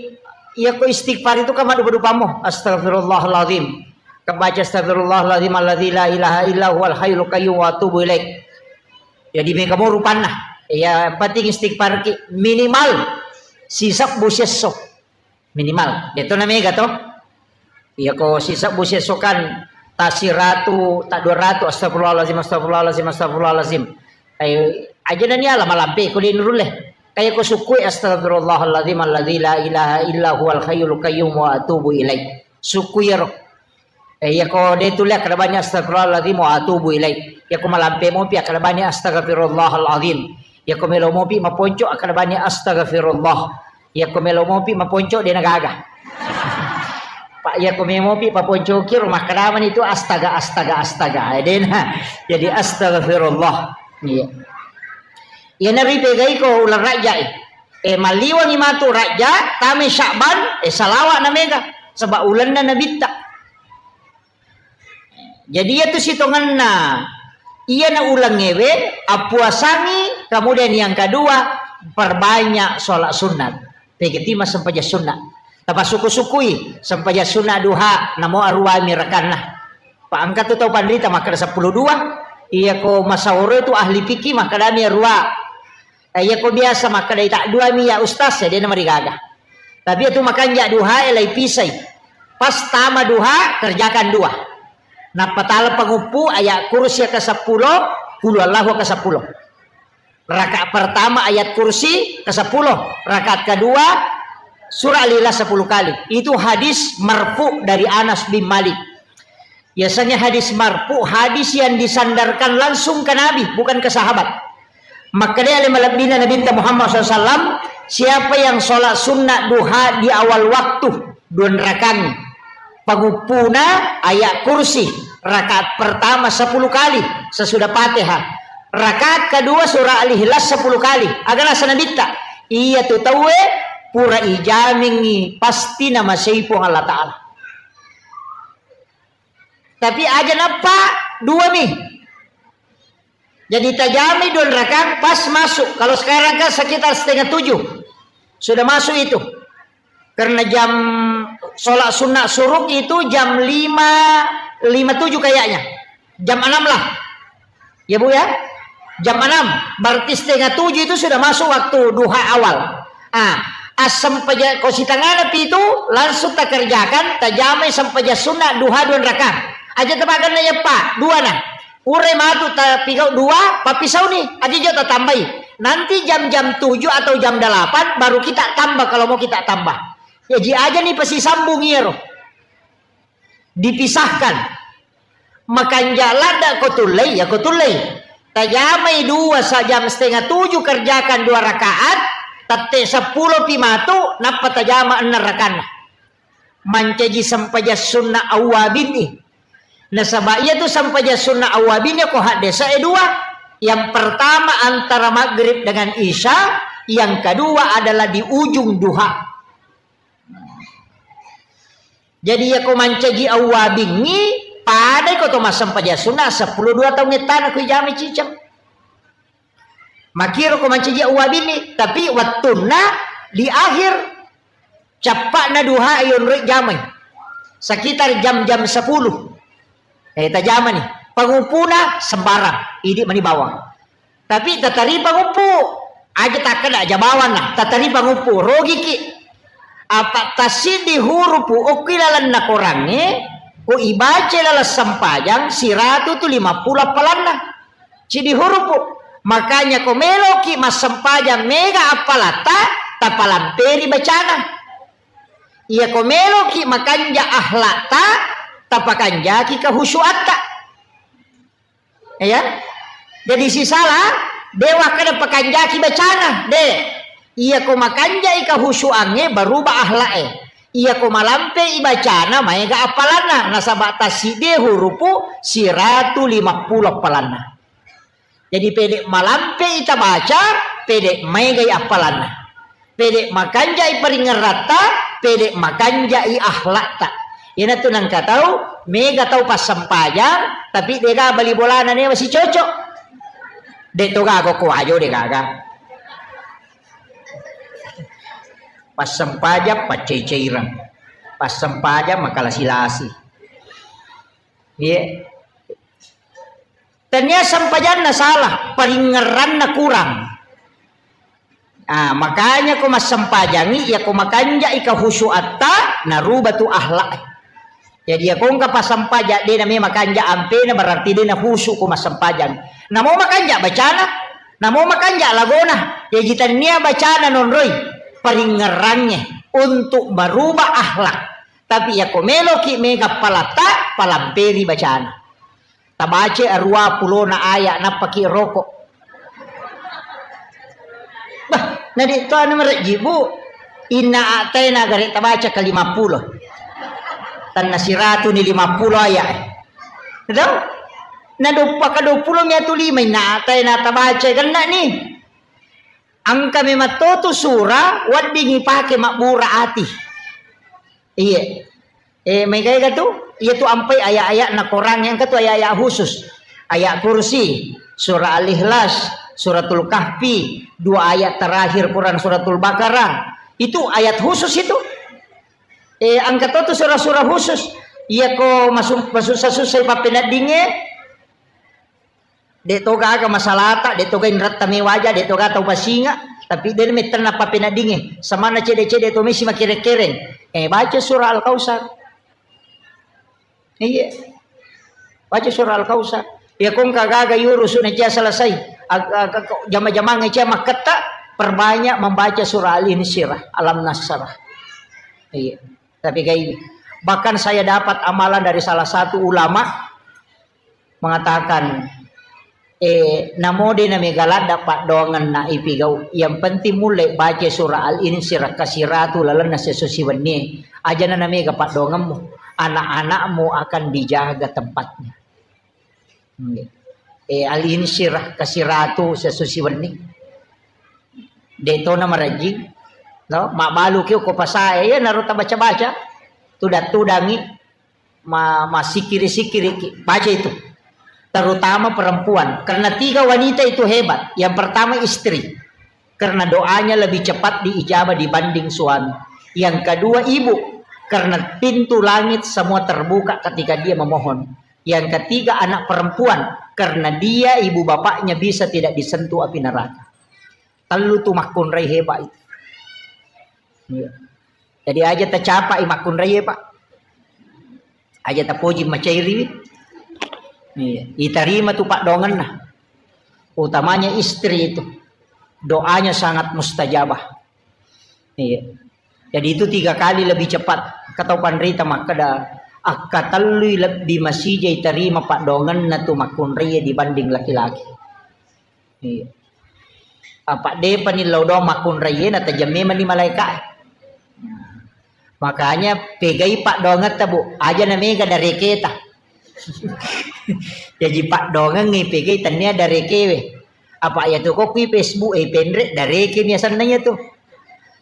iya ko istighfar itu kan madupa-dupamo. Astagfirullahaladzim. Kebaca astagfirullahaladzim alladzi la ilaha illa huwal hayyul qayyum wa atubu ilaik. Jadi mega mo rupanna. Ya, yang penting istighfar ki minimal sisebbu siesso. Minimal. Itu na mega to. Iya ko sisebbu siesso kan ta siratu, ta dua ratu, astagfirullahaladzim, astagfirullahaladzim, astagfirullahaladzim. Ayo, aja nani ala malampe ko di nurulle. Kaya ko sukui astagfirullahaladzim alladzi la ilaha illa huwal hayyul qayyum wa atubu ilaik. Sukui ro. Eh, iya ko de tulle kada banyak astagfirullahaladzim wa atubu ilaik. Iya ko malampe mopi kada banyak astagfirullahaladzim. Iya ko melo mopi maponco kada banyak astagfirullah. Iya ko melo mopi maponco de nagaga. Pak, iya ko melo mopi maponco kiro makadamani itu astaga, astaga, astaga. Eh, dena. Jadi astagfirullah. Iya. Iya nari pegai ko ulang rajai. Eh, maliwangi matu raja, tame Sya'ban, eh, salawa na mega. Sebab ulanna nabitta. Jadi, iyatu sitongenna iyana ulengngewe, appuasangi, kemudian yang kedua, perbanyak sholat sunat. Pegeti massempajang sunat. Tapasukku-sukkui, sempajang sunat duha, namo aruami rakanna. Pa engka tu tau panrita makkeda seppulo dua, iya ko masaoro itu ahli fikih makkedami arua. Eh, iya ko biasa makkedai tak dua mi ya ustaz, ya dena marigaga. Tapi itu makanja duha, eh, lai pisai. Pas tama duha, kerjakan dua. Nappa tala panguppu ayat kursi ke sepuluh, kulu Allahu ke sepuluh. Rakaat pertama ayat kursi ke sepuluh, rakaat kedua surah Al-Ikhlas sepuluh kali. Itu hadis marfu dari Anas bin Malik. Biasanya hadis marfu, hadis yang disandarkan langsung ke Nabi, bukan ke sahabat. Makkedai ale malebbina Nabi Muhammad sallallahu alaihi wasallam, siapa yang sholat sunat duha di awal waktu, dua rakaat, panguppuna ayat kursi, rakaat pertama sepuluh kali sesudah Fatihah, rakaat kedua surah Al-Ikhlas sepuluh kali. Aga naseng Nabitta, iya tu tauwe pura ijamingi pasti namasei Puang Allah Ta'ala. Tapi aja nappa dua mi. Jadi tajami dua rakaat pas masuk. Kalau sekarang kan sekitar setengah tujuh. Sudah masuk itu. Karena jam sholat sunnah suruk itu jam lima, lima tujuh kayaknya. Jam enam lah. Ya, Bu, ya? Jam enam. Berarti setengah tujuh itu sudah masuk waktu duha awal. Ah, assempajang ko sitangana pitu langsung takerjakan, tajamai sempajang sunnah duha dua rakaat. Aja tebakan na yeppa, dua na. Ure matu tapigau dua, papisauni. Aja jo tatambai. Nanti jam-jam tujuh atau jam delapan baru kita tambah kalau mau kita tambah. Ya, ji aja nih pasti sambung iyaro. Dipisahkan. Makanja ladda ko tullei, ya ko tullei. Tajamai dua sa-, jam setengah tujuh kerjakan dua rakaat, tette seppulo pi matu, nappa tajama enneng rakaanna. Mancaji sempajang sunnah awwabinni. Nasaba iya tu sempajang sunnah awwabinni ko haddesa e dua. Yang pertama antara maghrib dengan isya, yang kedua adalah di ujung duha. Jadi, iya ko mancaji awwabingngi, padai ko to massempajang sunna seppulo dua taung ettana ko ijamai ciceng. Makiro ko mancaji awwabingngi, tapi wettunna di akhir cappa'na duha yonroi jamai. Sekitar jam-jam sepuluh. Eh, tajamani. Panguppuna sembarang. Idi mani bawang. Tapi tataripa nguppu, aja takkeda aja bawanna, tataripa nguppu, rogiki. Apa tassiddi hurupu okki lalenna korangnge, ko ibaca laleng sempajang, siratu tu lima puluh appalanna. Siddi hurupu. Makanya ko meloki massempajang mega appalatta, tapalamperi bacana. Iya ko meloki makanja akhlakta, tapakanjaki kehusuatta. Ya. Jadi sisala, de wakkeda pakanjaki bacana, de. Iya ko makanjai kahusuangnge, berubah akhlak e. Iya ko malampei bacana, maega appalanna. Nasaba tassiddi hurupu siratu lima puluh appalanna. Jadi pede malampe ita baca, pede maegai appalanna. Pede makanjai paringeratta, pede makanjai akhlakta. Iyanatu nangka tau, mega tau passempajang, tapi dega bali bolana newa sicocok. De toga ko kuajo de gaga. Passempajang paccai-caireng. Passempajang makalasi-lasi. Iya. Tania sempajanna salah, paringerranna kurang. Ah, makanya ko massempajangi, ya ko makanjai kehusuatta, naruba tu akhlak. Jadi ya ko engka passempaja de na me makanja ampena, berarti de na husu ko massempajang. Namo makanja bacana, namo makanja lagona. Ya jitania bacana nonroi, paringerrangnge untuk merubah akhlak. Tapi ya ko meloki mega palatta, palamperi bacana. Tabaca arua pulona aya nappaki roko. Bah, nadi to anu merejji, Bu. Inna a'taina gare tabaca ke lima puluh. Tanna siratu ni lima puluh aya. Tahu? Na doppa ka dua puluh miatu lima inna a'taina tabaca genna ni. Engka memang totu sura weddingi pake mabbura ati. Iya. Eh, mega-ega tu, iya tu ampai ayat-ayat na Quran yang ketu ayat-ayat khusus. Ayat kursi, surah Al-Ikhlas, suratul Kahfi, dua ayat terakhir Quran suratul Baqarah. Itu ayat khusus itu. Eh, engka totu surah-surah khusus. Iya ko masu-, masussa-sussai pappeneddingnge, de toga aga masalata, de toga inratta me waja, de toga tau pasinga, tapi de mettenna pappeneddingnge. Samanna cede-cede to mesi makere-kereng. Eh, baca surah Al-Kautsar. Iya. Baca surah Al-Kautsar. Ya ko engka gaga yurusu na cia selesai. Ag-, ag-, jama-jamang cia makketta, perbanyak membaca surah Al-Insyirah, Alam Nasrah. Iya. Tapi kayak ini. Bahkan saya dapat amalan dari salah satu ulama mengatakan, eh, namo de na mega ladda paddoangenna ipigau. Yang penting mulle baca surah Al-Insyirah kasiratu lalenna sesusi wennie. Ajana na mega paddoangemmu. Anak-anakmu akan dijaga tempatnya. Eh, Al-Insyirah kasiratu sesusi wenni. De tona marajing. No, mabbalu ki ko pasae, ya naro tabaca-baca. Tudang-tudangi, ma-, masikiri-sikiri ki. Baca itu. Terutama perempuan. Karena tiga wanita itu hebat. Yang pertama istri. Karena doanya lebih cepat diijabah dibanding suami. Yang kedua ibu. Karena pintu langit semua terbuka ketika dia memohon. Yang ketiga anak perempuan, karena dia ibu bapaknya bisa tidak disentuh api neraka. Tellu tu makkunrai hebat itu. Iya. Jadi aja tercapai makkunrai, Pak. Aja terpuji macairi. Iya. Itarima tu paddoangenna. Utamanya istri itu. Doanya sangat mustajabah. Iya. Jadi itu tiga kali lebih cepat. Katau panrita makkeda, akkatellui lebbi masija itarima paddoangenna tu makkunraie dibanding laki-laki. Iya. Apa depa ni lao doang makkunraie, natajang memang ni malaika. Makanya pegai paddoangetta, Bu. Aja na mega dareketa. Jaji paddoangengngi pegai tennia darekewe. Apa iya tu ko kui Facebook e penre dareke mi asenna iya tu.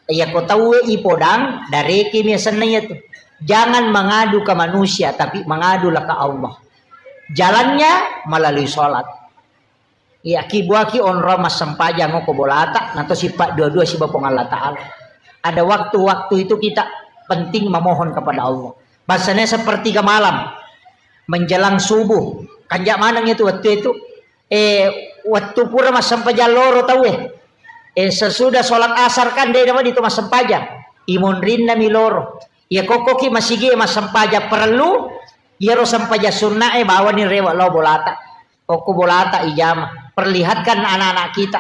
Iya ko tauwe ipodang dareke mi asenna iya tu. Jangan mengadu ke manusia, tapi mengadulah ke Allah. Jalannya melalui sholat. Iya, ki buaki onrong massempajang ko bolata, nato sifat dua-dua siba Puang Allah Ta'ala. Ada waktu-waktu itu kita penting memohon kepada Allah. Bahasanya sepertiga malam, menjelang subuh. Kanja maneng itu waktu itu. Eh, waktu pura massempajang loro tauwe. Eh, sesudah sholat asar kan de dapat itu massempajang. Imonrinna mi loro. Iya kokkoki masigi massempajang perlu, iyaro sempajang sunna e bawani rewe lao bolata. Okko bolata ijama. Perlihatkan anak-anak kita.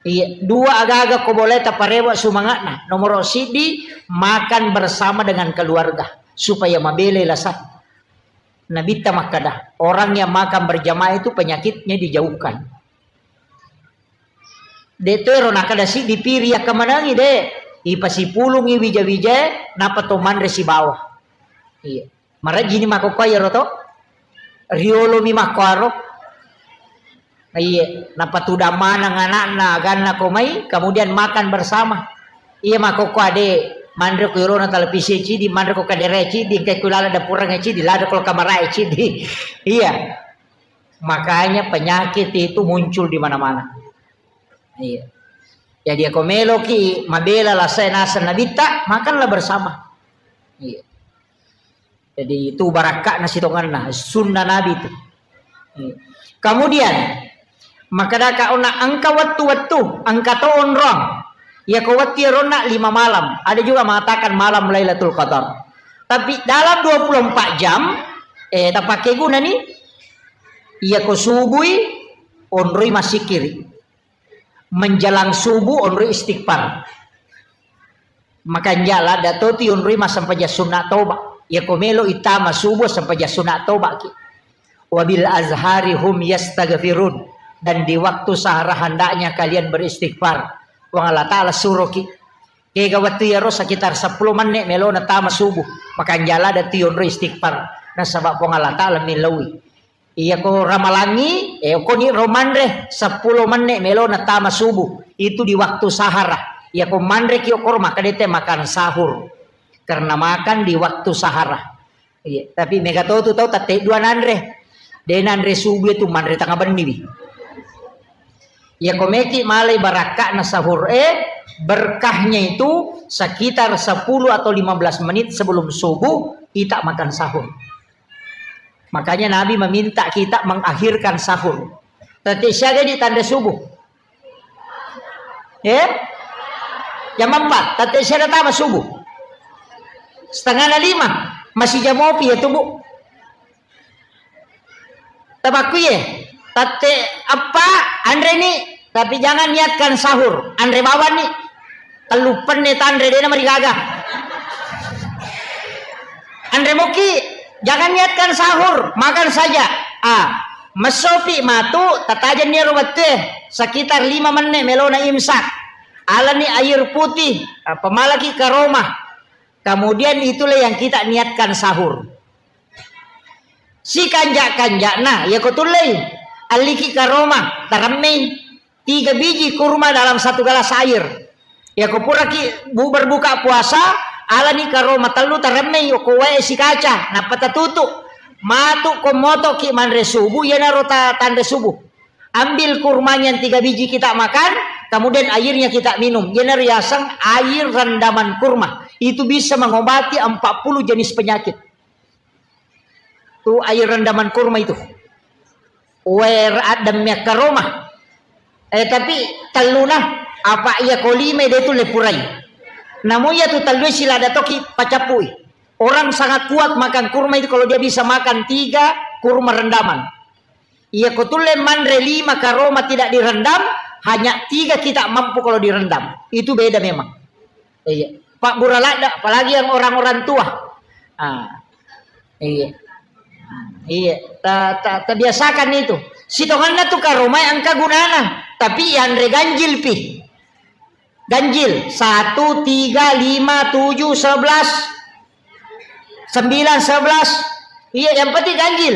Iya, dua aga-aga ko boleh taparewa sumanga'na. Nomor siddi, makan bersama dengan keluarga supaya mabele lasa. Nabitta makkada, orang yang makan berjamaah itu penyakitnya dijauhkan. De to ero nakkada siddi piri yakkamanangi de, ipasipulungi wija-wijae, napa to manre sibawa. Iya. Marajini makkokkoe iyaro to. Riolomi makkoaro. Iya, napatudang maneng anakna, aganna ko mai, kemudian makan bersama. Iya, makkokko ade, manre ko yolona televisi cidi, manre ko kadere cidi, engka ko laleng dapureng cidi, lada ko kamarae cidi. Iya. Makanya penyakit itu muncul di mana-mana. Iya. Jadi, ako meloki mabela lasai naseng Nabitta, makanlah bersama. Iya. Jadi, itu barakka'na sitongenna, sunnah Nabi itu. Iya. Kemudian, makkedaka onna engka wettu-wettu, engka to onrong. Yako wettu iyaronna lima malam. Ada juga mengatakan malam Lailatul Qadar. Tapi dalam dua puluh empat jam, eh, tapakkeguna ni, yako subui, onroi massikiri. Menjelang subuh, onroi istighfar. Makanja ladda to tu yonroi massempajang sunna toba. Yako melo itama subuh sempajang sunna toba ki. Wabil azhari hum yastaghfirun. Dan di waktu sahara hendaknya kalian beristighfar. Puang Allah Ta'ala suroki. Kega wettu yaro sekitar sepuluh menit melo natama subuh. Makanja ladda tu yonroi istighfar. Nasaba Puang Allah Ta'ala millaui. Iyako ramalangi, eh, koni ro manre sepuluh menit melo natama subuh. Itu di waktu sahara. Iyako manre ki okoro maka dete makan sahur. Karena makan di waktu sahara. Iya, tapi mega to tu tau tette dua nanre. De nanre subuh itu manre tengah benni wi. Iyako meki malai barakka'na sahur, eh, berkahnya itu sekitar sepuluh atau lima belas menit sebelum subuh kita makan sahur. Makanya Nabi meminta kita mengakhirkan sahur. Tette siaga di tanre subuh? Eh? Jam empat. Tette siaga tama subuh? Setengah na lima. Masih jam opi ya tubuh. Tabakku ye. Tette apa? Anre ni. Tapi jangan niatkan sahur. Anre bawang ni. Tellu penne tanre, dena marigaga. Anre moki, jangan niatkan sahur, makan saja. Ah, messopi matu, tatajenni ro wettue, sekitar lima menit melona imsak. Alani air putih, ah, pemalaki karoma. Kemudian itulah yang kita niatkan sahur. Sikanja-kanjana, ya ko tullei. Alliki karoma, taremmei. Tiga biji kurma dalam satu gelas air. Yako puraki bu-, berbuka puasa, alani karoma tellu taremmei ko wae sikaca, nappa tatutu. Matu ko motoki manre subuh, iyanaro ta-, tanre subuh. Ambil kurmanya yang tiga biji kita makan, kemudian airnya kita minum. Iyanaro yaseng air rendaman kurma. Itu bisa mengobati empat puluh jenis penyakit. Tu air rendaman kurma itu. Wer adem ya karoma. Eh, tapi telluna, apa iya ko lima de tu lepurai. Namun ya tu tellu silada toki pacappui. Orang sangat kuat makan kurma itu kalau dia bisa makan tiga kurma rendaman. Iya ko tulle manre lima karoma tidak direndam, hanya tiga kita mampu kalau direndam. Itu beda memang. Iya. Pak Buraladda, apalagi yang orang-orang tua. Ah. Iya. Iya. Ta, ta, tabiasakan itu. Sitonganna tu karomai engka gunana, tapi yanre ganjil pi. Ganjil. Satu, tiga, lima, tujuh, sebelas, sembilan, sebelas. Iya, yang penting ganjil.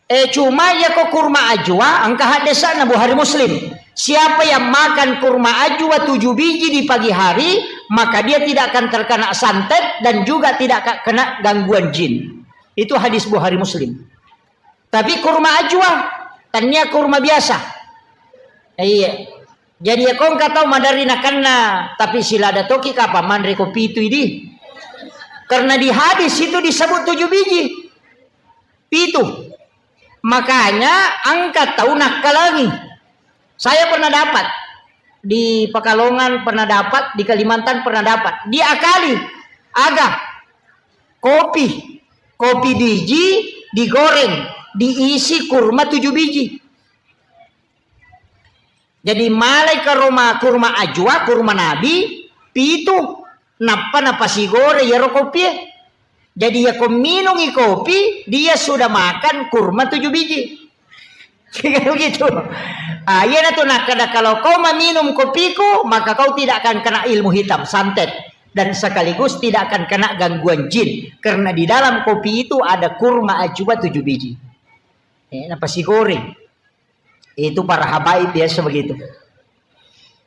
Eh, cuma iya ko kurma ajwa, engka haddesanna Bukhari Muslim. Siapa yang makan kurma ajwa tujuh biji di pagi hari, maka dia tidak akan terkena santet dan juga tidak akan kena gangguan jin. Itu hadis Bukhari Muslim. Tapi kurma ajwa, tania kurma biasa. Iya. Jadi ya kong katau madari nakanna, tapi silada toki kapa manre ko pitu idi. Karena di hadis itu disebut tujuh biji. Pitu. Makanya engka tau nakkalangi. Saya pernah dapat di Pekalongan, pernah dapat di Kalimantan, pernah dapat. Diakali. Aga. Kopi. Kopi biji digoreng, diisi kurma tujuh biji. Jadi malai karoma kurma ajwa, kurma nabi, pitu, nappa napasigore iyaro kopie. Jadi yako minungi kopi, dia sudah makan kurma tujuh biji. Begitu. Ah, iya na tu nakkeda, kalau kau meminum kopiku, maka kau tidak akan kena ilmu hitam, santet, dan sekaligus tidak akan kena gangguan jin, karena di dalam kopi itu ada kurma ajwa tujuh biji. Eh, napasigoreng. Itu para habaib biasa begitu.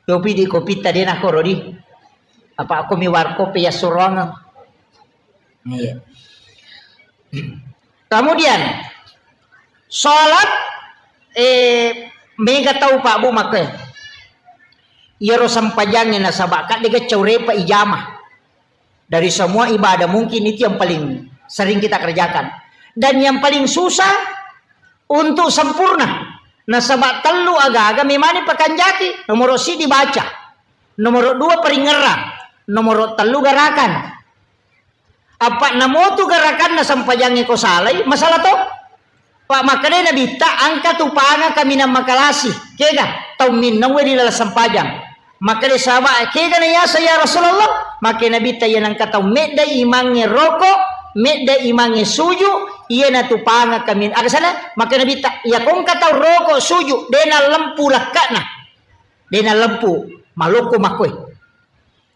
Kopi di kopi tadi nak korodi. Apa aku mi warkop ya suruang. Iya. Kemudian, sholat, eh, mega tau Pak Bu makke. Iyaro sempajangnge nasaba kadde gaccau repa ijama. Dari semua ibadah mungkin itu yang paling sering kita kerjakan. Dan yang paling susah untuk sempurna. Nasaba tellu aga-aga memani pakanjaki. Nomoro siddi baca. Nomoro dua paringerrang. Nomoro tellu garakan. Apa namotu garakanna sempajangnge ko salai, masalah to? Pak makkeda Nabitta, engka tu panga kaminang makalasi. Kega? Tau minnaue ri laleng sempajang. Makkeda sahabat, kega na yaseng ya Rasulullah? Makkeda Nabitta, iya nengka tau medda imangnge roko, medda imangnge suju, iya na tu panga kamin-, aga sana? Makkeda Nabitta, iya ko engka tau roko suju, de na lempu lakkana. De na lempu, maloko makkoe.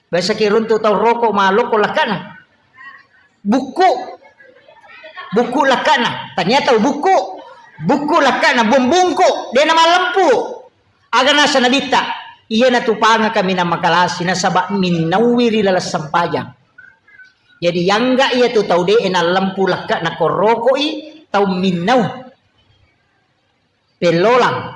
Biasa ki runtu tau roko maloko lakkana. Bukku. Bukku lakkana. Tania tau bukku. Bukku lakkana, bumbungku. De na malempu. Aga nasa Nabitta. Iya na tu panga kaminang makalasi nasaba minnaui ri laleng sempajang. Jadi yangga iya tu tau de na lempu lakkana ko rokoi tau minnau. Pellolang.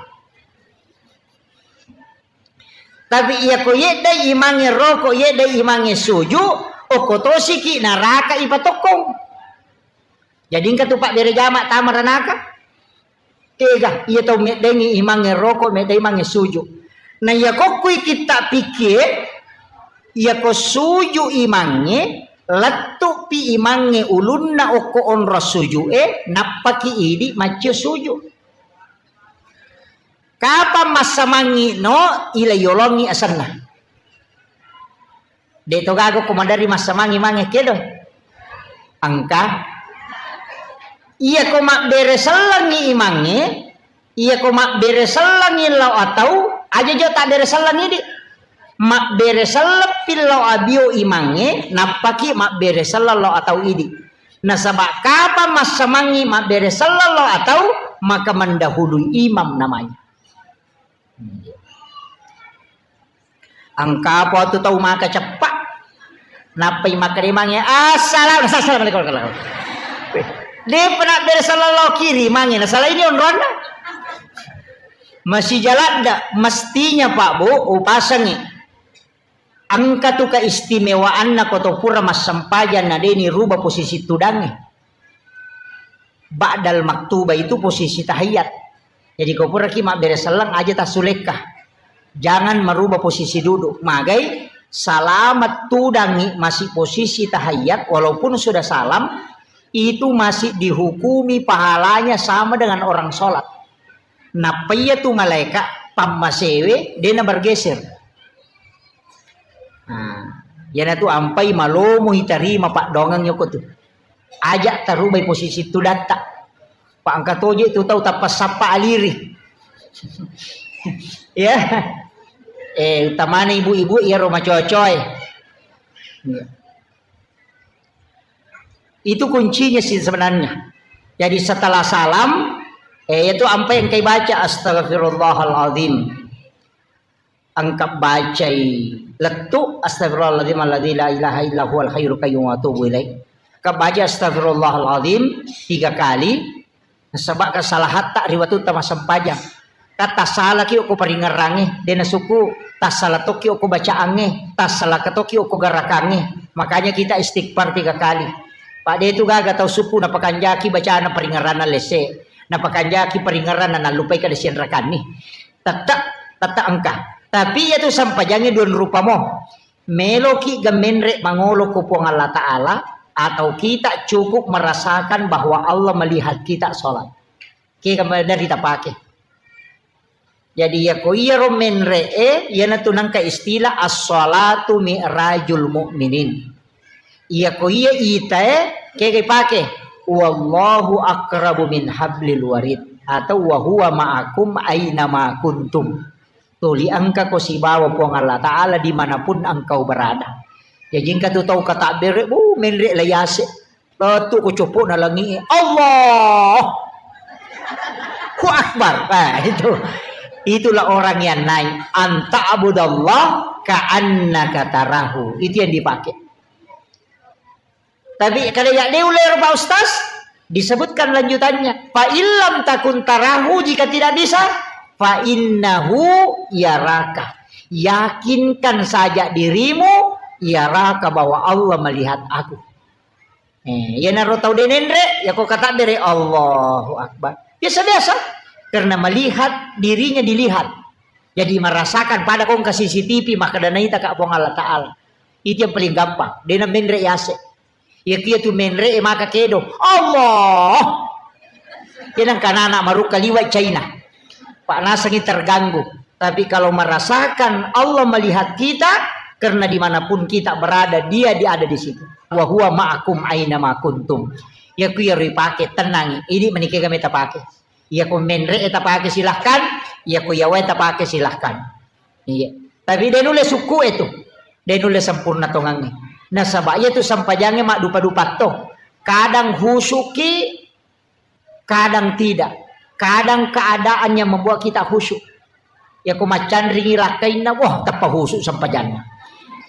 Tapi iya ko yeddai imangnge roko, yeddai imangnge suju, okko tosiki naraka ipatokkong. Jadi engka tu pabbere jama tama ranaka. Tega, iya tau meddengi imangnge roko, meddai imangnge suju. Na iya kokkui kitta pikkie, iya ko suju imangnge, lettupi imangnge ulunna okko onrong sujue, nappaki idi maccio suju. Kapang massamangngi no, ila yolongi asenna. De to gaga ko maderri massamangngi mange kedo. Engka. Iya ko mabbere sellengngi imangnge, iya ko mabbere sellengngi lao atau, aja jo tabbere sellengngi di. Mabbere selleppi lao abio imangnge, nappaki mabbere selleng lao atau idi. Nasaba kapang massamangngi mabbere selleng lao atau, maka mendahului imam namanya. Engka apa tu tau maka ceppa. Nappai makkeda imangnge, "Assalam-, assalamualaikum." Depa nabbere selleng lao kiri imangnge, nasala ini onronna. Masih jaladda, mestinya Pak Bu, upasengi. Engka tu keistimewaanna ko to pura massempajang na de niruba posisi tudangnge. Ba'dal maktuba itu posisi tahiyat. Jadi ko puraki mabbere selleng aja tassulekka. Jangan merubah posisi duduk. Magai salama tudangngi masih posisi tahiyat walaupun sudah salam, itu masih dihukumi pahalanya sama dengan orang sholat. Nappa iya tu malaika pammasewe de na bergeser. Nah, iyanatu ampai malomo itarima paddoangeng yoko tu. Aja tarubai posisi tudatta. Pa engka toje tu tau tappa sappa aliri. Ya. Eh, utamana ibu-ibu iyaro macoa-coae. Itu kuncinya sih sebenarnya. Jadi setelah salam, eh, itu ampai engkai baca, "Astagfirullahaladzim." Engka bacai lettu, "Astagfirullahaladzim alladzi la ilaha illa huwal hayyul qayyum wa atubu ilaih." Engka baca, "Astagfirullahaladzim," tiga kali. Nasaba kesalahatta ri watutta massempajang. Ka tassalaki okko paringerrangnge, de nasukku, tassala tokki okko bacaangnge, tassala tokki okko garakangnge. Makanya kita istighfar tiga kali. Pa de tu gaga tau sukku napakanjaki bacana paringerranna lesse, napakanjaki paringerranna nallupai kada sianrakanni. Tette, tette engka. Tapi iyatu sempajangnge dua rupa mo. Meloki ga menre mangolo ko Puang Allah Ta'ala, atau kita cukup merasakan bahwa Allah melihat kita sholat. Kega maderri tapake. Jadi, iya ko iyaro menre e, iyanatu nengka istilah as-shalatu mi'rajul mu'minin. Iya ko iya itae, kega ipake? "Wallahu aqrabu min hablil warid," atau "Wa huwa ma'akum aina ma kuntum." Tuli engka ko sibawa Puang Allah Ta'ala dimanapun engkau berada. Jadi engka tu tau katabbere, bu, menre la yase. Lettu ko coppo na langi, Allah. Ku Akbar. Nah, itu. Itulah orang yang naik. An ta'budallah ka'annaka tarahu. Itu yang dipakai. Tapi kalau ya dia ular, Pak Ustaz, disebutkan lanjutannya. Fa illam takun tarahu, jika tidak bisa, fa innahu yaraka. Yakinkan saja dirimu, yaraka, bahwa Allah melihat aku. Eh, iyanaro tau de' nenre', yako katabbere', Allahu Akbar. Biasa-biasa. Karena melihat dirinya dilihat. Jadi merasakan pada kongka C C T V, maka danaita ka Puang Allah Ta'ala. Itu yang paling gampang. De' na menre' yase'. Iyakiya tu menre' maka kedo, Allah. Kenang kanana marukka liwa' China. Pak nasengi terganggu. Tapi kalau merasakan Allah melihat kita, karena dimanapun kita berada, Dia, Dia ada di situ. Wa huwa ma'akum aina ma kuntum. Iyaku iyaro ipake, tenangi. Ini menikah kami tapake. Iyako menre' tapake, silahkan. Iyako yawae tapake, silahkan. Iya. Tapi de' nulle sukku' e tu. De' nulle sempurna tongangnge. Nasaba' iya tu sempajangnge maddupa-dupa to. Kadang khusyu'ki, kadang tidak. Kadang keadaan yang membuat kita khusyuk. Yako maccanringi lakkainna, wah, teppa khusyuk sempajanna.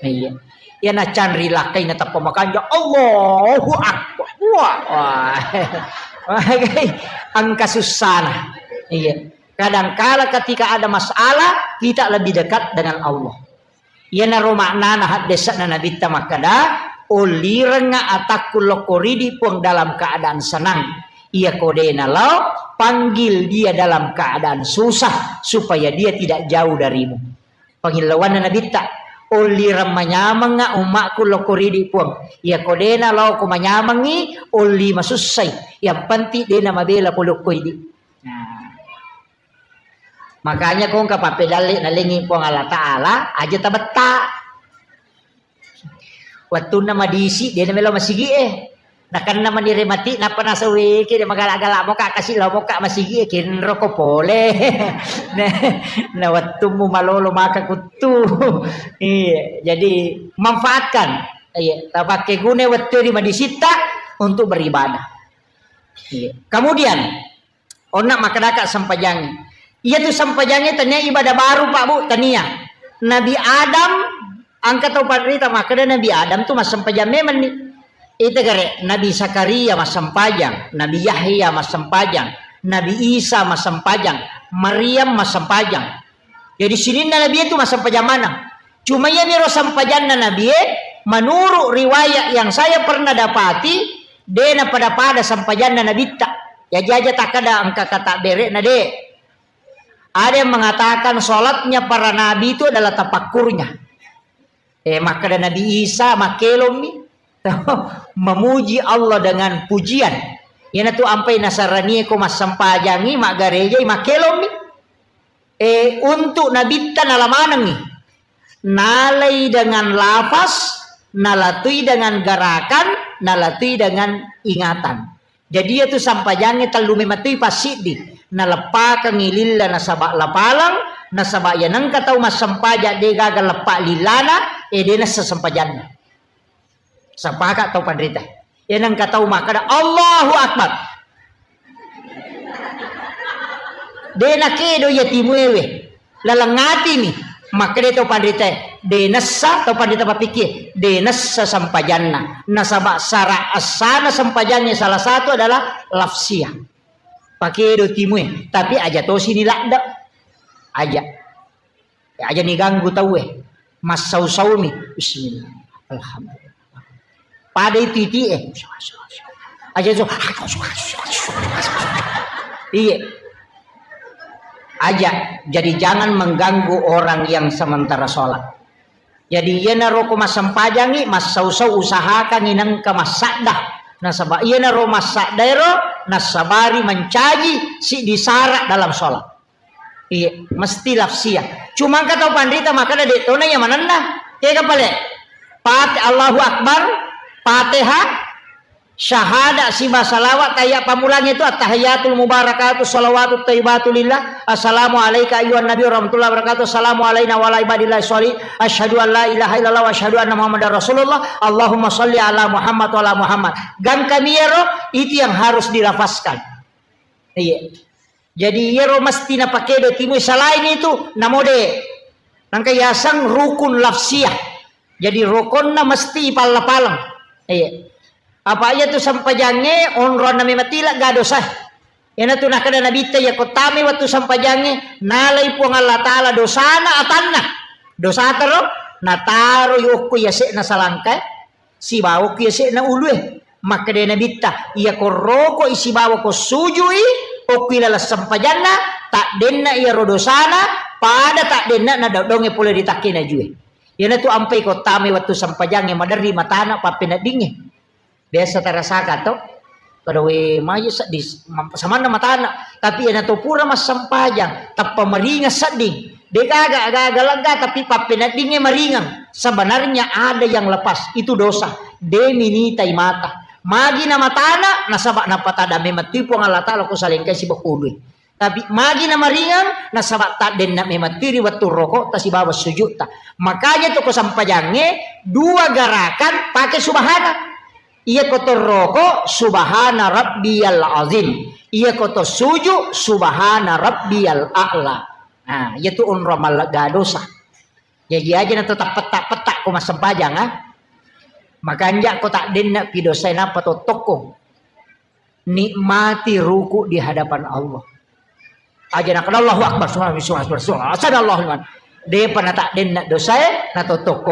Iya. Iya, nacanri lakkainna teppa makanja, Allahu Akbar. Wah, wah. Engka sussana. Iya. Kadangkala ketika ada masalah, kita lebih dekat dengan Allah. Iyanaro maknana haddesa'na Nabitta makkeda, "Ollirengnga atakku lokko ridi Puang dalam keadaan senang. Iyako de' nalao, panggil dia dalam keadaan susah, supaya dia tidak jauh darimu." Pangillauanna Nabitta, "Ollireng manyamengnga ummakku lokko ridi Puang. Iyako de' nalaoko manyamengngi, olli masussai. Yang penting de' namabela ko lokko idi." Nah. Makanya kongka pappedalle' nalengngi Puang Allah Ta'ala, aja tabetta. Wettunna madisi, de' namelo masigi'e. Nakenna manire mati, nappa nasaweke, de' magala-gala moka, kasi lao moka masigi'e, kenroko pole. Na, na wettummu malolo maka kuttu. Iya, jadi manfaatkan. Iya, tapakke guna wettu di madisitta untuk beribadah. Iya. Kemudian, Onna makkedaka sempajangnge. Iyatu sempajangnge tania ibadah baru, Pak, Bu, tania. Nabi Adam, engka tau panrita makkeda Nabi Adam tu massempajang memenni. Ita gare, Nabi Zakaria massempajang, Nabi Yahya massempajang, Nabi Isa massempajang, Maryam massempajang. Jadi sininna Nabi itu massempajang maneng. Cuma iyamiro sempajanna Nabi e, menurut riwayat yang saya pernah dapati, de' napada-pada sempajanna Nabitta. Jaji aja takkeda engka kata bere'na, de'. Ada yang mengatakan sholatnya para nabi itu adalah tafakkurnya. Eh, makkeda Nabi Isa, makkelommi. Memuji Allah dengan pujian. Iyanatu ampai nasaranie ko massempajangi, maggarejai, makkelommi. Eh, untuk Nabitta nala manengngi. Nalai dengan lafaz, nalatui dengan gerakan, nalatui dengan ingatan. Jadi, iyatu sampajangnge tellu memetui passiddi. Naleppakengngi lilla nasaba lapaleng, nasaba iya nengka tau massempajang de gaga leppa lillana, eh, de nessa sempajanna. Sepakat tau panrita. Iya nengka tau makkeda, "Allahu Akbar." De nakedo iya timuewe. Laleng atimi. Makkeda tau panrita, de nessa tau panrita papikir, de nessa sempajanna. Nasaba sara essana sempajangnge salah satu adalah lafsiyah. Pakedo timue, tapi aja tosi ni ladde. Aja. Aja ni ganggu tauwe. Massau-saumi. Bismillah. Alhamdulillah. Pada itu iti eh. Aja so. Iya. Aja. Jadi jangan mengganggu orang yang sementara sholat. Jadi iyanaro ko massempajangi, massau-sau usahakangi nengka massadda. Nasaba iyanaro massaddaero nassabari mancaji siddi sara dalam sholat. Iya, mesti lafsiyah. Cuma engka tau panrita makkeda de tona iya manenna. Tega pale? Pat-, Allahu Akbar, Fatihah, syahada siba salawat, kaya pammulang itu, "Attahiyatul mubarakatuh salawatut thayyibatu lillah. Assalamu alaika ayyuhan nabi warahmatullahi wabarakatuh. Assalamu alaina wa ala ibadillah sholih. Asyhadu an la ilaha illallah wa asyhadu anna Muhammadar Rasulullah. Allahumma sholli ala Muhammad wa ala Muhammad." Gangkami iyaro, itu yang harus dilafazkan. Iya. Jadi iyaro mesti napakedo timui, selain itu namode. Nangka yaseng rukun lafsiyah. Jadi rokonna mesti ipalla-paleng. Iya. Apa iya tu sempajangnge onronna memang tila ga dosa. Iyanatu nakkeda Nabitta, iyako tamai wettu sempajangnge, nalai Puang Allah Ta'ala dosana atanna. Dosata ro, nataroi okko yase'na salangkae, sibawa okko yase'na ulue. Makkeda Nabitta, iyako rokoi sibawa ko sujui, okko ilaleng sempajanna, taddenna iyaro dosana, pada taddenna na daddongnge pole ri takkena jue. Iyanatu ampai ko tamai wettu sempajangnge, maderri matana pappeneddingnge. Biasa tarasaka to? Pada we maju seddi, mam-, samanna matana. Tapi ena to pura massempajang, tappa maringa sedding. De gaga, gaga lega, tapi pappeneddingnge maringang. Sebenarnya ada yang lepas, itu dosa. De minitai mata. Magi na matana, nasaba napatada memang tu Puang Allah Ta'ala ko salengkai sibakului. Tapi magi na maringang, nasaba taddenna memang tu ri wettu rokota sibawa sujutta. Makanya tu ko sempajangnge, dua gerakan pakai subhana. Iya ko torroko, subhana rabbiyal azim. Iya ko to suju, subhana rabbiyal a'la. Nah, iya tu onro mallega dosa. Jadi aja na tetap petak-petak ko massempajang, ah. Makanja ko taddenna pi dosa napa tottokko. Nikmati ruku di hadapan Allah. Aja nakkeda Allahu Akbar, subhanallah, subhanallah, subhanallah, subhanallah, Allahu Akbar. Depa na taddenna dosae, na tottokko.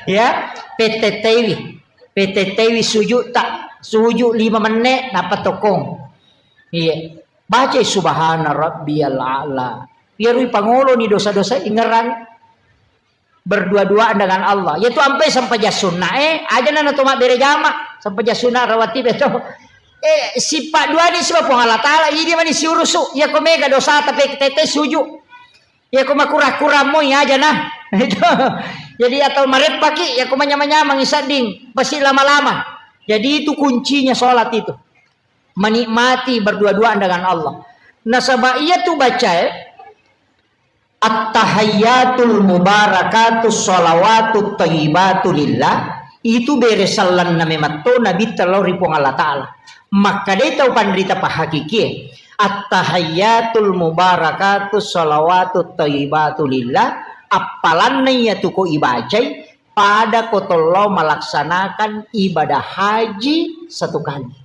Ya, petettewi. Petettewi sujud ta, sujud lima menit, napa tokkong. Iya. Baca subhana rabbiyal a'la. Iyarui pangoloni dosa-dosa ingerang. Berdua-duaan dengan Allah. Yaitu ampai sempajang sunna, eh, aja nana to mabbere jama, sempajang sunna rawatib itu. Eh, sifat dua ni sebab Puang Allah Ta'ala, ini mani siurusu, ya ko mega dosa tapi tete suju. Ya ko makura-kura mo ya aja nah. Itu. Jadi atau mareppaki, ya ko manyama-nyamang isadding, pasti lama-lama. Jadi itu kuncinya sholat itu. Menikmati berdua-duaan dengan Allah. Nasaba iya tu bacae, At-tahayyatul mubarakatus shalawatut thayyibatu lillah, itu bere sellenna memetto Nabitta lao ri Puang Allah Ta'ala. Makkedai tau panrita pahakikie, at-tahayyatul mubarakatus shalawatut thayyibatu lillah, appalanna iyatu ko ibacai, pada ko tollo malaksanakan ibadah haji satu kali.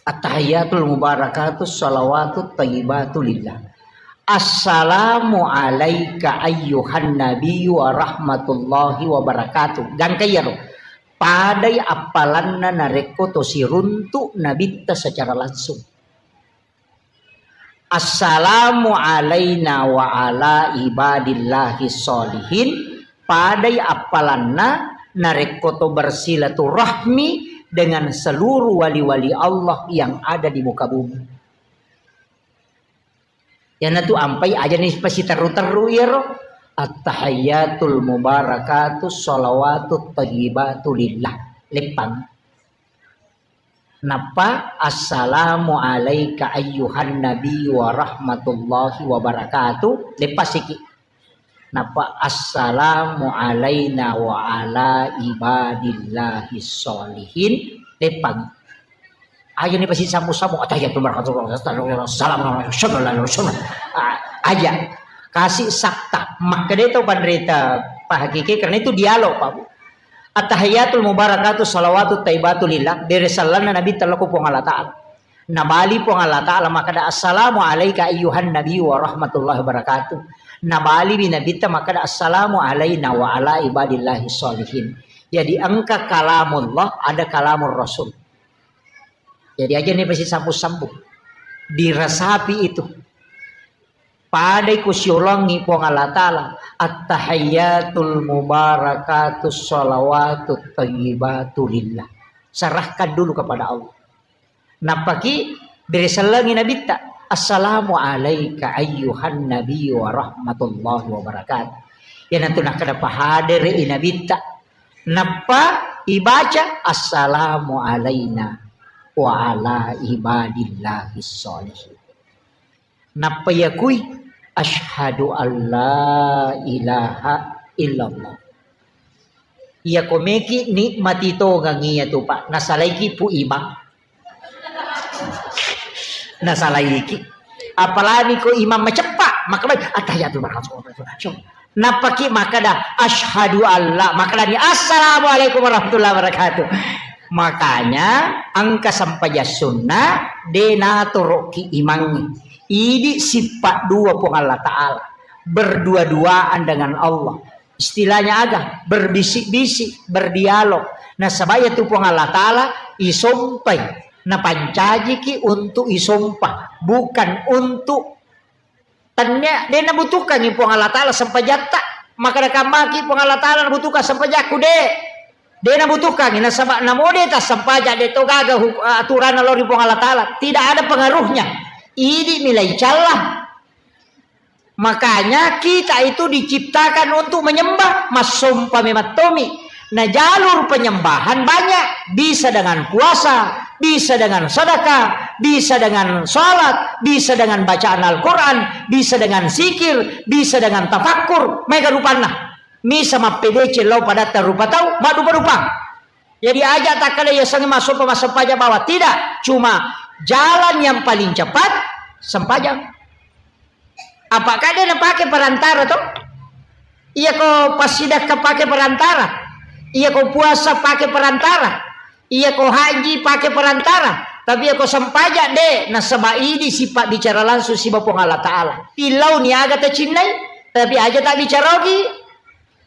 At-tahiyyatul mubarakatus shalawatut thayyibatu lillah. Assalamu alaika ayyuhan nabiyyu wa rahmatullahi wa barakatuh. Gangka iyaro. Padai appalanna narekko to siruntu nabitta secara langsung. Assalamu alaina wa ala ibadillahi sholihin. Padai appalanna narekko to bersilaturahmi dengan seluruh wali-wali Allah yang ada di muka bumi. Iyanatu ampai aja ni pasiterru-terru iyaro. At-tahiyyatul mubarakatus shalawatut thayyibatu lillah. Leppang. Nappa, "Assalamu alaika ayyuhan nabiyyu wa rahmatullahi wa barakatuh." Leppasiki. Nappa, "Assalamu alaina wa ala ibadillahi sholihin." Leppang. Aja ni pasti sambu-sambu, "Attahiyatu barakatuh, assalamu alaikum, assalamu alaikum, assalamu alaikum." Ah, aja. Kasih sakta. Makkedai tau panrita pahakiki, karena itu dialog, Pak Bu. At-tahiyatul mubarakatu salawatut taibatu lillah, bere sallanna Nabitta lao ko Puang Allah Ta'ala. Nabali Puang Allah Ta'ala makkeda, "Assalamu alaika ayyuhan nabiyyu wa rahmatullahi wa barakatuh." Nabali mi Nabitta makkeda, "Assalamu alaina wa ala ibadillahi sholihin." Jadi engka kalamullah, ada kalamur Rasul. Jadi aja ni pasti sambung-sambung. Diresapi itu. Padai kusiulangi Puang Allah Ta'ala, "At-tahiyyatul mubarakatus shalawatut thayyibatu lillah." Serahkan dulu kepada Allah. Nappaki bere sellengi Nabitta, "Assalamu alaika ayyuhan nabiyyu wa rahmatullahi wa barakatuh." Iyanatu nakkeda pahadere i Nabitta. Nappa ibaca, "Assalamu alaina wa ala ibadillahis sholihin." Nappa yakui, "Asyhadu an la ilaha illallah." Iyako meki nikmati tongang iyatu, Pak. Nasalaiki Pu Imang. Nasalaiki. Apalagi ko imam maceppa, maka bai, "Attahiyatul barakatuh." Nappaki makkada, "Asyhadu alla," makkadani, "Assalamualaikum warahmatullahi wabarakatuh." Makanya, engka sempajang sunna, de natoroki imangnge. Idi sippa dua Puang Allah Ta'ala. Berdua-duaan dengan Allah. Istilahnya aga? Berbisik-bisik, berdialog. Nasaba iyatu Puang Allah Ta'ala isompai, napancajiki untuk isompa, bukan untuk, tennia, de nabutuhkangi Puang Allah Ta'ala sempajatta. Maka nakammaki Puang Allah Ta'ala nabutuhkan sempajakku, de. De nabutuhkangi, nasaba namo de tassempajang, de to gaga huk-, aturanna lao ri Puang Allah Ta'ala. Tidak ada pengaruhnya. Idi milai calla. Makanya kita itu diciptakan untuk menyembah, massompa memang tomi. Nah, jalur penyembahan banyak, bisa dengan puasa, bisa dengan sedekah, bisa dengan salat, bisa dengan bacaan Al-Quran, bisa dengan zikir, bisa dengan tafakkur, maega rupanna. Misa mappedeceng lao padatta rupa tau, maddupa-dupa. Jadi aja takkeda yasengnge massompa, massempajang bawang. Tidak, cuma jalan yang paling cepat, sempajang. Apa kade napake perantara to? Iyako passidakka pake perantara, iyako puasa pake perantara, iyako haji pake perantara, tapi iyako sempajang de, nasaba idi sipabbicara langsung siba Puang Allah Ta'ala. Tillau niaga tacinnai, tapi aja tabbicarogi.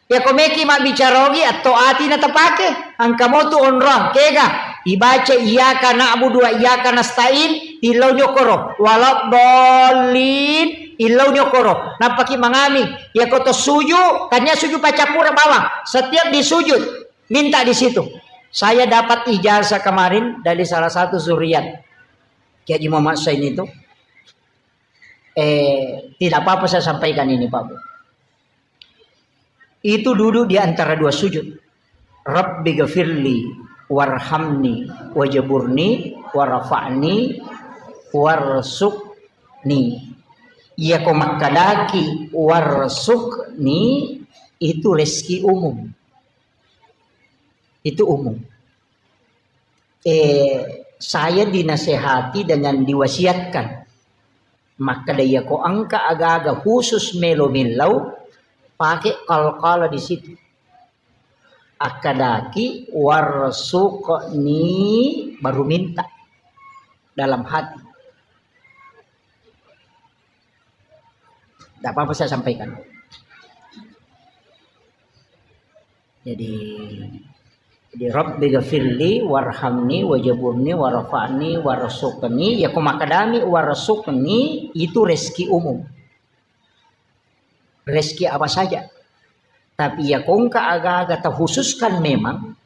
Iyako meki mabbicara ogi, atto ati na tapake. Engka motu onrong, kega? Ibaca iyyaka na'budu wa iyyaka nasta'in, tillau nyokoro. Waladdallin, illau nyokoro. Nappaki mangami. Iyako to suju, tania suju paccappureng bawang. Setiap di sujud, minta di situ. Saya dapat ijazah kemarin dari salah satu zuriat Kiai Haji Muhammad Sain itu. Eh, tidak apa-apa saya sampaikan ini, Pak Bu. Itu duduk di antara dua sujud. Rabbi gafirli warhamni wajaburni warafa'ni warsuqni. Iyako makkadaki warsuqni, itu rezeki umum. Itu umum. Eh, saya dinasehati dengan diwasiatkan. Makkeda iyako engka aga-aga khusus melo millau, pake qalqala di situ. Akkadaki warsuqni, baru minta dalam hati. Tidak apa-apa saya sampaikan. Jadi, jadi Rabbi gafirli warhamni wajaburni warafa'ni warsuqni. Iyako makkadami warsuqni, itu rezeki umum. Rezeki apa saja. Tapi iyako engka aga-aga terkhususkan memang,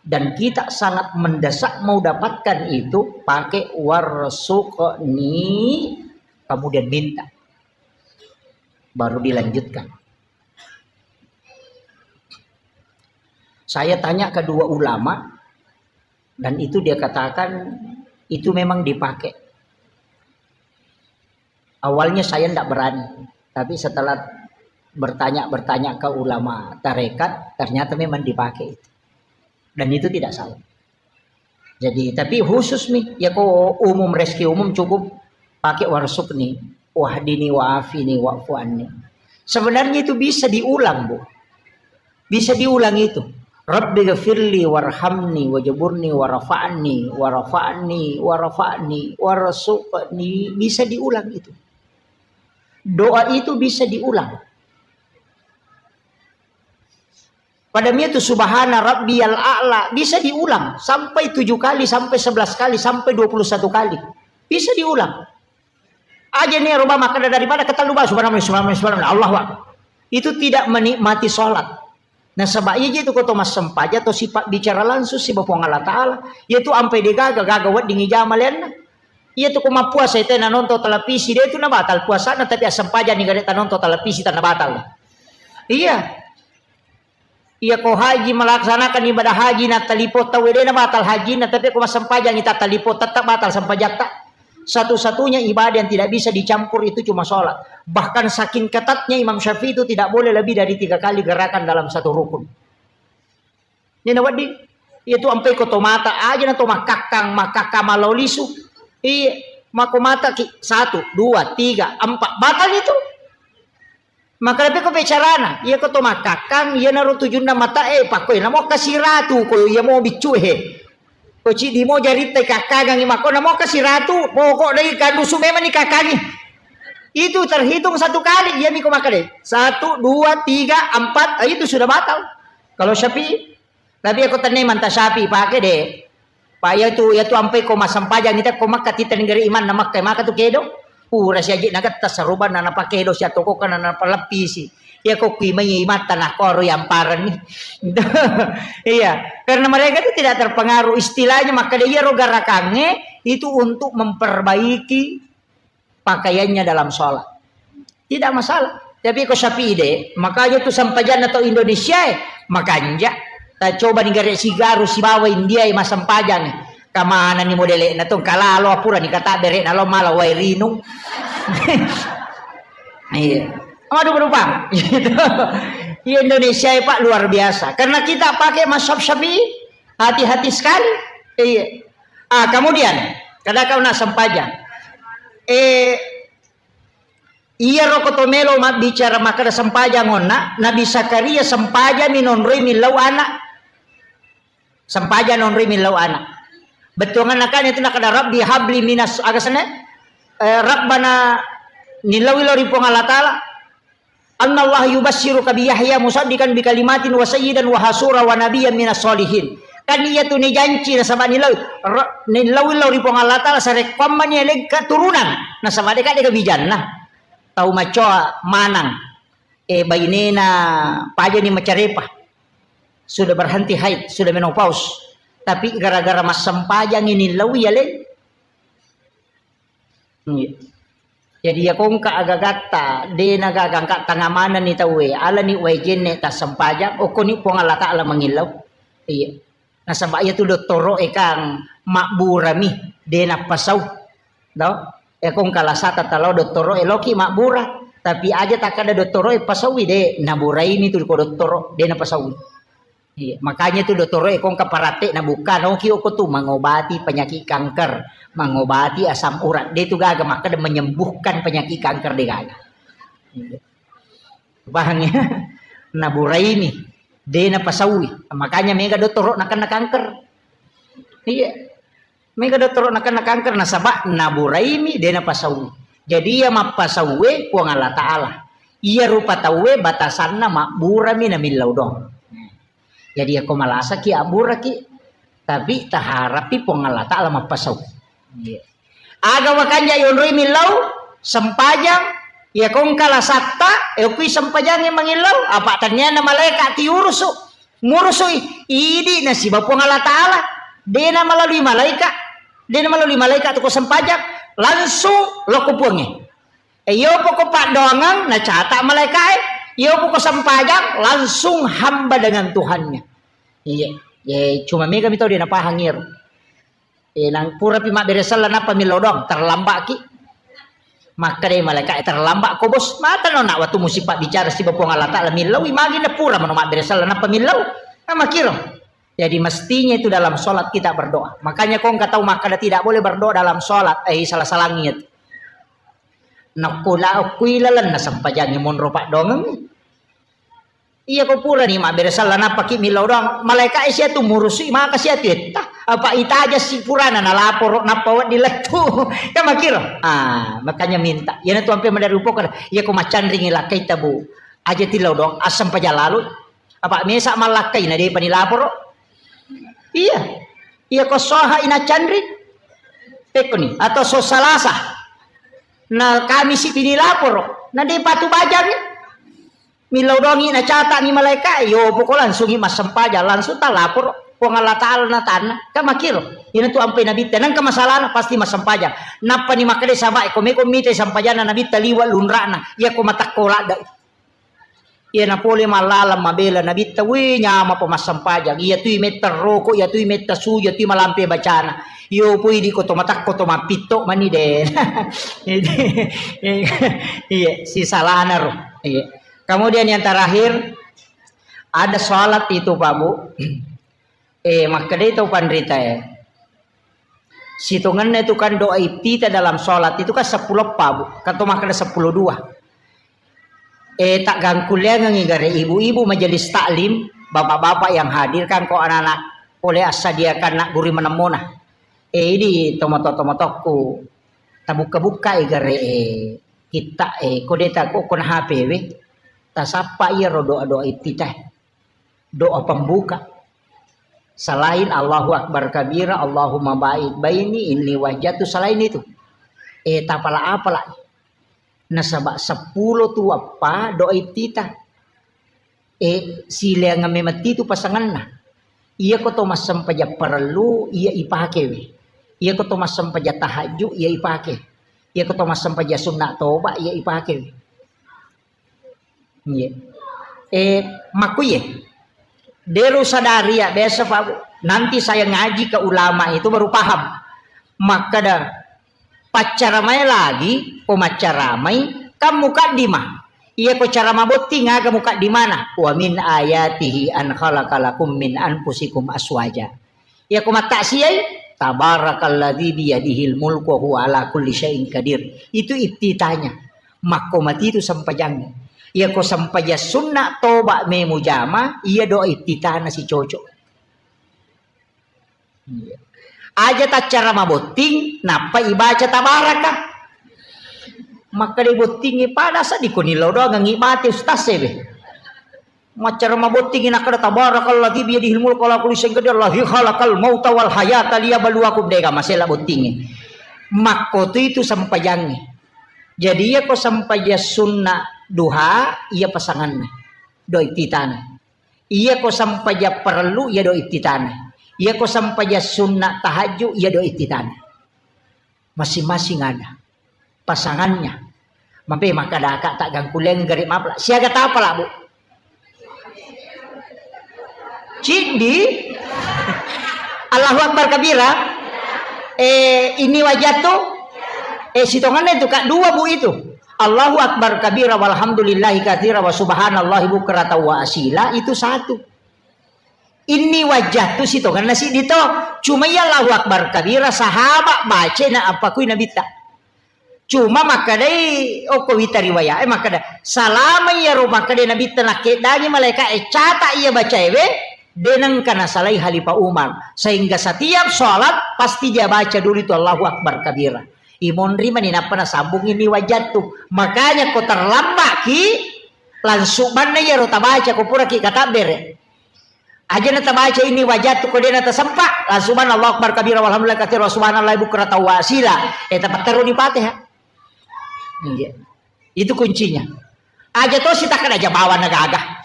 dan kita sangat mendesak mau dapatkan itu, pakai warsuqni, kemudian minta. Baru dilanjutkan. Saya tanya kedua ulama, dan itu dia katakan itu memang dipakai. Awalnya saya ndak berani, tapi setelah bertanya-bertanya ke ulama tarekat, ternyata memang dipakai itu. Dan itu tidak salah. Jadi, tapi khusus nih, iyako umum, rezeki umum cukup pakai warsuqni, wahdini, wa'afini, wa'fu anni. Sebenarnya itu bisa diulang, Bu. Bisa diulang itu. Rabbi gafirli warhamni wajaburni warafa'ni warafa'ni warafa'ni warsuqni. Bisa diulang itu. Doa itu bisa diulang. Pada itu subhana rabbiyal a'la bisa diulang sampai tujuh kali, sampai sebelas kali, sampai dua puluh satu kali. Bisa diulang. Aja nih, roba makkeda daripada ketellu ba, subhanallah, subhanallah, subhanallah, Allahu Akbar. Itu tidak menikmati sholat. Nasaba iya je tu ko to massempajang to sipabbicara langsung siba Puang Allah Ta'ala. Iya tu ampai de gaga, gaga wedding ijama lenna. Iya tu ko mappuasa itu nanonton televisi, de tu nabatal puasana, tapi assempajang ni gare tanonton televisi, tan nabatal. Iya. Iya ko haji, melaksanakan ibadah haji, na talipo tau, de nabatal hajina, tapi ko massempajang ita talipo, tetap batal sempajatta. Satu-satunya ibadah yang tidak bisa dicampur itu cuma sholat. Bahkan saking ketatnya Imam Syafi'i itu tidak boleh lebih dari tiga kali gerakan dalam satu rukun. Ini na wedding, iya tu ampai ko to mata aja na to makkakkang, makkakkang malao lisu. Iya, Mako mataki, satu, dua, tiga, empat, batal itu. Maka lebih ko bicarana, iya ko to makkakang, iya naro tujunna mata e, pakko namo kasiratu ko iya mo biccu he. Ko cidi mo jaritta kakkangi mako namo kasiratu, pokok dai kandusu memang ni kakkangi. Itu terhitung satu kali, iya miko makkeda. Satu, dua, tiga, empat, ah, itu sudah batal. Kalau Syafi'i, tapi aku tenne manta Syafi'i pake de. Pak, iya tu, iya tu ampai ko massempajang ita ko Makkah tita negeri iman na Makkah maka tu kedo. Pura siaji nagetta sarubana na pakedo sia toko kana na paleppisi. Iya ko kui mai imatta na koro yang parani. Iya, karena mereka itu tidak terpengaruh istilahnya maka iya ro garakange itu untuk memperbaiki pakaiannya dalam sholat. Tidak masalah. Tapi ko Syafi'i de, makanya tu sampajanna tau Indonesia e, makanja. Ta coba ni gare sigaru sibawa India e massempajang. Kamana ni modele na tu kalalo apura ni kata bere na lo mala wae rinung. Iya. Aduh berubah. Iya Indonesia e Pak luar biasa. Karena kita pakai mazhab Syafi'i, hati-hati sekali. Iya. Ah, kemudian kada kau nak sempajang. Eh, Iyaro ko to melo mabbicara makkeda sempajang onna, Nabi Zakaria sempajang mi nonroi millau anak. Sempajang nonroi millau anak. Bettuanganna kan itu nakada Rabbi habli minas, aga senna? Eh, Rabbana, nillaui lao ri Puang Allah Ta'ala. Annallaha yubasyyiruka bi Yahya musaddiqan bi kalimatin wa sayyidan wa hasura wa nabiyyan minas sholihin. Kan iya tu nijanci nasaba nillaui, ra-, nillaui lao ri Puang Allah Ta'ala sarekkoammani aleng keturunan. Nasaba deka deka bijanna. Tau macoa manang, eh, bainena pajani macarepa. Sudah berhenti haid, sudah menopause. Tapi gara-gara massempajang ini lawi ya, Le. Iya. Jadi ya kongka agagatta, dena gaga engka tanga manenni tauwe, alani wae jenne tassempajang, okkoni Puang Allah Ta'ala mangillau. Iya. Nasaba iya tu dottoro e kang mabburami, dena pasau. Do? E, ko engka lasata talao dottoro'e loki mabbura, tapi aja takkada dottoro'e pasaui, de naburaimi tu ko dottoro, de napasaui. Iya, makanya tu dottoro'e ko engka paratte nabuka noki oko tu mengobati penyakit kanker, mengobati asam urat, de tu gaga makkada menyembuhkan penyakit kanker de gaga. Iya. Pahang ya? Naburaimi, de napasaui. Makanya mega dottoro nakenna kanker. Iya. Mega dottoro nakenna kanker nasaba naburaimi de napasaui. Jadi iya mappasaue Puang Allah Ta'ala. Iya rupa tauwe batasanna mabburami namillau doang. Jadi iya ko malasaki abburaki, tapi taharapi Puang Allah Ta'ala mappasau. Iya. Aga wakanja yonroi millau, sempajang, iya ko engka lasatta, e, okui sempajangnge mangillau, apa tenniana malaeka tiurusu, murusui, idi nasiba Puang Allah Ta'ala, dena malalui malaika, dena malalui malaika tu ko sempajang, langsung loko Puangnge. E, iyo poko paddoangeng, nacata malaikae, iyo poko sempajang, langsung hamba dengan Tuhannya. Iya, iya, cuma mega mi tau dena pahang iyaro. Eh, nang purapi mabbere selleng nappa millau doang, terlambaki. Makkeda malaika, eh, terlambat ko bos. Mata no nak waktu musi pabbicara siba Puang Allah Ta'ala millaui magi na pura mano mabbere selleng nappa millau. Nah, makiro. Jadi mestinya itu dalam sholat kita berdoa. Makanya kau engka tau makkeda tidak boleh berdoa dalam sholat. Eh, salah-salangi itu. Nakula okui lalenna sempajangi monro paddoangeng. Iya ko purani mabbere selleng nappaki millau doang, malaika e sia tu murusui maka sia tu etta. Apa itaja si purana nalaporo nappa wedding lettu. Kan makiro. Ah, makanya minta. Iyana tu ampe madari upoko. Iya ko maccanringi lakkaita bu. Aja tillau doang, assempajang lalu. Apa mesa mallakkai na depa nilaporo. Iya. Iya ko soha ina canri. Pekkoni atau so salasa. Na kamisi pinilaporo. Na depa tu bajangi. Millau doangi nacatani malaika, yo poko langsungi massempajang, langsung talaporo Puang Allah Ta'ala na tanna. Kan makiro. Ina tu ampai nabitta, nengka masalahna pasti massempajang. Nappani makkeda sahabat, ko meko mita sampajanna nabitta liwa lunrana, iya ko matakko ladda. Iya napole mallalang mabela nabitta, wih nyama pa massempajang. Iya tui metta roko, iya tui metta suju, iya tui malampe bacana. Yo pui di ko to matakko to mappitto mani de. Iya, sisalana ro. Iya. Kemudian yang terakhir, ada sholat itu, Pak Bu. Eh, makkedai tau panrita e. Sitongenna itu kan doa iftitah dalam sholat itu kan seppulo eppa, Bu. Kan to makkeda seppulo dua. Eh, taggangkulleangengngi gare ibu-ibu majelis taklim, bapak-bapak yang hadir kan ko anak-anak pole assadiakan nak guru manemmona. Eh, idi tomato-tomatokku. Tabukka-bukkai gare, eh, kitta, eh, ko de ta ko kona H P we. Tasappa iyaro doa-doa iftitah. Doa pembuka. Selain Allahu Akbar kabira, Allahumma ba'id baini, inni wajjatu, selain itu. Eh, tapala-apala. Nasaba seppulo tu eppa doa iftitah. Eh, sileangeng memang titu pasanganna. Iya ko to massempajang parellu, iya ipake we. Iya ko to massempajang tahajud, iya ipake. Iya ko to massempajang sunna toba, iya ipake we. Iya. Eh, makkuye. Deru sadari ya, biasa, Pak, Bu. Nanti saya ngaji ke ulama itu baru paham. Makkeda, paccaramai lagi, ko maccaramai, kan mukaddimah. Iya ko cara mabotting aga mukaddimana. Wa min ayatihi an khalaqa lakum min anfusikum aswaja. Iya ko mattaksiyai, tabarakalladzi biyadihil mulku wa huwa ala kulli syai'in qadir. Itu iftitahnya. Makko mati itu sempajang. Iya ko sempajang sunna toba memu jama, iya doa iftitahna si cocok. Iya. Aja taccara mabotting, nappa ibaca tabaraka. Makkeda bottingi pada sa dikoni lao doang ngi mati ustaz sebe. Maccara mabottingi nakkeda, "Tabarakalladzi biyadihil mulku wa ala kulli syai'in qadir, alladzi khalaqal mauta wal hayata liyabluwakum." Dega masela bottingi. Makko tu itu sempajangi. Jadi iya ko sempajang sunna duha, iya pasanganna. Doa iftitahna. Iya ko sempajang parellu, iya doa iftitahna. Iya ko sempajang sunna tahajud, iya doa iftitahna. Masing-masing ada pasangannya. Mape makkadaka taggangkuleng gare mapla. Siaga tapala, Bu? Ciddi. Allahu Akbar kabira. Eh, ini wajah tu. Eh, sitongannya itu, Kak, dua, Bu, itu. Allahu Akbar kabira walhamdulillahi katsira wa subhanallahi bukratan wa asila, itu satu. Inni wajjahtu sitongenna siddi to. Cuma iya Allahu Akbar kabira sahabat baca na apa kui Nabitta. Cuma makkedai okko wita riwayat, eh, makkeda, salama iyaro makkeda Nabitta nakkeddangi malaika e cata iya bacaewe, denengka nasalai Khalifah Umar. Sehingga setiap sholat pasti dia baca dulu itu Allahu Akbar kabira. Imonri mani nappa nasambung inni wajjahtu. Makanya ko terlambat ki, langsung manna iyaro tabaca ko puraki katabbere. Aja na tabaca ini wajah tu ko dena tasempa, langsung mana Allahu Akbar kabira walhamdulillah katsira wa subhanallah bukratan wa asila. Eh, tapattaro di Fatihah. Iya. Itu kuncinya. Aja to sitakan aja bawa negaga.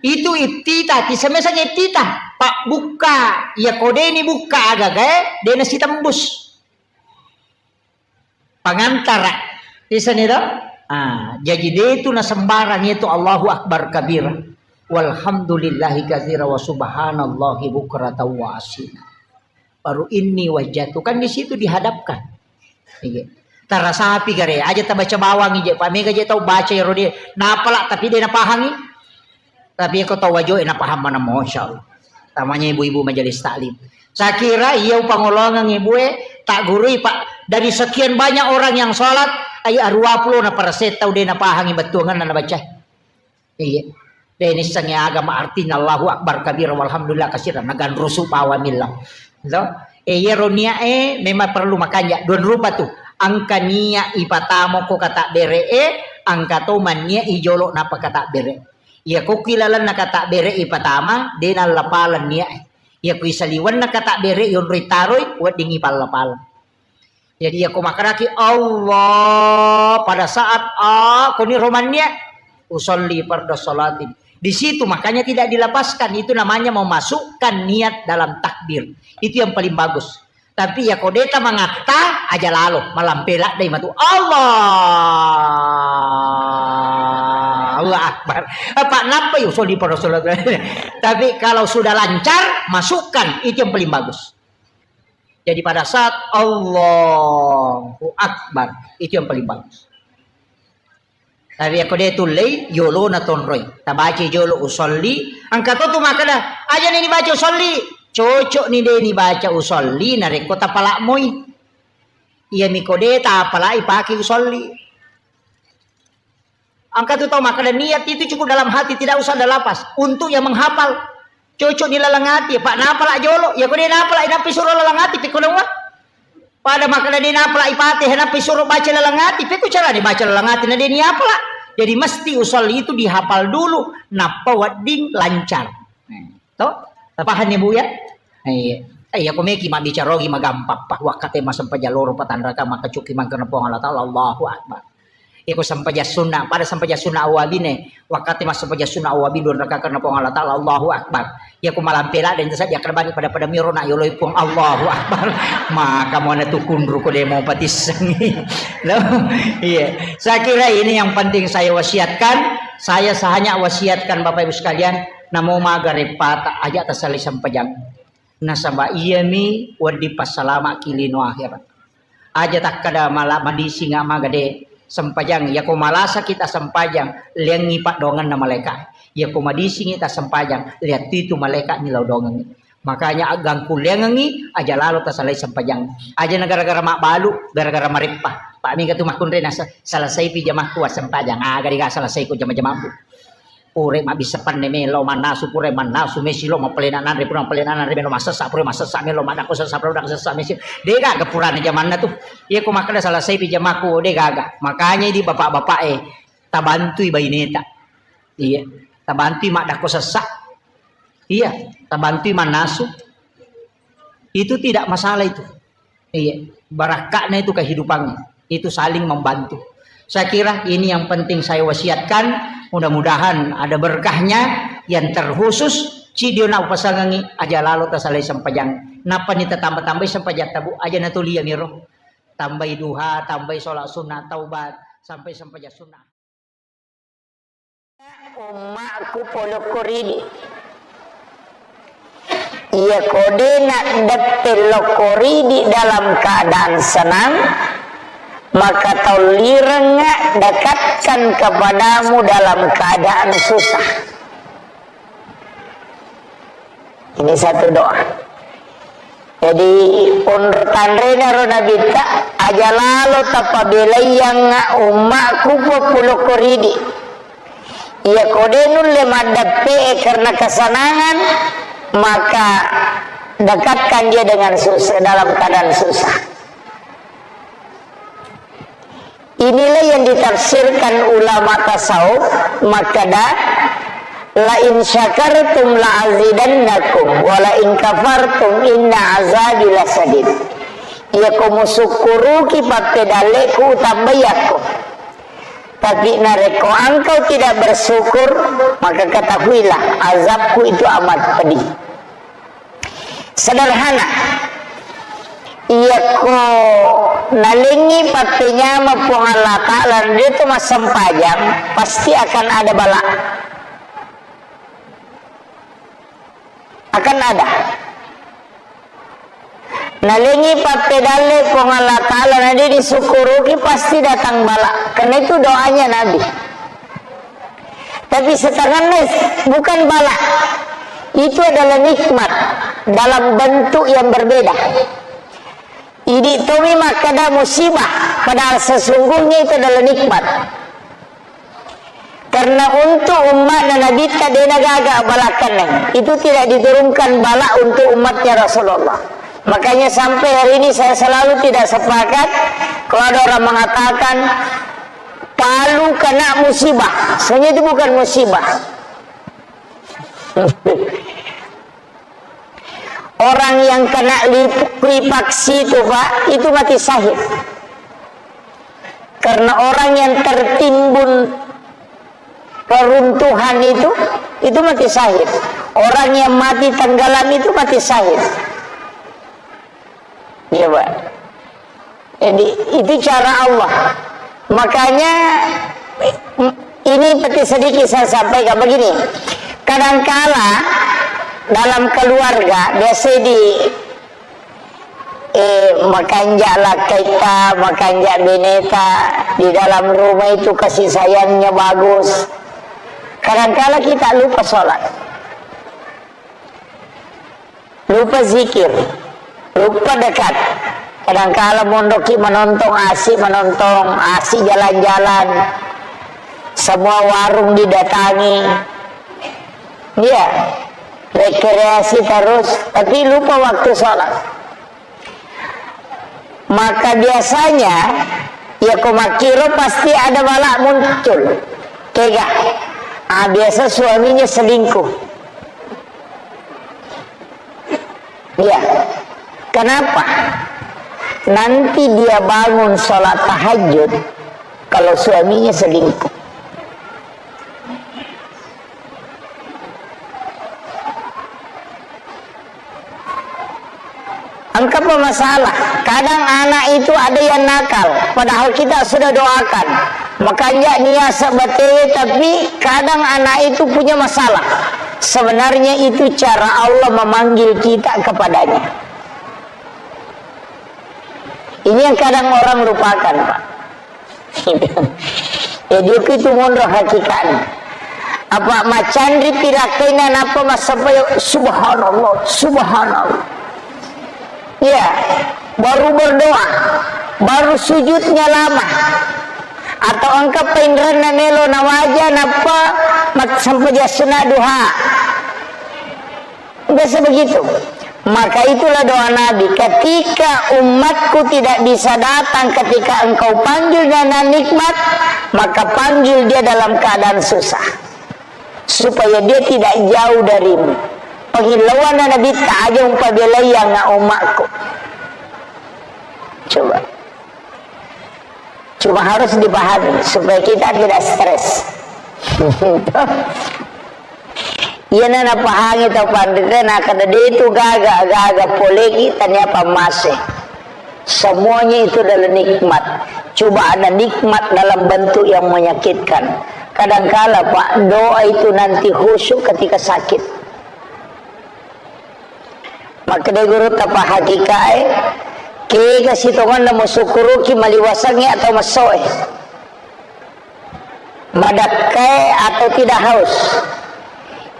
Itu iftitah, ti semesang iftitah. Pak buka, ya kodeni buka agaga, eh, dena sitembus. Pangantara. Isani do? Ah, jaji de tu na sembarang itu Allahu Akbar kabira. Walhamdulillahi katsira wa subhanallahi bukratan wa asila. Baru inni wajjahtu. Kan di situ dihadapkan. Iya. Tarasapi gare, aja tabaca bawang ije, pamega je tau baca ero de. Napala tapi de napahangi. Tapi ko tau wajo e napahang mana, Masya Allah. Tamanya ibu-ibu majelis taklim. Saya kira iya upangolongan ibu e, tak gurui, Pak. Dari sekian banyak orang yang sholat, ai arua puluh na persen tau de napahangi bettuangan na baca. Iya. De nissengi agama artinya Allahu Akbar kabira walhamdulillah katsira, nagan rusu pawa millau. To? E, iyaro niat e memang perlu makanja dua rupa tu. Engka niat ipatamo ko kata bere e, engka to manniat ijolo napa kata bere. Iya ko ki lalenna kata bere ipatama, de nallapaleng niat e. Iya ko isaliwenna kata bere yonroi taroi, weddingi palla-palla. Jadi iya ko makkedaki Allah pada saat a koni romannia usolli fardu sholatin. Di situ makanya tidak dilepaskan, itu namanya memasukkan niat dalam takbir. Itu yang paling bagus. Tapi ya ko deta mangatta aja lalo, malampe laddai matu. Allah, Allah Akbar. Apa napa usolli fardu sholatin. Tapi kalau sudah lancar, masukkan, itu yang paling bagus. Jadi pada saat Allahu Akbar, itu yang paling bagus. Tapi ako de tullei, yolo na tonroi. Tabaca jolo usolli, engka to tu makkeda, aja ni dibaca usolli. Cocok ni de ni baca usolli, narekko tapalak moi. Iya miko de tapalai pake usolli. Engka tu tau makkeda niat itu cukup dalam hati, tidak usah ada lafaz. Untuk yang menghafal, cocok di laleng ati, Pak, napala jolo. Ya ko de napala, nappi suro laleng ati, pekko dong, Pak. Pada makkeda de napala ipate, nappi suro baca laleng ati, pekko cara dibaca laleng ati, na de niapala. Jadi mesti usolli itu dihafal dulu, nappa wedding lancar. To? Tapahanni, Bu, ya? Iya. Eh, iya, ko meki mabbicara ogi magampang, Pak. Wakkate massempajang loro patanraka, maka cuki mangkana Puang Allah Ta'ala, Allahu Akbar. Iya, ko sempajang sunna, pada sempajang sunna awabine, wakkate massempajang sunna awabi dua raka karena Puang Allah Ta'ala, Allahu Akbar. Iya, ko malampe ladde saja kerbani pada-pada miro na yoloi Puang, Allahu Akbar. Maka mau na tukunru ko demo patissengi. Loh, iya. Saya kira ini yang penting saya wasiatkan. Saya hanya wasiatkan Bapak Ibu sekalian, namo maga reppata, aja tasalai sempajang. Nasaba iyami wedding passalama'ki lino akhirat. Aja takkeda mala-, madisinga maga de sempajang. Yako malasaki tassempajang, leangngi paddoangenna malaeka. Yako madisingi tassempajang, leattu itu malaeka millau doangengngi. Makanya aggangkulleangengngi, aja lalo tasalai sempajang. Aja na gara-gara mabbalu, gara-gara mareppa. Pak mega tu makkunre nasa-, salasaipi jamakku assempajang. Aga dega salasaiku jama-jamabbu. Pura mabbissa penne melo mannasu, pura mannasu mesi lo mapalena nanre, pura mapalena nanre melo massessa, pura massessa melo maddakko sessa, pura maddakko sessa mesi. Degaga purana jamanna tu. Iya ko makkeda salasaipi jamakku, degaga. Makanya di bapak-bapak e, tabantui baineta. Iya, tabantui maddakko sessa. Iya, tabantui mannasu. Itu tidak masalah itu. Iya, barakka'na itu kehidupannya. Itu saling membantu. Saya kira ini yang penting saya wasiatkan. Mudah-mudahan ada berkahnya. Yang terkhusus, cidio na upasangangi, aja lalo tasalai sempajang. Nappa ni tatamba-tambai sempajang tabu, aja natulia miro. Tambai duha, tambai sholat sunnah taubat, sampai sempajang sunnah. Ummaku polokko ridi. Iya ko de naddeppe lokko ridi dalam keadaan senang, maka tollirengnga dekatkan kepadamu dalam keadaan susah. Ini satu doa. Jadi, onro tanrena ro Nabitta, aja lalo tapabelaiangnga ummaku populokko ridi. Iya ko de nulle maddeppe karena kesenangan, maka dekatkan dia dengan susah, dalam keadaan susah. Inilah yang ditafsirkan ulama tasawuf, makkeda, "La in syakartum la azidannakum, wa la in kafartum inna azabi lasadid." Iya ko musukkuruki pappedalleku, utambai yakko. Tapi narekko engkau tidak bersyukur, maka ketahuilah azabku itu amat pedih. Sederhana. Iyakko nalengngi pappenyameng Puang Allah Ta'ala, de to massempajang, pasti akan ada bala. Akan ada. Nalengngi pappedalle Puang Allah Ta'ala, na de disukkuruki, pasti datang bala. Karena itu doanya Nabi. Tapi setanganna bukan bala. Itu adalah nikmat dalam bentuk yang berbeda. Idi tomi makkeda musibah, padahal sesungguhnya itu adalah nikmat. Karena untuk umatna Nabitta dena gaga balakanna. Itu tidak diturunkan bala untuk umatnya Rasulullah. Makanya sampai hari ini saya selalu tidak sepakat kalau ada orang mengatakan Palu kena musibah. Sebenarnya itu bukan musibah. Orang yang kena likuifaksi itu, Pak, itu mati syahid. Karena orang yang tertimbun reruntuhan itu, itu mati syahid. Orang yang mati tenggelam itu mati syahid. Iya, Pak. Jadi, itu cara Allah. Makanya, ini seperti sedikit saya sampaikan begini. Kadangkala dalam keluarga, biasa di, eh, makanja lakkaita, makanja beneta, di dalam rumah itu kasih sayangnya bagus. Kadangkala kita lupa sholat. Lupa zikir, lupa dekat. Kadangkala monroki menontong, asik menontong, asik jalan-jalan. Semua warung didatangi. Iya. Rekreasi terus, tapi lupa waktu sholat. Maka biasanya, ya ko makkiro pasti ada bala muncul. Kega. Ah, biasa suaminya selingkuh. Iya. Kenapa? Nanti dia bangun sholat tahajud kalau suaminya selingkuh. Engkapa masalah? Kadang anak itu ada yang nakal, padahal kita sudah doakan. Makanya niat sebatewe, tapi kadang anak itu punya masalah. Sebenarnya itu cara Allah memanggil kita kepadanya. Ini yang kadang orang lupakan, Pak. Jadi, itu monro hakikatnya. Apa macanri pirakkaina, napa massappa ya, subhanallah, subhanallah. Ya, baru berdoa, baru sujudnya lama. Atau engka painrenna melo nawaja, napa mat-, sampajang sunna duha. Biasa begitu. Maka itulah doa Nabi, "Ketika umatku tidak bisa datang ketika engkau panggil dengan nikmat, maka panggil dia dalam keadaan susah. Supaya dia tidak jauh darimu." Pangillauanna Nabitta, "Aja umpabelai angnga umatku." Coba. Cuma harus dipahami supaya kita tidak stres. Iyana napahangi tau panrita, nakkeda de tu gaga, gaga poleki tania pammase. Semuanya itu adalah nikmat. Coba ada nikmat dalam bentuk yang menyakitkan. Kadangkala, Pak, doa itu nanti khusyuk ketika sakit. Makkeda gurutta pahakikae, kega sitongenna musukkuruki maliwasangnge atau messoe. Madakkae atau tidak haus.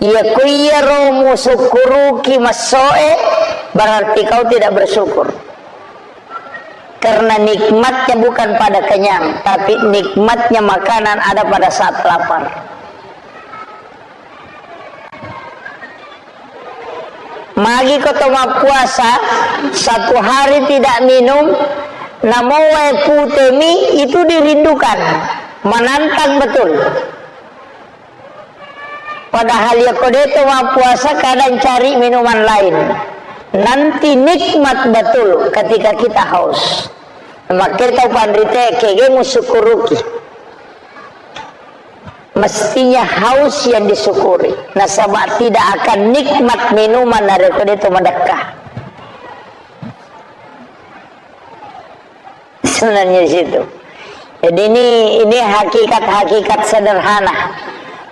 Iya, ku iyaro musukkuruki messoe, berarti kau tidak bersyukur. Karena nikmatnya bukan pada kenyang, tapi nikmatnya makanan ada pada saat lapar. Magi ko to mappuasa, satu hari tidak minum, namo wae pute mi, itu dirindukan, menantang betul. Padahal ya ko de to mappuasa, kadang cari minuman lain. Nanti nikmat betul ketika kita haus. Makkeda tau panrita, kega musukkuruki. Mestinya haus yang disyukuri. Nasaba tidak akan nikmat minuman narekko de to madekka. Sebenarnya di situ. Jadi ini, ini hakikat-hakikat sederhana.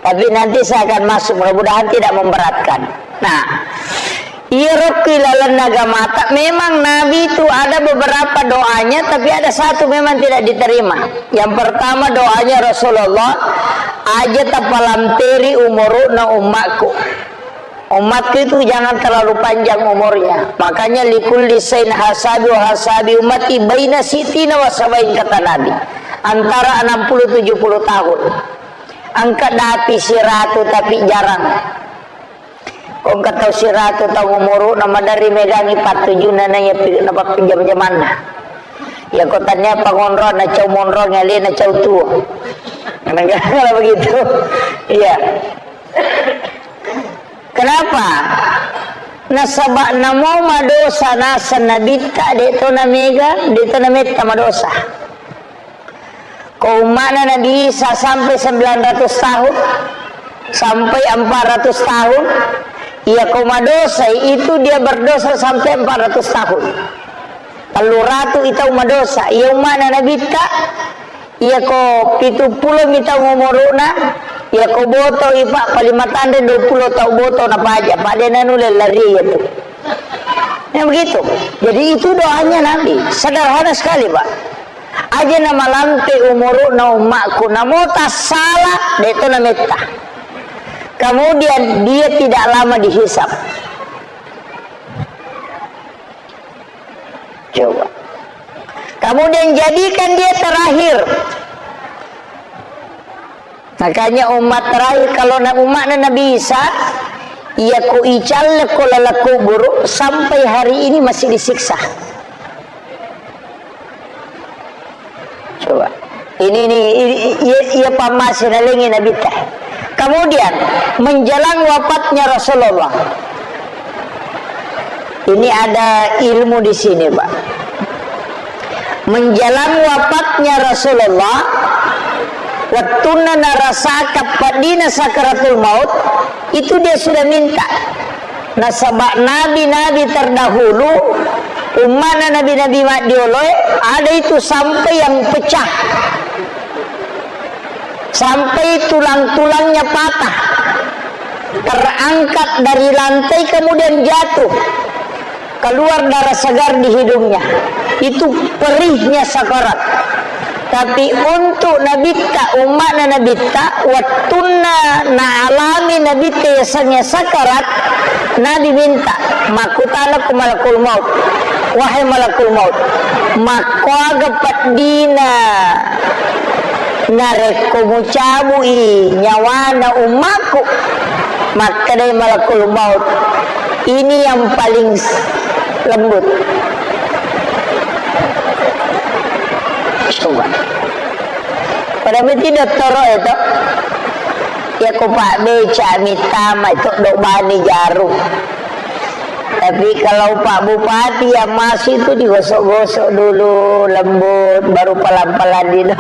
Tapi nanti saya akan masuk, mudah-mudahan tidak memberatkan. Nah, iyaro ku ilalenna agamata, memang Nabi itu ada beberapa doanya, tapi ada satu memang tidak diterima. Yang pertama doanya Rasulullah, "Aja tapalamperi umuru'na ummakku." Umatku itu jangan terlalu panjang umurnya. Makanya, "Likulli sain hasabi wa hasabi ummati baina sittina wa sabain," kata Nabi. Antara enam puluh tujuh puluh tahun. Engka dapi siratu tapi jarang. Ko engka tau siratu tau umuru na maderri megangi pattujunna na iya pi-, na pappinjam-jamanna. Ya ko tania pangonro na cau monro ngale na cau tuo. Kadang-kadang begitu. Iya. Kenapa? Nasaba namo madosa naseng Nabitta, de to na mega, de to na metta madosa. Ko umma'na Nabi Isa sampai sembilan ratus tahun, sampai empat ratus tahun, iya ko madosai itu dia berdosa sampai empat ratus tahun. Tellu ratu i tau madosa, iya umma'na Nabitta, iya ko pitu pulo mi tau umuru'na, iya ko boto i, Pak, paling matanre dua pulo tau boto na paja, Pak, de nanulle lari iya tu. Ya begitu. Jadi itu doanya Nabi, sederhana sekali, Pak. Aja na malampe umuru'na umma'ku, namo tassala, de to na metta. Kemudian dia tidak lama dihisab. Coba. Kemudian jadikan dia terakhir. Makanya umat terakhir, kalau na-, umatnya Nabi Isa, iya ko icalle ko laleng kuburu, sampai hari ini masih disiksa. Coba. Ini, ini, ini, iya, iya pammase nalengi Nabi teh. Kemudian, menjelang wafatnya Rasulullah. Ini ada ilmu di sini, Pak. Menjelang wafatnya Rasulullah, wettunna narasaka peddina sakaratul maut, itu dia sudah minta. Nasaba nabi-nabi terdahulu, ummana nabi-nabi maddioloe, ada itu sampai yang pecah. Sampai tulang-tulangnya patah. Terangkat dari lantai, kemudian jatuh. Keluar darah segar di hidungnya. Itu perihnya sakarat. Tapi untuk Nabitta, umma'na Nabitta, wettunna naalami Nabitta yasengnge sakarat, Nabi minta, makkutana ku malakul maut, "Wahai malakul maut, makkoaga peddina narekko mucabui nyawana ummaku?" Makkedai malakul maut, "Ini yang paling s-, lembut." Coba. Pada meti dottoro itu. Ya ko Pak Beca mitama itu dok bani jarum. Tapi kalau Pak Bupati yang masuk itu digosok-gosok dulu, lembut, baru pelan-pelan di itu.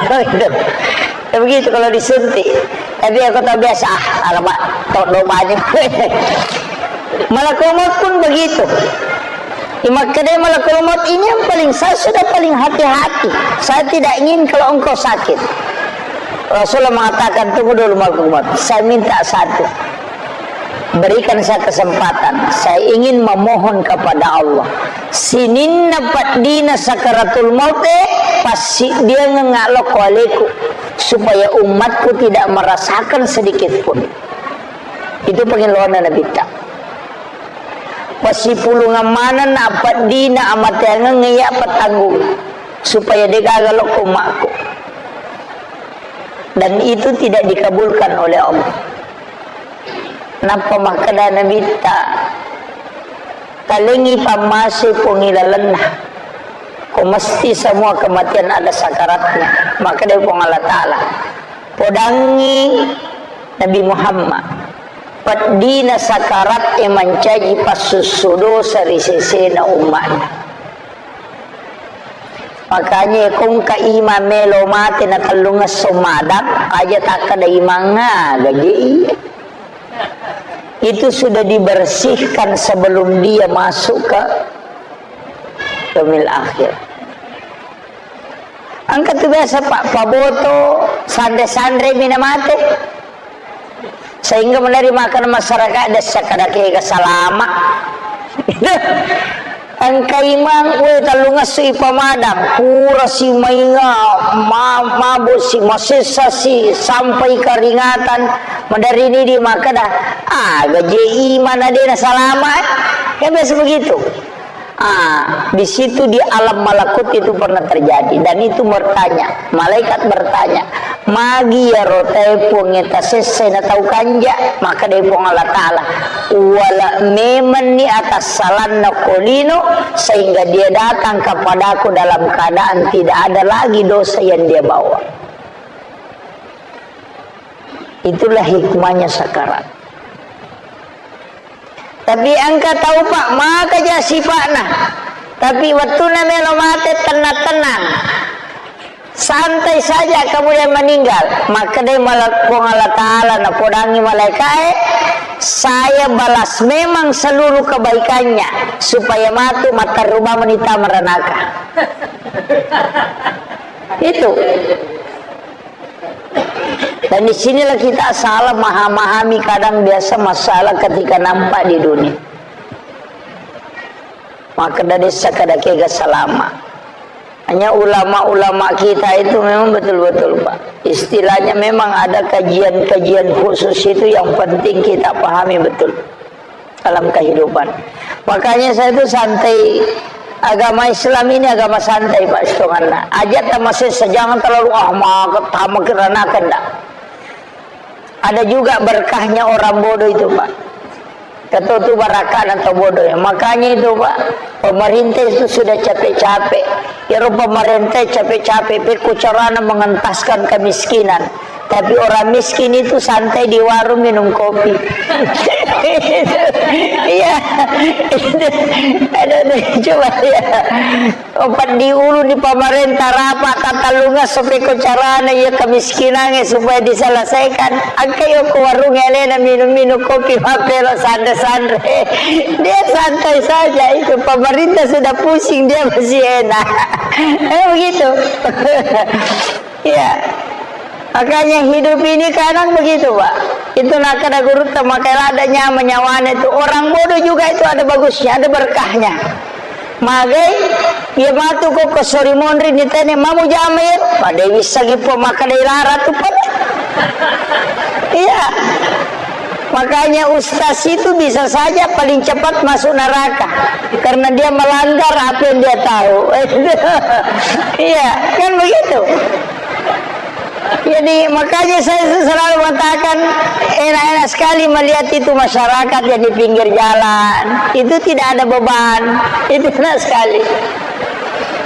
Ya begitu kalau disuntik. Tapi aku tak biasa, ah, alamak, tok dok bani. Malakul maut pun begitu. Di Makkah malakul maut ini yang paling, saya sudah paling hati-hati. Saya tidak ingin kalau engkau sakit. Rasulullah mengatakan, "Tunggu dulu malakul maut. Saya minta satu. Berikan saya kesempatan. Saya ingin memohon kepada Allah. Sininna peddina sakaratul maut, eh, pasti dia ngengak lo kualeku, supaya umatku tidak merasakan sedikit pun." Itu pengeluaran Nabi ta. Pasipulungang maneng na peddina amateangeng iya petanggung, supaya degaga lokko makku. Dan itu tidak dikabulkan oleh Allah. Nappa makkeda Nabitta, "Talengi pammase pongi lalenna. Ko mesti semua kematian ada sakaratnya." Makkeda Puang Allah Ta'ala, "Podangi Nabi Muhammad, peddina sakarat e mancaji passussu dosa ri sesena umma'na." Makanya, ko engka imang melo mate na tellungesso madang, aja takkeda imang aga je iya. Itu sudah dibersihkan sebelum dia masuk ke yaumil akhir. Engka tu biasa, Pak, paboto, sanre-sanre mi na mate. Sehingga meneri makan masyarakat dessa kada kega salama. Engka imang, we, tellungesso i pamadang, pura si mainga, ma-, mabo si, masessa si, sampai keringatan, meneri ni di makkeda, aga je imang na de na salama, eh? Kan biasa begitu. Ah, di situ di alam malakut itu pernah terjadi. Dan itu bertanya, malaikat bertanya, "Magi iyaro tae Puang e tasessai na tau kanja?" Makkedai Puang Allah Ta'ala, "Uwala memenni atassalanna ko lino, sehingga dia datang kepadaku dalam keadaan tidak ada lagi dosa yang dia bawa." Itulah hikmahnya sakarat. Tapi engka tau, Pak, maka ja sipa'na. Tapi wettunna melo mate, tenang-tenang. Santai saja, kemudian meninggal. Makkedai mala-, Puang Allah Ta'ala, napodangi malaikae, "Saya balas memang seluruh kebaikannya, supaya matu matteru bawang menita meranaka." Itu. Dan di sinilah kita salah memahami kadang biasa masalah ketika nampak di dunia. Maka dari sakada kega salama. Hanya ulama-ulama kita itu memang betul-betul, Pak. Istilahnya memang ada kajian-kajian khusus itu yang penting kita pahami betul dalam kehidupan. Makanya saya itu santai, Agama Islam ini agama santai, Pak, setonganna. Aja tamasessa, jangan terlalu, ah, maka tamak kirana kenda. Ada juga berkahnya orang bodoh itu, Pak. Kata tu barakat atau bodoh ya. Makanya itu, Pak, pemerintah itu sudah capek-capek. Ya, pemerintah capek-capek, pekko carana mengentaskan kemiskinan. Tapi orang miskin itu santai di warung minum kopi. Iya. Ada tuh, coba ya. Empat di ulu di pemerintah rapat tatallunga supaya ko carana iya kemiskinannya supaya diselesaikan. Angka yo ko warung elena minum-minum kopi mapelo sanre-sanre. Dia santai saja itu. Pemerintah sudah pusing, dia masih enak. Eh, begitu. Iya. Makanya hidup ini kadang begitu, Pak. Itu nakada guru temakai lada nyama nyawane itu. Orang bodoh juga itu ada bagusnya, ada berkahnya. Magai, iya matu ko ke sori monri ni tene mamu jama ya. Pada bisa gipo maka dai lara tu, Pak. Iya. Makanya ustaz itu bisa saja paling cepat masuk neraka karena dia melanggar apa yang dia tahu. Iya, kan begitu. Jadi, makanya saya selalu mengatakan, enak-enak sekali melihat itu masyarakat yang di pinggir jalan. Itu tidak ada beban. Itu enak sekali.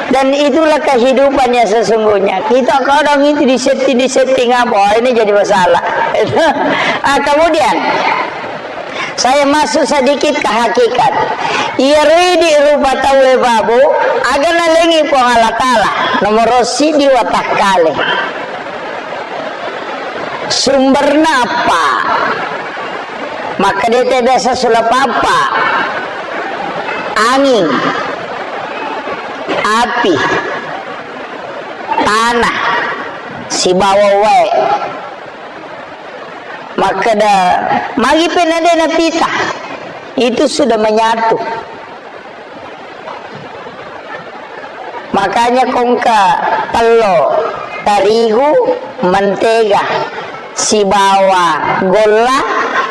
Dan itulah kehidupan yang sesungguhnya. Kita kadang itu disetting-disetting apa, "Oh, ini jadi masalah." Ah, kemudian, saya masuk sedikit ke hakikat. Iyaro idi rupa tauwe babu, aga nalengi Puang Allah Ta'ala, nomoro sidi watakkale. Sumberna apa? Makkedete biasa sulap apa? Anging, api, tanah, sibawa wae. Makkeda, magi penna de napita? Itu sudah menyatu. Makanya kongka tello, tarigu, mentega, sibawa golla,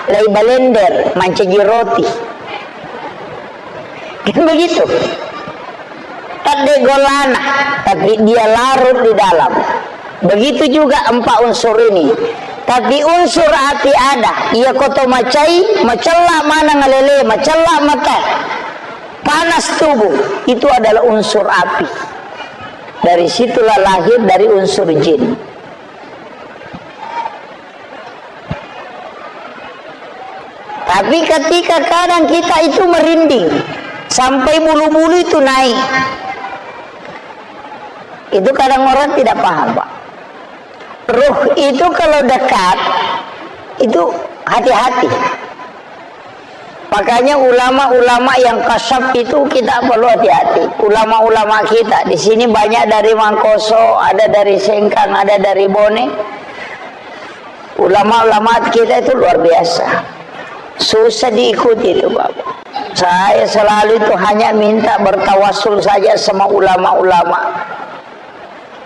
lai balender, mancaji roti. Kan begitu. Tadde gollana, tapi dia larut di dalam. Begitu juga empat unsur ini. Tapi unsur api ada, iya koto macai, macella manang alele, macella mata. Panas tubuh, itu adalah unsur api. Dari situlah lahir dari unsur jin. Tapi ketika kadang kita itu merinding, sampai bulu-bulu itu naik. Itu kadang orang tidak paham, Pak. Ruh itu kalau dekat, itu hati-hati. Makanya ulama-ulama yang kasyaf itu kita perlu hati-hati. Ulama-ulama kita di sini banyak dari Mangkoso, ada dari Sengkang, ada dari Bone. Ulama-ulama kita itu luar biasa. Susah diikuti itu, Bapak. Saya selalu itu hanya minta bertawasul saja sama ulama-ulama.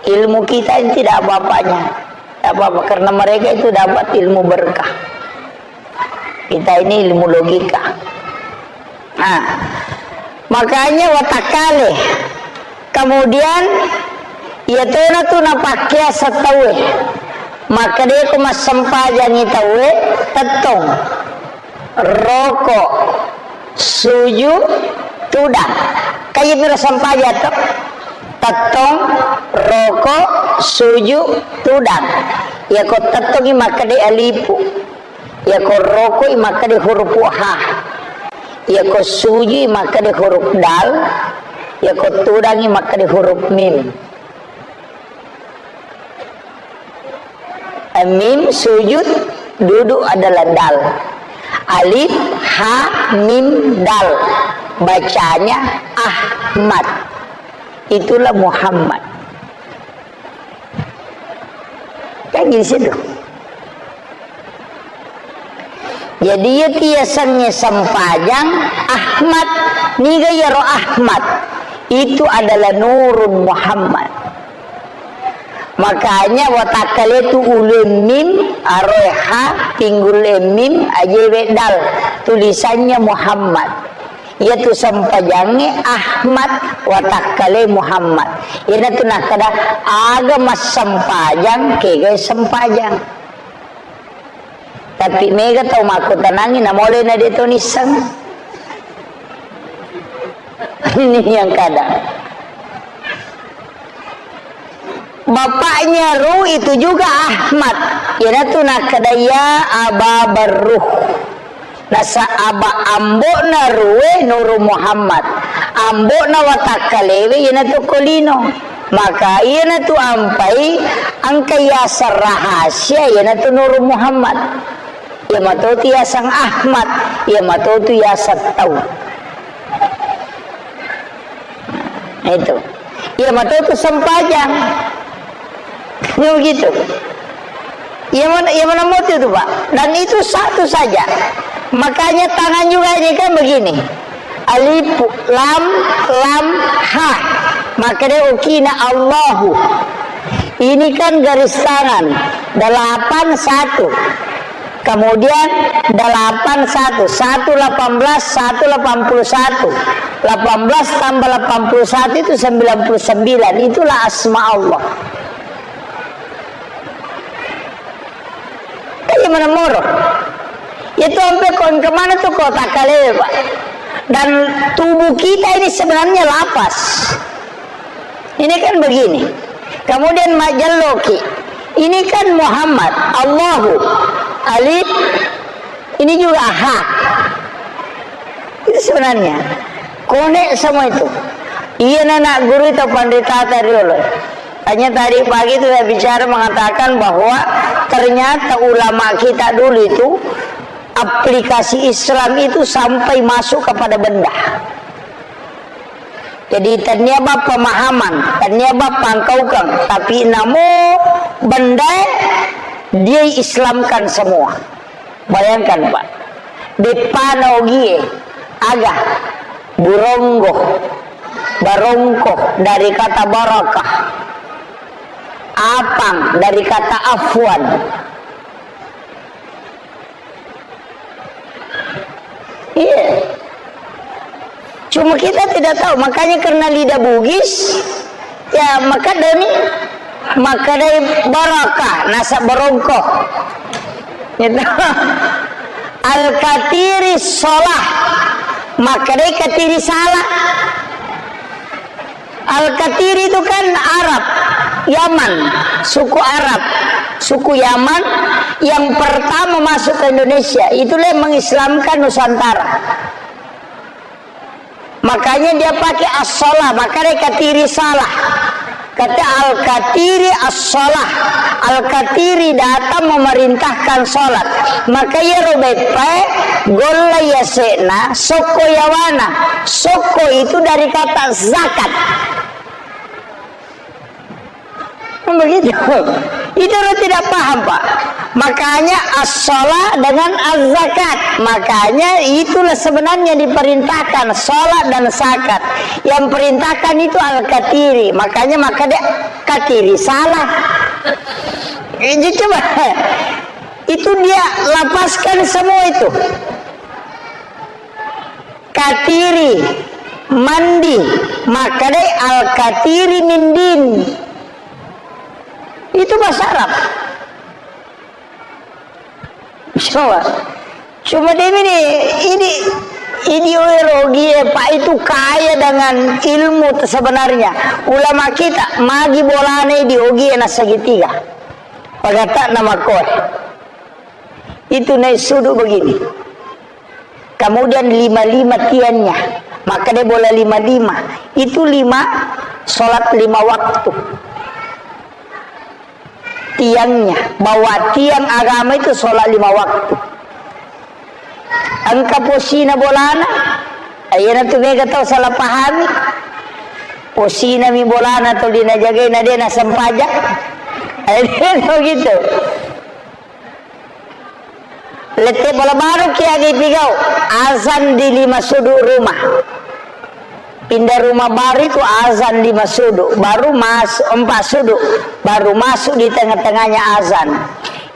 Ilmu kita ini tidak apa-apanya. Tidak apa-apa, karena mereka itu dapat ilmu berkah. Kita ini ilmu logika. Nah, makanya watakkale. Kemudian, iya tona tu napakkea setaue. Maka de ko massempajangi taue, tettong, roko, suju, tudang. Kaya miro sempajang to? Tettong, roko, suju, tudang. Iya ko tettongi makkeda alifu. Iya ko rokoi makkeda huruf ha. Iya ko sujui makkeda huruf dal. Iya ko tudangi makkeda huruf mim. Mim sujud duduk adalah dal. Alif, ha, mim, dal. Bacanya Ahmad. Itulah Muhammad. Kan di situ. Jadi, iya tiasengnge sempajang Ahmad, niga iyaro Ahmad? Itu adalah Nurun Muhammad. Makanya watakkale tu ulue mim, aroe ha, pinggul mim, ajewe dal. Tulisannya Muhammad. Iyatu sempajangnge Ahmad watakkale Muhammad. Iyanatu nakkeda aga massempajang, kegai sempajang. Tapi mega tau makkutanangi namole na de' to nisseng. Ini yang kadang. Bapaknya Ruh itu juga Ahmad. Iyanatu nakkeda ya Aba Barruh. Nasaba ambo'na Ruwe Nuru Muhammad. Ambo'na watakkalewe iyanatu ko lino. Maka iyanatu ampai engka yaseng rahasia iyanatu Nuru Muhammad. Iya matotu yaseng Ahmad, iya matotu yaseng tau. Itu. Iya matotu sempajang. Ini begitu. Iya mana, iya mana motif itu, Pak? Dan itu satu saja. Makanya tangan juga ini kan begini. Alif, lam, lam, ha. Maka dia ukina Allahu. Ini kan garis tangan. Delapan satu. Kemudian delapan satu, satu delapan belas, satu delapan puluh satu. Delapan belas tambah delapan puluh satu itu sembilan puluh sembilan. Itulah asma Allah. Kan iya mana moro. Itu sampai kon kemana tuh kota kalewe, Pak. Dan tubuh kita ini sebenarnya lapas. Ini kan begini. Kemudian majelloki. Ini kan Muhammad, Allahu, Alif, ini juga ha. Itu sebenarnya. Konek semua itu. Iya, anak guru itu pandita tadi dulu. Hanya tadi pagi itu saya bicara mengatakan bahwa ternyata ulama kita dulu itu aplikasi Islam itu sampai masuk kepada benda. Jadi, tennia bab pemahaman, tennia bab pangkaukeng, tapi namo benda dia Islamkan semua. Bayangkan, Pak, deppana ogie, aga, buronggo, barongko, dari kata barakah, apang, dari kata afwan. Iya. Cuma kita tidak tahu, makanya karena lidah Bugis, ya, maka doni, maka dari barakah, nasa barongko. Gitu. Al-Katiri sholah, maka dari katiri salah. Al-Katiri itu kan Arab, Yaman, suku Arab, suku Yaman yang pertama masuk ke Indonesia. Itulah yang mengislamkan Nusantara. Makanya dia pakai as-sholah, makanya Katiri salah. Kata Al-Katiri as-sholah. Al-Katiri datang memerintahkan sholat. Maka iyaro beppae golla yase'na sokko yawana. Sokko itu dari kata zakat. Begitu. Itu orang tidak paham, Pak. Makanya as-sholah dengan az-zakat. Makanya itulah sebenarnya diperintahkan sholat dan zakat. Yang perintahkan itu al-katiri. Makanya maka dia katiri salah. Itu coba. Itu dia lapaskan semua itu. Katiri, mandi, makkedai al-katiri min din. Itu bahasa Arab. Coba. Cuma demi ini, ini, ini Rogie, Pak, itu kaya dengan ilmu sebenarnya. Ulama kita, magi bolana di Ogie na segitiga. Pagata nama koe. Itu naik sudu begini. Kemudian lima-lima tiangnya. Maka dia bola lima-lima. Itu lima, sholat lima waktu. Tiangnya, bahwa tiang agama itu sholat lima waktu. Engka posina bolana, ayo nanti mega tau salah pahami. Posina mi bolana tuli najagai na de na sempajang. Ayo gitu. Lette bola baru ki aga ipigau, azan di lima sudu rumah. Pindah rumah baru itu azan lima sudu, baru masuk empat sudu, baru masuk di tengah-tengahnya azan.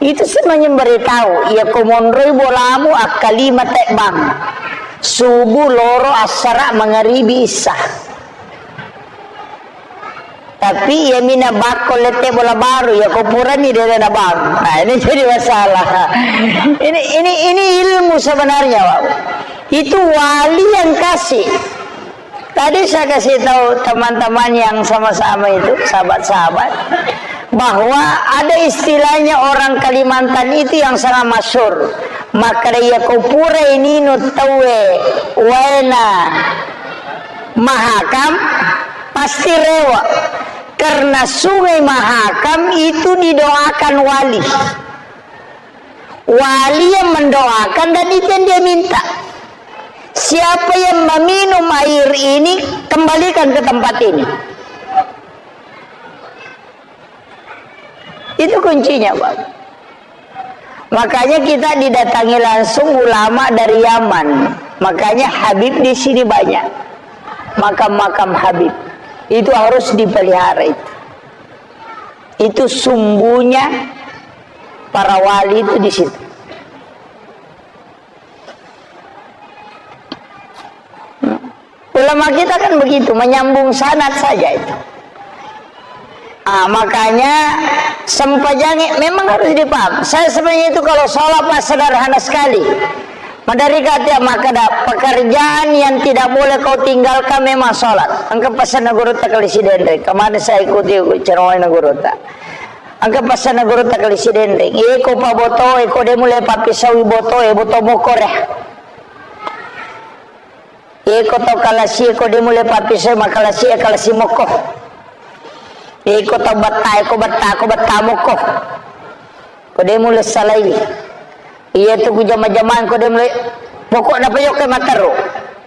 Itu sebenarnya memberitahu, ya, ko monroi bolamu akkalima tebbang. Subuh, loro, assara, mangaribi, issa. Tapi iya mina bakko lette bola baru, ya ko purani de na bang. Nah, ini jadi masalah. Ini, ini, ini ilmu sebenarnya, Pak. Itu wali yang kasih. Tadi saya kasih tahu teman-teman yang sama-sama itu, sahabat-sahabat, bahwa ada istilahnya orang Kalimantan itu yang sangat masyhur. Makkeda iya ko pura inino tauwe waena Mahakam, pasti rewa. Karena Sungai Mahakam itu didoakan wali. Wali yang mendoakan dan itu yang dia minta. Siapa yang meminum air ini, kembalikan ke tempat ini. Itu kuncinya, Pak. Makanya kita didatangi langsung ulama dari Yaman. Makanya Habib di sini banyak. Makam-makam Habib. Itu harus dipelihara itu. Itu sumbunya para wali itu di situ. Ulama kita kan begitu, menyambung sanad saja itu. Ah, makanya sempajang memang harus dipaham. Saya sebenarnya itu kalau sholat, Pak, sederhana sekali. Maderri ka tiap makkeda, pekerjaan yang tidak boleh kau tinggalkan memang sholat. Engka pesanna gurutta kali Sidenreng. Kemarin saya ikuti ceramahna gurutta. Engka pesanna gurutta kali Sidenreng. Iko pa boto, iko de mulai pappisaui boto, e boto mokko re. Iko tau kalasi, iko de mulai pappisaui makalasi, e kalasi mokko. Iko tau betta, iko betta, ko betta mokko. Ko de mulai salai. Iya tu ku jama-jamang ko de mulai. Pokokna pa yokka matteru.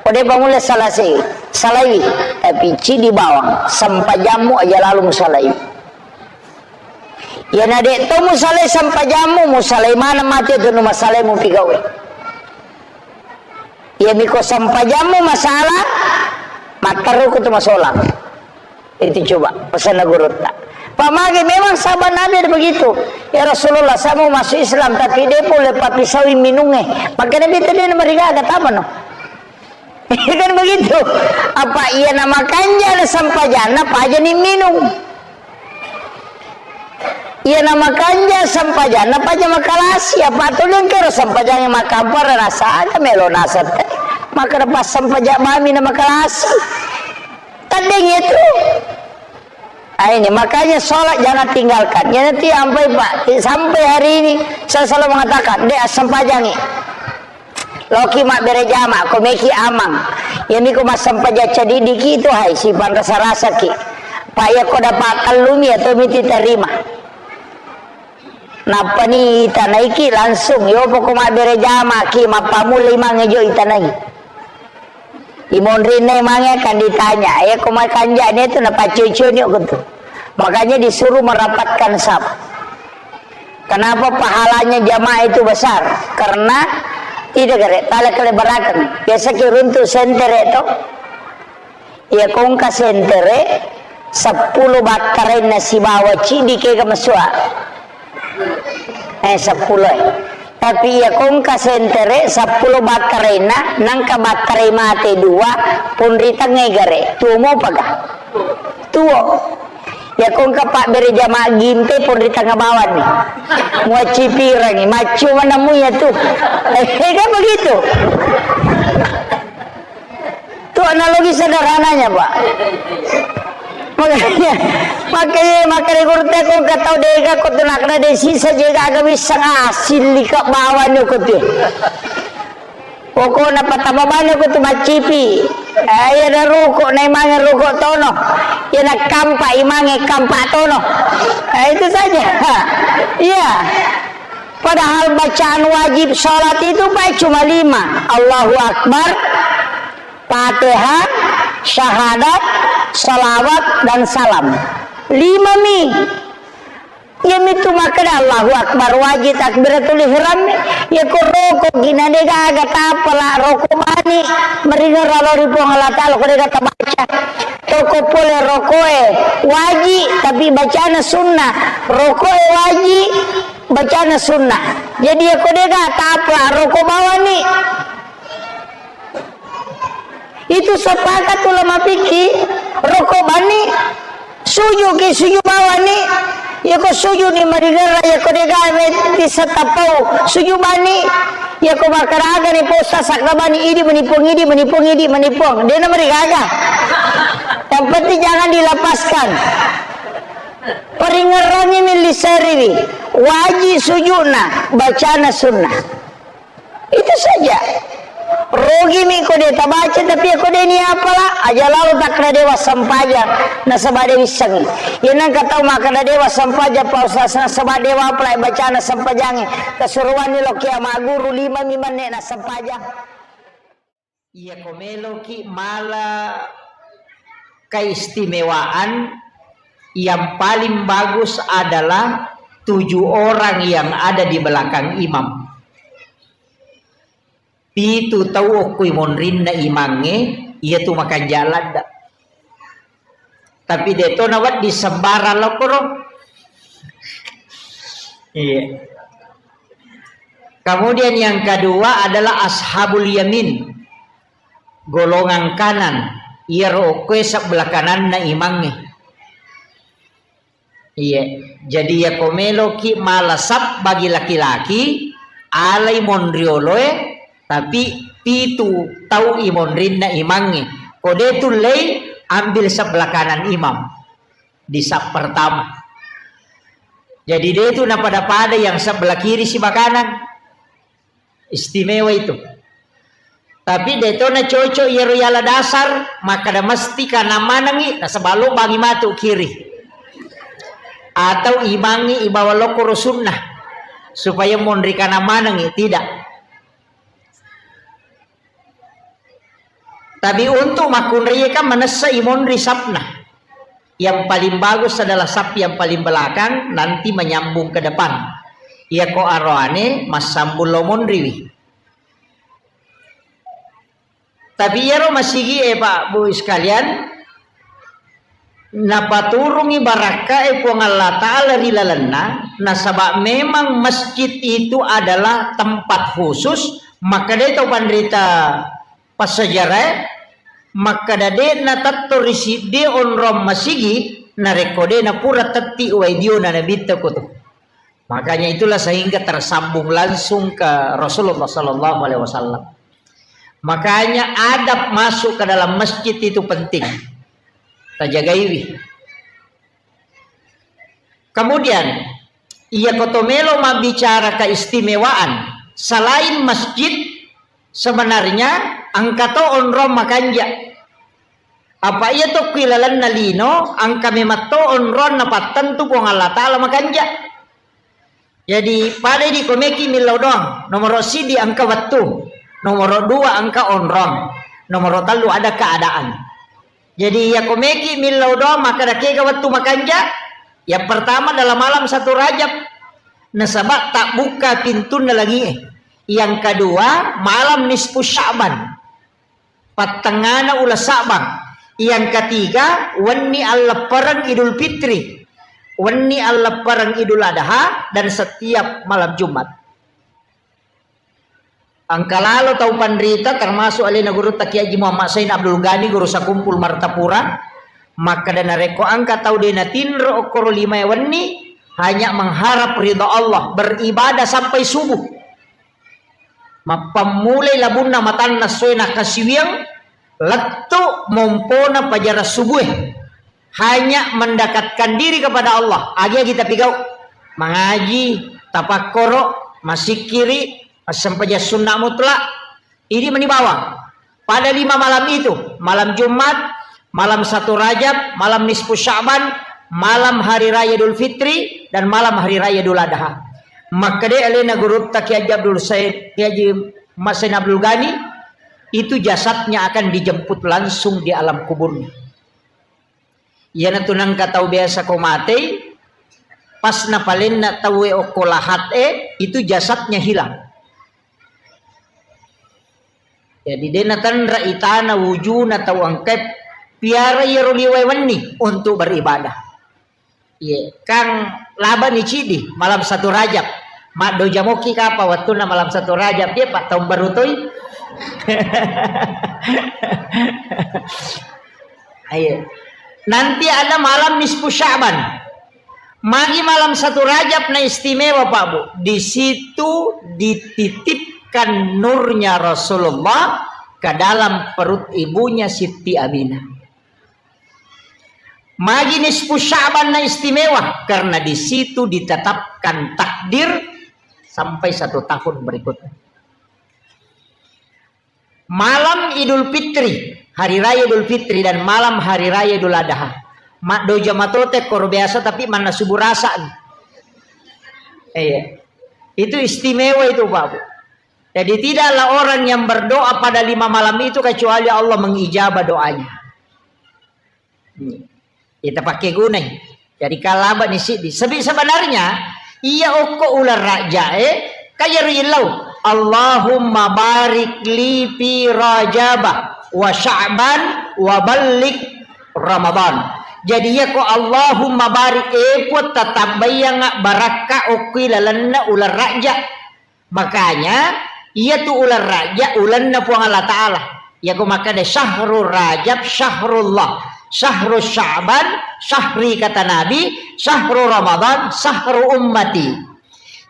Ko de pa mulai salasi. Salai. Tapi cidi bawang. Sempajammu aja lalu musalai. Iya na de to musalai sempajammu, musalai mana mati tu nu masalai mu pigawe. Iya miko sempajammu masalah, matteru ku tu masolang. Itu coba pesanna gurutta. Pak mage memang sahabat Nabi ada begitu. Ya Rasulullah, saya mau masuk Islam tapi de pole pappisaui minungnge. Makanya bete de marigaga tamano. Kan begitu. Apa iya na makanja na sempajanna paja ni minung. Iya na makanja sempajanna paja makalasi. Apa tu lengkero sempajanna makampar rasa aga melo nasate. Maka dapat sempaja mami na makalasi. Tadeng itu. Ah, ini makanya sholat jangan tinggalkan. Ya nanti sampai Pak, sampai hari ini saya selalu mengatakan, dek assempajangi. Loki mabbere jama, ko meki amang. Iya miko massempajang cadidiki itu hai, sipanrasa-rasaki. Pak iya ko dapat tellumi atau miti terima. Nappani itanaiki langsung, yo poko mabbere jama ki, mappamulle imangnge jo itanai. Imonrinna imangnge akan ditanya, eh, ko makanja'ni tu napaccio-cioni okko tu. Makanya disuruh merapatkan saf. Kenapa pahalanya jamaah itu besar? Karena tidak gare, tala kelebarakeng. Biasa ki runtu sentere to. Iya ko engka sentere seppulo battarainna sibawa ciddi kega masua. Eh, seppulo, eh. Tapi iya ko engka sentere seppulo battarainna, nangka battarai mate dua, ponri tengngai gare. Tuo mopaga? Tuo. Iya ko engka pabbere jama gimpe ponri tengnga bawanni. Muaccipirangi, maccu manammu iya tu. Eh, kan begitu. Itu analogi sederhananya, Pak. Makanya, makanya, makanya gurutta ko engka tau dega ko tu nakna de sisa jega aga wisseng asil lika bawani ko tu. Pokokna patama bani ko tu maccipi. Eh, iya na ruko, na imangnge ruko tono. Iya na kampa, imangnge kampa tono. Eh, itu saja. Iya. Padahal bacaan wajib sholat itu, Pak, cuma lima. Allahu Akbar, Fatihah, syahadat, salawat, dan salam. Lima mi. Iya mitu makkeda Allahu Akbar, wajib takbiratul ihram. Iya ko roko gina de gaga tapala roko bani. Meringerra lao ri Puang Allah Ta'ala ko de gaga tabaca. Toko pole rokoe wajib, tapi bacana sunnah. Rokoe wajib, bacana sunnah. Jadi iya ko de gaga tapala roko bawani. Itu sepakat ulama fikih, roko bani, suju ki, suju bawani, yako suju ni marigerra, yako degawe tisa tapau, suju bani, yako makaraga ni posa sakabani, idi menipuang, idi menipuang, idi menipuang. Dia nama rigaga. Yang penting jangan dilepaskan. Paringerrangi milli seriwi, waji sujuna, bacana sunnah. Itu saja. Rugi mi ko de tabaca, tapi ko de ni apala, aja lalu takkeda dewa sempajang, nasaba de wissengi. Iya nengka tau makkeda dewa sempajang, Pak Ustaz, nasaba dewa apala bacana sempajangi. Kesuruan ni lo kiamat guru lima mi menne na sempajang. Iya ko meloki mala keistimewaan, yang paling bagus adalah tujuh orang yang ada di belakang imam. Pitu tau okkoi monrinna imangnge, iya tu makanja ladda. Tapi de to nawedding sembarang lokoro. Iya. Kemudian yang kedua adalah ashabul yamin. Golongan kanan. Iyaro okkoe sebelah kananna imangnge. Iya, jadi yako meloki mala sap bagi laki-laki, alai monrioloe, tapi pitu tau imonrinna imangnge. Ko de tullei, ambil sebelah kanan imam di sap pertama. Jadi de tu napada-pada yang sebelah kiri siba kanan. Istimewa itu. Tapi de to na cocok iyaro yala dasar, makkeda mesti kanan manengi, nasaba lo bangi matu kiri. Atau imangi ibawa lokoro sunnah, supaya monri kanan manengi, tidak. Tapi untuk makkunraie kan manessa imonri sapna. Yang paling bagus adalah saf yang paling belakang, nanti menyambung ke depan. Iya ko aroane massambung lo monriwi. Tapi iyaro masigi e, Pak, Bu, sekalian, napaturungi barakka e Puang Allah Ta'ala ri lalenna, nasaba memang masjid itu adalah tempat khusus, maka de tau panrita passejarae, makkeda de'na tetto ri siddi onrong masigi, narekko de napura tetti uwai diona nabitta kotu. Makanya itulah sehingga tersambung langsung ke Rasulullah sallallahu alaihi wasallam. Makanya adab masuk ke dalam masjid itu penting. Tajagaiwi. Kemudian, iya koto melo mabbicara keistimewaan, selain masjid, sebenarnya engka to onrong makanja. Apa iya to kui lalenna lino, engka memang to onrong napattentu Puang Allah Ta'ala makanja. Jadi, pada idi ko meki millau doang. Nomoro sidi engka wettu, nomoro dua engka onrong, nomoro tellu ada keadaan. Jadi, iya ko meki millau doang, maka dakega wettu makanja. Yang pertama dalam malam satu Rajab, nasaba tak buka pintunna langie. Yang kedua, malam nisfu Sya'ban. Pattengngana uleng Sa'bang. Yang ketiga, wenni alleppereng Idul Fitri, wenni alleppereng Idul Adha, dan setiap malam Jumat. Engka lalo tau panrita, termasuk alena Gurutta Kiai Haji Muhammad Sain Abdul Ghani, Guru Sakumpul Martapura, makkeda narekko engka tau de natinro okkoro lima wenni, hanya mengharap ridha Allah, beribadah sampai subuh. Mappammulai labunna matanna essoe nakkasiwiang, lettu mompona pajarang subue. Hanya mendekatkan diri kepada Allah. Agi-agi tapigau. Mangaji, tapakkoro, masikkiri, massempajang sunna mutlak. Idi meni bawang. Pada lima malam itu, malam Jumat, malam satu Rajab, malam nisfu Sya'ban, malam hari raya Idul Fitri, dan malam hari raya Idul Adha. Makkeda alena Gurutta Kiai Haji Abdul Said, Kiai Haji Mas Said Abdul Ghani, itu jasadnya akan dijemput langsung di alam kuburnya. Iyanatu nengka tau biasa ko matei, pas napalenna tauwe okko lahat e, itu jasadnya hilang. Jadi, de natanra itana wujuna tau engkae piara iyaro liwae wenni untuk beribadah. Iye, kang labani cidi malam satu Rajab. Maddoja moki kapa wettunna malam satu Rajab, dia pak tahun baru toi. Iya. Nanti ada malam nisfu Sya'ban. Magi malam satu Rajab na istimewa, Pak Bu. Di situ dititipkan nurnya Rasulullah ke dalam perut ibunya Siti Aminah. Magi nisfu Sya'ban na istimewa karena di situ ditetapkan takdir sampai satu tahun berikutnya. Malam Idul Fitri, hari raya Idul Fitri dan malam hari raya Idul Adha. Maddoja matote koro biasa tapi manna subuh rasa. Iya. Itu istimewa itu, Pak Bu. Jadi tidaklah orang yang berdoa pada lima malam itu kecuali Allah mengijabah doanya. Hmm. Ita pakai gunai. Jadi kalaba ni siddi. Sebi-, sebenarnya iya okko uleng Rajab e, kaya ri illau. Allahumma barik li fi Rajaba wa Sya'ban wa ballik Ramadan. Jadi iya ko Allahumma barik, e Puang, tatabbayang barakka okko lalenna uleng Rajab. Makanya, iyatu uleng Rajab, ulenna Puang Allah Ta'ala. Iyako makkeda, "Syahrul Rajab, syahrullah. Syahrul Sya'ban, syahri," kata Nabi, "Syahrul Ramadan, syahru ummati."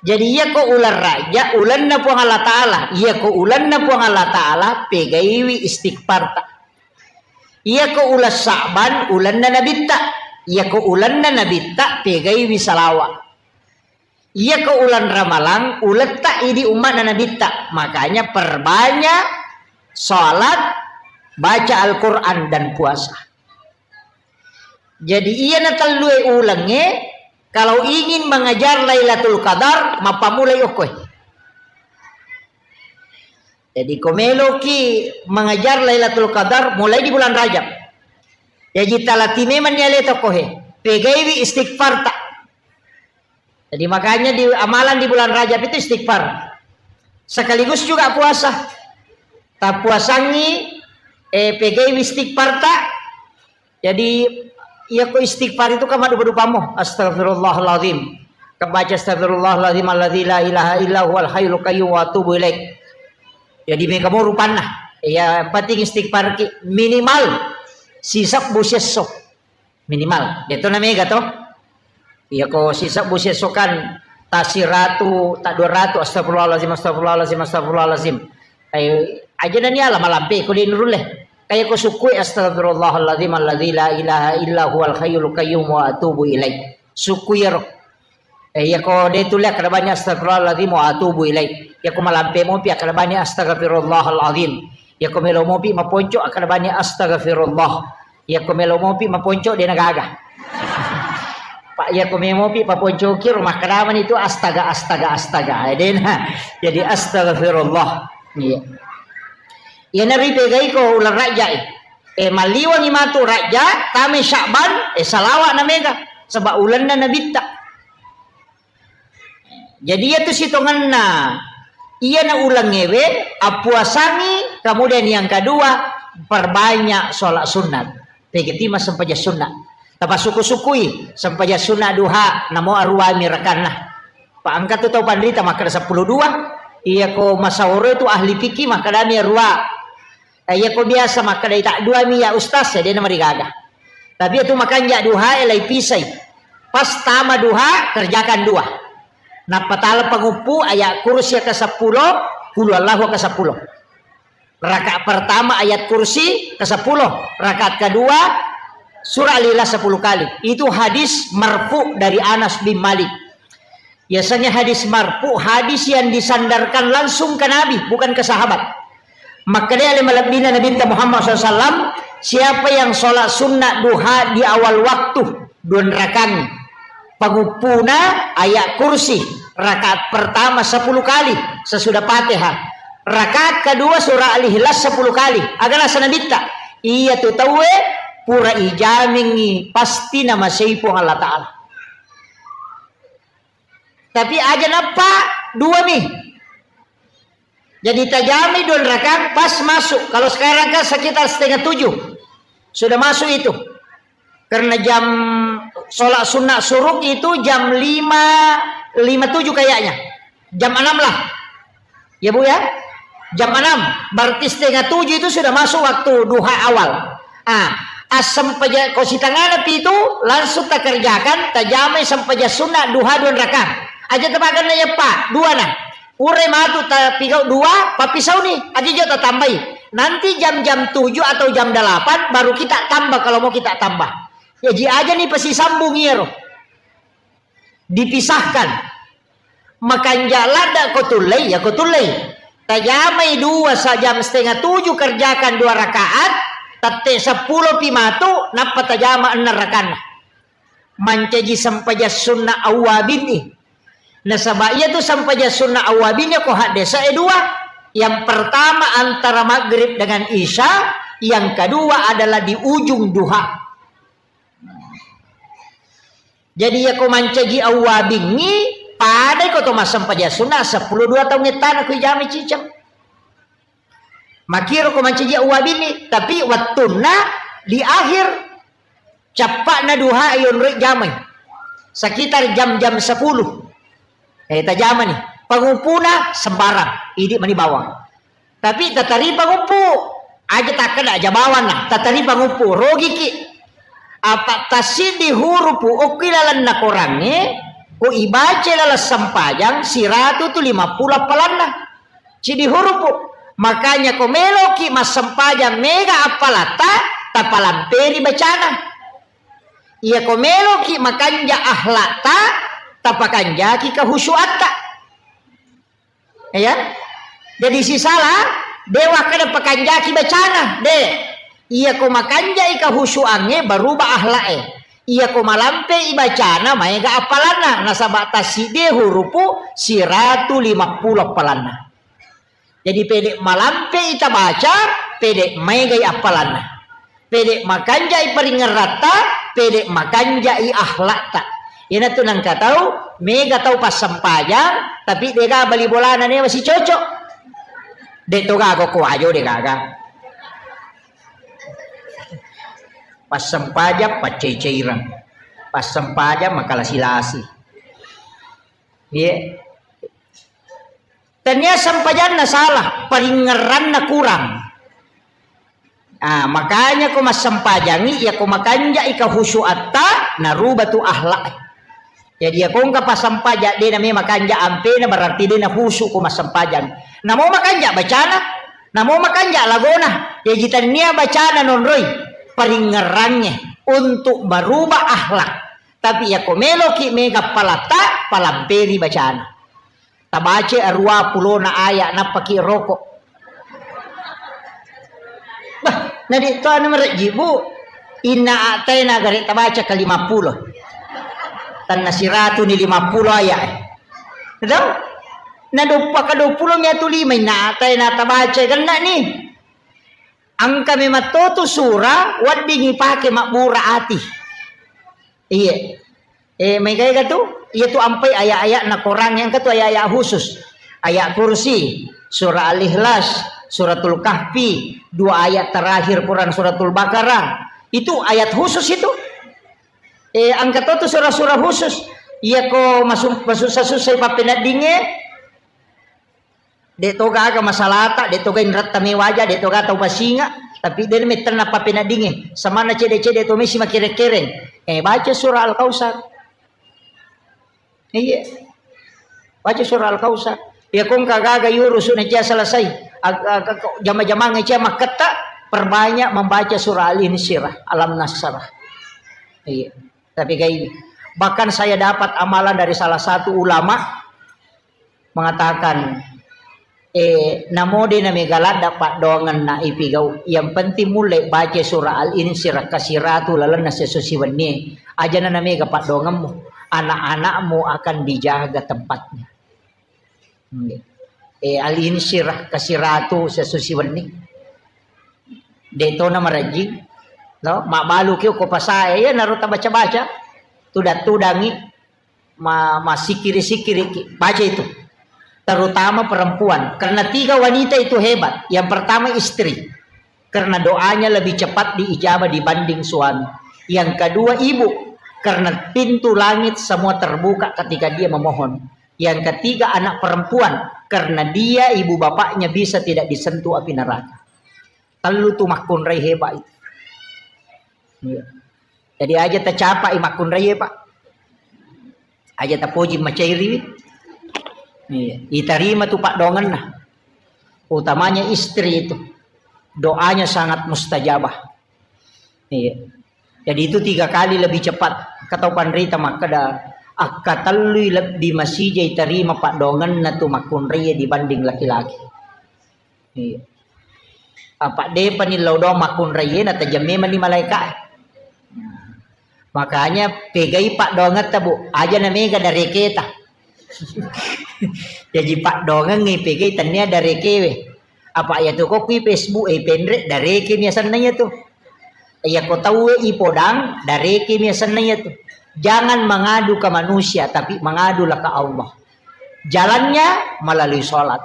Jadi, iyako uleng Rajab, ulenna Puang Allah Ta'ala. Iyako ulenna Puang Allah Ta'ala, pegaiwi istighfarta. Iyako uleng Sya'ban, ulenna Nabitta. Iyako ulenna Nabitta, pegaiwi salawa. Iyako uleng Ramalang, uletta idi umma'na Nabitta. Makanya perbanyak salat, baca Al-Quran, dan puasa. Jadi iya na tellue ulengnge, kalau ingin mengejar Lailatul Qadar, mappamulai okkoe. Jadi ko meloki mengejar Lailatul Qadar, mulai di bulan Rajab. Jadi talati memang ni ale tokohe, pegaiwi istighfarta. Jadi makanya di amalan di bulan Rajab itu istighfar. Sekaligus juga puasa. Tapuasangi, eh, pegaiwi istighfarta. Jadi, iya ko istighfar itu kan maddupa-dupamo. Astagfirullahaladzim. Kebaca astagfirullahaladzim alladzi la ilaha illa huwal hayyul qayyum wa atubu ilaik. Jadi, mega mo rupanna. Ya, yang penting istighfar ki minimal sisebbu siesso. Minimal. Itu na mega to. Iya ko sisebbu siesso kan tasiratu, tak dua ratu, astagfirullahaladzim, astagfirullahaladzim, astagfirullahaladzim. Eh, aja nani ala malampe ko di nurulle. Kaya ko sukui, astagfirullahaladzim alladzi la ilaha illa huwal hayyul qayyum wa atubu ilaih. Sukui ro. Eh, iya ko de tulle kada banyak astagfirullahaladzim wa atubu ilaih. Iya ko malampe mopi kada banyak astagfirullahaladzim. Iya ko melo mopi maponco kada banyak astagfirullah. Iya ko melo mopi maponco de na gaga. Pak, iya ko melo mopi maponco ki rumah kadaman itu astaga, astaga, astaga. Eh, de na. Jadi astagfirullah. Iya. Iya na ripegai ko uleng Rajab e. Eh, malliwangi matu Rajab, tame Sya'ban, eh, salawa na mega. Sebab ulenna Nabitta. Jadi, iyatu sitongenna iyana ulengngewe, appuasangi, kemudian yang kedua, perbanyak sholat sunat. Pegeti massempajang sunat. Tapasukku-sukkui, sempajang sunat duha, namo aruami rakanna. Pa engka tu tau panrita makkeda seppulo dua, iya ko masaoro itu ahli fikih makkedami arua. Eh, iya ko biasa makkedai tak dua mi ya Ustaz, ya dena marigaga. Tapi itu makanja duha e lai pisai. Pas tama duha, kerjakan dua. Nappa tala panguppu ayat kursi ke sepuluh, kulu Allahu ke sepuluh. Rakaat pertama ayat kursi ke sepuluh, rakaat kedua surah Al-Ikhlas sepuluh kali. Itu hadis marfu dari Anas bin Malik. Biasanya hadis marfu, hadis yang disandarkan langsung ke Nabi, bukan ke sahabat. Makkedai ale malebbina Nabitta Muhammad sallallahu alaihi wasallam, siapa yang sholat sunnah duha di awal waktu, dua rakaat, panguppuna ayat kursi, rakaat pertama sepuluh kali sesudah Fatihah, rakaat kedua surah Al-Ikhlas sepuluh kali. Aga nasa Nabitta, iya tu tauwe pura ijamingi pasti namasei Puang Allah Ta'ala. Tapi aja nappa dua mi. Jadi tajami dua rakaat pas masuk. Kalau sekarang kan sekitar setengah tujuh. Sudah masuk itu. Karena jam sholat sunnah suruk itu jam lima, lima tujuh kayaknya. Jam enam lah. Ya, Bu, ya? Jam enam, berarti setengah tujuh itu sudah masuk waktu duha awal. Ah, assempajang ko sitangana pitu, langsung takerjakan, tajamai sempajang sunna duha dua rakaat. Aja tapaganna ya, Pak, dua na. Pura matu tapigau dua, pappisauni, aja jo tatambai. Nanti jam-jam tujuh atau jam delapan baru kita tambah kalau mau kita tambah. Ya, ji aja nih pasti sambung iyaro. Dipisahkan. Makanja ladda ko tullei, ya ko tullei. Tajamai dua sa-, jam setengah tujuh kerjakan dua rakaat, tette seppulo pi matu, nappa tajama enneng rakanna. Mancaji sempajang sunna awwabinni. Nasaba iya tu sempajang sunna awwabinni ko haddesa e dua. Yang pertama antara maghrib dengan isya, yang kedua adalah di ujung duha. Jadi, iya ko mancaji awwabingngi, padai ko to massempajang sunna, seppulo dua taung ettana ko ijamai ciceng. Makiro ko mancaji awwabingngi, tapi wettunna di akhir cappa'na duha yonroi jamai. Sekitar jam-jam sepuluh. Eh, tajamani. Panguppuna sembarang, idi mani bawang. Tapi tataripa nguppu, aja takkeda aja bawanna, tataripa nguppu, rogiki. Apa tassiddi hurupu okki lalenna korangnge, ko ibaca laleng sempajang, siratu tu lima puluh appalanna. Siddi hurupu. Makanya ko meloki massempajang mega appalatta, tapalamperi bacana. Iya ko meloki makanja akhlakta, tapakanjaki kehusuatta. Ya. Jadi sisala, de wakkeda pakanjaki bacana, de. Iya ko makanjai kahusuangnge, berubah akhlak e. Iya ko malampe i bacana, maega appalanna, nasaba tassiddi hurupu siratu lima puluh appalanna. Jadi pede malampe i tabaca, pede maegai appalanna. Pede makanjai paringeratta, pede makanjai akhlakta. Iyanatu nengka tau, mega tau passempajang, tapi dega bali bolana newa sicocok. De to gaga ko ajo de gaga. Passempajang paccecaireng. Passempajang makalasi-lasi. Iya. Tania sempajanna salah, paringngeranna kurang. Ah, makanya ko massempajangi, iya ko makanjai kahusuatta, naruba tu akhlak. Jadi iya ko engka passempajang de name makanja ampena, berarti de nahusu ko massempajang. Namo makanja bacana, namo makanja lagona. Jadi tania bacana nonroi, paringngerangnge untuk merubah akhlak. Tapi iya ko meloki mega palatta, palamperi bacana. Tabaca arua pulona aya, nappaki roko. Bah, nadi to anu marejji, Bu. Inna a'taina gare tabaca ke lima puluh. Tanna siratu ni lima puluh aya. Tahu? Na doppa ke dua puluh miatu lima inna a'taina tabaca genna ni. Engka memang to tu sura weddingi pake mabbura ati. Iya. Eh, mega-ega tu, iya tu ampai ayat-ayat na Quran yang ketu ayat-ayat khusus. Ayat kursi, surah Al-Ikhlas, suratul Kahfi, dua ayat terakhir Quran suratul Baqarah. Itu ayat khusus itu. Eh, engka to tu surah-surah khusus. Iya ko masu-, masussa-sussa pappeneddingnge, de to gaga masalata, de to gaga inretta mewaja, de to gaga tau pasinga, tapi de mettenna pappeneddingnge. Samanna cede-cede to mesi makere-kereng. Eh, baca surah Al-Kautsar. Iya. Baca surah Al-Kautsar. Iya ko engka gaga yurusu na cia selesai. Ag-, ag-, jama-jamang cia makketta, perbanyak membaca surah Al-Insyirah, Alam Nasrah. Iya. Tapi kayak ini. Bahkan saya dapat amalan dari salah satu ulama mengatakan, eh, namo de na mega ladda paddoangenna ipigau. Yang penting mulle baca surah Al-Insyirah kasiratu lalenna sesusi wennie. Ajana na mega paddoangemmu. Anak-anakmu akan dijaga tempatnya. Eh, Al-Insyirah kasiratu sesusi wenni. De tona marajing. No, mabbalu ki ko pasae, ya naro tabaca-baca. Tudang-tudangi. Ma-, masikiri-sikiri ki. Baca itu. Terutama perempuan. Karena tiga wanita itu hebat. Yang pertama istri. Karena doanya lebih cepat diijabah dibanding suami. Yang kedua ibu. Karena pintu langit semua terbuka ketika dia memohon. Yang ketiga anak perempuan. Karena dia ibu bapaknya bisa tidak disentuh api neraka. Tellu tu makkunrai hebat itu. Iya. Jadi aja tacapai makkunrai, Pak. Aja tapoji macairiwi. Iya. Itarima tu paddoangenna. Utamanya istri itu. Doanya sangat mustajabah. Iya. Jadi itu tiga kali lebih cepat. Katau panrita makkeda, akkatellui lebbi masija itarima paddoangenna tu makkunrai dibanding laki-laki. Iya. Apa depani lao doang makkunrai, natajang memang ni malaika. Makanya pegai paddoangetta, Bu. Aja na mega dareketa. Jaji paddoangengngi pegai tennia darekewe. Apa iya tu ko kui Facebook e penre dareke mi asenna iya tu. Iya ko tauwe ipodang dareke mi asenna iya tu. Jangan mengadu ke manusia, tapi mengadulah ke Allah. Jalannya melalui sholat.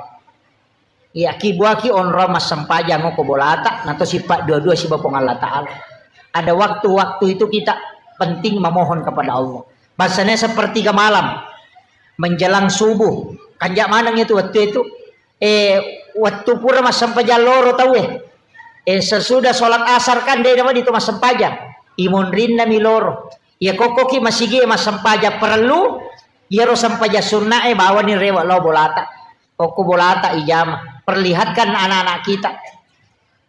Iya, kibuaki onrong massempajang ko bolata, nato sifat dua-dua siba Puang Allah Ta'ala. Ada waktu-waktu itu kita penting memohon kepada Allah. Bahasanya sepertiga malam, menjelang subuh. Kanja maneng itu waktu itu. Eh, waktu pura massempajang loro tauwe. Eh, sesudah sholat asar kan de dapat itu massempajang. Imonrinna mi loro. Iya kokkoki masigi massempajang perlu, iyaro sempajang sunna e bawani rewe lao bolata. Okko bolata ijama. Perlihatkan anak-anak kita.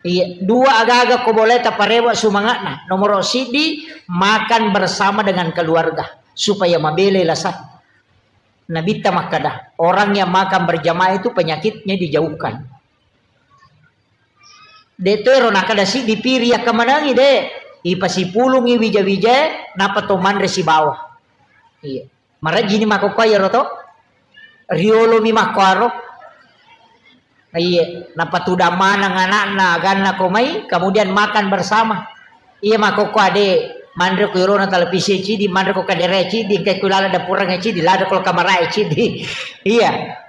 Iya, dua aga-aga ko boleh taparewa sumanga'na. Nomor siddi, makan bersama dengan keluarga supaya mabele lasa. Nabitta makkada, orang yang makan berjamaah itu penyakitnya dijauhkan. De to ero nakkada siddi piri yakkamanangi de. Ipasipulungi wija-wija, napa to manre sibawa. Iya. Marajini makkokkoe iyaro to. Riolomi makkoaro. Iya, napatudang maneng anakna, aganna ko mai, kemudian makan bersama. Iya makkokko ade, manre ko irona televisi cidi, manre ko kadere cidi, engka ko lala dapureng cidi, lada ko kamara cidi. Iya.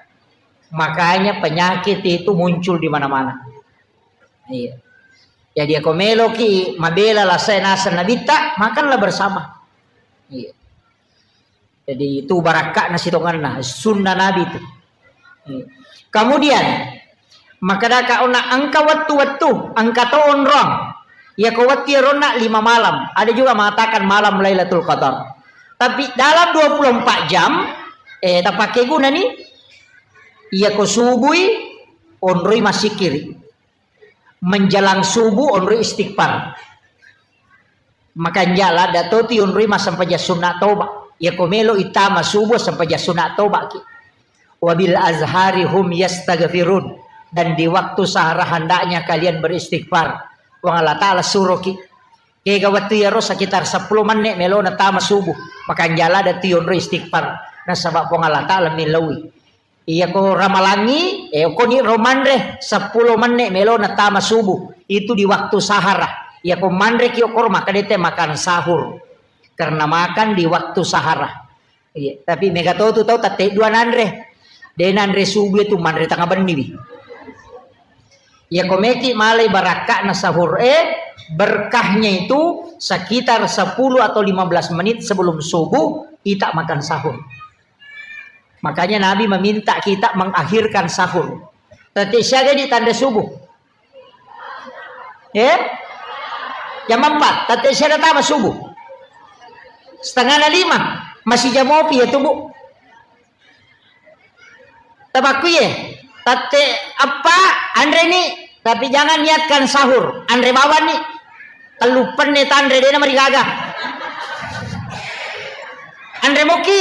Makanya penyakit itu muncul di mana-mana. Iya. Jadi ako meloki mabela lasai naseng nabitta, makanlah bersama. Iya. Jadi itu barakka'na sitongenna, sunnah Nabi itu. Iya. Kemudian, makkedaka onna engka wettu-wettu, engka to onrong. Iya ko wettu iyaronna lima malam. Ada juga mengatakan malam Lailatul Qadar. Tapi dalam dua puluh empat jam, eh, tapakai guna nih. Iya ko subui, onroi masikiri. Menjelang subuh onroi istighfar. Makanja ladda to ti onroi massempajang sunna toba. Iya ko melo itama subuh sempajang sunna toba ki. Wabil azhari hum yastaghfirun. Dan di waktu sahara hendaknya kalian beristighfar. Puang Allah Ta'ala suroki. Kega wettu iyaro sekitar seppulo menne melo natama subuh. Makanja ladda tu onroi istighfar. Nasaba Puang Allah Ta'ala millaui. Iya ko ramalangi, eh, ko ni ro manre seppulo menne melo natama subuh. Itu di waktu sahara. Iya ko manre ki okoro maka dete makan sahur. Karena makan di waktu sahara. Iya, tapi mega to tu tau tette dua nanre. De nanre subuh itu manre tengah benni wi. Iya ko meki malai barakka'na sahur eh, berkahnya itu sekitar sepuluh atau lima belas menit sebelum subuh kita makan sahur. Makanya Nabi meminta kita mengakhirkan sahur. Tette siaga di tanre subuh. Eh? Jam empat, tette siaga tama subuh. Setengah na lima, masih jam opi ya tubuh. Tabakku ye, tette eppa, anre ni, tapi jangan niatkan sahur, anre bawang ni. Tellu penne tanre, dena marigaga. Anre moki,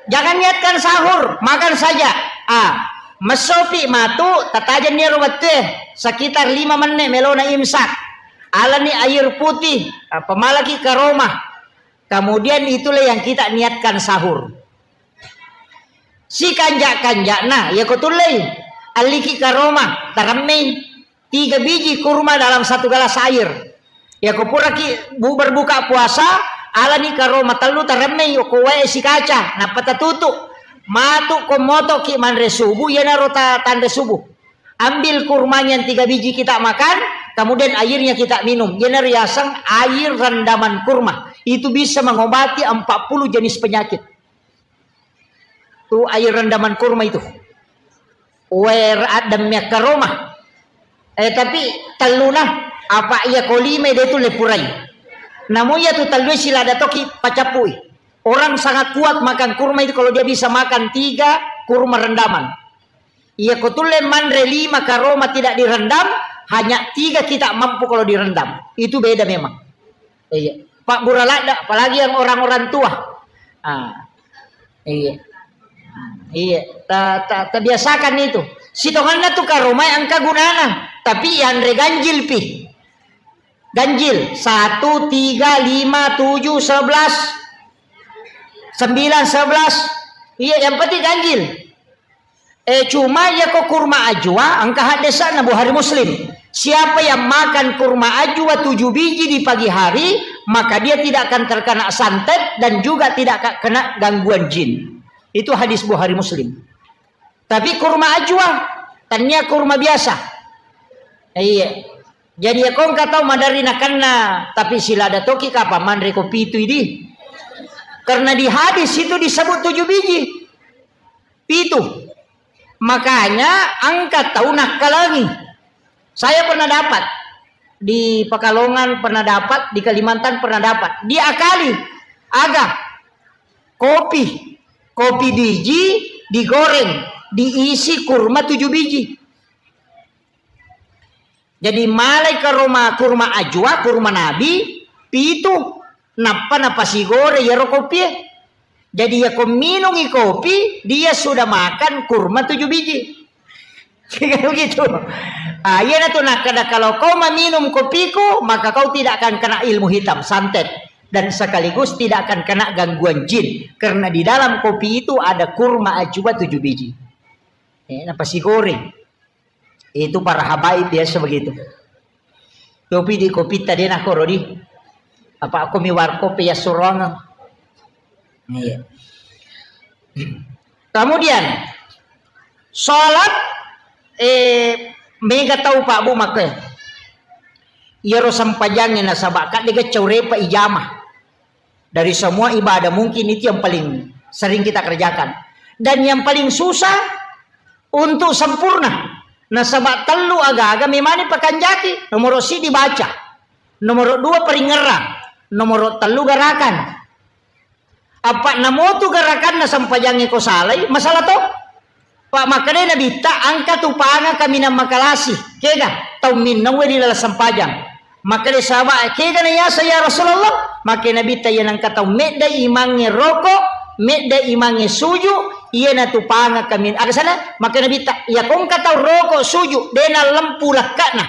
jangan niatkan sahur, makan saja. Ah, messopi matu, tatajenni ero wettue, sekitar lima menne melona imsak. Alani air putih, ah, pemalaki karoma. Kemudian itulah yang kita niatkan sahur. Sikanja-kanjana, iya ko tullei, alliki karoma, taremmei tiga biji kurma dalam satu gelas air. Iya ko puraki bu-, berbuka puasa, alani karoma tellu taremmei ko wae sikaca, nappa tatutu. Matu ko motoki manre subuh, iyanaro ta-, tanre subuh. Ambil kurmanya yang tiga biji kita makan, kemudian airnya kita minum. Iyanaro yaseng air rendaman kurma. Itu bisa mengobati empat puluh jenis penyakit. Tu air rendaman kurma itu. Wer addemmi akkaroma. Eh, tapi telluna, apa iya ko lima de tu lepurai. Namu iya tu tellue silada toki pacappui. Orang sangat kuat makan kurma itu kalau dia bisa makan tiga kurma rendaman. Iya ko tulle manre lima karoma tidak direndam, hanya tiga kita mampu kalau direndam. Itu beda memang. Iya. Pak Buraladda, apalagi yang orang-orang tua. Ah. Iya. Iya. Ta, ta, tabiasakan itu. Sitonganna tu karomai engka gunana, tapi yang re ganjil pi. Ganjil, satu, tiga, lima, tujuh, sebelas, sembilan, sebelas. Iya, yang penting ganjil. Eh, cuma iya ko kurma ajwa, engka haddesanna Bukhari Muslim. Siapa yang makan kurma ajwa tujuh biji di pagi hari, maka dia tidak akan terkena santet dan juga tidak akan kena gangguan jin. Itu hadis Bukhari Muslim. Tapi kurma ajwa, tania kurma biasa. Iya. Jadi ya kong katau madari nakanna, tapi silada toki kapa manre ko pitu idi. Karena di hadis itu disebut tujuh biji. Pitu. Makanya engka tau nakkalangi. Saya pernah dapat di Pekalongan, pernah dapat di Kalimantan, pernah dapat. Diakali. Aga. Kopi. Kopi biji digoreng, diisi kurma tujuh biji. Jadi malai karoma kurma ajwa, kurma nabi, pitu, nappa napasigore iyaro kopie. Jadi yako minungi kopi, dia sudah makan kurma tujuh biji. Kan begitu. Ah, iya na tu nakkada, kalau kau meminum kopiku, maka kau tidak akan kena ilmu hitam, santet, dan sekaligus tidak akan kena gangguan jin, karena di dalam kopi itu ada kurma ajwa tujuh biji. Eh, napasigoreng. Itu para habaib biasa begitu. Kopi di kopi tadi nak koro di. Apa aku mi warkop ya surong. Iya. Kemudian salat, eh, mega tau Pak Bu makke. Iyaro sempajangnge nasaba kadde gacau repa ijama. Dari semua ibadah mungkin itu yang paling sering kita kerjakan. Dan yang paling susah untuk sempurna. Nasaba tellu aga-aga memani pakanjaki. Nomoro siddi baca. Nomoro dua paringerrang. Nomoro tellu garakan. Apa namotu garakanna sempajangnge ko salai, masalah to? Pak, makkedai Nabitta, engka tu panga kaminang makalasi. Kega? Tau minnauwe ri laleng sempajang. Makkedai sahabat, kega na yaseng ya Rasulullah? Makke Nabitta, iya nengka tau medda imangnge roko, medda imangnge suju, iya natu panga kamin-, aga sana? Makke Nabitta, iya kongka tau roko suju, de nalempu lakkana.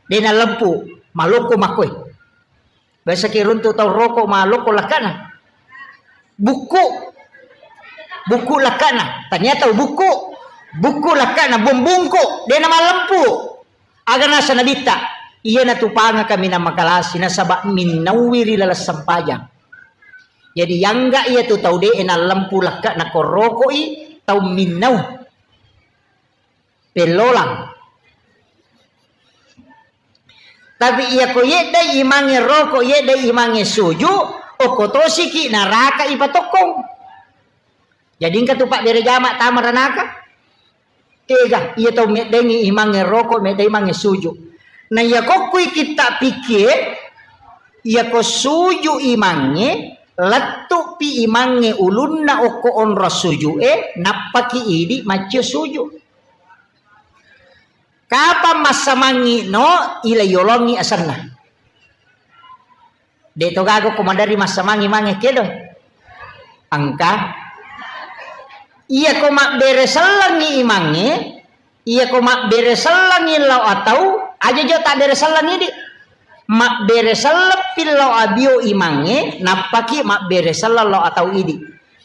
De nalempu, malokko makkoe. Biasa ki runtu tau roko malokko lakkana. Bukku. Bukku lakkana. Tania tau bukku. Bukku lakkana, bung-, bungku. De na malempu. Aga nasa Nabitta. Iya natu panga kaminang makalasi nasaba minnauwi ri laleng sempajang. Jadi yangga iya tu tau de nalempu lakkana ko rokoi tau minnau. Pellolang. Tapi iya ko yeddai imangnge roko, yeddai imangnge suju, okko tosiki naraka ipatokkong. Jadi engka tu pabbere jama tama ranaka. Tega, iya tau meddengi imangnge roko, meddai imangnge suju. Na iya kokkui kitta pikkie, iya ko suju imangnge, lettupi imangnge ulunna okko onrong sujue, nappaki idi maccio suju. Kapang massamangngi no, ila yolongngi asenna. De to gaga ko maderri massamangngi mange kedo. Engka. Iya ko mabbere sellengngi imangnge, iya ko mabbere sellengngi lao atau, aja jo tabbere selleng idi. Mabbere selleppi lao abio imangnge, nappaki mabbere selleng lao atau idi.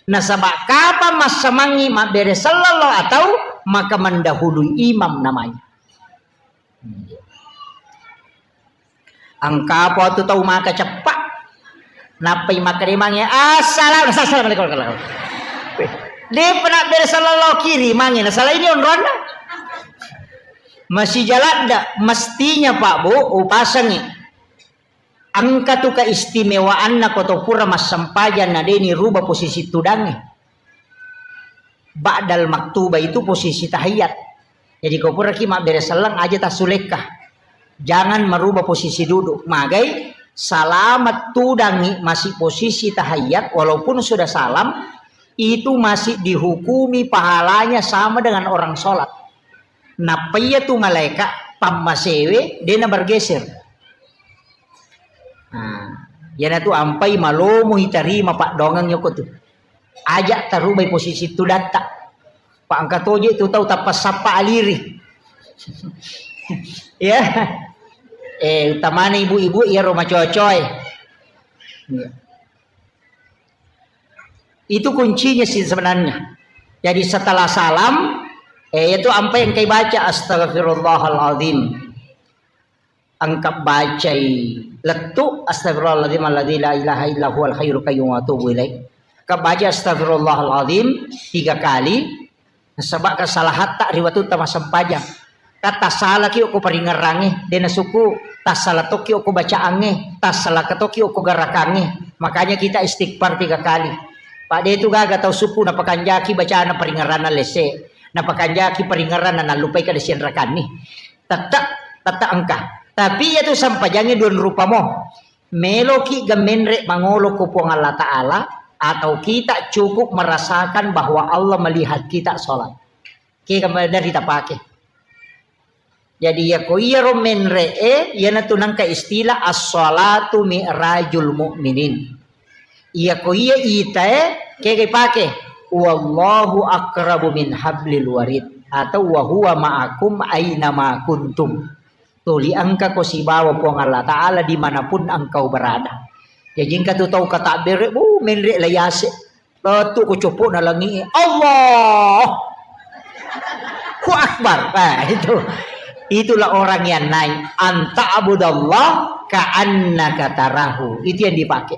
Nasaba kapang massamangngi mabbere selleng lao atau, maka mendahului imam namanya. Engka apa tu tau maka ceppa. Nappai makkeda mange, "Assalamu-, assalamualaikum." Depa nabbere selleng lao kiri mange, nasala ini onronna. Masih jaladda, mestinya Pak Bu, upasengi. Engka tu keistimewaanna ko to pura massempajang na de niruba posisi tudangnge. Ba'dal maktuba itu posisi tahiyat. Jadi ko puraki mabbere selleng aja tassulekka. Jangan merubah posisi duduk. Magai salama tudangi masih posisi tahiyat walaupun sudah salam, itu masih dihukumi pahalanya sama dengan orang sholat. Nappa iya tu malaika pammasewe dena bergeser. Nah, iyanatu ampai malomo itarima paddoangeng yoko tu. Aja tarubai posisi tudatta. Pa engka toje tu tau tappa sappa aliri. Ya. Eh, utamana ibu-ibu iyaro macocoe. Ya. Itu kuncinya sih sebenarnya. Jadi setelah salam, eh, itu ampai engkai baca, "Astagfirullahaladzim." Engka bacai lettu, "Astagfirullahaladzim alladzi la ilaha illa huwal hayyul qayyum wa atubu ilaih." Engka baca, "Astagfirullahaladzim," tiga kali. Nasaba kesalahatta ri watutta massempajang. Ka tassalaki okko paringerrangnge, de nasukku, tassala tokki okko bacaangnge, tassala tokki okko garakangnge. Makanya kita istighfar tiga kali. Pak, de tu gaga tau sukku napakanjaki bacana paringerranna lesse, napakanjaki paringerranna nallupai kada sianrakanni. Tette, tette engka. Tapi iyatu sempajangnge dua rupamo. Meloki ga menre mangolo ko Puang Allah Ta'ala, atau kita cukup merasakan bahwa Allah melihat kita sholat. Kega maderri tapake. Jadi, iyako iyaro menre'e, iyanatu nengka istilah as-shalatu mi'rajul mu'minin. Iyako iya itae, kega ipake? "Wallahu aqrabu min hablil warid," atau "Wa huwa ma'akum aina ma kuntum." Tuli engkako sibawa Puang Allah Ta'ala dimanapun engkau berada. Jaji engka tu tau katabbere, bu, menre la yase. Lettu ko coppo'na langi'e. Allahu Akbar. Nah, itu. Itulah orang yang naik. An ta'budallah ka'annaka tarahu. Itu yang dipakai.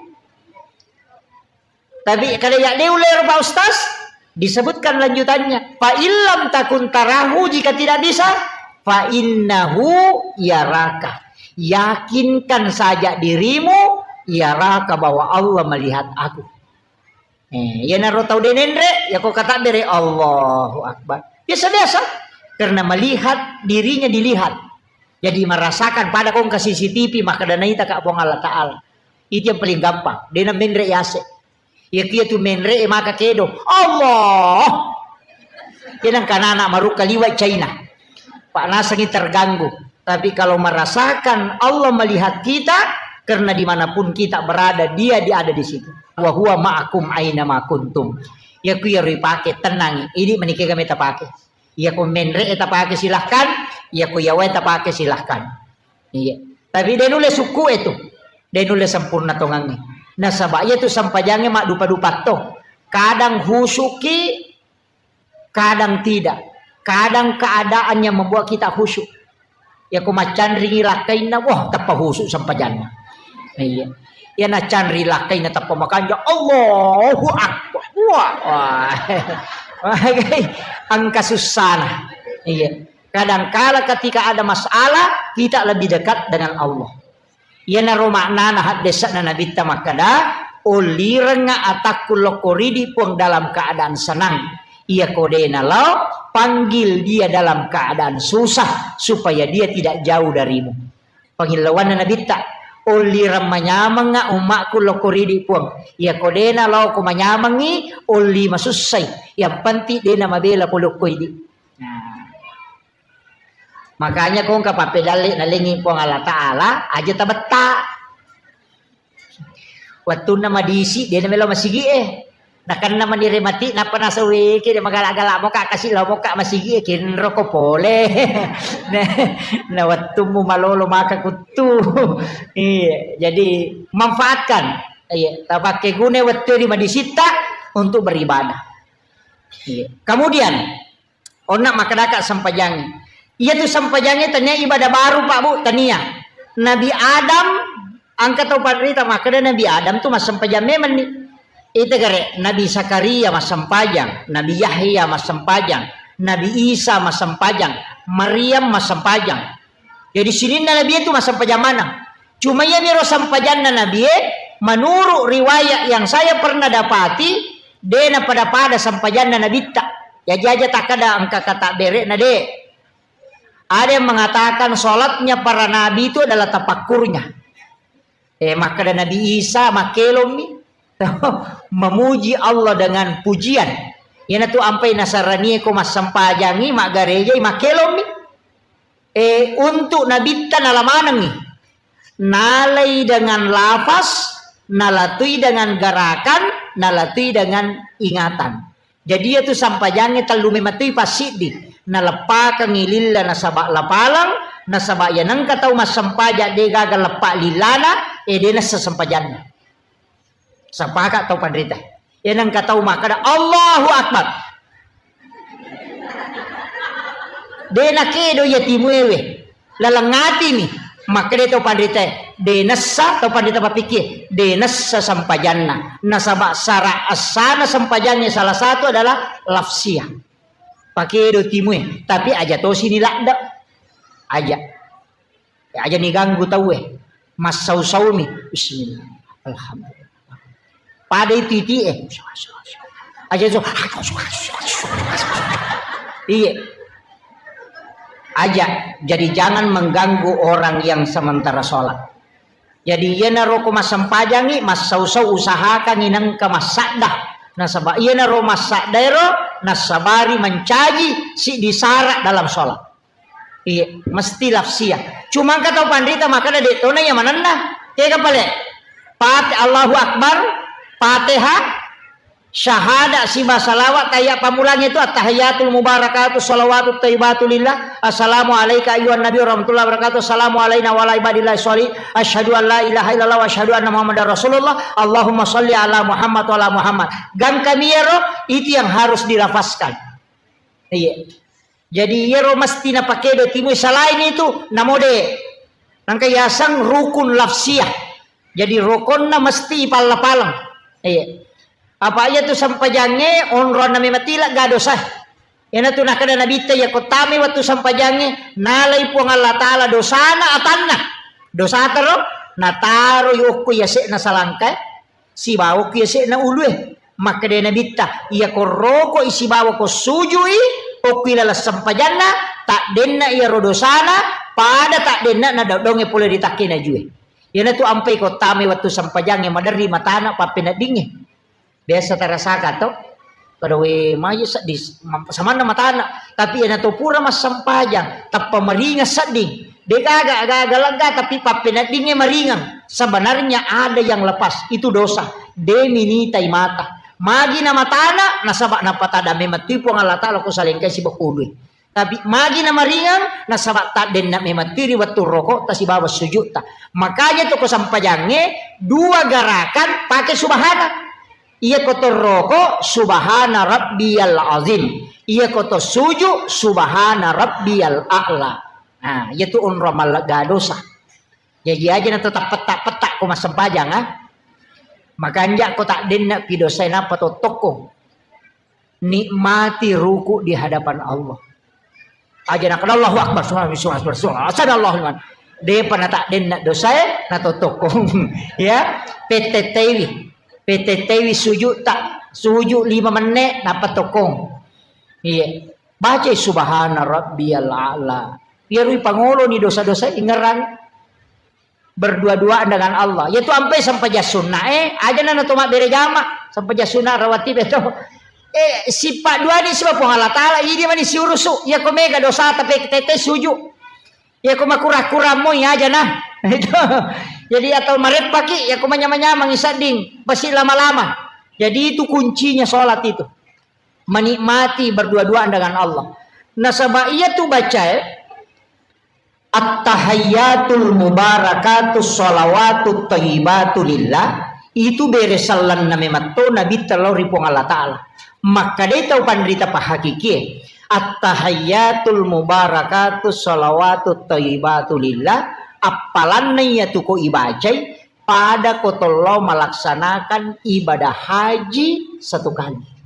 Tapi kalau ya dia ulero, Pak Ustaz, disebutkan lanjutannya. Fa illam takun tarahu, jika tidak bisa, fa innahu yaraka. Yakinkan saja dirimu, yaraka, bahwa Allah melihat aku. Eh, iyanaro tau de nenre, yako katabbere, Allahu Akbar. Biasa-biasa. Karena melihat dirinya dilihat. Jadi merasakan pada kongka C C T V, maka dana ita ka Puang Allah Ta'ala. Itu yang paling gampang. Dena menre yase. Iya kia tu menre, eh, maka kedo. Allah. Kenang kanana marukka liwa China. Pak nasengi terganggu. Tapi kalau merasakan Allah melihat kita, karena dimanapun kita berada, Dia, Dia ada di situ. Wa huwa ma'akum aina ma kuntum. Ya ku ya ripake, tenang. Ini menikah kami tapake. Iya ko menre tapake silahkan. Iya ko yawae tapake silahkan. Iya. Tapi de nulle sukku itu. De nulle sempurna tongangnge. Nasaba iya tu sempajangnge maddupa-dupa to. Kadang khusyuki, kadang tidak. Kadang keadaan yang membuat kita khusyuk. Ya, ko maccanringi lakkainna, wah, teppa khusyuk sempajanna. Iya. Ya, nacanri lakkainna teppa makanja, Allahu Akbar. Wah, wah. Engka sussana. Iya. Kadangkala ketika ada masalah, kita lebih dekat dengan Allah. Iyanaro maknana haddesa'na Nabitta makkeda, "Ullirengnga atakku lokko ridi Puang dalam keadaan senang. Iyako de nalao, panggil dia dalam keadaan susah, supaya dia tidak jauh darimu." Pangillauanna Nabitta, "Ullireng manyamengnga ummakku lokko ridi Puang. Iyako de nalao ko manyamengngi, ulli masussai. Yang penting de namabela ko lokko idi." Nah. Makanya ko engka pappedalle nalengi Puang Allah Ta'ala, aja tabetta. Wettunna madisi, de namelo masigi'e. Nakenna manire mati, nappa nasaweke, de magala-gala moka, kasi lao moka masigi'e, kenroko pole. Na, na wettummu malolo maka kuttu. Iya, jadi manfaatkan. Iya, tapakke guna wettu di madisitta untuk beribadah. Iya. Kemudian, onna makkedaka sempajangnge. Iyatu sempajangnge tania ibadah baru, Pak, Bu, tania. Nabi Adam, engka tau panrita makkeda Nabi Adam tu massempajang memenni. Ita gare, Nabi Zakaria massempajang, Nabi Yahya massempajang, Nabi Isa massempajang, Maryam massempajang. Jadi sininna Nabi itu massempajang maneng. Cuma iyamiro sempajanna Nabi e, menurut riwayat yang saya pernah dapati, de napada-pada sempajanna Nabitta. Jaji aja takkeda engka kata bere'na, de. Ada yang mengatakan sholatnya para nabi itu adalah tafakkurnya. Eh, makkeda Nabi Isa, makkelommi. Memuji Allah dengan pujian. Iyanatu ampai nasaranie ko massempajangi, maggarejai, makkelommi. Eh, untuk nabitta nala manengngi. Nalai dengan lafaz, nalatui dengan gerakan, nalatui dengan ingatan. Jadi, iyatu sampajangnge tellu memettui passiddi. Naleppakengngi lilla nasaba lapaleng, nasaba iya nengka tau massempajang de gaga leppa lillana, eh, de nessa sempajanna. Sepakat tau panrita. Iya nengka tau makkeda, "Allahu Akbar." De nakedo iya timuewe. Laleng atimi. Makkeda tau panrita, de nessa tau panrita papikir, de nessa sempajanna. Nasaba sara essana sempajangnge salah satu adalah lafsiyah. Pakedo timue, tapi aja tosi ni ladde. Aja. Ya, aja ni ganggu tauwe. Massau-saumi. Bismillah. Alhamdulillah. Pada itu iti eh. Aja so. Iya. Aja. Jadi jangan mengganggu orang yang sementara sholat. Jadi iyanaro ko massempajangi, massau-sau usahakangi nengka massadda. Nasaba iyanaro massadda ero nasabari mancaji siddi sara dalam sholat. Iya, mesti lafsia. Cuma engka tau panrita makkeda de tona iya manenna. Kega pale? Fat-, Allahu Akbar, Fatihah, syahada siba salawat, tayya pamulang itu, "Attahiyatul mubarakatuh salawatut thayyibatu lillah. Assalamu alaika ayyuhan nabi warahmatullahi wabarakatuh. Assalamu alaina wa ala ibadillah sholih. Asyhadu an la ilaha illallah wa asyhadu anna Muhammadar Rasulullah. Allahumma sholli ala Muhammad wa ala Muhammad." Gangkami ero, itu yang harus dilafazkan. Iya. Jadi iyaro mesti napakedo timue, selain itu namode. Nangka yaseng rukun lafsiyah. Jadi rukonna mesti ipalla-paleng. Iya. Apa iya tu sempajangnge onronna memang tila ga dosa. Iyana tu nakada Nabitta, iya ko tame wettu sempajangnge nalai Puang Allah Taala dosana atanna. Dosa tero nataro yokko yase'na salangkae. Sibawa okki yase'na ulue. Makkeda Nabitta, iya ko roko i sibawa ko sujui, okki laleng sempajanna, taddenna iyaro dosana, pada taddenna na dodongnge pole ri takkena jue. Iyanatu ampai ko tame wettu sempajangnge maderri matana pappeneddingnge. Biasa tarasaka to? Pada we maje seddi, mam-, samanna matana. Tapi iyana to pura massempajang, tappa maringeng sedding. De gaga, gaga lega, tapi pappeneddingnge maringeng. Sebenarnya ada yang lepas, itu dosa. De minitai mata. Magi na matana, nasaba napatada memang tu Puang Allah Taala ko salengkai sibakului. Tapi magi na maringeng, nasaba taddenna memang tu ri wettu roko ta sibawa sujud ta. Makanya to ko sempajangnge, dua gerakan pakai subhana. Iya ko torroko, "Subhana rabbiyal azim." Iya ko to suju, "Subhana rabbiyal a'la." Nah, iya tu onro mallega dosa. Jaji aja na to tappetta-petta ko massempajang, ah. Makanja ko taddenna pi dosae nappa tottokko. Nikmati ruku di hadapan Allah. Aja nakada Allahu Akbar, subhanallah, subhanallah, subhanallah, sadaqallahul azim. Depa na taddenna dosae, na tottokko. Ya, petetteiwi. Petetteiwi sujud ta. Sujud lima menit, nappa tokkong. Iya. Baca subhana rabbiyal a'la. Iyarui pangoloni dosa-dosa ingerang. Berdua-duaan dengan Allah. Iyatu ampai sempajang sunna, eh, aja nana to mabbere jama, sempajang sunna rawatib itu. Eh, sippa duani siba Puang Allah Taala, idi mani siurusu. Iya ko mega dosa tapi tete suju. Iya ko makura-kura mo iya aja nah. Itu. Jadi atau mareppaki, iya ko manyama-nyamang isadding, pasti lama-lama. Jadi itu kuncinya sholat itu. Menikmati berdua-duaan dengan Allah. Nasaba iyatu bacae, At-tahayyatul mubarakatus shalawatut thayyibatu lillah, itu bere sellenna memetto Nabitta lao ri Puang Allah Taala. Makkedai tau panrita pahakikie, at-tahayyatul mubarakatus shalawatut thayyibatu lillah, appalanna iyatu ko ibacai, pada ko tollo malaksanakan ibadah haji satu kali.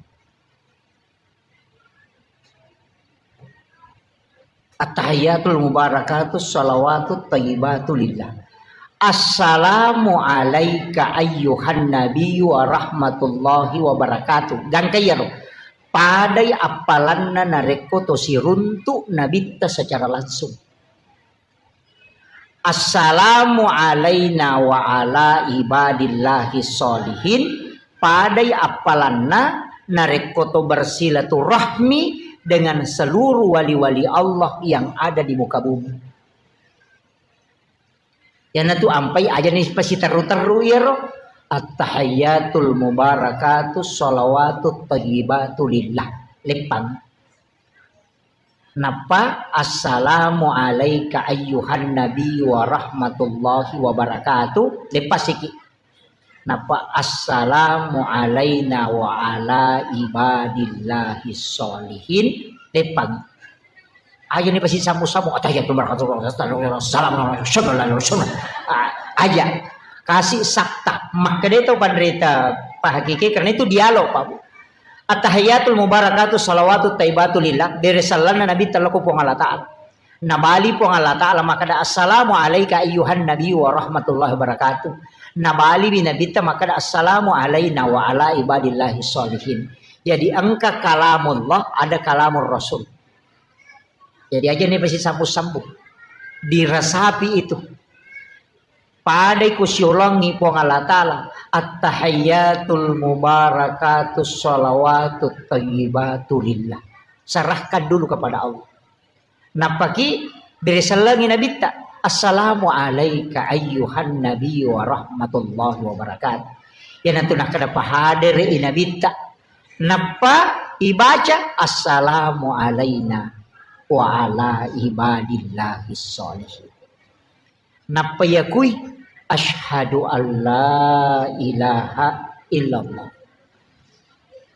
At-tahiyyatul mubarakatus shalawatut thayyibatu lillah. Assalamu alaika ayyuhan nabiyyu wa rahmatullahi wa barakatuh. Gangka iyaro. Padai appalanna narekko to siruntu nabitta secara langsung. Assalamu alaina wa ala ibadillahi sholihin. Padai appalanna narekko to bersilaturahmi dengan seluruh wali-wali Allah yang ada di muka bumi. Iyanatu ampai aja ni pasiterru-terru iyaro. Attahiyatul mubarakatus shalawatut thayyibatu lillah. Leppang. Nappa, "Assalamu alaika ayyuhan nabiyyu wa rahmatullahi wa barakatuh." Leppasiki. Nappa, "Assalamu alaina wa ala ibadillahi sholihin." Leppang. Aja ni pasi sambu-sambu, "Attahiyatul barakatuh, assalamu alaikum, assalamu alaikum." Ah, aja. Kasih sakta. Makkeda tau panrita pahakiki, karena itu dialog, Pak Bu. Attahiyatul mubarakatuh salawatut taibatu lillah, bere sallanna Nabi telloko Puang Allah Ta'ala. Nabali Puang Allah Ta'ala makkeda, "Assalamu alaika ayyuhan nabi wa rahmatullahi wabarakatuh." Nabali mi Nabitta makkeda, "Assalamu alaina wa ala ibadillahi sholihin." Jadi engka kalamullah, ada kalamur Rasul. Jadi aja ni pasi sambu-sambu. Diresapi itu. Padai ku siulangi Puang Allah Ta'ala, "Attahiyatul mubarakatus shalawatut thayyibatu lillah." Serahkan dulu kepada Allah. Nappaki bere sellengi Nabitta, "Assalamu alaika ayyuhan nabi wa rahmatullahi wa barakatuh." Iyanatu nakkeda pahadere i Nabitta. Nappa ibaca, "Assalamu alaina wa ala ibadillahi sholihin." Nappa yakui, "Asyhadu alla ilaha illallah."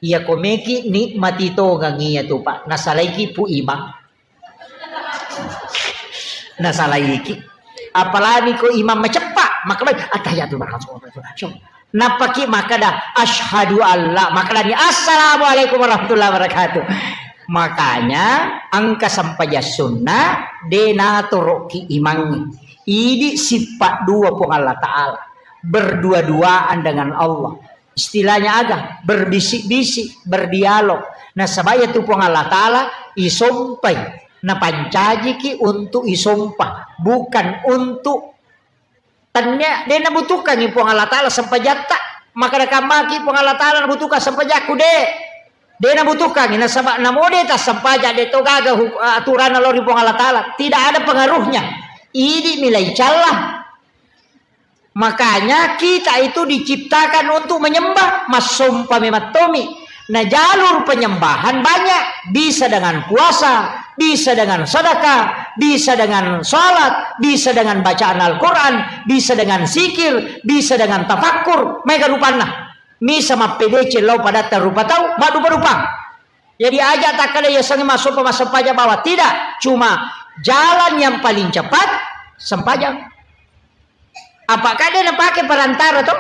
Iyako meki nikmati tongang iyatu, Pak. Nasalaiki Pu Imang. Nasalaiki. Apalagi ko imam maceppa, maka baik, "Attahiyatul barakatuh." Nappaki makkeda, "Asyhadu alla," makkedani, "Assalamualaikum warahmatullahi wabarakatuh." Makanya, engka sempajang sunna, de natoroki imangnge. Idi sifat dua Puang Allah Ta'ala. Berdua-duaan dengan Allah. Istilahnya aga? Berbisik-bisik, berdialog. Nasaba iyatu Puang Allah Ta'ala isompai. Napancajiki untuk isompa. Bukan untuk Tennia, de nabutuhkangi Puang Allah Ta'ala sempajatta. Makkeda kammaki Puang Allah Ta'ala nabutuhkan sempajakku, de. De nabutuhkangi, nasaba namo de tassempajang, de to gaga huk-, aturanna lao ri Puang Allah Ta'ala. Tidak ada pengaruhnya. Idi milai calla. Makanya kita itu diciptakan untuk menyembah, massompa memang tomi. Nah, jalur penyembahan banyak, bisa dengan puasa, bisa dengan sedekah, bisa dengan salat, bisa dengan bacaan Al-Quran, bisa dengan zikir, bisa dengan tafakkur, maega rupanna. Misa mappedeceng lao padatta rupa tau, maddupa-dupang. Jadi aja takkeda yasengnge massompa, massempajang bawang. Tidak, cuma jalan yang paling cepat, sempajang. Apakah de napake perantara to?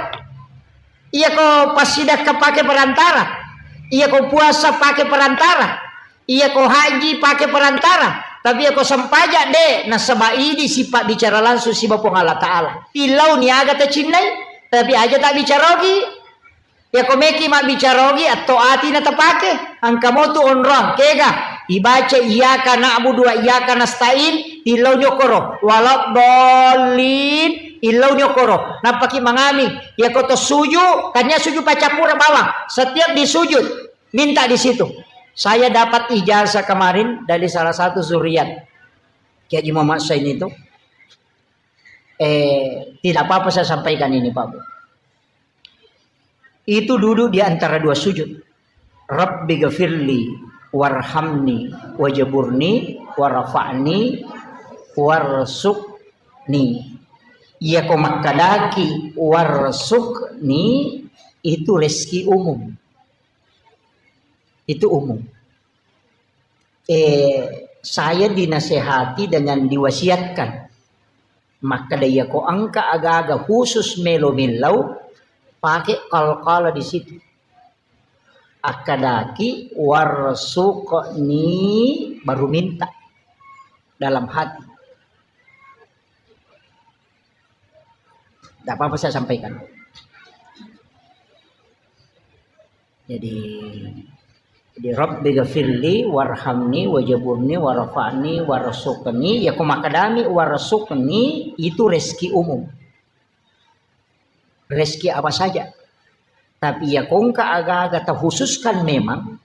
Iyako passidakka pake perantara, iyako puasa pake perantara, iyako haji pake perantara, tapi iyako sempajang de, nasaba idi sipabbicara langsung siba Puang Allah Ta'ala. Tillauni aga tacinnai, tapi aja tabbicarogi. Iyako meki mabbicara ogi, atto ati na tapake. Engka motu onrong, kega? Ibaca iyyaka na'budu wa iyyaka nasta'in, tillau nyokoro. Waladdallin, tillau nyokoro. Nappaki mangami. Iyako to suju, kanya suju paccappura bawang. Setiap di sujud, minta di situ. Saya dapat ijazah kemarin dari salah satu zuriat Kiai Haji Muhammad Sain itu. Eh, tidak apa-apa saya sampaikan ini, Pak Bu. Itu duduk di antara dua sujud. Rabbi gafirli warhamni wajaburni warafa'ni warsukni. Iyako makkadaki warsukni, itu rezeki umum. Itu umum. Eh, saya dinasehati dengan diwasiatkan. Makkeda iyako engka aga-aga khusus melo millau, pake qalqalah di situ. Akkadaki, "Warzuqni," baru minta dalam hati. Tidak apa-apa saya sampaikan. Jadi, Jadi, "Rabbi ghafirli warhamni wajaburni warfa'ni warzuqni." Ya, ko makkedami warzuqni, itu rezeki umum. Rezeki apa saja. Tapi ya, ko engka aga-aga terkhususkan memang,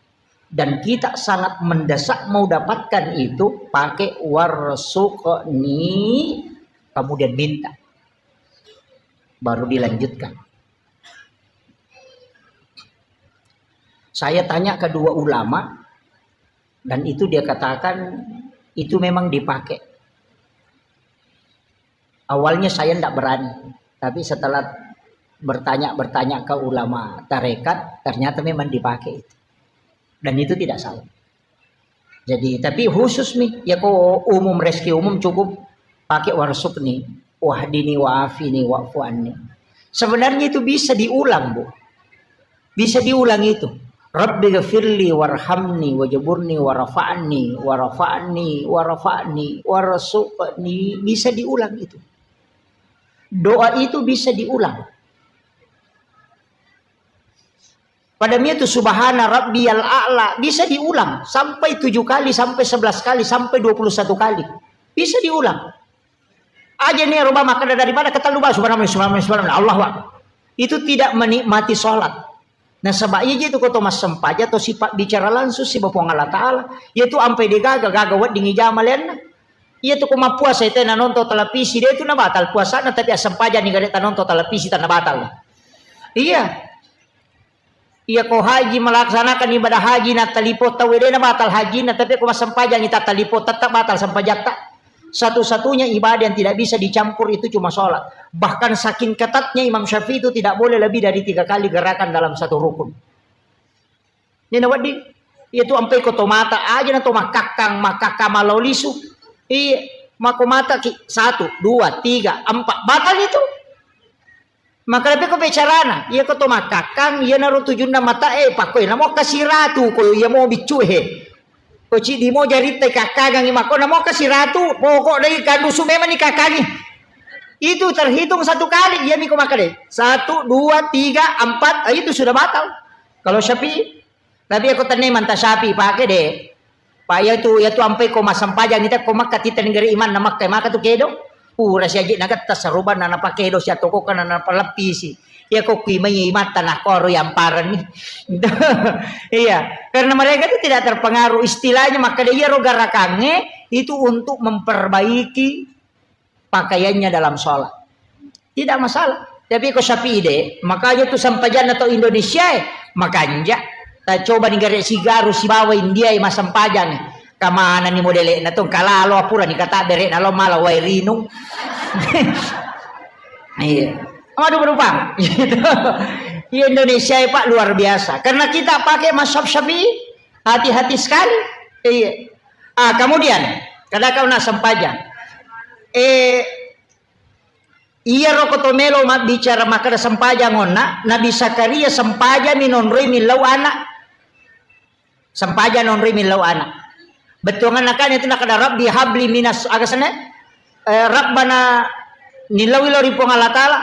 dan kita sangat mendesak mau dapatkan itu, pakai warzuqni, kemudian minta. Baru dilanjutkan. Saya tanya kedua ulama, dan itu dia katakan itu memang dipakai. Awalnya saya ndak berani, tapi setelah bertanya-bertanya ke ulama tarekat, ternyata memang dipakai itu. Dan itu tidak salah. Jadi, tapi khusus nih, ya ko umum, rezeki umum cukup pakai warzuqni, wahdini, wa'afini, wa'fu anni. Sebenarnya itu bisa diulang, Bu. Bisa diulang itu. "Rabbi ghafirli warhamni wajaburni warfa'ni, warfa'ni, warfa'ni, warzuqni." Bisa diulang itu. Doa itu bisa diulang. Pada itu, "Subhana rabbiyal a'la", bisa diulang sampai tujuh kali, sampai sebelas kali, sampai dua puluh satu kali. Bisa diulang. Aja nih, rubah makkeda daripada ketellu bah, "Subhanallah, subhanallah, subhanallah, Allahu Akbar." Itu tidak menikmati sholat. Nasaba iya je tu ko to massempajang, to sifat bicara langsung siba Puang Allah Ta'ala. Iya tu ampai de gaga, gaga wedding ijama lenna. Iya tu ko mappuasa itu nanonton televisi, de tu nabatal puasana, tapi assempajang ni gare tanonton televisi, tanah batal. Iya. Iya, ko haji, melaksanakan ibadah haji, na talipong tau, de na batal hajina, tapi ko massempajang ita talipong, tetap batal sempajatta. Satu-satunya ibadah yang tidak bisa dicampur itu cuma sholat. Bahkan saking ketatnya Imam Syafi'i itu tidak boleh lebih dari tiga kali gerakan dalam satu rukun. Ini na wedding, iya tu ampai ko to mata aja na to makkakkang, makkakkang malao lisu. Iya, mako mata ki, satu, dua, tiga, empat, batal itu. Maka lebih ko bicarana, iya ko to makkakkang, iya naro tujunna mata e, pakko iya namo kasiratu, ko iya mo biccu e. Ko cidi mo jaritta kakkangang, mako namo kasiratu, pokok dai kandusu memang ni kakkangi. Itu terhitung satu kali, iya mi ko makkeda. Satu, dua, tiga, empat, ah, itu sudah batal. Kalau Syafi'i, tapi aku tenne manta Syafi'i pake de. Pak, iya tu, iya tu ampai ko massempajang ita ko Makkah, tita negeri iman na Makkah, maka tu kedo. Pura siaji nagatta sarubana napakedo, sia toko kana napaleppisi. Iya ko kui mai imatta na koro yang parani. Iya, karena mereka itu tidak terpengaruh. Istilahnya makkeda iya ro garakange itu untuk memperbaiki pakaiannya dalam sholat. Tidak masalah. Tapi ko Syafi'i de, makanya tu sempajanna to Indonesia e, makanja. Ta coba ni gare sigaru sibawa India e massempajang. Kamana ni modele na tu, kalalo apura ni kata bere na lo mala wae rinung. Iya. Aduh berubah. Gitu. Iya, Indonesia e, Pak, luar biasa. Karena kita pakai mazhab Syafi'i, hati-hati sekali. Iya. Ah, kemudian, kada kau nak sempajang. Eh, iya ro ko to melo mabbicara makkeda sempajang onna, Nabi Zakaria sempajang mi nonroi millau anak. Sempajang nonroi millau anak. Bettuanganna kan itu nakkeda, "Rabbi habli minas," aga senne? Eh, Rabbana, nillaui lao ri Puang Allah Ta'ala.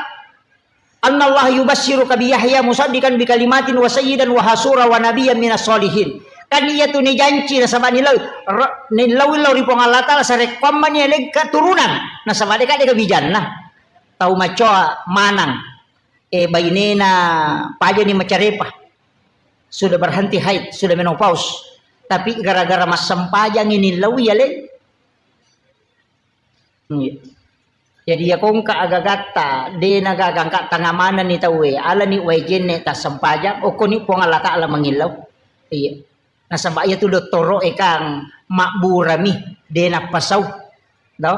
"Annallaha yubasysyiraka bi Yahya musaddiqan bi kalimatin wa sayyidan wa hasura wa nabiyyan minas sholihin." Kan iya tu nijanci nasaba nillaui, ro-, nillaui lao ri Puang Allah Ta'ala, sarekkoamma ni aleng keturunan. Nasaba deka, deka bijanna. Tau macoa manang. Eh, bainena pajani macarepa. Sudah berhenti haid, sudah menopause. Tapi gara-gara massempajangi nillaui aleng. Iya. Jadi, iya ko engka agagatta, de na gaga, engka tanga manenni tauwe, alani wae jenne tassempajang, okkoni Puang Allah Ta'ala mangillau. Iya. Nasaba iya tu dottoro'e kan mabburami, de nappasau. No?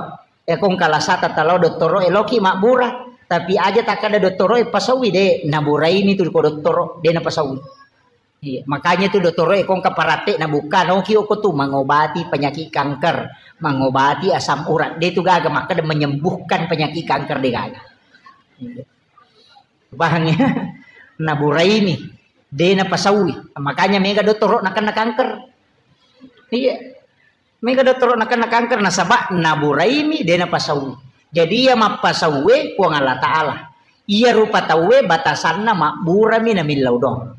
Iya ko engka lasata talao dottoro'e, loki mabbura. Tapi aja takkada dottoro'e pasaui, de naburaimi tu ko dottoro, de napasaui. Iya, makanya tu dottoro e ko engka paratte na bukka, noki oko tu mengobati penyakit kanker, mengobati asam urat. De tu gaga makkeda menyembuhkan penyakit kanker, de gaga. Iya. Paham ya? Naburaimi, de napasaui. Makanya mega dottoro nakenna kanker. Iya. Mega dottoro nakenna kanker nasaba naburaimi, de napasaui. Jadi iya mappasaue Puang Allah Ta'ala. Iya rupa tauwe batasanna mabburami namillau doang.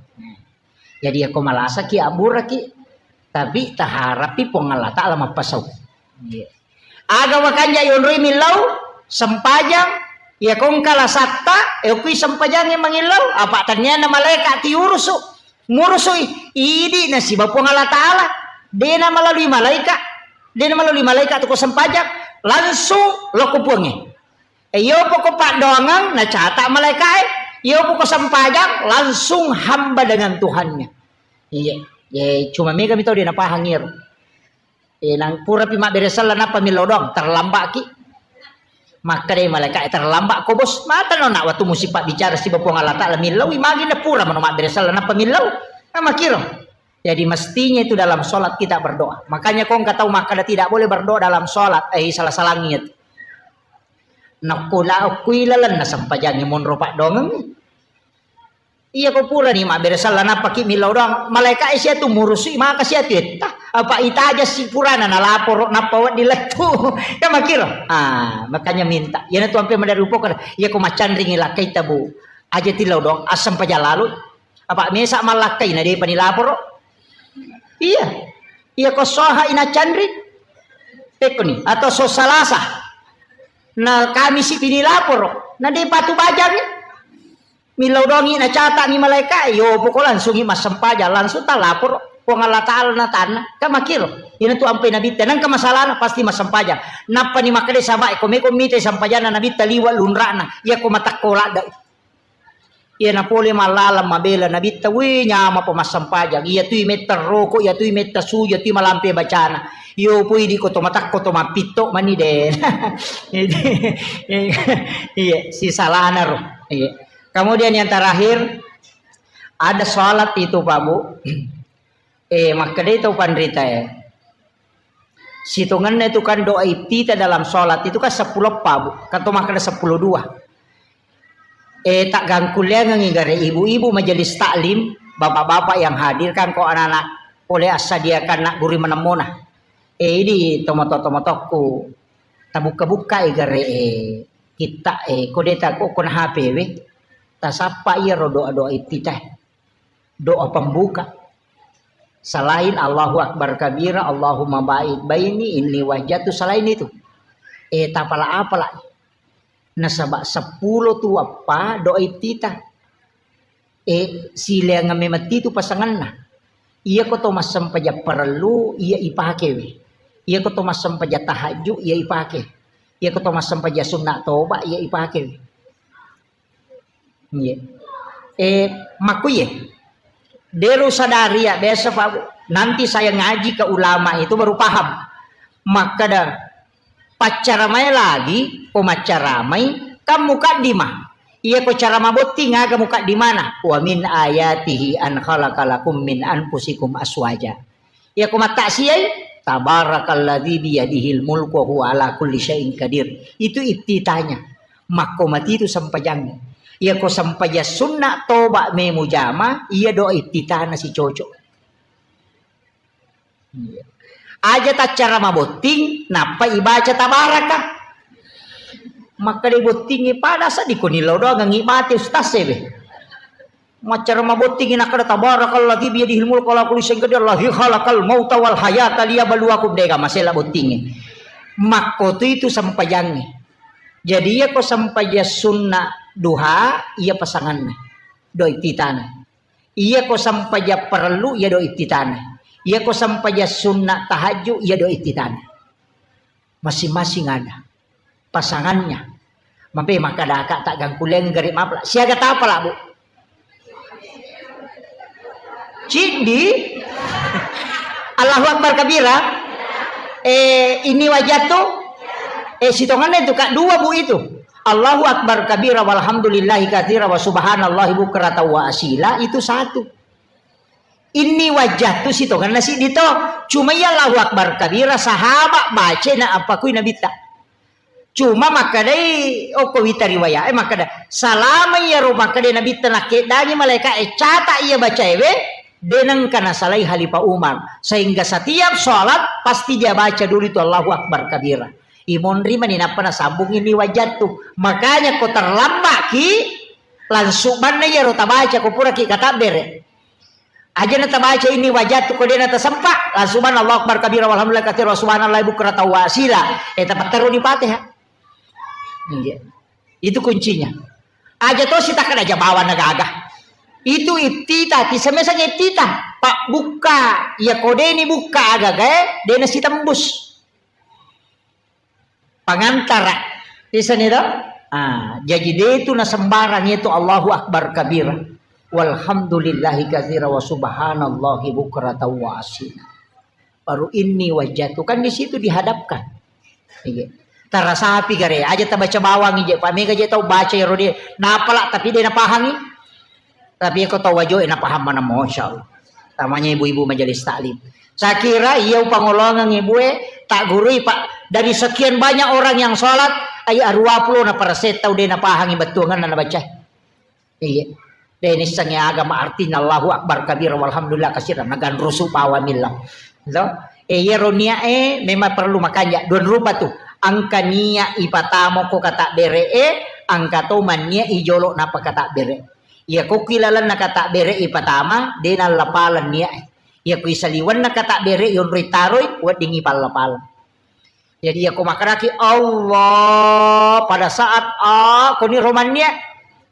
Jadi, yako malasaki, abburaki, tapi taharapi Puang Allah Ta'ala mappasau. Iya. Aga wakanja yonroi millau, sempajang, ya kongka lasatta, e, okui sempajangnge mangillau, apa tanniana malaika tiurusu, murusui, idi nasiba Puang Allah Ta'ala, dena malalui malaika, dena malalui malaika tu ko sempajang, langsung loko Puangnge. E, iyo poko paddoangeng, nacata malaikae, iyo poko sempajang, langsung hamba dengan Tuhannya. Iya, iya, cuma mega mi tau de napahang iyaro. Eh, nang purapi mabbere selleng nappa millau doang, terlambaki. Makkedai malaika, "Eh, terlambat ko, Bos. Matano nak waktu musi pabbicara siba Puang Allah Ta'ala, millaui magi na pura mano mabbere selleng nappa millau." Nah, makiro. Jadi mestinya itu dalam sholat kita berdoa. Makanya kau engka tau makkeda tidak boleh berdoa dalam sholat, eh, salah-salangi itu. Nakula kui lalenna sempajangi monro paddoangeng. Iya ko purani mabbere selleng nappaki millau doang, malaika e siatu murusui maka siatu etta. Apa itaja si purana nalaporo nappa wedding lettu. Kan makiro. Ah, makanya minta. Iyana tu ampe madari upoko. Iya ko maccanringi lakkaita, Bu. Aja tillau doang, assempajang lalu. Apa mesa mallakkai na depa nilaporo. Iya. Iya ko soha ina canri. Pekoni atau so salasa. Na kami si pinilaporo. Na depa tu bajangi. Millau dongi nacatani malaika, yo poko langsungi massempajang, langsung talaporo Puang Allah Ta'ala na tanna, kan makiro. Ina tu ampai nabitta, nangka masalahna pasti massempajang. Nappani makkeda sahabat, ko meko mita sampajanna nabitta liwa lunrana, iya ko matakko ladda. Iya napole mallalang mabela nabitta, wih nyama pa massempajang. Iya tui metta roko, iya tui metta suju, iya tui malampe bacana. Yo pui di ko to matakko to mappitto mani de. Iya, si salahna ro. Iya. Kemudian yang terakhir, ada sholat itu, Pak Bu. Eh, makkedai tau panrita, eh. Sitongenna itu kan doa iftitah dalam sholat itu kan seppulo eppa, Bu. Kan to makkeda seppulo dua. Eh, taggangkulleangengi gare ibu-ibu majelis taklim, bapak-bapak yang hadir kan ko anak-anak pole assadiakan nak guru manemmona. Eh, idi tomato-tomatokku. Tabukka-bukkai gare, eh, kitta, eh, ko de ta ko kona H P we. Tasappa iyaro doa-doa iftitah. Doa pembuka. Selain Allahu Akbar kabira, Allahumma ba'id baini, inni wajjatu, selain itu. Eh, tapala-apala. Nasaba seppulo tu eppa doa iftitah. Eh, sileangeng memang titu pasanganna. Iya ko to massempajang parellu, iya ipake we. Iya ko to massempajang tahajud, iya ipake. Iya ko to massempajang sunna toba, iya ipake we. Iya. Eh, makkuye. Deru sadari ya, biasa, Pak Bu. Nanti saya ngaji ke ulama itu baru paham. Makkeda paccaramai lagi, pemaccaramai, kan mukaddimah. Iya ko cara mabotting aga mukaddimana. Wa min ayatihi an khalaqa lakum min anfusikum aswaja. Iya ko mattaksiyai, tabarakalladzi biyadihil mulku wa huwa ala kulli syai'in qadir. Itu iftitahnya. Makko matitu sempajangnge. Iya ko sempajang sunna toba me mujama, iya doa iftitahna si cocok. Iya. Aja taccara mabotting, nappa ibaca tabaraka. Makkeda bottingnge pada seddi ko nillau doang ngi mate ustaz sebe. Maccara mabottingi nakkeda, "Tabarakalladzi biyadihil mulku wa huwa ala kulli syai'in qadir, alladzi khalaqal mauta wal hayata liyabluwakum." Dega masela bottingi. Makko tu itu sempajangnge. Jadi iya ko sempajang sunna duha, iya pasanganna. Doa iftitahna. Iya ko sempajang parellu, iya doa iftitahna. Iya ko sempajang sunna tahajud, iya doa iftitahna. Masing-masing ada pasangannya. Mape makkadaka taggangkuleng gare mapla. Siaga tapala, Bu? Ciddi. Allahu Akbar kabira. Eh, ini wajah tuh. Eh, sitongannya itu, Kak, dua, Bu, itu. Allahu Akbar kabira walhamdulillahi katsira wa subhanallahi bukratan wa asila, itu satu. Inni wajjahtu sitongenna siddi to. Cuma iya Allahu Akbar kabira, sahaba baca na apa kui nabitta. Cuma makkedai okko wita riwaya, eh, makkeda, salama iyaro makkeda nabitta nakkeddangi malaika e cata iya bacaewe, denengka nasalai Khalifah Umar. Sehingga setiap sholat pasti dia baca dulu itu Allahu Akbar kabira. Imonri mani nappa nasambung inni wajjahtu. Makanya ko terlambat ki, langsung manna iyaro tabaca ko pura ki katabbere. Aja na tabaca ini wajatu ko dena tasempa, langsung mana Allahu Akbar kabira walhamdulillah katsira wa subhanallah bukratan wa asila. Eh, tapatteruni Fatihah. Iya. Itu kuncinya. Aja to sitakkada aja bawa na gaga. Itu ittita, tisemesang ittita. Pak bukka, ya ko deni bukka agaga, eh, dena sitembus. Pangantara. Isani do? Ah, jaji detu na sembarang itu Allahu Akbar kabira. Walhamdulillahi katsira wa subhanallahi bukratan wa asila. Baru ini wajatu. Kan di situ dihadapkan. Iya. Tarasapi gare, aja tabaca bawang ije, Pak. Mega je tau baca ero dia. Napala tapi dia napahangi. Tapi ko tau wajo e napaham mana, masya Allah. Tamanya ibu-ibu majelis taklim. Saya kira iya upangolongan ibu e, tak gurui, Pak. Dari sekian banyak orang yang sholat, ai arua pulo na persen tau de napahangi bettuangan na baca. Iya. De nissengi agama artinya Allahu Akbar kabira walhamdulillah katsira naganrusu pawamilla. To? E, iyaro niat e memang perlu makanja dua rupa tu. Angka niat ipatamo ko kata bere e, angka to manniat ijolo napa kata bere. Iya ko ki lalenna kata bere ipatama, de nallapaleng niat e. Iya ko isaliwenna kata bere yonroi taroi, wedding ipallapaleng. Jadi ya ko makkadaki Allah pada saat a koni romannya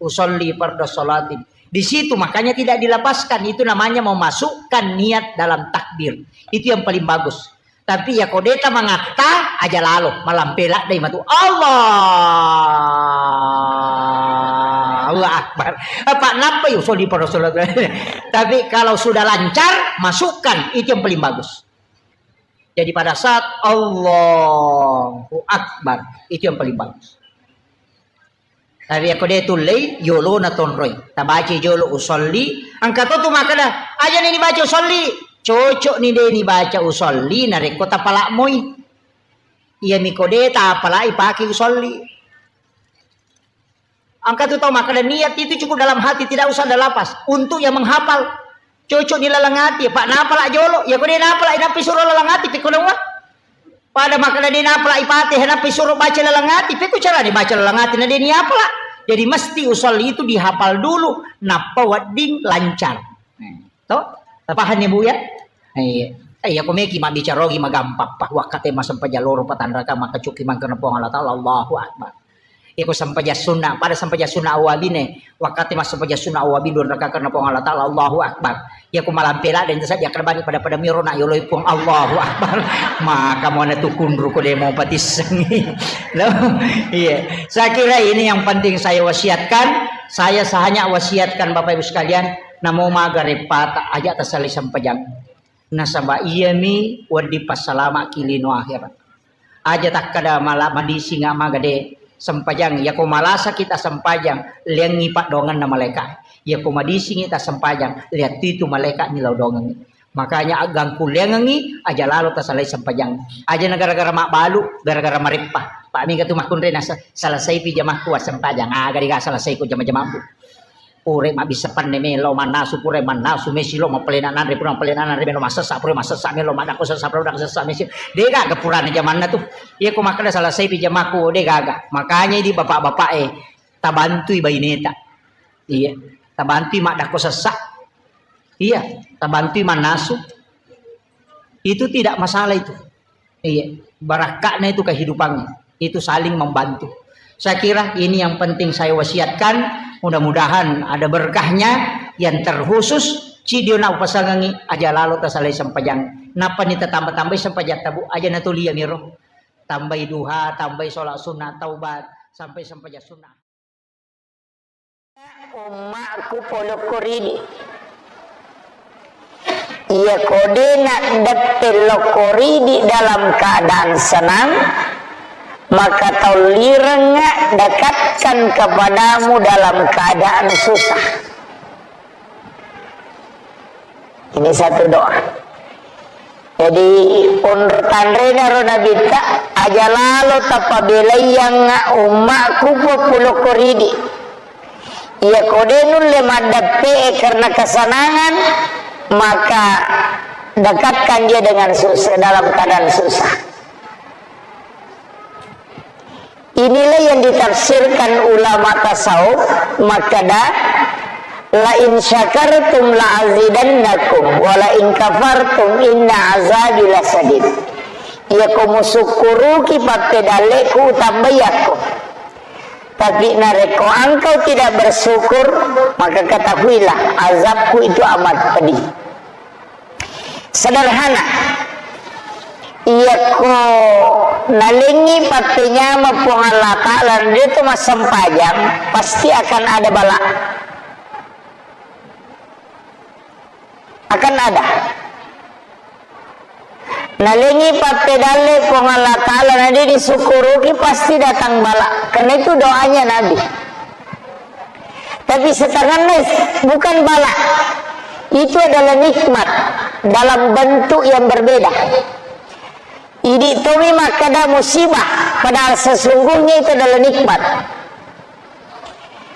usolli fardu sholatin. Di situ makanya tidak dilepaskan, itu namanya memasukkan niat dalam takbir. Itu yang paling bagus. Tapi ya ko deta mangatta aja lalo malampela dai matu Allah Allah Akbar. Apa napa usolli fardu sholatin. Tapi kalau sudah lancar masukkan, itu yang paling bagus. Jadi pada saat Allahu Akbar, itu yang paling bagus. Tapi ako de tullei, yolo na tonroi. Tabaca jolo usolli, angka to tu makkada, aja ni dibaca usolli. Cocok ni de ni baca usolli, narekko tapalak moi. Iya miko de tapalak ipake usolli. Angka tu tau makkada niat itu cukup dalam hati, tidak usah ada lafaz. Untuk yang menghafal, cocok di laleng ati, Pak, napala jolo. Ya ko de napala, nappi suro laleng ati, pekko dong, Pak. Pada makkada de napala ipate, nappi suro baca laleng ati, pekko cara dibaca laleng ati, na de ni apala. Jadi mesti usolli itu dihafal dulu, nappa wedding lancar. To? Tapahanni, Bu, ya? Iya. Eh, iya, ko meki mabbicara ogi magampang, Pak. Wakkate massempajang loro patanraka makkacuki mangkana Puang Allah Taala, Allahu Akbar. Iko sempajang sunna, pada sempajang sunna awabine, wakkate massempajang sunna awabi dua rakaat karena Puang Allah Taala, Allahu Akbar. Iya ko malampe ladde ente saja kerbani pada-pada miro na yoloi Puang, Allahu Akbar. Maka mana tu kunru ko demo patissengi. Loh, iya. Saya kira ini yang penting saya wasiatkan. Saya hanya wasiatkan Bapak Ibu sekalian, namo maga repata aja tasalai sempajang. Nasaba iyami wedding passalama'ki lino akhirat. Aja takkada mala-, madisinga maga de sempajang. Yako malasaki tasempajang, leangngi paddoangenna malaeka. Yako madisingi tasempajang, leattu itu malaeka ni lao doangengngi. Makanya aggangkulleangengngi aja lalo tasalai sempajang. Aja na gara-gara mabbalu, gara-gara mareppa. Pak mega tu makkunre nasa-, selesaipi jamakku wassempajang. Aga dega selesai ko jama-jamammu. Pura mabbissa penne melo mannasu, pura mannasu mesi lo mapelena nanre, pura mapelena nanre melo massessa, pura massessa melo maddakko sessa, pura dakko sessa mesi. Degaga purana jamanna tu. Iya ko makkeda selesaipi jamaku, degaga. Makanya idi bapak-bapak e, tabantui baineta. Iya, tabantui maddakko sessa. Iya, tabantui mannasu. Itu tidak masalah itu. Iya, barakka'na itu kehidupannya. Itu saling membantu. Saya kira ini yang penting saya wasiatkan. Mudah-mudahan ada berkahnya. Yang terkhusus, cidio na upasangangi aja lalo tasalai sempajang. Napa ni tatambah-tambahi sempajang tabu aja natulia miro. Tambahi duha, tambahi sholat sunnah taubat, sampai sempajang sunnah. Ummaku polokko ridi. Iya ko de naddeppe lokko ridi dalam keadaan senang, maka taulirengnga dekatkan kepadamu dalam keadaan susah. Ini satu doa. Jadi, onro tanrena ro nabitta, aja lalo tapabelaiangnga ummaku populokko ridi. Iya ko de nulle maddeppe e karena kesenangan, maka dekatkan dia dengan susah, dalam keadaan susah. Inilah yang ditafsirkan ulama tasawuf, makkeda La in syakartum la azidannakum, wa la in kafartum inna azabi lasadid. Iyako musukkuruki pappedalleku, utambaiyakko. Tapi narekko engkau tidak bersyukur, maka ketahuilah azabku itu amat pedih. Sederhana. Iyako nalengngi pappenyameng Puang Allah Ta'ala, na de to massempajang, pasti akan ada bala. Akan ada. Nalengngi pappedalle Puang Allah Ta'ala, na de disukkuruki, pasti datang bala. Karena itu doanya Nabi. Tapi setanganna bukan bala. Itu adalah nikmat dalam bentuk yang berbeda. Idi tomi makkeda musibah, padahal sesungguhnya itu adalah nikmat.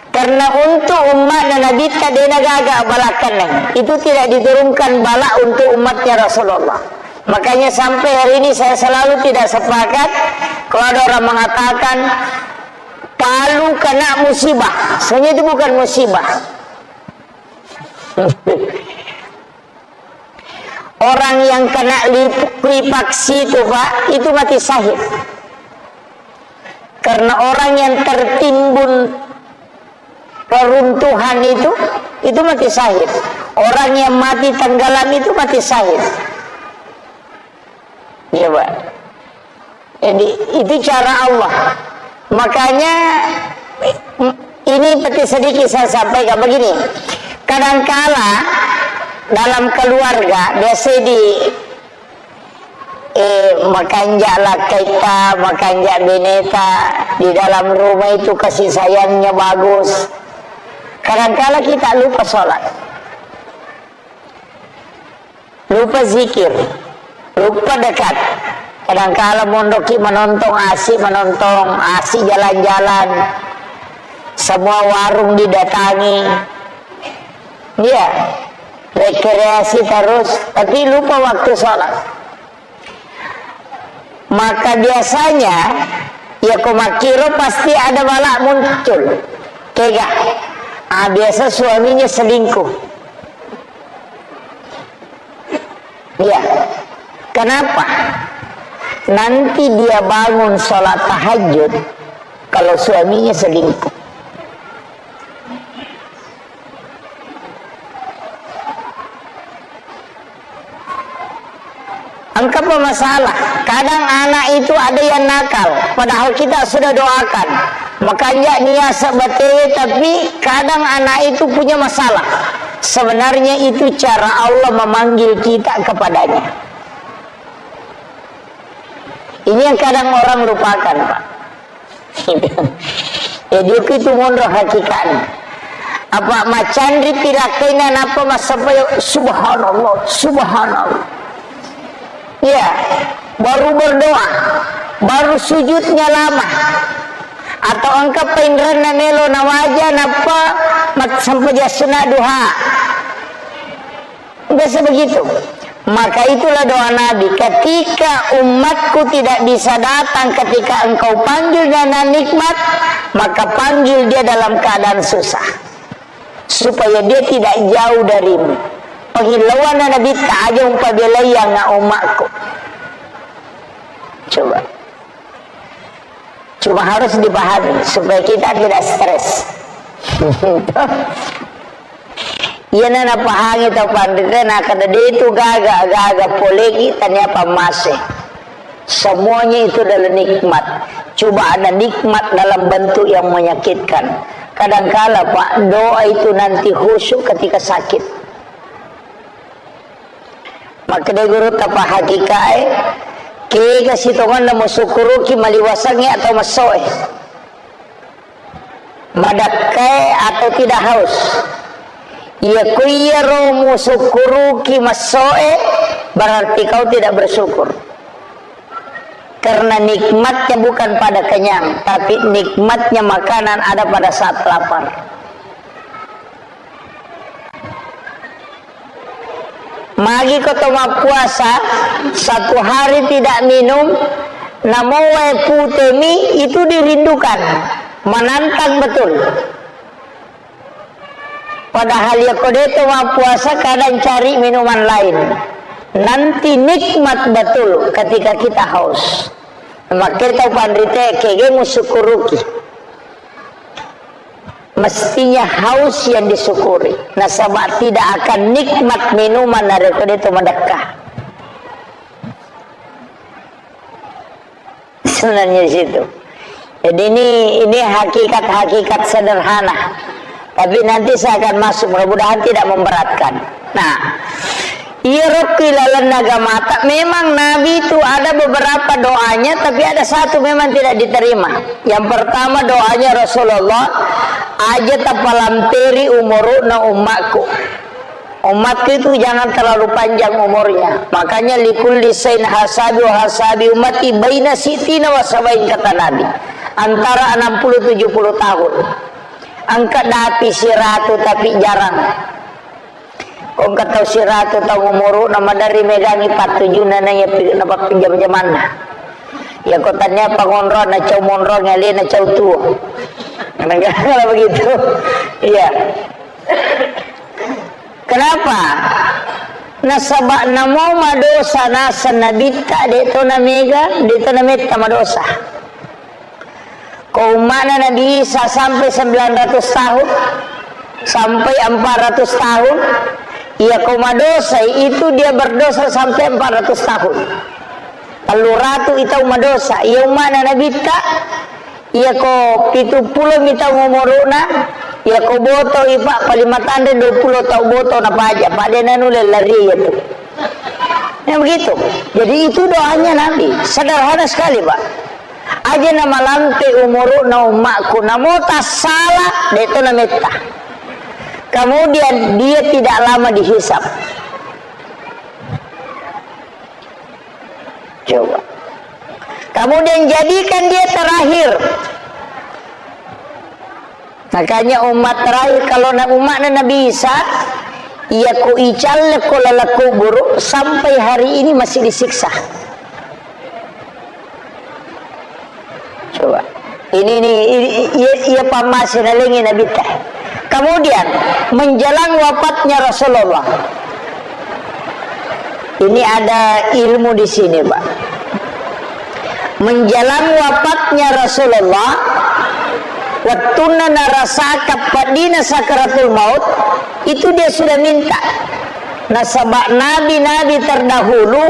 Karena untuk umatna Nabitta de nagaga bala kenneng. Itu tidak diturunkan bala untuk umatnya Rasulullah. Makanya sampai hari ini saya selalu tidak sepakat kalau ada orang mengatakan Palu kena musibah. Sebenarnya itu bukan musibah. Orang yang kena likuifaksi itu, Pak, itu mati syahid. Karena orang yang tertimbun reruntuhan itu, itu mati syahid. Orang yang mati tenggelam itu mati syahid. Iya, Pak. Jadi, itu cara Allah. Makanya, ini seperti sedikit saya sampaikan begini. Kadangkala dalam keluarga, biasa di, eh, makanja lakkaita, makanja beneta, di dalam rumah itu kasih sayangnya bagus. Kadangkala kita lupa sholat. Lupa zikir, lupa dekat. Kadangkala mondoki manontong, asik manontong, asik jalan-jalan. Semua warung didatangi. Iya, rekreasi terus, tapi lupa waktu sholat. Maka biasanya, ya ko makkiro pasti ada bala muncul. Kega? Ah, biasa suaminya selingkuh. Iya. Kenapa? Nanti dia bangun sholat tahajud kalau suaminya selingkuh. Engkapa masalah? Kadang anak itu ada yang nakal, padahal kita sudah doakan. Makanya niat sebatewe, tapi kadang anak itu punya masalah. Sebenarnya itu cara Allah memanggil kita kepadanya. Ini yang kadang orang lupakan, Pak. Jadi itu monro hakikatnya. Apa macanri pirakkaina napa massappa, subhanallah, subhanallah. Iya, baru berdoa, baru sujudnya lama. Atau engka painrenna melo nawaja nappa mat-, sempajang sunat duha. Biasa begitu. Maka itulah doa Nabi, "Ketika umatku tidak bisa datang ketika engkau panggil dengan nikmat, maka panggil dia dalam keadaan susah. Supaya dia tidak jauh darimu." Pangillauanna Nabitta, "Aja umpabelaiang umatku." Coba. Cuma harus dipahami supaya kita tidak stres. Iyana napahangi tau panrita, nakkeda de tu gaga, gaga poleki tania pammase. Semuanya itu adalah nikmat. Coba ada nikmat dalam bentuk yang menyakitkan. Kadangkala, Pak, doa itu nanti khusyuk ketika sakit. Makkeda gurutta pahakikae, kega sitongenna musukkuruki maliwasangnge atau messoe? Madakkae atau tidak haus? Iya, ku iyaro musukkuruki messoe, berarti kau tidak bersyukur. Karena nikmatnya bukan pada kenyang, tapi nikmatnya makanan ada pada saat lapar. Magi ko to mappuasa, satu hari tidak minum, namo wae pute mi, itu dirindukan, menantang betul. Padahal ya ko de to mappuasa, kadang cari minuman lain. Nanti nikmat betul ketika kita haus. Makanya tau panrite, kege musyukuruki. Mestinya haus yang disyukuri. Nasaba tidak akan nikmat minuman narekko de to madekka. Sebenarnya di situ. Jadi ini, ini hakikat-hakikat sederhana. Tapi nanti saya akan masuk, mudah-mudahan tidak memberatkan. Nah, iya rokki lalenna agamata, memang Nabi itu ada beberapa doanya, tapi ada satu memang tidak diterima. Yang pertama doanya Rasulullah, aja tapalamperi umuruna ummaku. Umatku itu jangan terlalu panjang umurnya. Makanya likulli sain hasabi wa hasabi ummati baina sittina wa sabain, kata Nabi. Antara enam puluh tujuh puluh tahun. Engka dapi siratu tapi jarang. Ko engka tau siratu tau umuru na madari megangi patujuna na iya pi-, na pappinjam-jamanna. Ya ko tania pangonro na cau monro ngale na cau tuo. Kalau begitu. Iya. Kenapa? Nasaba namo madosa naseng Nabitta, de to na mega, de to na metta madosa. Ko umma'na Nabi Isa sampai sembilan ratus tahun, sampai empat ratus tahun, iya ko madosa itu dia berdosa sampai empat ratus tahun. Tellu ratu i tau madosa, iya umma'na Nabitta, iya ko pitu pulo mi tau umuru'na, iya ko boto i, Pak, paling matanre dua puluh tau boto na paja, Pak, de nanulle lari iya tu. Ya begitu. Jadi itu doanya Nabi, sederhana sekali, Pak. Aja na malampe umuru'na umma'ku, namo tassala, de to na metta. Kemudian dia tidak lama dihisab. Coba. Kemudian jadikan dia terakhir. Makanya umat terakhir, kalau na-, umatnya Nabi Isa, iya ko icalle ko laleng kuburu, sampai hari ini masih disiksa. Coba. Ini, ini, ini, iya, iya pammase nalengi Nabi teh. Kemudian, menjelang wafatnya Rasulullah. Ini ada ilmu di sini, Pak. Menjelang wafatnya Rasulullah, wettunna narasaka pedina sakaratul maut, itu dia sudah minta. Nasaba nabi-nabi terdahulu,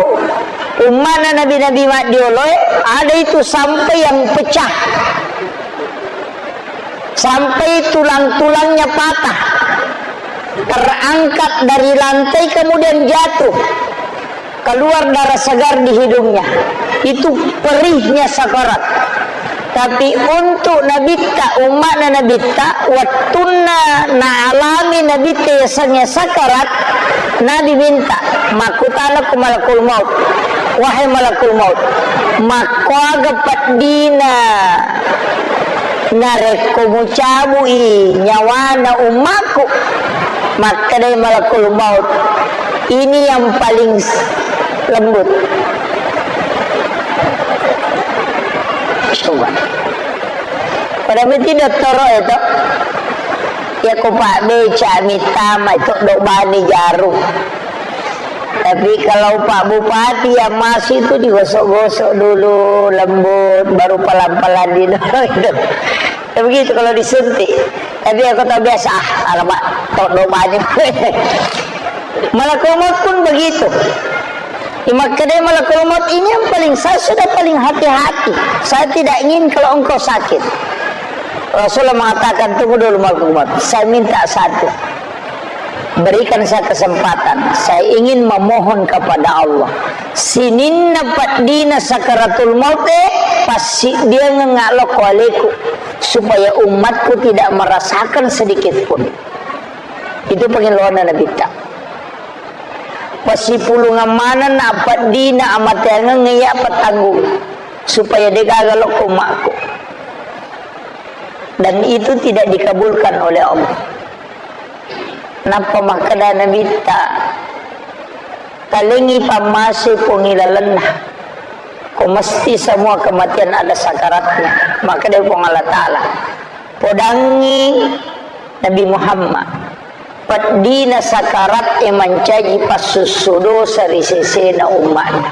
ummana nabi-nabi maddioloe, ada itu sampai yang pecah. Sampai tulang-tulangnya patah. Terangkat dari lantai kemudian jatuh. Keluar darah segar di hidungnya. Itu perihnya sakarat. Tapi untuk Nabitta, umma'na Nabitta, wettunna naalami Nabitta yasengnge sakarat, Nabi minta, makkutana ku malakul maut, "Wahai malakul maut, makkoaga peddina narekko mucabui nyawana ummaku?" Makkedai malakul maut, "Ini yang paling s-, lembut." Coba. Pada mesti dottoro itu. Ya ko Pak Beca mittama itu dok bani jarum. Tapi kalau Pak Bupati yang masih itu digosok-gosok dulu, lembut, baru pelan-pelan di itu. Ya begitu kalau disuntik. Tapi aku tak biasa, ah, alamak, tok dok bani. Malakul maut pun begitu. Di Makkeda malakul maut ini yang paling, saya sudah paling hati-hati. Saya tidak ingin kalau engkau sakit. Rasulullah mengatakan, "Tunggu dulu malakul maut. Saya minta satu. Berikan saya kesempatan. Saya ingin memohon kepada Allah." Sininna peddina sakaratul maut, eh, passiddiangeng lokko aleku supaya umatku tidak merasakan sedikit pun. Itu pengeluaran Nabitta. Pasipulungang maneng na peddina amateangeng iya pettanggung supaya degaga lokko umatku. Dan itu tidak dikabulkan oleh Allah. Nappa makkeda Nabitta, "Talengi pammase Puang ilalenna. Ko mesti semua kematian ada sakaratnya." Makkeda Puang Allah Ta'ala, "Podangi Nabi Muhammad, Peddina sakarat e mancaji passussu dosa ri sesena umma'na.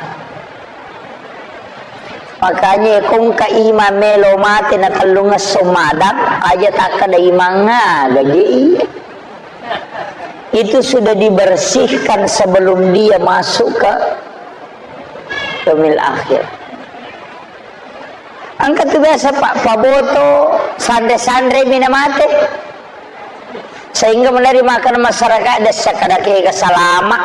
Makanya kongka imang melo mate na tellungesso madang, aja takkeda imang, "Ah, gaje iya." Itu sudah dibersihkan sebelum dia masuk ke yaumil akhir. Engka tu biasa, Pak, paboto, sanre-sanre mi na mate. Sehingga menerima kena masyarakat, dessa kada kega salama.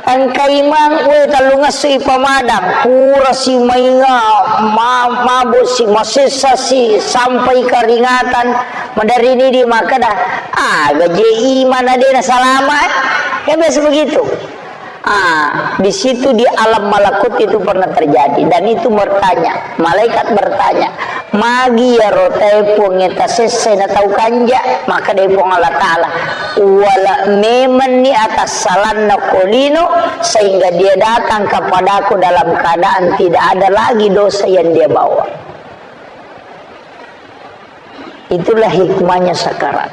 Engka imang, we, tellungesso i pamadang, pura si mainga, ma-, mabo si, masessa si, sampai keringatan, maderri ni di makkeda, "Ah, gaje imang na de na salama, eh." Kan biasa begitu. Ah, di situ di alam malakut itu pernah terjadi. Dan itu bertanya, malaikat bertanya, "Magi iyaro tae Puang e tasessai na tau kanja?" Maka dari Puang Allah Ta'ala, "Uwala memenni atassalanna ko lino, sehingga dia datang kepadaku dalam keadaan tidak ada lagi dosa yang dia bawa." Itulah hikmahnya sakarat.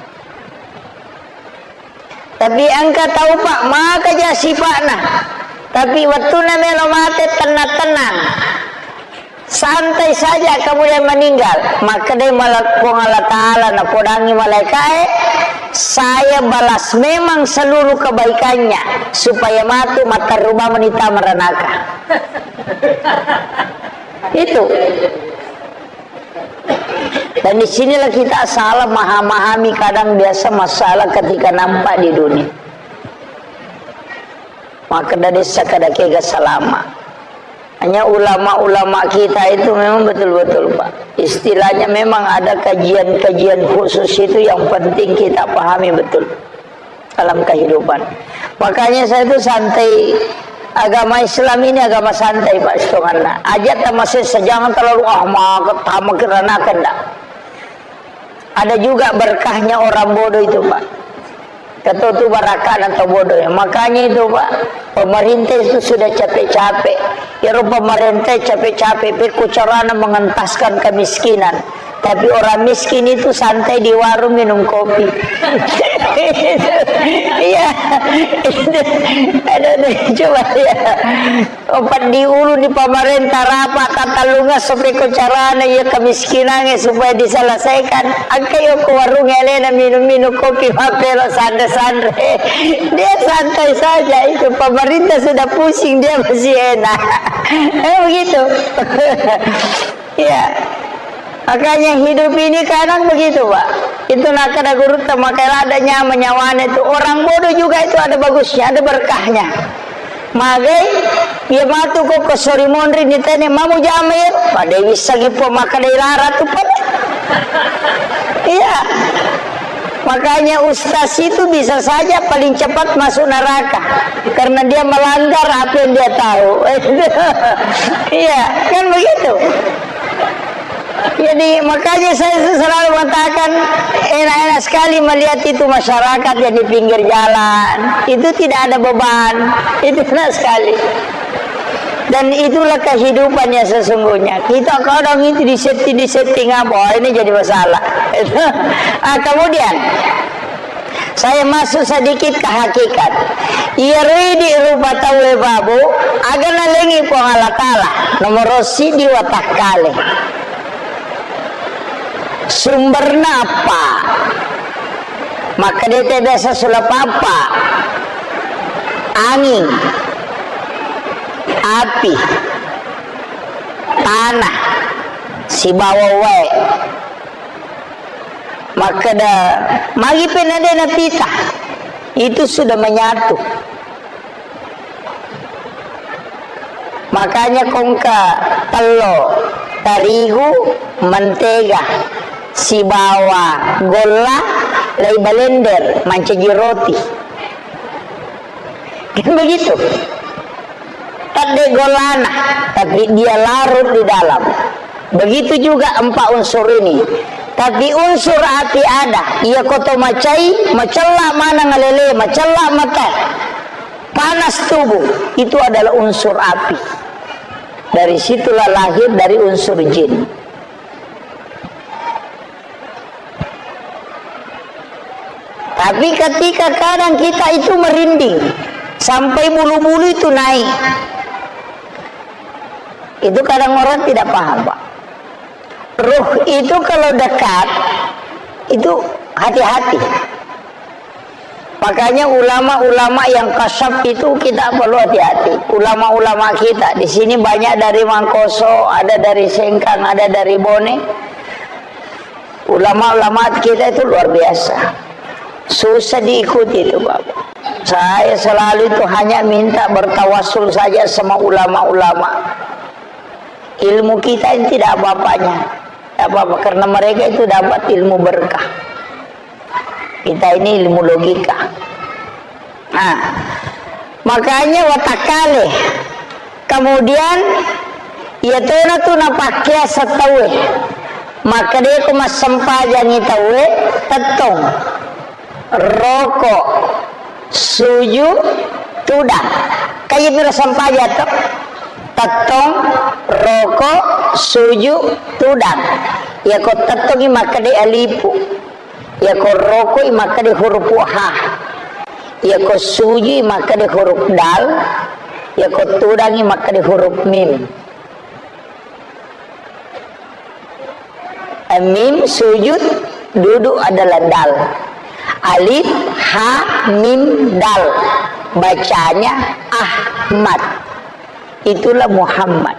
Tapi engka tau, Pak, maka ja sipa'na. Tapi wettuna melo mate, tenang-tenang. Santai saja, kemudian meninggal. Makkedai mala-, Puang Allah Ta'ala, napodangi malaikae, "Saya balas memang seluruh kebaikannya, supaya matu matteru bawang menita meranaka." Itu. Dan di sinilah kita salah maha-, mahami kadang biasa masalah ketika nampak di dunia. Maka dari sakada kega salama. Hanya ulama-ulama kita itu memang betul-betul, Pak. Istilahnya memang ada kajian-kajian khusus itu yang penting kita pahami betul dalam kehidupan. Makanya saya itu santai. Agama Islam ini agama santai, Pak, setonganna. Aja tamasessa, jangan terlalu, ah, maka tamak kiranakan, ndak. Ada juga berkahnya orang bodoh itu, Pak. Kata tu barakat atau bodoh ya. Makanya itu, Pak, pemerintah itu sudah capek-capek. Iro pemerintah capek-capek, pekko carana mengentaskan kemiskinan. Tapi orang miskin itu santai di warung minum kopi. Iya. Ada, ada, coba ya. Opat di ulu di pemerintah rapat tatallunga sopeko carana iya kemiskinannya supaya diselesaikan. Angka yo ko warung elena minum-minum kopi mapelo sanre-sanre. Dia santai saja itu. Pemerintah sudah pusing, dia masih enak. Eh, begitu. Iya. Makanya hidup ini kadang begitu, Pak. Itu nakada guru temakai lada nyawa nyawane itu. Orang bodoh juga itu ada bagusnya, ada berkahnya. Magai, iya matu ko ko sori monri ni tene mamu jama ya. Pada bisa gipo maka dai lara tu, Pak. Iya. Makanya ustaz itu bisa saja paling cepat masuk neraka karena dia melanggar apa yang dia tahu. Iya, kan begitu. Jadi, makanya saya selalu mengatakan, enak-enak sekali melihat itu masyarakat yang di pinggir jalan. Itu tidak ada beban. Itu enak sekali. Dan itulah kehidupan yang sesungguhnya. Kita kadang itu disetting-disetting apa, "Oh, ini jadi masalah." Ah, kemudian, saya masuk sedikit ke hakikat. Iyaro idi rupa tauwe babu, aga nalengi Puang Allah Ta'ala, nomoro sidi watakkale. Sumberna apa? Maka dia biasa sulap apa? Angin, api, tanah, sibawa wae. Makkeda, magi pe na de napita? Itu sudah menyatu. Makanya kongka tello, tarigu, mentega, sibawa golla, lai balender, mancaji roti. Kan begitu. Tadde golana, tapi dia larut di dalam. Begitu juga empat unsur ini. Tapi unsur api ada, iya koto macai, macella maneng alele, macella mata, panas tubuh, itu adalah unsur api. Dari situlah lahir dari unsur jin. Tapi ketika kadang kita itu merinding, sampai bulu-bulu itu naik. Itu kadang orang tidak paham, Pak. Ruh itu kalau dekat, itu hati-hati. Makanya ulama-ulama yang kasyaf itu kita perlu hati-hati. Ulama-ulama kita di sini banyak dari Mangkoso, ada dari Sengkang, ada dari Bone. Ulama-ulama kita itu luar biasa. Susah diikuti itu, Bapak. Saya selalu itu hanya minta bertawasul saja sama ulama-ulama. Ilmu kita ini tidak apa-apanya. Tidak apa-apa, karena mereka itu dapat ilmu berkah. Kita ini ilmu logika. Nah, makanya watakkale. Kemudian, iya tona tu napakkea setaue. Makkedeko massempajangi taue, tettong, roko, suju, tudang. Kaya miro sempajang to. Tettong, roko, suju, tudang. Iyako tettongi makkeda alifu. Iyako rokoi makkeda huruf ha. Iyako sujui makkeda huruf dal. Iyako tudangi makkeda huruf mim. Mim sujud duduk adalah dal. Alif, ha, mim, dal. Bacanya Ahmad. Itulah Muhammad.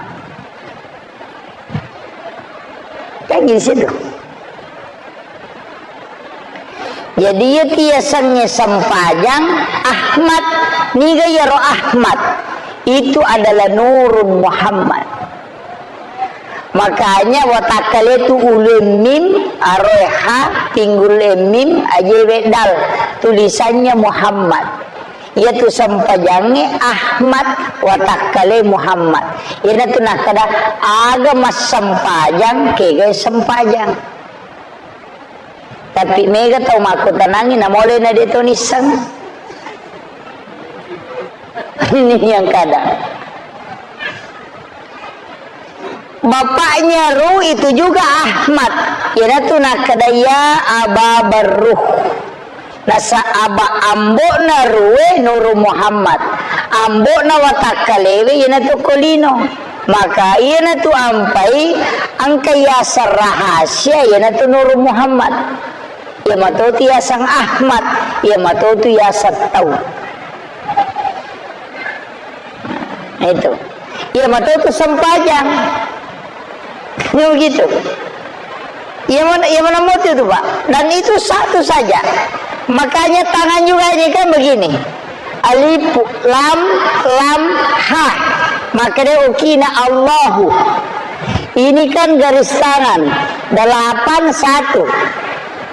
Kan di situ. Jadi, iya tiasengnge sempajang Ahmad, niga iyaro Ahmad? Itu adalah Nurun Muhammad. Makanya watakkale tu ulue mim, aroe ha, tinggulue mim, ajewe dal, tulisannya Muhammad. Iyatu sempajangnge Ahmad, watakkale Muhammad. Iyanatu nakkeda, aga massempajang, kegai sempajang. Tapi mega tau makkutanangi, namole na de' to nisseng. Ini yang kadang. Bapaknya Ruh itu juga Ahmad. Iyanatu nakkeda, ya Aba Barruh. Nasa aba ambo'na Ruh e Nurun Muhammad. Ambo'na watakkalewe iyanatu ko lino. Maka iyanatu ampai engka yaseng rahasia iyanatu Nurun Muhammad. Iya matotu yaseng Ahmad, iya matotu yaseng tau. Nah, itu. Iya matotu sempajang. Ini begitu. Iya mana, iya mana moto itu, Pak? Dan itu satu saja. Makanya tangan juga ini kan begini. Alif, lam, lam, ha. Maka dia ukina Allahu. Ini kan garis tangan. Delapan satu.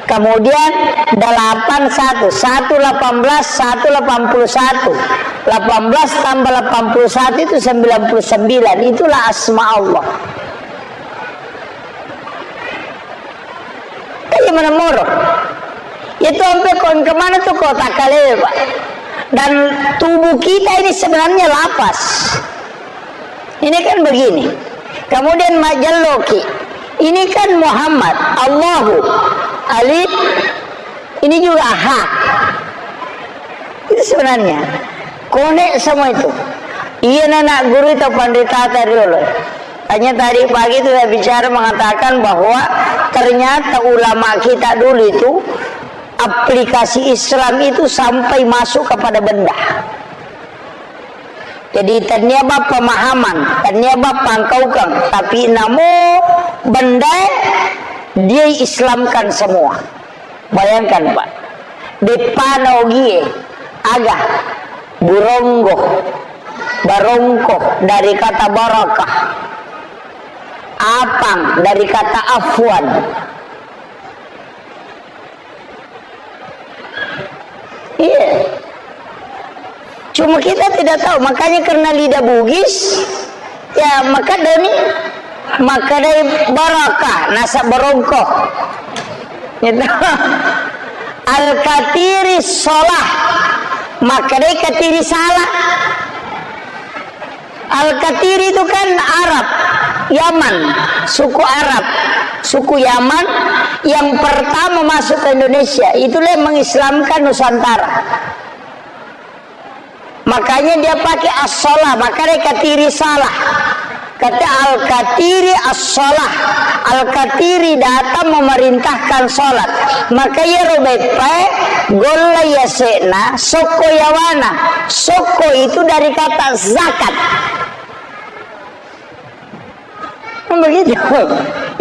Kemudian delapan satu, satu delapan belas, satu delapan puluh satu. Delapan belas tambah delapan puluh satu itu sembilan puluh sembilan. Itulah asma Allah. Kan iya mana moro. Itu sampai kon kemana tuh kota kalewe, Pak. Dan tubuh kita ini sebenarnya lapas. Ini kan begini. Kemudian majelloki. Ini kan Muhammad, Allahu, Alif, ini juga ha. Itu sebenarnya. Konek semua itu. Iya, anak guru itu pandita tadi dulu. Hanya tadi pagi itu saya bicara mengatakan bahwa ternyata ulama kita dulu itu aplikasi Islam itu sampai masuk kepada benda. Jadi, tennia bab pemahaman, tennia bab pangkaukeng, tapi namo bendae dia Islamkan semua. Bayangkan, Pak, deppana ogie, aga, buronggo, barongko dari kata barakah, apang dari kata afwan. Iya. Cuma kita tidak tahu, makanya karena lidah Bugis, ya, maka doni, maka dari barakah, nasa barongko. Gitu. Al-Katiri sholah, maka dari katiri salah. Al-Katiri itu kan Arab, Yaman, suku Arab. Suku Yaman yang pertama masuk ke Indonesia, itulah yang mengislamkan Nusantara. Makanya dia pakai as-shalah, makanya katiri salah. Kata Al-Katiri as-shalah. Al-Katiri datang memerintahkan salat. Maka iyaro beppae golla yase'na, sokko yawana. Sokko itu dari kata zakat. Kan begitu.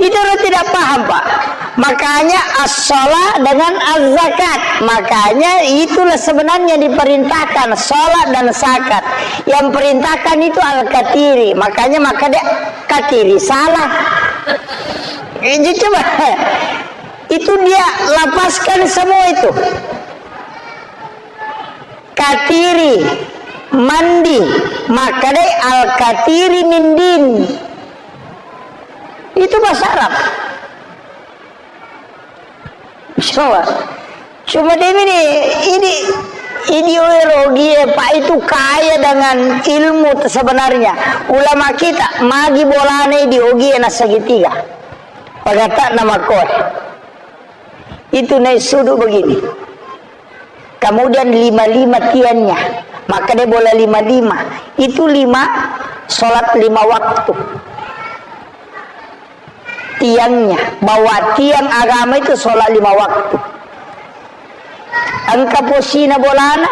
Itu orang tidak paham, Pak. Makanya as-shalah dengan az-zakat. Makanya itulah sebenarnya diperintahkan, salat dan zakat. Yang perintahkan itu al-katiri. Makanya maka dia katiri salah. Itu coba. Itu dia lapaskan semua itu. Katiri, mandi, makkedai al-katiri mindin. Itu bahasa Arab. Coba. Cuma dia ini, ini ideologi ya, Pak, itu kaya dengan ilmu sebenarnya. Ulama kita, magi bolana ideologi na segitiga. Pagata nama koe. Itu naik sudu begini. Kemudian lima-lima tiangnya. Maka dia bola lima-lima. Itu lima, sholat lima waktu. Tiangnya. Bahwa tiang agama itu sholat lima waktu. Engka posina bolana.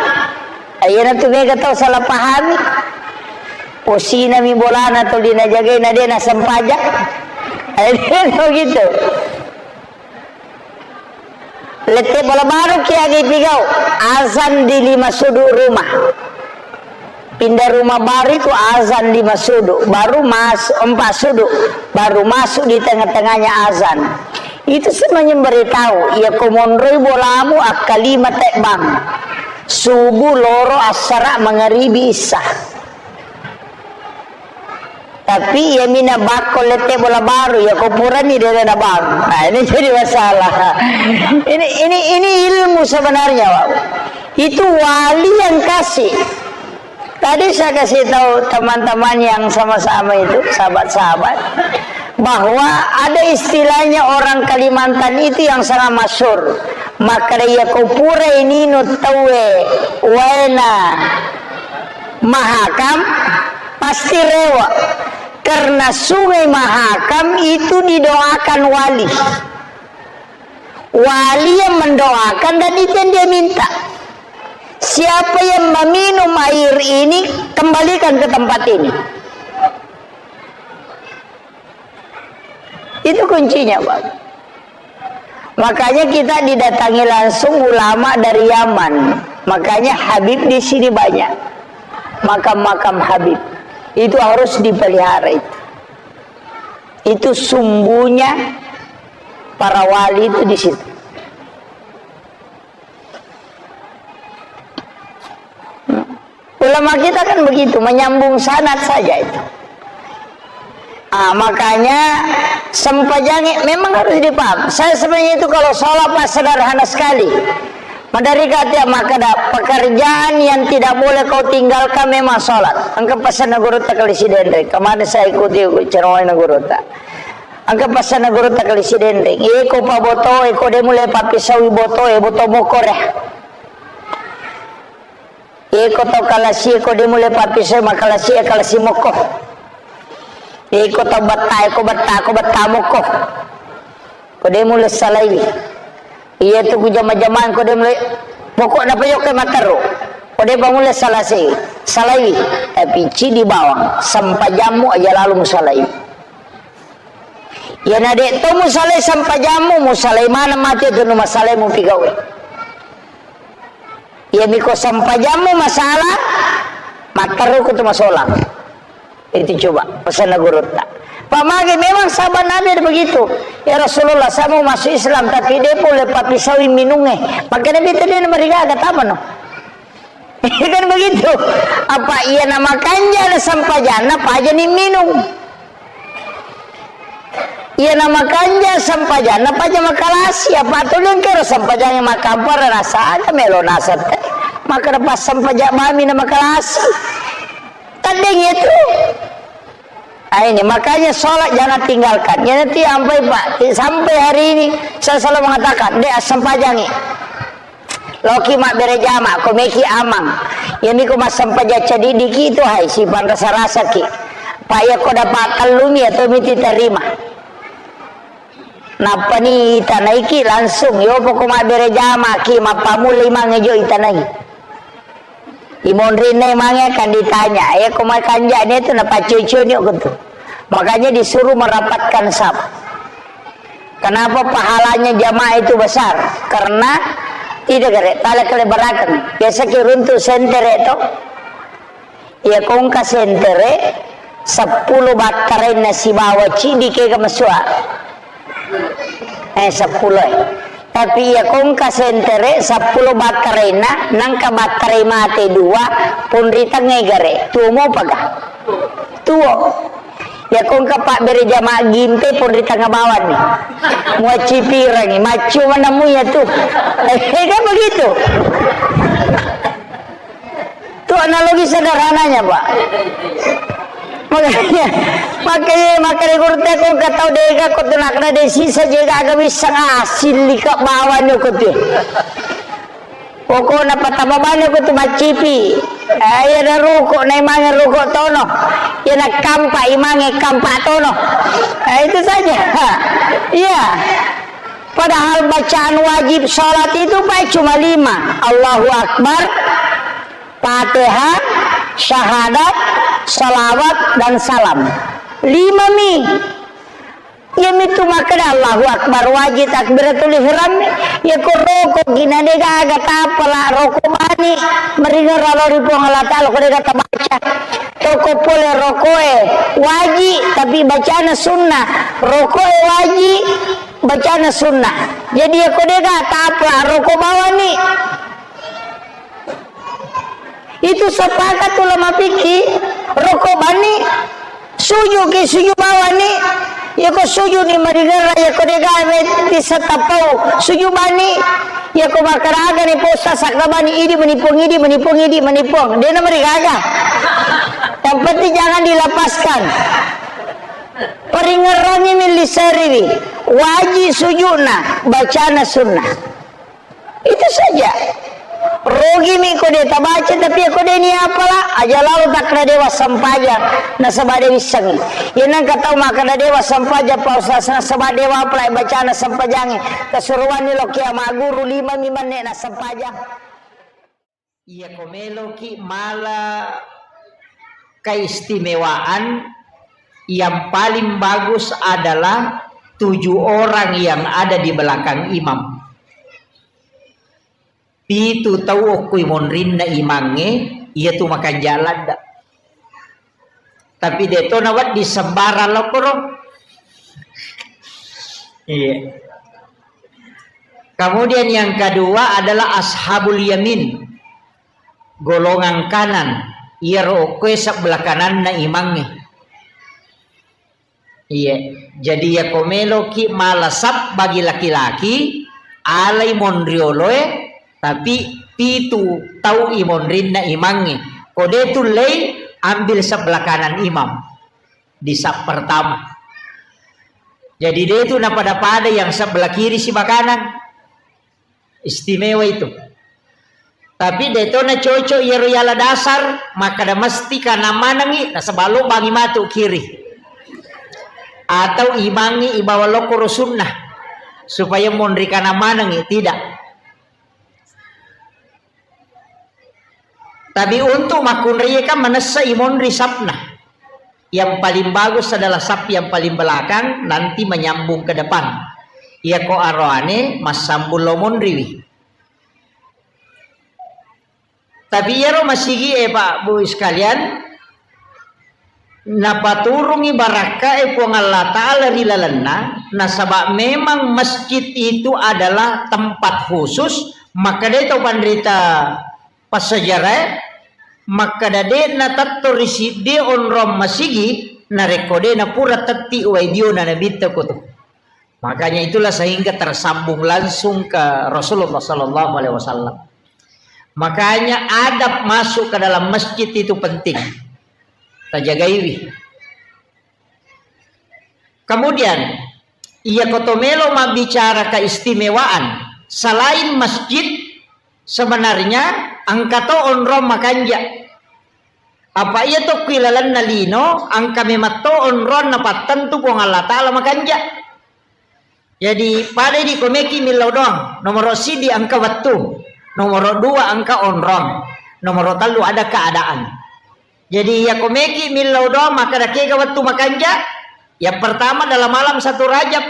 Ayo nanti mega tau salah pahami. Posina mi bolana tuli najagai na dia na sempajang. Ayo gitu. Lette bola baru ki aga ipigau. Azan di lima sudu rumah. Pindah rumah baru itu azan lima sudu. Baru masuk empat sudu. Baru masuk di tengah-tengahnya azan. Itu sebenarnya memberitahu. Ya komonroi bolamu akka lima tebbang. Subuh, loro, assara, mangaribi, isya. Tapi iya mina bakko lette bola baru, ya ko purani dia na bang. Nah, ini jadi masalah. Ini, ini, ini ilmu sebenarnya, Pak. Itu wali yang kasih. Tadi saya kasih tahu teman-teman yang sama-sama itu, sahabat-sahabat, bahwa ada istilahnya orang Kalimantan itu yang sangat masyhur. Maka dia ko pura ini no tawe, wena. Mahakam pasti rewa. Karena Sungai Mahakam itu didoakan wali. Wali yang mendoakan dan itu yang dia minta. Siapa yang meminum air ini, kembalikan ke tempat ini. Itu kuncinya, Pak. Makanya kita didatangi langsung ulama dari Yaman. Makanya Habib di sini banyak. Makam-makam Habib. Itu harus dipelihara itu. Itu sumbunya para wali itu di situ. Ulama kita kan begitu, menyambung sanad saja itu. Ah, makanya sempajang memang harus dipaham. Saya sebenarnya itu kalau sholat pas sederhana sekali. Madari kata maka ada pekerjaan yang tidak boleh kau tinggalkan memang sholat. Engka pesan guru tak kali sidendeng. Kemarin saya ikuti ceramah guru tak. Engka pesan guru tak kali sidendeng. Eko pa boto, eko demu le papisau boto, e boto mokore. Iko tau kalasi, ko de mulle pappisai makalasi, kalasi mokko. Iko tau betta, iko betta, ko betta mokko. Ko de mulle salaiwi. Iya tu ku jama-jamang ko de mulle. Pokokna pa yokke matteru. Ko de pa mulle salasi, salaiwi. Tapi cidi bawang, sempajammu aja lalu musalaiwi. Iyana de to musalai sempajammu, musalai maneng mate tu nu masalai mupigaue. Iya miko sempajammu masalah, matteru ko tu masolang. Itu coba pesanna gurutta. Pak mage memang sahabat Nabi ada begitu. Ya Rasulullah, saya mau masuk Islam tapi de pole papisaui minungnge. Maka Nabi tadi marigaga tamano. Kan begitu. Apa iya na makanja na sempajanna paja ni minung. Iya na makanja sempajanna paja makalasi. Apa tu lengkero sempajanna makampar rasa aga melo nasat. Maka dapat sempaja mami na makalasi. Tadeng itu. Ah, ini makanya sholat jangan tinggalkan. Ya nanti sampai, Pak, sampai hari ini saya selalu mengatakan, "Dek, assempajangi." Loki mabbere jama, ko meki amang. Ya miko massempajang cadidiki itu, hai, sipan rasa-rasa ki. Pak, ya ko dapat tellumi atau miti terima. Nappani itanaiki langsung, yo poko mabbere jama ki, mappamula imangnge jo itanai. Imonrinna imangnge akan ditanya, eh, ko makanja'ni tu napaccoi-coini ko tu. Makanya disuruh merapatkan saf. Kenapa pahalanya jamaah itu besar? Karena tidak gare, tala kelebarakeng. Biasa ki runtu sentere to. Iya kongka sentere seppulo battarainna sibawa ciddi kega masua. Eh, seppulo, eh. Tapi iya kongka sentere seppulo battarainna, nangka battarai mate dua, ponri tengngai gare. Tuo mopaga? Tuo. Iya kongka pabbere jama gimpe, ponri tengnga bawanni. Muaccipirangi, maccu manammu iya tu. Eh, kan begitu. Itu analogi sederhananya, Pak. Makanya, makanya, makanya guru teko engka tau dega ko tu nakna de sisa je gaga wisseng asil lika bawani ko tu. Pokokna patama bani ko tu maccipi. Ayo da ruko na imange ruko tono. Ya na kampa imange kampa tono. Ah, itu saja. Iya. Padahal bacaan wajib sholat itu, Pak, cuma lima. Allahu Akbar, Fatihah, syahadat, salawat, dan salam. Lima mi. Iya mitu makkeda Allahu Akbar wajib, takbiratul ihram. Iya ko roko gina de gaga tapala roko bani. Meringerra lao ri Puang Allah Ta'ala ko de gaga tabaca. Toko pole rokoe wajib, tapi bacana sunnah. Rokoe wajib, bacana sunnah. Jadi, iya ko de gaga tapala roko bawani. Itu sepakat ulama fikih, roko bani, sujud ki sujud bawani, iya ko sujud ni marigerra, iya ko de gaga disatapau, sujud bani, iya ko makkaraga ni posa sakka bani, idi menipuang, idi menipuang, idi menipuang. De na marigaga. Yang penting jangan dilepaskan. Paringerrangi milli seriwi, wajib sujudna, bacana sunnah. Itu saja. Rogi mi ko de tabaca, tapi ko de ni apala, aja lalo takkeda dewa sempajang, nasaba de wissengi. Iya nengka tau makkeda dewa sempajang, Pak Ustaz, nasaba dewa apala bacana sempajangi. Kesuruan ni lo kiamaguru lima mi menne na sempajang. Iya ko meloki mala keistimewaan, yang paling bagus adalah tujuh orang yang ada di belakang imam. Pitu tau okkoi monrinna imangnge, iya tu makanja ladda. Tapi de to nawedding sembarang lokoro. Iya. Kemudian yang kedua adalah ashabul yamin. Golongan kanan. Iyaro okkoe sebelah kananna imangnge. Iya. Jadi, iya ko meloki mala saf bagi laki-laki, alai monrioloe, tapi pitu tau imonrinna imangnge. Ko de tullei, ambil sebelah kanan imam di saf pertama. Jadi, de tu napada-pada yang sebelah kiri siba kanan. Istimewa itu. Tapi de to na cocok iyaro yala dasar, makkeda mesti kanan manengi, nasaba lo bangi matu kiri. Atau imangi ibawa lokoro sunnah, supaya monri kanan manengi, tidak. Tapi untuk makkunraie kan manessa imonri safna. Yang paling bagus adalah saf yang paling belakang, nanti menyambung ke depan. Iya ko aroane massambung lo monriwi. Tapi iyaro masigi e, Pak, Bu, sekalian, napaturungi barakka e Puang Allah Ta'ala ri lalenna, nasaba memang masjid itu adalah tempat khusus, maka de to panrita passejarae, makkeda de'na tetto ri siddi onrong masigi, narekko de napura tetti uwai diona nabitta kotu. Makanya itulah sehingga tersambung langsung ke Rasulullah sallallahu alaihi wasallam. Makanya adab masuk ke dalam masjid itu penting. Tajagaiwi. Kemudian, iya ko to melo mabbicara keistimewaan, selain masjid, sebenarnya engka to onrong makanja. Apa iya to kui lalenna lino, engka memang to onrong napattentu Puang Allah Ta'ala makanja. Jadi, pada idi komeki millau doang, nomoro sidi engka wettu, nomoro dua engka onrong, nomoro tellu ada keadaan. Jadi, iya komeki millau doang, maka dakega wettu makanja, yang pertama dalam malam satu Rajab,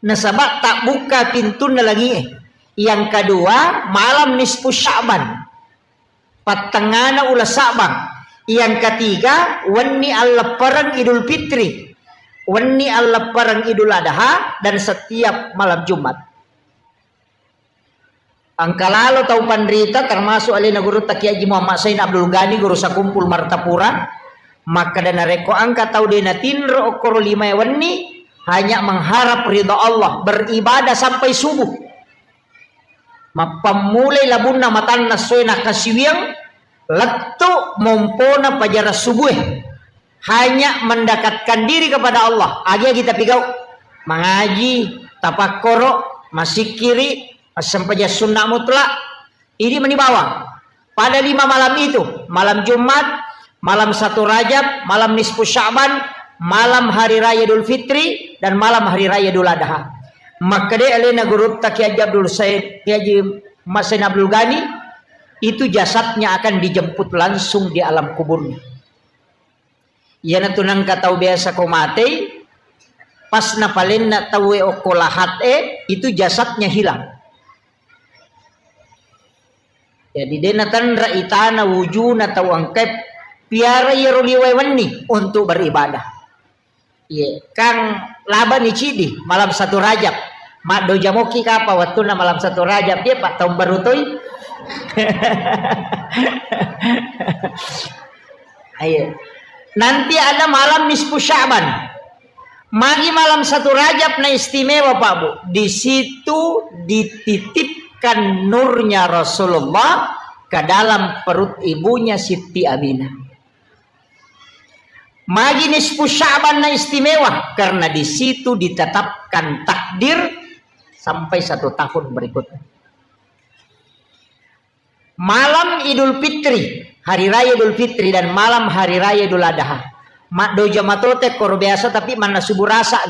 nasaba tak buka pintunna langie. Yang kedua, malam nisfu Sya'ban. Pattengngana uleng Sa'ban. Yang ketiga, wenni alleppereng Idul Fitri, wenni alleppereng Idul Adha, dan setiap malam Jumat. Engka lalo tau panrita, termasuk alena gurutta Kiai Haji Muhammad Sain Abdul Ghani, guru sakumpul Martapura, makkeda narekko engka tau de natinro okkoro lima wenni, hanya mengharap ridha Allah, beribadah sampai subuh. Mappammulai labunna matanna essoe nakkasiwiang, lettu mompona pajara subue. Hanya mendekatkan diri kepada Allah. Agi-agi tapigau. Mangaji, tapakkoro, masikkiri, massempajang sunnah mutlak. Idi mani bawang. Pada lima malam itu, malam Jumat, malam satu Rajab, malam nisfu Sya'ban, malam hari raya Idul Fitri, dan malam hari raya Idul Adha. Makkeda alena gurutta Kiai Haji Abdul Said, Kiai Haji Masen Abdul Ghani, itu jasadnya akan dijemput langsung di alam kuburnya. Iyanatu nengka tau biasa ko matei, pas napalenna tauwe okko lahat e, itu jasadnya hilang. Jadi, de natanra itana wujuna tau engkae piara iyaro liwae wenni untuk beribadah. Iye, kang labani cidi malam satu Rajab. Maddoja moki kapa wettunna malam satu Rajab, dia pak tahun baru toi. Ayo. Nanti ada malam nisfu Sya'ban. Magi malam satu Rajab na istimewa, Pak Bu. Di situ dititipkan nurnya Rasulullah ke dalam perut ibunya Siti Aminah. Magi nisfu Sya'ban na istimewa karena di situ ditetapkan takdir sampai satu tahun berikutnya. Malam Idul Fitri, hari raya Idul Fitri dan malam hari raya Idul Adha. Maddoja matote koro biasa tapi manna subuh rasa.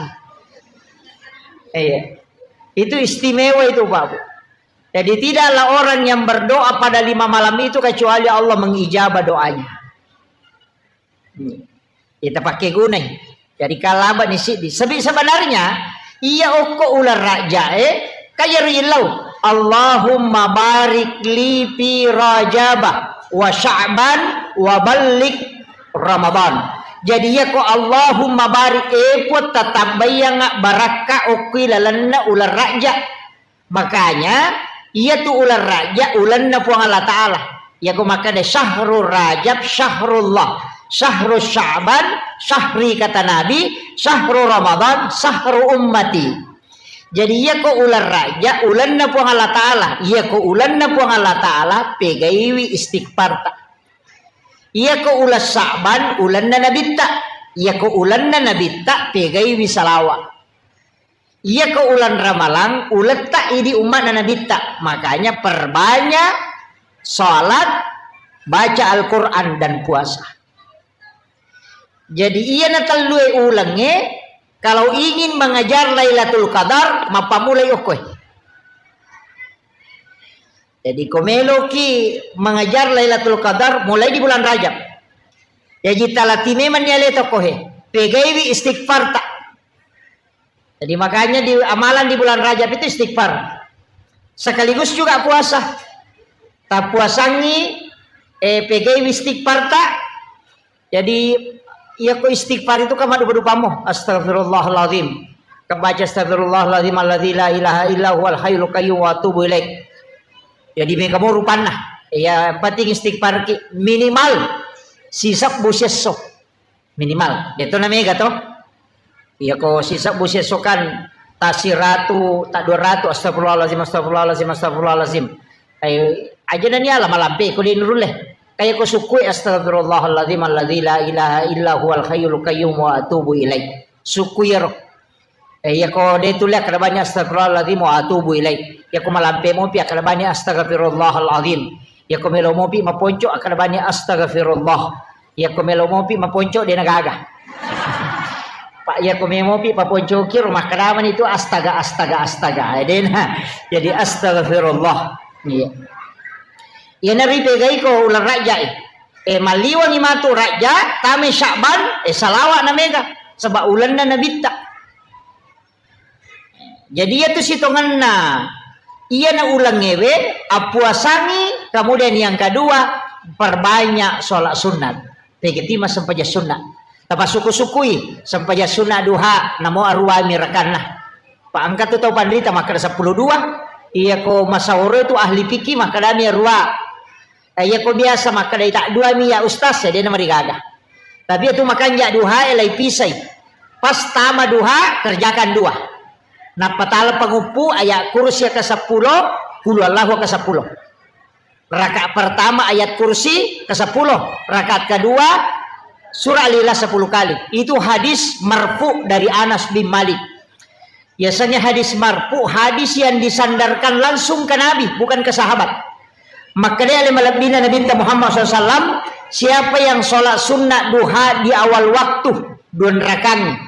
Iya. Itu istimewa itu, Pak Bu. Jadi tidaklah orang yang berdoa pada lima malam itu kecuali Allah mengijabah doanya. Ita pakai gunai. Jadi kalaba ni sidi. Sebi-, sebenarnya iya okko ular raja e kaya rilau. Allahumma barik li fi Rajaba wa Sya'ban wa ballik Ramadan. Jadi iya ko Allahumma barik, e Puang, tatabbayang barakka okko lalenna ular raja. Makanya, iyatu uleng Rajab, ulenna Puang Allah Ta'ala. Iyako makkeda, "Syahrul Rajab, syahrullah. Syahrul Sya'ban, syahri," kata Nabi, "Syahru Ramadan, syahru ummati." Jadi, iyako uleng Rajab, ulenna Puang Allah Ta'ala. Iyako ulenna Puang Allah Ta'ala, pegaiwi istighfarta. Iyako uleng Sya'ban, ulenna Nabitta. Iyako ulenna Nabitta, pegaiwi salawa. Iyako uleng Ramalang, uletta idi umma'na Nabitta. Makanya perbanyak salat, baca Al-Quran, dan puasa. Jadi iyana tellue ulengnge, kalau ingin mengejar Lailatul Qadar, mappammulai okkoe. Jadi ko meloki mengejar Lailatul Qadar, mulai di bulan Rajab. Jadi talati memang ni ale tokohe. Pegaiwi istighfarta. Jadi makanya di amalan di bulan Rajab itu istighfar. Sekaligus juga puasa. Tapuasangi, eh, pegaiwi istighfarta. Jadi, iyako istighfar itu kan maddupa-dupamo. Astagfirullahaladzim. Kebaca astagfirullahaladzim alladzi la ilaha illa huwal hayyul qayyum wa atubu ilaik. Jadi, mega mo rupanna. Ya, yang penting istighfar ki minimal sisebbu siesso. Minimal. Itu namanya gato. Iyako sisebbu siesso kan tasiratu, tak dua ratu, astagfirullahaladzim, astagfirullahaladzim, astagfirullahaladzim. Ayo, aja nani ala malampe ko di nurulle. Kaya ko sukui, astagfirullahaladzim alladzi la ilaha illa huwal hayyul qayyum wa atubu ilaih. Sukui ro. Eh, iyako de' tulle akkeda bani astagfirullahaladzim wa atubu ilaih. Iyako malampe mopi akkeda bani astagfirullahaladzim. Iyako melo mopi maponco akkeda bani astagfirullah. Iyako melo mopi maponco de' nagaga. Pak, iyako melo mopi maponco kiro makkedamani itu astaga, astaga, astaga. Eh, de' na. Jadi astagfirullah. Iya. Iyana ripegaiko uleng Rajja'i. Eh, malliwangi matu Rajja, tame Sya'ban, eh, salawa' na mega. Sebab ulenna Nabitta. Jadi, iyatu sitongenna iyana ulengngewe, appuasangi, kemudian yang kedua, perbanyak sholat sunat. Pegeti massempajang sunat. Tapasukku-sukkui, sempajang sunat duha, namo aruami rakanna. Pa engka tu tau panrita makkeda seppulo dua, iyako masaoro itu ahli fikih makkedami arua. Eh, iyako biasa makkedai tak dua mi ya Ustaz, ya de' namarigaga. Tapi itu makanja duha e lai pisai. Pas tama duha, kerjakan dua. Nappa tala panguppu ayat kursi ke sepuluh, qul huwallahu ke sepuluh. Rakaat pertama ayat kursi ke sepuluh, rakaat kedua surah Al-Ikhlas sepuluh kali. Itu hadis marfu dari Anas bin Malik. Biasanya hadis marfu, hadis yang disandarkan langsung ke Nabi, bukan ke sahabat. Makkedai ale malebbina Nabitta Muhammad sallallahu alaihi wasallam, siapa yang sholat sunnah duha di awal waktu, dua rakaat,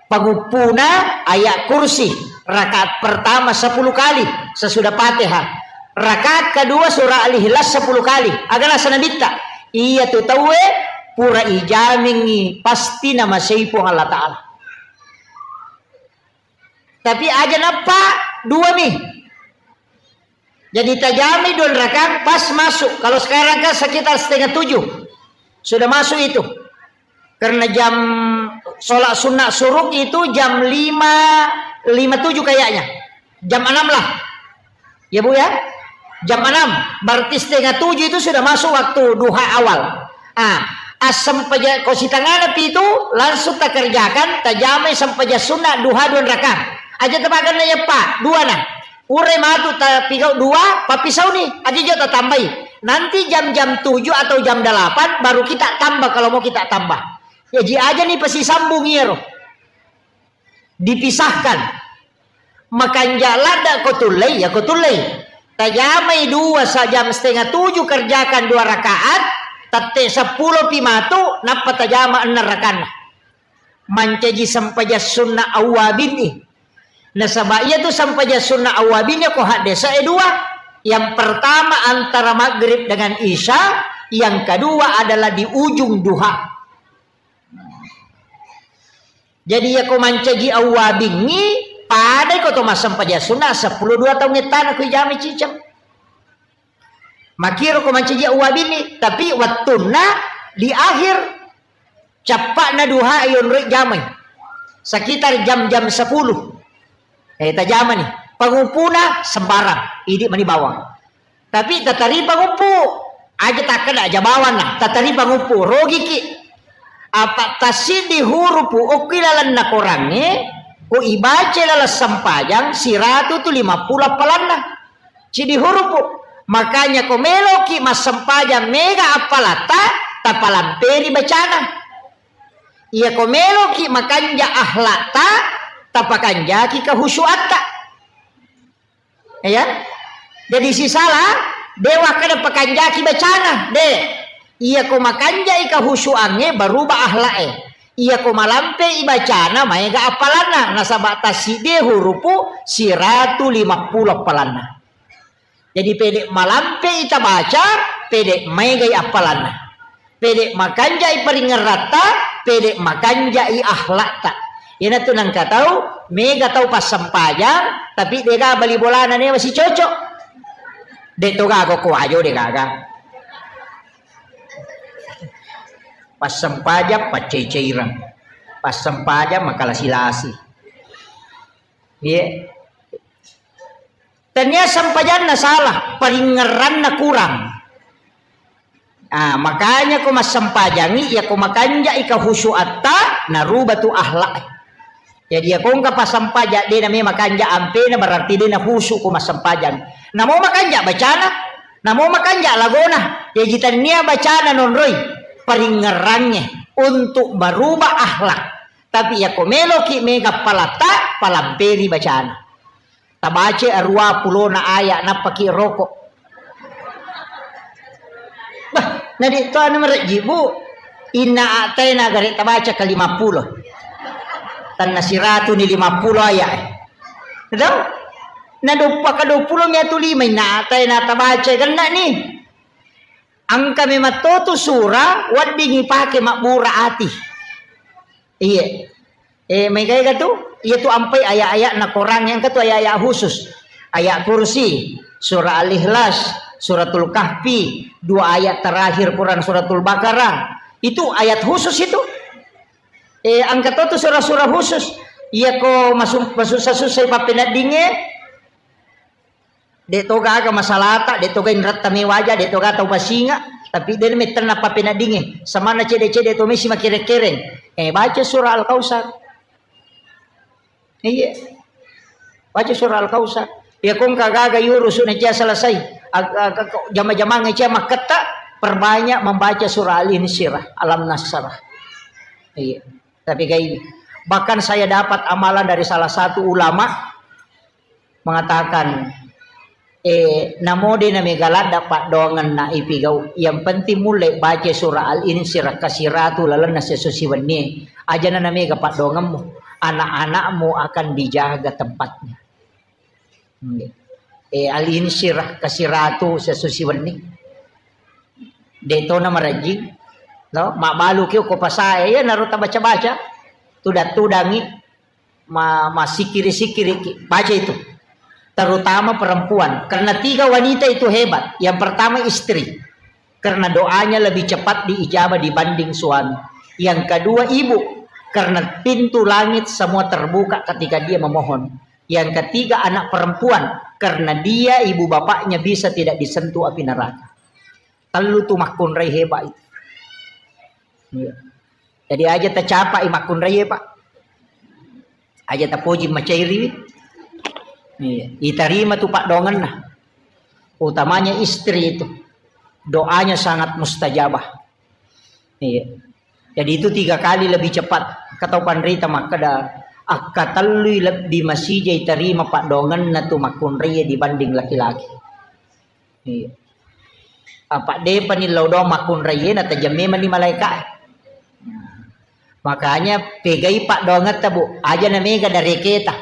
panguppuna ayat kursi, rakaat pertama sepuluh kali sesudah Fatihah, rakaat kedua surah Al-Ikhlas sepuluh kali. Aga nasa Nabitta, iya tu tauwe pura ijamingi pasti namasei Puang Allah Ta'ala. Tapi aja nappa dua mi. Jadi tajami dua rakaat pas masuk. Kalau sekarang kan sekitar setengah tujuh. Sudah masuk itu. Karena jam sholat sunnah suruk itu jam lima, lima tujuh kayaknya. Jam enam lah. Ya, Bu, ya? Jam enam, berarti setengah tujuh itu sudah masuk waktu duha awal. Ah, assempajang ko sitangana pitu, langsung takerjakan, tajamai sempajang sunnah duha dua rakaat. Aja tapaganna ya, Pak, dua na. Pura matu tapigau dua, papisauni, aja jo tatambai. Nanti jam-jam tujuh atau jam delapan baru kita tambah kalau mau kita tambah. Ya, ji aja nih pasti sambung iyaro. Dipisahkan. Makanja ladda ko tullei, ya ko tullei. Tajamai dua sa-, jam setengah tujuh kerjakan dua rakaat, tette seppulo pi matu, nappa tajama enneng rakanna. Mancaji sempajang sunnah awwabin i. Nasaba iya tu sempajang sunnah awwabin ko haddesa e dua. Yang pertama antara maghrib dengan isya, yang kedua adalah di ujung duha. Jadi, iyako mancaji awwabingngi, padai ko to massempajang sunna, seppulo dua taung ettana ko ijamai ciceng. Makiro ko mancaji awwabingngi, tapi wettunna di akhir, cappa'na duha yonroi jamai. Sekitar jam-jam sepuluh. Eh, tajamani. Panguppuna sembarang, idi mani bawang. Tapi tataripa nguppu, aja takkeda aja bawanna, tataripa nguppu, rogiki. Apa tassiddi hurupu okki lalenna korangnge, ko ibaca laleng sempajang siratu tu lima puluh appalanna. Siddi hurupu. Makanya ko meloki massempajang mega appalatta, tapalamperi bacana. Iya ko meloki makanja akhlakta, tapakanjaki kehusuatta. Ya. Jadi sisala, de wakkeda pakanjaki bacana, de. Iya ko makanjai kahusuangnge, berubah akhlak e. Iya ko malampe i bacana, maega appalanna. Nasaba tassiddi hurupu siratu lima puluh appalanna. Jadi pede malampe i tabaca, pede maegai appalanna. Pede makanjai paringeratta, pede makanjai akhlakta. Iyanatu nengka tau, mega tau passempajang, tapi dega bali bolana newa sicocok. De to gaga ko ajo de gaga. Passempajang paccecaireng. Passempajang makalasi-lasi. Iya. Tania sempajanna salah, paringngeranna kurang. Ah, makanya ko massempajangi, iya ko makanjai kahusuatta, naruba tu akhlak. Jadi iya ko engka passempajang de name makanja ampena, berarti de nahusu ko massempajang. Namo makanja bacana, namo makanja lagona, jaji tania bacana nonroi, paringngerangnge untuk merubah akhlak. Tapi iya ko meloki mega palatta, Palamperi bacana. Tabaca arua pulona aya, nappaki roko. Bah, nadi to anu merejji, Bu. Inna a'taina gare tabaca ke lima puluh. Tanna siratu ni lima puluh aya. Dong? Nadoppa ka dua puluh miatu lima inna a'taina tabaca genna ni. Engka memang to tu sura wedding ipake mabbura ati. Iya. Eh, maega-ega tu, iya tu ampai ayat-ayat na Quran yang ke tu ayat-ayat khusus. Ayat kursi, surah Al-Ikhlas, suratul Kahfi, dua ayat terakhir Quran suratul Baqarah. Itu ayat khusus itu. Eh, engka to tu surah-surah khusus. Iya ko masu-, masussa-sussa ipappeneddinge, de to gaga masalata, de to ga inretta mewaja, de to ga tau pasinga, tapi de mettenna pappeneddinge. Samanna cede-cede to mesi makere-kereng. Eh, baca surah Al-Kausar. Iya. Baca surah Al-Kausar. Ya kong kagaga yurusu na cia selesai. Ag-, ag-, jama-jamang cia makketta, perbanyak membaca surah Al-Insyirah, Alam Nasrah. Iya. Tapi kayak ini. Bahkan saya dapat amalan dari salah satu ulama mengatakan, eh, namo de na mega ladda paddoangenna ipigau. Yang penting mulle baca surah Al-Insyirah kasiratu lalenna sesusi wennie. Aja na mega paddoangemmu. Anak-anakmu akan dijaga tempatnya. Hmm. Eh, Al-Insyirah kasiratu sesusi wenni. De to na marajing. No, mabbalu ki ko pasae, ya naro tabaca-baca. Tudang-tudangi. Ma-, masikiri-sikiri ki. Baca itu. Terutama perempuan. Karena tiga wanita itu hebat. Yang pertama istri. Karena doanya lebih cepat diijabah dibanding suami. Yang kedua ibu. Karena pintu langit semua terbuka ketika dia memohon. Yang ketiga anak perempuan. Karena dia ibu bapaknya bisa tidak disentuh api neraka. Tellu tu makkunrai hebat itu. Iya. Jadi aja tacapai makkunrai, Pak. Aja tapoji macairiwi. Iya. Itarima tu paddoangenna. Utamanya istri itu. Doanya sangat mustajabah. Iya. Jadi itu tiga kali lebih cepat. Katau panrita makkeda, akkatellui lebbi masija itarima paddoangenna tu makkunrai dibanding laki-laki. Iya. Apa depa ni lao doang makkunrai na tajang memang ni malaika. Makanya pegai paddoangetta, Bu, aja na mega dareketa.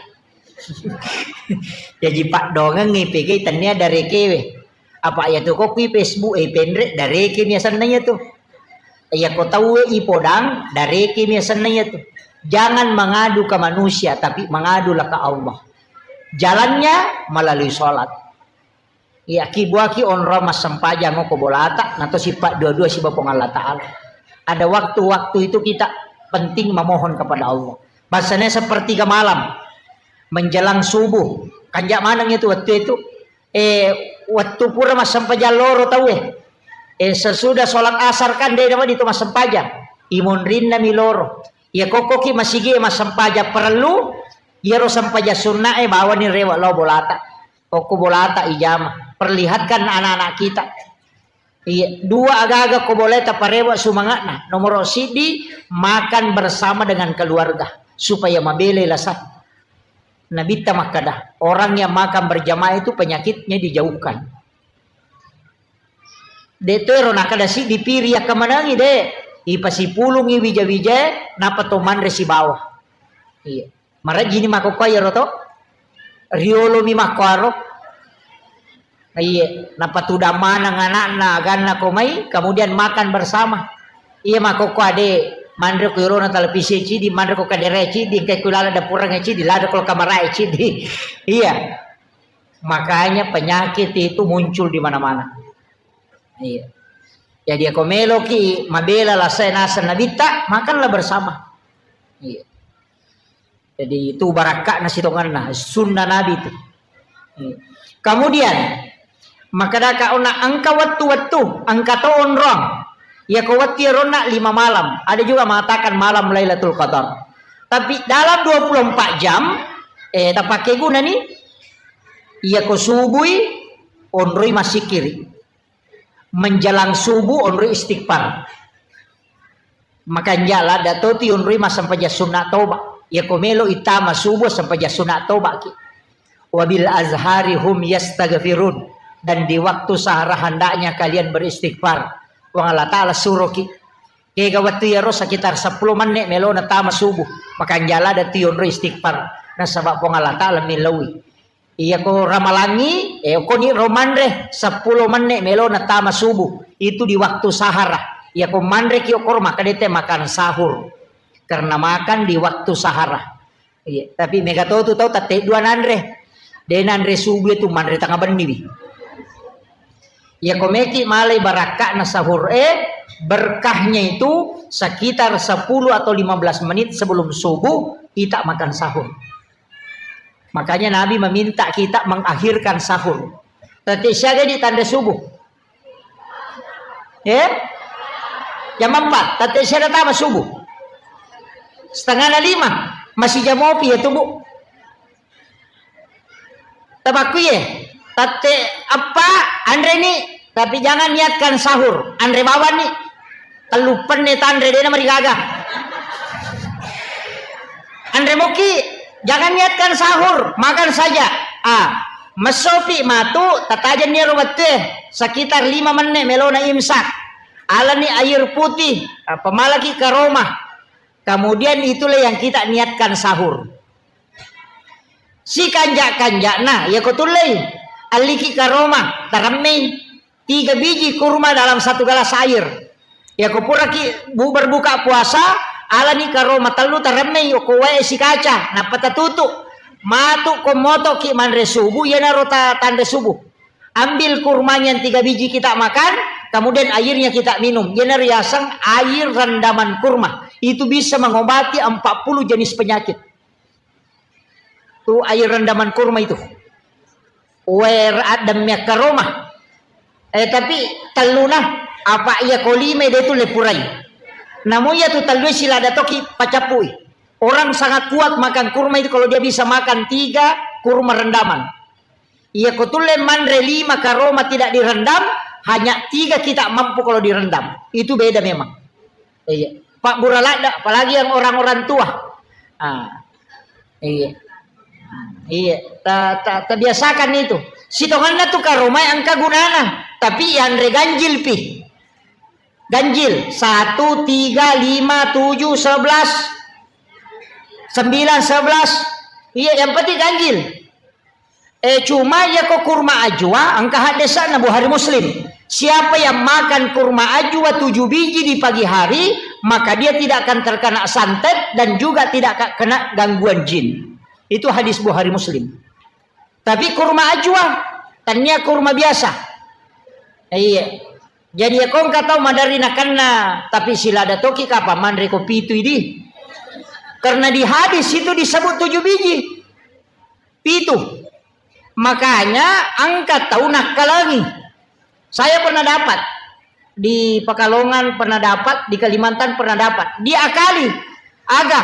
Jadi paddoangengngi pegai tennia darekewe. Apa iya tu ko kui Facebook, eh, penre dareke mi asenna iya tu. Iya ko tauwe ipodang, dareke mi asenna iya tu. Jangan mengadu ke manusia, tapi mengadulah ke Allah. Jalannya melalui sholat. Iya, ki buaki onrong massempajang ko bolata, nato sippa dua-dua siba Puang Allah Ta'ala. Ada waktu-waktu itu kita penting memohon kepada Allah. Bahasanya sepertiga malam, menjelang subuh. Kanja maneng itu waktu itu. Eh, waktu pura massempajang loro tauwe. Eh, sesudah sholat asar kan de dapat itu massempajang. Imonrinna mi loro. Iya kokkoki masigi massempajang perlu, iyaro sempajang sunna e bawani rewe lao bolata. Okko bolata ijama. Perlihatkan anak-anak kita. Iya, dua agaga ko boleh taparewa sumanga'na. Nomor sidi, makan bersama dengan keluarga supaya mabele lasa. Nabitta makkada, orang yang makan berjamaah itu penyakitnya dijauhkan. De to ero nakkada sidi piri yakkamanangi de, ipasipulungi wija-wijae, napa to manre sibawa. Iya. Marajini makkokkoe iyaro to? Riolomi makkoaro. Iye, napatudang maneng anakna, aganna ko mai, kemudian makan bersama. Iya makkokko ade, manre ko irona televisi cidi, manre ko kadere cidi, engkai ko lala dapurang cidi, lada ko kamarae cidi. Iya. Makanya penyakit itu muncul di mana-mana. Iya. Jadi ako meloki mabela lasai naseng nabitta, makanlah bersama. Iya. Jadi itu barakka'na sitongenna, sunnah Nabi itu. Kemudian, makadaka ona engka wettu-wettu, engka to onrong. Yako wettu iyaronna lima malam. Ada juga mengatakan malam Lailatul Qadar. Tapi dalam dua puluh empat jam, eh, tapake gunani, yako subui, onroi masikiri. Menjelang subuh, onroi istighfar. Makanja ladda toti onroi massempajang sunna toba. Iyako melo ittama subuh sempajang sunat tobaki. Wabil azhari hum yastaghfirun. Dan di waktu sahara hendaknya kalian beristighfar. Puang Allah Ta'ala suroki. Kega wettu iyaro sekitar seppulo menne' melona tama subuh. Makanja ladde tu yonro istighfar. Nasaba Puang Allah Ta'ala millaui. Iyako ramalangi, eh, okoni ro manre seppulo menne' melona tama subuh. Itu di waktu sahara. Iyako manre ki okoro maka dete makan sahur. Karena makan di waktu sahara. Iya, tapi mega to tu tau tette dua nanre. De nanre subuh itu manre tengah benni wi. Iyako meki malai barakka'na sahur e, berkahnya itu sekitar sepuluh atau lima belas menit sebelum subuh kita makan sahur. Makanya Nabi meminta kita mengakhirkan sahur. Tette siaga di tanre subuh. Eh? Jam empat, tette siaga tama subuh. Setengah na lima, masih jam opi ya tubuh. Tabakku ye, tette eppa, anre ni, tapi jangan niatkan sahur, anre bawang ni. Tellu penne tanre dena marigaga. Anre moki, jangan niatkan sahur, makan saja. Ah, messopi matu, tatajenni ro wettue, sekitar lima menne' melona imsak. Alani air putih, ah, pemalaki karoma. Kemudian itulah yang kita niatkan sahur. Sikanja-kanjana, iyako tullei, alliki karoma, taremmei tiga biji kurma dalam satu gelas air. Iyako puraki bu-, berbuka puasa, alani karoma tellu taremmei okko wae sikaca, nappa tatutu. Matu ko motoki manre subuh, iyanaro ta-, tanre subuh. Ambil kurmanya yang tiga biji kita makan, kemudian airnya kita minum. Iyanaro yaseng air rendaman kurma. Itu bisa mengobati empat puluh jenis penyakit. Tu air rendaman kurma itu. Wer addem yakkaroma. Eh, tapi telluna, apa iya kolima de tu lepurai. Namu iya tu tellui silada toki pacappui. Orang sangat kuat makan kurma itu kalau dia bisa makan tiga kurma rendaman. Iya ko tulle manre lima karoma tidak direndam, hanya tiga kita mampu kalau direndam. Itu beda memang. Iya. Pak Buraladda, apalagi yang orang-orang tua. Ah. Iya. Iya. Ta, ta, tabiasakan itu. Sitonganna tu karomai engka gunana, tapi yanre ganjil pi. Ganjil, satu, tiga, lima, tujuh, sebelas, sembilan, sebelas. Iya, yang penting ganjil. Eh, cuma iya ko kurma ajwa, engka haddesanna Bukhari Muslim. Siapa yang makan kurma ajwa tujuh biji di pagi hari, maka dia tidak akan terkena santet dan juga tidak akan kena gangguan jin. Itu hadis Bukhari Muslim. Tapi kurma ajwa, tania kurma biasa. Iya. Jadi ya kong katau madari nakanna, tapi silada toki kapa manre ko pitu idi. Karena di hadis itu disebut tujuh biji. Pitu. Makanya engka tau nakkalangi. Saya pernah dapat di Pekalongan, pernah dapat di Kalimantan, pernah dapat. Diakali. Aga.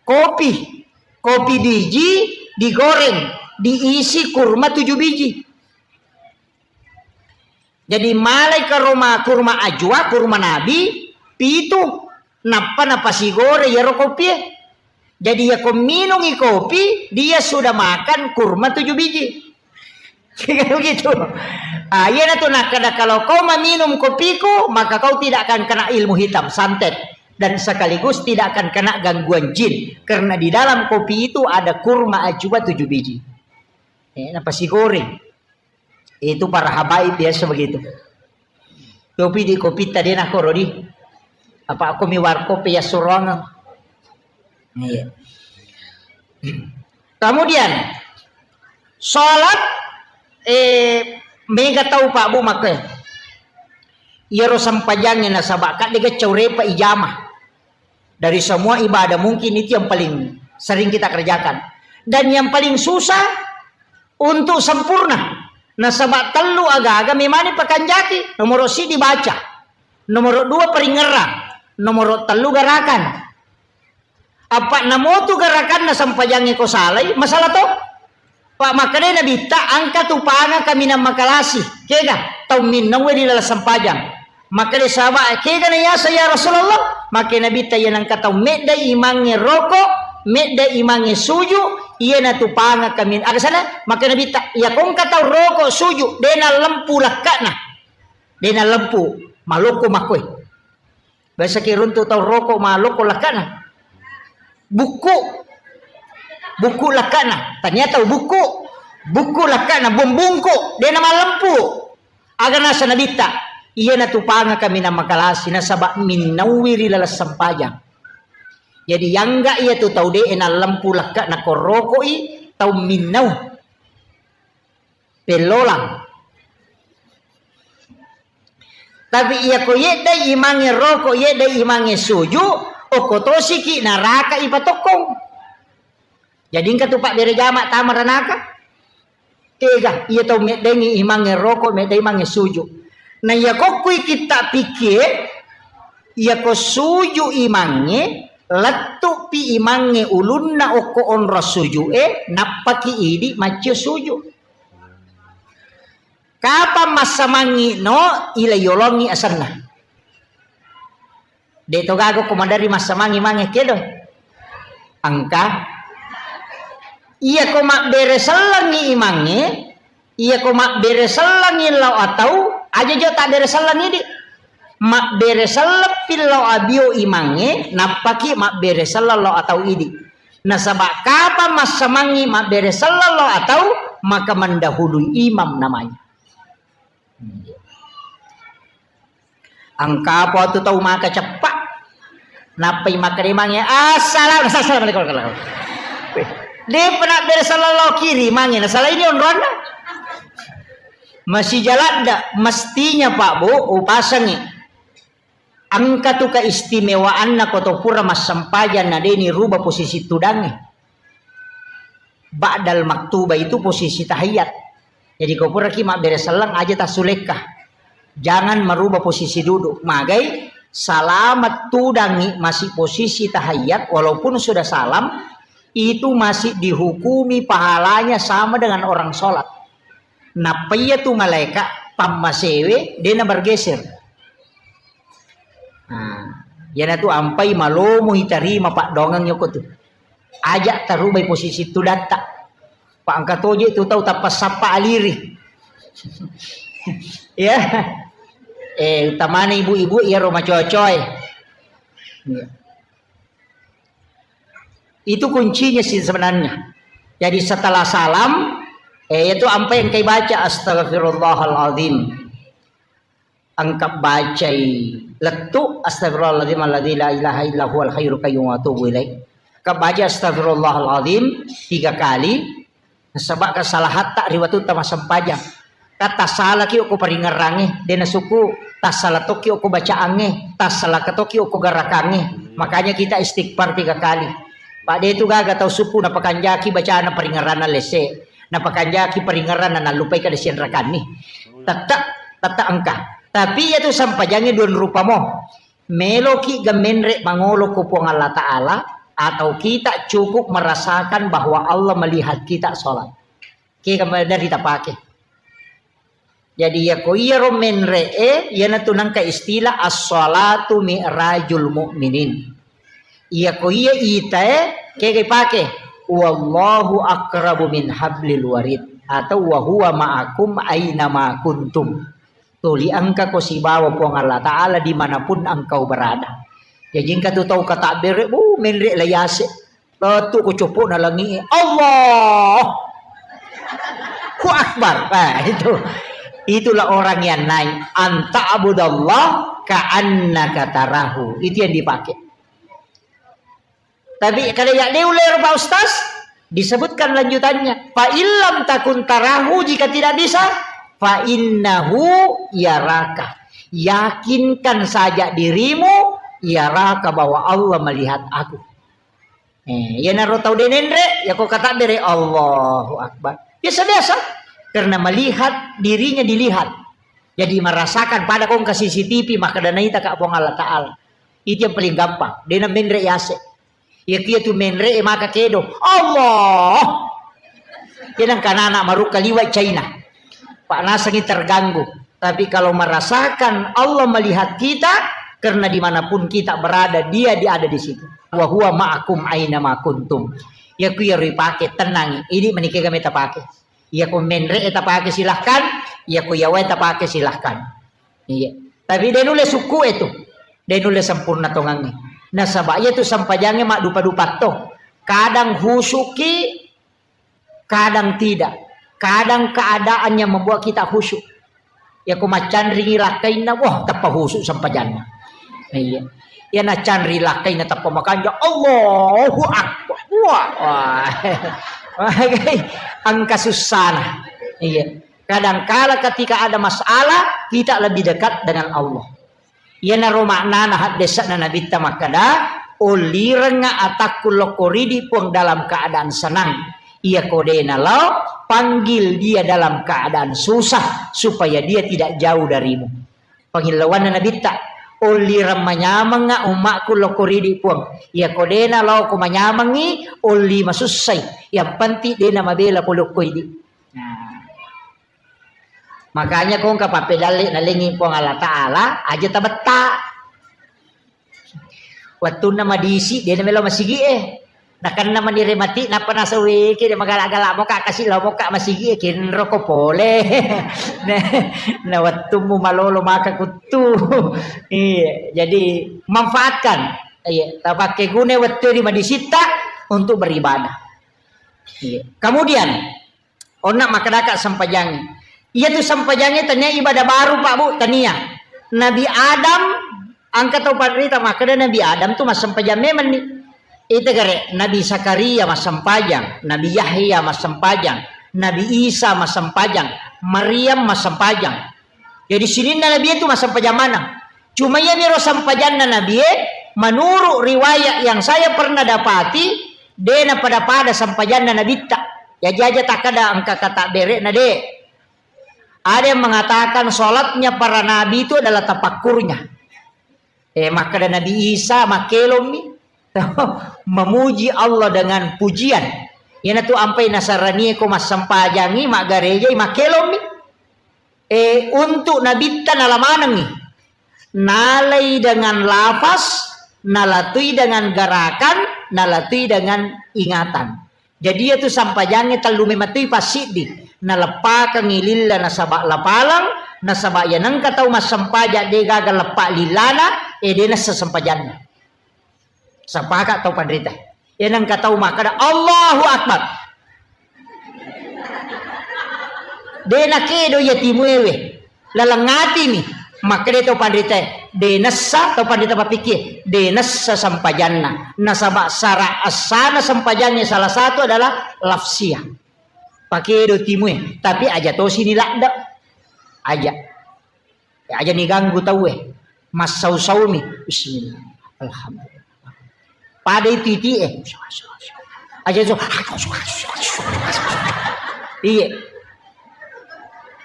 Kopi. Kopi biji digoreng, diisi kurma tujuh biji. Jadi malai karoma kurma ajwa, kurma nabi, pitu, nappa napasigore iyaro kopie. Jadi yako minungi kopi, dia sudah makan kurma tujuh biji. Begitu. Ah, iya na tu nakkada, kalau kau meminum kopiku, maka kau tidak akan kena ilmu hitam, santet, dan sekaligus tidak akan kena gangguan jin, karena di dalam kopi itu ada kurma ajwa tujuh biji. Eh, napasigoreng. Itu para habaib biasa begitu. Kopi di kopi tadi nak koro di. Apa aku mi warkop ya surong. Iya. Kemudian salat, eh, mega tau Pak Bu makke. Iyaro sempajangnya nasaba kadde ga caurepa ijama. Dari semua ibadah mungkin itu yang paling sering kita kerjakan. Dan yang paling susah untuk sempurna. Nasaba tellu aga-aga memani pakanjaki. Nomoro siddi baca. Nomoro dua paringerrang. Nomoro tellu garakan. Apa namotu garakanna sempajangnge ko salai, masalah to? Pak, makkedai Nabitta, engka tu panga kaminang makalasi. Kega? Tau minnauwe di dalam sempajang. Makkeda sahabat, "Kega na yaseng ya Rasulullah?" Makke Nabitta, "Iya nengka tau medda imangnge roko, Medda imangnge suju, iyanatu pangaka min-, aga sana? Makkeda Nabitta, iya kongka tau roko suju, de' nalempu lakka'na. De' nalempu, malokko makkoe. Biasa ki runtu tau roko malokko lakka'na. Bukku. Bukku lakka'na. Tania tau bukku. Bukku lakka'na, bumbungku, de' namalempu. Aga nasa Nabitta, iyanatu pangaka minang makalasi, nasaba minnauwi ri laleng sempajang. Jadi, yangga iyatu tau de'e nalempu lakka'na ko rokoi, tau minnau. Pellolang. Tapi iyako yeddai imangnge roko, yeddai imangnge suju, okko tosiki naraka ipatokkong. Jadi engka tu pabbere jama tama ranaka. Tega, iya tau meddengi imangnge roko, meddai imangnge suju. Na iyako kui kitta pikkie, iyako suju imangnge, lettupi imangnge ulunna okko onrong sujue, nappaki idi maccio suju. Kapang massamangngi no, ila yolongi asenna. De' to gaga ko maderri massamangngi mange kedo. Engka. Iyako mabbere sellengngi imangnge, iyako mabbere sellengngi lao atau, aja jo tabbere selleng idi. Mabbere selleppi lao abio imangnge, nappaki mabbere selleng lao atau idi. Nasaba kapang massamangngi mabbere selleng lao atau, maka mendahului imam namanya. Engka apa tu tau maka ceppa. Nappai makkeda mange, "Assalam-, assalamualaikum." Weh, de' pernah bere selleng lao kiri mange, nasala ini onronna. Masih jalan dak, mestinya Pak Bu, upasangi. Engka tu keistimewaanna ko to pura massempajang na de' ni ruba posisi tudangnge. Ba'dal maktuba itu posisi tahiyat. Jadi ko puraki mabbere selleng aja tassulekka. Jangan merubah posisi duduk. Magai salama tudangngi masih posisi tahiyat walaupun sudah salam, itu masih dihukumi pahalanya sama dengan orang sholat. Nappa iya tu malaika pammasewe, de' na bergeser. Nah, iyanatu ampai malomo itarima paddoangeng yoko tu. Aja tarubai posisi tudatta. Pa engka toje tu tau tappa sappa aliri. Ya. Eh, utamana ibu-ibu iyaro macoa-coae. Ya. Itu kuncinya sih sebenarnya. Jadi setelah salam, eh, itu ampai engkai baca, "Astagfirullahaladzim." Engka bacai lettu, "Astagfirullahaladzim alladzi la ilaha illa huwal hayyul qayyum wa atubu ilaih." Engka baca, "Astagfirullahaladzim," tiga kali, nasaba kesalahatta ri watutta massempajang. Ka tassalaki okko paringerrangnge, de' nasukku, tassala tokki okko bacaangnge, tassala tokki okko garakangnge. Makanya kita istighfar tiga kali. Pak, de' tu gaga tau sukku napakanjaki bacana paringerranna lesse, napakanjaki paringerranna nallupai kada sianrakanni. Tette, tette engka. Tapi iyatu sempajangnge dua rupa mo. Meloki ga menre mangolo ko Puang Allah Ta'ala, atau kita cukup merasakan bahwa Allah melihat kita sholat. Kega maderri tapake. Jadi, iyako iyaro menre'e, iyanatu nengka istilah as-salatu mi'rajul mu'minin. Iyako iya itae, kega ipake? "Wallahu aqrabu min hablil warid," atau "Wa huwa ma'akum aina ma kuntum." Tuli engkako sibawa Puang Allah Ta'ala dimanapun engkau berada. Jaji engka tu tau katabbere, bu, menre la yase. Lettu ko coppo'na langi'e. Allahu Akbar. Nah, itu. Itulah orang yang naik. An ta'budallah ka'annaka tarahu. Itu yang dipakai. Tapi kalau ya de ulero Pak Ustaz, disebutkan lanjutannya. Fa illam takun tarahu, jika tidak bisa, fa innahu yaraka. Yakinkan saja dirimu, yaraka, bahwa Allah melihat aku. Eh, iyanaro tau de nenre, yako katabbere, Allahu Akbar. Biasa-biasa. Karena melihat dirinya dilihat. Jadi merasakan pada kongka C C T V, maka danaita ka Puang Allah Ta'ala. Itu yang paling gampang. Dena menre yase. Iyakiya tu menre maka kedo. Allah. Kenang kanana marukka liwa China. Pak nasangi terganggu. Tapi kalau merasakan Allah melihat kita, karena dimanapun kita berada, dia di-, ada di situ. "Wa huwa ma'akum aina ma kuntum." Iya ku iyaro ipake, tenangi. Idi menikega me tapake. Iya ku menre tapake, silahkan. Iya ku yawae tapake, silahkan. Iya. Tapi de nulle sukku e tu. De nulle sempurna tongangnge. Nasaba iya tu sempajangnge maddupa-dupa to. Kadang husuki, kadang tidak. Kadang keadaan yang membuat kita khusyuk. Ya, ko maccanringi lakkainna, wah, tappa khusyuk sempajanna. Iya. Ya, nacanri lakkainna tappa makanja, Allahu Akbar. Wah, wah. Engka sussana. Iya. Kadangkala ketika ada masalah, kita lebih dekat dengan Allah. Iyanaro maknana haddesa'na Nabitta makkeda, "Ollirengnga atakku lokko ridi Puang dalam keadaan senang. Iyako de nalao, panggil dia dalam keadaan susah, supaya dia tidak jauh darimu." Pangillauanna Nabitta, "Ollireng manyamengnga ummakku lokko ridi Puang. Iyako de nalao ko manyamengngi, olli masussai. Yang penting de namabela ko lokko idi." Nah. Makanya ko engka pappedalle nalengi Puang Allah Ta'ala, aja tabetta. Wettunna madisi, de namelo masigi e. Nakenna manire mati, nappa nasaweke, de magala-gala moka, kasi lao moka masigi e, kenro ko pole. Nah, na wettummu malolo maka kuttu. Iya, jadi manfaatkan. Iya, tapakke guna wettu di madisitta untuk beribadah. Iya. Kemudian, onna makkedaka sempajangnge. Iyatu sempajangnge tania ibadah baru, Pak, Bu, tania. Nabi Adam, engka tau panrita makkeda Nabi Adam tu massempajang memenni. Ita gare, Nabi Zakaria massempajang, Nabi Yahya massempajang, Nabi Isa massempajang, Maryam massempajang. Jadi sininna Nabi itu massempajang maneng. Cuma iya miro sempajanna Nabi e, menurut riwayat yang saya pernah dapati, de napada-pada sempajanna Nabitta. Jaji aja takkeda engka kata bere'na, de. Ada yang mengatakan sholatnya para nabi itu adalah tafakkurnya. Eh, makkeda Nabi Isa makkelommi. Memuji Allah dengan pujian. Iyanatu ampai nasaranie ko massempajangi, maggarejai, makkelommi. Eh, untuk Nabitta nala manengngi. Nalai dengan lafaz, nalatui dengan gerakan, nalatui dengan ingatan. Jadi, iyatu sampajangnge tellu mematui passiddi. Naleppakengngi lilla nasaba lapaleng, nasaba iya nengka tau massempajang de gaga leppa lillana, eh, de nassa sempajanna. Sepakat tau panrita. Iya nengka tau makkeda, "Allahu Akbar." De nakedo iya timuewe. Laleng atimi. Makkeda tau panrita, de nessa tau panrita pappikie, de nessa sempajanna. Nasaba sara essana sempajangnge salah satu adalah lafsiyah. Pakedo timue, tapi aja tosi ni ladde. Aja. Aja ni ganggu tauwe. Massau-saumi. Bismillah. Alhamdulillah. Pada itu iti e. Aja so. Iya.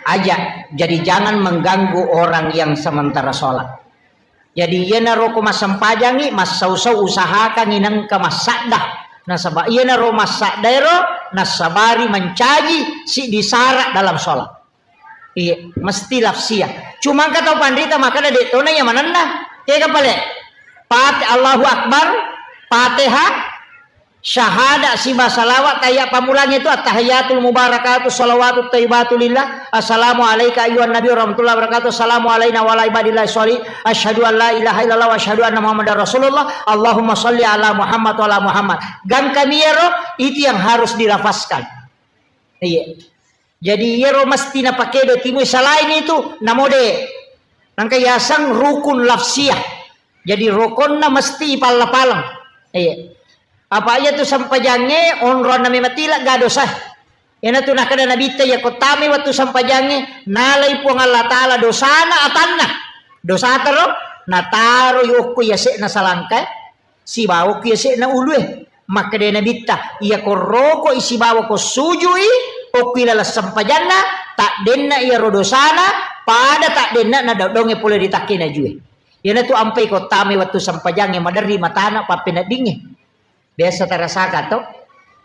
Aja. Jadi jangan mengganggu orang yang sementara sholat. Jadi iyanaro ko massempajangi, massau-sau usahakangi nengka massadda. Nasaba iyanaro massaddaero nassabari mancaji siddi sara dalam sholat. Iya, mesti lafsiyah. Cuma engka tau panrita makkeda de tona iya manenna. Tega pale? Fat-, Allahu Akbar, Fatihah, syahada siba salawat, tahiyat pammulang itu at-tahiyatul mubarakatuh salawatut thayyibatu lillah. Assalamu alaika ayyuhan nabi warahmatullahi wabarakatuh. Assalamu alaina wa ala ibadillah sholih. Asyhadu an la ilaha illallah wa asyhadu anna Muhammadar Rasulullah. Allahumma sholli ala Muhammad wa ala Muhammad. Gangkami iyaro, itu yang harus dilafazkan. Iya. Jadi iyaro mesti napakedo timui, selain itu namode nangka yaseng rukun lafsiyah. Jadi rukonna mesti ipalla-paleng. Iya. Apa iya tu sempajangnge onronna memang tila ga dosa. Iyanatu nakkeda Nabitta, iya ko tami wettu sempajangnge nalai Puang Allah Ta'ala dosana atanna. Dosa tero nataro yokko yase'na salangka. Sibawa ku yase'na ulue. Makkeda Nabitta, iya ko rokoi sibawa ko sujui, okki laleng sempajanna, taddenna iyaro dosana, pada taddenna na dodongnge pole ri takkena jue. Iyanatu ampai ko tame wettu sempajangnge maderri matana pappeneddingnge. Biasa tarasaka to,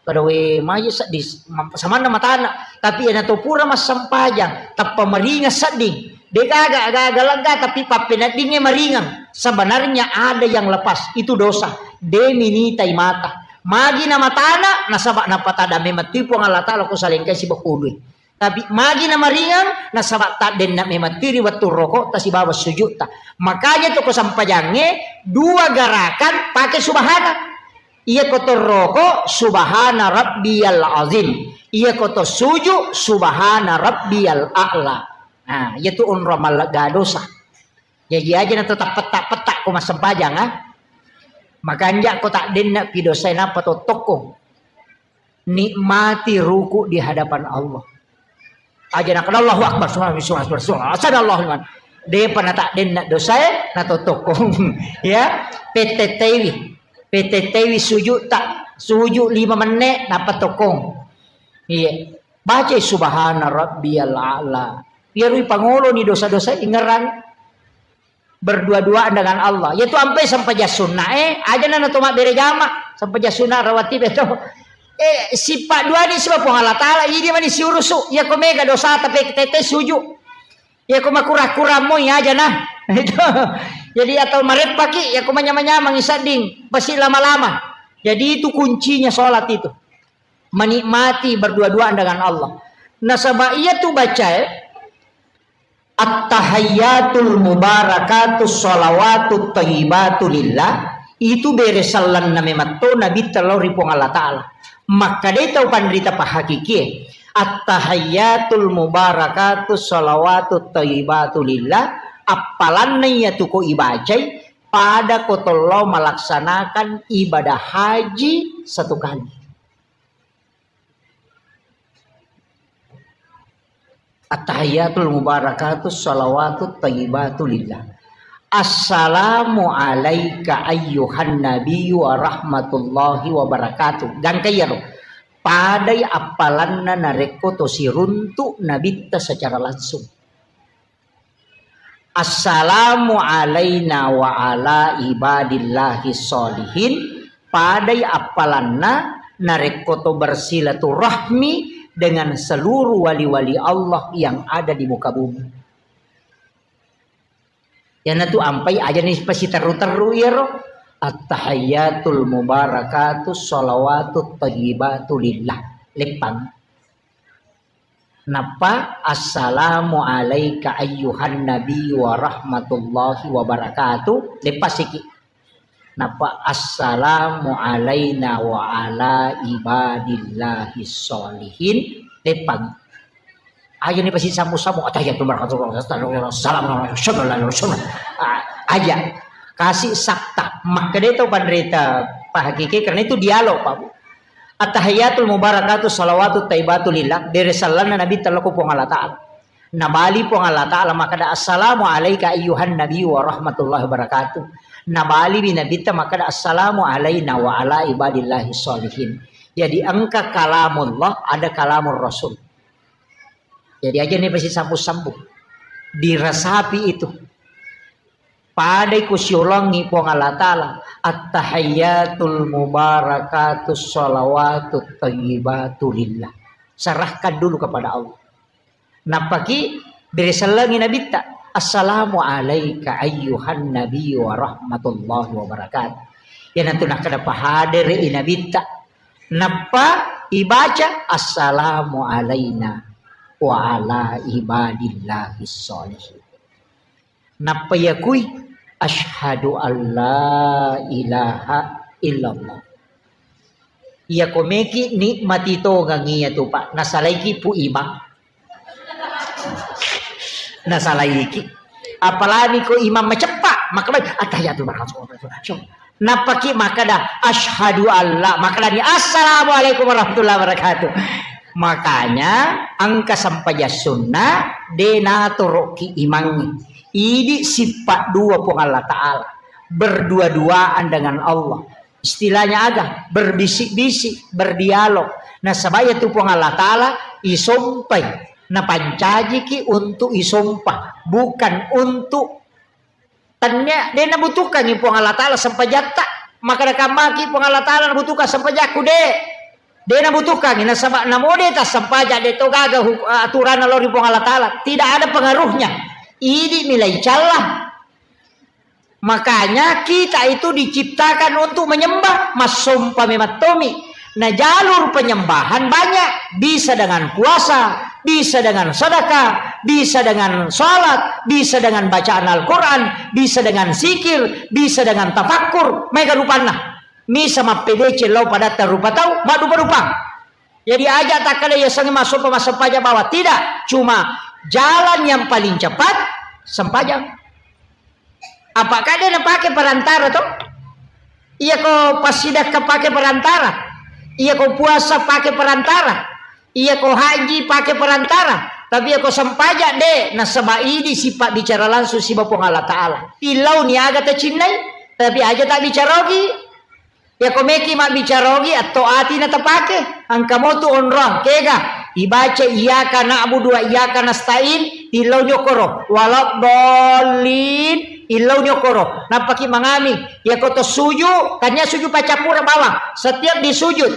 pada we maje seddi, ma-, samanna matana, tapi iyanato pura massempajang, tappa maringeng sedding. Degaga, aga-aga lega, tapi pappeneddingnge maringeng. Sebenarnya ada yang lepas, itu dosa. De minitai mata. Magi na matana, nasaba napatadang memettui Puang Allah Ta'ala ko salengkai sibawa ului. Tapi magi na maringang, nasaba taddenna memettui ri wettu roko ta sibawa sujud ta. Makanya to ko sampajangnge, dua gerakan pake subhana. Iya ko torroko, subhana rabbiyal azim. Iya ko to suju, subhana rabbiyal a'la. Nah, iya tu onro mallega dosa. Jaji aja na to tappetta-petta ko massempajang, ah. Makanja ko taddenna pi dosae nappa tottokko. Nikmati ruku di hadapan Allah. Aja nakana Allahu Akbar, subhanallah, subhanallah, subhanallah, sadaqallahu liman. Depa na taddenna dosae, na tottokko. Ya, petetewi. Petetewi sujud ta, sujud lima menit, nappa tokkong. Iya. Bacai subhana rabbiyal a'la. Iyarui pangoloni dosa-dosa ingerang berdua-duaan dengan Allah. Yaitu ampai sempajang sunnae, aja na to mabbere jama, sempajang sunna rawatib to. Eh, sippa duani siba Puang Allah Ta'ala, idi mani siurusu, iya ko mega dosa tapi tete suju. Iya ko makurang-kurang mo, iya aja nah. Itu. Jadi atau mareppaki, iya ko manyamang-nyamang isadding, pasti lama-lama. Jadi itu kuncinya sholat itu. Menikmati berdua-duaan dengan Allah. Nasaba iya tu bacae, At-tahayyatul mubarakatus shalawatut thayyibatu lillah, itu bere sellenna memetto Nabitta lao ri Puang Allah Ta'ala. Makkedai tau panrita pahakikie, at-tahayyatul mubarakatus shalawatut thayyibatu lillah, appalanna iyatu ko ibacai, pada ko tollo malaksanakan ibadah haji satu kali. At-tahiyyatul mubarakatus shalawatut thayyibatu lillah. Assalamu alaika ayyuhan nabiyyu wa rahmatullahi wa barakatuh. Gangka iyaro. Padai appalanna narekko to siruntu nabitta secara langsung. Assalamu alaina wa ala ibadillahi sholihin. Padai appalanna narekko to bersilaturahmi dengan seluruh wali-wali Allah yang ada di muka bumi. Iyanatu ampai aja ni pasiterru-terru iyaro. At-tahiyyatul mubarakatus shalawatut thayyibatu lillah. Leppang. Nappa, "Assalamu alaika ayyuhan nabiyyu wa rahmatullahi wa barakatuh." Leppasiki. Nappa, "Assalamu alaina wa ala ibadillahi sholihin." Leppang. Aja ni pasti sambu-sambu, "Attahiyatu barakatuh, assalamualaikum, assalamualaikum, assalamualaikum." Ah, aja. Kasih sakta. Makkeda tau panrita pahakiki, karena itu dialog, Pak Bu. At-tahiyatul mubarakatuh salawatut thayyibatu lillah, bere sallanna Nabitta lao ko Puang Allah Ta'ala. Nabali Puang Allah Ta'ala makkeda, "Assalamu alaika ayyuhan nabiyyu wa rahmatullahi wa barakatuh." Nabali mi Nabitta makkeda, "Assalamu alaina wa ala ibadillahi sholihin." Jadi engka kalamullah, ada kalamur Rasul. Jadi aja ni pasti sambung-sambung. Diresapi itu. Padai ku siulangi Puang Allah Ta'ala, "At-tahiyyatul mubarakatus shalawatut thayyibatu lillah." Serahkan dulu kepada Allah. Nappaki bere sellengi Nabitta, "Assalamu alaika ayyuhan nabiyyu wa rahmatullahi wa barakatuh." Iyanatu nakkeda pahadere i Nabitta. Nappa ibaca, "Assalamu alaina wa ala ibadillahi sholihin." Nappa yakui, "Asyhadu an la ilaha illallah." Iya ko meki nikmati tongang iya tu, Pak. Nasalaiki Pu Imang. Nasalaiki. Apalagi ko imam maceppa, maka baik, "Attahiyatul barakatuh." Nappaki makkeda, "Asyhadu alla," makkedani, "Assalamualaikum warahmatullahi wabarakatuh." Makanya engka sempajang sunna de natoroki imangnge. Idi sippa dua Puang Allah Ta'ala. Berdua-duaan dengan Allah. Istilahnya aga? Berbisik-bisik, berdialog. Nasaba iya tu Puang Allah Ta'ala isompai. Napancajiki untuk isompa. Bukan untuk Tennia, de nabutuhkangi Puang Allah Ta'ala sempajatta. Makkeda kammaki Puang Allah Ta'ala nabutuhkan sempajakku, de. De nabutuhkangi, nasaba namo de tassempajang, de to gaga hu-, aturanna lao ri Puang Allah Ta'ala. Tidak ada pengaruhnya. Idi milai calla. Makanya kita itu diciptakan untuk menyembah, massompa memang tommi. Nah, jalur penyembahan banyak, bisa dengan puasa, bisa dengan sedekah, bisa dengan salat, bisa dengan bacaan Al-Quran, bisa dengan zikir, bisa dengan tafakkur, maega rupanna. Misa mappedeceng lao padatta rupa tau, maddupa-dupang. Jadi aja takkeda yasengnge massompa, massempajang bawang. Tidak, cuma jalan yang paling cepat sempajang. Apa kade napake perantara to? Iyako passidakka pake perantara, iyako puasa pake perantara, iyako haji pake perantara. Tapi iyako sempajang de, nasaba idi sipabbicara langsung siba Puang Allah Ta'ala. Tillau ni aga tacinnai, tapi aja tabbicarogi. Iyako meki mabbicara ogi, atto ati na tapake. Engka motu onrong, kega? Ibaca iyyaka na'budu wa iyyaka nasta'in, tillau nyokoro. Waladdallin, tillau nyokoro. Nappaki mangami. Iyako to suju, tania suju pacappura bawang. Setiap di sujud,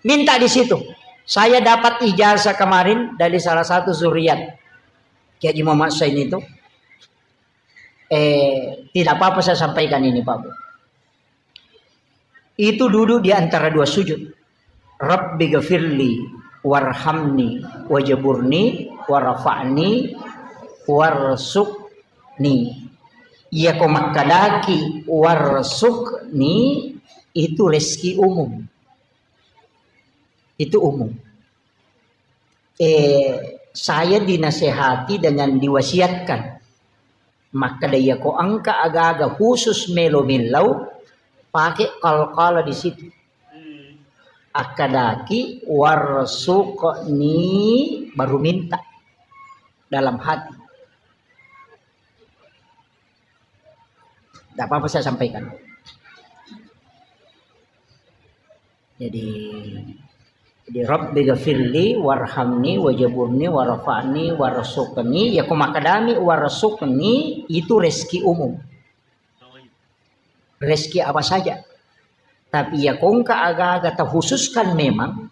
minta di situ. Saya dapat ijazah kemarin dari salah satu zuriat Kiai Haji Muhammad Sain itu. Eh, tidak apa-apa saya sampaikan ini, Pak Bu. Itu duduk di antara dua sujud. Rabbi gafirli warhamni wajaburni warafa'ni warsuqni. Iyako makkadaki warsuqni, itu rezeki umum. Itu umum. Eh, saya dinasehati dengan diwasiatkan. Makkeda iyako engka aga-aga khusus melo millau, pake qalqalah di situ. Akkedaki warsuqni, baru minta dalam hati. Tidak apa-apa saya sampaikan. Jadi, jadi Rabbi gafirli warhamni wajaburni warafa'ni warsuqni. Iyako makkadami warsuqni, itu rezeki umum. Rezeki apa saja. Tapi iyako engka aga-aga terkhususkan memang,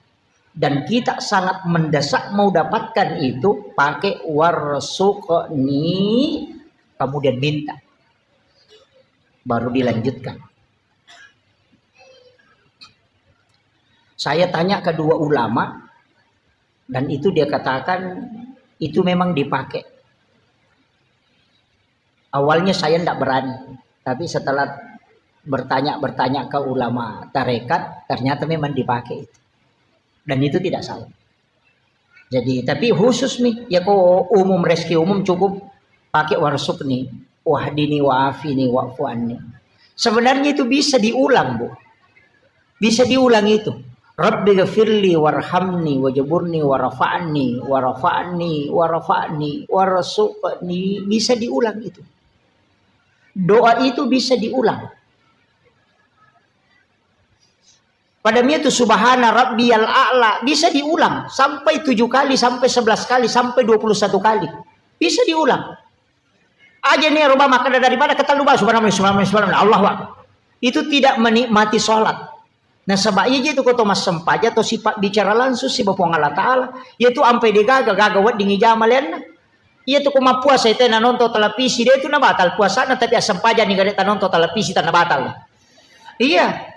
dan kita sangat mendesak mau dapatkan itu, pakai warsuqni, kemudian minta. Baru dilanjutkan. Saya tanya kedua ulama, dan itu dia katakan itu memang dipakai. Awalnya saya ndak berani, tapi setelah bertanya-bertanya ke ulama tarekat, ternyata memang dipakai itu. Dan itu tidak salah. Jadi, tapi khusus nih, iyako umum, rezeki umum cukup pakai warsuqni, wahdini, wa'afini, wa'fu anni. Sebenarnya itu bisa diulang, Bu. Bisa diulang itu. Rabbi gafirli warhamni wajaburni warafa'ni warafa'ni warafa'ni warsuqni. Bisa diulang itu. Doa itu bisa diulang. Pada itu subhana rabbiyal a'la bisa diulang sampai tujuh kali, sampai sebelas kali, sampai dua puluh satu kali. Bisa diulang. Aja nih, rubah makkeda daripada ketellu bang, subhanallah, subhanallah, subhanallah, Allahu Akbar. Itu tidak menikmati sholat. Nasaba iya je tu ko to massempajang to sipabbicara langsung siba Puang Allah Ta'ala. Iya tu ampai de gaga, gaga wedding ijama lenna. Iya tu ko mappuasa itu nanonton televisi, de tu nabatal puasana, tapi assempajang ni gare tanonton televisi, tan nabatal. Iya.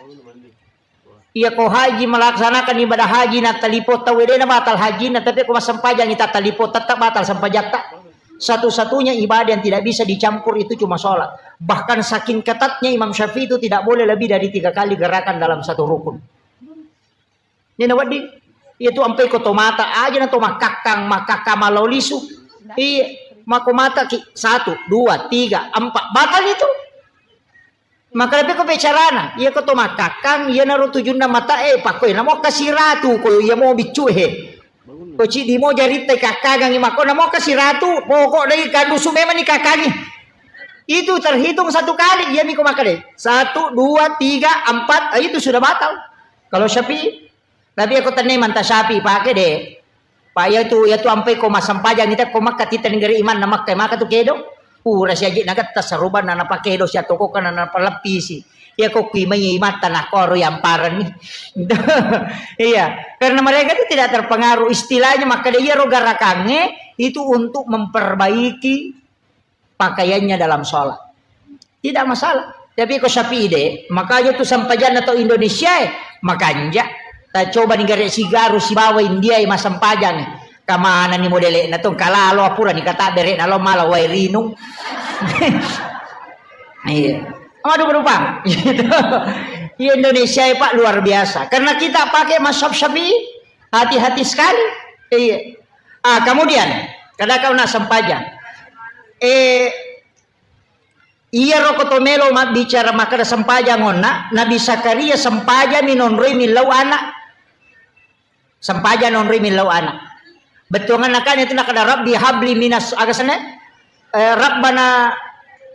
Iya ko haji melaksanakan ibadah haji na talipo tau, de nabatal hajina, tapi ko massempajang ita talipo tetap batal sempajatta. Satu-satunya ibadah yang tidak bisa dicampur itu cuma sholat. Bahkan saking ketatnya Imam Syafi'i itu tidak boleh lebih dari tiga kali gerakan dalam satu rukun. Ini wedding, iya tu ampai ko to mata aja na to makkakkang, makkakkang malao lisu. Iya, mako mata ki, satu, dua, tiga, empat, batal itu. Maka lebih ko bicarana, iya ko to makkakkang, iya naro tujunna mata, eh, pakko namo kasiratu, ko iya mo biccu, he. Ko cidi mo jaritta kakkangi, mako namo kasiratu, pokok dai kandusu memang ni kakkangi. Itu terhitung satu kali, iya miko maka deh. Satu, dua, tiga, empat, eh, itu sudah batal. Kalau Syafi'i, tapi aku tenne manta Syafi'i pakai deh. Pak, iya tu, iya tu ampai ko massempajang ita ko Makkah, tita negeri iman na Makkah, maka tu kedo. Pura siaji nagatta sarubana na pakedo sia toko kana na paleppisi. Iya ko kui mai imatta na koro yang parani. Iya, karena mereka itu tidak terpengaruh, istilahnya maka dia ro garakange itu untuk memperbaiki pakaiannya dalam sholat. Tidak masalah. Tapi ko Syafi'i de, makanya tu sempajanna to Indonesia e, makanja. Ta coba ni gare sigaru sibawa India e massempajang e. Kamana ni modele na to kalalo apura ni kata bere na lo mala wae rinung. Iya. Aduh berubah. Iya Indonesia e Pak luar biasa. Karena kita pakai mazhab Syafi'i, hati-hati sekali. Iya. Ah, kemudian kada kau nak sempajang. Eh, Iyaro ko to melo mabbicara makkeda sempajang onna, Nabi Zakaria sempajang mi nonroi millau anak. Sempajang nonroi millau anak. Bettuanganna kan itu nakkeda, "Rabbi habli minas," aga senna? Eh, Rabbana,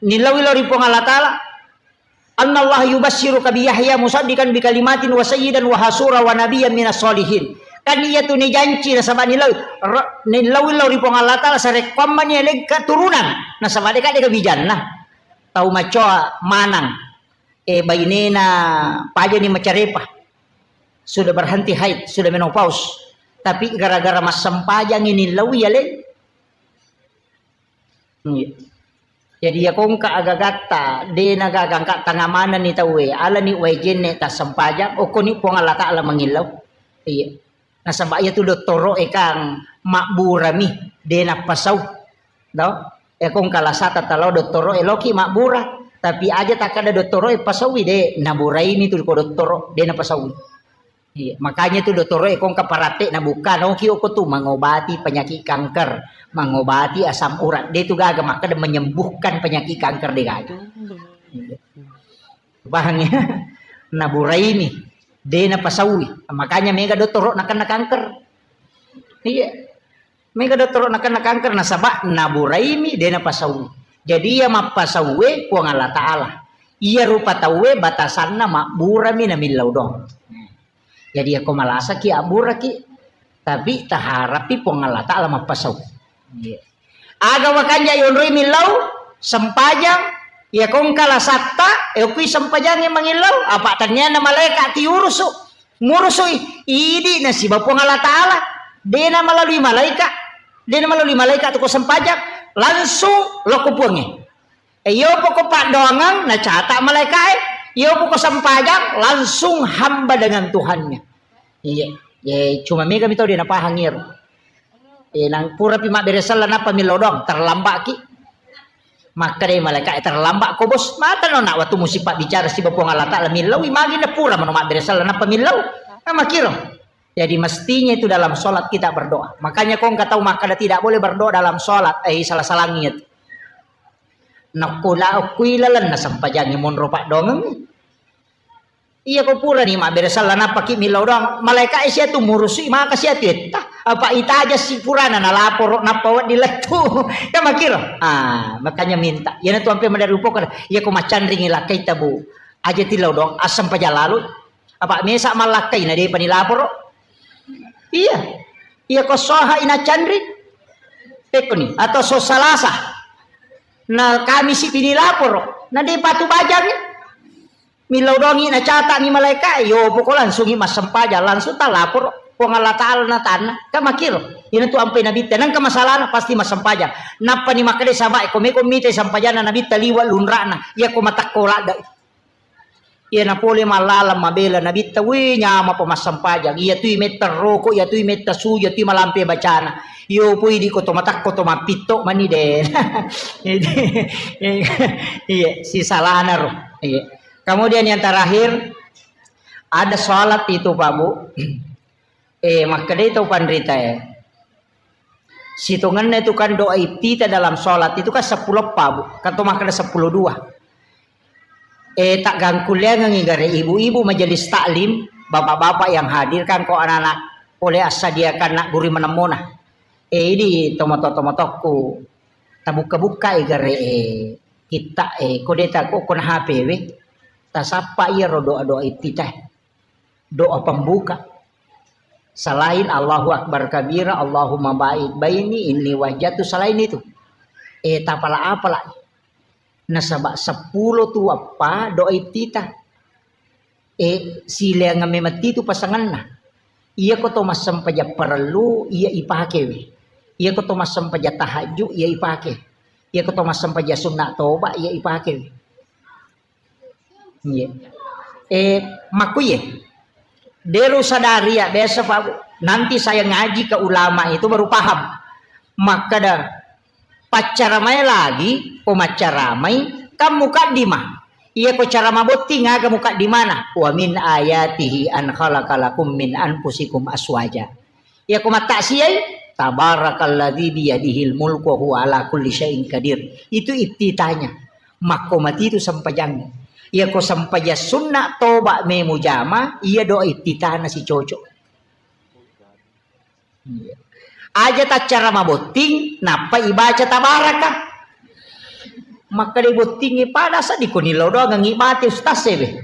nillaui lao ri Puang Allah Ta'ala. "Annallaha yubassiruka bi Yahya musaddiqan bi kalimatin wa sayyidan wa hasura wa nabiyyan minas solihin." Kan iya tu nijanci nasaba nillaui, ro-, nillaui lao ri Puang Allah Ta'ala sarekkuamma ni aleng keturunan. Nasaba deka deka bijanna. Tau macoa manang, eh, bainena pajani macarepa, sudah berhenti haid, sudah menopause, tapi gara-gara massempajang ini lawi ya le. Iya. Jadi ya kongka agagatta dena gagangka tanga manenni tauwe alani wae jenne tassempajang okkoni Puang Allah Ta'ala mangillau. Iya. Nasaba iyatu dottoro'e kang mabburami, de nappasau. To? E kong kalasata talao dottoro'e loki mabbura. Tapi aja takkada dottoro'e pasaui, de naburaimi tu ko dottoro, de napasaui. Iya, makanya tu dottoro'e kong kaparatte nabuka noki oko tu mengobati penyakit kanker, mengobati asam urat. De tu gaga makkada menyembuhkan penyakit kanker de gaga. Iya. Pahang ya? Naburaimi, de napasaui. Makanya mega dottoro nakenna kanker. Iya. Mega dottoro nakenna kanker nasaba naburaimi de napasaui. Jadi iya mappasauwe Puang Allah Ta'ala. Iya rupa tauwe batasanna mabburami namillau doang. Jadi yako malasaki abburaki, tapi taharapi Puang Allah Ta'ala mappasau. Iya. Aga wakanja yonroi millau, sempajang, ya kongka lasatta, e okui sempajangnge mangillau, apa tannianna malaika tiurusu, murusui, idi nasiba Puang Allah Ta'ala, dena melalui malaika, dena melalui malaika tu ko sempajang, langsung loko puangnge. E, iyo poko paddoangeng, nacata malaikae, iyo poko sempajang, langsung hamba dengan Tuhannya. Iya, iya, cuma mega mi tau de napahang iyaro. Eh, nang purapi mabbere sella nappa millau doang, terlambat ki. Makkeda malaika, "Eh, terlambat ko, Bos." Mata no nak waktu musi pabbicara siba Puang Allah Ta'ala, millau i magi na pura mano mabbere sella nappa millau. Nah, makiro. Jadi mestinya itu dalam sholat kita berdoa. Makanya kau nggak tahu makkeda tidak boleh berdoa dalam sholat. Eh, salah-salah niat. Nakula kui lalenna sempajangi monro paddoangeng. Iya ko purani mabbere sella nappaki millau doang. Malaika e sia tu murusui maka sia tu etta. Apa itaja si purana nalaporo nappa wedding lettu. Kan makiro. Ah, makanya minta. Iyana tu ampe madari upoko. Iya ko maccanringi lakkai tabu. Aja tillau doang. Asam paja lalu. Apa mesa mallakkai na depa ni laporo. Iya. Iya ko soha ina canri. Pekkoni. Atau so salasa. Na kami si pini laporo. Na depa tu bajangi. Millau dongi nacatani malaika, yo poko langsungi massempajang, langsung talapor Puang Allah Ta'ala na tanna. Kan makiro. Ina tu ampai nabitta, nengka masalahna pasti massempajang. Nappani makkeda sahabat, ko meko mita sampajanna nabitta liwa lunrana, iya ko matakko ladda. Iya napole mallalang mabela nabitta, wih nyama pa massempajang. Iya tui metta roko, iya tui metta suju, iya tui malampe bacana. Yo pui di ko to matakko to mappitto mani de. Iya, si salana ro. Iya. Kemudian yang terakhir, ada sholat itu, Pak Bu. Eh, makkedai tau panrita, eh. Sitongenna itu kan doa iftitah dalam sholat itu kan sepuluh, Pak Bu. Kan to makkeda sepuluh dua. Eh, tak gangkuliangengi gare ibu-ibu majelis taklim, bapak-bapak yang hadir kan ko anak-anak oleh assadiakan nak guru menemmona. Eh, ini tomato-tomatokku. Tabukka-bukka, eh, gare, eh, kitta, eh, ko de ta ko kona H P we. Tasappa iya ro doa-doa iftitah. Doa pembuka. Selain Allahu Akbar kabira, Allahumma ba'id baini inni wajjatu, selain itu. Eh, tapala-apala. Nasaba sepuluh tu appa doa iftitah. Eh, sileang memang titu pasanganna. Iya ko to massempajang parellu, iya ipake we. Iya ko to massempajang tahajud, iya ipake. Iya ko to massempajang sunna toba, iya ipake we. Iya. Eh, makkuye. Deru sadari ya, biasa, Pak, Bu. Nanti saya ngaji ke ulama itu baru paham. Makkada, paccaramai lagi, ko maccaramai, kan mukaddimah. Iya, ko cara mabotting aga mukaddimana. "Wa min ayatihi an khalaqa lakum min anfusikum aswaja." Iya, ko mattaksiai, "Tabarakalladzi biyadihil mulku wa huwa ala kulli syai'in qadir." Itu iftitahnya. Makko matitu sempajang. Iya, ko sempajang sunna toba me mujama, iya doa iftitahna si cocok. Iya. Aja taccara mabotting, nappa ibaca tabaraka. Makkeda bottingi pada seddi koni lao doang ngi mati ustaz sebe.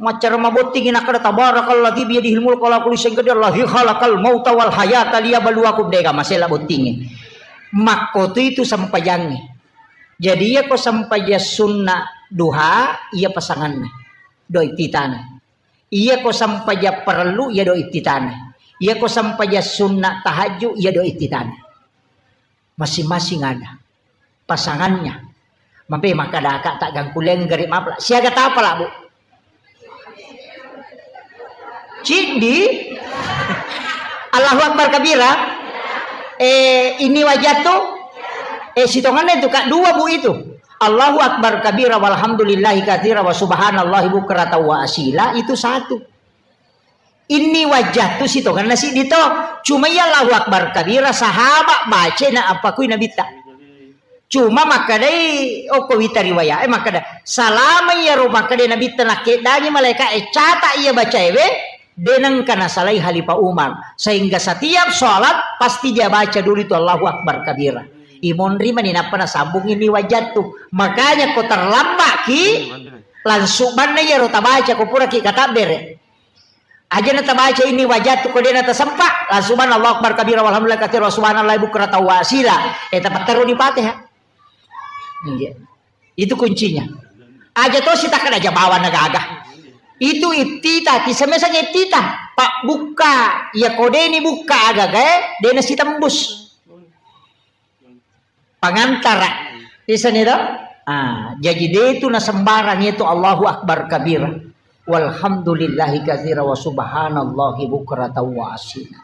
Maccara mabottingi nakkeda tabarakalladzi biyadihil mulku wa ala kulli syai'in qadir, alladzi khalaqal mauta wal hayata liyabluwakum, dega masela bottingi. Makko tu itu sempajangi. Jadi iya ko sempajang sunna duha, iya pasanganna. Doi titana. Iya ko sempajang parellu, iya do ittitana. Iya ko sempajang sunna tahajju, iya do ittitana. Masing-masing ada pasangannya. Mape makkadaka tak gangkuleng gari mapla. Siaga tapala, Bu? Ciddi? Allahu Akbar kabira. Eh, ini wajah tuh. Eh, sitongannya itu, Kak, dua, Bu, itu. Allahu Akbar kabira walhamdulillahi katsira wa subhanallahi bukratan wa asila, itu satu. Inni wajjahtu sitongenna siddi to. Cuma iya Allahu Akbar kabira sahabat baca na apa kui Nabitta. Cuma makkedai okko wita riwayat, eh, makkeda, salama iyaro makkeda Nabitta nakkeddangi malaika e cata iya bacaewe, denengka nasalai Khalifah Umar. Sehingga setiap sholat pasti dia baca dulu itu Allahu Akbar kabira. Imonri mani nappa nasambung inni wajjahtu. Makanya ko terlambat ki, langsung manna iyaro tabaca ko puraki katabbere. Aja na tabaca inni wajjahtu ko dena tasempa, langsung manna Allahu Akbar kabira walhamdulillah katsira wa subhanallahi bukratan wa asila. Eh, tapatteruni Fatihah. Iya. Itu kuncinya. Aja to sitakkada aja bawa na gaga. Itu ittita, tisemesang ittita. Pak bukka, iya ko deni bukka agaga, eh, dena sitembus. Pangantara. Isani do? Ah, jaji de tu na sembarang itu Allahu Akbar kabira. Walhamdulillahi katsira wa subhanallahi bukratan wa asila.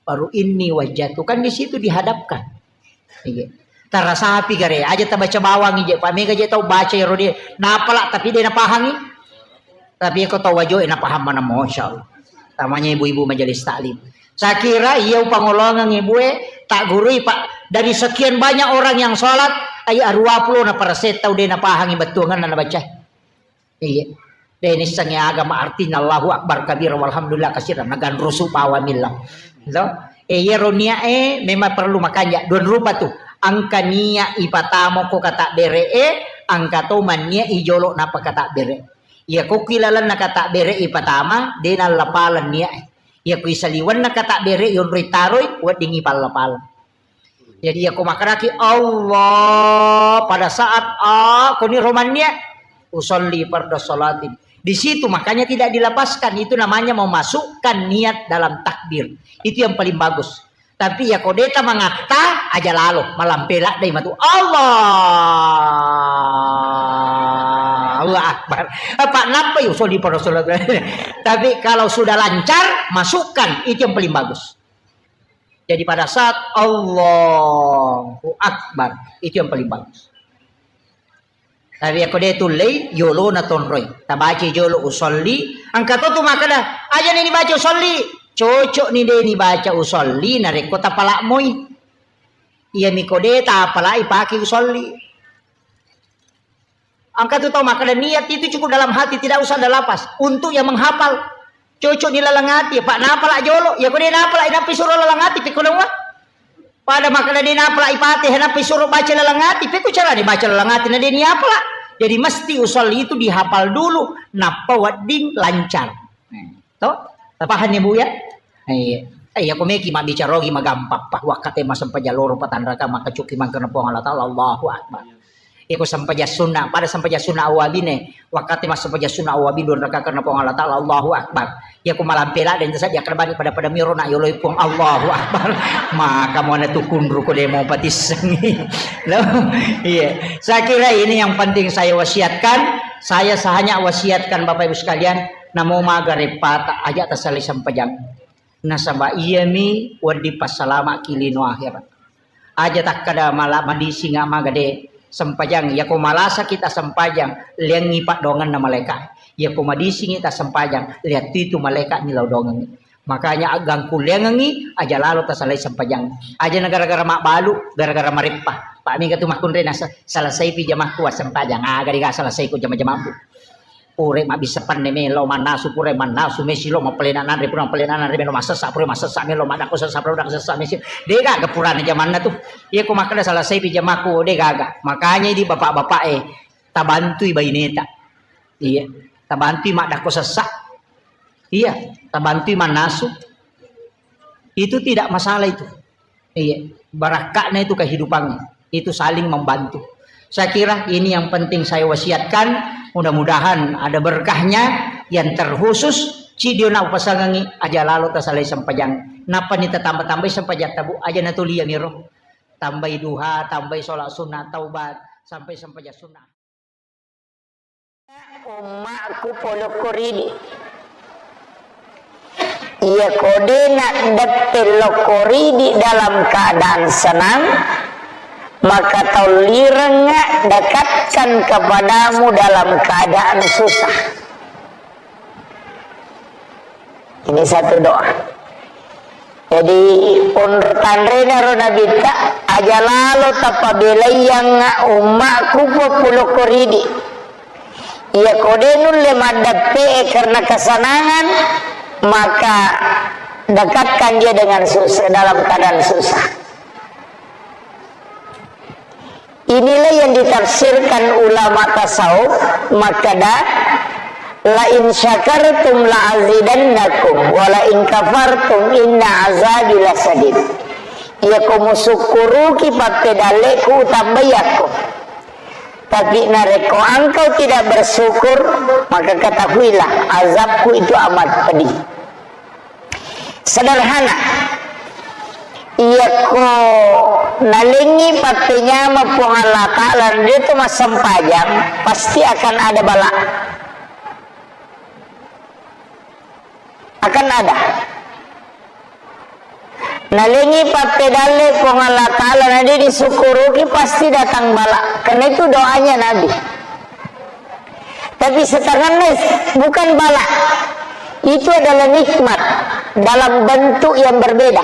Baru inni wajjahtu. Kan di situ dihadapkan. Iya. Tarasapi gare. Aja tabaca bawang ije. Pak mega je tau baca ero de. Napala tapi de napahangi. Tapi ko tau wajo e napaham mana, masya Allah. Tamanya ibu-ibu majelis taklim. Saya kira iya upangolongeng ibu e, tak gurui, Pak. Dari sekian banyak orang yang sholat, ai arua pulo na persen tau de napahangi bettuangan na baca. Iya. De nissengi agama artinya Allahu Akbar kabira walhamdulillah katsira naganrusu pawamilla. To? E, iyaro niat e memang perlu makanja. Dua rupa tu. Angka niat ipatamo ko kata bere e, angka to manniat ijolo napa kata bere. Iya ko ki lalenna kata bere ipatama, de nallapaleng niat e. Iya ko isaliwenna kata bere yonroi taroi, wedding ipalla-palla. Jadi iya ko makkedaki Allah pada saat a koni romannia usolli fardu sholatin. Di situ makanya tidak dilepaskan, itu namanya memasukkan niat dalam takbir. Itu yang paling bagus. Tapi iya ko deta mangatta aja lalo, malampela dai matu Allah. Allah Akbar. Apa nappa usolli fardu sholatin. Tapi kalau sudah lancar, masukkan itu yang paling bagus. Jadi pada saat Allahu Akbar, itu yang paling bagus. Tapi ako de tullei, yolo na tonroi. Tabaca jolo usolli, angka to tu makkeda, aja ni dibaca usolli. Cocok ni de ni baca usolli, narekko tapalak moi. Iya miko de tapalai pake usolli. Angka tu tau makkeda niat itu cukup dalam hati, tidak usah ada lafaz. Untuk yang menghafal, cocok di laleng ati, Pak, napala jolo. Ya ko de napala, nappi suro laleng ati, pekko dong, Pak. Pada makkeda de napala ipate, nappi suro baca laleng ati, pekko cara dibaca laleng ati, na de ni apala. Jadi mesti usolli itu dihafal dulu, nappa wedding lancar. To? Tapahanni, Bu, ya? Iya. Eh, iya, ko meki mabbicara ogi magampang, Pak. Wakkate massempajang loro patanraka, makkacuki mangkana Puang Allah Taala, Allahu Akbar. Iya, ko sempajang sunna, pada sempajang sunna awabine. Wakkate massempajang sunna awabi dua rakaat karena Puang Allah Taala, Allahu Akbar. Iya, ko malampe ladde, saja kerbani pada-pada miro na yoloi Puang, Allahu Akbar. Maka mau na tukunru ko demo patissengi. Loh, iya. Saya kira ini yang penting saya wasiatkan. Saya hanya wasiatkan Bapak Ibu sekalian, namo maga reppata, aja tasalai sempajang. Nasaba iyami wedding passalama'ki lino akhirat. Aja takkeda mala-, madisinga maga de sempajang. Yako malasaki ta sempajang, liangngi paddoangenna malaika. Yako madisingi ta sempajang, liattu itu malaika ni lao doangengngi. Makanya aggangkulliangengngi, aja lalo tasalai sempajang. Aja na gara-gara mabbalu, gara-gara mareppa. Pak mega tu makkunre nasa-, salasaipi jamakku wassempajang. Aga dega salasaiku jama-jamammu. Pura mabbissa penne melo mannasu, pura mannasu mesi lo mappalena nanre, pura mappalena nanre melo massessa, pura massessa melo maddakko sessa, pura maddakko sessa mesi. Degaga purana jamanna tu. Iya ko makkeda salasaipi jamakku, degaga. Makanya di bapak-bapak e, tabantui baineta. Iya, tabantui maddakko sessa. Iya, tabantui mannasu. Itu tidak masalah itu. Iya, barakka'na itu kehidupannya. Itu saling membantu. Saya kira ini yang penting saya wasiatkan. Mudah-mudahan ada berkahnya yang terkhusus. Cidio na upasangangi aja lalo tasalai sempajang. Napani tatamba-tambai sempajang tabu aja natulia miro. Tambai duha, tambai sholat sunnah taubat, sampai sempajang sunnah. Ummaku polokko ridi. Iya ko de naddeppe lokko ridi dalam keadaan senang, maka taulirengnga dekatkan kepadamu dalam keadaan susah. Ini satu doa. Jadi, onro tanrena ro nabitta, aja lalo tapabelaiang ummaku populokko ridi. Iya ko de nulle maddeppe e karena kesenangan, maka dekatkan dia dengan susah, dalam keadaan susah. Inilah yang ditafsirkan ulama tasawuf, makkeda, "La in syakartum la azidannakum, wa la in kafartum inna azabi lasadid." Iya ko musukkuruki pappedalleku, utambai yakko. Tapi narekko engkau tidak bersyukur, maka ketahuilah azabku itu amat pedih. Sederhana. Iyako nalengngi pappenyameng Puang Allah Ta'ala, na de to massempajang, pasti akan ada bala. Akan ada. Nalengngi pappedalle Puang Allah Ta'ala, na de disukkuruki, pasti datang bala. Karena itu doanya Nabi. Tapi setanganna bukan bala. Itu adalah nikmat dalam bentuk yang berbeda.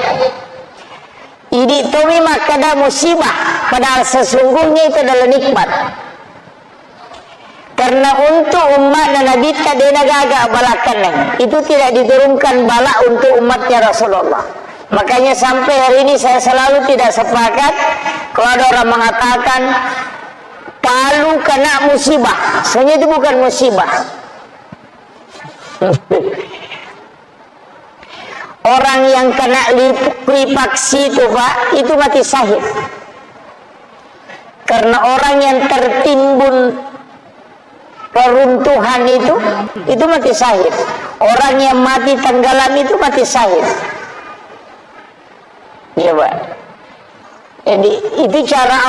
Idi tomi makkeda musibah, padahal sesungguhnya itu adalah nikmat. Karena untuk umatna Nabitta de nagaga bala kenneng. Itu tidak diturunkan bala untuk umatnya Rasulullah. Makanya sampai hari ini saya selalu tidak sepakat kalau ada orang mengatakan Palu kena musibah. Sebenarnya itu bukan musibah. Orang yang kena likuifaksi itu, Pak, itu mati syahid. Karena orang yang tertimbun reruntuhan itu, itu mati syahid. Orang yang mati tenggelam itu mati syahid. Iya, Pak. Jadi, itu cara